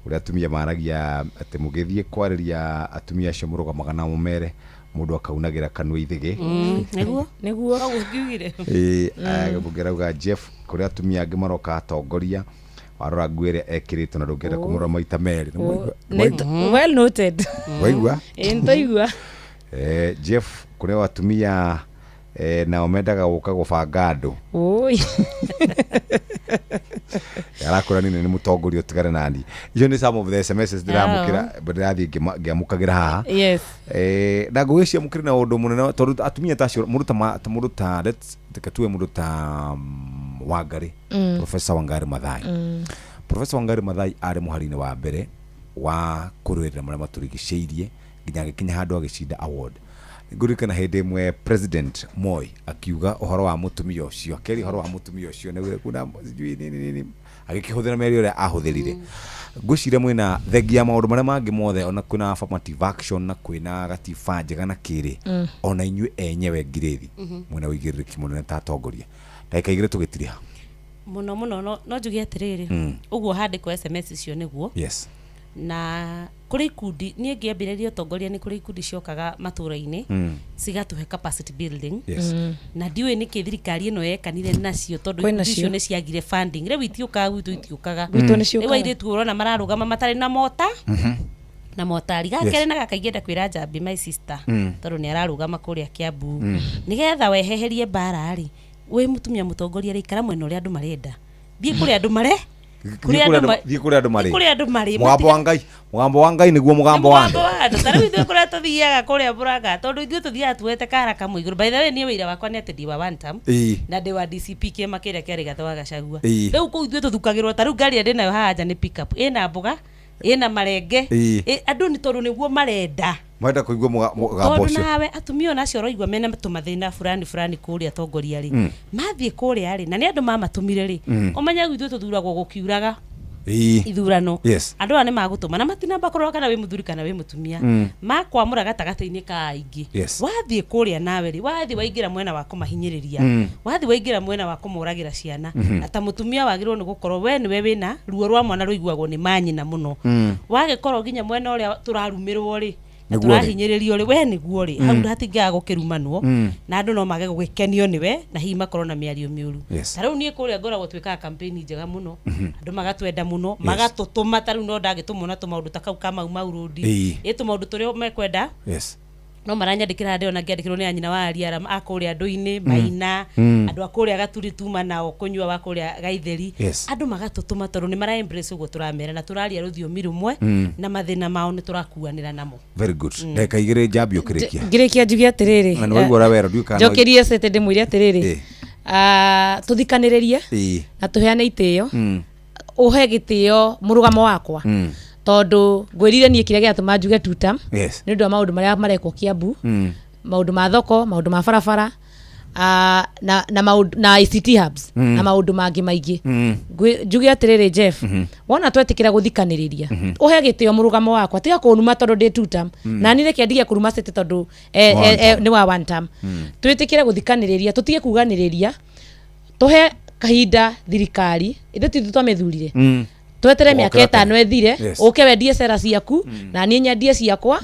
ũrĩa atumia maragia, atĩ mũgĩthiĩ kwarĩria atumia acio mũrũgamaga nao mũmere mũndũ akaunagĩra kanua ithĩgĩ. Nĩguo. Nĩguo. Koguo ngiugire. Ĩĩ, mũngĩrauga Jeff, kũrĩ atumia angĩ maroka atongoria, warora nguo ĩrĩa ekĩrĩtwo na ndũngĩenda kũmũrora maita merĩ. Nĩ Well noted. Waigua? Ĩĩ, nĩtwaigua. Jeff, kũrĩ o atumia nao mendaga gũka gũbanga andũ. Oi. Arakwĩra nini nĩ mũtongoria ũtigane nani. Icio nĩ some of the SMSs ndĩramũkĩra, ndĩrathiĩ ngĩamũkagĩra haha. Na ngũgĩcia mũkĩrĩ na ũndũ mũnene, tondũ atumia ta acio, mũndũ ta mũndũ ta, let's reke tuge mũndũ ta Wangari, Professor Wangari Maathai. Professor Wangari Maathai arĩ mũhari-inĩ wa mbere wa kũrũĩrĩra marĩa matũrigicĩirie nginya agĩkinya handũ agĩcinda award. Ngũririkana hĩndĩ ĩmwe President Moi akiuga ũhoro wa mũtumia ũcio, akĩaria ũhoro wa mũtumia ũcio nĩguo kuna sijui nini nini, agĩkĩhũthĩra mĩario ĩrĩa ahũthĩrire. Ngwĩciria mwĩna thengia ya maũndũ marĩa mangĩ mothe, ona kwĩna affirmative action na kwĩna gatiba njega na kĩrĩ, ona inyuĩ enyewe ngirĩthi mwĩna ũigĩrĩrĩki mũnene ta atongoria. Ndagĩka 2 tũgĩtiriha. Mũno mũno, no njuge atĩrĩrĩ, ũguo handĩkwo SMS icio nĩguo. Na kũrĩ ikundi, niĩ ngĩambĩrĩria ũtongoria nĩ kũrĩ ikundi ciokaga matũra-inĩ, cigatũhe capacity building. Na ndiũĩ nĩkĩ thirikari ĩno yekanire nacio, tondũ Kwĩna ikundi icio cio. nĩ ciagire funding, rĩu itiũkaga gwitũ, itiũkaga. Gwitũ nĩ ciũkaga. Rĩu airĩtu ũrona mararũgama matarĩ na mota na motari. Gakerĩ na gaka, ingĩenda kwĩra Njambi, my sister, tondũ nĩ ararũgama kũrĩa Kiambu, nĩgetha weheherie mbara rĩ, wĩ mũtumia mũtongoria rĩ, ikara mwena ũrĩa andũ marenda, thiĩ kũrĩa andũ mare Thiĩ kũrĩa andũ marĩ. Thiĩ kũrĩa andũ marĩ. Mũgambo wa Ngai, mũgambo wa Ngai nĩguo mũgambo wa andũ. Mũgambo wa andũ. Ta rĩu ithuĩ kũrĩa tũthiaga kũrĩa Mũrang'a, tondũ ithuĩ tũthiaga tuoete kara kamwe igũrũ. By the way, niĩ wĩira wakwa nĩ atĩ ndĩ wa one term na ndĩ wa DCP, kĩama kĩrĩa kĩa Rigathĩ wa Gachagua. Rĩu kũu ithuĩ tũthukagĩrwo, ta rĩu ngari ĩrĩa ndĩnayo haha nja nĩ pickup ĩna mboga, ĩna marenge. Andũ nĩ tondũ nĩguo marenda. Marenda kũigua mũgambo Tondũ ũcio. Nawe atumia ona acio ũraigua mena tũmathĩna fulani fulani kũrĩa atongoria rĩ, mathiĩ kũrĩa rĩ, na nĩ andũ mamatũmire rĩ, ũmenya ithuĩ tũthuragwo gũkiuraga ithurano. Andũ aya nĩ magũtũma na matinamba kũrora kana wĩ mũthuri kana wĩ mũtumia, makwamũra gatagatĩ-inĩ ka aingĩ. Wathiĩ kũrĩa nawe rĩ, wathiĩ waingĩra mwena wa kũmahinyĩrĩria, wathiĩ waingĩra mwena wa kũmoragĩra ciana, na ta mũtumia wagĩrĩirwo nĩ gũkorwo we nĩwe wĩna ruo rwa mwana, rũiguagwo nĩ manyina mũno. Wagĩkorwo nginya mwena ũrĩa tũrarumĩrwo rĩ, na Nĩguo rĩ. tũrahinyĩrĩrio rĩ, we nĩguo rĩ, hau hatingĩaga gũkĩrumanwo, na andũ no mage gũgĩkenio nĩwe na hihi makorwo na mĩario mĩũru. Ta rĩu niĩ kũrĩa ngoragwo twĩkaga campaign njega mũno, andũ magatwenda mũno, magatũtũma. Ta rĩu no ndagĩtũmwo na tũmaũndũ ta kau ka Mau Mau Road, ĩ tũmaũndũ tũrĩa mekwenda. No maranyandĩkĩra ndĩrona ngĩandĩkĩrwo nĩ anyina wa Ariara a kũrĩa andũ-inĩ Maina, andũ a kũrĩa Gaturi tuma nao kũnyua wa kũrĩa Gaitheri. Andũ magatũtũma tondũ nĩ mara embrace ũguo tũramera na tũraria rũthiomi rũmwe, na mathĩna mao nĩ tũrakuanĩra namo. Very good. Ndagĩka 2 njambi ũkĩrĩkia. Ngĩrĩkia njuge atĩrĩrĩ, Na nĩ waigua ũrĩa werwo, ndiũĩ kana no- njokerie cete ndĩmwĩre atĩrĩrĩ, tũthikanĩrĩrie na tũheane itĩo, ũhe gĩtĩo mũrũgamo wakwa, tondũ ngwĩrire niĩ kĩrĩa gĩatũma njuge tuta nĩ ũndũ wa maũndũ marĩa marekwo Kiambu, maũndũ ma thoko, maũndũ ma barabara, na maũndũ na ICT hubs, na maũndũ mangĩ maingĩ. Njuge atĩrĩrĩ Jeff, wona twetĩkĩra gũthikanĩrĩria, ũhe gĩtĩo mũrũgamo wakwa, tiga kũnuma tondũ ndĩ tuta, na niĩ reke ndige kũruma city tondũ One term. nĩ wa one term. Twĩtĩkĩre gũthikanĩrĩria, tũtige kuganĩrĩria, tũhe kahinda thirikari ithuĩ ti ithuĩ twamĩthurire, twetere mĩaka Ũgokĩra 5 tene. ĩthire, ũke wendie cera ciaku na niĩ nyendie ciakwa,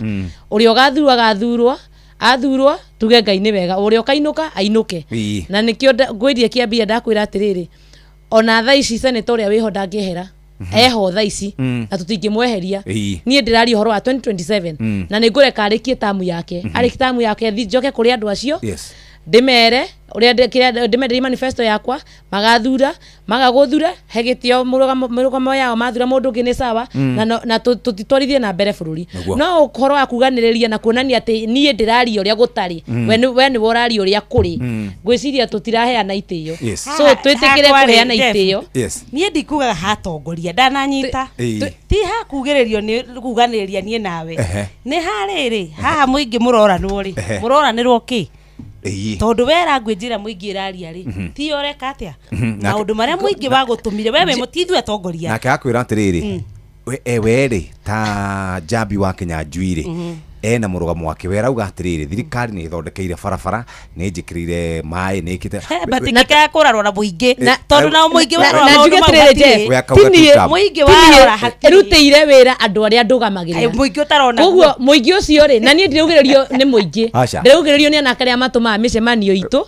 ũrĩa ũgathurwo agathurwo, athurwo tuge Ngai nĩ wega, ũrĩa ũkainũka ainũke. Na nĩkĩo ngwĩrie kĩambia ndakwĩra atĩrĩrĩ, ona thaa ici seneta ũrĩa wĩho ndangĩehera, eho thaa ici, na tũtingĩmweheria. Niĩ ndĩraria ũhoro wa 2027, na nĩ ngũreka arĩkie tamu yake, arĩkie tamu yake thi njoke kũrĩ andũ acio, ndĩmere ũrĩa kĩrĩa ndĩmenderie manifesto yakwa, magathura magagũthura, he gĩtĩo mũrũgamo yao, mathura mũndũ ũngĩ nĩ sawa, na na tũtitwarithie na mbere bũrũri. No ũhoro wa kuganĩrĩria na kuonania atĩ niĩ ndĩraria ũrĩa gũtarĩ, we nĩwe ũraria ũrĩa kũrĩ, ngwĩciria tũtiraheana itĩo. So twĩtĩkĩre Hakwa rĩ, kũheana Jeff, itĩo. Niĩ ndikugaga hatongoria ndananyita, ti hakugĩrĩrio nĩ kuganĩrĩria niĩ nawe, nĩ harĩrĩ haha mũingĩ mũroranwo rĩ, mũroranĩrwo kĩ? Tondũ wera ngwĩnjĩra mũingĩ ĩraria rĩ, ti ũreka atĩa? Maũndũ marĩa mũingĩ wagũtũmire we wĩ mũtithu atongoria. Nake akwĩra atĩrĩrĩ, we rĩ ta Njambi wa Kĩnyanjui rĩ, ena mũrũgamo wake, we arauga atĩrĩrĩ, thirikari nĩ ĩthondekeire barabara, nĩ njĩkĩrĩire maĩ, nĩ ĩkĩte. Batikĩkaga kũrarwo na mũingĩ, tondũ nao mũingĩ warora Na maũndũ njuge mau atĩrĩrĩ hatirĩ. Jeff, We akauga ti niĩ- two term. Mũingĩ ti niĩ warora hatirĩ. ĩrutĩire wĩra andũ arĩa ndũgamagĩrĩra. Kaĩ mũingĩ ũtarona Koguo guo. mũingĩ ũcio rĩ, na niĩ ndiraugĩrĩrio nĩ mũingĩ, Aca. ndĩraugĩrĩrio nĩ anake arĩa matũmaga mĩcemanio itũ,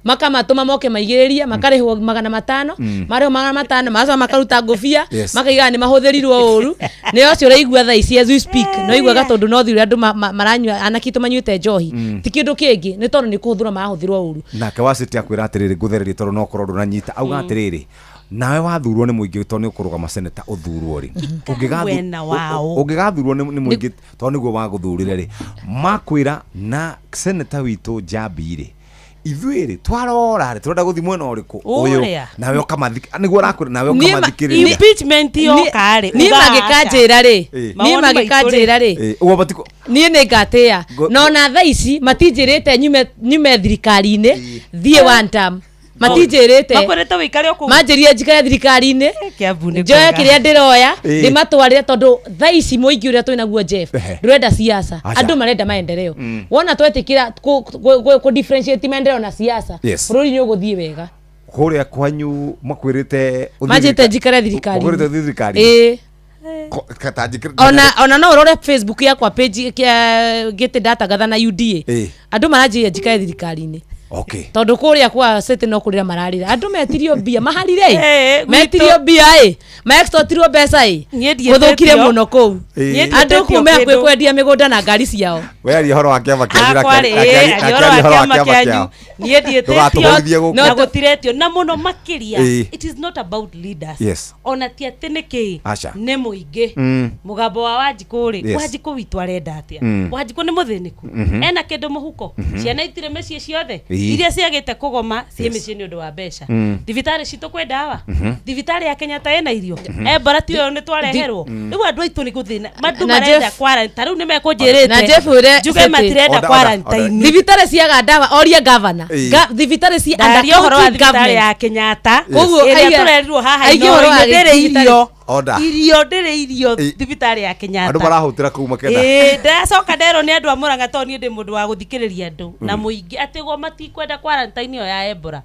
makamatũma moke maigĩrĩrie, makarĩhwo 500, marĩhwo 500, magacoka makaruta ngũbia, makaigaga nĩ mahũthĩrirwo ũru. Nĩ ũcio ũraigua thaa ici as we speak, no iguaga tondũ no thiũrĩa andũ maranyua, anake aitũ manyuĩte njohi, ti kĩndũ kĩngĩ, nĩ tondũ nĩ kũhũthĩrwo marahũthĩrwo ũru. Nake waciti akwĩra atĩrĩrĩ, ngũthererie tondũ no korwo ndũnanyita, auga atĩrĩrĩ, nawe wathurwo nĩ mũingĩ tondũ nĩ ũkũrũgama seneta ũthurwo rĩ, Mwena wao. Ũngĩgathurwo nĩ mũingĩ tondũ nĩguo wagũthurire rĩ, makwĩra na seneta witũ Njambi rĩ, ithuĩ rĩ twarora rĩ tũrenda gũthiĩ mwena ũrĩkũ ũyũ, Ũrĩa. nawe ũkamathik nĩguo arakwĩra nawe Niĩ ma- ũkamathikĩrĩria. Impeachment yoka rĩ, Niĩ ugaga aca. mangĩkanjĩra rĩ, niĩ Mawoni maitũ rĩ. mangĩkanjĩra rĩ, Ũguo matiko niĩ nĩ ngatĩĩa, no na thaa ici matinjĩrĩte nyume thirikari-inĩ thiĩ one term, matinjĩrĩte. Makwĩrĩte wĩikare o kũu. Manjĩrire njikare thirikari-inĩ, Kiambu nĩ njoe kwega. kĩrĩa ndĩroya, ndĩmatwarĩre, tondũ thaa ici mũingĩ ũrĩa twĩnaguo Jeff, ndũrenda siasa, andũ marenda maendeleo. Wona twetĩkĩra kũ differentiate maendeleo na siasa, bũrũri nĩ ũgũthiĩ wega. Kũrĩa kwanyu makwĩrĩte ũthiĩ Manjĩte njikare thirikari-inĩ. Makwĩrĩte ũthiĩ thirikari-inĩ. Ĩĩ. Kata njikĩrĩte- Ona no ũrore Facebook yakwa page kĩa ngĩte ndatangatha na UDA, andũ maranjĩria njikare thirikari-inĩ, tondũ kũrĩa kwa city no kũrĩra mararĩra, andũ metirio mbia maharire ĩ, metirio mbia ĩ, maextortirwo mbeca ĩ, Niĩ gũthũkire ndiĩtĩtio. mũno kũu, Niĩ andũ ndiĩtĩtio kũu me hakuhĩ kĩndũ. kwendia mĩgũnda na ngari ciao. We aria ũhoro wa kĩama kĩanyu, Hakwa rĩ, nake aria aria ũhoro wa ũhoro wa kĩama kĩama kĩanyu. kĩao. Niĩ ndiĩtĩtio Ndũgatũhũrithie gũkũ. na gũtiretio na mũno makĩria. It is not about leaders, ona ti atĩ nĩ kĩ, Aca. nĩ mũingĩ. Mũgambo wa Wanjikũ rĩ, Wanjikũ witũ arenda atĩa? Wanjikũ nĩ mũthĩnĩku, ena kĩndũ mũhuko, ciana itirĩ mĩciĩ ciothe, iria ciagĩte kũgoma ciĩ mĩciĩ nĩ ũndũ wa mbeca, thibitarĩ citũ kwĩ ndawa, thibitarĩ ya Kenyatta ĩna irio, Ebola ti ũyũ nĩ twareherwo. Rĩu andũ aitũ nĩ gũthĩna andũ Na marenda Jeff- quarantine, ta rĩu nĩ mekũnjĩrĩte Na Jeff ũrĩa njuge City. matirenda Order, order, quarantine. Thibitarĩ ciaga ndawa, oria gavana. Thibitarĩ ci under Ndaria ũhoro wa county thibitarĩ government. ya Kenyatta Koguo ĩrĩa tũrerirwo haha aiga ũhoro wa Inooro-inĩ, ndĩrĩ thibitarĩ. irio. Order. Irio ndĩrĩ irio thibitarĩ ya Kenyatta. Andũ marahũtĩra kũu makenda. Ĩĩ, ndacoka nderwo nĩ andũ a Mũrang'a tondũ niĩ ndĩ mũndũ wa gũthikĩrĩria andũ na mũingĩ atĩ go matikwenda quarantine ĩyo ya Ebola.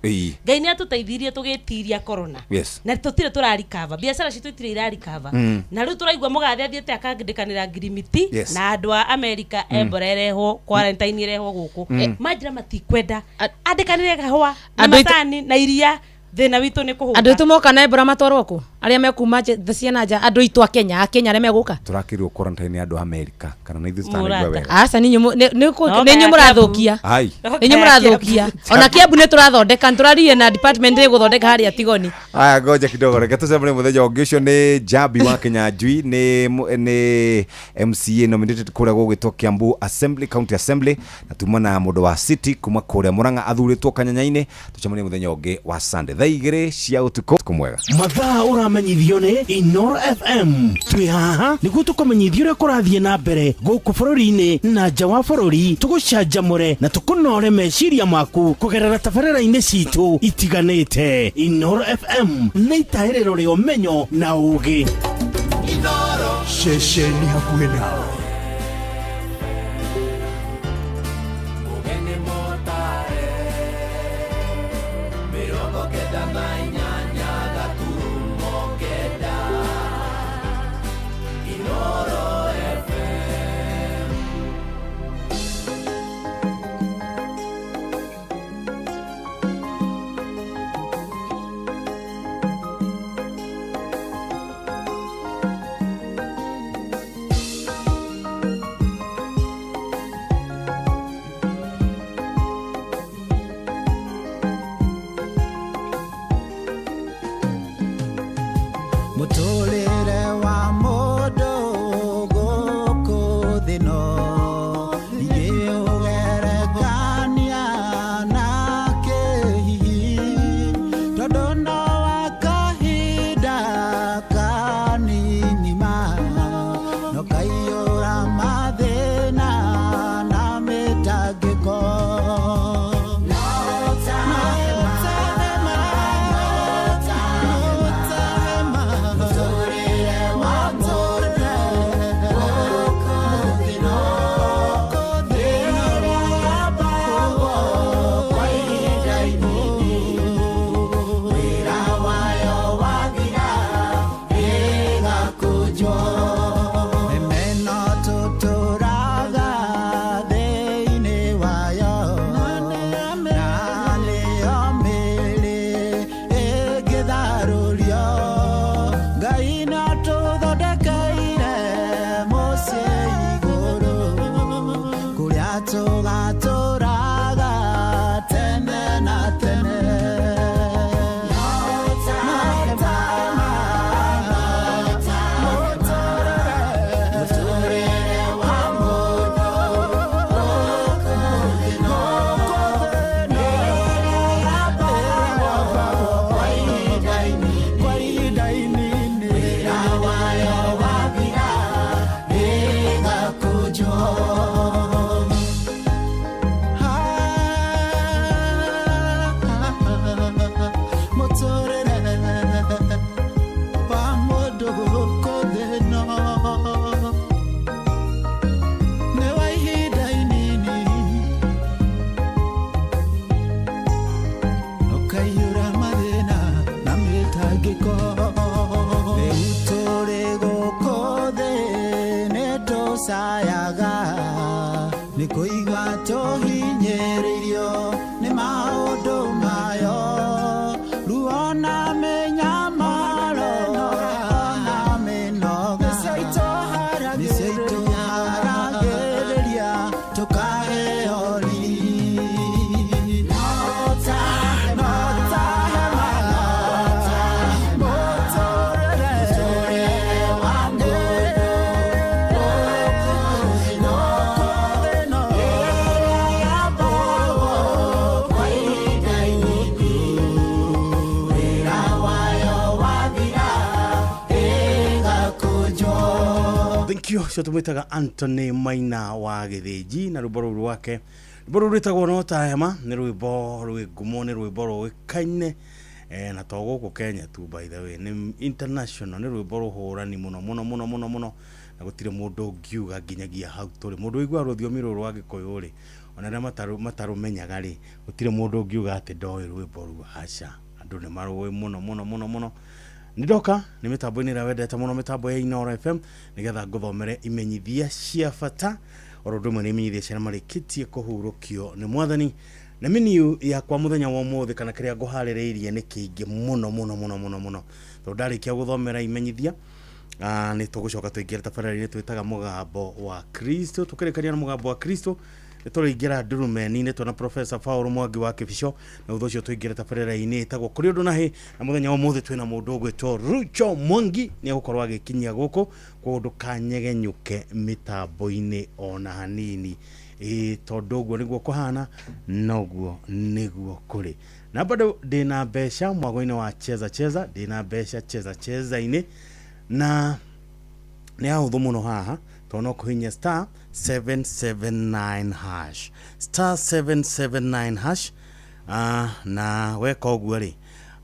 Ngai nĩ atũteithirie tũgĩtiria corona, na tũtirĩ tũrarikava, biacara citũ itirĩ irarikava, na rĩu tũraigua mũgathe athiĩte akandĩkanĩra ngirimiti na andũ a America, Ebola ĩrehwo, quarantine ĩrehwo gũkũ. Manjĩra matikwenda andĩkanĩre kahũa na Andũ aitũ- macani na iria, thĩna witũ nĩ kũhũta. Andũ aitũ moka na Ebola matwarwo kũ? Arĩa mekuma thĩ cia na nja, andũ aitũ a Kenya, a Kenya arĩa megũka. Tũrakĩrwo quarantine nĩ andũ a America kana nĩ ithuĩ tũtanaigua wega? Aca, nĩ inyuĩ nĩ inyuĩ mũrathũkia. Ai. Nĩ inyuĩ mũrathũkia. Ona Kiambu nĩ tũrathondeka, nĩ tũraririe na department ĩgũthondeka harĩa Tigoni. Aya, ngoja kidogo, reke tũcemanie mũthenya ũngĩ. Ũcio nĩ Jambi wa Kinyanjui, nĩ MCA nominated kũrĩa gũgwĩtwo Kiambu Assembly, County Assembly, na tuma na mũndũ wa city kuma kũrĩa Murang'a athurĩtwo Kanyanya-inĩ. Tũcemanie mũthenya ũngĩ wa Sunday thaa 2 cia ũtukũ. Ũtukũ mwega. Mathaa ũramenyithio nĩ Inoro FM. Twĩ haha nĩguo tũkũmenyithia ũrĩa kũrathiĩ na mbere gũkũ bũrũri-inĩ na nja wa bũrũri, tũgũcanjamũre na tũkũnore meciria maku kũgerera tabarĩra-inĩ citũ itiganĩte. Inoro FM nĩ itahĩrĩro rĩa ũmenyo na ũũgĩ. Ceceni hakuhĩ nawe. Ũgeni mũtare 98.9 Inoro FM. Mũtũrĩre wa mũndũ gũkũ thĩ no ingĩũgerekania na kĩhihi, tondũ no wa kahinda kanini ma no kaiyũra mathĩna na mĩtangĩko. No ta hema, no ta hema, mũtũrĩre wa mũndũ gũkũ thĩ no ĩrĩa yambagwo kwa ihinda inini, wĩra wayo wathira ĩgakũnjwo. Mĩmeno tũtũraga thĩinĩ wayo, na nĩyo mĩĩrĩ ĩngĩtharũrio. Ngai nĩatũthondekeire mũciĩ igũrũ, kũrĩa tũgatũraga tene na tene. No ta hema, mũtũrĩre wa mũndũ gũkũ thĩ no ĩrĩa yambagwo kwa ihinda inini, wĩra wayo wathira ĩgakũnjwo. Mũtũrĩre wa mũndũ gũkũ thĩ no nĩ wa ihinda inini, ũkaiyũra mathĩna na mĩtangĩko. Rĩu tũrĩ gũkũ thĩ nĩtũcayaga, nĩ kũigua tũhinyĩrĩirio nĩ maũndũ mayo, ruo na mĩnyamaro na mĩnoga nĩcio itũharagĩrĩria tũkaheo riri. No ta hema, mũtũrĩre wa mũndũ gũkũ thĩ no ĩrĩa yambagwo kwa ihinda inini, wĩra wayo wathira ĩgakũnjwo. Thank you. Ũcio tũmwĩtaga Anthony Maina wa Gĩthĩnji na rwĩmbo rũu rwake, rwĩmbo rũu rwĩtagwo No ta hema. Nĩ rwĩmbo rwĩ ngumo, nĩ rwĩmbo rũĩkaine na to gũkũ Kenya tu, by the way, nĩ international. Nĩ rwĩmbo rũhũrani mũno mũno mũno mũno mũno, na gũtirĩ mũndũ ũngiuga nginyagia hau tũrĩ mũndũ ũiguaga rũthiomi rũrũ rwa Gĩkũyũ rĩ, ona arĩa matarũmenyaga rĩ, gũtirĩ mũndũ ũngiuga atĩ ndoĩ rwĩmbo rũu. Aca, andũ nĩ marũĩ mũno mũno mũno mũno. Nĩ ndoka nĩ mĩtambo-inĩ ĩrĩa wendete mũno, mĩtambo ya Inoro FM, nĩgetha ngũthomere imenyithia cia bata, oro ũndũ ũmwe nĩ imenyithia cia marĩkĩtie kũhurũkio nĩ mwathani. Na menu yakwa muthenya wa umuthi kana kiria nguharĩrĩirie nĩ kĩingĩ mũno mũno mũno mũno mũno, tondũ ndarĩkia gũthomera imenyithia nĩ tũgũcoka tũingĩre tabarĩra-inĩ twĩtaga mũgambo wa Kristo. Tũkĩrĩkania na mũgambo wa Kristo nĩ tũrĩingĩra ndurumeni-inĩ twĩna Professor Paul Mwangi wa Kĩbico, na thutha ũcio tũingĩre tabarĩra-inĩ ĩtagwo kũrĩ ũndũ na hĩ. Na mũthenya wa ũmũthĩ twĩna mũndũ ũgwĩtwo Rucho Mwangi, nĩ egũkorwo agĩkinyia gũkũ, koguo ndũkanyegenyũke mĩtambo-inĩ ona hanini. Ĩĩ, tondũ ũguo nĩguo kũhana, noguo nĩguo kũrĩ. Na bado ndĩna mbeca mwago-inĩ wa Cheza Cheza, ndĩna mbeca Cheza Cheza-inĩ, na nĩ hahũthũ mũno haha tondũ no kũhihinya star 779 hash, star 779 hash. Na weka ũguo rĩ,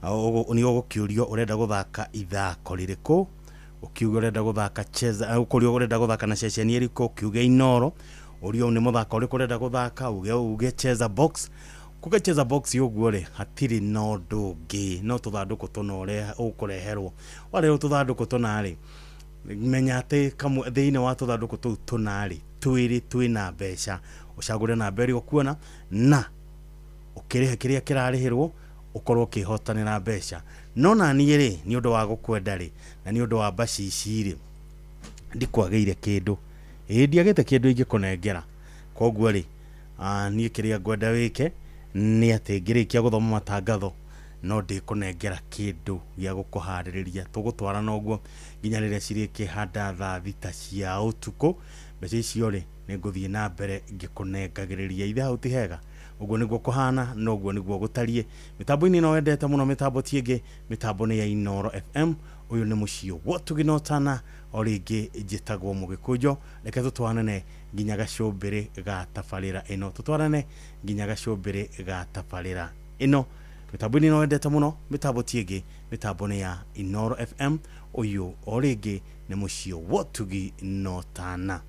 nĩ ũgũkĩũrio ũrenda gũthaka ithako rĩrĩkũ, ũkiuga ũrenda gũthaka cheza, ũkũrio ũrenda gũthaka na ceceni ĩrĩkũ, ũkiuge Inoro, ũrio nĩ mũthako ũrĩkũ ũrenda gũthaka, uge Cheza Box. Kuga Cheza Box ũguo rĩ, hatirĩ na ũndũ ũngĩ, no tũthandũkũ tũna ũkũreherwo. Warehwo tũthandũkũ tũna rĩ, menya atĩ kamwe thĩinĩ wa tũthandũkũ tũu tũna rĩ, twĩrĩ twĩna mbeca, ũcagũre namba ĩrĩa ũkuona na ũkĩrĩhe kĩrĩa kĩrarĩhĩrwo, ũkorwo ũkĩhotanĩra mbeca. No naniĩ rĩ, nĩ ũndũ wa gũkwenda rĩ, na nĩ ũndũ wa mbacici rĩ, ndikwagĩire kĩndũ. Ĩĩ, ndiagĩte kĩndũ ingĩkũnengera. Koguo rĩ, niĩ kĩrĩa ngwenda wĩke nĩ atĩ ngĩrĩkia gũthoma matangatho no ndĩkũnengera kĩndũ gĩa gũkũharĩrĩria. Tũgũtwarana ũguo nginya rĩrĩa cirĩkĩhanda thaa 6 cia ũtukũ. Mbeca icio rĩ, nĩ ngũthiĩ na mbere ngĩkũnengagĩrĩria. Ithe hau ti hega? Ũguo nĩguo kũhana, na ũguo nĩguo gũtariĩ. Mĩtambo-inĩ ĩno wendete mũno, mĩtambo ti ĩngĩ, mĩtambo nĩ ya Inoro FM. Ũyũ nĩ mũciĩ wa Ũtugi na Ũtana. O rĩngĩ njĩtagwo Mũgĩkũnjo. Reke tũtwarane nginya gacũmbĩrĩ ga tabarĩra ĩno, tũtwarane nginya gacũmbĩrĩ ga tabarĩra ĩno. Mĩtambo-inĩ ĩno wendete mũno, mĩtambo ti ĩngĩ, mĩtambo nĩ ya Inoro FM. Ũyũ o rĩngĩ nĩ mũciĩ wa Ũtugi na Ũtana.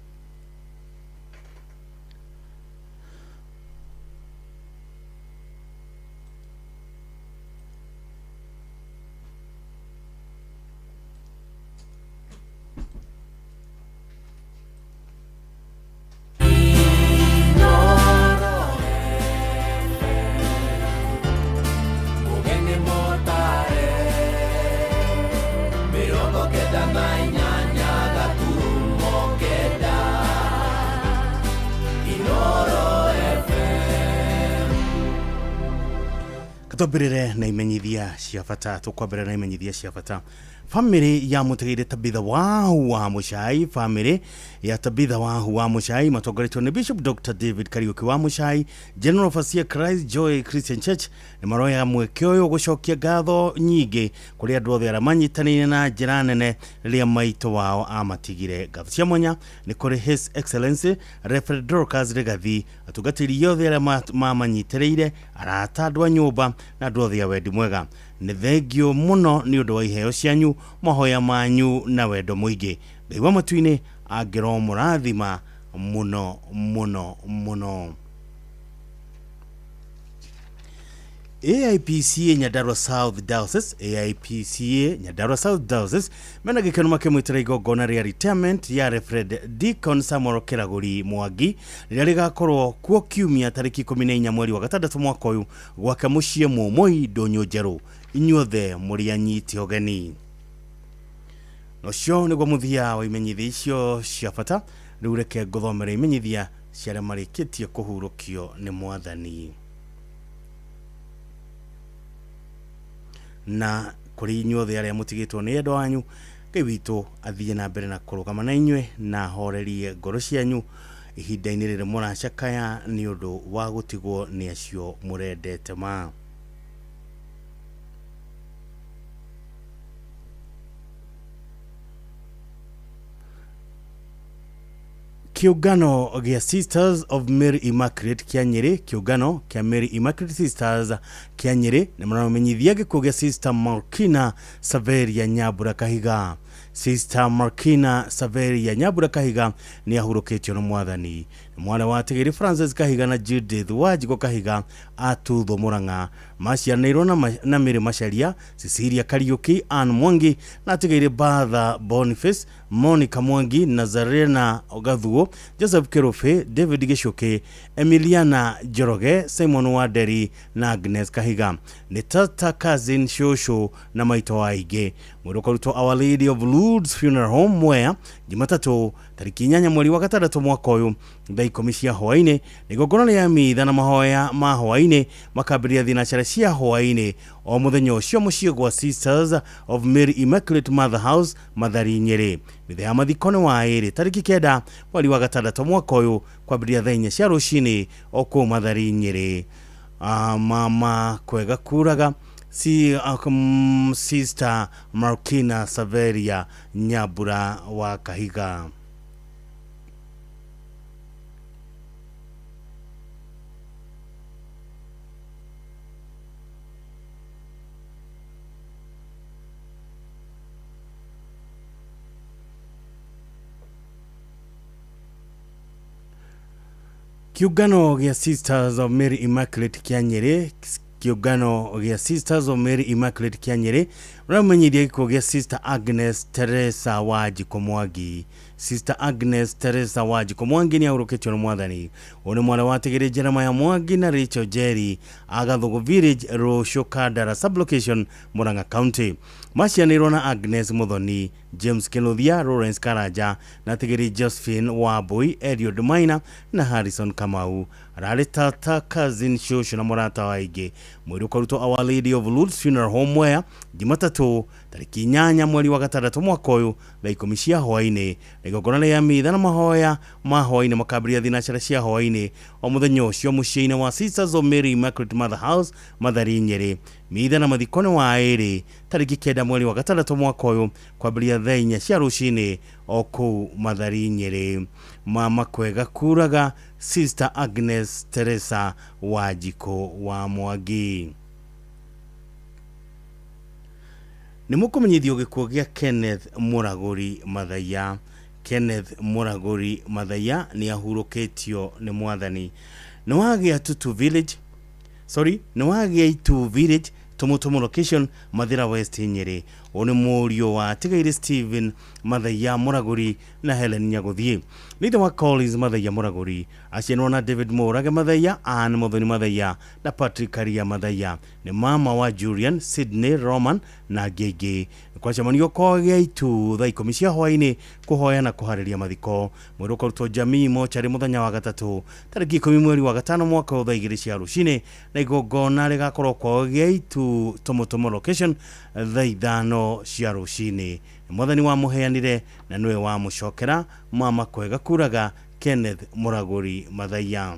Twambĩrĩre na imenyithia cia bata, tũkwambĩrĩra na imenyithia cia bata. Famĩlĩ ya Mũtĩgĩire Tabitha Wahu wa Mũcai, famĩlĩ ya Tabitha Wahu wa Mũcai matongoretio nĩ Bishop Dr. David Kariuki wa Mũcai, General Overseer Christ Joy Christian Church, nĩ maroya mweke ũyũ gũcokia ngatho nyingĩ kũrĩ andũ othe arĩa manyitanĩire na njĩra nene rĩrĩa maitũ wao amatigire. Ngatho cia mwanya nĩ kũrĩ His Excellency Reverend Dorcas Rigathi, atungatĩri othe arĩa mamanyitĩrĩire, arata, andũ a nyũmba na andũ othe a wendi mwega. Nĩ thengio mũno nĩ ũndũ wa iheo cianyu, mahoya manyu na wendo mũingĩ. Ngai wa matu-inĩ angĩromũrathima mũno mũno mũno. AIPCA Nyandarua South Diocese, AIPCA Nyandarua South Diocese mena gĩkeno makĩmwĩtĩra igongona rĩa retirement ya Reverend Deacon Samuel Kĩragũri Mwangi rĩrĩa rĩgakorwo kuo kiumia tarĩki 14 mweri wa 6 mwaka ũyũ gwake mũciĩ Mũmoi Ndũnyũ Njerũ. Inyuothe mũrĩ anyiti ũgeni. Nocio nĩguo mũthia wa imenyithia icio cia bata. Rĩu reke ngũthomere imenyithia cia arĩa marĩkĩtie kũhurũkio nĩ Mwathani. Na kũrĩ inyuothe arĩa mũtigĩtwo nĩ endwa anyu, Ngai witũ athiĩ na mbere na kũrũgama na inyuĩ na ahorerie ngoro cianyu ihinda-inĩ rĩrĩ mũracakaya nĩ ũndũ wa gũtigwo nĩ acio mũrendete ma. Kĩũngano gĩa Sisters of Mary Immaculate kĩa Nyĩrĩ, kĩũngano kĩa Mary Immaculate Sisters kĩa Nyĩrĩ nĩ maramenyithia gĩkuũ gĩa Sister Markina Saveria Nyambura Kahiga. Sister Markina Saveria Nyambura Kahiga nĩ ahurũkĩtio nĩ Mwathani. Mwarĩ wa Tigiri Francis Kahiga na Judith Wanjikũ Kahiga atutho Murang'a. Macianĩirwo na Mary Macharia, Cecilia Kariuki, Ann Mwangi na Tigiri Batha Boniface, Monica Mwangi, Nazarena Gathuo, Joseph Kirubi, David Gichuki, Emiliana Njoroge, Simon Wanderi na Agnes Kahiga. Nĩ tata, cousin, shosho na maitũ wa aingĩ. Mwĩrĩ ũkarutwo Our Lady of Lourdes Funeral Home, Mwea, Jumatatũ tarĩki 8 mweri wa gatandatũ mwaka ũyũ thaa 10 cia hwaĩ-inĩ. Igongona rĩa mitha na mahoya ma hwaĩ-inĩ makambĩrĩria thinacara cia hwaĩ-inĩ o mũthenya ũcio mũciĩ gwa Sisters of Mary Immaculate Mother House, Mathari, Nyĩrĩ. Mitha ya mathiko nĩ wa ĩrĩ tarĩki 9 mweri wa gatandatũ mwaka ũyũ kwambĩrĩria thaa 4 cia rũcinĩ o kũu Mathari, Nyĩrĩ. Mama kwega kuraga Sister Markina Saveria Nyambura wa Kahiga. Kiũngano gĩa Sisters of Mary Immaculate kĩa Nyĩrĩ, Kiũngano gĩa Sisters of Mary Immaculate kĩa Nyĩrĩ ũramenyithia gĩkuũ gĩa Sister Agnes Teresa Wanjikũ Mwangi. Sister Agnes Teresa Wanjikũ Mwangi nĩ ahurũkĩtio nĩ Mwathani. Ũyũ nĩ mwana wa Tigiri Jeremiah Mwangi na Rachel Jerry Agathugu Village, Rũciũ, Kandara Sublocation, Murang'a County. Macianĩirwo na Agnes Muthoni, James Kinuthia, Lawrence Karanja na Tigiri Josephine Wambui, Eliud Maina na Harrison Kamau. Ararĩ tata, cousin, shosho na mũrata wa aingĩ. Mwĩrĩ ũkarutwo Our Lady of Lourdes Funeral Home, Mwea, Jumatatũ tarĩki 8 mweri wa gatandatũ mwaka ũyũ thaa 10 cia hwaĩ-inĩ. Na igongona rĩa mitha na mahoya ma hwaĩ-inĩ makambĩrĩria thinacara cia hwaĩ-inĩ o mũthenya ũcio mũciĩ-inĩ wa Sisters of Mary Immaculate Mother House, Mathari, Nyĩrĩ. Mitha na mathiko nĩ wa ĩrĩ tarĩki 9 mweri wa gatandatũ mwaka ũyũ kwambĩrĩria thaa 4 cia rũcinĩ o kũu Mathari, Nyĩrĩ. Mama kwega kuraga Sister Agnes Teresa Wanjikũ wa Mwangi. Nĩ mũkũmenyithio gĩkuũ gĩa Kenneth Mũragũri Mathaiya. Kenneth Mũragũri Mathaiya nĩ ahurũkĩtio nĩ Mwathani. Nĩ wagĩa Tutu Village, sorry, nĩ wagĩa Itu Village, Tumutumu Location, Mathira West, Nyĩrĩ. Ũyũ nĩ mũriũ wa Tigaire Stephen Mathaiya Mũragũri na Helen Nyagũthiĩ. Nĩ ithe wa Collins Mathaiya Mũragũri. Aciarwo na David Mũrage Mathaiya, Ann Muthoni Mathaiya na Patrick Karia Mathaiya. Nĩ mama wa Julian, Sydney, Roman na angĩ aingĩ. Kwacemanio kwa gĩa Itu thaa 10 cia hwaĩ-inĩ kũhoya na kũharĩria mathiko. Mwĩrĩ ũkarutwo Jamii mocarĩ mũthenya wa gatatũ tarĩki 10 mweri wa gatano mwaka ũyũ thaa 2 cia rũcinĩ na igongona rĩgakorwo kwa gĩa Itu Tumutumu Location thaa 5 cia rũcinĩ. Mwathani wamũheanire na nĩwe wamũcokera. Mama kwega kuraga Kenneth Mũragũri Mathaiya.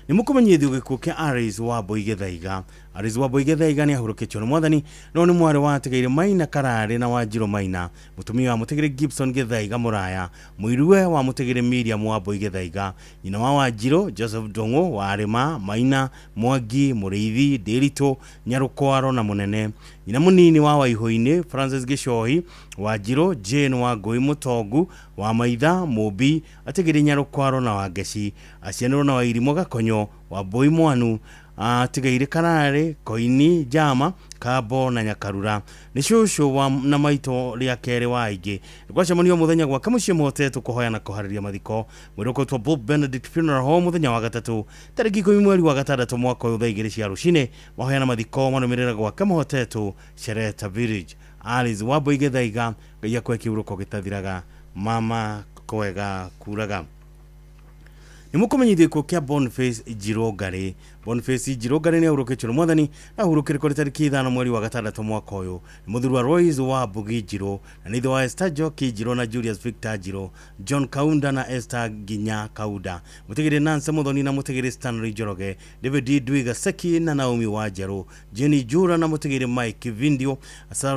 Nĩ mũkũmenyithio gĩkuũ kĩa Aris Wambui Gĩthaiga. Aris Wambui Gĩthaiga nĩ ahurũkĩtio nĩ Mwathani no nĩ mwarĩ wa Atigaire Maina Kararĩ na Wanjirũ Maina, mũtumia wa Mũtigĩrĩ Gibson Gĩthaiga Mũraya, mũiruwe wa Mũtigĩrĩ Miriam Wambui Gĩthaiga, nyina wa Wanjirũ Joseph Ndung'u wa Arĩma, Maina, Mwangi, Mũrĩithi, Ndĩritũ, Nyarũkwaro na Mũnene, nyina mũnini wa Waihũ-inĩ Francis Gĩcohi, Wanjirũ Jane Wangũi Mũtongu wa Maitha, Mũmbi, Atigĩrĩ Nyarũkwaro na Wangeci, acianĩrwo na Wairimũ Gakonyo, Wambui Mwanu, Atigaire Kararĩ, Koini, Njama, Kambo na Nyakarura. Nĩ cũcũ wa na maitũ rĩa kerĩ wa aingĩ. Gwacemanio mũthenya gwake mũciĩ mũhotetwo kũhoya na kũharĩria mathiko. Mwĩrĩ ũkarutwo Bob Benedict Funeral Home mũthenya wa gatatũ tarĩki 10 mweri wa gatandatũ mwaka ũyũ thaa 2 cia rũcinĩ. Mahoya na mathiko marũmĩrĩra gwake mũhotetwo Shereta Village. Alice Wambui Gĩthaiga, Ngai akũhe kĩhurũko gĩtathiraga. Mama kwega kuraga. Nĩ mũkũmenyithio gĩkuũ kĩa Boniface Njirũngarĩ. Boniface Njirũngarĩ nĩ ahurũkĩtio nĩ Mwathani na ahurũkire kũrĩ tarĩki 5 mweri wa gatandatũ mwaka ũyũ. Nĩ mũthuri wa Royce wa Mbugi Njirũ na nĩ ithe wa Esther Njoki Njirũ na Julius Victor Njirũ, John Kaunda na Esther Nginya Kaunda, Mũtigĩrĩ Nancy Muthoni na Mũtigĩrĩ Stanley Njoroge, David Ndwiga Seki na Naomi Wanjerũ, Jenny Jura na Mũtigĩrĩ Mike Vindio,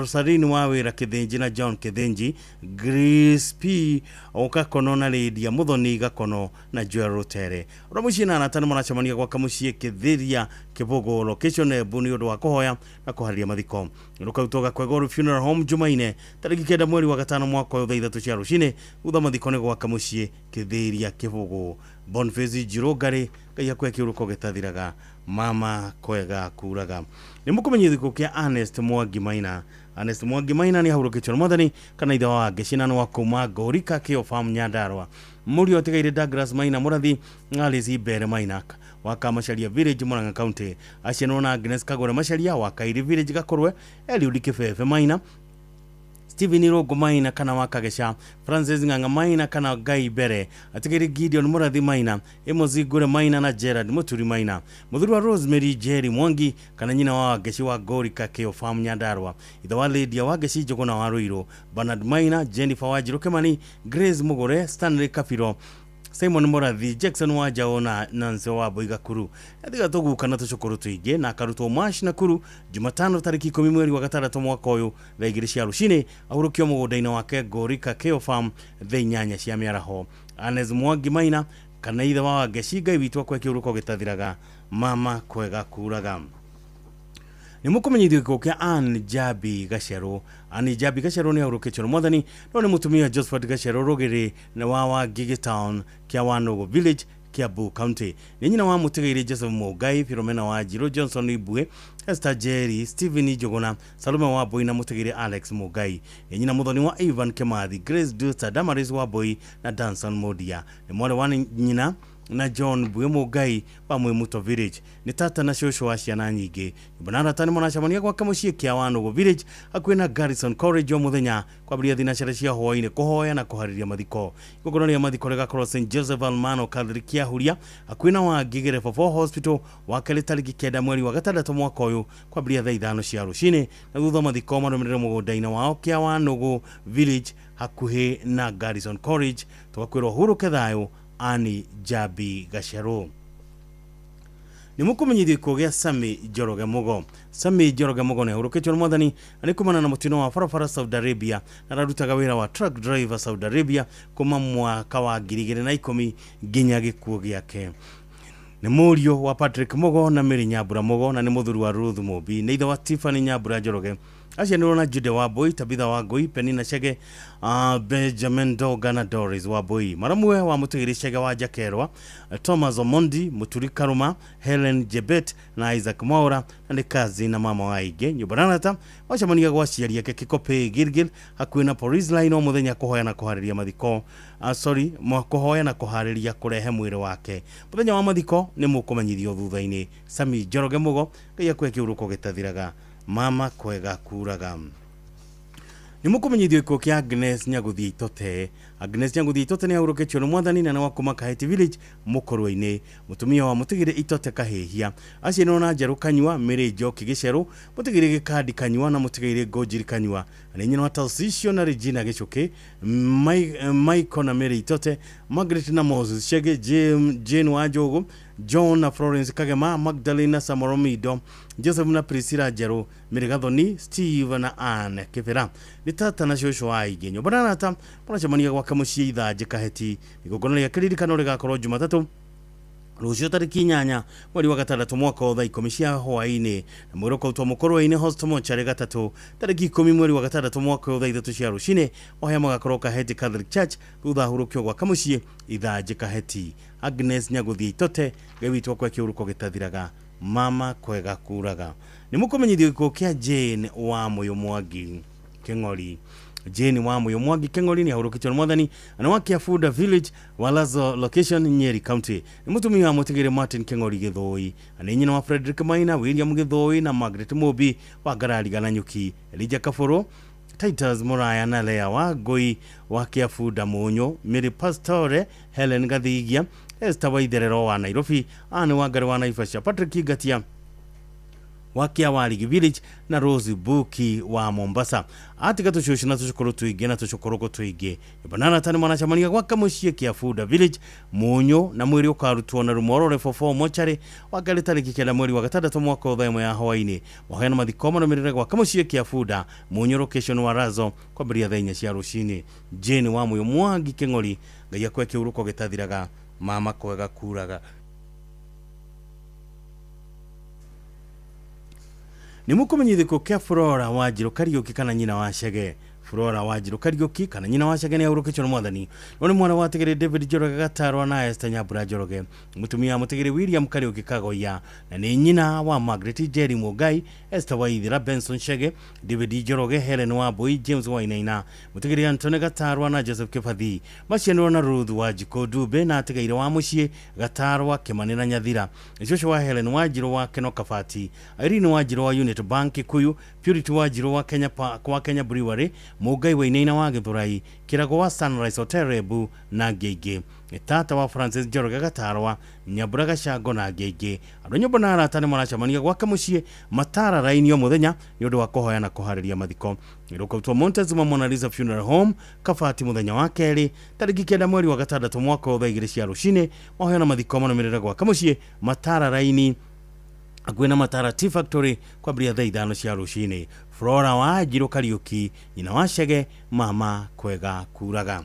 Sarin wa Wĩra Kĩthĩnji na John Kĩthĩnji, Grace P Okakono na Lydia Muthoni Gakono na Joel Rutere. Ũrĩa mũciĩ na arata nĩ maracemania gwaka mũciĩ Kithiria Kibogo location Embu nĩ ũndũ wa kũhoya na kũharĩria mathiko. Rũkarutwo Gakwegoro Funeral Home Jumaine tarĩki 9 mweri wa 5 mwaka ũyũ thaa 3 cia rũcinĩ. Thutha mathiko nĩ gwaka mũciĩ Kithiria Kibogo. Boniface Njirũ Ngai akwe kĩũrũko gĩtathiraga mama kwega kuraga. Nĩ mũkũmenyithio gĩkuũ kĩa Ernest Mwangi Maina. Ernest Mwangi Maina nĩ ahurũkĩtio nĩ Mwathani kana ithe wa Ngeci na nĩ wa kuma Ngorika Kĩo Farm Nyandarua. Mũriũ atigaire Douglas Maina Mũrathi Alice Mbere Maina wa Kamacharia Village Murang'a County. Acianwo na Agnes Kagore Macharia wa Kairi Village Gakorwe, Eliud Kibebe Maina, Stephen Irungu Maina kana wa Kageca, Francis Ng'ang'a Maina kana Ngai Mbere, atigaire Gideon Mũrathi Maina, Amos Ngure Maina na Gerard Muturi Maina. Mũthuri wa Rosemary Jerry Mwangi kana nyina wa Ngeci wa Ngorika Kĩo Farm Nyandarua. Ithe wa Lydia wa Ngeci Njũgũna wa Ruiru, Bernard Maina, Jennifer Wanjiru Kimani, Grace Mugure, Stanley Kabiro, Simon Mũrathi, Jackson wa Njao na Nancy wa Boigakuru. Athiga tũguka na tũcũkũrũ tũingĩ na akarutwo Mash Nakuru Jumatano tarĩki 10 mweri wa 6 mwaka ũyũ thaa 2 cia rũcinĩ. Ahurũkio mũgũnda-inĩ wake Ngorika Kĩo Farm thaa 8 cia mĩaraho. Ernest Mwangi Maina kana ithe wa Ngeci Ngai witũ akwe kĩũrũko gĩtathiraga mama kwega kuraga. Nĩ mũkũmenyithio gĩkuũ kĩa Ann Jabi Gacerũ. Ann Jabi Gacerũ nĩ ahurũkĩtio nĩ Mwathani no nĩ mũtumia Josephat Gacerũ Rũgĩrĩ na wa Wangigĩ Town kĩa Wanũgũ Village Kiambu County. Nĩ nyina wa mũtigairĩ Joseph Mũngai, Philomena Wanjiru, Johnson Ibue, Esther Jerry, Stephen Njũgũna, Salome Wambui na mũtigairĩ Alex Mũngai. Nĩ nyina mũthoni wa Ivan Kimathi, Grace Duster, Damaris Wambui na Danson Modia. Nĩ mwarĩ wa nyina na John Bue Mũngai wa Mwimuto Village. Nĩ tata na cũcũ wa ciana nyingĩ. Nyũmba na arata nĩ maracemania gwake mũciĩ kĩa Wanũgũ Village hakuhĩ na Garrison College o mũthenya kwambĩrĩria thinacara cia hwaĩ-inĩ kũhoya na kũharĩria mathiko. Igongona rĩa mathiko rĩgakorwo St Joseph Almano Catholic Kĩahuria hakuhĩ na Wangigĩ Level 4 Hospital wa kerĩ tarĩki 9 mweri wa 6 mwaka ũyũ kwambĩrĩria thaa 5 cia rũcinĩ, na thutha mathiko marũmĩrĩre mũgũnda-inĩ wao kĩa Wanũgũ Village hakuhĩ na Garrison College. Tũgakwĩrwo hurũke thayũ Ann Jabi Gacerũ. Nĩ mũkũmenyithio gĩkuũ gĩa Sami Njoroge Mugo. Sami Njoroge Mugo nĩ ahurũkĩtio nĩ Mwathani na nĩ kumana na mũtino wa barabara Saudi Arabia na ararutaga wĩra wa truck driver Saudi Arabia kuma mwaka wa 2010 nginya gĩkuũ gĩake. Nĩ mũriũ wa Patrick Mugo na Mary Nyambura Mugo na nĩ mũthuri wa Ruth Mũmbi. Nĩ ithe wa Tiffany Nyambura Njoroge. Acianĩrwo na Jude Wambui, Tabitha Wangui, Penina Chege, Benjamin Doga na Doris Wambui. Maramwe wa mũtigĩrĩ Chege wa Njakerwa, Thomas Omondi, Muturi Karuma, Helen Jebet na Isaac Mwaura na nĩ kazi na mama wa aingĩ. Nyũmba na arata wacemania gwa aciari ake Kikopĩ Gilgil hakuhĩ na Police Line o mũthenya kũhoya na kũharĩria mathiko. Kũhoya na kũharĩria kũrehe mwĩrĩ wake. Mũthenya wa mathiko nĩ mũkũmenyithio thutha-inĩ. Sami Njoroge Mugo, Ngai akwe kĩũrũko gĩtathiraga mama kwega kuraga. Nĩ mũkũmenyithio gĩkuũ kĩa Agnes Nyaguthii Itote. Agnes Nyaguthii Itote nĩ ahurũkĩtio nĩ Mwathani na nĩ wa kuma Kaheti Village Mũkũrwe-inĩ. Mũtumia wa mũtigĩrĩ Itote Kahĩhia. Acianĩrwo na Njerũ Kanyua, Mary Njoki Gĩcerũ, mũtigĩrĩ Gĩkandi Kanyua na mũtigĩrĩ Ngũnjiri Kanyua. Na nyina wa Tarcisio na Regina Gĩcũkĩ, Michael na Mary Itote, Margaret na Moses Chege, Jane wa Njũgũ, John na Florence Kagema, Magdalena Samoromido, Joseph na Priscilla Njerũ, Mary Gathoni, Steve na Ann Kibera. Nĩ tata na cũcũ wa aingĩ. Nyũmba na arata maracemania gwake mũciĩ Ithanjĩ Kaheti. Igongona rĩa kĩririkano rĩgakorwo Jumatatũ rũciũ tarĩki 8 mweri wa 6 mwaka wa thaa 10 cia hwaĩ-inĩ, na mwĩrĩ ũkautwo Mũkũrwe-inĩ Hospital Mortuary gatatũ tarĩki 10 mweri wa 6 mwaka wa thaa 3 cia rũcinĩ. Ohaya magakorwo Kaheti Catholic Church thutha ahurũkio gwaka mũciĩ Ithanjĩ Kaheti. Agnes Nyaguthii Itote, Ngai witũ akwe kĩũrũko gĩtathiraga mama kwega kuraga. Nĩ mũkũmenyithio gĩkuũ kĩa Jane wa Mũyũ Mwangi Kĩng'ori. Jane wa Mũyũ Mwangi Kĩng'ori nĩ ahurũkĩtio nĩ Mwathani na wa Kiabuda Village Walazo location Nyeri County. Nĩ mũtumia wa mũtigĩrĩ Martin Kĩng'ori Gĩthũi. Na nĩ nyina wa Frederick Maina, William Gĩthũi na Margaret Mũmbi wa Ngarariga na Nyuki, Elijah Kabũrũ, Titus Muraya na Lea wa Ngui wa Kiabuda Mũnyũ, Mary Pastore, Helen Gathigia, Esther Waitherero wa Nairobi, Anne Wangari wa Naivasha, Patrick Ngatia wa Kiawarigi Village na Rose Buki wa Mombasa. Atiga tũcũcũ na tũcũkũrũ tũingĩ na tũcũkũrũkũ tũingĩ. Nyũmba na arata nĩ maracemania gwaka mũciĩ Kiabuda Village Mũnyũ, na mwĩrĩ ũkarutwo na Rumoro Level 4 Mortuary wa kerĩ tarĩki 9 mweri wa 6 mwaka wa thaa 1 ya hwaĩ-inĩ. Mahoya na mathiko marũmĩrĩre gwaka mũciĩ Kiabuda Mũnyũ location wa Razo kwambĩrĩria thaa 4 cia rũcinĩ. Jane wa Mũyũ Mwangi Kĩng'ori, Ngai akwe kĩũrũko gĩtathiraga mama kwega kuraga. Nĩ mũkũmenyithio kĩa Flora Wanjirũ Kariũki kana nyina wa Chege. Flora Wanjirũ Kariũki kana nyina wa Chege nĩ ahurũkĩtio nĩ mwathani. No nĩ mwana wa Tigiri David Njoroge Gatarwa na Esther Nyambura Njoroge, mũtumia wa Mũtigiri William Kariũki Kagoya, na nĩ nyina wa Margaret Njeri Mũngai, Esther Waithira, Benson Chege, David Njoroge, Helen Wambui, James Wainaina, Mũtigiri Anthony Gatarwa na Joseph Kibathi. Macianirwo na Ruth Wanjikũ Dube na atigaire wa mũciĩ Gatarwa, Kĩmani na Nyathira. Nĩ cũcũ wa Helen Wanjirũ wa Keno Kabati, Irene Wanjirũ wa Unity Bank Kikuyu, Purity Wanjirũ wa Kenya, wa Kenya Brewery, Mũngai Wainaina wa Gĩthũrai, Kĩrago wa Sunrise Hotel Embu na angĩ aingĩ. Tata wa Francis Njoroge Gatarwa, Nyambura Gacango na angĩ aingĩ. Andũ a nyũmba na arata nĩ maracemania gwake mũciĩ Matara raini o mũthenya nĩ ũndũ wa kũhoya na kũharĩria mathiko. Rũkautwo Montezuma Mona Lisa Funeral Home Kabati mũthenya wa kerĩ tarĩki 9 mweri wa gatandatũ mwaka wa thaa 2 cia rũcinĩ. Mahoya na mathiko marũmĩrĩre gwake mũciĩ Matara raini hakuhĩ na Matara Tea Factory kwambĩrĩria thaa 5 cia rũcinĩ. Flora Wanjirũ Kariũki, nyina wa Chege, mama kwega kuraga.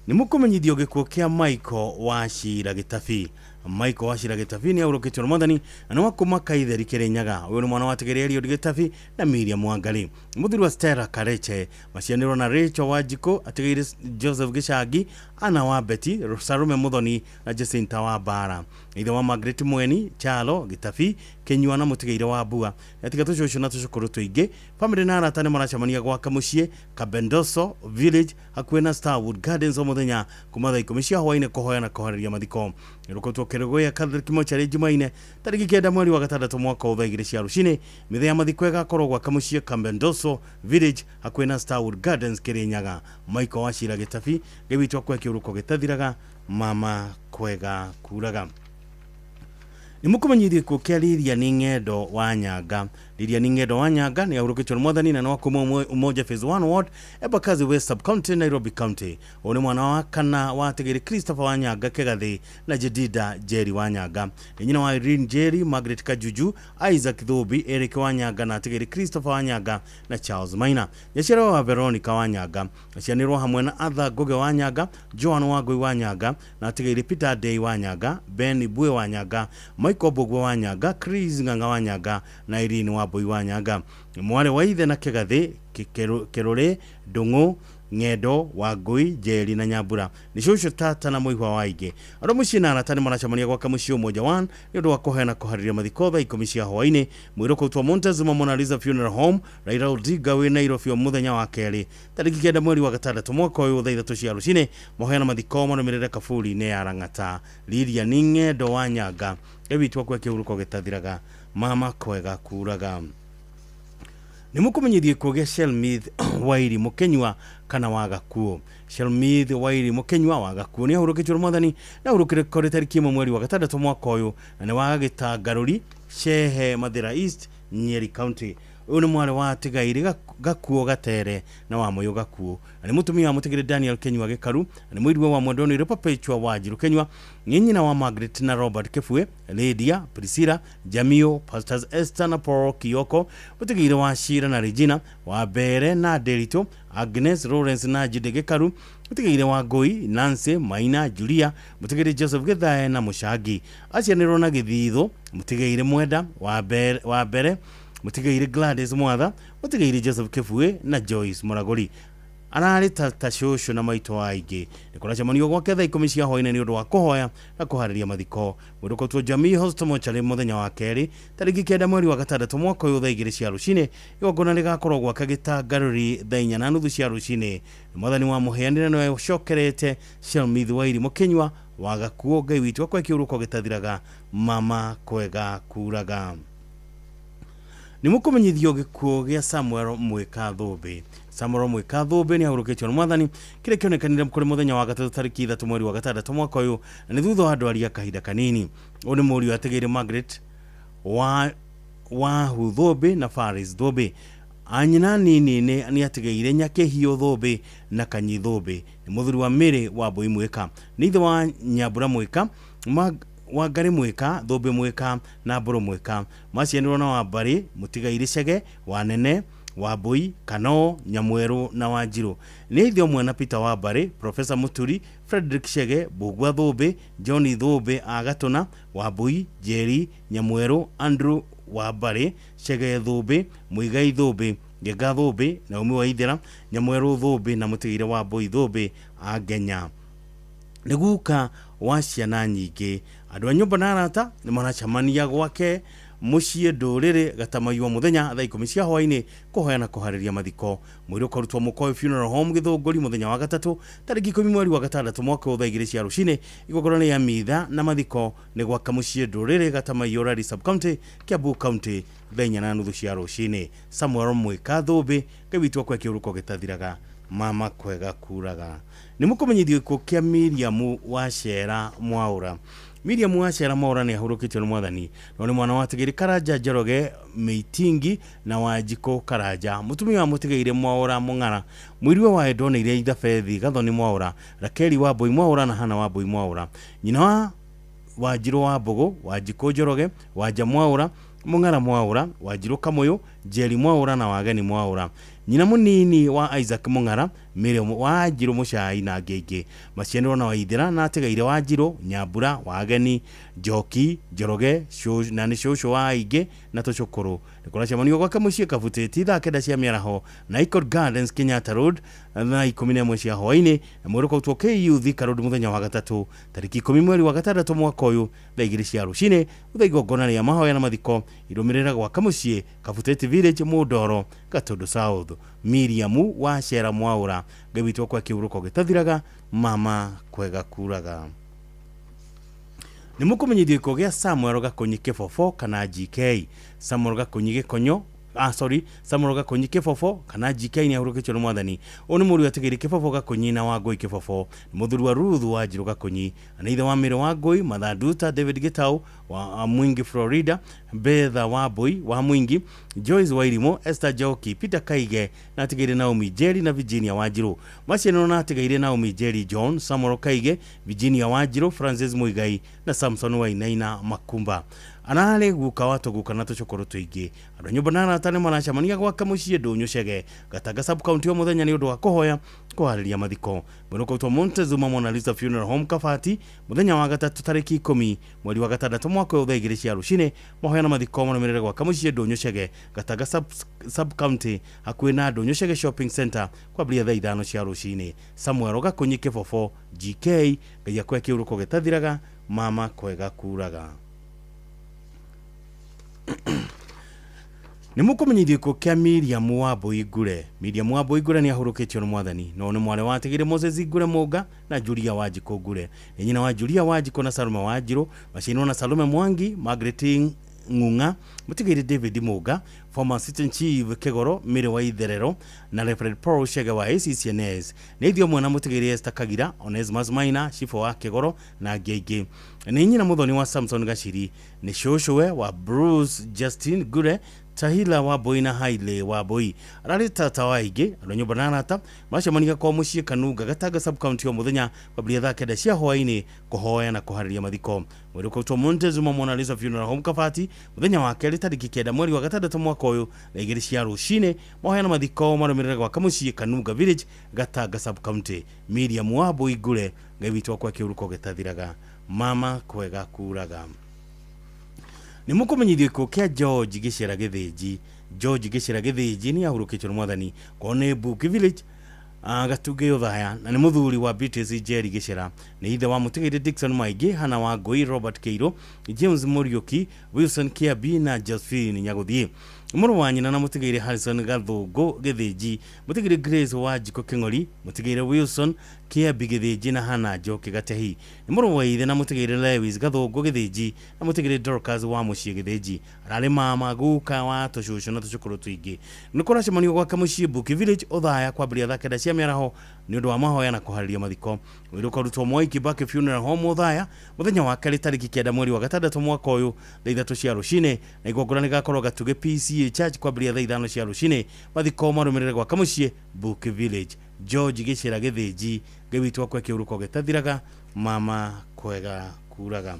Nĩ mũkũmenyithio gĩkuũ kĩa Michael Wachira Gĩtabi. Michael Wachira Gĩtabi nĩ ahurũkĩtio nĩ mwathani na nĩ wa kuma Kaitheri Kĩrĩnyaga. Ũyũ nĩ mwana wa Tigiri Eliud Gĩtabi na Miriam Wangari. Mũthuri wa Stella Kareche macianĩrwo na Rachel Wanjikũ, atigĩire Joseph Gĩcangi, Anna wa Betty, Sarume Muthoni na Jacinta wa Mbara. Ithe wa Margaret Mweni, Chalo Gĩtabi, Kĩnyua na mũtigĩire wa Mbua. Atiga tũcũcũ na tũcũkũrũ tũingĩ. Famĩlĩ na arata nĩ maracemania gwake mũciĩ Kabendoso Village hakuhĩ na Starwood Gardens o mũthenya kuma thaa 10 cia hwaĩ-inĩ kũhoya na kũharĩria mathiko. Rũkautwo Kĩrũgũya Catholic Mortuary Jumaine tarĩki 9 mweri wa gatandatũ mwaka wa thaa 2 cia rũcinĩ. Mĩthenya ya mathiko ĩgakorwo gwake mũciĩ Kabendoso Village hakuhĩ na Starwood Gardens Kĩrĩnyaga. Michael Wachira Gĩtabi, Ngai witũ akue kĩũrũko gĩtathiraga, mama kwega kuraga. Nĩ mũkũmenyithio gĩkuũ kĩa Lilian Ng'endo wa Nyanga. Lilian Ng'endo wa Nyanga nĩ ahurũkĩtio nĩ mwathani na nĩ wa kuma Umoja Phase 1 Ward, Embakasi West Sub County, Nairobi County. Ũyũ nĩ mwana wa kana wa Tigiri Christopher wa Nyanga Kĩgathĩ na Jedida Njeri wa Nyanga. Nĩ nyina wa Irene Njeri, Margaret Kajuju, Isaac Thubi, Eric wa Nyanga na Tigiri Christopher wa Nyanga na Charles Maina. Nyaciarwo wa Veronica wa Nyanga. Acianĩrwo hamwe na Arthur Ngugi wa Nyanga, Joan Wangui wa Nyanga na Tigiri Peter Day wa Nyanga, Ben Bue wa Nyanga, Michael Mbugua wa Nyanga, Chris Ng'ang'a wa Nyanga na Irene Wambui wa Nyanga. Mwarĩ wa ithe na Kĩgathĩ, Kĩrũrĩ, Ndung'u, Ng'endo, Wangui, Njeri na Nyambura. Nĩ cũcũ, tata na mũihwa wa aingĩ. Andũ mũciĩ na arata nĩ maracemania gwake mũciĩ Umoja 1 nĩ ũndũ wa kũhoya na kũharĩria mathiko thaa 10 cia hwaĩ-inĩ. Mwĩrĩ ũkautwo Montezuma Mona Lisa Funeral Home, Raila Odinga wĩ Nairobi o mũthenya wa kerĩ tarĩki 9 mweri wa gatandatũ mwaka ũyũ thaa 3 cia rũcinĩ. Mahoya na mathiko marũmĩrĩre kaburi-inĩ ya Lang'ata. Lilian Ng'endo wa Nyanga, Ngai witũ akue kĩhurũko gĩtathiraga, mama kwega kuraga. Nĩ mũkũmenyithio gĩkuũ kĩa Shelmith Wairi Mũkenyua kana wa Gakuo. Shelmith Wairi Mũkenyua wa Gakuo nĩ ahurũkĩtio nĩ mwathani na ahurũkire kũrĩ tarĩki 1 mweri wa gatandatũ mwaka ũyũ na nĩ wa Gĩtangarũri, Shehe, Mathira East, Nyeri County. Ũyũ nĩ mwarĩ wa Tigaire Gakuo Gatere na wa Mũyũ Gakuo. Na nĩ mũtumia wa Mũtigĩrĩ Daniel Kenyua Gĩkaru, na nĩ mũirue wa Mwendwa Perpetua Wanjirũ Kenyua, nĩ nyina wa Margaret na Robert Kĩbue, Lydia, Priscilla, Jamio, Pastors Esther na Paul Kioko, Mũtigĩrĩ wa Shira na Regina, wa Mbere na Derito, Agnes, Lawrence na Jude Gĩkaru, Mũtigĩrĩ wa Ngũi, Nancy, Maina, Julia, Mũtigĩrĩ Joseph Gĩthae na Mũcangi. Acianĩrwo na Gĩthitho, Mũtigĩrĩ Mwenda wa Mbere, Mũtigĩrĩ Gladys Mwatha, Mũtigĩrĩ Joseph Kĩbue na Joyce Mũragũri. Ararĩ tata cũcũ na maitũ wa aingĩ. Nĩ kũracemanio gwake thaa 10 cia hwaĩ-inĩ nĩ ũndũ wa kũhoya na kũharĩria mathiko. Mwĩrĩ ũkautwo Jamii Hospital Mortuary mũthenya wa kerĩ tarĩki 9 mweri wa gatandatũ mwaka ũyũ thaa 2 cia rũcinĩ. Igongona rĩgakorwo gwake Gĩtangarũri thaa 4:30 cia rũcinĩ. Mwathani wa mũheanĩre nĩwe ũcokerete Shelmith Wairi Mũkenyua wa Gakuo. Ngai witũ akue kĩhurũko gĩtathiraga, mama kwega kuraga. Nĩ mũkũmenyithio gĩkuũ gĩa Samuel Mwĩka Thũmbĩ. Samuel Mwĩka Thũmbĩ nĩ ahurũkĩtio nĩ mwathani kĩrĩa kĩonekanire kũrĩ mũthenya wa gatatũ tarĩki 3 mweri wa gatandatũ mwaka ũyũ na nĩ thutha wa ndwari ya kahinda kanini. Ũyũ nĩ mũriũ atigĩire Margaret wa Wahu Thũmbĩ na Faris Thũmbĩ. Anyina nini nĩ atigĩire Nyakĩhiũ Thũmbĩ na Kanyi Thũmbĩ. Nĩ mũthuri wa Mary wa Mbui Mwĩka. Nĩ ithe wa Nyambura Mwĩka, Wangari Mwĩka, Thũmbĩ Mwĩka na Mbũrũ Mwĩka. Macianĩrwo na Wambarĩ, Mũtigairĩ Chege, Wanene, Wambui, Kano, Nyamweru na Wanjiru. Nĩ ithe ũmwe na Peter Wambari, Professor Muturi, Frederick Shege, Mbugua Thũmbĩ, John Thũmbĩ a Gatũna, Wambui, Njeri, Nyamweru, Andrew Wambari, Chege Thũmbĩ, Muigai Thũmbĩ, Ngenga Thũmbĩ, Naomi Waithera, Nyamweru Thũmbĩ na Mũtigĩre Wambui Thũmbĩ a Ngenya. Nĩ guka wa ciana nyingĩ. Andũ a nyũmba na arata nĩ maracemania gwake mũciĩ ndũrĩrĩ Gatamaiywo mũthenya thaa 10 cia hwaĩ-inĩ kũhoya na kũharĩria mathiko. Mwĩrĩ ũkarutwo Mũkoĩ Funeral Home Gĩthũngũri mũthenya wa gatatũ tarĩki 10 mweri wa gatandatũ mwaka ũyũ thaa 2 cia rũcinĩ. Igongona rĩa mitha na mathiko nĩ gwaka mũciĩ ndũrĩrĩ Gatamaiywo Rari Sub-County, Kiambu County thaa 4:30 cia rũcinĩ. Samuel Mwĩka Thũmbĩ, Ngai witũ akwe kĩũrũko gĩtathiraga, mama kwega kuraga. Nĩ mũkũmenyithio gĩkuũ kĩa Miriam Wacera Mwaũra. Miriam Wacera Mwaũra nĩ ahurũkĩtio nĩ mwathani. No nĩ mwana wa Tigiri Karanja Njoroge Mĩitingi na Wanjikũ Karanja, mũtumia wa Mũtigĩire Mwaũra Mũng'ara, mũiriwe wa Endoneire Ithabethi Gathoni Mwaũra, Rakeli Wambui Mwaũra na Hana Wambui Mwaũra, nyina wa Wanjirũ wa Mbũgũ, Wanjikũ Njoroge, Wanja Mwaũra, Mũng'ara Mwaũra, Wanjirũ Kamũyũ, Njeri Mwaũra na Wageni Mwaũra, nyina mũnini wa Isaac Mũng'ara, Miriam Wanjirũ Mũcai na angĩ aingĩ. Macianĩrwo na Waithera na atigaire Wanjirũ, Nyambura, Wageni, Njoki, Njoroge, na nĩ cũcũ wa aingĩ na tũcũkũrũ. Nĩ kũracemanio gwake mũciĩ Kabutĩti thaa 9 cia mĩaraho na Icon Gardens Kenyatta Road thaa 11 cia hwaĩ-inĩ, na mwĩrĩ ũkautwo KU Thika Road mũthenya wa gatatũ tarĩki 10 mweri wa gatandatũ mwaka ũyũ thaa 2 cia rũcinĩ. Thutha igongona rĩa mahoya na mathiko irũmĩrĩra gwaka mũciĩ Kabutĩti Village Mũndoro Gatundu South. Miriam Wacera Mwaũra, Ngai witũ akwe kĩũrũko gĩtathiraga, mama kwega kuraga. Nĩ mũkũmenyithio gĩkuũ gĩa Samuel Gakunyi Kĩbobo kana GK. Samuel Gakunyi Gĩkonyo, Samuel Gakunyi Kĩbobo kana GK nĩ ahurũkĩtio nĩ mwathani. Ũyũ nĩ mũriũ atigĩire Kĩbobo Gakunyi na Wangũi Kĩbobo, nĩ mũthuri wa Ruth Wanjirũ Gakunyi, na ithe wa Mĩrĩ Wangũi, Mathanduta David Gĩtau wa Mwingi Florida, Betha Wambui wa Mwingi, Joyce Wairimũ, Esther Njoki, Peter Kaige na atigĩire Naomi Njeri na Virginia Wanjirũ. Macianĩrwo na atigĩire Naomi Njeri John, Samuel Kaige, Virginia Wanjirũ, Francis Muigai na Samson Wainaina Makumba. Ararĩ guka wa tũguka na tũcũkũrũ tũingĩ. Andũ a nyũmba na arata nĩ maracemania gwaka mũciĩ Ndũnyũ Chege, Gatanga Sub-County o mũthenya nĩ ũndũ wa kũhoya kũharĩria mathiko. Mwĩrĩ ũkautwo Montezuma Mona Lisa Funeral Home Kabati mũthenya wa gatatũ tarĩki 10 mweri wa gatandatũ mwaka ũyũ thaa 2 cia rũcinĩ. Mahoya na mathiko marũmĩrĩre gwaka mũciĩ Ndũnyũ Chege, Gatanga Sub-County hakuhĩ na Ndũnyũ Chege Shopping Center kwambĩrĩria thaa 5 cia rũcinĩ. Samuel Gakunyi Kĩbobo GK, Ngai akwe kĩũrũko gĩtathiraga, mama kwega kuraga. Nĩ mũkũmenyithio gĩkuũ kĩa Miriam Wambui Ngure. Miriam Wambui Ngure nĩ ahurũkĩtio nĩ mwathani. No nĩ mwarĩ wa Atigĩrĩ Moses Ngure Mũnga na Julia Wanjikũ Ngure. Nĩ nyina wa Julia Wanjikũ na Salome Wanjirũ, macianĩrwo na Salome Mwangi, Margaret Ng'ung'a, Mũtigĩrĩ David Mũnga, former assistant chief Kĩgoro, Mĩrĩ wa Itherero na Reverend Paul Chege wa ACCNS. Nĩ ithe ũmwe na Mũtigĩrĩ Esther Kagira, Onesmus Maina, cibũ wa Kĩgoro na angĩ aingĩ. Nĩ nyina mũthoni wa Samson Gaciri, nĩ cũcũwe wa Bruce Justin Ngure, Tahila Wambui na Hailey Wambui. Ararĩ tata wa aingĩ, andũ a nyũmba na arata macemania kwa mũciĩ Kanunga Gatanga Sub-County o mũthenya kwambĩrĩria thaa 9 cia hwaĩ-inĩ kũhoya na kũharĩria mathiko. Mwĩrĩ ũkautwo Montezuma Mona Lisa Funeral Home Kabati mũthenya wa kerĩ tarĩki 9 mweri wa gatandatũ mwaka ũyũ thaa 2 cia rũcinĩ. Mahoya na mathiko marũmĩrĩre gwaka mũciĩ Kanunga Village Gatanga Sub-County. Miriam Wambui Ngure, Ngai witũ akwe kĩũrũko gĩtathiraga, mama kwega kuraga. Nĩ mũkũmenyithio gĩkuũ kĩa George Gĩcera Gĩthĩnji. George Gĩcera Gĩthĩnji nĩ ahurũkĩtio nĩ mwathani kwao nĩ Mbuki Village Gatungĩ Othaya, na nĩ mũthuri wa Beatrice Njeri Gĩcera. Nĩ ithe wa Mũtigĩrĩ Dickson Maingĩ, Hana Wangũi, Robert Kĩirũ, James Mũriũki, Wilson Kĩambi na Josephine Nyagũthiĩ. Mũrũ wa nyina na Mũtigĩrĩ Harrison Gathũngũ Gĩthĩnji, Mũtigĩrĩ Grace Wanjikũ Kĩng'ori, Mũtigĩrĩ Wilson Kĩambi Gĩthĩnji na Hana Njoki Gatehi. Nĩ mũrũ wa ithe na Mũtigĩrĩ Lewis Gathũngũ Gĩthĩnji na Mũtigĩrĩ Dorcas wa Mũciĩ Gĩthĩnji. Ararĩ mama guka wa tũcũcũ na tũcũkũrũ tũingĩ. Nĩ kũracemanio gwake mũciĩ Mbuki Village Othaya kwambĩrĩria thaa 9 cia mĩaraho nĩ ũndũ wa mahoya na kũharĩria mathiko. Mwĩrĩ ũkarutwo Mwai Kibaki Funeral Home Othaya mũthenya wa kerĩ tarĩki 9 mweri wa gatandatũ mwaka ũyũ thaa 3 cia rũcinĩ, na igongona rĩgakorwo Gatugĩ PCA Church kwambĩrĩria thaa 5 cia rũcinĩ. Mathiko marũmĩrĩre gwaka mũciĩ Mbuki Village. George Gĩcera Gĩthĩnji, Ngai witũ akwe kĩũrũko gĩtathiraga, mama kwega kuraga.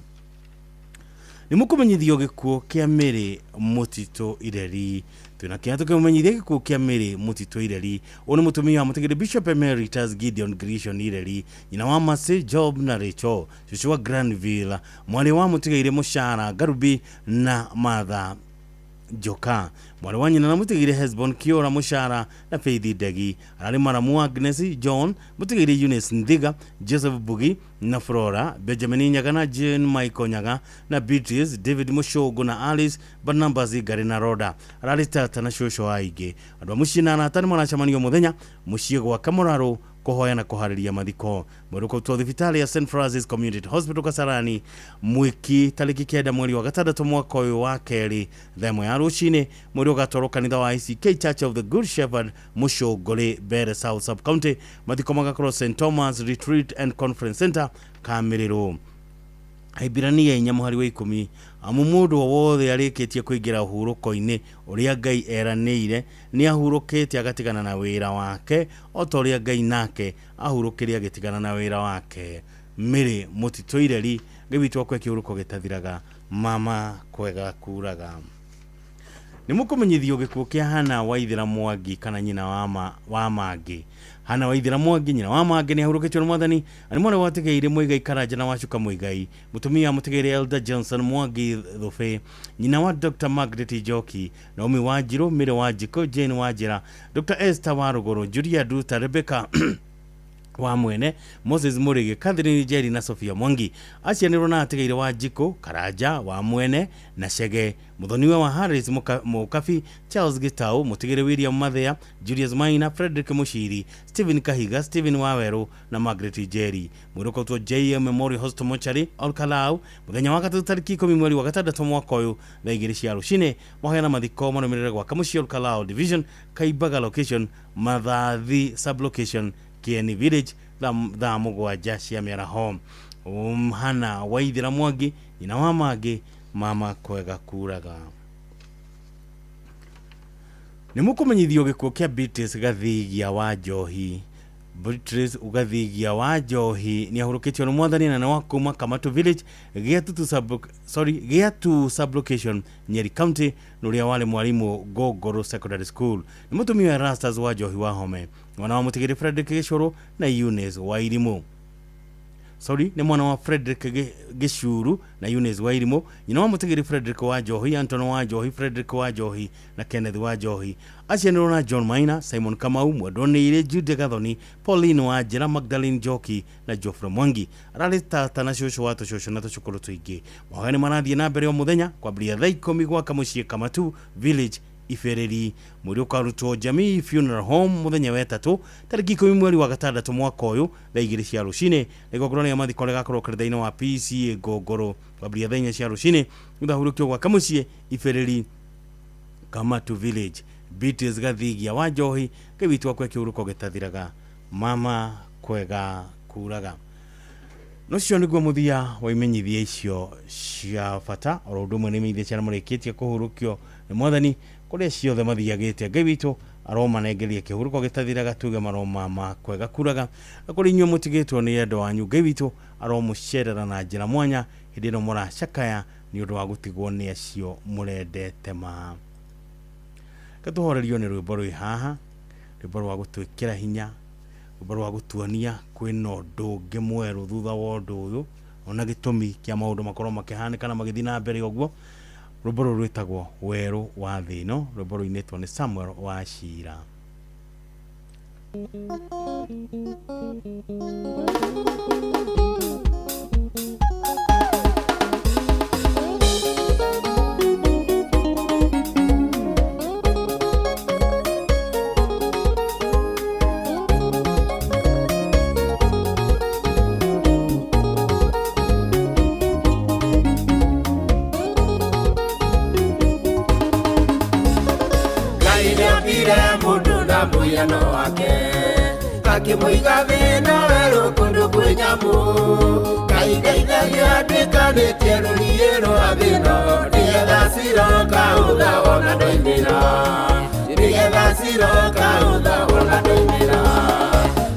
Nĩ mũkũmenyithio gĩkuũ kĩa Mary Mũtitũ Ireri. Twĩna kĩeha tũkĩmũmenyithia gĩkuũ kĩa Mary Mũtitũ Ireri. Ũyũ nĩ mũtumia wa mũtigĩrĩ Bishop Emeritus Gideon Grishon Ireri, nyina wa Mercy, Job na Rachel, cũcũ wa Granville, mwarĩ wa mũtigairĩ Mũcara Ngarubi na Martha Njoka, mwarĩ wa nyina na mũtigairĩ Hesbon Kiora Mũcara na Faith Ndegi, ararĩ maramu wa Agnes John, mũtigairĩ Eunice Nthiga, Joseph Bugi na Flora, Benjamin Nyaga na Jane Michael Nyaga na Beatrice, David Mũcũngũ na Alice, Barnabas Ngari na Roda, ararĩ tata na cũcũ wa aingĩ. Andũ a mũciĩ na arata nĩ maracemanio mũthenya mũciĩ gwake Mũrarũ kũhoya na kũharĩria mathiko. Mwĩrĩ ũkarutwo thibitarĩ ya St Francis Community Hospital Kasarani mwiki tarĩki 9 mweri wa 6 mwaka ũyũ wa kerĩ thaa 1 ya rũcinĩ. Mwĩrĩ ũgatwarwo kanitha wa ICK Church of the Good Shepherd Mũcũngũrĩ, Mbere South Sub County. Mathiko magakorwo St Thomas Retreat and Conference Center Kamĩrĩrũ. Ahibirania 4 mũhari wa 10, amu mũndũ o wothe arĩkĩtie kũingĩra ũhurũko-inĩ ũrĩa Ngai eranĩire nĩ ahurũkĩte agatigana na wĩra wake, o ta ũrĩa Ngai nake ahurũkire agĩtigana na wĩra wake. Mary Mũtitũ Ireri, Ngai witũ akwe kĩhurũko gĩtathiraga, mama kwega kuraga. Nĩ mũkũmenyithio gĩkuũ kĩa Hana Waithĩra Mwangi kana nyina wa Mangĩ. Hana Waithĩra Mwangi nyina wa Mangĩ nĩ ahurũkĩtio nĩ Mwathani. Arĩ mwana wa Tigairĩ Muigai Karanja na Wacuka Muigai, mũtumia wa Mũtigairĩ Elder Johnson Mwangi Thũbĩ, nyina wa Dr. Margaret Njoki, Naomi Wanjirũ, Mary Wanjikũ, Jane Wanjĩra, Dr. Esther Warũgũrũ, Julia Nduta, Rebecca wa Mwene, Moses Mũrĩgĩ, Catherine Njeri na Sophia Mwangi. Acianĩrwo na Atigaire Wanjikũ, Karanja wa Mwene na Chege, mũthoniwe wa Harris Mũkabi, Charles Gitau, Mũtigĩrĩ William Mathea, Julius Maina, Frederick Mũciri, Stephen Kahiga, Stephen Wawerũ na Margaret Njeri. Mwĩrĩ ũkautwo JM Memorial Hospital Mortuary, Olkalau, mũthenya wa gatatũ tarĩki 10 mweri wa 6 mwaka ũyũ thaa 2 cia rũcinĩ. Mahoya mathiko marũmĩrĩre gwaka mũciĩ Olkalau Division, Kaimbaga Location, Mathathi Sublocation, Kieni Village, thaa 7 cia mĩaraho. Hana Waithĩra Mwangi, nyina wa Mangĩ, mama kwega kuraga. Nĩ mũkũmenyithio gĩkuũ kĩa Beatrice Gathigia wa Njohi. Beatrice Gathigia wa Njohi nĩ ahurũkĩtio nĩ Mwathani na nĩ wa kuma Kamatu Village, Gĩatu Sublocation, Nyeri County, na ũrĩa warĩ mwarimũ Ngongoro Secondary School. Nĩ mũtumia wa Erastus wa Njohi wa Home, mwana wa Mũtigĩrĩ Frederick Gĩcũrũ na Eunice Wairimũ. Sorry, nĩ mwana wa Frederick Gĩcuru na Eunice Wairimũ, nyina wa Mũtigĩrĩ Frederick wa Njohi, Anton wa Njohi, Frederick wa Njohi na Kenneth wa Njohi. Acianĩrwo na John Maina, Simon Kamau, Mwendwa Nĩirĩ, Jude Gathoni, Pauline wa Njĩra, Magdalene Njoki na Geoffrey Mwangi. Ararĩ tata na cũcũ wa tũcũcũ na tũcũkũrũ tũingĩ. Mahoya nĩ marathiĩ na mbere o mũthenya kwambĩrĩria thaa 10 gwaka mũciĩ Kamatu Village, Ibereri. Mwĩrĩ ũkarutwo Jamii Funeral Home mũthenya wa ĩtatũ tarĩki 10 mweri wa 6 mwaka ũyũ thaa 2 cia rũcinĩ. Na igongona rĩa mathiko rĩgakorwo kanitha-inĩ wa PCA Ngongoro kwambĩrĩria thaa 4 cia rũcinĩ. Ũthahurũkio gwaka mũciĩ Ibereri, Kamatu Village. Beatrice Gathigia wa Njohi, Ngai witũ akwe kĩhurũko gĩtathiraga, mama kwega kuraga. Nocio nĩguo mũthia wa imenyithia icio cia bata, oro ũndũ ũmwe nĩ imenyithia cia arĩa marĩkĩtie kũhurũkio nĩ Mwathani kũrĩa ciothe mathiagĩte. Ngai witũ aromanengeria kĩhurũko gĩtathiraga, tuge maromama kwega kuraga. Na kũrĩ inyuĩ mũtigĩtwo nĩ endwa anyu, Ngai witũ aromũcerera na njĩra mwanya hĩndĩ ĩno mũracakaya nĩ ũndũ wa gũtigwo nĩ acio mũrendete ma. Tũhorerio nĩ rwĩmbo rwĩ haha, rwĩmbo rwa gũtwĩkĩra hinya, rwĩmbo rwa gũtuonia kwĩna ũndũ ũngĩ mwerũ thutha wa ũndũ ũyũ, ona gĩtũmi kĩa maũndũ makorwo makĩhanĩka na magĩthiĩ na mbere ũguo. Rwĩmbo rũrũ rwĩtagwo Werũ wa Thĩ ĩno, rwĩmbo rũinĩtwo nĩ Samuel wa Cira. Mũhiano wake akĩmũiga thĩna werũ kũndũ kwĩ nyamũ. Ngai ndeithagia nduĩkanĩtie rũriĩ rwa thĩno, nĩgetha ciroka ũtha wona ndoimĩra, nĩgetha ciroka ũtha wona ndoimĩra.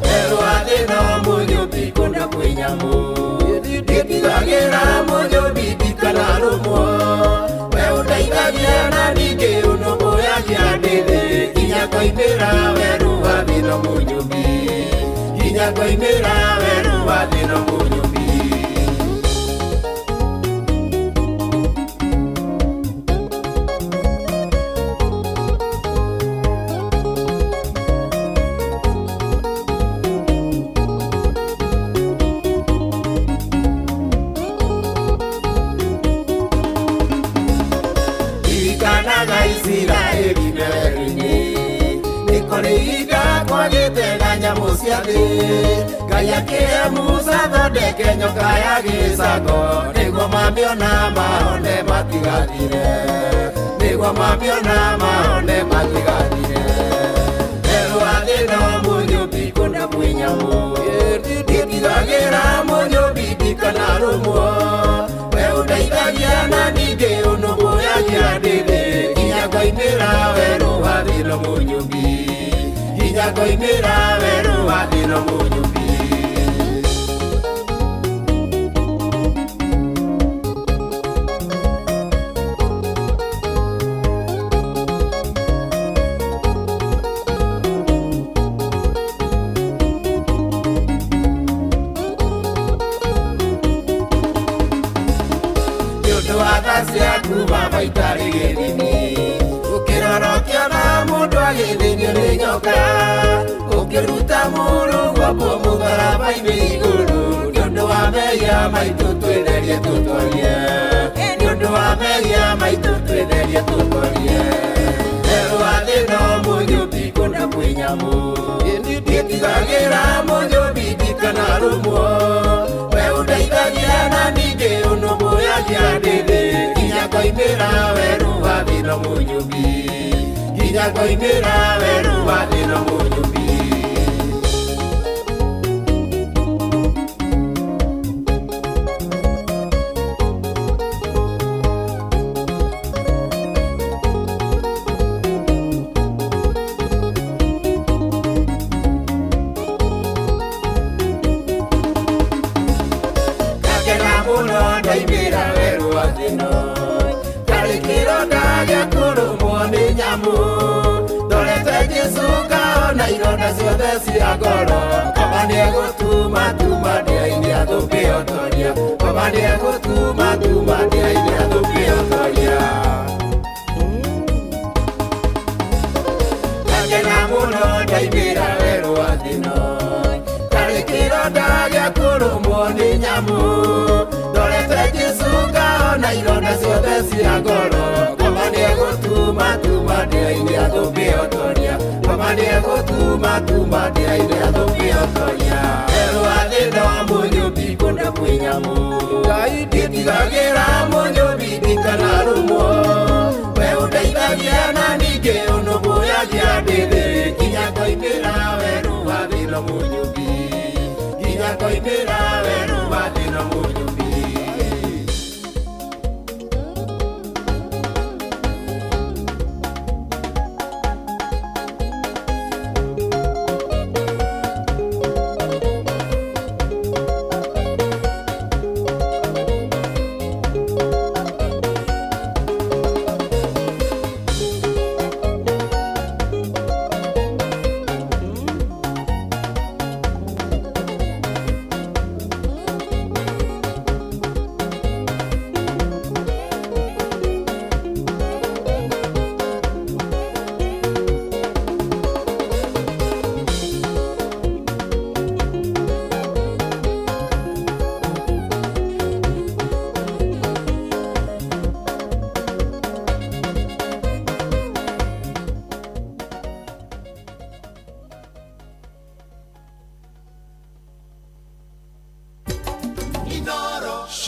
Werũ wa thĩno mũnyũmbi kũndũ kwĩ nyamũ, nditigagĩra mũnyũmbi ndikanarũmwo. thĩno mũnyũmbi nginya ngoimĩra werũ wa thĩno mũnyũmbi. Ririkanaga Isiraeli me werũ-inĩ nĩ kũrĩ ihinda kwagĩte na nyamũ cia thĩ. Ngai akĩhe Musa athondeke nyoka ya gĩcango nĩguo mamĩona mahone matigathire, nĩguo mamĩona mahone matigathire. Werũ wa thĩno mũnyũmbi kũna kwĩ nyamũ, nditigagĩra mũnyũmbi ndikanarũmwo. We ũndeithagia na ningĩ ũnũmbũyagia ndĩthĩ nginya ngoimĩra werũ wa thĩno mũnyũmbi, nginya ngoimĩra werũ wa thĩno mũnyũmbi. Nĩ ũndũ wa tha ciaku baba itarĩ gĩthimi, ũkĩrora ũkĩona mũndũ agĩthĩnio nĩ nyoka, ũkĩruta mũrũ gwakwo mũtharaba-inĩ igũrũ. Nĩ ũndũ wa mehia maitũ twĩtherie tũtorie, nĩ ũndũ wa mehia maitũ twĩtherie tũtorie. Werũ wa thĩno mũnyũmbi kũna kwĩ nyamũ, nditigagĩra mũnyũmbi ndikanarũmwo. We ũndeithagia na ningĩ ũnũmbũyagia ndĩthĩ nginya ngoimĩra werũ wa thĩno mũnyũmbi, nginya ngoimĩra werũ wa thĩno mũnyũmbi. Ngakena mũno ndaimĩra werũ wa thĩno, ndarĩ kĩronda gĩa kũrũmwo nĩ nyamũ. Ndorete Jesũ ngaona ironda ciothe cia ngoro, kaba nĩegũtuma tuma ndĩa-inĩ athũkĩ otoria, kaba nĩegũtuma tuma ndĩa-inĩ athũkĩ otoria. Ngakena mũno ndaimĩra werũ wa thĩno, ndarĩ kĩronda gĩa kũrũmwo nĩ nyamũ. Ndorete Jesũ ngaona ironda ciothe cia ngoro, kaba nĩegũtuma tuma ndĩa-inĩ athũkĩ otoria, kaba nĩegũtuma tuma ndĩa-inĩ athũkĩ otoria. Werũ wa thĩno mũnyũmbi kũna kwĩ nyamũ, nditigagĩra mũnyũmbi ndikanarũmwo. We ũndeithagia na ningĩ ũnũmbũyagia ndĩthĩ nginya ngoimĩra werũ wa thĩno mũnyũmbi, nginya ngoimĩra werũ wa thĩno mũnyũmbi.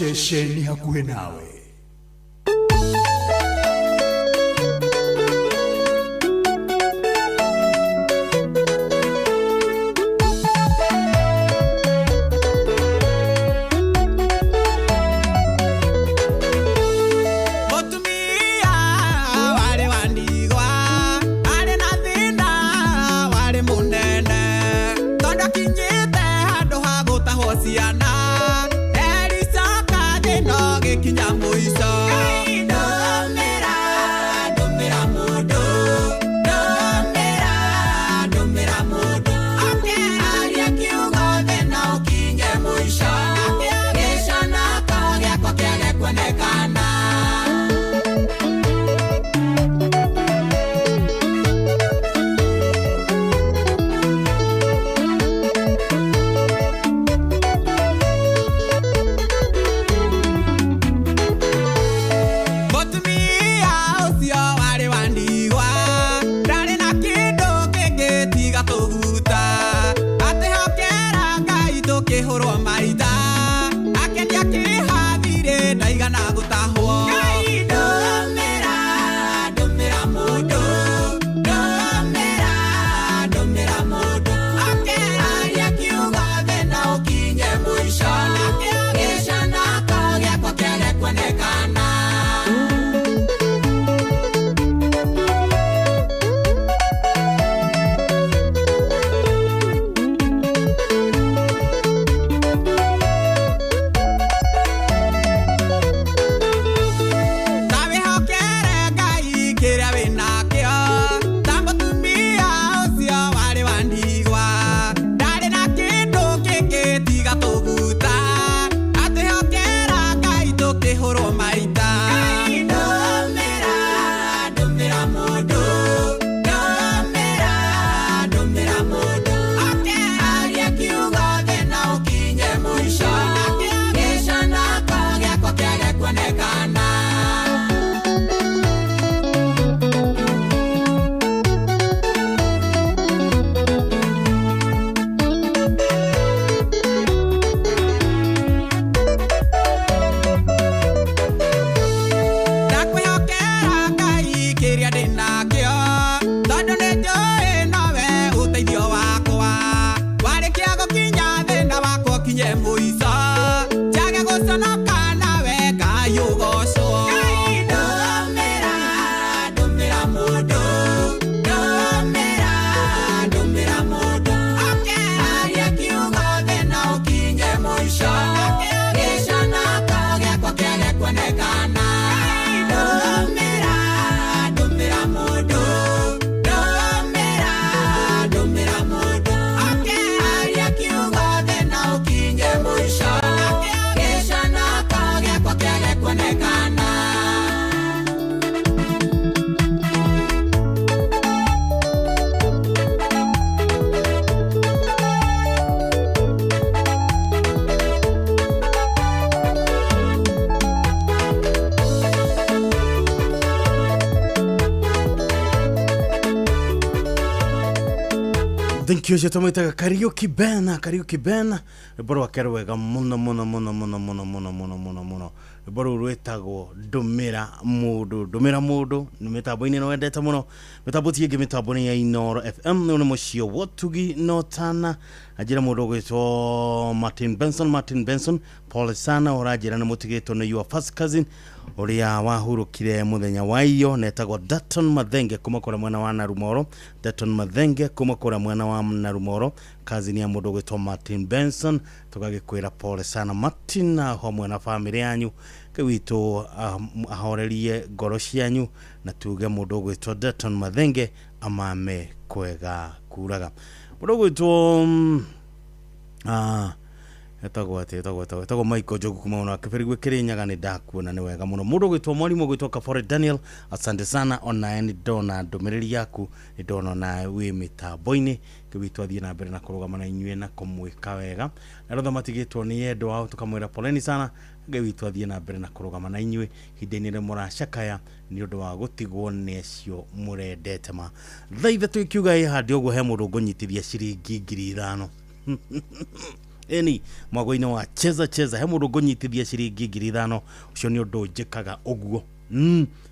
Ceceni hakuhĩ nawe. Mũtumia warĩ wa ndigwa arĩ na thĩna warĩ mũnene tondũ akinyĩte handũ ha gũtahwo ciana ericoka thĩna ũgĩkinya mũico. Tũkĩhũrwo maitha akendia kĩhathirĩ ndaigana gũtahwo. Ngai ndũmĩra, ndũmĩra mũndũ, ndũmĩra, ndũmĩra mũndũ oke arie kiugo thĩna ũkinye mũico, nakĩo gĩcanoko gĩakwa kĩage kuonekana. Ta wĩhokere Ngai kĩrĩa wĩnakĩo, ta mũtumia ũcio warĩ wa ndigwa, ndarĩ na kĩndũ kĩngĩ tiga tũguta, atwĩhokera Ngai tũkĩhũrwo maita. Ngai ndũmĩra, ndũmĩra mũndũ, ndũmĩra, ndũmĩra mũndũ oke arie kiugo thĩna ũkinye mũico, nakĩo gĩcanoko gĩakwa kĩage kuonekana. Ndakwĩhokera Ngai kĩrĩa ndĩnakĩo, tondũ nĩnjũĩ nowe ũteithio wakwa. Warĩkia gũkinya thĩna wakwa ũkinye mũico, njage gũconoka nawe Ngai ũgocwo. Ngai ndũmĩra, ndũmĩra mũndũ, ndũmĩra, ndũmĩra mũndũ oke arie kiugo thĩna ũkinye mũico, nakĩo gĩcanoko gĩakwa kĩage kuonekana. Ngai ndũmĩra, ndũmĩra mũndũ, ndũmĩra, ndũmĩra mũndũ oke arie kiugo thĩna ũkinye mũico, nakĩo gĩcanoko gĩakwa kĩage kuonekana. Thank you cio Kariuki Ben, Kariuki Ben, rwĩmbo rwake rwega mũno mũno mũno mũno mũno mũno mũno mũno mũno, rwĩmbo rũu rwĩtagwo ndũmĩra mũndũ, ndũmĩra mũndũ nĩ mĩtambo-inĩ ĩno wendete mũno, mĩtambo ti ĩngĩ, mĩtambo nĩ ya Inooro FM. Ũyũ nĩ mũciĩ wotugi notana anjĩra mũndũ ũgwĩtwo Martin Benson, Martin Benson, pole sana, ũranjĩra nĩ mũtigĩtwo nĩ your first cousin ũrĩa wahurũkire mũthenya wa iyo, netagwo Dalton Mathenge kuma kũrĩa mwena wa Narumoro, Dalton Mathenge kuma kũrĩa mwena wa Narumoro, cousin ya mũndũ ũgwĩtwo Martin Benson. Tũgagĩkwĩra pole sana Martin, hamwe na famĩlĩ yanyu, Ngai witũ ahorerie ngoro cianyu, na tuge mũndũ ũgwĩtwo Dalton Mathenge amame kwega kuraga. Mũndũ ũgwĩtwo etagwo atĩ etagwo Michael Njogu kuma ona kĩbĩrĩgwe Kĩrĩnyaga, nĩ ndakuona nĩ wega mũno. Mũndũ ũgwĩtwo mwarimũ ũgwĩtwo Kabore Daniel, asante sana, onawe nĩ ndona ndũmĩrĩri yaku, nĩ ndona onawe wĩ mĩtambo-inĩ. Ngai witũ athiĩ na mbere na kũrũgama na inyuĩ na kũmwĩka wega, na arĩa othe matigĩtwo nĩ endwa ao tũkamwĩra poleni sana. Ngai witũ athiĩ na mbere na kũrũgama na inyuĩ ihinda-inĩ rĩrĩa mũracakaya nĩ ũndũ wa gũtigwo nĩ acio mũrendete ma. Thaa 3 ikiuga ĩ handi ũguo, he mũndũ ngũnyitithia ciringi 5,000 eni mwago-inĩ wa cheza cheza, he mũndũ ngũnyitithia ciringi 5,000, ũcio nĩ ũndũ njĩkaga ũguo.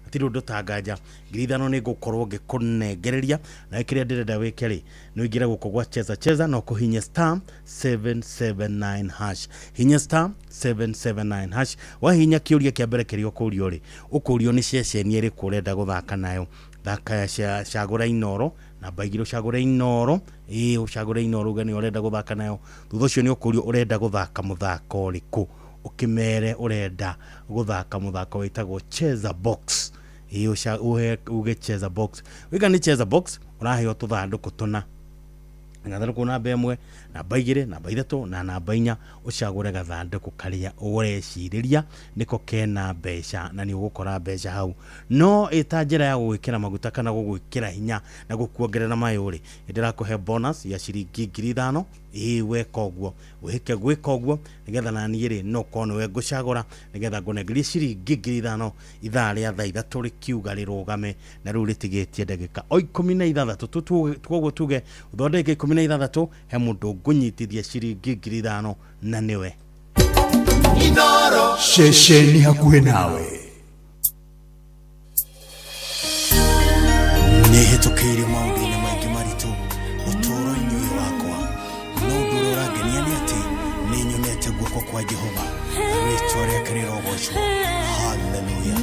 Hatirĩ ũndũ tanganja, 5,000 nĩ ngũkorwo ngĩkũnengereria, na kĩrĩa ndĩrenda wĩke rĩ, nĩ ũingĩre gũkũ gwa cheza cheza na ũkũhinya star 779 hash, hinya star 779 hash. Wahinya kĩũria kĩa mbere kĩrĩa ũkũrio rĩ, ũkũrio nĩ ceceni ĩrĩkũ ũrenda gũthaka nayo. Thaka cagũra Inooro, namba 2 ũcagũre Inooro, ĩĩ ũcagũre Inooro uge nĩ ũrenda gũthaka nayo. Thutha ũcio nĩ ũkũrio ũrenda gũthaka mũthako ũrĩkũ, ũkĩmere ũrenda gũthaka mũthako wĩtagwo cheza box, ĩĩ uge cheza box. Wĩka nĩ cheza box, ũraheo tũthandũkũ tũna, gathandũkũ namba 1, namba 2, namba 3 na namba 4, ũcagũre gathandũkũ karĩa ũrecirĩria nĩko kena mbeca na nĩ ũgũkora mbeca hau. No ĩta njĩra ya gũgwĩkĩra maguta kana gũgwĩkĩra hinya na gũkuongerera mayũ rĩ, nĩndĩrakũhe bonus ya ciringi 5,000. Ĩĩ weka ũguo, wĩke gwĩka ũguo nĩgetha naniĩ rĩ no korwo nĩwe ngũcagũra nĩgetha ngũnengerie ciringi 5,000 ithaa rĩa thaa 3 rĩkiuga rĩrũgame, na rĩu rĩtigĩtie ndagĩka o 16 tu, koguo tuge ũthondeke 16 he mũndũ Ngũnyitithia ciringi 5,000 na nĩwe. Inoro ceceni hakuhĩ nawe. Nĩ hĩtũkĩire maũndũ-inĩ maingĩ maritũ ũtũũro-inĩ ũyũ wakwa, no ũndũ ũrĩa ũrangenia nĩ atĩ nĩ nyonete guoko kwa Jehova, rĩtwa rĩake rĩrogocwo. Haleluya.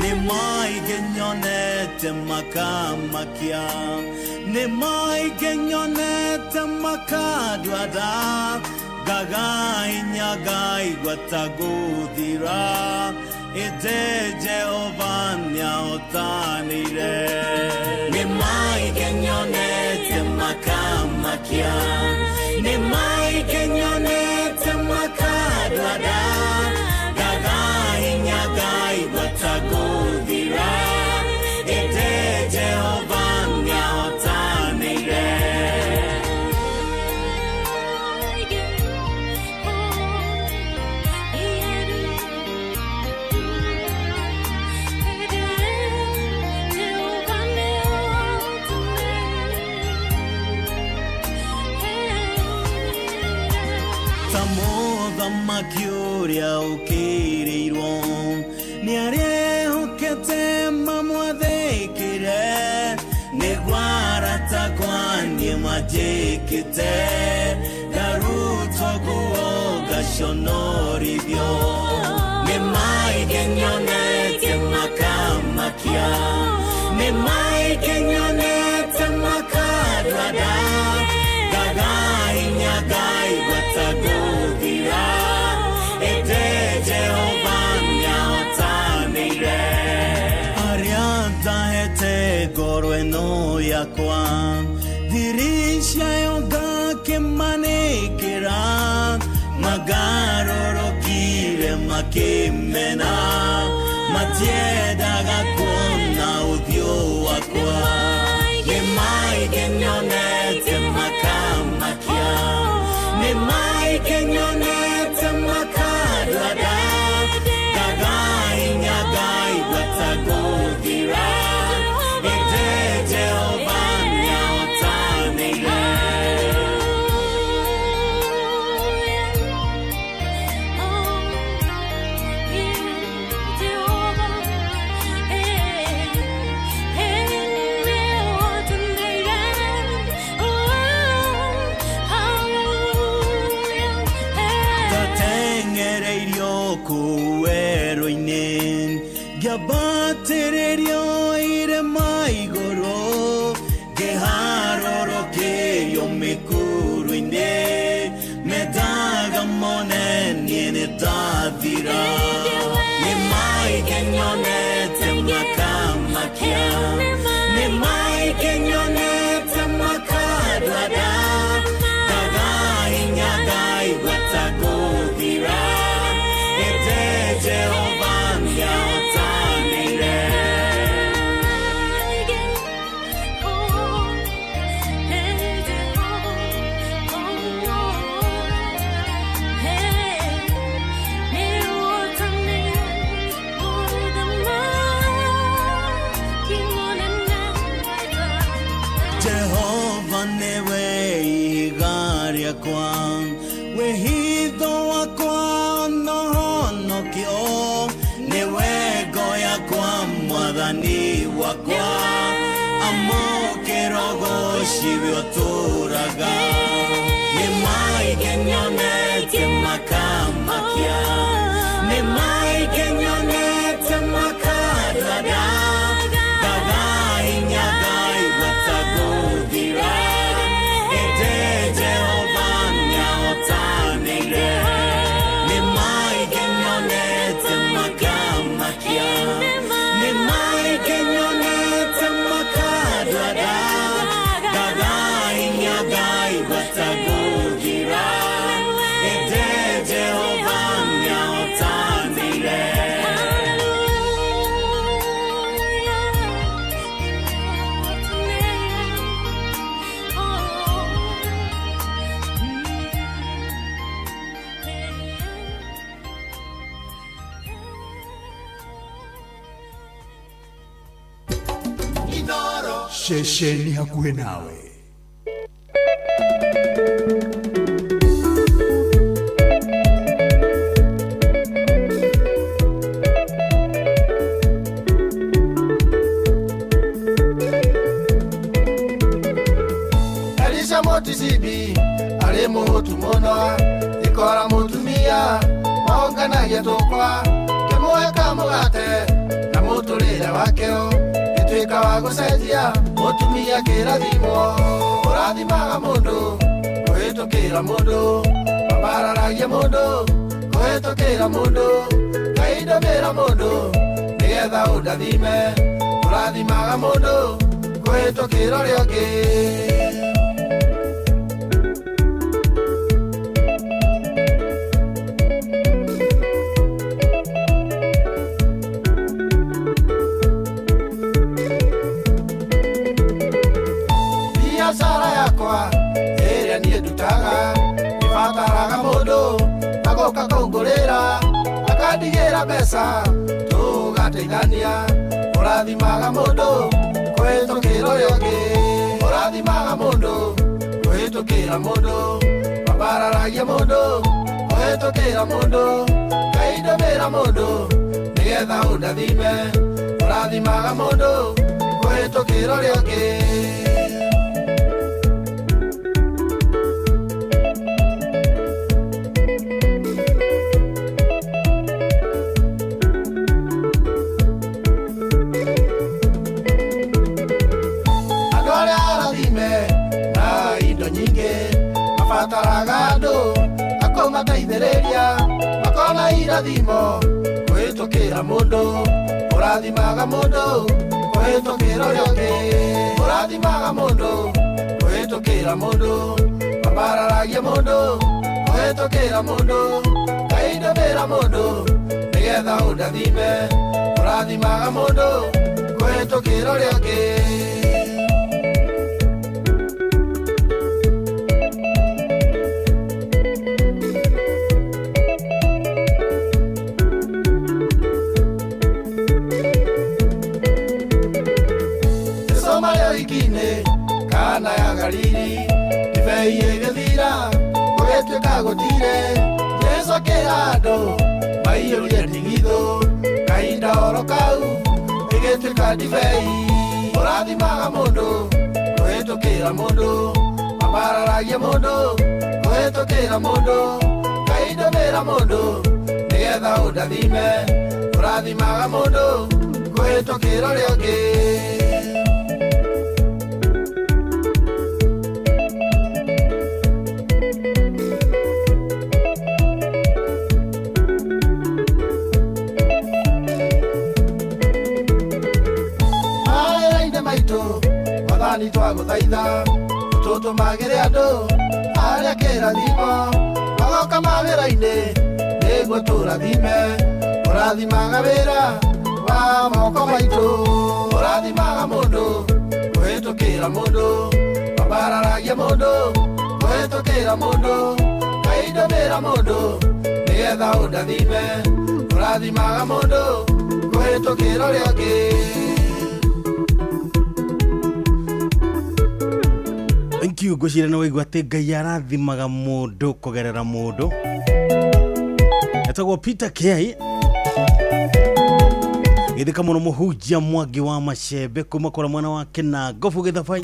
Nĩ maingĩ nyonete makamakia, nĩ maingĩ nyonete makandwara, ngagainya ngaigua ta ngũthira, ĩndĩ Jehova nĩahotanĩire. Nĩ maingĩ nyonete makamakia, nĩ maingĩ nyonete makandwara, ngagainya ngaigua ta ngũthira, ĩndĩ Jehova nĩahotanĩire. Ta mũthamaki ũrĩa ũkĩrĩirwo nĩ arĩa ehokete mamwathĩkĩre, nĩguo arata kwa niĩ manjĩkĩte, ngarutwo nguo ngaconorithio. Nĩ maingĩ nyonete makamakia, nĩ maingĩ nyonete makandwara, ngagainya ngaigua ta ngũthira, ĩndĩ Jehova nĩahotanĩire. Arĩa ndahete ngoro ĩno yakwa, thiri ciayo ngakĩmanĩkĩra, magarũrũkire makĩmena, matiendaga kuona ũthiũ wakwa. Nĩ maingĩ nyonete makamakia, nĩ maingĩ nyonete makandwara, ngagainya ngaigua ta ngũthira, ĩndĩ Jehova nĩahotanĩire. Ndateng'ereirio kũu werũ-inĩ, ngĩambatĩrĩrio irĩma igũrũ, ngĩharũrũkĩrio mĩkuru-inĩ, mendaga mone niĩ nĩndathira. Nĩ maingĩ nyonete makamakia, nĩ maingĩ nyonete makandwara, ngagainya ngaigua ta ngũthira, ĩndĩ Jehova nĩahotanĩire. Jehova nĩwe ihiga rĩakwa, wĩhitho wakwa na ũhonokio, nĩwe ngo yakwa mwathani wakwa, amũkĩra ũgooci we ũtũũraga. Nĩ maingĩ nyonete makamakia, nĩ maingĩ nyonete makandwara, ngagainya ngaigua ta ngũthira, ĩndĩ Jehova nĩahotanĩire. Nĩ maingĩ nyonete makamakia, nĩ maingĩ nyonete makandwara, ngagainya ngaigua ta ngũthira, ĩndĩ Jehova Ceceni hakuhĩ nawe. Elisha Motisibi arĩ mũhũtu mũno ikora mũtumia maũnganagia tũkwa kĩmũhe kamũgate na mũtũrĩre wakĩo gĩtuĩka wa gũcenjia mũtumia kĩrathimwo ũrathimaga mũndũ kũhĩtũkĩra mũndũ mambararagia mũndũ kũhĩtũkĩra mũndũ kaindũmĩra mũndũ nĩgetha ũndathime ũrathimaga mũndũ kũhĩtũkĩra ũrĩa ũngĩ. Biacara yakwa ĩrĩa niĩ ndutaga ĩbataraga mũndũ agoka kũngũrĩra akandigĩra mbeca tũgateithania ũrathimaga mũndũ kũhĩtũkĩra ũrĩa ũngĩ ũrathimaga mũndũ kũhĩtũkĩra mũndũ mambararagia mũndũ kũhĩtũkĩra mũndũ kaindũmĩra mũndũ nĩgetha ũndathime ũrathimaga mũndũ kũhĩtũkĩra ũrĩa ũngĩ. Andũ arĩa arathime na indo nyingĩ mabataraga andũ akũmateithĩrĩria makona irathimo kũhĩtũkĩra mũndũ ũrathimaga mũndũ kũhĩtũkĩra ũrĩa ũngĩ ũrathimaga mũndũ kũhĩtũkĩra mũndũ mambararagia mũndũ kũhĩtũkĩra mũndũ kaindũmĩra mũndũ nĩgetha ũndathime ũrathimaga mũndũ kũhĩtũkĩra ũrĩa ũngĩ. Jesũ marĩ ũhiki-inĩ Kana ya Galili ndibei ĩgĩthira gũgĩtuĩka gũtirĩ Jesũ akĩra andũ maiyũrie ndigithũ kahinda oro kau ĩgĩtuĩka ndibei ũrathimaga mũndũ kũhĩtũkĩra mũndũ mambararagia mũndũ kũhĩtũkĩra mũndũ kaindũmĩra mũndũ nĩgetha ũndathime ũrathimaga mũndũ kũhĩtũkĩra ũrĩa ũngĩ. Mawĩra-inĩ maitũ Mwathani twagũthaitha ũtũtũmagĩre andũ arĩa kĩrathimo magoka mawĩra-inĩ nĩguo tũrathime ũrathimaga wĩra wa moko maitũ ũrathimaga mũndũ kũhĩtũkĩra mũndũ mambararagia mũndũ kũhĩtũkĩra mũndũ kaindũmĩra mũndũ nĩgetha ũndathime ũrathimaga mũndũ kũhĩtũkĩra ũrĩa ũngĩ. Thank you ngwĩciria nĩ waigua atĩ Ngai arathimaga mũndũ kũgerera mũndũ etagwo Peter Kiai gĩthĩka mũno mũhunjia Mwangi wa Macembe kuma kũrĩa mwena wa Kĩnangobu Gĩthabai.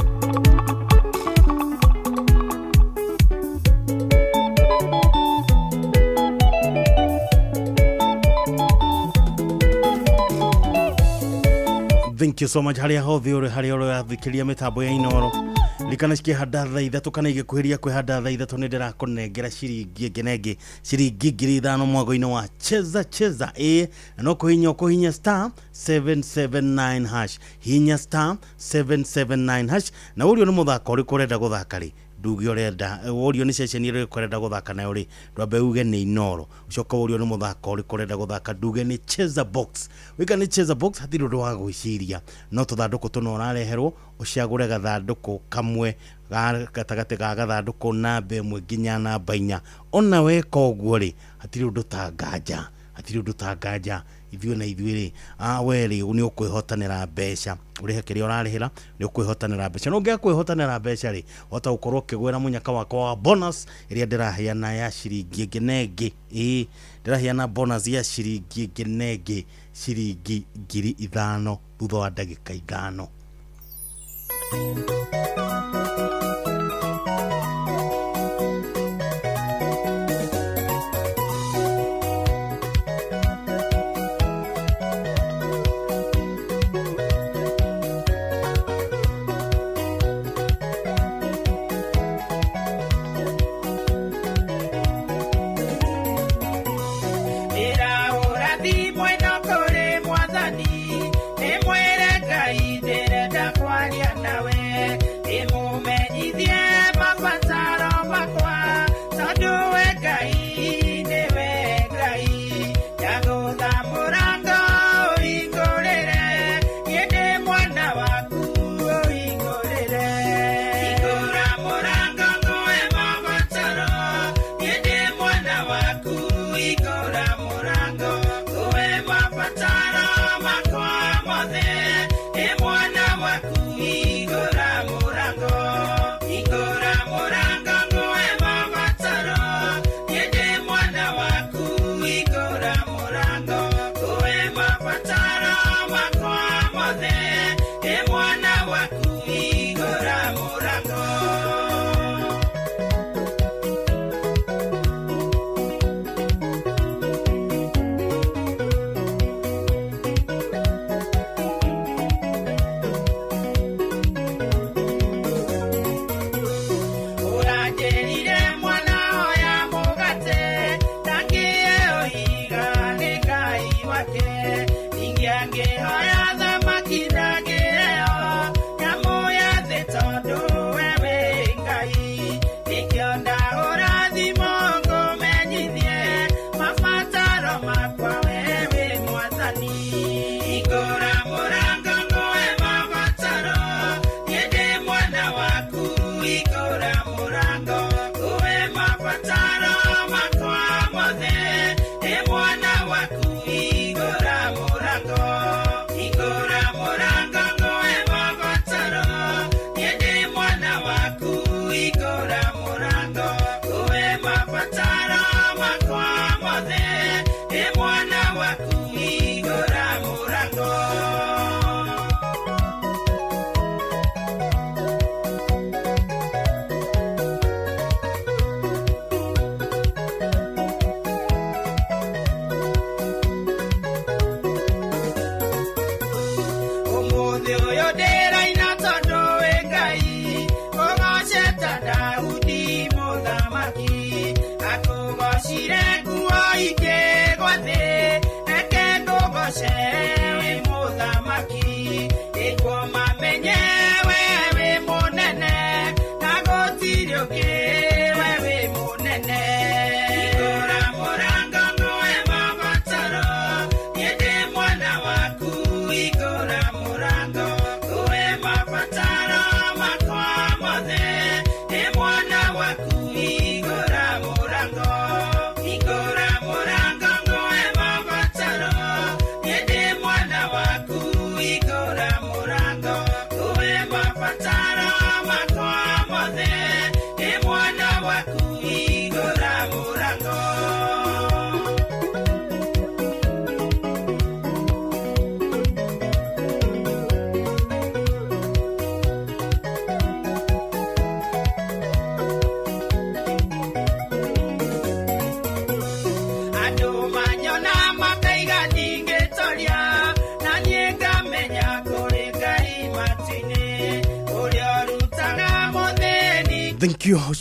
Thank you so much harĩa hothe ũrĩ harĩa ũrathikĩria mĩtambo ya Inooro rikana cikĩhanda thaa ithatũ kana igĩkuhĩria kwĩhanda thaa ithatũ nĩ ndĩrakũnengera ciringi ĩngĩ na ĩngĩ ciringi 5,000 mwago-inĩ wa cheza cheza ĩ na no kũhinya ũkũhinya star 779 hash hinya star 779 hash na ũrio nĩ mũthako ũrĩkũ ũrenda gũthaka rĩ nduge ũrenda ũrio nĩ ceceni ĩrĩkũ ũrenda gũthaka nayo rĩ ndwambe uge nĩ Inooro ũcoke ũrio nĩ mũthako ũrĩkũ ũrenda gũthaka nduge nĩ cheza box wĩka nĩ cheza box hatirĩ ũndũ wa gwĩciria no tũthandũkũ tũna ũrareherwo ũcagũre gathandũkũ kamwe gatagatĩ ga gathandũkũ namba ĩmwe nginya namba inya ona weka ũguo rĩ hatirĩ ũndũ ta nganja hatirĩ ũndũ ta nganja Ithuĩ na ithuĩ rĩ, we rĩ nĩ ũkwĩhotanĩra mbeca, ũrĩhe kĩrĩa ũrarĩhĩra, nĩ ũkwĩhotanĩra mbeca. Na ũngĩaga kwĩhotanĩra mbeca rĩ, wahota gũkorwo ũkĩgwĩra mũnyaka wakwa wa bonus ĩrĩa ndĩraheana ya ciringi ĩngĩ na ĩngĩ. Ĩĩ, ndĩraheana bonus ya ciringi ĩngĩ na ĩngĩ, ciringi 5,000 thutha wa ndagĩka 5. Thank you.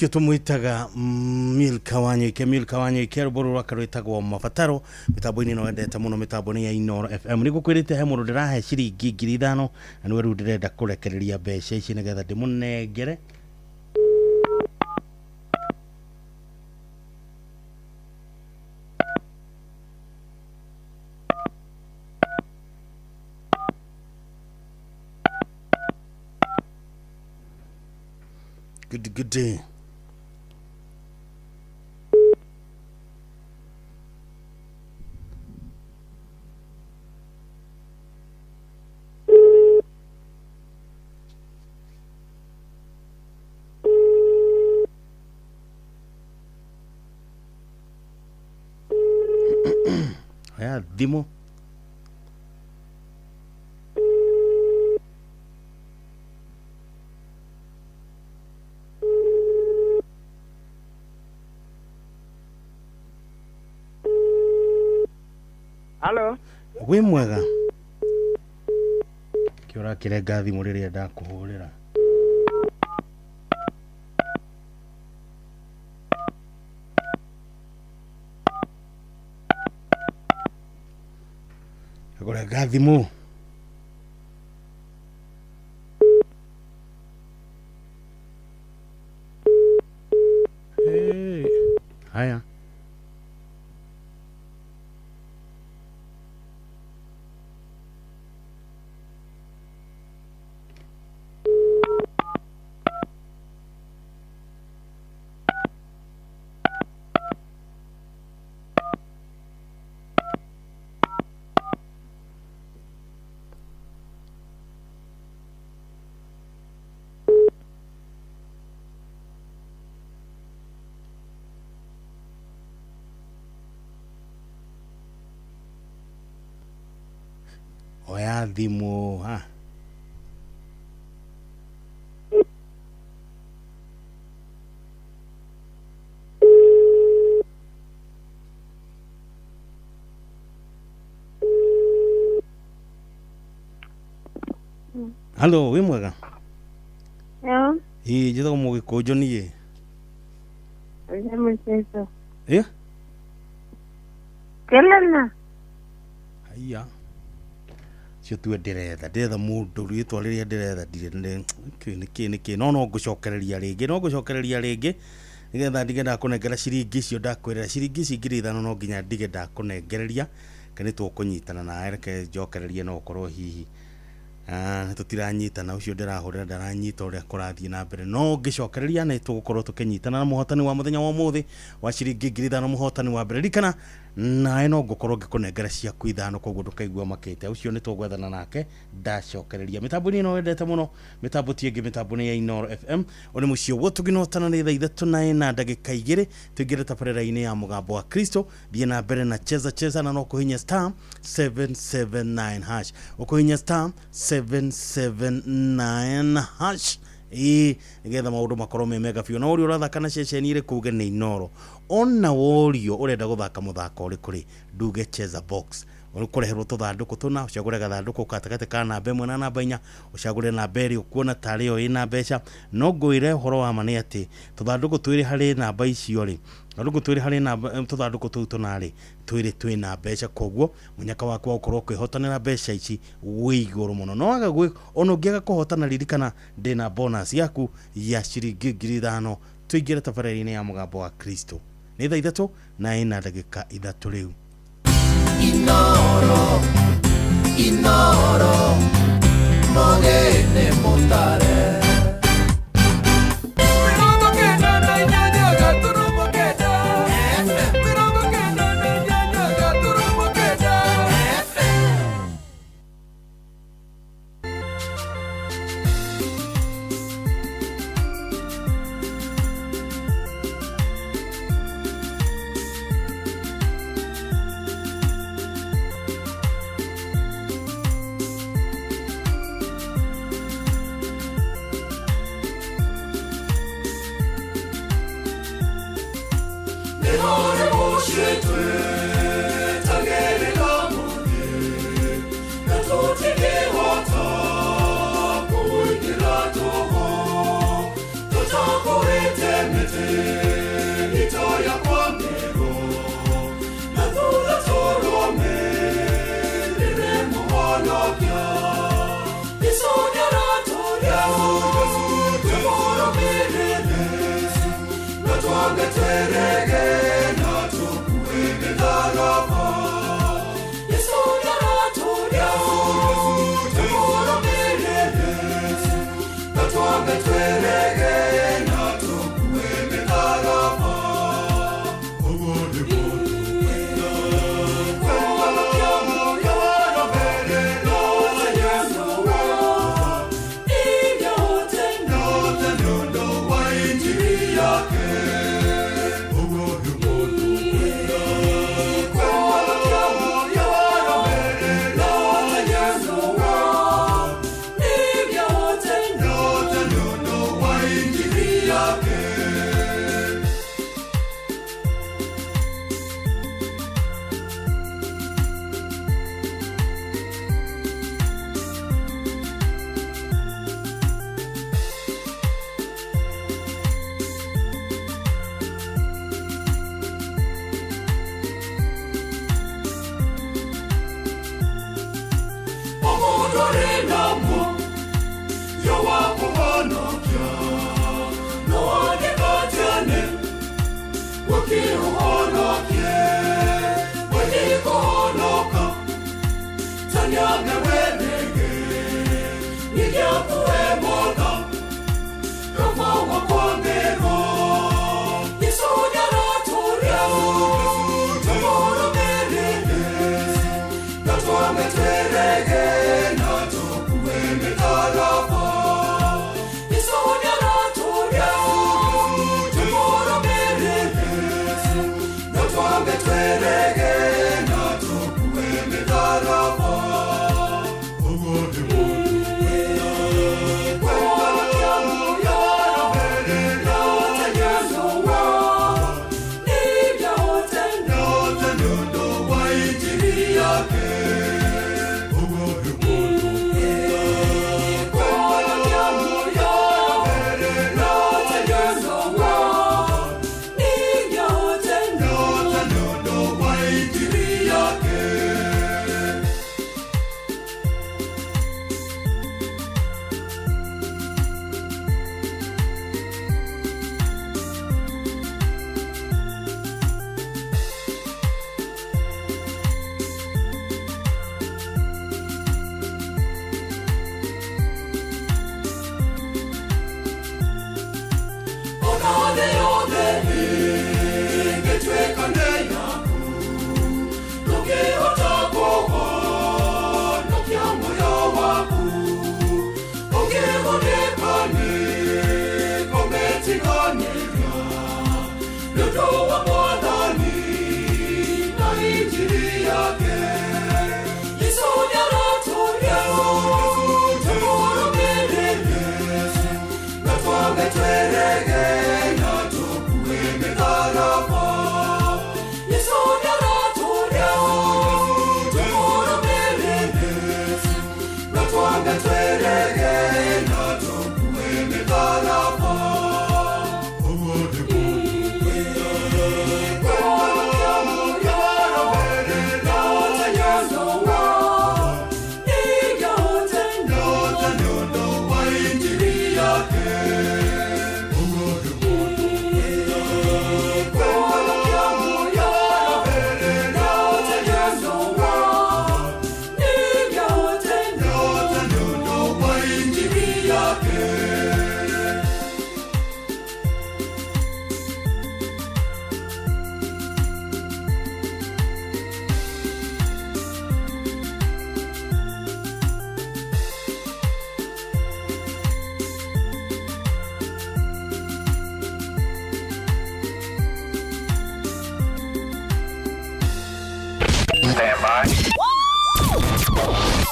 Ũcio tũmwĩtaga Milka Wanyoike, Milka Wanyoike, rũmbo rwake rwĩtagwo Mabataro. Mĩtambo-inĩ ĩno wendete mũno, mĩtambo-inĩ ya Inooro FM. Nĩngũkwĩrĩte he mũndũ ndĩrahe ciringi 5,000 na nĩwe rĩu ndĩrenda kũrekereria mbeca ici nĩgetha ndĩmũnengere. Good day. Oya thimũ. Halo. Wĩ mwega? Kĩ ũrakĩrenga thimũ rĩrĩa ndakũhũrĩra? Kũrenga thimũ. Hey. Haya. Oya thimũ ha. Halo, wĩ mwega? Yo. Ĩ, njĩtagwo Mũgĩkũnjũ niĩ. Nĩ mũceco. Ĩ? Kelena. Haiya. Cio tue ndĩretha mũndũ rĩtwa rĩrĩa ndĩretha ndirĩ nĩkĩ nĩkĩ no ngũcokereria rĩngĩ no ngũcokereria rĩngĩ nĩgetha ndige ndakũnengera ciringi icio ndakwĩrĩra ciringi ici 5,000 no nginya ndige ndakũnengereria ke nĩ tũkũnyitana nawe reke njokererie no ũkorwo hihi tũtiranyitana ũcio ndĩrahũrĩra ndaranyita ũrĩa kũrathiĩ na mbere no ngĩcokereria nĩ tũgũkorwo tũkĩnyitana na mũhotani wa mũthenya wa ũmũthĩ wa ciringi 5,000 mũhotani wa mbere ririkana nawe no ngũkorwo ngĩkũnengera ciaku 5 koguo ndũkaigua makĩte ũcio nĩ tũgwethana nake ndacokereria mĩtambo-inĩ ĩno wendete mũno mĩtambo ti ĩngĩ mĩtambo nĩ ya Inooro FM ũrĩ mũciĩ ũguo tũngĩnotana nĩ thaa 3:04 tũingĩre tabarĩra-inĩ ya mũgambo wa Kristo thiĩ na mbere na cheza cheza na no kũhinya star 779 hash ũkũhinya star 779 hash ĩĩ nĩgetha maũndũ makorwo me mega biũ na ũrĩa ũrathaka na ceceni ĩrĩkũ uge nĩ Inooro ona worio ũrenda gũthaka mũthako ũrĩkũ rĩ nduge cheza box ũkũreherwo tũthandũkũ tũna ũcagũre gathandũkũ gatagatĩ ka namba 1 na namba 4 ũcagũre namba ĩrĩa ũkuona tarĩ yo ĩna mbeca no ngwĩre ũhoro wa ma nĩ atĩ tũthandũkũ twĩrĩ harĩ namba icio rĩ tũthandũkũ twĩrĩ harĩ namba tũthandũkũ tũu tũna rĩ twĩrĩ twĩna mbeca koguo mũnyaka waku wa gũkorwo ũkĩhotanĩra mbeca ici wĩ igũrũ mũno no waga ona ũngĩaga kũhotana ririkana ndĩna bonus yaku ya ciringi 5,000 tũingĩre tabarĩra-inĩ ya mũgambo wa Kristo nĩ thaa 3:03 rĩu. Inooro, Inooro, mogene mutare. Yeah. Gũkĩũhonokia no angĩkatiane Gũkĩũhonokie Gũtikũhonoka Tanyame wenege Nĩgĩakue mwaka Kava wakwambero Yesu nĩaratũria Tũmũrũmĩrĩre Na twambe twĩrege Na tũkue mĩtharaba Yesu nĩaratũria Tũmũrũmĩrĩre Na twambe twĩrege Na tũkue mĩtharaba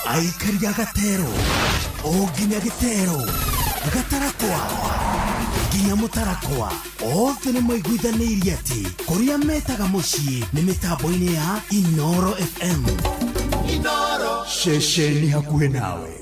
Aikaria gatero o nginya gĩtero gatarakwa nginya mũtarakwa othe nĩ maiguithanĩirie atĩ kũrĩa metaga mũciĩ nĩ mĩtambo-inĩ ya Inoro FM. Inoro ceceni hakuhĩ nawe.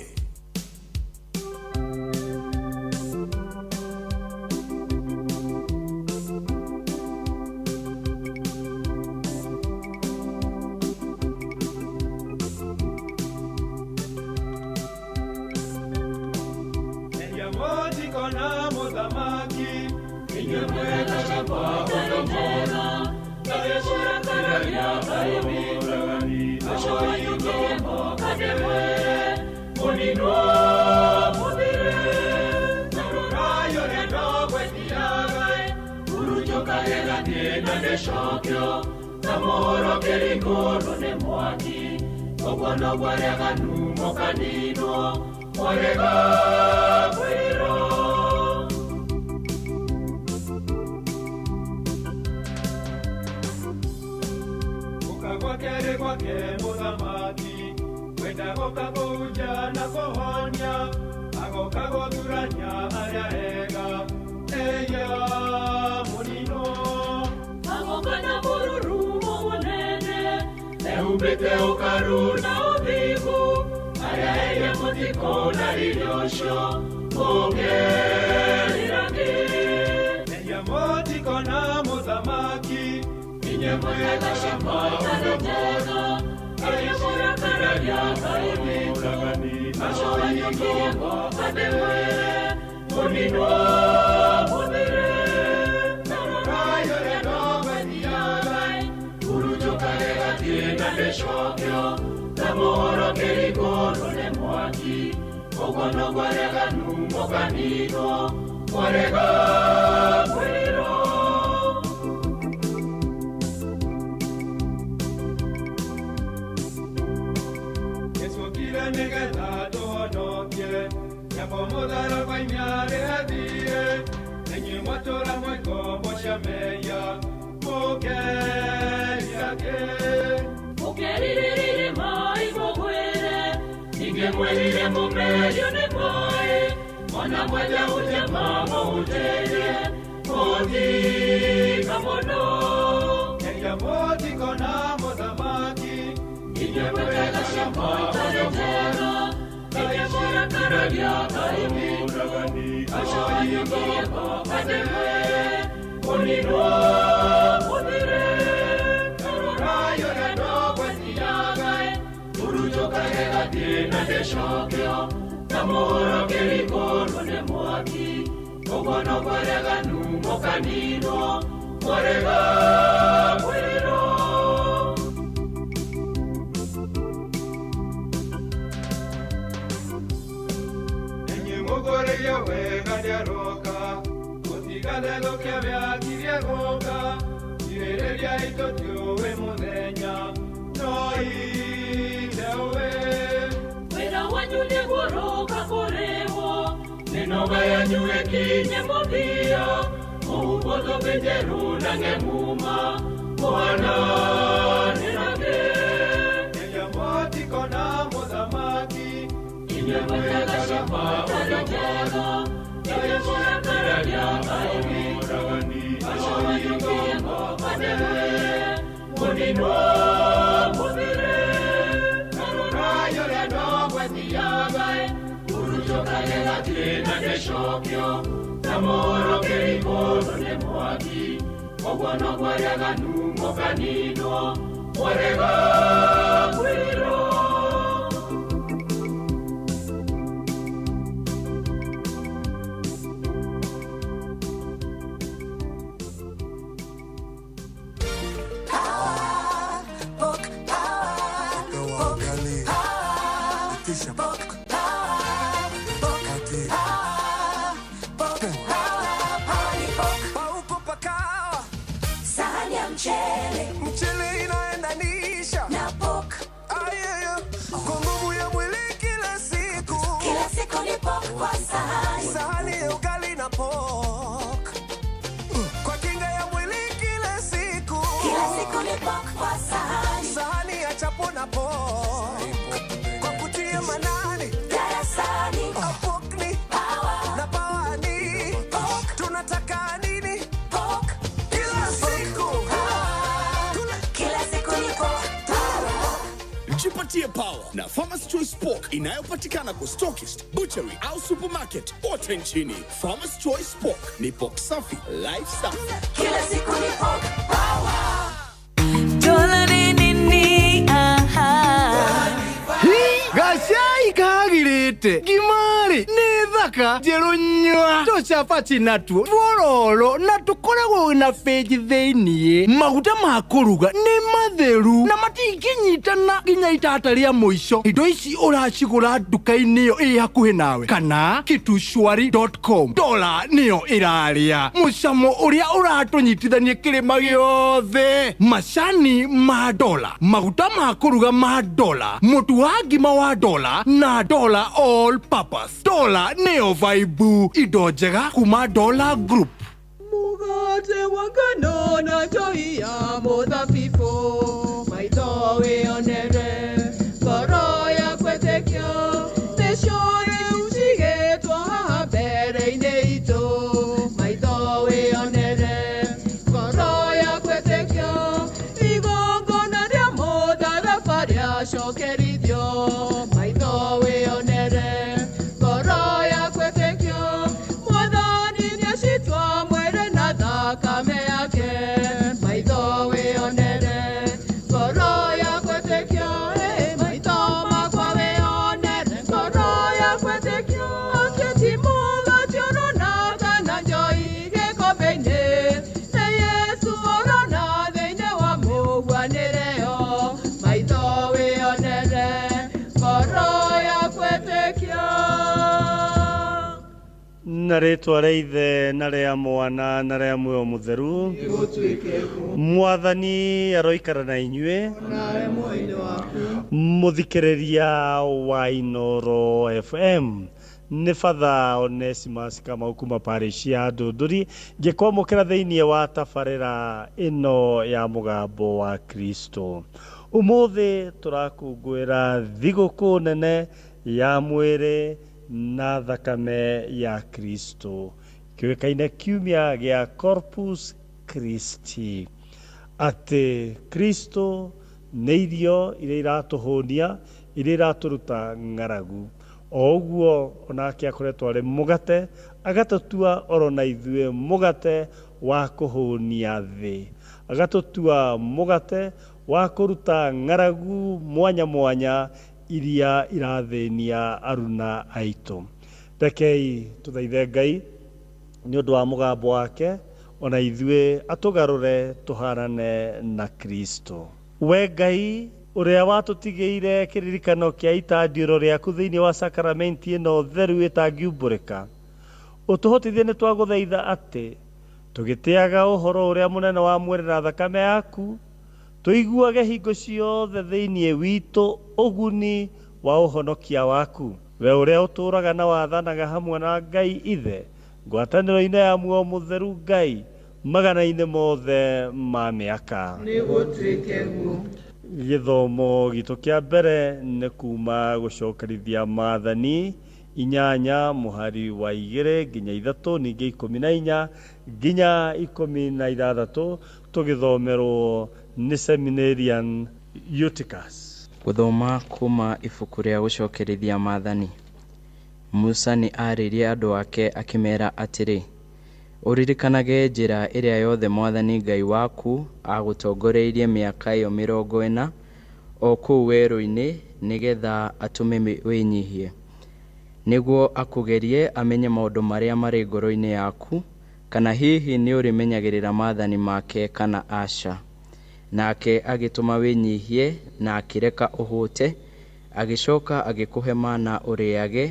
Mũninwo mũthire Tarorai ũrĩa ndogo ĩthiaga Hurunjũkage gatĩna ndĩcokio Ta mũhoro kĩringũrwo nĩ mwaki Ũguo noguo areganu mũkaninwo Mwarega kwĩrirwo. Yesu okire nĩgetha tũhonokie Nyambo mũtharaba-inĩ arĩhathire Inyuĩ mwatũra mwĩ ngombo cia mehia Mũkeria kĩ? Mũkerirĩrĩire maĩ mũgwĩre Ningĩ mwĩrire mũmerio nĩ maĩ Ona mwenda ũtema mũhutĩrie Mũthika mũno Geria mũtikona mũthamaki Inyuĩ mwĩkaga ciama itarĩ njega Inyuĩ mũrakaragia Ngai witũ Acio anyũkirie Baba ndĩmwĩre Mũninwo mũthire Tarorai ũrĩa ndogo ĩthiaga Hurunjũkage gatĩna ndĩcokio Ta mũhoro kĩringũrwo nĩ mwaki Ũguo noguo areganu mũkaninwo Mwarega kwĩrirwo. Inyuĩ mũgũrĩire wega nĩaroka Mũtigathethũkia mĩaki gũka Irĩrĩria itũtiũĩ mũthenya No ithe ũĩ Wĩra wanyu nĩguo kũrĩhwo Mĩnoga yanyu ĩkinye mũthia Mũhumbwo thũmbĩ njerũ na ng'emuma Mũhanane kĩ? Geria mũtikona mũthamaki Inyuĩ mwĩkaga ciama itarĩ njega Inyuĩ mũrakaragia Ngai witũ Acio anyũkirie Baba ndĩmwĩre Mũninwo mũthire Tarorai ũrĩa ndogo ĩthiaga Hurunjũkage gatĩna ndĩcokio Ta mũhoro kĩringũrwo nĩ mwaki Ũguo noguo areganu mũkaninwo Mwarega kwĩrirwo. Sahani ya mchele, mchele inaendanisha na pork. Ayaya, kwa nguvu ya mwili kila siku, Kila siku ni pork kwa sahani. Sahani ya ugali na pork, kwa kinga ya mwili kila siku, Kila siku ni pork kwa sahani. Sahani ya chapo na pork, kwa kutia manani Darasani. Pork ni Power. na power ni Pork. Tunataka nini? Pork. Kila siku. Kila siku ni pork. Jipatie power na Farmer's Choice Pork inayopatikana kwa stockist, butchery au supermarket kote nchini. Farmer's Choice Pork ni pork safi, life safi. Kila siku ni pork. Power. Dola ni nini aha. Gacai kagirĩte ngima-rĩ nĩ thaka njerũ nyua tũcabaci natuo tuororo na tũkoragwo na bĩnji thĩiniĩ maguta ma kũruga nĩ matheru na matingĩnyitana nginya itata rĩa mũico indo ici ũracigũra nduka-inĩ ĩyo ĩ hakuhĩ nawe kana kitushwari.com dola nĩyo ĩrarĩa mũcamo ũrĩa ũratũnyitithania kĩrĩma gĩothe macani ma dola maguta ma kũruga ma dola mũtu wa ngima wa dola na dola all purpose dola nĩyo vibe indo njega kuma Dola Group. Mugate wa ngano na njohi ya mũthabibũ maitho wĩonere ngoro ya kwĩtĩkio nĩcio rĩu cigĩtwo haha mbere-inĩ itũ maitho wĩonere ngoro ya kwĩtĩkio igongona rĩa mũtharaba rĩacokerithio maitho wĩonere ngoro ya kwĩtĩkio mwathani nĩacitwa mwĩrĩ na thakame yake maitho wĩonere Na rĩtwa rĩa Ithe na rĩa Mwana na rĩa Muoyo Mũtheru. Mwathani aroikara na inyuĩ. Mũthikĩrĩria wa Inooro FM nĩ Father Onesimus Kamau kuma parish ya Ndũndũri, ngĩkwamũkĩra thĩinĩ wa tabarĩra ĩno ya mũgambo wa Kristo. Ũmũthĩ tũrakũngũĩra thigũkũ nene ya mwĩrĩ na thakame ya Kristo, kĩũĩkaine kiumia gĩa Corpus Christi, atĩ Kristo nĩ irio iria iratũhũnia, iria iratũruta ng'aragu. O ũguo onake akoretwo arĩ mũgate, agatũtua oro na ithuĩ mũgate wa kũhũnia thĩ, agatũtua mũgate wa kũruta ng'aragu mwanya mwanya iria irathĩnia aruna aitũ. Rekei tũthaithe Ngai nĩ ũndũ wa mũgambo wake, ona ithuĩ atũgarũre tũhanane na Kristo. We Ngai ũrĩa watũtigĩire kĩririkano kĩa itandiũro rĩaku thĩinĩ wa sakramenti ĩno theru ĩtangiumbũrĩka, ũtũhotithie nĩ twagũthaitha atĩ tũgĩtĩaga ũhoro ũrĩa mũnene wa mwĩrĩ na thakame yaku, tũiguage hingo ciothe thĩinĩ witũ ũguni wa ũhonokia waku, we ũrĩa ũtũũraga na wathanaga hamwe na Ngai Ithe ngwatanĩro-inĩ ya Muoyo Mũtheru Ngai magana-inĩ mothe ma mĩaka. Nĩgũtuĩke guo. Gĩthomo gitũ kĩa mbere nĩ kuma gũcokerithia maathani 8 mũhari wa 2 nginya 3, ningĩ 14 nginya 16, tũgĩthomerwo nĩ seminarian Eutychus. Gũthoma kuma ibuku rĩa gũcokerithia maathani. Musa nĩ aarĩirie andũ ake akĩmeera atĩrĩ, ũririkanage njĩra ĩrĩa yothe Mwathani Ngai waku aagũtongoreirie mĩaka ĩyo 40 o kũu werũ-inĩ, nĩgeetha atũme wĩnyiihie, nĩguo akũgerie amenye maũndũ marĩa marĩ ngoro-inĩ yaku, kana hihi nĩũrĩmenyagĩrĩra maathani make kana aca. Nake agĩtũma wĩnyiihie na akĩreka ũhũte, agĩcoka agĩkũhe mana ũrĩage,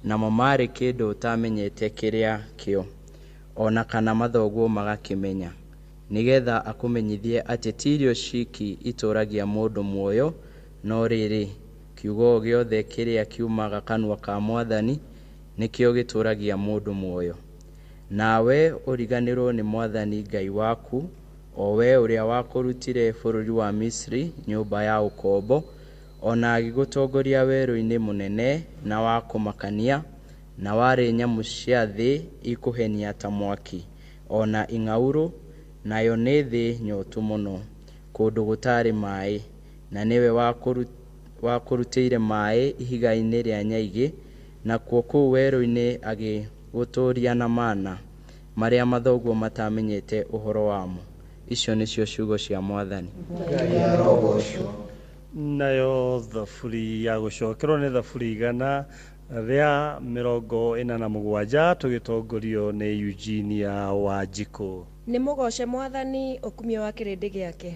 namo maarĩ kĩndũ ũtaamenyete kĩrĩa kĩo, ona kana mathoguo magakĩmenya, nĩgeetha akũmenyithie atĩ ti irio ciki itũũragia mũndũ muoyo, no rĩrĩ, kiugo gĩothe kĩrĩa kiumaga kanua ka Mwathani nĩkĩo gĩtũũragia mũndũ muoyo. Nawe ũriganĩrwo nĩ Mwathani Ngai waku, o we ũrĩa wakũrutire bũrũri wa Misri nyũmba ya ũkombo, ona agĩgũtongoria werũ-inĩ mũnene na wa kũmakania, na warĩ nyamũ cia thĩ ikũhenia ta mwaki, ona ing'aurũ, nayo nĩ thĩ nyotu mũno, kũndũ gũtarĩ maĩ, na nĩwe wakũrutĩire maĩ ihiga-inĩ rĩa nyaigĩ, nakuo kũu werũ-inĩ agĩgũtũũria na mana, marĩa mathoguo matamenyete ũhoro wamo. Icio nĩcio ciugo cia Mwathani. Nayo thaburi ya gũcokerwo nĩ thaburi 147, tũgĩtongorio nĩ Eugenia Wanjikũ. Nĩ mũgoce Mwathani ũkumio wa kĩrĩndĩ gĩake.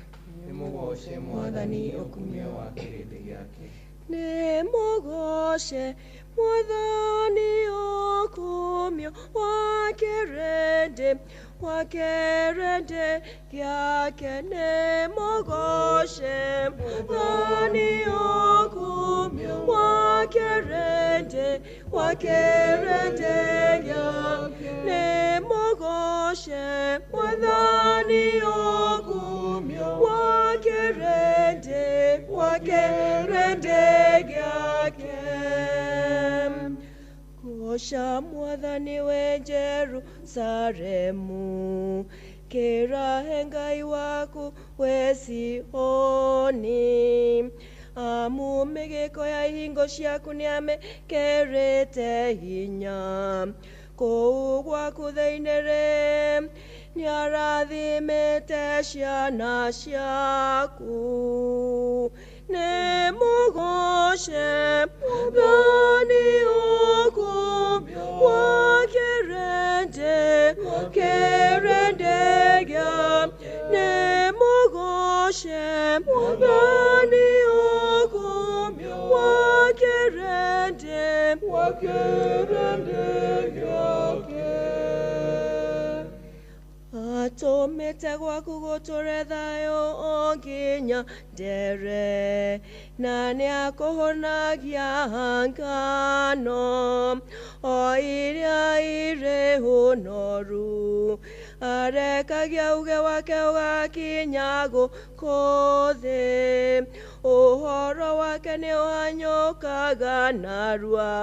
Nĩ mũgoce Mwathani ũkumio wa kĩrĩndĩ gĩake. Nĩ mũgoce Mwathani ũkumio wa kĩrĩndĩ, wa kĩrĩndĩ gĩake. Nĩ mũgoce Mwathani ũkumio wa kĩrĩndĩ, wa kĩrĩndĩ gĩake. Nĩ mũgoce Mwathani ũkumio wa kĩrĩndĩ, wa kĩrĩndĩ gĩake. Goca Mwathani we Jerusalemu, kĩrahe Ngai waku we Sioni, amu mĩgĩko ya ihingo ciaku nĩamĩkĩrĩte hinya. Kũu gwaku thĩinĩ-rĩ, nĩarathimĩte ciana ciaku. Nĩ mũgoce Mwathani ũkumio wa kĩrĩndĩ, kĩrĩndĩ gĩake. Nĩ mũgoce Mwathani ũkumio wa kĩrĩndĩ, wa kĩrĩndĩ gĩake. Atũmĩte gwaku gũtũre thayũ o nginya ndere, na nĩakũhũnagia ngano o iria irĩ ũnoru. Arekagia uge wake ũgakinya gũkũ thĩ, ũhoro wake nĩũhanyũkaga narua,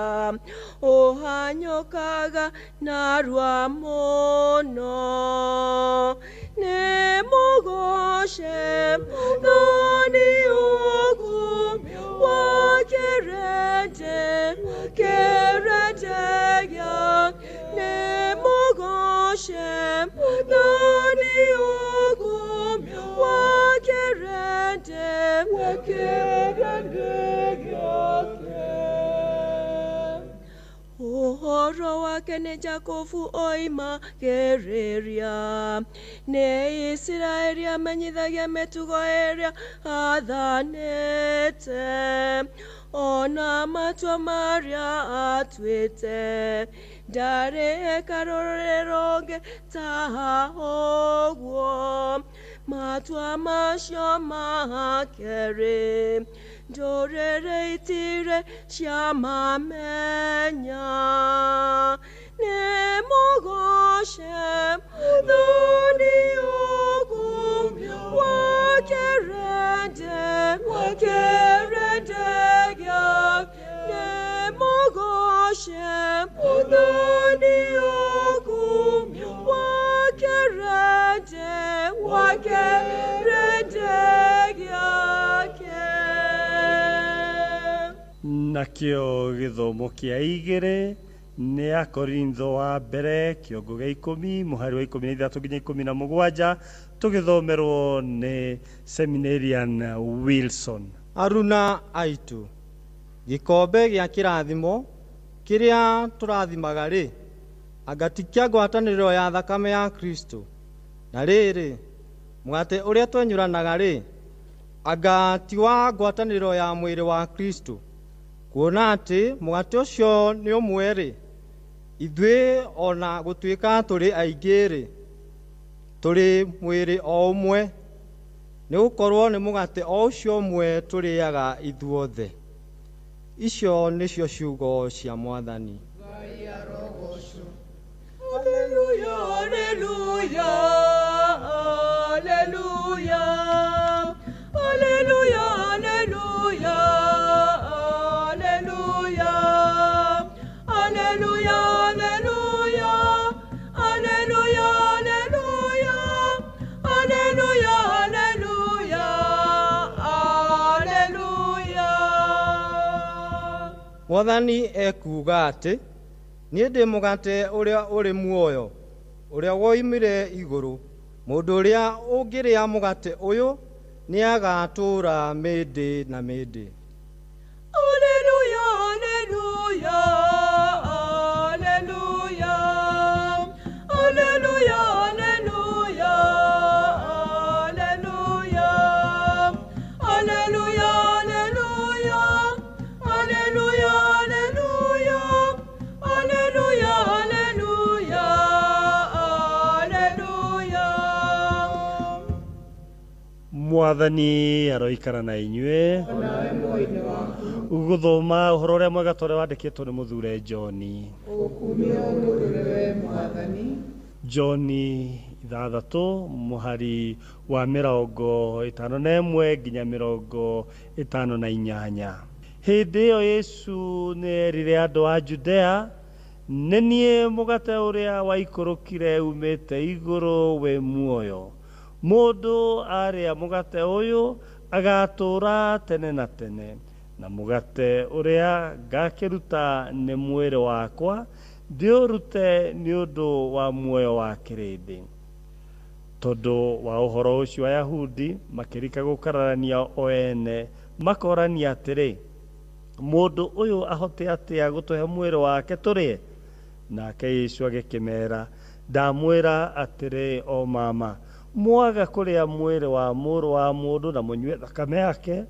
ũhanyũkaga narua mũno. Nĩ mũgoce Mwathani ũkumio wa kĩrĩndĩ, kĩrĩndĩ gĩake. Nĩ mũgoce Mwathani ũkumio wa kĩrĩndĩ, wa kĩrĩndĩ gĩake. Ũhoro wake nĩ Jakubu oimagĩrĩria, nĩ Isiraeli amenyithagia mĩtugo ĩrĩa aathanĩte, ona matua marĩa atuĩte. Ndarĩ rũrĩrĩ rũngĩ ta ũguo, matua macio make-rĩ, ndũrĩrĩ itirĩ ciamamenya. Nĩ mũgoce Mwathani ũkumio wa kĩrĩndĩ, wa kĩrĩndĩ gĩake. Nĩ mũgoce Mwathani ũkumio wa kĩrĩndĩ, wa kĩrĩndĩ gĩake. Nakĩo gĩthomo kĩa igĩrĩ nĩ Akorintho wa mbere kĩongo gĩa 10 mũhari wa 13 nginya 17 tũgĩthomerwo nĩ Seminarian Wilson. Aruna aitũ, gĩkombe gĩa kĩrathimo kĩrĩa tũrathimaga rĩ, anga ti kĩa ngwatanĩro ya thakame ya Kristo? Na rĩrĩ, mũgate ũrĩa twenyũranaga rĩ, anga ti wa ngwatanĩro ya mwĩrĩ wa Kristo? Kuona atĩ mũgate ũcio nĩ ũmwe rĩ, ithuĩ ona gũtuĩka tũrĩ aingĩ rĩ, tũrĩ mwĩrĩ o ũmwe, nĩ gũkorwo nĩ mũgate o ũcio ũmwe tũrĩaga ithuothe. Icio nĩcio ciugo cia Mwathani. Haleluya, haleluya, haleluya, haleluya, haleluya, haleluya, haleluya, haleluya, haleluya, haleluya, haleluya, haleluya. Mwathani ekuuga atĩ, niĩ ndĩ mũgate ũrĩa ũrĩ muoyo, ũrĩa woimire igũrũ. Mũndũ ũrĩa ũngĩrĩa mũgate ũyũ nĩagatũũra mĩndĩ na mĩndĩ. Haleluya, haleluya, haleluya, haleluya, haleluya, haleluya, haleluya, haleluya, haleluya, haleluya, haleluya, haleluya, haleluya. Mwathani aroikara na inyuĩ. Onawe muoyo-inĩ waku. Gũthoma ũhoro ũrĩa mwega ta ũrĩa wandĩkĩtwo nĩ mũthure John. Ũkumio ũkũrĩ we Mwathani. John 6 mũhari wa 51 nginya 58. Hĩndĩ ĩyo Yesu nĩerire andũ a Judea, nĩ niĩ mũgate ũrĩa waikũrũkire umĩte igũrũ wĩ muoyo. Mũndũ arĩa mũgate ũyũ agatũũra tene na tene, na mũgate ũrĩa ngakĩruta nĩ mwĩrĩ wakwa, ndĩũrute nĩ ũndũ wa muoyo wa kĩrĩndĩ. Tondũ wa ũhoro ũcio Ayahudi makĩrika gũkararania o ene, makorania atĩrĩ, mũndũ ũyũ ahote atĩa gũtũhe mwĩrĩ wake tũrĩe? Nake Yesu agĩkĩmera, ndamwĩra atĩrĩ o mama, mwaga kũrĩa mwĩrĩ wa mũrũ wa mũndũ na mũnyue thakame yake,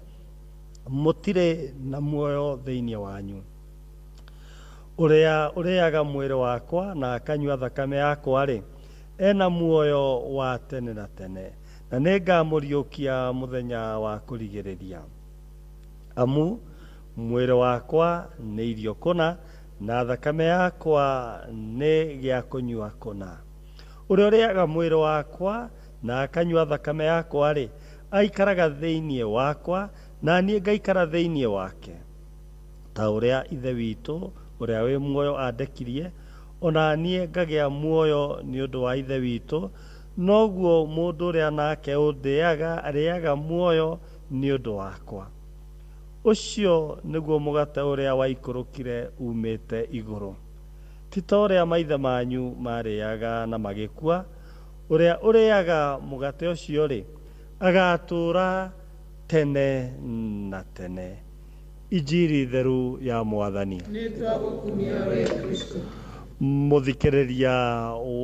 mũtirĩ na muoyo thĩinĩ wanyu. Ũrĩa ũrĩaga mwĩrĩ wakwa na akanyua thakame yakwa-rĩ, ena muoyo wa tene na tene, na nĩngamũriũkia mũthenya wa kũrigĩrĩria. Amu mwĩrĩ wakwa nĩ irio kũna, na thakame yakwa nĩ gĩa kũnyua kũna. Ũrĩa ũrĩaga mwĩrĩ wakwa na akanyua thakame yakwa-rĩ, aikaraga thĩinĩ wakwa, na niĩ ngaikara thĩinĩ wake. Ta ũrĩa Ithe witũ ũrĩa wĩ muoyo andekirie, o na niĩ ngagĩa muoyo nĩ ũndũ wa Ithe witũ, noguo mũndũ ũrĩa nake ũndĩaga arĩaga muoyo nĩ ũndũ wakwa. Ũcio nĩguo mũgate ũrĩa waikũrũkire uumĩte igũrũ. Ti ta ũrĩa maithe manyu maarĩaga na magĩkua, ũrĩa ũrĩaga mũgate ũcio-rĩ, agatũũra tene na tene. Injiri theru ya Mwathani. Nĩtwagũkumia we Kristo. Mũthikĩrĩria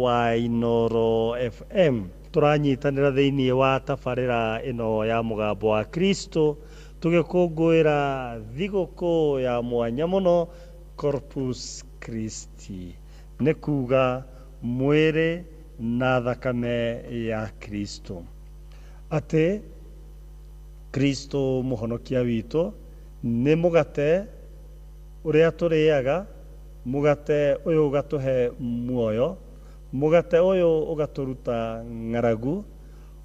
wa Inooro FM, tũranyitanĩra thĩinĩ wa tabarĩra ĩno ya mũgambo wa Kristo, tũgĩkũngũĩra thigũkũ ya mwanya mũno, Corpus Christi, nĩ kuga mwĩrĩ na thakame ya Kristo, atĩ Kristo mũhonokia witũ nĩ mũgate ũrĩa tũrĩaga, mũgate ũyũ ũgatũhe muoyo, mũgate ũyũ ũgatũruta ng'aragu,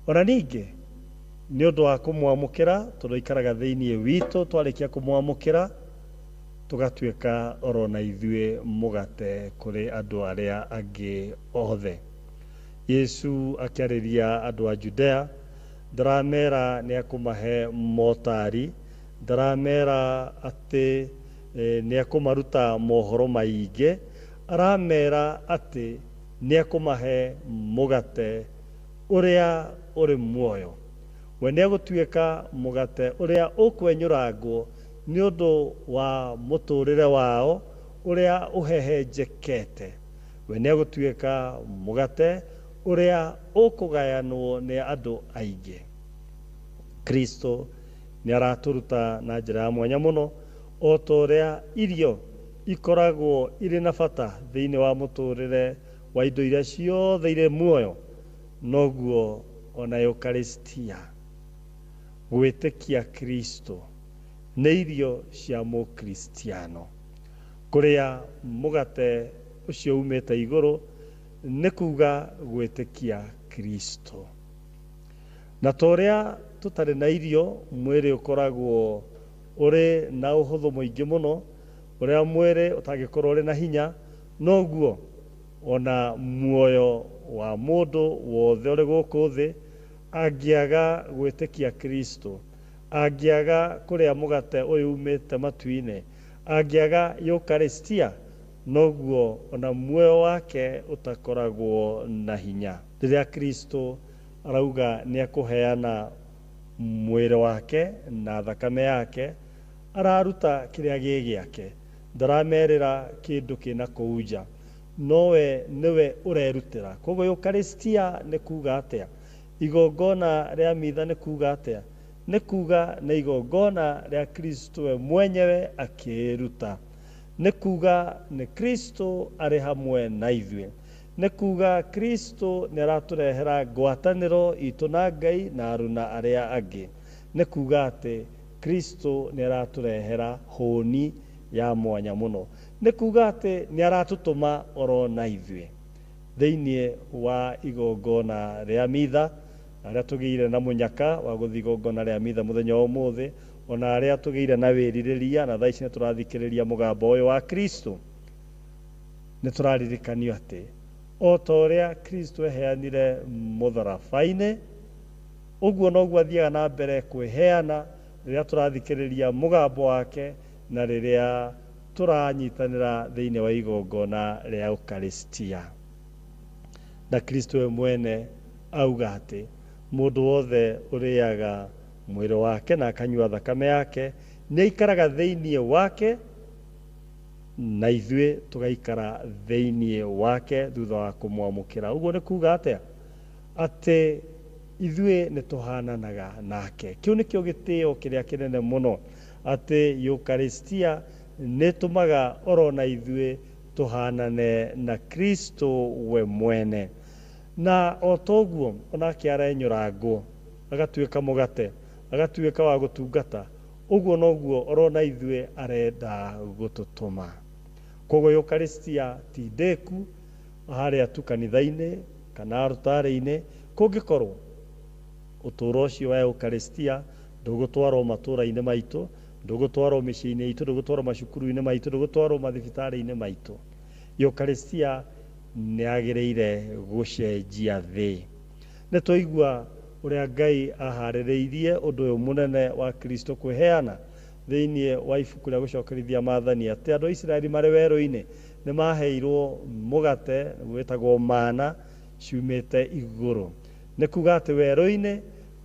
ona ningĩ nĩ ũndũ wa kũmwamũkĩra, tondũ aikaraga thĩinĩ witũ, twarĩkia kũmwamũkĩra tũgatuĩka oro na ithuĩ mũgate kũrĩ andũ arĩa angĩ othe. Yesu akĩarĩria andũ a Judea, ndaramera nĩ akũmahe motari, ndaramera atĩ nĩ akũmaruta mohoro maingĩ, aramera atĩ nĩ akũmahe mũgate ũrĩa ũrĩ muoyo. We nĩ agũtuĩka mũgate ũrĩa ũkwenyũrangwo nĩ ũndũ wa mũtũrĩre wao ũrĩa ũhehenjekete. We nĩ agũtuĩka mũgate ũrĩa ũkũgayanwo nĩ andũ aingĩ. Kristo nĩ aratũruta na njĩra ya mwanya mũno, o ta ũrĩa irio ikoragwo irĩ na bata thĩinĩ wa mũtũrĩre wa indo iria ciothe irĩ muoyo, noguo ona Eucharistia, gwĩtĩkia Kristo nĩ irio cia mũkristiano. Kũrĩa mũgate ũcio umĩte igũrũ nĩ kuga gwĩtĩkia Kristo. Na ta ũrĩa tũtarĩ na irio, mwĩrĩ ũkoragwo ũrĩ na ũhũthũ mũingĩ mũno, ũrĩa mwĩrĩ ũtangĩkorwo ũrĩ na hinya, noguo ona muoyo wa mũndũ wothe ũrĩ gũkũ thĩ angĩaga gwĩtĩkia Kristo, angĩaga kũrĩa mũgate ũyũ umĩte matu-inĩ, angĩaga Eucharistia, noguo ona muoyo wake ũtakoragwo na hinya. Rĩrĩa Kristo arauga nĩ akũheana mwĩrĩ wake na thakame yake, araruta kĩrĩa gĩ gĩake, ndaramerĩra kĩndũ kĩna kũu nja, nowe nĩwe ũrerutĩra. Koguo Eucharistia nĩ kuga atĩa? Igongona rĩa mitha nĩ kuga atĩa? Nĩ kuga nĩ igongona rĩa Kristo we mwenyewe akĩĩruta. Nĩ kuga nĩ Kristo arĩ hamwe na ithuĩ. Nĩ kuga Kristo nĩ aratũrehera ngwatanĩro itũ na Ngai na aruna arĩa angĩ. Nĩ kuga atĩ Kristo nĩ aratũrehera hũni ya mwanya mũno. Nĩ kuga atĩ nĩ aratũtũma oro na ithuĩ thĩinĩ wa igongona rĩa mitha, arĩa tũgĩire na mũnyaka wa gũthiĩ igongona rĩa mitha mũthenya wa ũmũthĩ, ona arĩa tũgĩire na wĩrirĩria na thaa ici nĩ tũrathikĩrĩria mũgambo ũyũ wa Kristo, nĩ tũraririkanio atĩ o ta ũrĩa Kristo eheanire mũtharaba-inĩ, ũguo noguo athiaga na mbere kwĩheana rĩrĩa tũrathikĩrĩria mũgambo wake na rĩrĩa tũranyitanĩra thĩinĩ wa igongona rĩa Eucharistia. Na Kristo we mwene auga atĩ mũndũ wothe ũrĩaga mwĩrĩ wake na akanyua thakame yake nĩ aikaraga thĩinĩ wake, na ithuĩ tũgaikara thĩinĩ wake thutha wa kũmwamũkĩra. Ũguo nĩ kuga atĩa? Atĩ ithuĩ nĩ tũhananaga nake. Kĩu nĩkĩo gĩtĩo kĩrĩa kĩnene mũno, atĩ Eucharistia nĩ ĩtũmaga orona ithuĩ tũhanane na Kristo we mwene. Na o toguo onake arenyũrangwo agatuĩka mũgate, agatuĩka wa gũtungata, ũguo noguo orona ithuĩ arenda gũtũtũma. Koguo Eucharistia ti ndĩku harĩa tu kanitha-inĩ kana rũtarĩ-inĩ, kũngĩkorwo ũtũũro ũcio wa Eucharistia ndũgũtwarwo matũũra-inĩ maitũ, ndũgũtwarwo mĩciĩ-inĩ itũ, ndũgũtwarwo macukuru-inĩ maitũ, ndũgũtwarwo mathibitarĩ-inĩ maitũ. Eucharistia nĩ yagĩrĩire gũcenjia thĩ. Nĩ twaigua ũrĩa Ngai aharĩrĩirie ũndũ ũyũ mũnene wa Kristo kwĩheana thĩinĩ wa ibuku rĩa gũcokerithia maathani, atĩ andũ a Isiraeli marĩ werũ-inĩ nĩ maheirwo mũgate wĩtagwo mana ciumĩte igũrũ. Nĩ kuga atĩ werũ-inĩ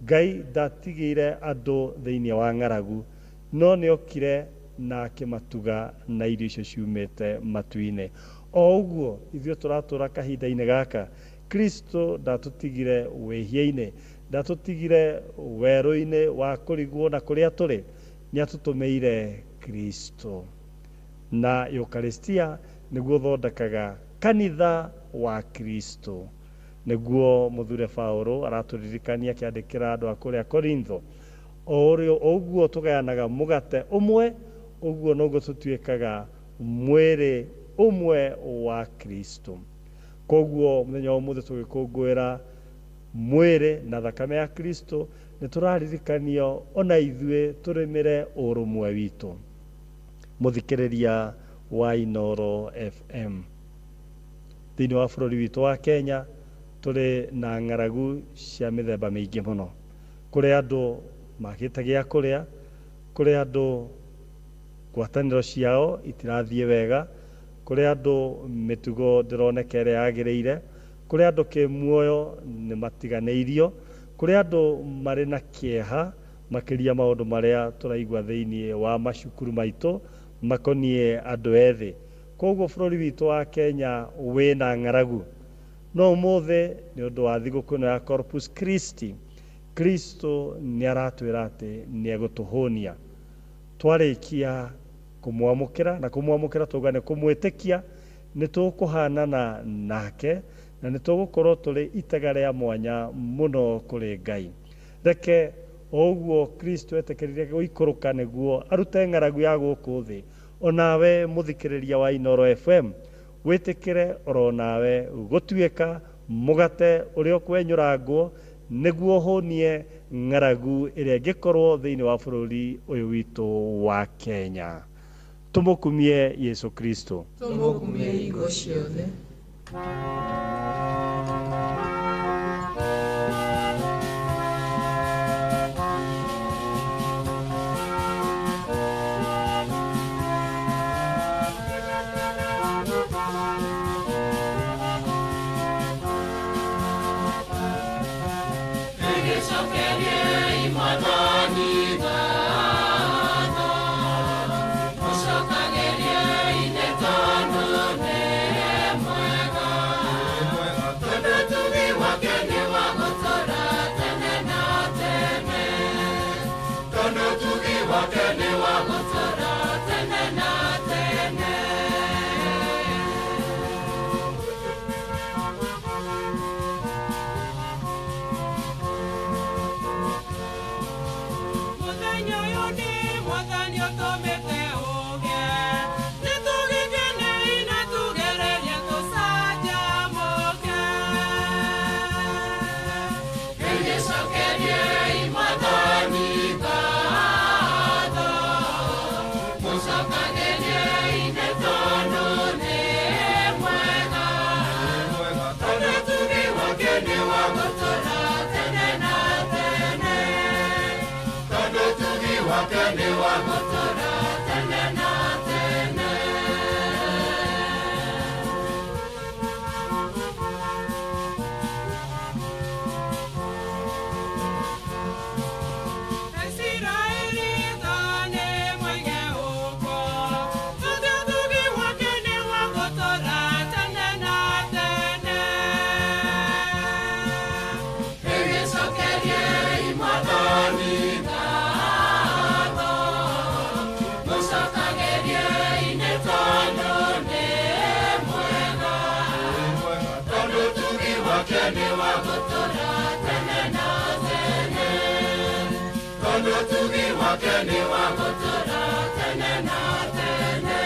Ngai ndatigĩire andũ thĩinĩ wa ng'aragu, no nĩ okire na akĩmatuga na irio icio ciumĩte matu-inĩ. O ũguo ithuĩ tũratũra kahinda-inĩ gaka, Kristo ndatũtigire wĩhia-inĩ, ndatũtigire werũ-inĩ wa kũrigwo na kũrĩa tũrĩ, nĩ atũtũmĩire Kristo. Na Eucharistia nĩguo thondekaga kanitha wa Kristo. Nĩguo mũthure Paulo aratũririkania akĩandĩkĩra andũ a kũrĩa Korintho, o ũguo tũgayanaga mũgate ũmwe, ũguo noguo tũtuĩkaga mwĩrĩ ũmwe wa Kristo. Koguo mũthenya wa ũmũthĩ tũgĩkũngũĩra mwĩrĩ na thakame ya Kristo, nĩ tũraririkanio ona ithuĩ tũrĩmĩre ũrũmwe witũ. Mũthikĩrĩria wa Inooro FM, thĩinĩ wa bũrũri witũ wa Kenya tũrĩ na ng'aragu cia mĩthemba mĩingĩ mũno. Kũrĩ andũ makĩte gĩa kũrĩa, kũrĩ andũ ngwatanĩro ciao itirathiĩ wega, kũrĩ andũ mĩtugo ndĩroneka ĩrĩa yagĩrĩire, kũrĩ andũ kĩmuoyo nĩ matiganĩirio, kũrĩ andũ marĩ na kĩeha makĩria maũndũ marĩa tũraigua thĩinĩ wa macukuru maitũ makoniĩ andũ ethĩ. Koguo bũrũri witũ wa Kenya wĩna ng'aragu. No ũmũthĩ nĩ ũndũ wa thigũkũ ĩno ya Corpus Christi, Kristo nĩ aratwĩra atĩ nĩ egũtũhũnia. Twarĩkia kũmwamũkĩra, na kũmwamũkĩra tauga nĩ kũmwĩtĩkia, nĩ tũkũhanana nake na nĩ tũgũkorwo tũrĩ itega rĩa mwanya mũno kũrĩ Ngai. Reke o ũguo Kristo etĩkĩrire gũikũrũka nĩguo arute ng'aragu ya gũkũ thĩ, onawe mũthikĩrĩria wa Inooro FM wĩtĩkĩre oro nawe gũtuĩka mũgate ũrĩa ũkwenyũrangwo nĩguo ũhũnie ng'aragu ĩrĩa ĩngĩkorwo thĩinĩ wa bũrũri ũyũ witũ wa Kenya. Tũmũkumie Yesu Kristo. Tũmũkumie hingo ciothe. Mwathani ngatho. wa gũtũũra tene na tene. Tondũ ũtugi wake nĩ wa gũtũũra tene na tene.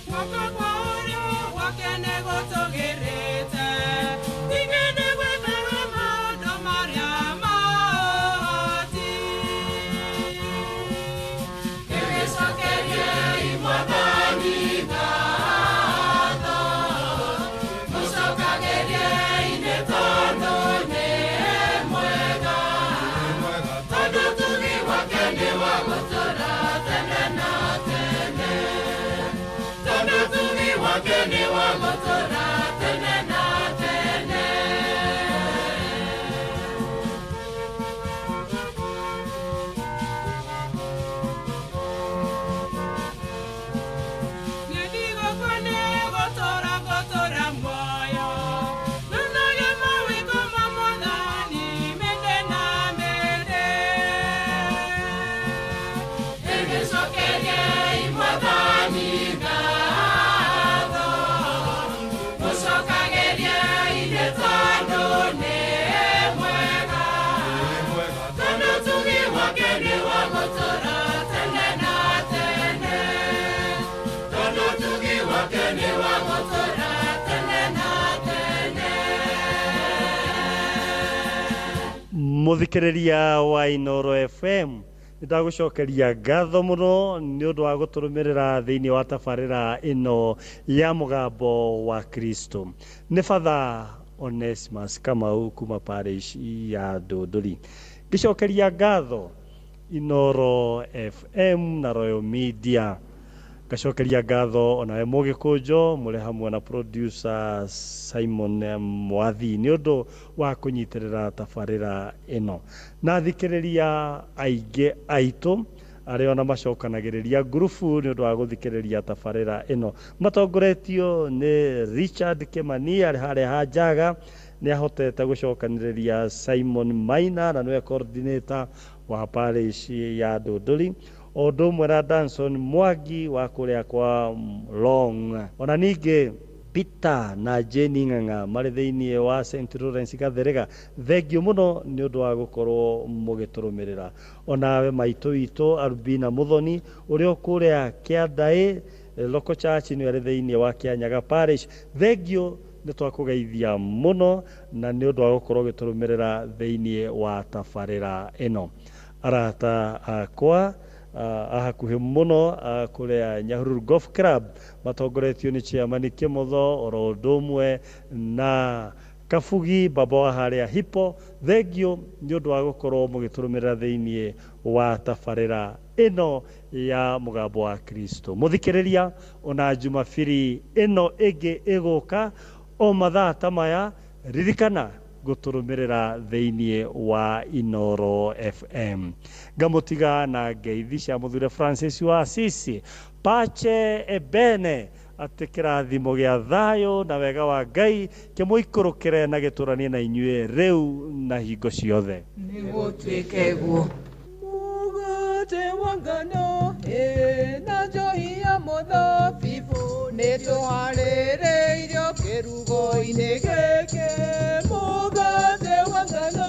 Guoko kwa ũrĩo gwake nĩ gũtũgĩrĩte, ningĩ nĩ gwĩkaga maũndũ marĩa ma ũhoti. Gĩgĩcokeriei Mwathani ngatho, mũcokagĩriei nĩ tondũ nĩ mwega. Tondũ ũtugi wake nĩ wa gũtũũra tene na tene. Tondũ ũtugi wake nĩ wa gũtũũra tene na tene. Nĩndigũkua nĩ gũtũũra ngũtũũra muoyo, nyonaga mawĩko ma Mwathani mĩndĩ na mĩndĩ. Ĩgĩcokeriei Mwathani ngatho, mũcokagĩriei nĩ tondũ nĩ mwega. Tondũ ũtugi wake nĩ wa gũtũũra tene na tene. Tondũ ũtugi wake nĩ wa gũtũũra tene na tene. Muthikiriria wa Inoro FM, nĩ ndagũcokeria ngatho mũno nĩ ũndũ wa gũtũrũmĩrĩra thĩinĩ wa tabarĩra ĩno ya mũgambo wa Kristo. Nĩ Father Onesimus Kamau kuma parish ya Ndũndũri, ngĩcokeria ngatho Inoro FM na Royal Media, ngacokeria ngatho onawe Mũgĩkũnjo mũrĩ hamwe na producer Simon Mwathi nĩ ũndũ wa kũnyitĩrĩra tabarĩra ĩno, na thikĩrĩria aingĩ aitũ arĩa ona macokanagĩrĩria ngurubu nĩ ũndũ wa gũthikĩrĩria tabarĩra ĩno, matongoretio nĩ Richard Kĩmani arĩ harĩa Hanjaga. Nĩ ahotete gũcokanĩrĩria Simon Maina na nĩwe coordinator wa parish ya Ndũndũri, o ũndũ ũmwe na Danson Mwangi wa kũrĩa kwa Long, ona ningĩ Peter na Jane Ng'ang'a marĩ thĩinĩ wa St Lawrence Gatherega. Thengiũ mũno nĩ ũndũ wa gũkorwo mũgĩtũrũmĩrĩra. Onawe maitũ witũ Albina Muthoni ũrĩa kũrĩa Kĩandaĩ Local Church nĩ arĩ thĩinĩ wa Kĩanyaga Parish, thengiũ nĩ twakũgeithia mũno na nĩ ũndũ wa gũkorwo ũgĩtũrũmĩrĩra thĩinĩ wa tabarĩra ĩno. Arata akwa a hakuhĩ mũno kũrĩa Nyahururu Golf Club matongoretio nĩ chairman Kĩmotho oro ũndũ ũmwe na Kabugi baba wa harĩa Hipo, thengiũ nĩ ũndũ wa gũkorwo mũgĩtũrũmĩrĩra thĩinĩ wa tabarĩra ĩno ya mũgambo wa Kristo. Mũthikĩrĩria, ona Jumabiri ĩno ĩngĩ ĩgũka o mathaa ta maya, ririkana gũtũrũmĩrĩra thĩinĩ wa Inoro FM. Ngamũtiga na ngeithi cia mũthure Francis wa Assisi, pace e bene, atĩ kĩrathimo gĩa thayũ na wega wa Ngai kĩmũikũrũkĩre na gĩtũranie na inyuĩ rĩu na hingo ciothe. Nĩgũtuĩke guo. Mũgate wa ngano na njohi ya mũthabibũ nĩtũharĩrĩirio kĩrugo-inĩ gĩkĩ. Mũgate wa ngano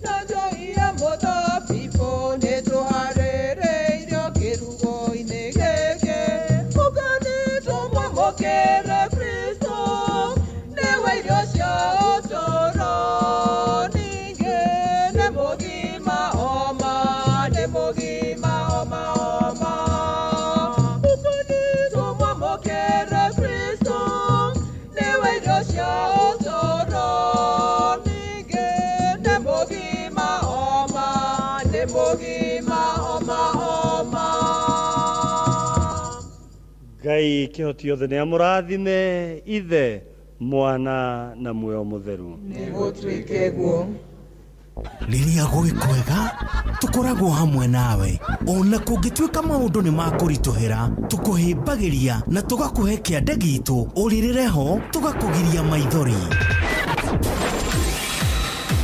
na njohi ya mũthabibũ nĩtũharĩrĩirio kĩrugo-inĩ gĩkĩ. Mũgate tũmwamũkĩre Kristo nĩwe irio cia ũtũũro, ningĩ nĩ mũgima oma, nĩ mũgima oma oma. Mũgate tũmwamũkĩre Kristo nĩwe irio cia ũtũũro, ningĩ nĩ mũgima oma, nĩ mũgima oma oma. Ngai kĩhoti yothe nĩ amũrathime, Ithe, Mwana na Muoyo Mũtheru. Nĩgũtuĩke guo. Rĩrĩa gwĩ kwega tũkoragwo hamwe nawe, ona kũngĩtuĩka maũndũ nĩ makũritũhĩra, tũkũhĩmbagĩria na tũgakũhe kĩande gitũ, ũrĩrĩre ho tũgakũgiria maithori.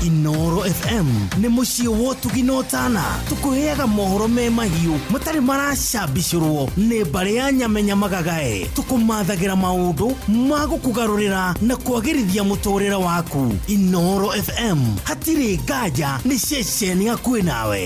Inoro FM nĩ mũciĩ wa ũtugi na ũtana. Tũkũheaga mohoro me mahiũ matarĩ maracambicũrwo nĩ mbarĩ ya nyamenya magagae. Tũkũmathagĩra maũndũ ma gũkũgarũrĩra na kwagĩrithia mũtũrĩre waku. Inoro FM hatirĩ nganja nĩ ceceni hakuhĩ nawe.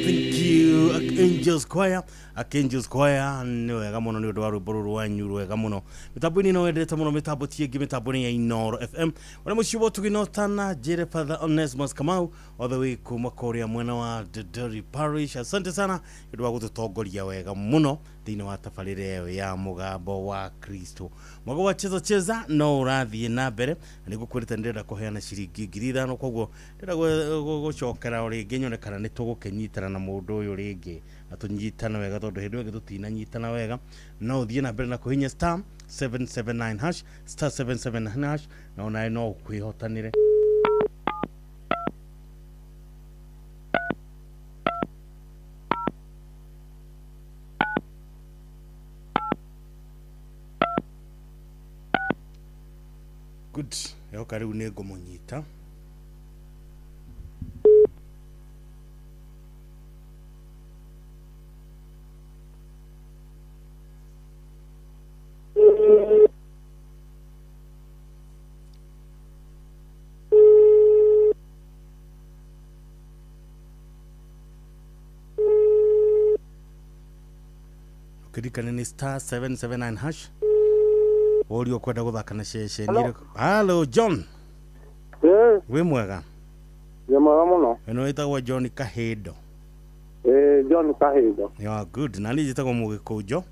Thank you. Archangels Choir. Archangels Choir nĩ wega mũno nĩ ũndũ wa rwĩmbo rũrũ rwanyu rwega mũno. Mĩtambo-inĩ ĩno wendete mũno mĩtambo ti ĩngĩ, mĩtambo nĩ ya Inooro FM. Ũrĩa mũciĩ wa ũtugi na njĩre Father Onesmus Kamau all the way kuma kũrĩa mwena wa Dodori Parish. Asante sana nĩ ũndũ wa gũtũtongoria wega mũno thĩinĩ wa tabarĩra ĩyo ya mũgambo wa Kristo. Mwaka wa cheza cheza no ũrathiĩ na mbere na nĩngũkwĩrĩte ndĩrenda kũheana ciringi 5,000, koguo ndĩrenda gũcokera o rĩngĩ nyone kana nĩ tũgũkĩnyitana na mũndũ ũyũ rĩngĩ na tũnyitane wega, tondũ hĩndĩ ĩyo ĩngĩ tũtinanyitana wega. No ũthiĩ na mbere na kũhinya star 779 hash, star 779 hash, na onawe no ũkwĩhotanĩre. Good. Yoka rĩu nĩ ngũmũnyita. Ũkĩririkane nĩ star 779 hash. Ũria ũkwenda gũthaka na ceceni ĩrĩkũ? Hello John. Wĩ mwega? Wĩ mwega mũno. Ĩno ĩtagwo John Kahindo. John Kahindo. Yeah, good. Na niĩ njĩtagwo Mũgĩkũnjo.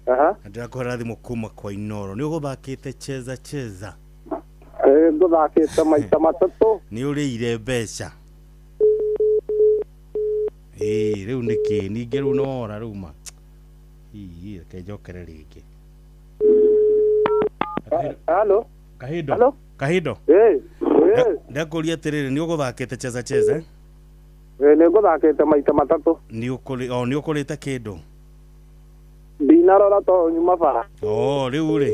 Aha. Na ndĩrakũhera thimũ kuma kwa Inooro. Nĩ ũgũthakĩte cheza cheza? Ngũthakĩte maita matatũ. Nĩ ũrĩire mbeca? Rĩu nĩkĩ? Ningĩ rĩu nĩ wora rĩu ma. Hihi, reke njokere rĩngĩ. Halo. Kahindo. Halo. Kahindo. Ndakũria atĩrĩrĩ, nĩ ũgũthakĩte cheza cheza? Nĩ ngũthakĩte maita matatũ. Nĩ ũkũrĩte kĩndũ? Ndinarora tondũ nyuma bara. Rĩu rĩ.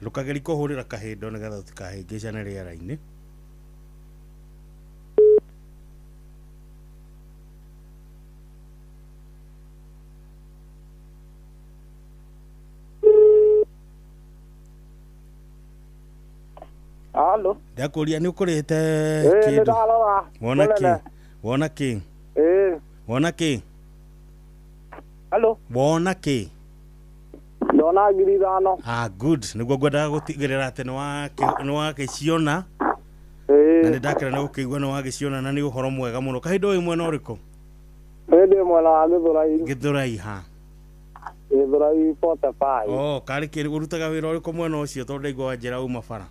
Ndũkagerie kũhũrĩra Kahindo nĩgetha tũtikahĩngĩcane rĩera-inĩ. Halo. Ndakũria nĩ ũkũrĩte kĩndũ? Nĩndarora. Wona kĩ? Wona kĩ? Wona kĩ? Halo. Wona kĩ? Ndona 5,000. Ah, good. Nĩguo ngwendaga gũtigĩrĩra atĩ nĩ wakĩciona. Na nĩ ndakena nĩ gũkĩigua nĩ wagĩciona na nĩ ũhoro mwega mũno. Kahinda ũyũ mwena ũrĩkũ? Ndĩ mwena wa Gĩthũrai. Gĩthũrai ha? Gĩthũrai 45. Karĩ kĩ ũrutaga wĩra ũrĩkũ mwena ũcio tondũ ndaigua wanjĩra uma bara?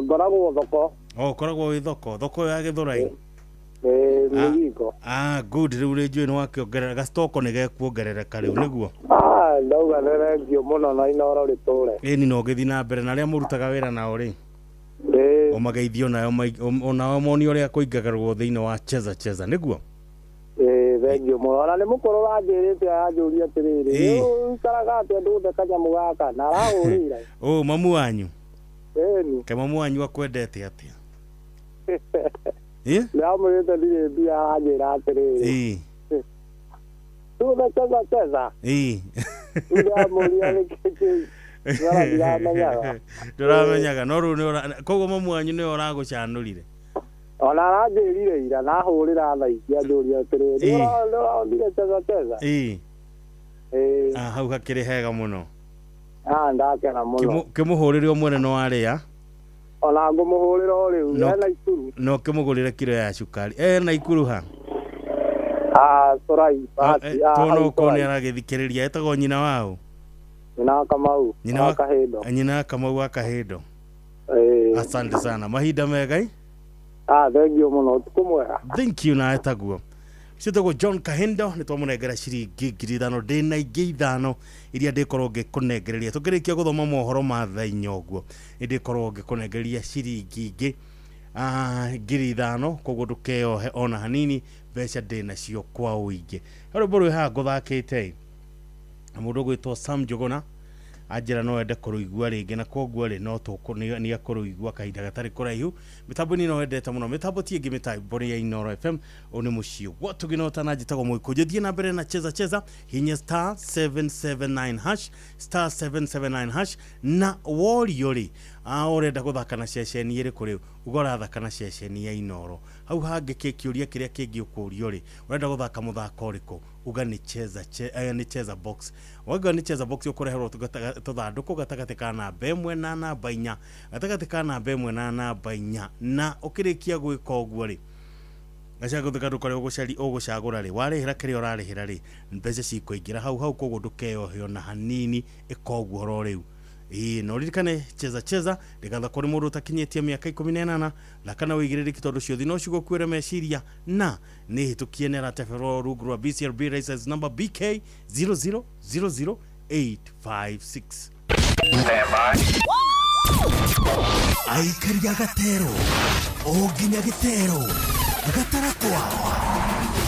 Ngoragwo thoko. Ũkoragwo wĩ thoko, thoko ya Gĩthũrai? Mĩringo. Good. Rĩu rĩ njũĩ nĩ wakĩongerera gastoko nĩ gekuongerereka rĩu nĩguo? Ndauga nĩ thengiũ mũno na Inooro rĩtũre. Ĩni no ũgĩthiĩ na mbere na arĩa mũrutaga wĩra nao rĩ? Ũmageithio onao moni ũrĩa kũingagĩrwo thĩinĩ wa cheza cheza nĩguo? Thengiũ mũno. Ona nĩ mũkũrũ ũranjĩrĩte aranjũria atĩrĩrĩ, ũikaraga atĩa ndũthe kanyamũ gaka na arahũrĩire. Mamu wanyu? Ĩni. Ke mamu wanyu akwendete atĩa? Ndamwĩrĩte ndirĩ mbia aranjĩra atĩrĩrĩ. Ndũthe cheza cheza. Ndamũria nĩkĩ ndĩramenyaga. Ndũramenyaga no rĩu nĩ koguo mamu wanyu nĩwe ũragũcanũrire? Ona aranjĩrire ira na ahũrĩra thaa ici anjũria atĩrĩrĩ, ndũronire cheza cheza? Hau hakĩrĩ hega mũno. Ndakena mũno. Kĩmũhũrĩre o mwene no arĩa? Ona ngũmũhũrĩra o rĩu, ena Ikuru. No kĩmũgũrĩre kiro ya cukari. Ena Ikuru ha? Tũrai. Tondũ no ũkorwo nĩ aragĩthikĩrĩria. Etagwo nyina waũ? Nyina wa Kamau. Nyina wa Kahindo. Nyina wa Kamau wa Kahindo. Asante sana. Mahinda mega. Thengiũ mũno, ũtukũ mwega. Thank you na etaguo. Citagwo John Kahindo nĩ twamũnengera ciringi 5,000 ndĩna ingĩ 5 iria ndĩkorwo ngĩkũnengereria tũkĩrĩkia gũthoma mohoro ma thaa inya ũguo nĩ ndĩkorwo ngĩkũnengereria ciringi ingĩ 5,000 koguo ndũkeyohe ona hanini mbeca ndĩnacio kwa ũingĩ. He rwĩmbo rwĩ haha ngũthakĩte na mũndũ ũgwĩtwo Sam Njuguna Anjĩra no ende kũrũigua rĩngĩ, na koguo rĩ no tũkũ nĩ akũrũigua kahinda gatarĩ kũraihu. Mĩtambo-inĩ no endete mũno, mĩtambo ti ĩngĩ, mĩtambo nĩ ya Inooro FM. Ũyũ nĩ mũciĩ gwatũgĩ na ũtana. Njĩtagwo Mũgĩkũnjũ. Thiĩ na mbere na cheza cheza, hinya star 779 hash, star 779 hash, na worio rĩ ũrenda gũthaka na ceceni ĩrĩkũ rĩu, uga ũrathaka na ceceni ya Inooro. Hau hangĩ kĩũria kĩrĩa kĩngĩ ũkũrio rĩ, ũrenda gũthaka mũthako ũrĩkũ, uga nĩ cheza nĩ cheza box. Wauga nĩ cheza box, ũkũreherwo tũthandũkũ gatagatĩ ka namba 1 na namba 4, gatagatĩ ka namba 1 na namba 4. Na ũkĩrĩkia gwĩka ũguo rĩ, gacagå karĩa ũgũcari ũgũcagũra rĩ, warĩhĩra kĩrĩa ũrarĩhĩra rĩ, mbeca cikũingĩra hau hau, koguo ndũkeyohe ona hanini, ĩka ũguo oro rĩu. Ĩĩ, na ũririkane cheza cheza ndĩgathakwo nĩ mũndũ ũtakinyĩtie mĩaka 18, thaka na ũigĩrĩrĩki, tondũ ciũthi no cigũkuĩre meciria, na nĩ hĩtũkie nĩ arateberwo rungu rwa BCLB license number BK 0000856. Aikaria gatero o nginya gĩtero gatarakwa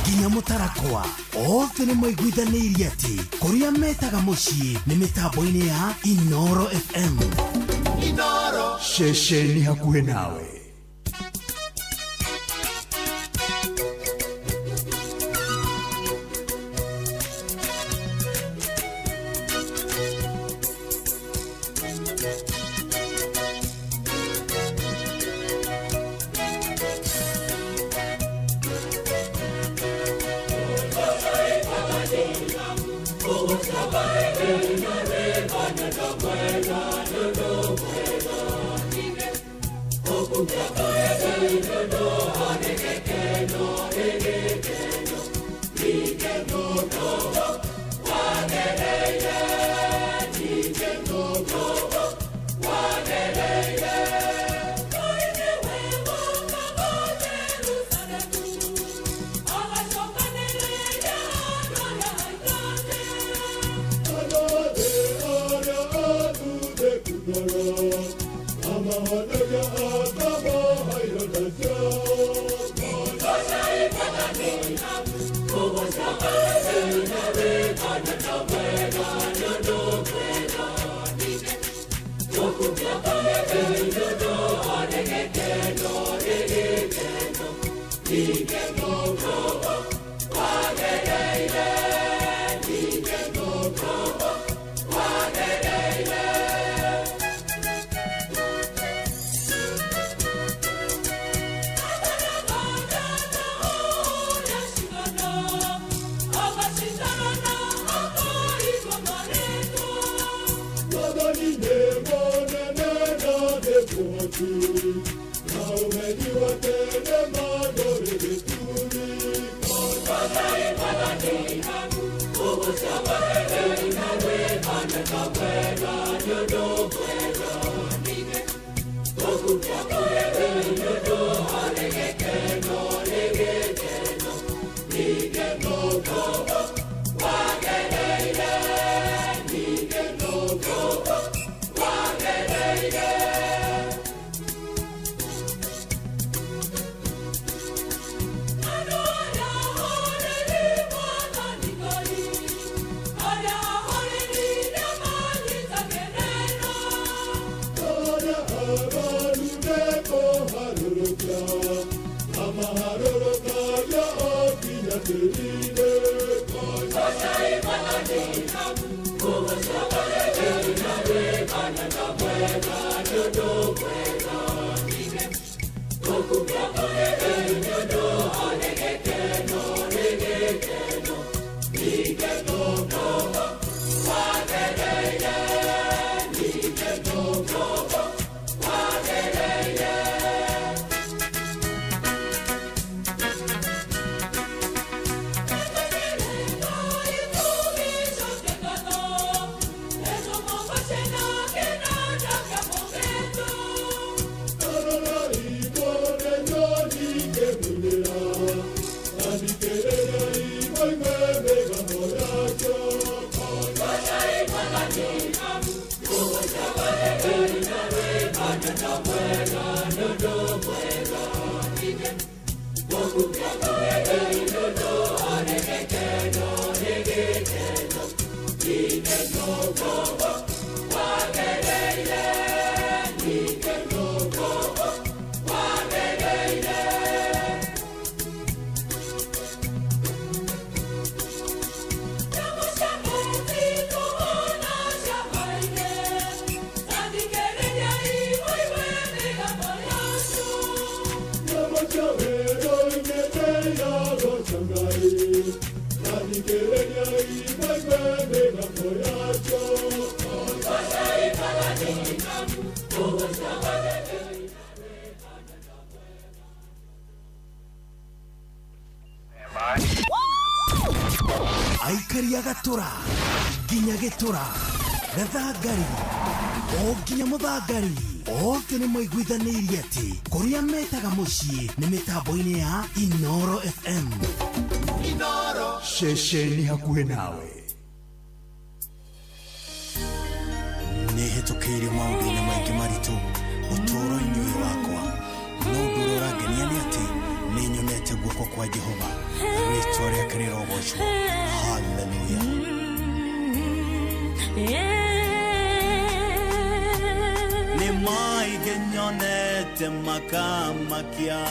nginya mũtarakwa, othe nĩ maiguithanĩirie atĩ kũrĩa metaga mũciĩ nĩ mĩtambo-inĩ ya Inooro FM. Inooro, ceceni hakuhĩ nawe. Thikĩrĩriai mũigue mĩgambo yakĩo. Aikaria gatũra nginya gĩtũra gathangari o nginya mũthangari othe nĩ maiguithanĩirie atĩ kũrĩa metaga mũciĩ nĩ mĩtambo-inĩ ya Inoro FM. Ceceni hakuhĩ nawe. Nĩ hĩtũkĩire maũndũ-inĩ maingĩ maritũ ũtũũro-inĩ ũyũ wakwa, no ũndũ ũrĩa ũrangenia nĩ atĩ nĩ nyonete guoko kwa Jehova, rĩtwa rĩake rĩrogocwo. Haleluya. Nĩ maingĩ nyonete makamakia,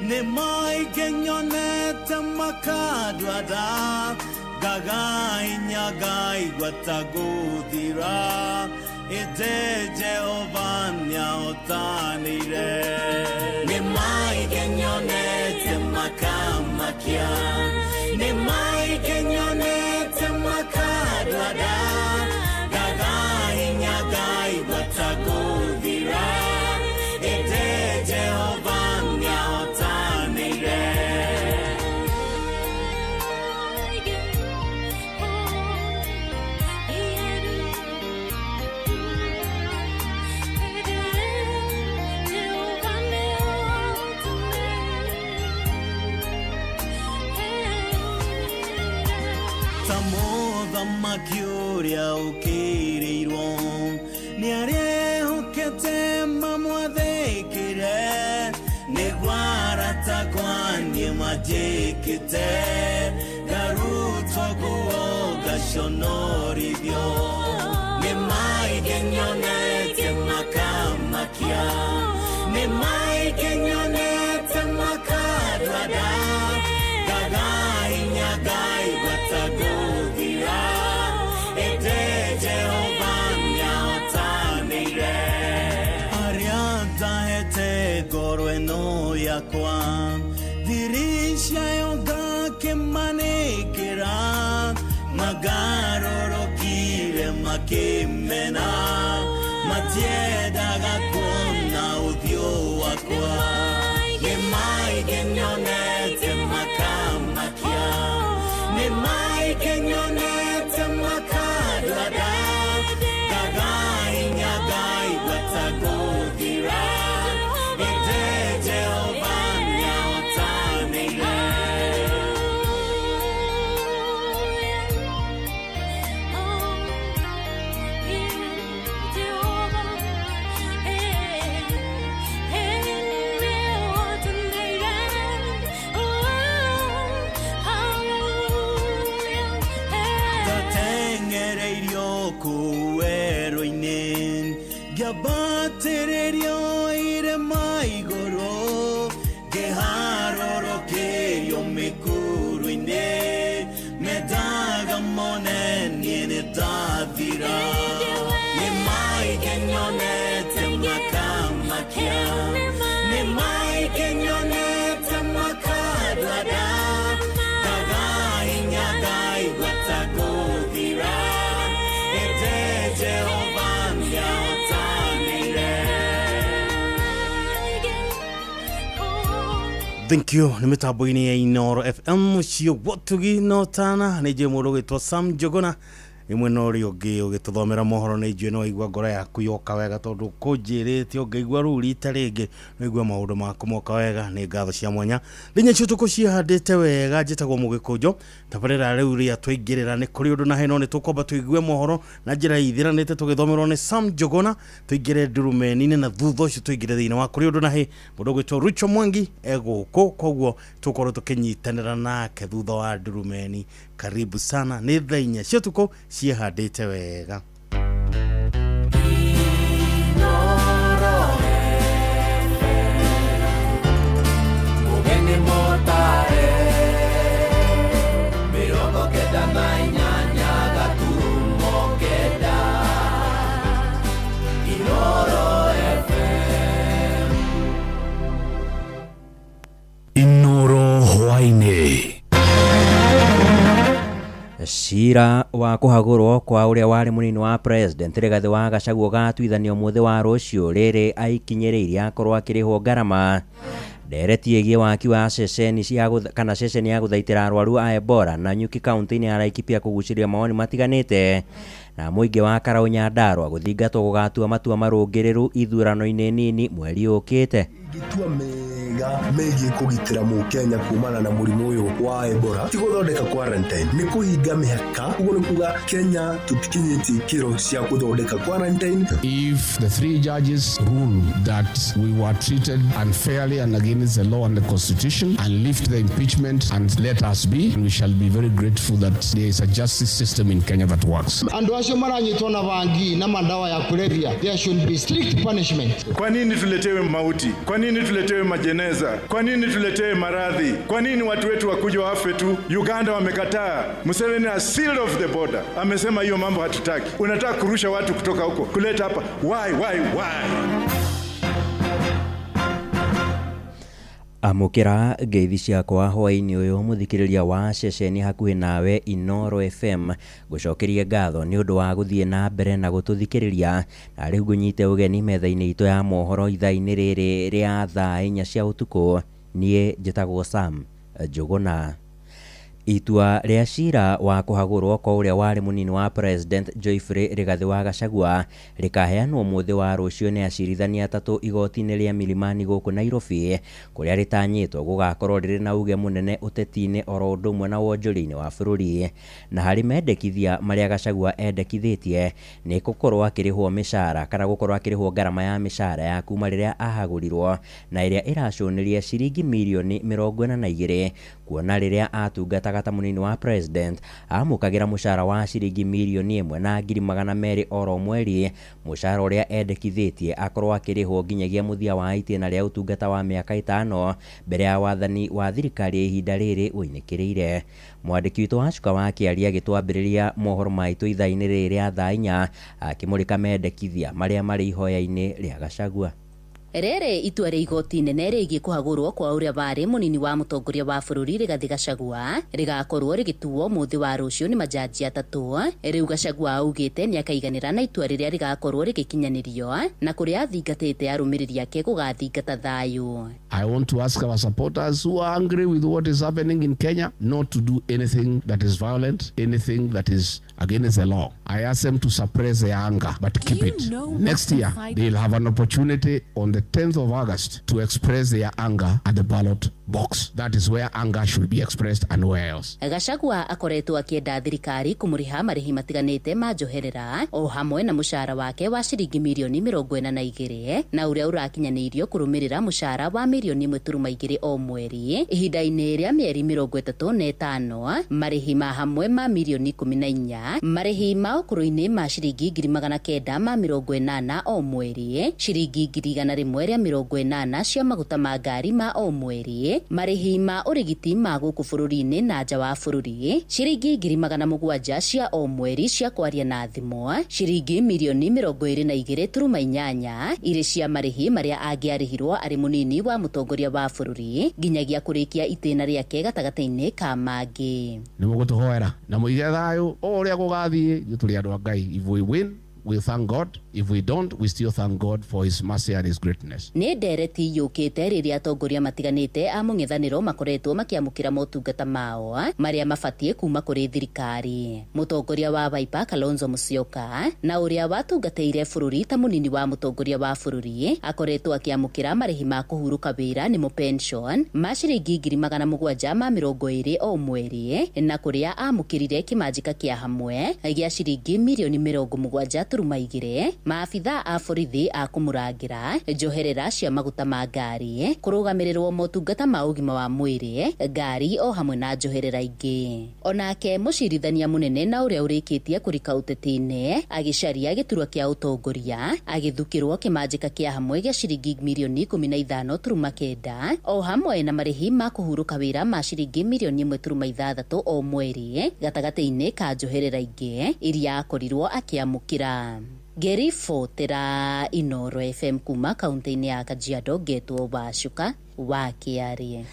nĩ maingĩ nyonete makandwara, ngagainya ngaigua ta ngũthira, ĩndĩ Jehova nĩahotanĩire. Nĩ maingĩ nyonete makamakia, nĩ maingĩ nyonete makandwara, ngagainya ngaigua ta ngũthira, ĩndĩ Jehova nĩahotanĩire. Ta mũthamaki ũrĩa ũkĩrĩirwo nĩ arĩa ehokete mamwathĩkĩre, nĩguo arata kwa niĩ manjĩkĩte, ngarutwo nguo ngaconorithio. Nĩ maingĩ nyonete makamakia, nĩ maingĩ nyonete makandwara, ngagainya ngaigua ta ngũthira, ĩndĩ Jehova nĩahotanĩire. Arĩa ndahete ngoro ĩno yakwa, thiri ciayo ngakĩmanĩkĩra, magarũrũkire makĩmena, matiendaga kuona ũthiũ wakwa. Nĩ maingĩ nyonete makamakia, nĩ maingĩ nyonete makandwara, ngagainya ngaigua ta ngũthira, ĩndĩ Jehova nĩahotanĩire. Ndateng'ereirio kũu werũ-inĩ, ngĩambatĩrĩrio irĩma igũrũ, ngĩharũrũkĩrio mĩkuru-inĩ, mendaga mone niĩ nĩndathira. Nĩ maingĩ nyonete makamakia, nĩ maingĩ nyonete makandwara, ngagainya ngaigua ta ngũthira, ĩndĩ Jehova nĩahotanĩire. Thank you. Nĩ mĩtambo-inĩ ya Inoro FM mũciĩ gwotugi no tana nĩ njũĩ mũndũ ũgĩtwo Sam Njuguna nĩ mwena ũrĩa ũngĩ ũgĩtũthomera mohoro nĩ njũĩ no waigua ngoro yaku yoka wega tondũ kũnjĩrĩte ũngĩigua rũu rita rĩngĩ no igua maũndũ maku moka wega. Nĩ ngatho cia mwanya nginya cio tũkũcihandĩte wega. Njĩtagwo Mũgĩkũnjo. Tabarĩra rĩu rĩa twaingĩrĩra nĩ kũrĩ ũndũ na heno nĩ tũkwamba tũigue mohoro na njĩra ithiranĩte tũgĩthomerwo nĩ Sam Njuguna, tũingĩre ndurumeni-inĩ na thutha ũcio tũingĩre thĩinĩ wa kũrĩ ũndũ na hĩ mũndũ ũgwĩtwo Rucho Mwangi egũkũ, koguo tũkorwo tũkĩnyitanĩra nake thutha wa ndurumeni. Karibu sana. Nĩ thaa 4 cia ũtukũ ciĩhandĩte wega. Mũgeni mũtare 98 gaturumo 9 Inoro FM. Inoro hwaĩ-inĩ. Cira wa kũhagũrwo kwa ũrĩa warĩ mũnini wa president Rigathĩ wa Gachagua ũgatuithanio mũthĩ wa rũciũ rĩrĩ aikinyĩrĩirie akorwo akĩrĩhwo ngarama. Ndereti ĩgiĩ waki wa ceceni cia kana ceceni ya gũthaitĩra arwaru a Ebola Nanyuki kaunti-inĩ ya Laikipia kũgucĩrĩria mawoni matiganĩte. Na mũingĩ wa Karau Nyandarua gũthingatwo gũgatua matua marũngĩrĩru ithurano-inĩ nini mweri ũkĩte. Ingĩtua mega megiĩ kũgitĩra mũkenya kumana na mũrimũ ũyũ wa Ebola ti gũthondeka quarantine, nĩ kũhinga mĩhaka. Ũguo nĩ kuga Kenya tũtikinyĩtie ikĩro cia gũthondeka quarantine. If the three judges rule that we were treated unfairly and against the law and the constitution and lift the impeachment and let us be, we shall be very grateful that there is a justice system in Kenya that works. Andũ acio maranyitwo na bangi na madawa ya kulevya, there should be strict punishment. Kwa nini tuletewe mauti? Kwa nini tuletewe majeneza? Kwa nini tuletewe maradhi? Kwa nini watu wetu wakuja wafe tu? Uganda wamekataa. Museveni has sealed off the border. Amesema hiyo mambo hatutaki. Unataka kurusha watu kutoka huko kuleta hapa. Why, why, why? Amũkĩra ngeithi ciakwa hwaĩ-inĩ ũyũ mũthikĩrĩria wa ceceni hakuhĩ nawe Inooro FM. Ngũcokerie ngatho nĩ ũndũ wa gũthiĩ na mbere na gũtũthikĩrĩria, na rĩu ngũnyite ũgeni metha-inĩ itũ ya mohoro ithaa-inĩ rĩrĩ rĩa thaa 4 cia ũtukũ. Niĩ njĩtagwo Sam Njũgũna. Itua rĩa cira wa kũhagũrwo kwa ũrĩa warĩ mũnini wa president Geoffrey Rigathĩ wa Gachagua rĩkaheanwo mũthĩ wa rũciũ nĩ acirithania atatũ igoti-inĩ rĩa Milimani gũkũ Nairobi, kũrĩa rĩtanyĩtwo gũgakorwo rĩrĩ na uge mũnene ũteti-inĩ oro ũndũ ũmwe na wonjoria-inĩ wa bũrũri. Na harĩ mendekithia marĩa Gachagua endekithĩtie nĩ gũkorwo akĩrĩhwo mĩcara kana gũkorwo akĩrĩhwo ngarama ya mĩcara ya kuma rĩrĩa ahagũrirwo, na ĩrĩa ĩracũnĩria ciringi mirioni 42, kuona rĩrĩa atungataga ta mũnini wa president amũkagĩra mũcara wa ciringi mirioni 1,200,000 oro mweri, mũcara ũrĩa endekithĩtie akorwo akĩrĩhwo nginyagia mũthia wa itĩna rĩa ũtungata wa mĩaka 5 mbere ya wathani wa thirikari ya ihinda rĩrĩ ũinĩkĩrĩire. Mwandĩki witũ Wacuka wa Kĩaria agĩtwambĩrĩria mohoro maitũ ithaa-inĩ rĩrĩ rĩa thaa 4 akĩmũrĩka mendekithia marĩa marĩ ihoya-inĩ rĩa Gachagua. Rĩrĩ itua rĩa igoti inene rĩgiĩ kũhagũrwo kwa ũrĩa warĩ mũnini wa mũtongoria wa bũrũri Rigathĩ Gachagua rĩgakorwo rĩgĩtuo mũthĩ wa rũciũ nĩ majaji atatũ. Rĩu Gachagua augĩte nĩakaiganĩra na itua rĩrĩa rĩgakorwo rĩgĩkinyanĩrio na kũrĩa athingatĩte arũmĩrĩri ake gũgathingata thayũ. I want to ask our supporters who are angry with what is happening in Kenya not to do anything that is violent, anything that is against the law. I ask them to suppress their anger, but keep it. Next year, they'll have an opportunity on the 10th of August to express their anger at the ballot box. That is where anger should be expressed and nowhere else. Gachagua akoretwo akienda thirikari kumuriha marĩhi matiganĩte ma njoherera o hamwe na mũcara wake wa ciringi mirioni 42 na ũrĩa ũrakinyanĩirio kũrũmĩrĩra mũcara wa mirioni 1.2 o mweri ihinda-inĩ rĩa mĩeri 35, marĩhi ma hamwe ma mirioni 14, marĩhi ma ũkũrũ-inĩ ma ciringi 980 o mweri, ciringi 180 cia maguta ma ngari ma o mweri, marĩhi ma ũrigiti ma gũkũ bũrũri-inĩ na nja wa bũrũri, ciringi 700,000 cia o mweri cia kwaria na thimũ, ciringi mirioni 22.8 irĩ cia marĩhi marĩa angĩarĩhirwo arĩ mũnini wa mũtongoria wa bũrũri nginyagia kũrĩkia itĩna rĩake gatagatĩ-inĩ ka mangĩ. Nĩ mũgũtũhoera na mũige thayũ o ũrĩa gũgathiĩ, ithuĩ tũrĩ andũ a Ngai. If we win, we thank God. If we don't, we still thank God for his mercy and his greatness. Nĩ ndereti yũkĩte rĩrĩa atongoria matiganĩte a mũng'ethanĩro makoretwo makĩamũkĩra motungata mao marĩa mabatiĩ kuma kũrĩ thirikari. Mũtongoria wa Wiper Kalonzo Musyoka na ũrĩa watungatĩire bũrũri ta mũnini wa mũtongoria wa bũrũri akoretwo akĩamũkĩra marĩhi ma kũhurũka wĩra nĩmo pension ma ciringi 720 o mweri, na kũrĩa amũkĩrire kĩmanjĩka kĩa hamwe gĩa ciringi mirioni 70.2, maabitha a borithi a kũmũrangĩra, njoherera cia maguta ma ngari, kũrũgamĩrĩrwo motungata ma ũgima wa mwĩrĩ, ngari o hamwe na njoherera ingĩ. Onake mũcirithania mũnene na ũrĩa ũrĩkĩtie kũrika ũteti-inĩ agĩcaria gĩturwa kĩa ũtongoria agĩthukĩrwo kĩmanjĩka kĩa hamwe gĩa ciringi mirioni 15.9 o hamwe na marĩhi ma kũhurũka wĩra ma ciringi mirioni 1.6 o mweri gatagatĩ-inĩ ka njoherera ingĩ iria akorirwo akĩamũkĩra. Ngĩribotera Inooro FM kuma kaunti-inĩ ya Kajiado, ngetwo Wacuka Wa Kĩarĩ.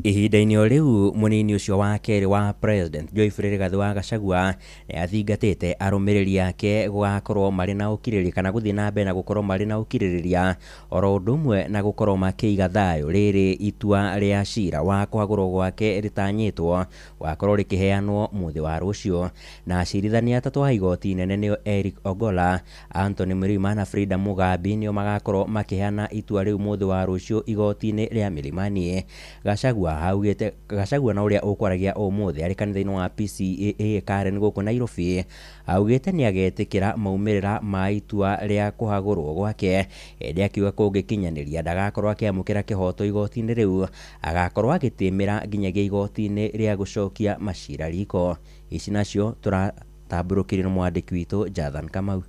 Ihinda-inĩ o rĩu, mũnini ũcio wa kerĩ wa president Geoffrey Rigathĩ wa Gachagua nĩ athingatĩte arũmĩrĩri ake gũgakorwo marĩ na ũkirĩrĩria kana gũthiĩ na mbere na gũkorwo marĩ na ũkirĩrĩria oro ũndũ ũmwe na gũkorwo makĩiga thayũ rĩrĩ itua rĩa cira wa kũhagũrwo gwake rĩtanyĩtwo gũgakorwo rĩkĩheanwo mũthĩ wa rũciũ. Na acirithania atatũ a igoti inene nĩo Eric Ogola, Anthony Mrima na Frida Mugambi nĩo magakorwo makĩheana itua rĩu mũthĩ wa rũciũ igoti-inĩ rĩa Milimani. Gachagua augĩte Gachagua na ũrĩa ũkwaragia ũmũthĩ arĩ kanitha-inĩ wa PCEA Karen gũkũ Nairobi augĩte nĩ agetĩkĩra maumĩrĩra ma itua rĩa kũhagũrwo gwake, ĩndĩ akiuga kũngĩkinyanĩria ndagakorwo akĩamũkĩra kĩhoto igoti-inĩ rĩu, agakorwo agĩtĩmĩra nginyagia igoti-inĩ rĩa gũcokia macira riko. Ici nacio tũratambũrũkĩrio nĩ mwandĩki witũ Jathan Kamau.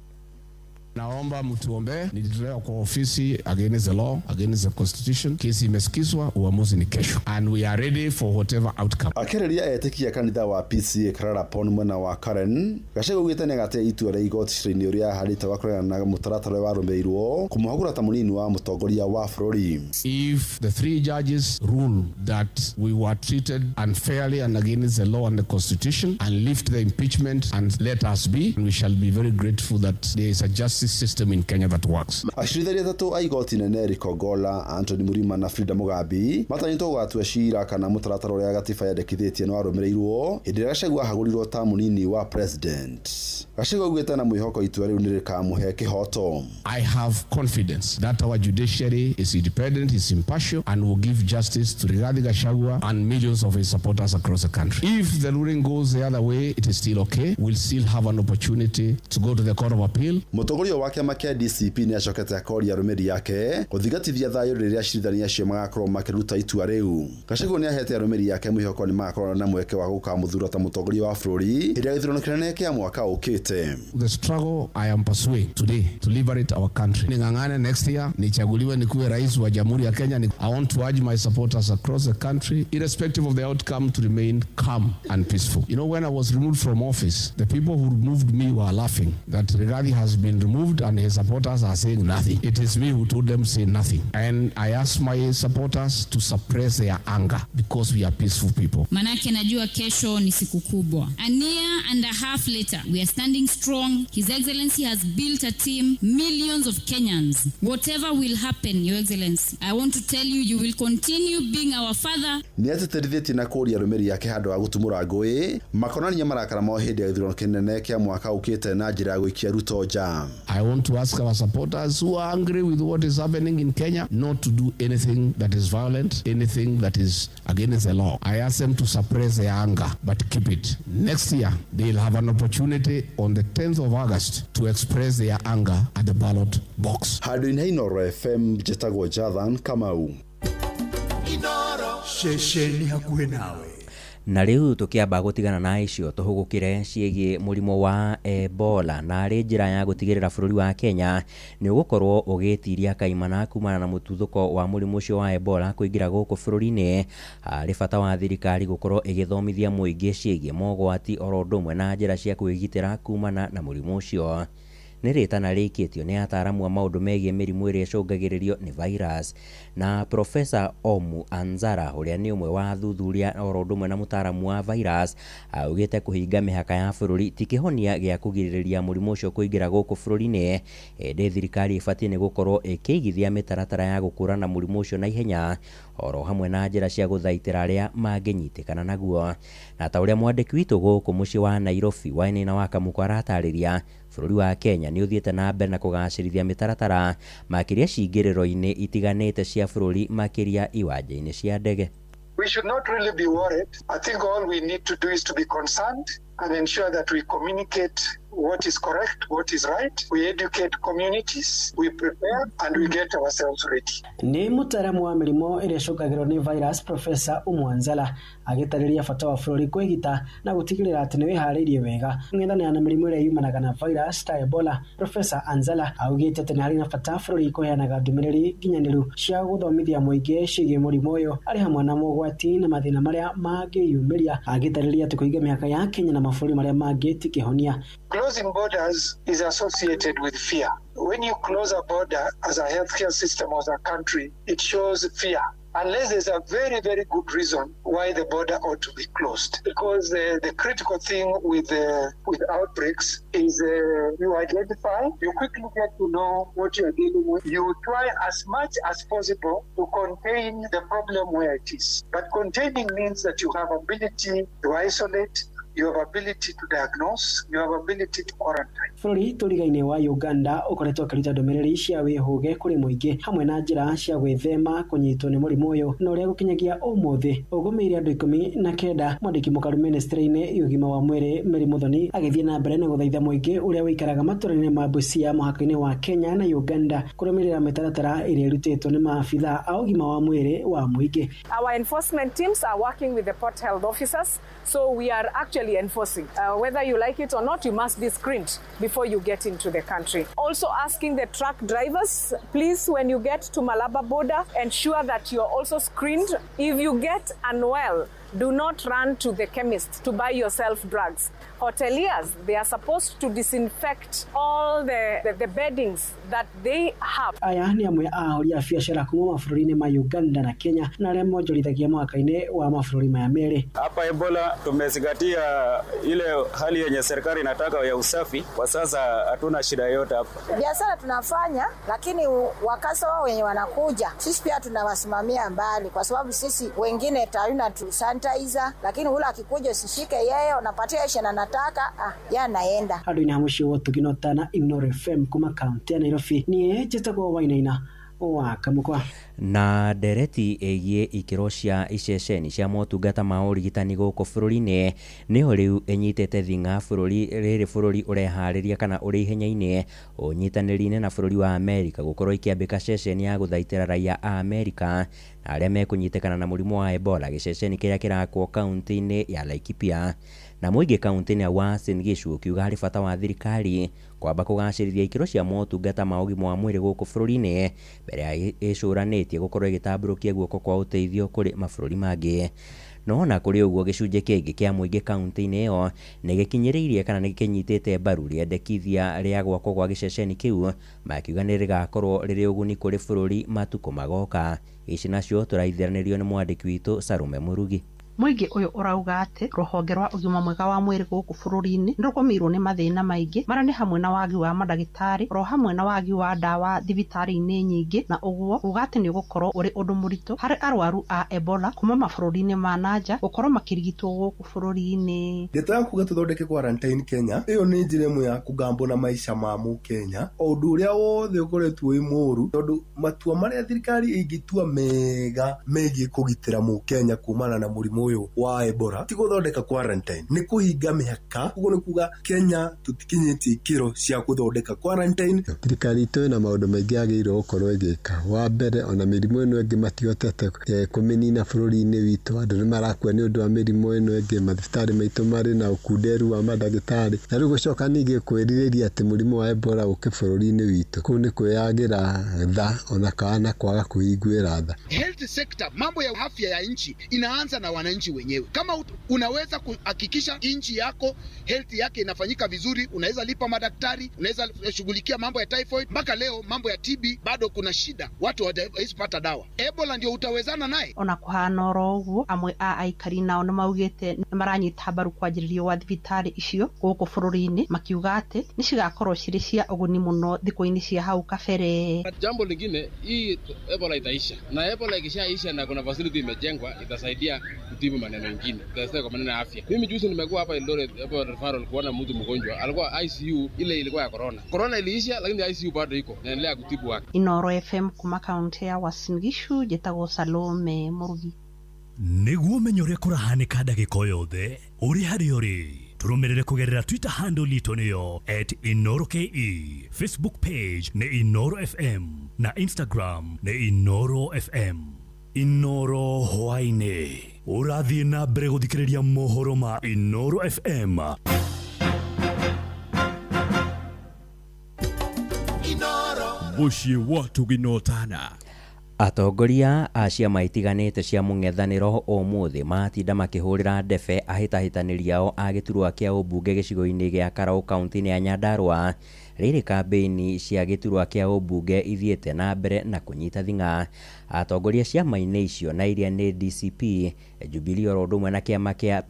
Naomba mtuombee. Nilitolewa kwa ofisi against the law, against the constitution. Kesi imesikizwa, uamuzi ni kesho, and we are ready for whatever outcome. Akĩarĩria etĩkia kanitha wa PCEA Kararapon mwena wa Karen, Gachagua augĩte nĩagateya itua rĩa igoti cira-inĩ ũrĩa ahandĩte wa kũregana na mũtaratara ũrĩa warũmĩrĩirwo kũmũhagũra ta mũnini wa mũtongoria wa bũrũri. If the three judges rule that we were treated unfairly and against the law and the constitution and lift the impeachment and let us be, we shall be very grateful that there is a justice system in Kenya that works. Acirithania atatũ a igoti nene Eric Ogola, Anthony Mrima na Frida Mugambi matanyĩtwo gũgatua cira kana mũtaratara ũrĩa gatiba yendekithĩtie nĩ warũmĩrĩirwo hĩndĩ ĩrĩa Gachagua ahagũrirwo ta mũnini wa president. Gachagua augĩte na mwĩhoko itua rĩu nĩ rĩkamũhe kĩhoto. I have confidence that our judiciary is independent, is impartial, and will give justice to Rigathi Gachagua and millions of his supporters across the country. If the ruling goes the other way, it is still okay. We'll still have an opportunity to go to the Court of Appeal. Mũtongoria wa kĩama kĩa DCP nĩ acokete akoria arũmĩrĩri ake gũthingatithia thayũ rĩrĩa acirithania acio magakorwo makĩruta itua rĩu. Gachagua nĩ ahete arũmĩrĩri ake mwĩhoko nĩ magakorwo na mweke wa gũkamũthura ta mũtongoria wa bũrũri hĩndĩ ya gĩthurano kĩnene kĩa mwaka ũkĩte. The struggle I am pursuing today to liberate our country. Ning'ang'ane next year, nichaguliwe nikuwe rais wa Jamhuri ya Kenya. I want to urge my supporters across the country, irrespective of the outcome, to remain calm and peaceful. You know, when I was removed from office, the people who removed me were laughing that Rigathi has been removed and his supporters are saying nothing. It is me who told them say nothing. And I asked my supporters to suppress their anger because we are peaceful people. Manake najua kesho ni siku kubwa. A year and a half later, we are standing strong. His Excellency has built a team, millions of Kenyans. Whatever will happen, Your Excellency, I want to tell you, you will continue being our father. Nĩ atĩtĩrithĩtie na kũũria arũmĩrĩri ake handũ ha gũtumũra ngũĩ makonania marakara mao hĩndĩ ya gĩthurano kĩnene kĩa mwaka ũkĩte na njĩra ya gũikia Ruto nja. I want to ask our supporters who are angry with what is happening in Kenya not to do anything that is violent, anything that is against the law. I ask them to suppress their anger, but keep it. Next year, they'll have an opportunity on the 10th of August to express their anger at the ballot box. Handũ-inĩ ha Inooro FM njĩtagwo Jathan Kamau. Ceceni hakuhĩ nawe. Na rĩu tũkĩamba gũtigana na icio tũhũgũkĩre ciĩgiĩ mũrimũ wa Ebola na arĩ njĩra ya gũtigĩrĩra bũrũri wa Kenya nĩ ũgũkorwo ũgĩtiria kaimana kumana na mũtuthũko wa mũrimũ ũcio wa Ebola kũingĩra gũkũ bũrũri-inĩ. Harĩ bata wa thirikari gũkorwo ĩgĩthomithia mũingĩ ciĩgiĩ mogwati oro ũndũ ũmwe na njĩra cia kwĩgitĩra kumana na mũrimũ ũcio. Nĩ rĩtana rĩikĩtio nĩ ataaramu a maũndũ megiĩ mĩrimũ ĩrĩa ĩcũngagĩrĩrio nĩ virus na Profesa Omu Anzara ũrĩa nĩ ũmwe wa athuthuria oro ũndũ ũmwe na mũtaaramu wa virus augĩte kũhinga mĩhaka ya bũrũri ti kĩhonia gĩa kũgirĩrĩria mũrimũ ũcio kũingĩra gũkũ bũrũri-inĩ, ĩndĩ thirikari ĩbatiĩ nĩ gũkorwo ĩkĩigithia mĩtaratara ya gũkũrana mũrimũ ũcio na ihenya oro hamwe na njĩra cia gũthaitĩra arĩa mangĩnyitĩkana naguo. Na ta ũrĩa mwandĩki witũ gũkũ mũciĩ wa Nairobi Wainaina wa Kamũkũ aratarĩria, bũrũri wa Kenya nĩ ũthiĩte na mbere na kũgacĩrithia mĩtaratara makĩria cingĩrĩro-inĩ itiganĩte cia bũrũri makĩria iwanja-inĩ cia ndege. We should not really be worried. I think all we need to do is to be concerned and ensure that we communicate what is correct, what is right. We educate communities, we prepare, and we get ourselves ready. Nĩ mũtaaramu wa mĩrimũ ĩrĩa ĩcũngagĩrwo nĩ virus Profesa Umwanzala agĩtarĩria bata wa bũrũri kwĩgita na gũtigĩrĩra atĩ nĩ wĩharĩirie wega kũng'ethanĩra na mĩrimũ ĩrĩa yumanaga na virus ta Ebola. Profesa Anzala augĩte atĩ nĩ harĩ na bata bũrũri kũheanaga ndũmĩrĩri nginyanĩru cia gũthomithia mũingĩ ciĩgiĩ mũrimũ ũyũ arĩ hamwe na mogwati na mathĩna marĩa mangĩyumĩria, agĩtarĩria atĩ kũhinga mĩhaka ya Kenya na mabũrũri marĩa mangĩ ti kĩhonia. Closing borders is associated with fear. When you close a border as a healthcare system or as a country, it shows fear. unless there's a very, very good reason why the border ought to be closed. Because the critical thing with outbreaks is you identify, you quickly get to know what you're dealing with. You try as much as possible to contain the problem where it is. But containing means that you have ability to isolate, you have ability to diagnose, you have ability to quarantine. Bũrũri tũrigaine wa Uganda ũkoretwo ũkĩruta ndũmĩrĩri cia wĩhũge kũrĩ mũingĩ hamwe na njĩra cia gwĩthema kũnyitwo nĩ mũrimũ ũyũ na ũrĩa gũkinyagia ũmũthĩ ũgũmĩire andũ 19. Mwandĩki mũkaru ministry-inĩ ya ũgima wa mwĩrĩ Mary Muthoni agĩthiĩ na mbere na gũthaitha mũingĩ ũrĩa ũikaraga matũra-inĩ ma Busia mũhaka-inĩ wa Kenya na Uganda kũrũmĩrĩra mĩtaratara ĩrĩa ĩrutĩtwo nĩ maabitha a ũgima wa mwĩrĩ wa mũingĩ. Our enforcement teams are working with the port health officers, so we are actually enforcing. Whether you like it or not, you must be screened before you get into the country. Also asking the truck drivers, please, when you get to Malaba border, ensure that you're also screened. If you get unwell, do not run to the chemist to buy yourself drugs. Hoteliers, they are supposed to disinfect all the beddings that they have. Aya nĩ amwe a ahũri a biacara kuma mabũrũri-inĩ ma Uganda na Kenya na arĩa monjorithagia mũhaka-inĩ wa mabũrũri maya merĩ. Hapa Ebola tumezingatia ile hali yenye serikali inataka ya usafi. Kwa sasa hatuna shida yoyote hapa. Biashara tunafanya, lakini wakaso wenye wanakuja sisi pia tunawasimamia mbali, kwa sababu sisi wengine tayari tu sanitizer, lakini ule akikuja usishike yeye, unapatia yeye na nataka ya naenda. Handũ-inĩ ha mũciĩ wa ũtugi na ũtana Inooro FM kuma kaunti ya Nairobi, niĩ njĩtagwo Wainaina wa Kamũkwa. Na ndereti ĩgiĩ ikĩro cia iceceni cia motungata ma ũrigitani gũkũ bũrũri-inĩ nĩyo rĩu ĩnyitĩte thing'a bũrũri rĩrĩ bũrũri ũreharĩria kana ũrĩ ihenya-inĩ ũnyitanĩri-inĩ na bũrũri wa Amerika gũkorwo ikĩambĩka ceceni ya gũthaitĩra raia a Amerika na arĩa mekũnyitĩkana na mũrimũ wa Ebola gĩceceni kĩrĩa kĩrakwo kaunti-inĩ ya Laikipia. Na mũingĩ kaunti-inĩ ya Uasin Gishu ũkiuga harĩ bata wa thirikari kwamba kũgacĩrithia ikĩro cia motungata ma ũgima wa mwĩrĩ gũkũ bũrũri-inĩ mbere ya ĩcũranĩtie gũkorwo ĩgĩtambũrũkia guoko kwa ũteithio kũrĩ mabũrũri mangĩ. No ona kũrĩ ũguo gĩcunjĩ kĩngĩ kĩa mũingĩ kaunti-inĩ ĩyo nĩ gĩkinyĩrĩirie kana nĩ gĩkĩnyitĩte mbaru rĩendekithia rĩa gwakwo gwa gĩceceni kĩu makiuga nĩ rĩgakorwo rĩrĩ ũguni kũrĩ bũrũri matukũ magoka. Ici nacio tũraithiranĩrio nĩ mwandĩki witũ Sarume Murugi. Mũingĩ ũyũ ũrauga atĩ rũhonge rwa ũgima mwega wa mwĩrĩ gũkũ bũrũri-inĩ nĩ rũgũmĩirwo nĩ mathĩna maingĩ marĩa nĩ hamwe na wagi wa mandagĩtarĩ oro hamwe na wagi wa ndawa thibitarĩ-inĩ nyingĩ, na ũguo kuga atĩ nĩ ũgũkorwo ũrĩ ũndũ mũritũ harĩ arwaru a Ebola kuma mabũrũri-inĩ ma nanja gũkorwo makĩrigitwo gũkũ bũrũri-inĩ. Ndeto ya kuga tũthondeke quarantine Kenya ĩyo nĩ njĩra ĩmwe ya kũgambo na maica ma mũkenya o ũndũ ũrĩa wothe ũkoretwo wĩ mũũru, tondũ matua marĩa thirikari ĩngĩtua mega megiĩ kũgitĩra mũkenya kumana na mũrimũ ũyũ wa Ebola ti gũthondeka quarantine, nĩ kũhinga mĩhaka. Ũguo nĩ kuga Kenya tũtikinyĩtie ikĩro cia gũthondeka quarantine. Thirikari itũ ĩna maũndũ maingĩ yagĩrĩirwo gũkorwo ĩgĩka. Wa mbere, ona mĩrimũ ĩno ĩngĩ matihotete kũmĩnina bũrũri-inĩ witũ, andũ nĩ marakua nĩ ũndũ wa mĩrimũ ĩno ĩngĩ, mathibitarĩ maitũ marĩ na ũkunderu wa mandagĩtarĩ, na rĩu gũcoka ningĩ kwĩrirĩria atĩ mũrimũ wa Ebola ũke bũrũri-inĩ witũ, kũu nĩ kwĩyagĩra tha ona kana kwaga kũiguĩra tha. Health sector, mambo ya afya ya nchi inaanza na wananchi wenyewe. Kama unaweza kuhakikisha nchi yako health yake inafanyika vizuri, unaweza lipa madaktari, unaweza shughulikia mambo ya typhoid. Mpaka leo mambo ya TB bado kuna shida, watu hawawezi pata dawa. Ebola ndio utawezana naye. Ona kuhana oro ũguo, amwe a aikari nao nĩ maugĩte nĩ maranyita mbaru kwanjĩrĩrio gwa thibitarĩ icio gũkũ bũrũri-inĩ, makiuga atĩ nĩ cigakorwo cirĩ cia ũguni mũno thikũ-inĩ cia hau kabere. Jambo lingine, hii Ebola itaisha, na Ebola ikishaisha na kuna facility imejengwa itasaidia kutibu maneno mengine, itasaidia kwa maneno ya afya. Mimi juzi nimekuwa hapa Eldoret hapo referral kuona mtu mgonjwa alikuwa ICU, ile ilikuwa ya corona. Corona iliisha lakini ICU bado iko, naendelea kutibu wake. Inooro FM kuma kaunti ya Uasin Gishu, njĩtagwo Salome Murugi. Nĩguo ũmenye ũrĩa kũrahanĩka ndagĩka o yothe ũrĩ harĩa ũrĩ, tũrũmĩrĩre kũgerera Twitter handle itũ nĩyo @InooroKE, Facebook page nĩ Inooro FM na Instagram nĩ Inooro FM. Inooro hwaĩ-inĩ ũrathiĩ na mbere gũthikĩrĩria mohoro ma Inooro FM. Mũciĩ wa Tũginotana. Atongoria a ciama itiganĩte cia mũng'ethanĩro ũmũthĩ matinda makĩhũrĩra ndebe ahĩtahĩtanĩri ao a gĩturwa kĩa ũmbunge gĩcigo-inĩ gĩa Karau kaunti-inĩ ya Nyandarua Rĩrĩ kambĩini cia gĩturwa kĩa ũmbunge ithiĩte na mbere na kũnyita thing'a. Atongoria ciama-inĩ icio na iria nĩ DCP, Jubilee oro ũndũ ũmwe na kĩama kĩa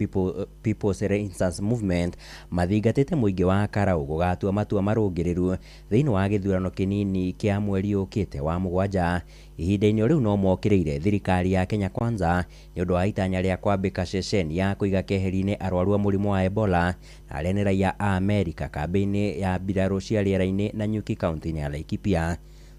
People's Renaissance Movement mathingatĩte mũingĩ wa Karau gũgatua matua marũngĩrĩru thĩinĩ wa gĩthurano kĩnini kĩa mweri ũkĩte wa mũgwanja. Ihinda-inĩ o rĩu no mokĩrĩire thirikari ya Kenya Kwanza nĩ ũndũ wa itanya rĩa kwambĩka ceceni ya kũiga keheri-inĩ arwaru a mũrimũ wa Ebola na arĩa nĩ raia a Amerika kambĩ-inĩ ya mbirarũ cia rĩera-inĩ Nanyuki kaunti-inĩ ya Laikipia.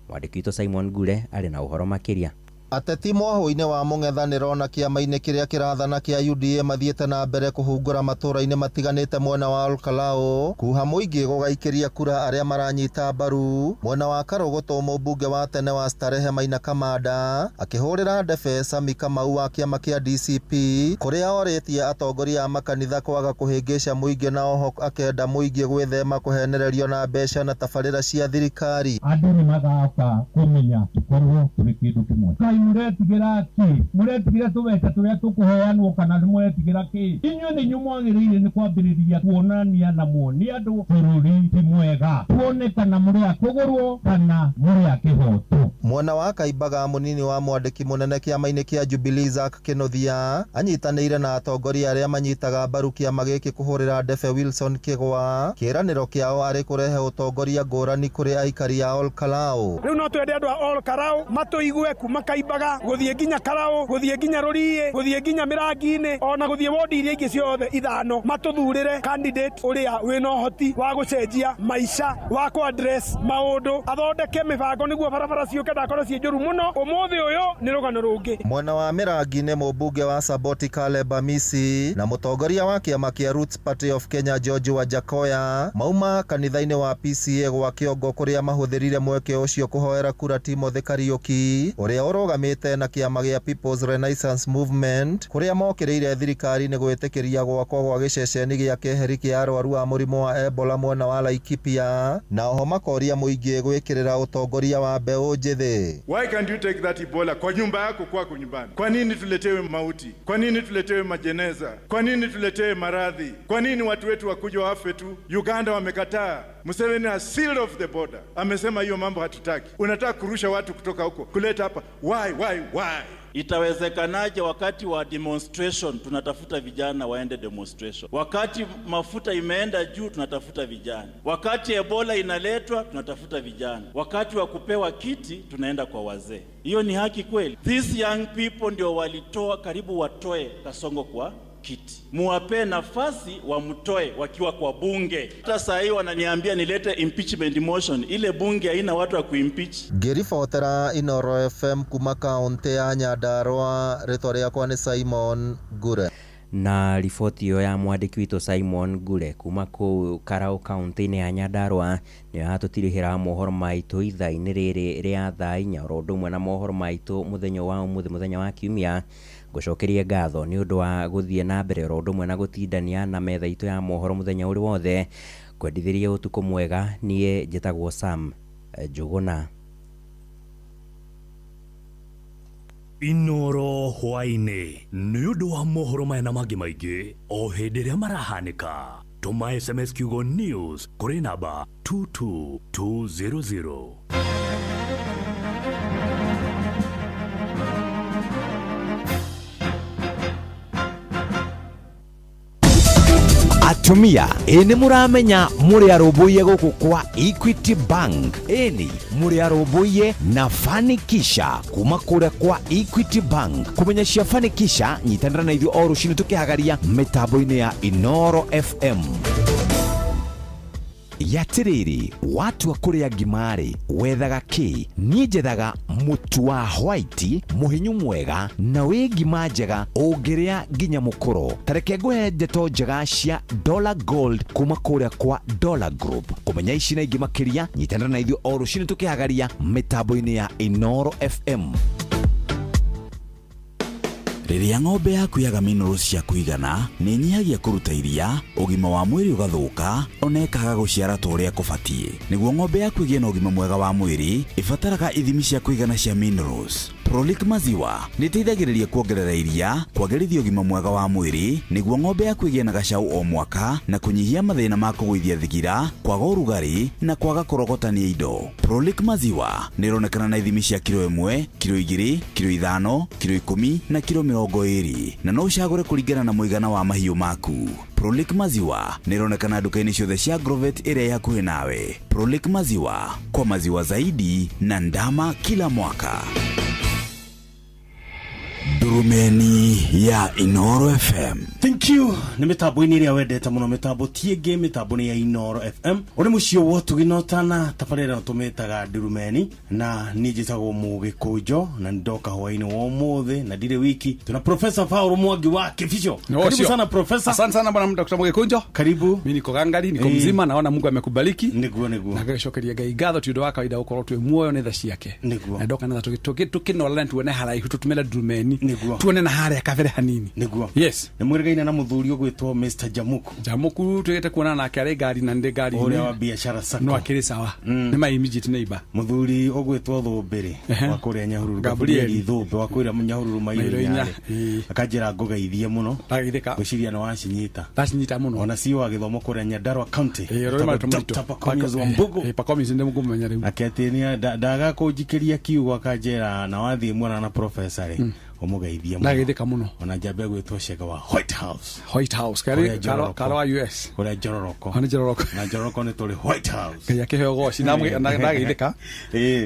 Mwandĩki witũ Simon Ngure arĩ na ũhoro makĩria. Ateti mwahũ-inĩ wa mũng'ethanĩro na kĩama-inĩ kĩrĩa kĩrathana kĩa UDA mathiĩte na mbere kũhungũra matũũra-inĩ matiganĩte mwena wa Olkalau kuha mũingĩ gũgaikĩria kura arĩa maranyita mbaru. Mwena wa Karũgũtũ mũmbunge wa tene wa Starehe Maina Kamanda akĩhũrĩra ndebe Sami Kamau wa kĩama kĩa DCP kũrĩa orĩtie atongoria a makanitha kwaga kũhĩngĩca mũingĩ na oho akenda mũingĩ gwĩthema kũhenererio na mbeca na tabarĩra cia thirikari. Andũ nĩ magoka kũmenya tũkorwo tũrĩ kĩndũ kĩmwe. Mũretigĩra kĩ? Mũretigĩra tũbeca tũrĩa tũkũheanwo kana nĩ mũretigĩra kĩ? Inyuĩ nĩ inyuĩ mwagĩrĩire nĩ kwambĩrĩria kuonania na muonie andũ bũrũri ti mwega, tuone kana mũrĩ a kũgũrwo kana mũrĩ a kĩhoto. Mwena wa Kaimbaga mũnini wa mwandĩki mũnene kĩama-inĩ kĩa Jubilee Zack Kĩnuthia anyitanĩire na atongoria arĩa manyitaga mbaru kĩama gĩkĩ kũhũrĩra ndebe Wilson Kĩgwa kĩĩranĩro kĩao arĩ kũrehe ũtongoria ngũrani kũrĩ aikari a Olkalau. Rĩu no twende andũ a Olkalau matũigue kuma Kaimbaga gũthiĩ nginya Karau, gũthiĩ nginya Rũriĩ, gũthiĩ nginya Mĩrangi-inĩ, ona gũthiĩ wondi iria ingĩ ciothe ithano, matũthurĩre candidate ũrĩa wĩna ũhoti wa gũcenjia maica, wa kũ address maũndũ, athondeke mĩbango nĩguo barabara ciũke ndakorwo ciĩ njũru mũno. Ũmũthĩ ũyũ nĩ rũgano rũngĩ. Mwena wa Mĩrangi-inĩ mũmbunge wa Saboti Caleb Amisi na mũtongoria wa kĩama kĩa Roots Party of Kenya George Wajackoyah mauma kanitha-inĩ wa PCA gwa Kĩongo kũrĩa mahũthĩrire mweke ũcio kũhoera kura Timothy Kariũki ũrĩa ũrũgamĩte na kĩama gĩa People's Renaissance Movement kũrĩa mokĩrĩire thirikari nĩ gwĩtĩkĩria gwakwo gwa gĩceceni gĩa keheri kĩa arwaru a mũrimũ wa Ebola mwena wa Laikipia na oho makoria mũingĩ gwĩkĩrĩra ũtongoria wa mbeũ njĩthĩ. Why can't you take that Ebola kwa nyumba yako kwako nyumbani? Kwa nini tuletewe mauti? Kwa nini tuletewe majeneza? Kwa nini tuletewe maradhi? Kwa nini watu wetu wakuja wafe tu? Uganda wamekataa. Museveni has sealed off the border. Amesema hiyo mambo hatutaki. Unataka kurusha watu kutoka huko kuleta hapa. Why, why, why? Itawezekanaje wakati wa demonstration tunatafuta vijana waende demonstration? Wakati mafuta imeenda juu tunatafuta vijana. Wakati Ebola inaletwa tunatafuta vijana. Wakati wa kupewa kiti tunaenda kwa wazee. Hiyo ni haki kweli? These young people ndio walitoa karibu watoe Kasongo kwa kiti. Muwape nafasi wamtoe wakiwa kwa bunge. Hata saa hii wananiambia nilete impeachment motion. Ile bunge haina watu wa kuimpeach. Ngĩribotera Inoro FM kuma kaunti ya Nyandarua, rĩtwa rĩakwa nĩ Simon Ngure. Na riboti ĩyo ya mwandĩki witũ Simon Ngure kuma kũu Karau kaunti-inĩ ya Nyandarua nĩyo yatũtirihĩra mohoro maitũ ithaa-inĩ rĩrĩ rĩa thaa inya oro ũndũ ũmwe na mohoro maitũ mũthenya wa ũmũthĩ mũthenya wa kiumia. Ngũcokerie ngatho nĩ ũndũ wa gũthiĩ na mbere oro ũndũ ũmwe na gũtindania na metha itũ ya mohoro mũthenya ũrĩ wothe. Kwendithĩria ũtukũ mwega, niĩ njĩtagwo Sam Njũgũna. Inoro hwaĩ-inĩ nĩ ũndũ wa mohoro maya na mangĩ maingĩ o hĩndĩ ĩrĩa marahanĩka. Tũma SMS kiugo news kũrĩ namba 22200. Atumia ĩ nĩ mũramenya mũrĩ arũmbũiye gũkũ kwa Equity Bank. Ĩni mũrĩ arũmbũiye na Fanikisha kuma kũrĩa kwa Equity Bank. Kũmenya cia Fanikisha, nyitanĩra na ithuĩ o rũcinĩ tũkĩhagaria mĩtambo-inĩ ya Inoro FM. Yatiriri watua kuria ngima-rĩ wethaga kĩ? Niĩ njethaga mũtu wa white mũhinyu mwega na wĩ ngima njega ũngĩrĩa nginya mũkũro. Ta reke ngũhe ndeto njega cia Dollar Gold kuma kũrĩa kwa Dollar Group. Kũmenya ici na ingĩ makĩria nyitanĩra na ithuĩ o rũcinĩ tũkĩhagaria mĩtambo-inĩ ya Inoro FM. Rĩrĩa ng'ombe yaku yaga minerals cia kũigana, nĩ ĩnyihagia kũruta iria, ũgima wa mwĩrĩ ũgathũka, ona ĩkaga gũciara ta ũrĩa kũbatiĩ. Nĩguo ng'ombe yaku ĩgĩe na ũgima mwega wa mwĩrĩ, ĩbataraga ithimi cia kũigana cia minerals. Prolic maziwa nĩ ĩteithagĩrĩria kuongerera iria, kwagĩrithia ũgima mwega wa mwĩrĩ nĩguo ng'ombe yaku ĩgĩe na gacau o mwaka na kũnyihia mathĩna ma kũgũithia thigira, kwaga ũrugarĩ na kwaga kũrogotania indo. Prolic maziwa nĩ ĩronekana na ithimi cia kiro 1, kiro 2, kiro 5, kiro 10 na kiro 20 na no ũcagũre kũringana na mũigana wa mahiũ maku. Prolic maziwa nĩ ĩronekana nduka-inĩ ciothe cia Agrovet ĩrĩa ĩ hakuhĩ nawe. Prolic maziwa, kwa maziwa zaidi na ndama kila mwaka. Ndurumeni ya Inoro FM. Thank you. Nĩ mĩtambo-inĩ ĩrĩa wendete mũno, mĩtambo ti ĩngĩ, mĩtambo nĩ ya Inoro FM. Ũrĩ mũciĩ wa ũtugi na ũtana, tabarĩra ĩno tũmĩtaga Ndurumeni, na niĩ njĩtagwo Mũgĩkũnjo, na nĩndoka hwaĩ-inĩ wa ũmũthĩ na ndirĩ wiki. Tuna Professor Paul Mwangi wa Kibicho. Karibu sana Professor. Asante sana bwana Dr. Mũgĩkũnjo. Karibu. Mimi niko gangari, niko mzima, naona Mungu amekubariki. Niguo niguo. Na ngacokeria Ngai ngatho ti ũndũ wa kawaida gũkorwo twĩ muoyo nĩ tha ciake. Niguo. Na ndoka na tũkĩnorana tuone haraihu tũtũmĩre Ndurumeni. Tuone na haria kabere hanini. Niguo. Yes. Nĩ mwĩrĩgaine na mũthuri ũgwĩtwo Mr. Jamuku. Jamuku tũgĩte kuonana nake arĩ ngari na ndĩ ngari. Ũrĩa wa biashara sacco. No akĩrĩ sawa. Nĩ my immediate neighbor. Mũthuri ũgwĩtwo Thũmbĩrĩ wa kũrĩa Nyahururu. Gabriel Thũmbĩ wa kũrĩa Nyahururu Mairo inya. Akanjĩra ngũgeithie mũno. Ndageithĩka. Ngwĩciria nĩ wacinyita. Ndacinyita mũno. Ona CEO wa gĩthomo kũrĩa Nyandarua County. Dr. Pacomius Wambugu. Pacomius nĩ mũkũmenya rĩu. Ake atĩ ndaga kũnjikĩria kiugo akanjĩra na wathiĩ mwena na professor rĩ. Umugeithie muno. Ndageithĩka mũno. Ona njambe gwĩtwo Cega wa White House. White House karo wa US. Kũrĩa Njororoko. Nĩ Njororoko. Na Njororoko nĩ tũrĩ White House. Ngai akĩheo goci na ndageithĩka.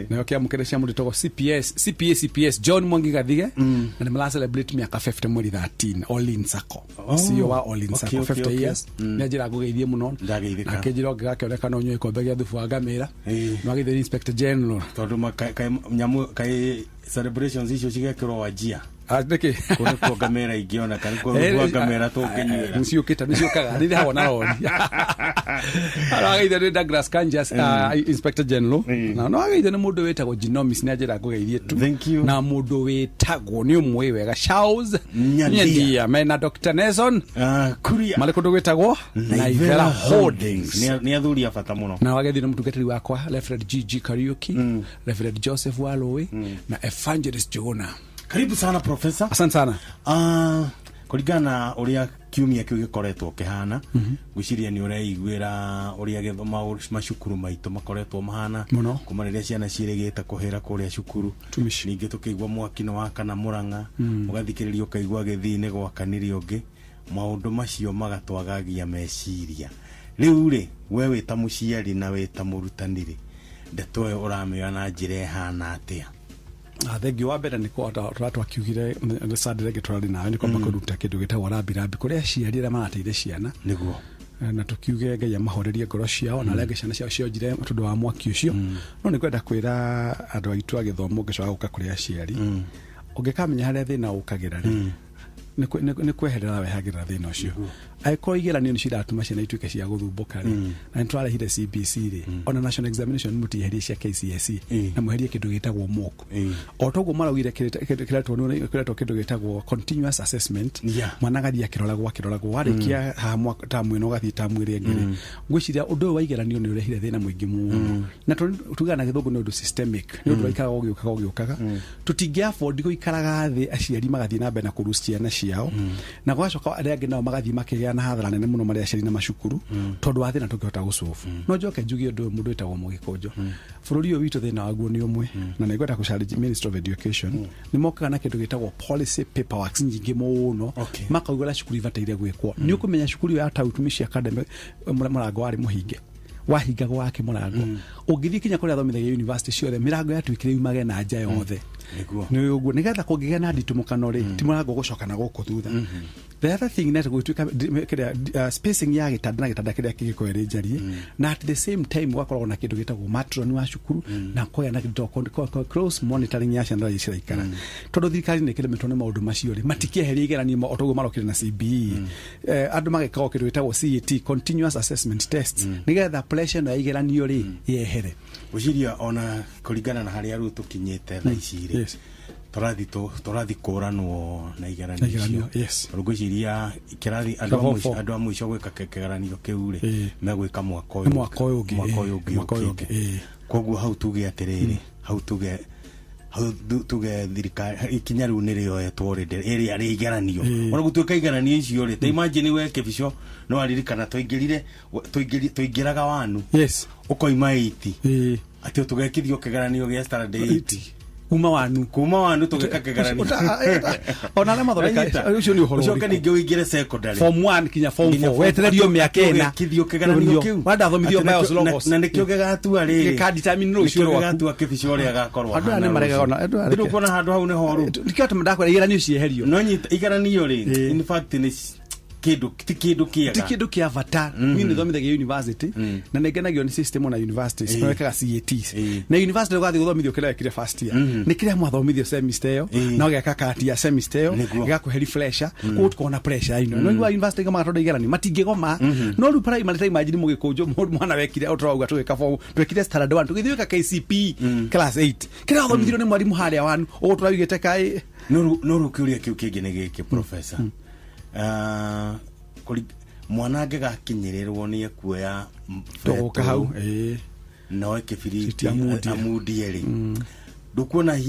Nayo kĩamũkĩre cia mũndũ wĩtagwo CPS CPA CPS John Mwangi Gathige na nĩ mara celebrate mĩaka 50 mweri 13 All In Sacco. CEO wa All In Sacco 50 years. Nĩ anjĩra ngũgeithie mũno. Ndageithĩka. Na akĩnjĩra ũngĩgakĩoneka no ũnyue gĩkombe gĩa thubu wa ngamĩra. No agĩthiĩ Inspector General. Tondũ nyamũ kai celebrations icio cigekĩrwo Wajia. Nĩkĩ? Kũrĩ kuo ngamĩra ingĩona kana kuo ngamĩra tũngĩnyuĩra. Nĩciũkĩte, nĩciũkaga, nĩirĩhagwo na rori. Arageithio nĩ Douglas Kanjas, Inspector General. Na no ageithio nĩ mũndũ wĩtagwo Genomis, nĩ anjĩra ngũgeithie tu. Thank you. Na mũndũ wĩtagwo nĩ ũmũĩ wega Charles Nyandia mena Dr. Nelson Kuria marĩ kũndũ gwĩtagwo Naivera Holdings. Nĩ athuri a bata mũno. Na wageithio nĩ mũtungatĩri wakwa Reverend GG Kariuki, Reverend Joseph Waloi na Evangelist Jogona. Karibu sana Professor. Asante sana. Kũringana na ũrĩa kiumia kĩu gĩkoretwo kĩhana, ngwĩciria nĩ ũreiguĩra ũrĩa gĩthomo macukuru maitũ makoretwo mahana kuma rĩrĩa ciana ciĩrĩgĩte kũhĩra kũrĩa cukuru. Ningĩ tũkĩigua mwaki nĩ wakana Mũrang'a, ũgathikĩrĩria ũkaigua gĩthii nĩ gwakanire ũngĩ. Maũndũ macio magatwagagia meciria. Rĩu rĩ, we wĩ ta mũciari na wĩ ta mũrutani rĩ, ndeto ĩyo ũramĩoya na njĩra ĩhana atĩa? Thengiũ wa mbere nĩ twakiugire Sunday rĩngĩ tũrarĩ nawe nĩ kwamba kũruta kĩndũ gĩtagwo rambirambi kũrĩ aciari arĩa marateire ciana. Nĩguo. Na tũkiuge Ngai amahorerie ngoro ciao na arĩa angĩ ciana ciao cionjire tondũ wa mwaki ũcio. No nĩ ngwenda kwĩra andũ aitũ a gĩthomo ũngĩcoka gũka kũrĩ aciari, ũngĩkamenya harĩa thĩna ũkagĩra rĩ, nĩ kweherera wehagĩrĩra thĩna ũcio. Angĩkorwo igeranio nĩ ciratũma ciana ituĩke cia gũthumbũka rĩ, na nĩ tũrarehire CBC rĩ, ona national examination mũtieherie cia KCSE na mweherie kĩndũ gĩtagwo mock. O toguo maraugire kĩretwo kĩndũ gĩtagwo continuous assessment, mwana agathiĩ akĩroragwo warĩkia haha tamu ĩno ũgathiĩ tamu ĩrĩa ĩngĩ rĩ, ngwĩciria ũndũ ũyũ wa igeranio nĩ ũrehire thĩna mũingĩ mũno. Na tugaga na gĩthũngũ nĩ ũndũ systemic, nĩ ũndũ waikaraga ũgĩũkaga. Tũtingĩ afford gũikaraga thĩ aciari magathiĩ na mbere na kũrucia ciana ciao, na gwacoka arĩa angĩ nao magathiĩ makĩgĩa na hathara nene mũno marĩ aciari na macukuru tondũ wa thĩna tũngĩhota gũcobu. No njoke njuge ũndũ ũyũ mũndũ wĩtagwo Mũgĩkũnjo, bũrũri ũyũ witũ thĩna waguo nĩ ũmwe, na nĩngwenda kũ-challenge Ministry of Education. Nĩ mokaga na kĩndũ gĩtagwo policy paperworks nyingĩ mũno, makauga ũrĩa cukuru ibataire gwĩkwo. Nĩ ũkũmenya cukuru ĩyo ya Tautumishi Academy mũrango warĩ mũhinge, wahingagwo wake mũrango. Ũngĩthiĩ kinya kũrĩa athomithagia university ciothe mĩrango yatuĩkire yumage na nja yothe. Nĩ ũguo nĩgetha kũngĩgĩa na nditumũkano rĩ, ti mũrango ũgũcoka na gũkũ thutha. The other thing nĩ gũtuĩka kĩrĩa spacing ya gĩtanda na gĩtanda kĩrĩa kĩngĩkorwo ĩrĩ njarie, na at the same time gũgakoragwo na kĩndũ gĩtagwo matron wa cukuru na kũgĩa na kĩndũ close monitoring ya ciana iria ciraikara. Tondũ thirikari nĩ ĩkĩremetwo nĩ maũndũ macio rĩ, matikĩeheria igeranio o toguo marokire na CBE. Andũ magekaga kĩndũ gĩtagwo CAT, continuous assessment tests, nĩgetha pressure ĩno ya igeranio rĩ yehere. Ngwĩciria ona kũringana na harĩa rĩu tũkinyĩte thaa ici rĩ, tũrathi kũranwo na igeranio icio. Ngwĩciria kĩrathi andũ a mũico gwĩka kĩgeranio kĩu rĩ, megwĩka mwaka ũyũ ũngĩ. Koguo hau tuge atĩrĩrĩ, hau tuge Hau tuge thirikari ikinya rĩu nĩrĩoetwo rĩ ĩrĩa rĩ igeranio ona gũtuĩka igeranio icio rĩ, ta imagine we Kĩbico no aririkana twaingĩrire twaingĩraga wanu, yes, ũkoima 80 atĩ tũgekithio kĩgeranio gĩa standard 8. Kuma wanu, kuma wanu tũgeka kĩgeranio. Ona arĩa mathondeka ũcio nĩ ũhoro. Ũcoke ningĩ ũingĩre secondary. Form 1 kinya form 4, wetererio mĩaka 4. Ũgekithio kĩgeranio kĩu. Wandathomithio bios logos. Na nĩkĩo gĩgatua rĩrĩ. Gĩka-determine rũciũ rwaku. Gĩgatua Kĩbico ũrĩa agakorwo. Andũ aya nĩ maregaga ona andũ aya. Rĩu kuona handũ hau nĩ horu. Nĩkĩo atĩ ndakwĩra igeranio cieherio. No nyita igeranio rĩ, in fact nĩ kĩndũ ti kĩndũ kĩega. Ti kĩndũ kĩa bata. Niĩ nĩ thomithagia university na nĩ ngenagio nĩ system ona universities mekaga CATs na university ũgathiĩ gũthomithio kĩrĩa wekire first year nĩ kĩrĩa mwathomithio semester ĩyo na ũgeka kati ya semester ĩyo ĩgakũhe refresher, koguo tũkorwo na pressure ĩno. No igua university gomaga tondũ igeranio matingĩgoma, no rĩu primary ta imagine mũgĩkũnjwo mũndũ mwana wekire ũtũrauga tũgĩka form twekire standard 1 tũgĩthiĩ gwĩka KCPE class 8 kĩrĩa wathomithirio nĩ mwarimũ harĩa wanu ũguo tũraugĩte kaĩ. No rĩu kĩũria kĩu kĩngĩ nĩ gĩkĩ, professor, mwana angĩgakinyĩrĩrwo nĩ ekuoya tũgũka hau no kĩbiriti amundie rĩ, ndũkuona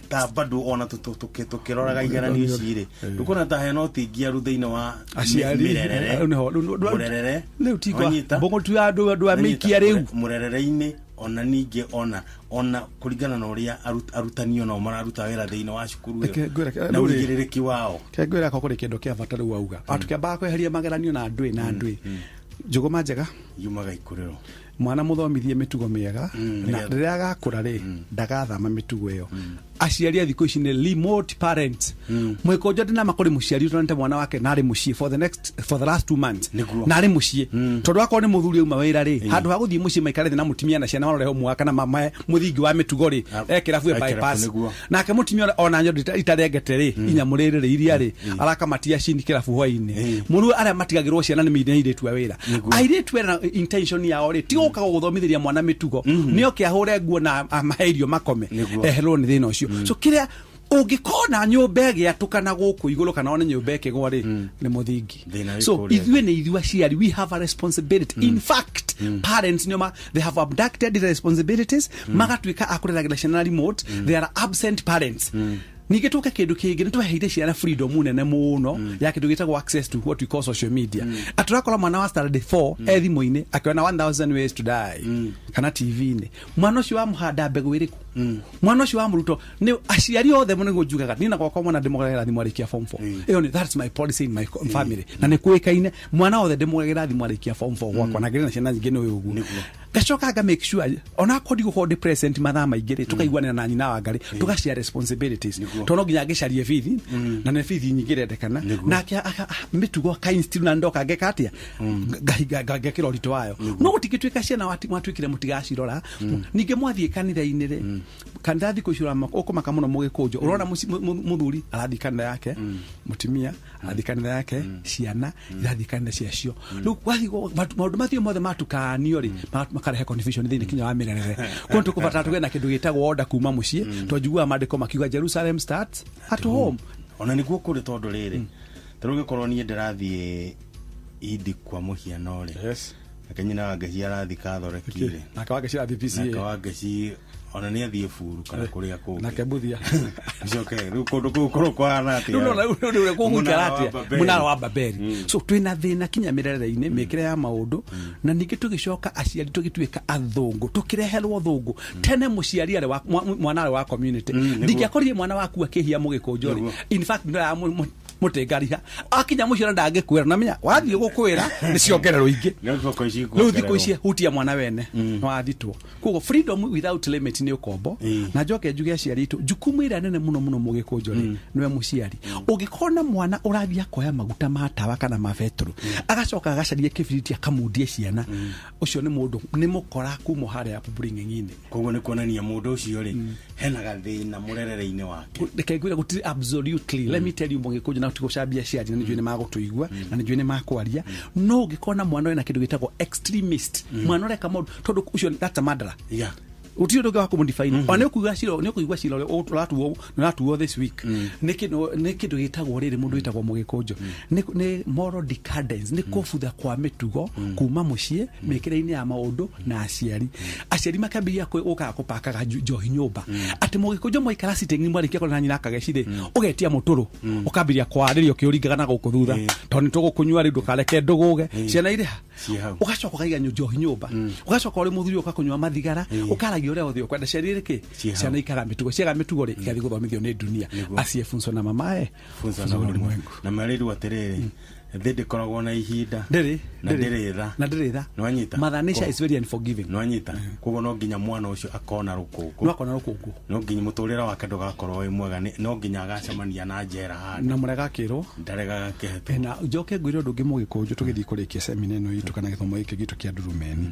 ta bado ona tũkĩroraga igeranio ici rĩ, ndũkuona ta hena ũtingiaru thĩinĩ wa aciari mĩrerere mũrerere rĩu tikwa mbũngũ tu ya andũ a mĩikia rĩu mũrerere-inĩ, ona ningĩ ona kũringana na ũrĩa arutani onao mararuta wĩra thĩinĩ wa cukuru ĩyo na ũigĩrĩrĩki wao. Kengwĩra ko kũrĩ kĩndũ kĩa bata rĩu wauga atũkĩambaga kweheria mageranio na ndwĩ na ndwĩ njũgũma njega yumaga ikũrĩro. Mwana mũthomithie mĩtugo mĩega na rĩrĩa agakũra rĩ ndagathama mĩtugo ĩyo. Aciari a thikũ ici nĩ remote parents. Mwĩkũnjo ndĩ nama kũrĩ mũciari ũtonete mwana wake narĩ mũciĩ for the last 2 months narĩ mũciĩ tondũ akorwo nĩ mũthuri auma wĩra rĩ handũ ha gũthiĩ mũciĩ maikare thĩ na mũtumia na ciana marore homework kana mamae mũthingi wa mĩtugo rĩ ekĩrabu e bypass nake mũtumia ona nyondo itarengete rĩ inyamũ rĩrĩ iria rĩ arakamatia cini kĩrabu hwainĩ mũru arĩa matigagĩrwo ciana nĩ mĩine airĩtu a wĩra airĩtu ena intention yao rĩ ti gũka gũthomithĩria mwana mĩtugo nĩoke ahũre nguo na amahe irio makome eherwo nĩ thĩna ũcio. So kĩrĩa ũngĩkona nyũmba ĩgĩatũkana gũkũ igũrũ kana one nyũmba ĩkĩgwa rĩ nĩ mũthingi. So ithuĩ nĩ ithuĩ aciari, we have a responsibility. In fact parents nĩo they have abducted the responsibilities magatuĩka a kũreragĩra ciana remote. They are absent parents. Ningĩ tũke kĩndũ kĩngĩ nĩ tweheire ciana freedom nene mũno ya kĩndũ gĩtagwo access to what we call social media. Atũrakora mwana wa standard 4 e thimũ-inĩ akĩona 1000 ways to die kana TV-inĩ. Mwana ũcio wamũhanda mbegũ ĩrĩkũ? Mwana ũcio wamũruto nĩ aciari othe mũno nĩguo njugaga niĩ na gwakwa mwana ndĩmũgagĩra thimũ arĩkia form 4. Ĩyo nĩ that's my policy in my family na nĩ kũĩkaine mwana othe ndĩmũgagĩra thimũ arĩkia form 4 gwakwa na ngĩrĩ na ciana nyingĩ nĩ ũyũ ũguo. Ngacoka nga make sure ona akorwo ndigũkorwo ndĩ present mathaa maingĩ rĩ tũkaiguanĩra na nyina wa ngarĩ tũgashare responsibilities tondũ no nginya ngĩcarie bithi na nĩ bithi nyingĩ ĩrendekana nake mĩtugo akainstill na ndoka ngeka atĩa ngekĩra ũritũ wayo no gũtingĩtuĩka ciana mwatuĩkire mũtigacirora. Ningĩ mwathiĩ kanitha-inĩ rĩ kanitha thikũ ici ũkũmaka mũno mũgĩkũnjo ũrona mũthuri arathiĩ kanitha yake mũtumia arathiĩ kanitha yake ciana irathiĩ kanitha ciacio rĩu wathiĩ maũndũ macio mothe matukanio rĩ makarehe confusion thĩinĩ kinya wa mĩrerere. Koguo tũkũbatara tũgĩe na kĩndũ gĩtagwo order kuma mũciĩ tondũ njiguaga maandĩko makiuga Jerusalem starts at home. Ona nĩguo kũrĩ tondũ rĩrĩ ta rĩu gĩkorwo niĩ ndĩrathiĩ Idi kwa mũhiano rĩ nake nyina wa Ngeci arathiĩ Kathoreki rĩ nake wa Ngeci arathiĩ PCA nake wa Ngeci ona nĩ athiĩ Buru kana kũrĩa kũngĩ nake Mbuthia icoke rĩu kũndũ kũu kũrũ kũhana atĩa rĩu kũgũikara atĩa mũnara wa Babeli. So twĩna thĩna kinya mĩrerere-inĩ mĩkĩre ya maũndũ na ningĩ tũgĩcoka aciari tũgĩtuĩka athũngũ tũkĩreherwo thũngũ tene mũciari arĩ wa mwana arĩ wa community ndingĩakorire mwana waku akĩhia mũgĩkũnjo rĩ in fact nĩ mũtĩngariha akinya mũciĩ ona ndangĩkwĩra na menya wathiĩ gũkwĩra nĩ ciongererwo ingĩ rĩu thikũ ici hutia mwana wene nĩ wathitwo. Koguo freedom without limit nĩ ũkombo na njoke njuge aciari aitũ jukumu ĩrĩa nene mũno mũno mũgĩkũnjo rĩ nĩwe mũciari. Ũngĩkona mwana ũrathiĩ akoya maguta ma tawa kana ma betũrũ agacoka agacaria kĩbiriti akamundie ciana ũcio nĩ mũndũ nĩ mũkora kuma harĩa upbringing-inĩ. Koguo nĩ kuonania mũndũ ũcio rĩ hena gathĩna mũrerere-inĩ wake. Reke ngwĩre gũtirĩ absolutely let me tell you mũgĩkũnjo na gũcambia aciari na nĩ njũĩ nĩ magũtũigua na nĩ njũĩ nĩ makwaria no ũngĩkona mwana wĩna kĩndũ gĩtagwo extremist mwana ũreka maũndũ tondũ ũcio that's a murderer. Gũtirĩ ũndũ ũngĩ wa kũmũdefine. Ona nĩ ũkũigua cira, nĩ ũkũigua cira ũrĩa ũratuo, ũratuo this week, nĩ kĩndũ gĩtagwo rĩrĩ, mũndũ wĩtagwo mũgĩkũnjo, nĩ moral decadence, nĩ kũbutha kwa mĩtugo kuma mũciĩ, mĩkĩre-inĩ ya maũndũ na aciari. Aciari makambĩrĩria gũkaga kũpakaga njohi nyũmba, atĩ mũgĩkũnjo mwaikara sitting mwarĩkia kũrĩa na nyina akageci rĩ, ũgetia mũtũrũ, ũkambĩrĩria kwarĩria ũkĩũringaga na gũkũ thutha, tondũ nĩ tũgũkũnyua rĩu, ndũkareke ndũgũge. Ciana irĩ ha? Ciĩ hau. Ũgacoka ũkaiga njohi nyũmba, ũgacoka ũrĩ mũthuri ũka kũnyua mathigara, ũkaragia ũrĩa wothe ũkwenda. Ciana irĩ kĩ? Ciĩ hau. Ciana ikaga mĩtugo, ciaga mĩtugo rĩ, igathiĩ gũthomithio nĩ dunia. Asiyefunzwa na mamae funza funzwa na na ulimwengu. Na marĩrwo atĩrĩrĩ, thĩ ndĩkoragwo na ihinda. Ndĩrĩ. Na Ndĩrĩ. ndĩrĩ tha. Na ndĩrĩ tha. Nĩwanyita? Mother nature is very unforgiving. Nĩwanyita? Koguo no nginya mwana ũcio akona rũkũngũ. No akona rũkũngũ. No nginya mũtũrĩre wake ndũgakorwo wĩ mwega, no nginya agacemania na njera handũ. Na mũrega akĩrwo ndaregaga kĩhetũ. Na njoke ngwĩre ũndũ ũngĩ, mũgĩkũnjũ, tũgĩthiĩ kũrĩkia semina ĩno itũ kana gĩthomo gĩkĩ gitũ kĩa ndurumeni,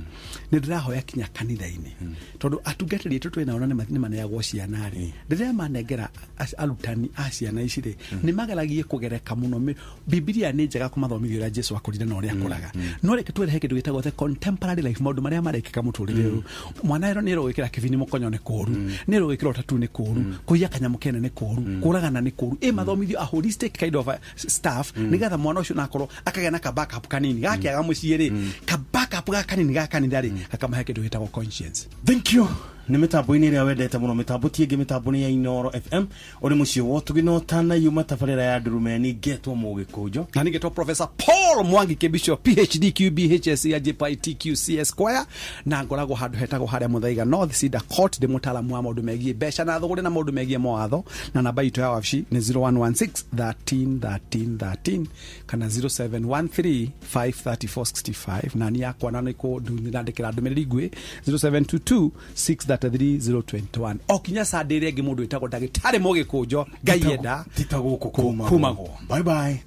nĩ ndĩrahoya kinya kanitha-inĩ, tondũ atungatĩri aitũ twĩ nao na nĩ maneagwo ciana rĩ, rĩrĩa manengera arutani a ciana ici rĩ, nĩ mageragie kũgereka mũno. Bibilia nĩ njega kũmathomithia ũrĩa Jesu akũrire na ũrĩa akũraga, no reke twerehe kĩndũ gĩtagwo the contemporary life, maũndũ marĩa marekĩka mũtũrĩre ũyũ. Mwana ĩro nĩ ĩrwo gwĩkĩra kĩbini mũkonyo nĩ kũũru, nĩ ĩrwo gwĩkĩra ũtatu nĩ kũũru, kũiya kanyamũ kene nĩ kũũru, kũragana nĩ kũũru. Ĩ mathomithio a holistic kind of stuff, nĩgetha mwana ũcio nakorwo akagĩa na ka backup kanini gakĩaga mũciĩ rĩ, ka backup ga kanini ga kanitha rĩ, gakamahe kĩndũ gĩtagwo conscience. Thank you. Nĩ mĩtambo-inĩ ĩrĩa wendete mũno, mĩtambo ti ĩngĩ, mĩtambo nĩ ya Inoro FM, ũrĩ mũciĩ wa ũtugi na ũtanayuma tabarĩra ya ndurumeni, ngetwo mũgĩkũnjo. Na nĩgetwo Professor Paul Mwangi Kĩbico, PhD QBHS ya JPITQC Square, na ngoragwo handũ hetagwo harĩa Mũthaiga North Cedar Court. Ndĩ mũtaaramu wa maũndũ megiĩ mbeca na thũgũrĩ na maũndũ megiĩ mawatho, na namba itũ ya wabici nĩ 0116 13 13 13 kana 0713 534 65, na ni yakwa na nĩkũ ndandĩkĩra ndũmĩrĩri nguhĩ 0722 633 021. O kinya Sunday ĩrĩa ĩngĩ, mũndũ wĩtagwo ndagĩtarĩ mũgĩkũnjo, Ngai enda. Tita gũkũ kumagwo. Bye bye.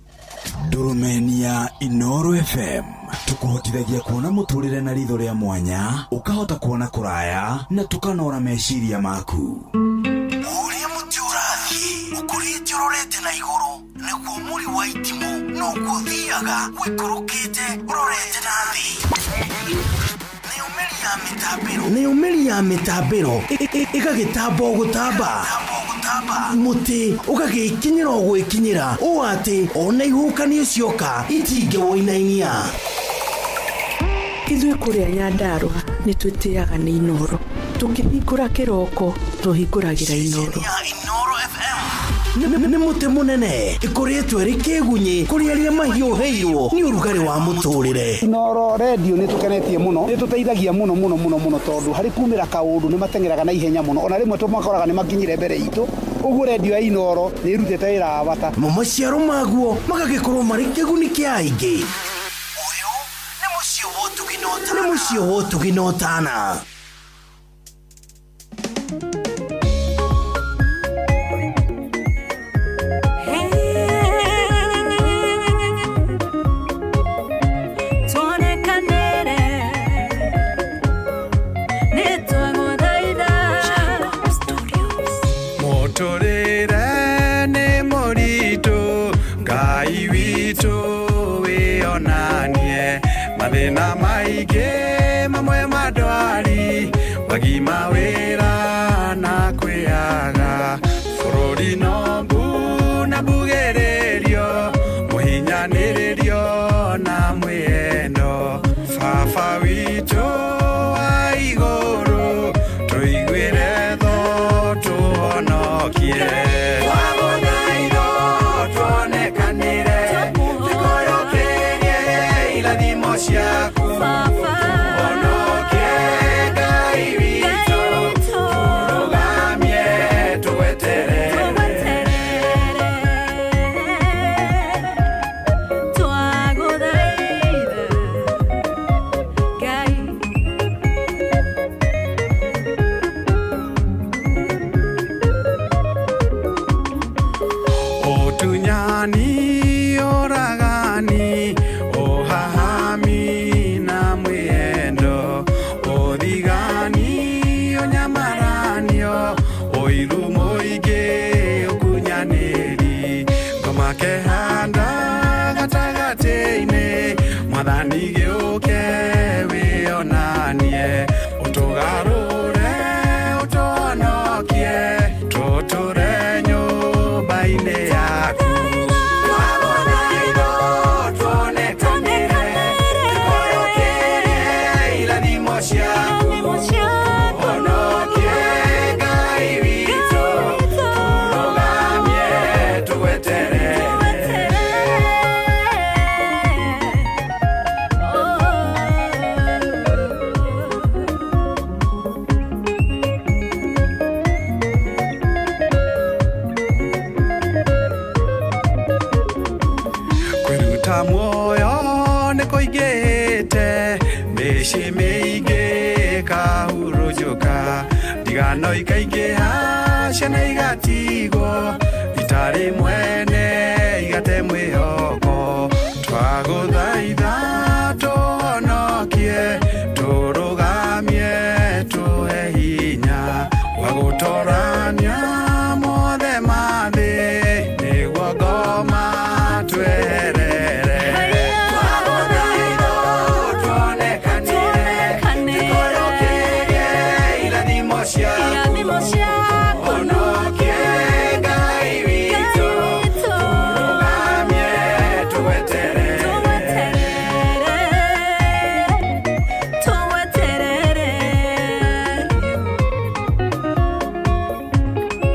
Ndurumeni ya Inoro FM tũkũhotithagia kuona mũtũrĩre na ritho rĩa mwanya, ũkahota kuona kũraya na tũkanora meciria maku. Ũrĩa mũtĩ ũrathiĩ ũkũrĩte ũrorete na igũrũ, nĩguo mũri wa itimũ noguo ũthiaga wĩikũrũkĩte ũrorete na thĩ. Nayo mĩri ya mĩtambĩro ĩgagĩtamba o gũtamba, mũtĩ ũgagĩkinyĩra o gwĩkinyĩra, ũũ atĩ ona ihuhũkanio cioka itingĩwũinainia. Ithuĩ kũrĩa Nyandarũa nĩ twĩtĩaga nĩ Inoro. Tũkĩhingũra kĩroko tũhingũragĩra Inoro. Nĩ mũtĩ mũnene ĩkũrĩtwo ĩrĩ kĩgunyĩ kũrĩ arĩa mahiũhĩirwo nĩ ũrugarĩ wa mũtũrĩre. Inoro redio nĩ tũkenetie mũno, nĩ tũteithagia mũno mũno mũno mũno, tondũ harĩ kumĩra kaũndũ nĩ mateng'eraga na ihenya mũno, ona rĩmwe tũmakoraga nĩ makinyire mbere itũ. Ũguo redio ya Inoro nĩ ĩrutĩte wĩra wa bata. Mo maciaro maguo magagĩkorwo marĩ kĩguni kĩa aingĩ. Nĩ mũciĩ wa ũtugi na ũtana. Tuonekanĩre nĩ twagũthaitha. Mũtũrĩre nĩ mũritũ, Ngai witũ wĩonanie, mathĩna maingĩ mamwe mandwari, wagi mawĩra na kwĩaga, bũrũri no mbu na mbugĩrĩrio, mũhinyanĩrĩrio na mwĩendo. Baba witũ wa igũrũ, tũiguĩre tho tũhonokie. Twagũthaitho tuonekanĩre, tũkũyũkĩrie irathimo ciaku, tũhonokie Ngai witũ, tũrũgamie tũgweterere. Twagũthaitha Ngai. Ũtunyani, ũragani, ũhahami na mwĩendo, ũthigani, ũnyamaranio, ũiru mũingĩ, ũkunyanĩri, ngoma kehanda gatagatĩ-inĩ, mwathani gĩũke wĩonanie, ũtũgarũre. Gwĩthota muoyo nĩ kũingĩhĩte, mĩciĩ mĩingĩ ĩkahurunjũka, ndigano ikaingĩha, ciana igatigwo itarĩ mwene.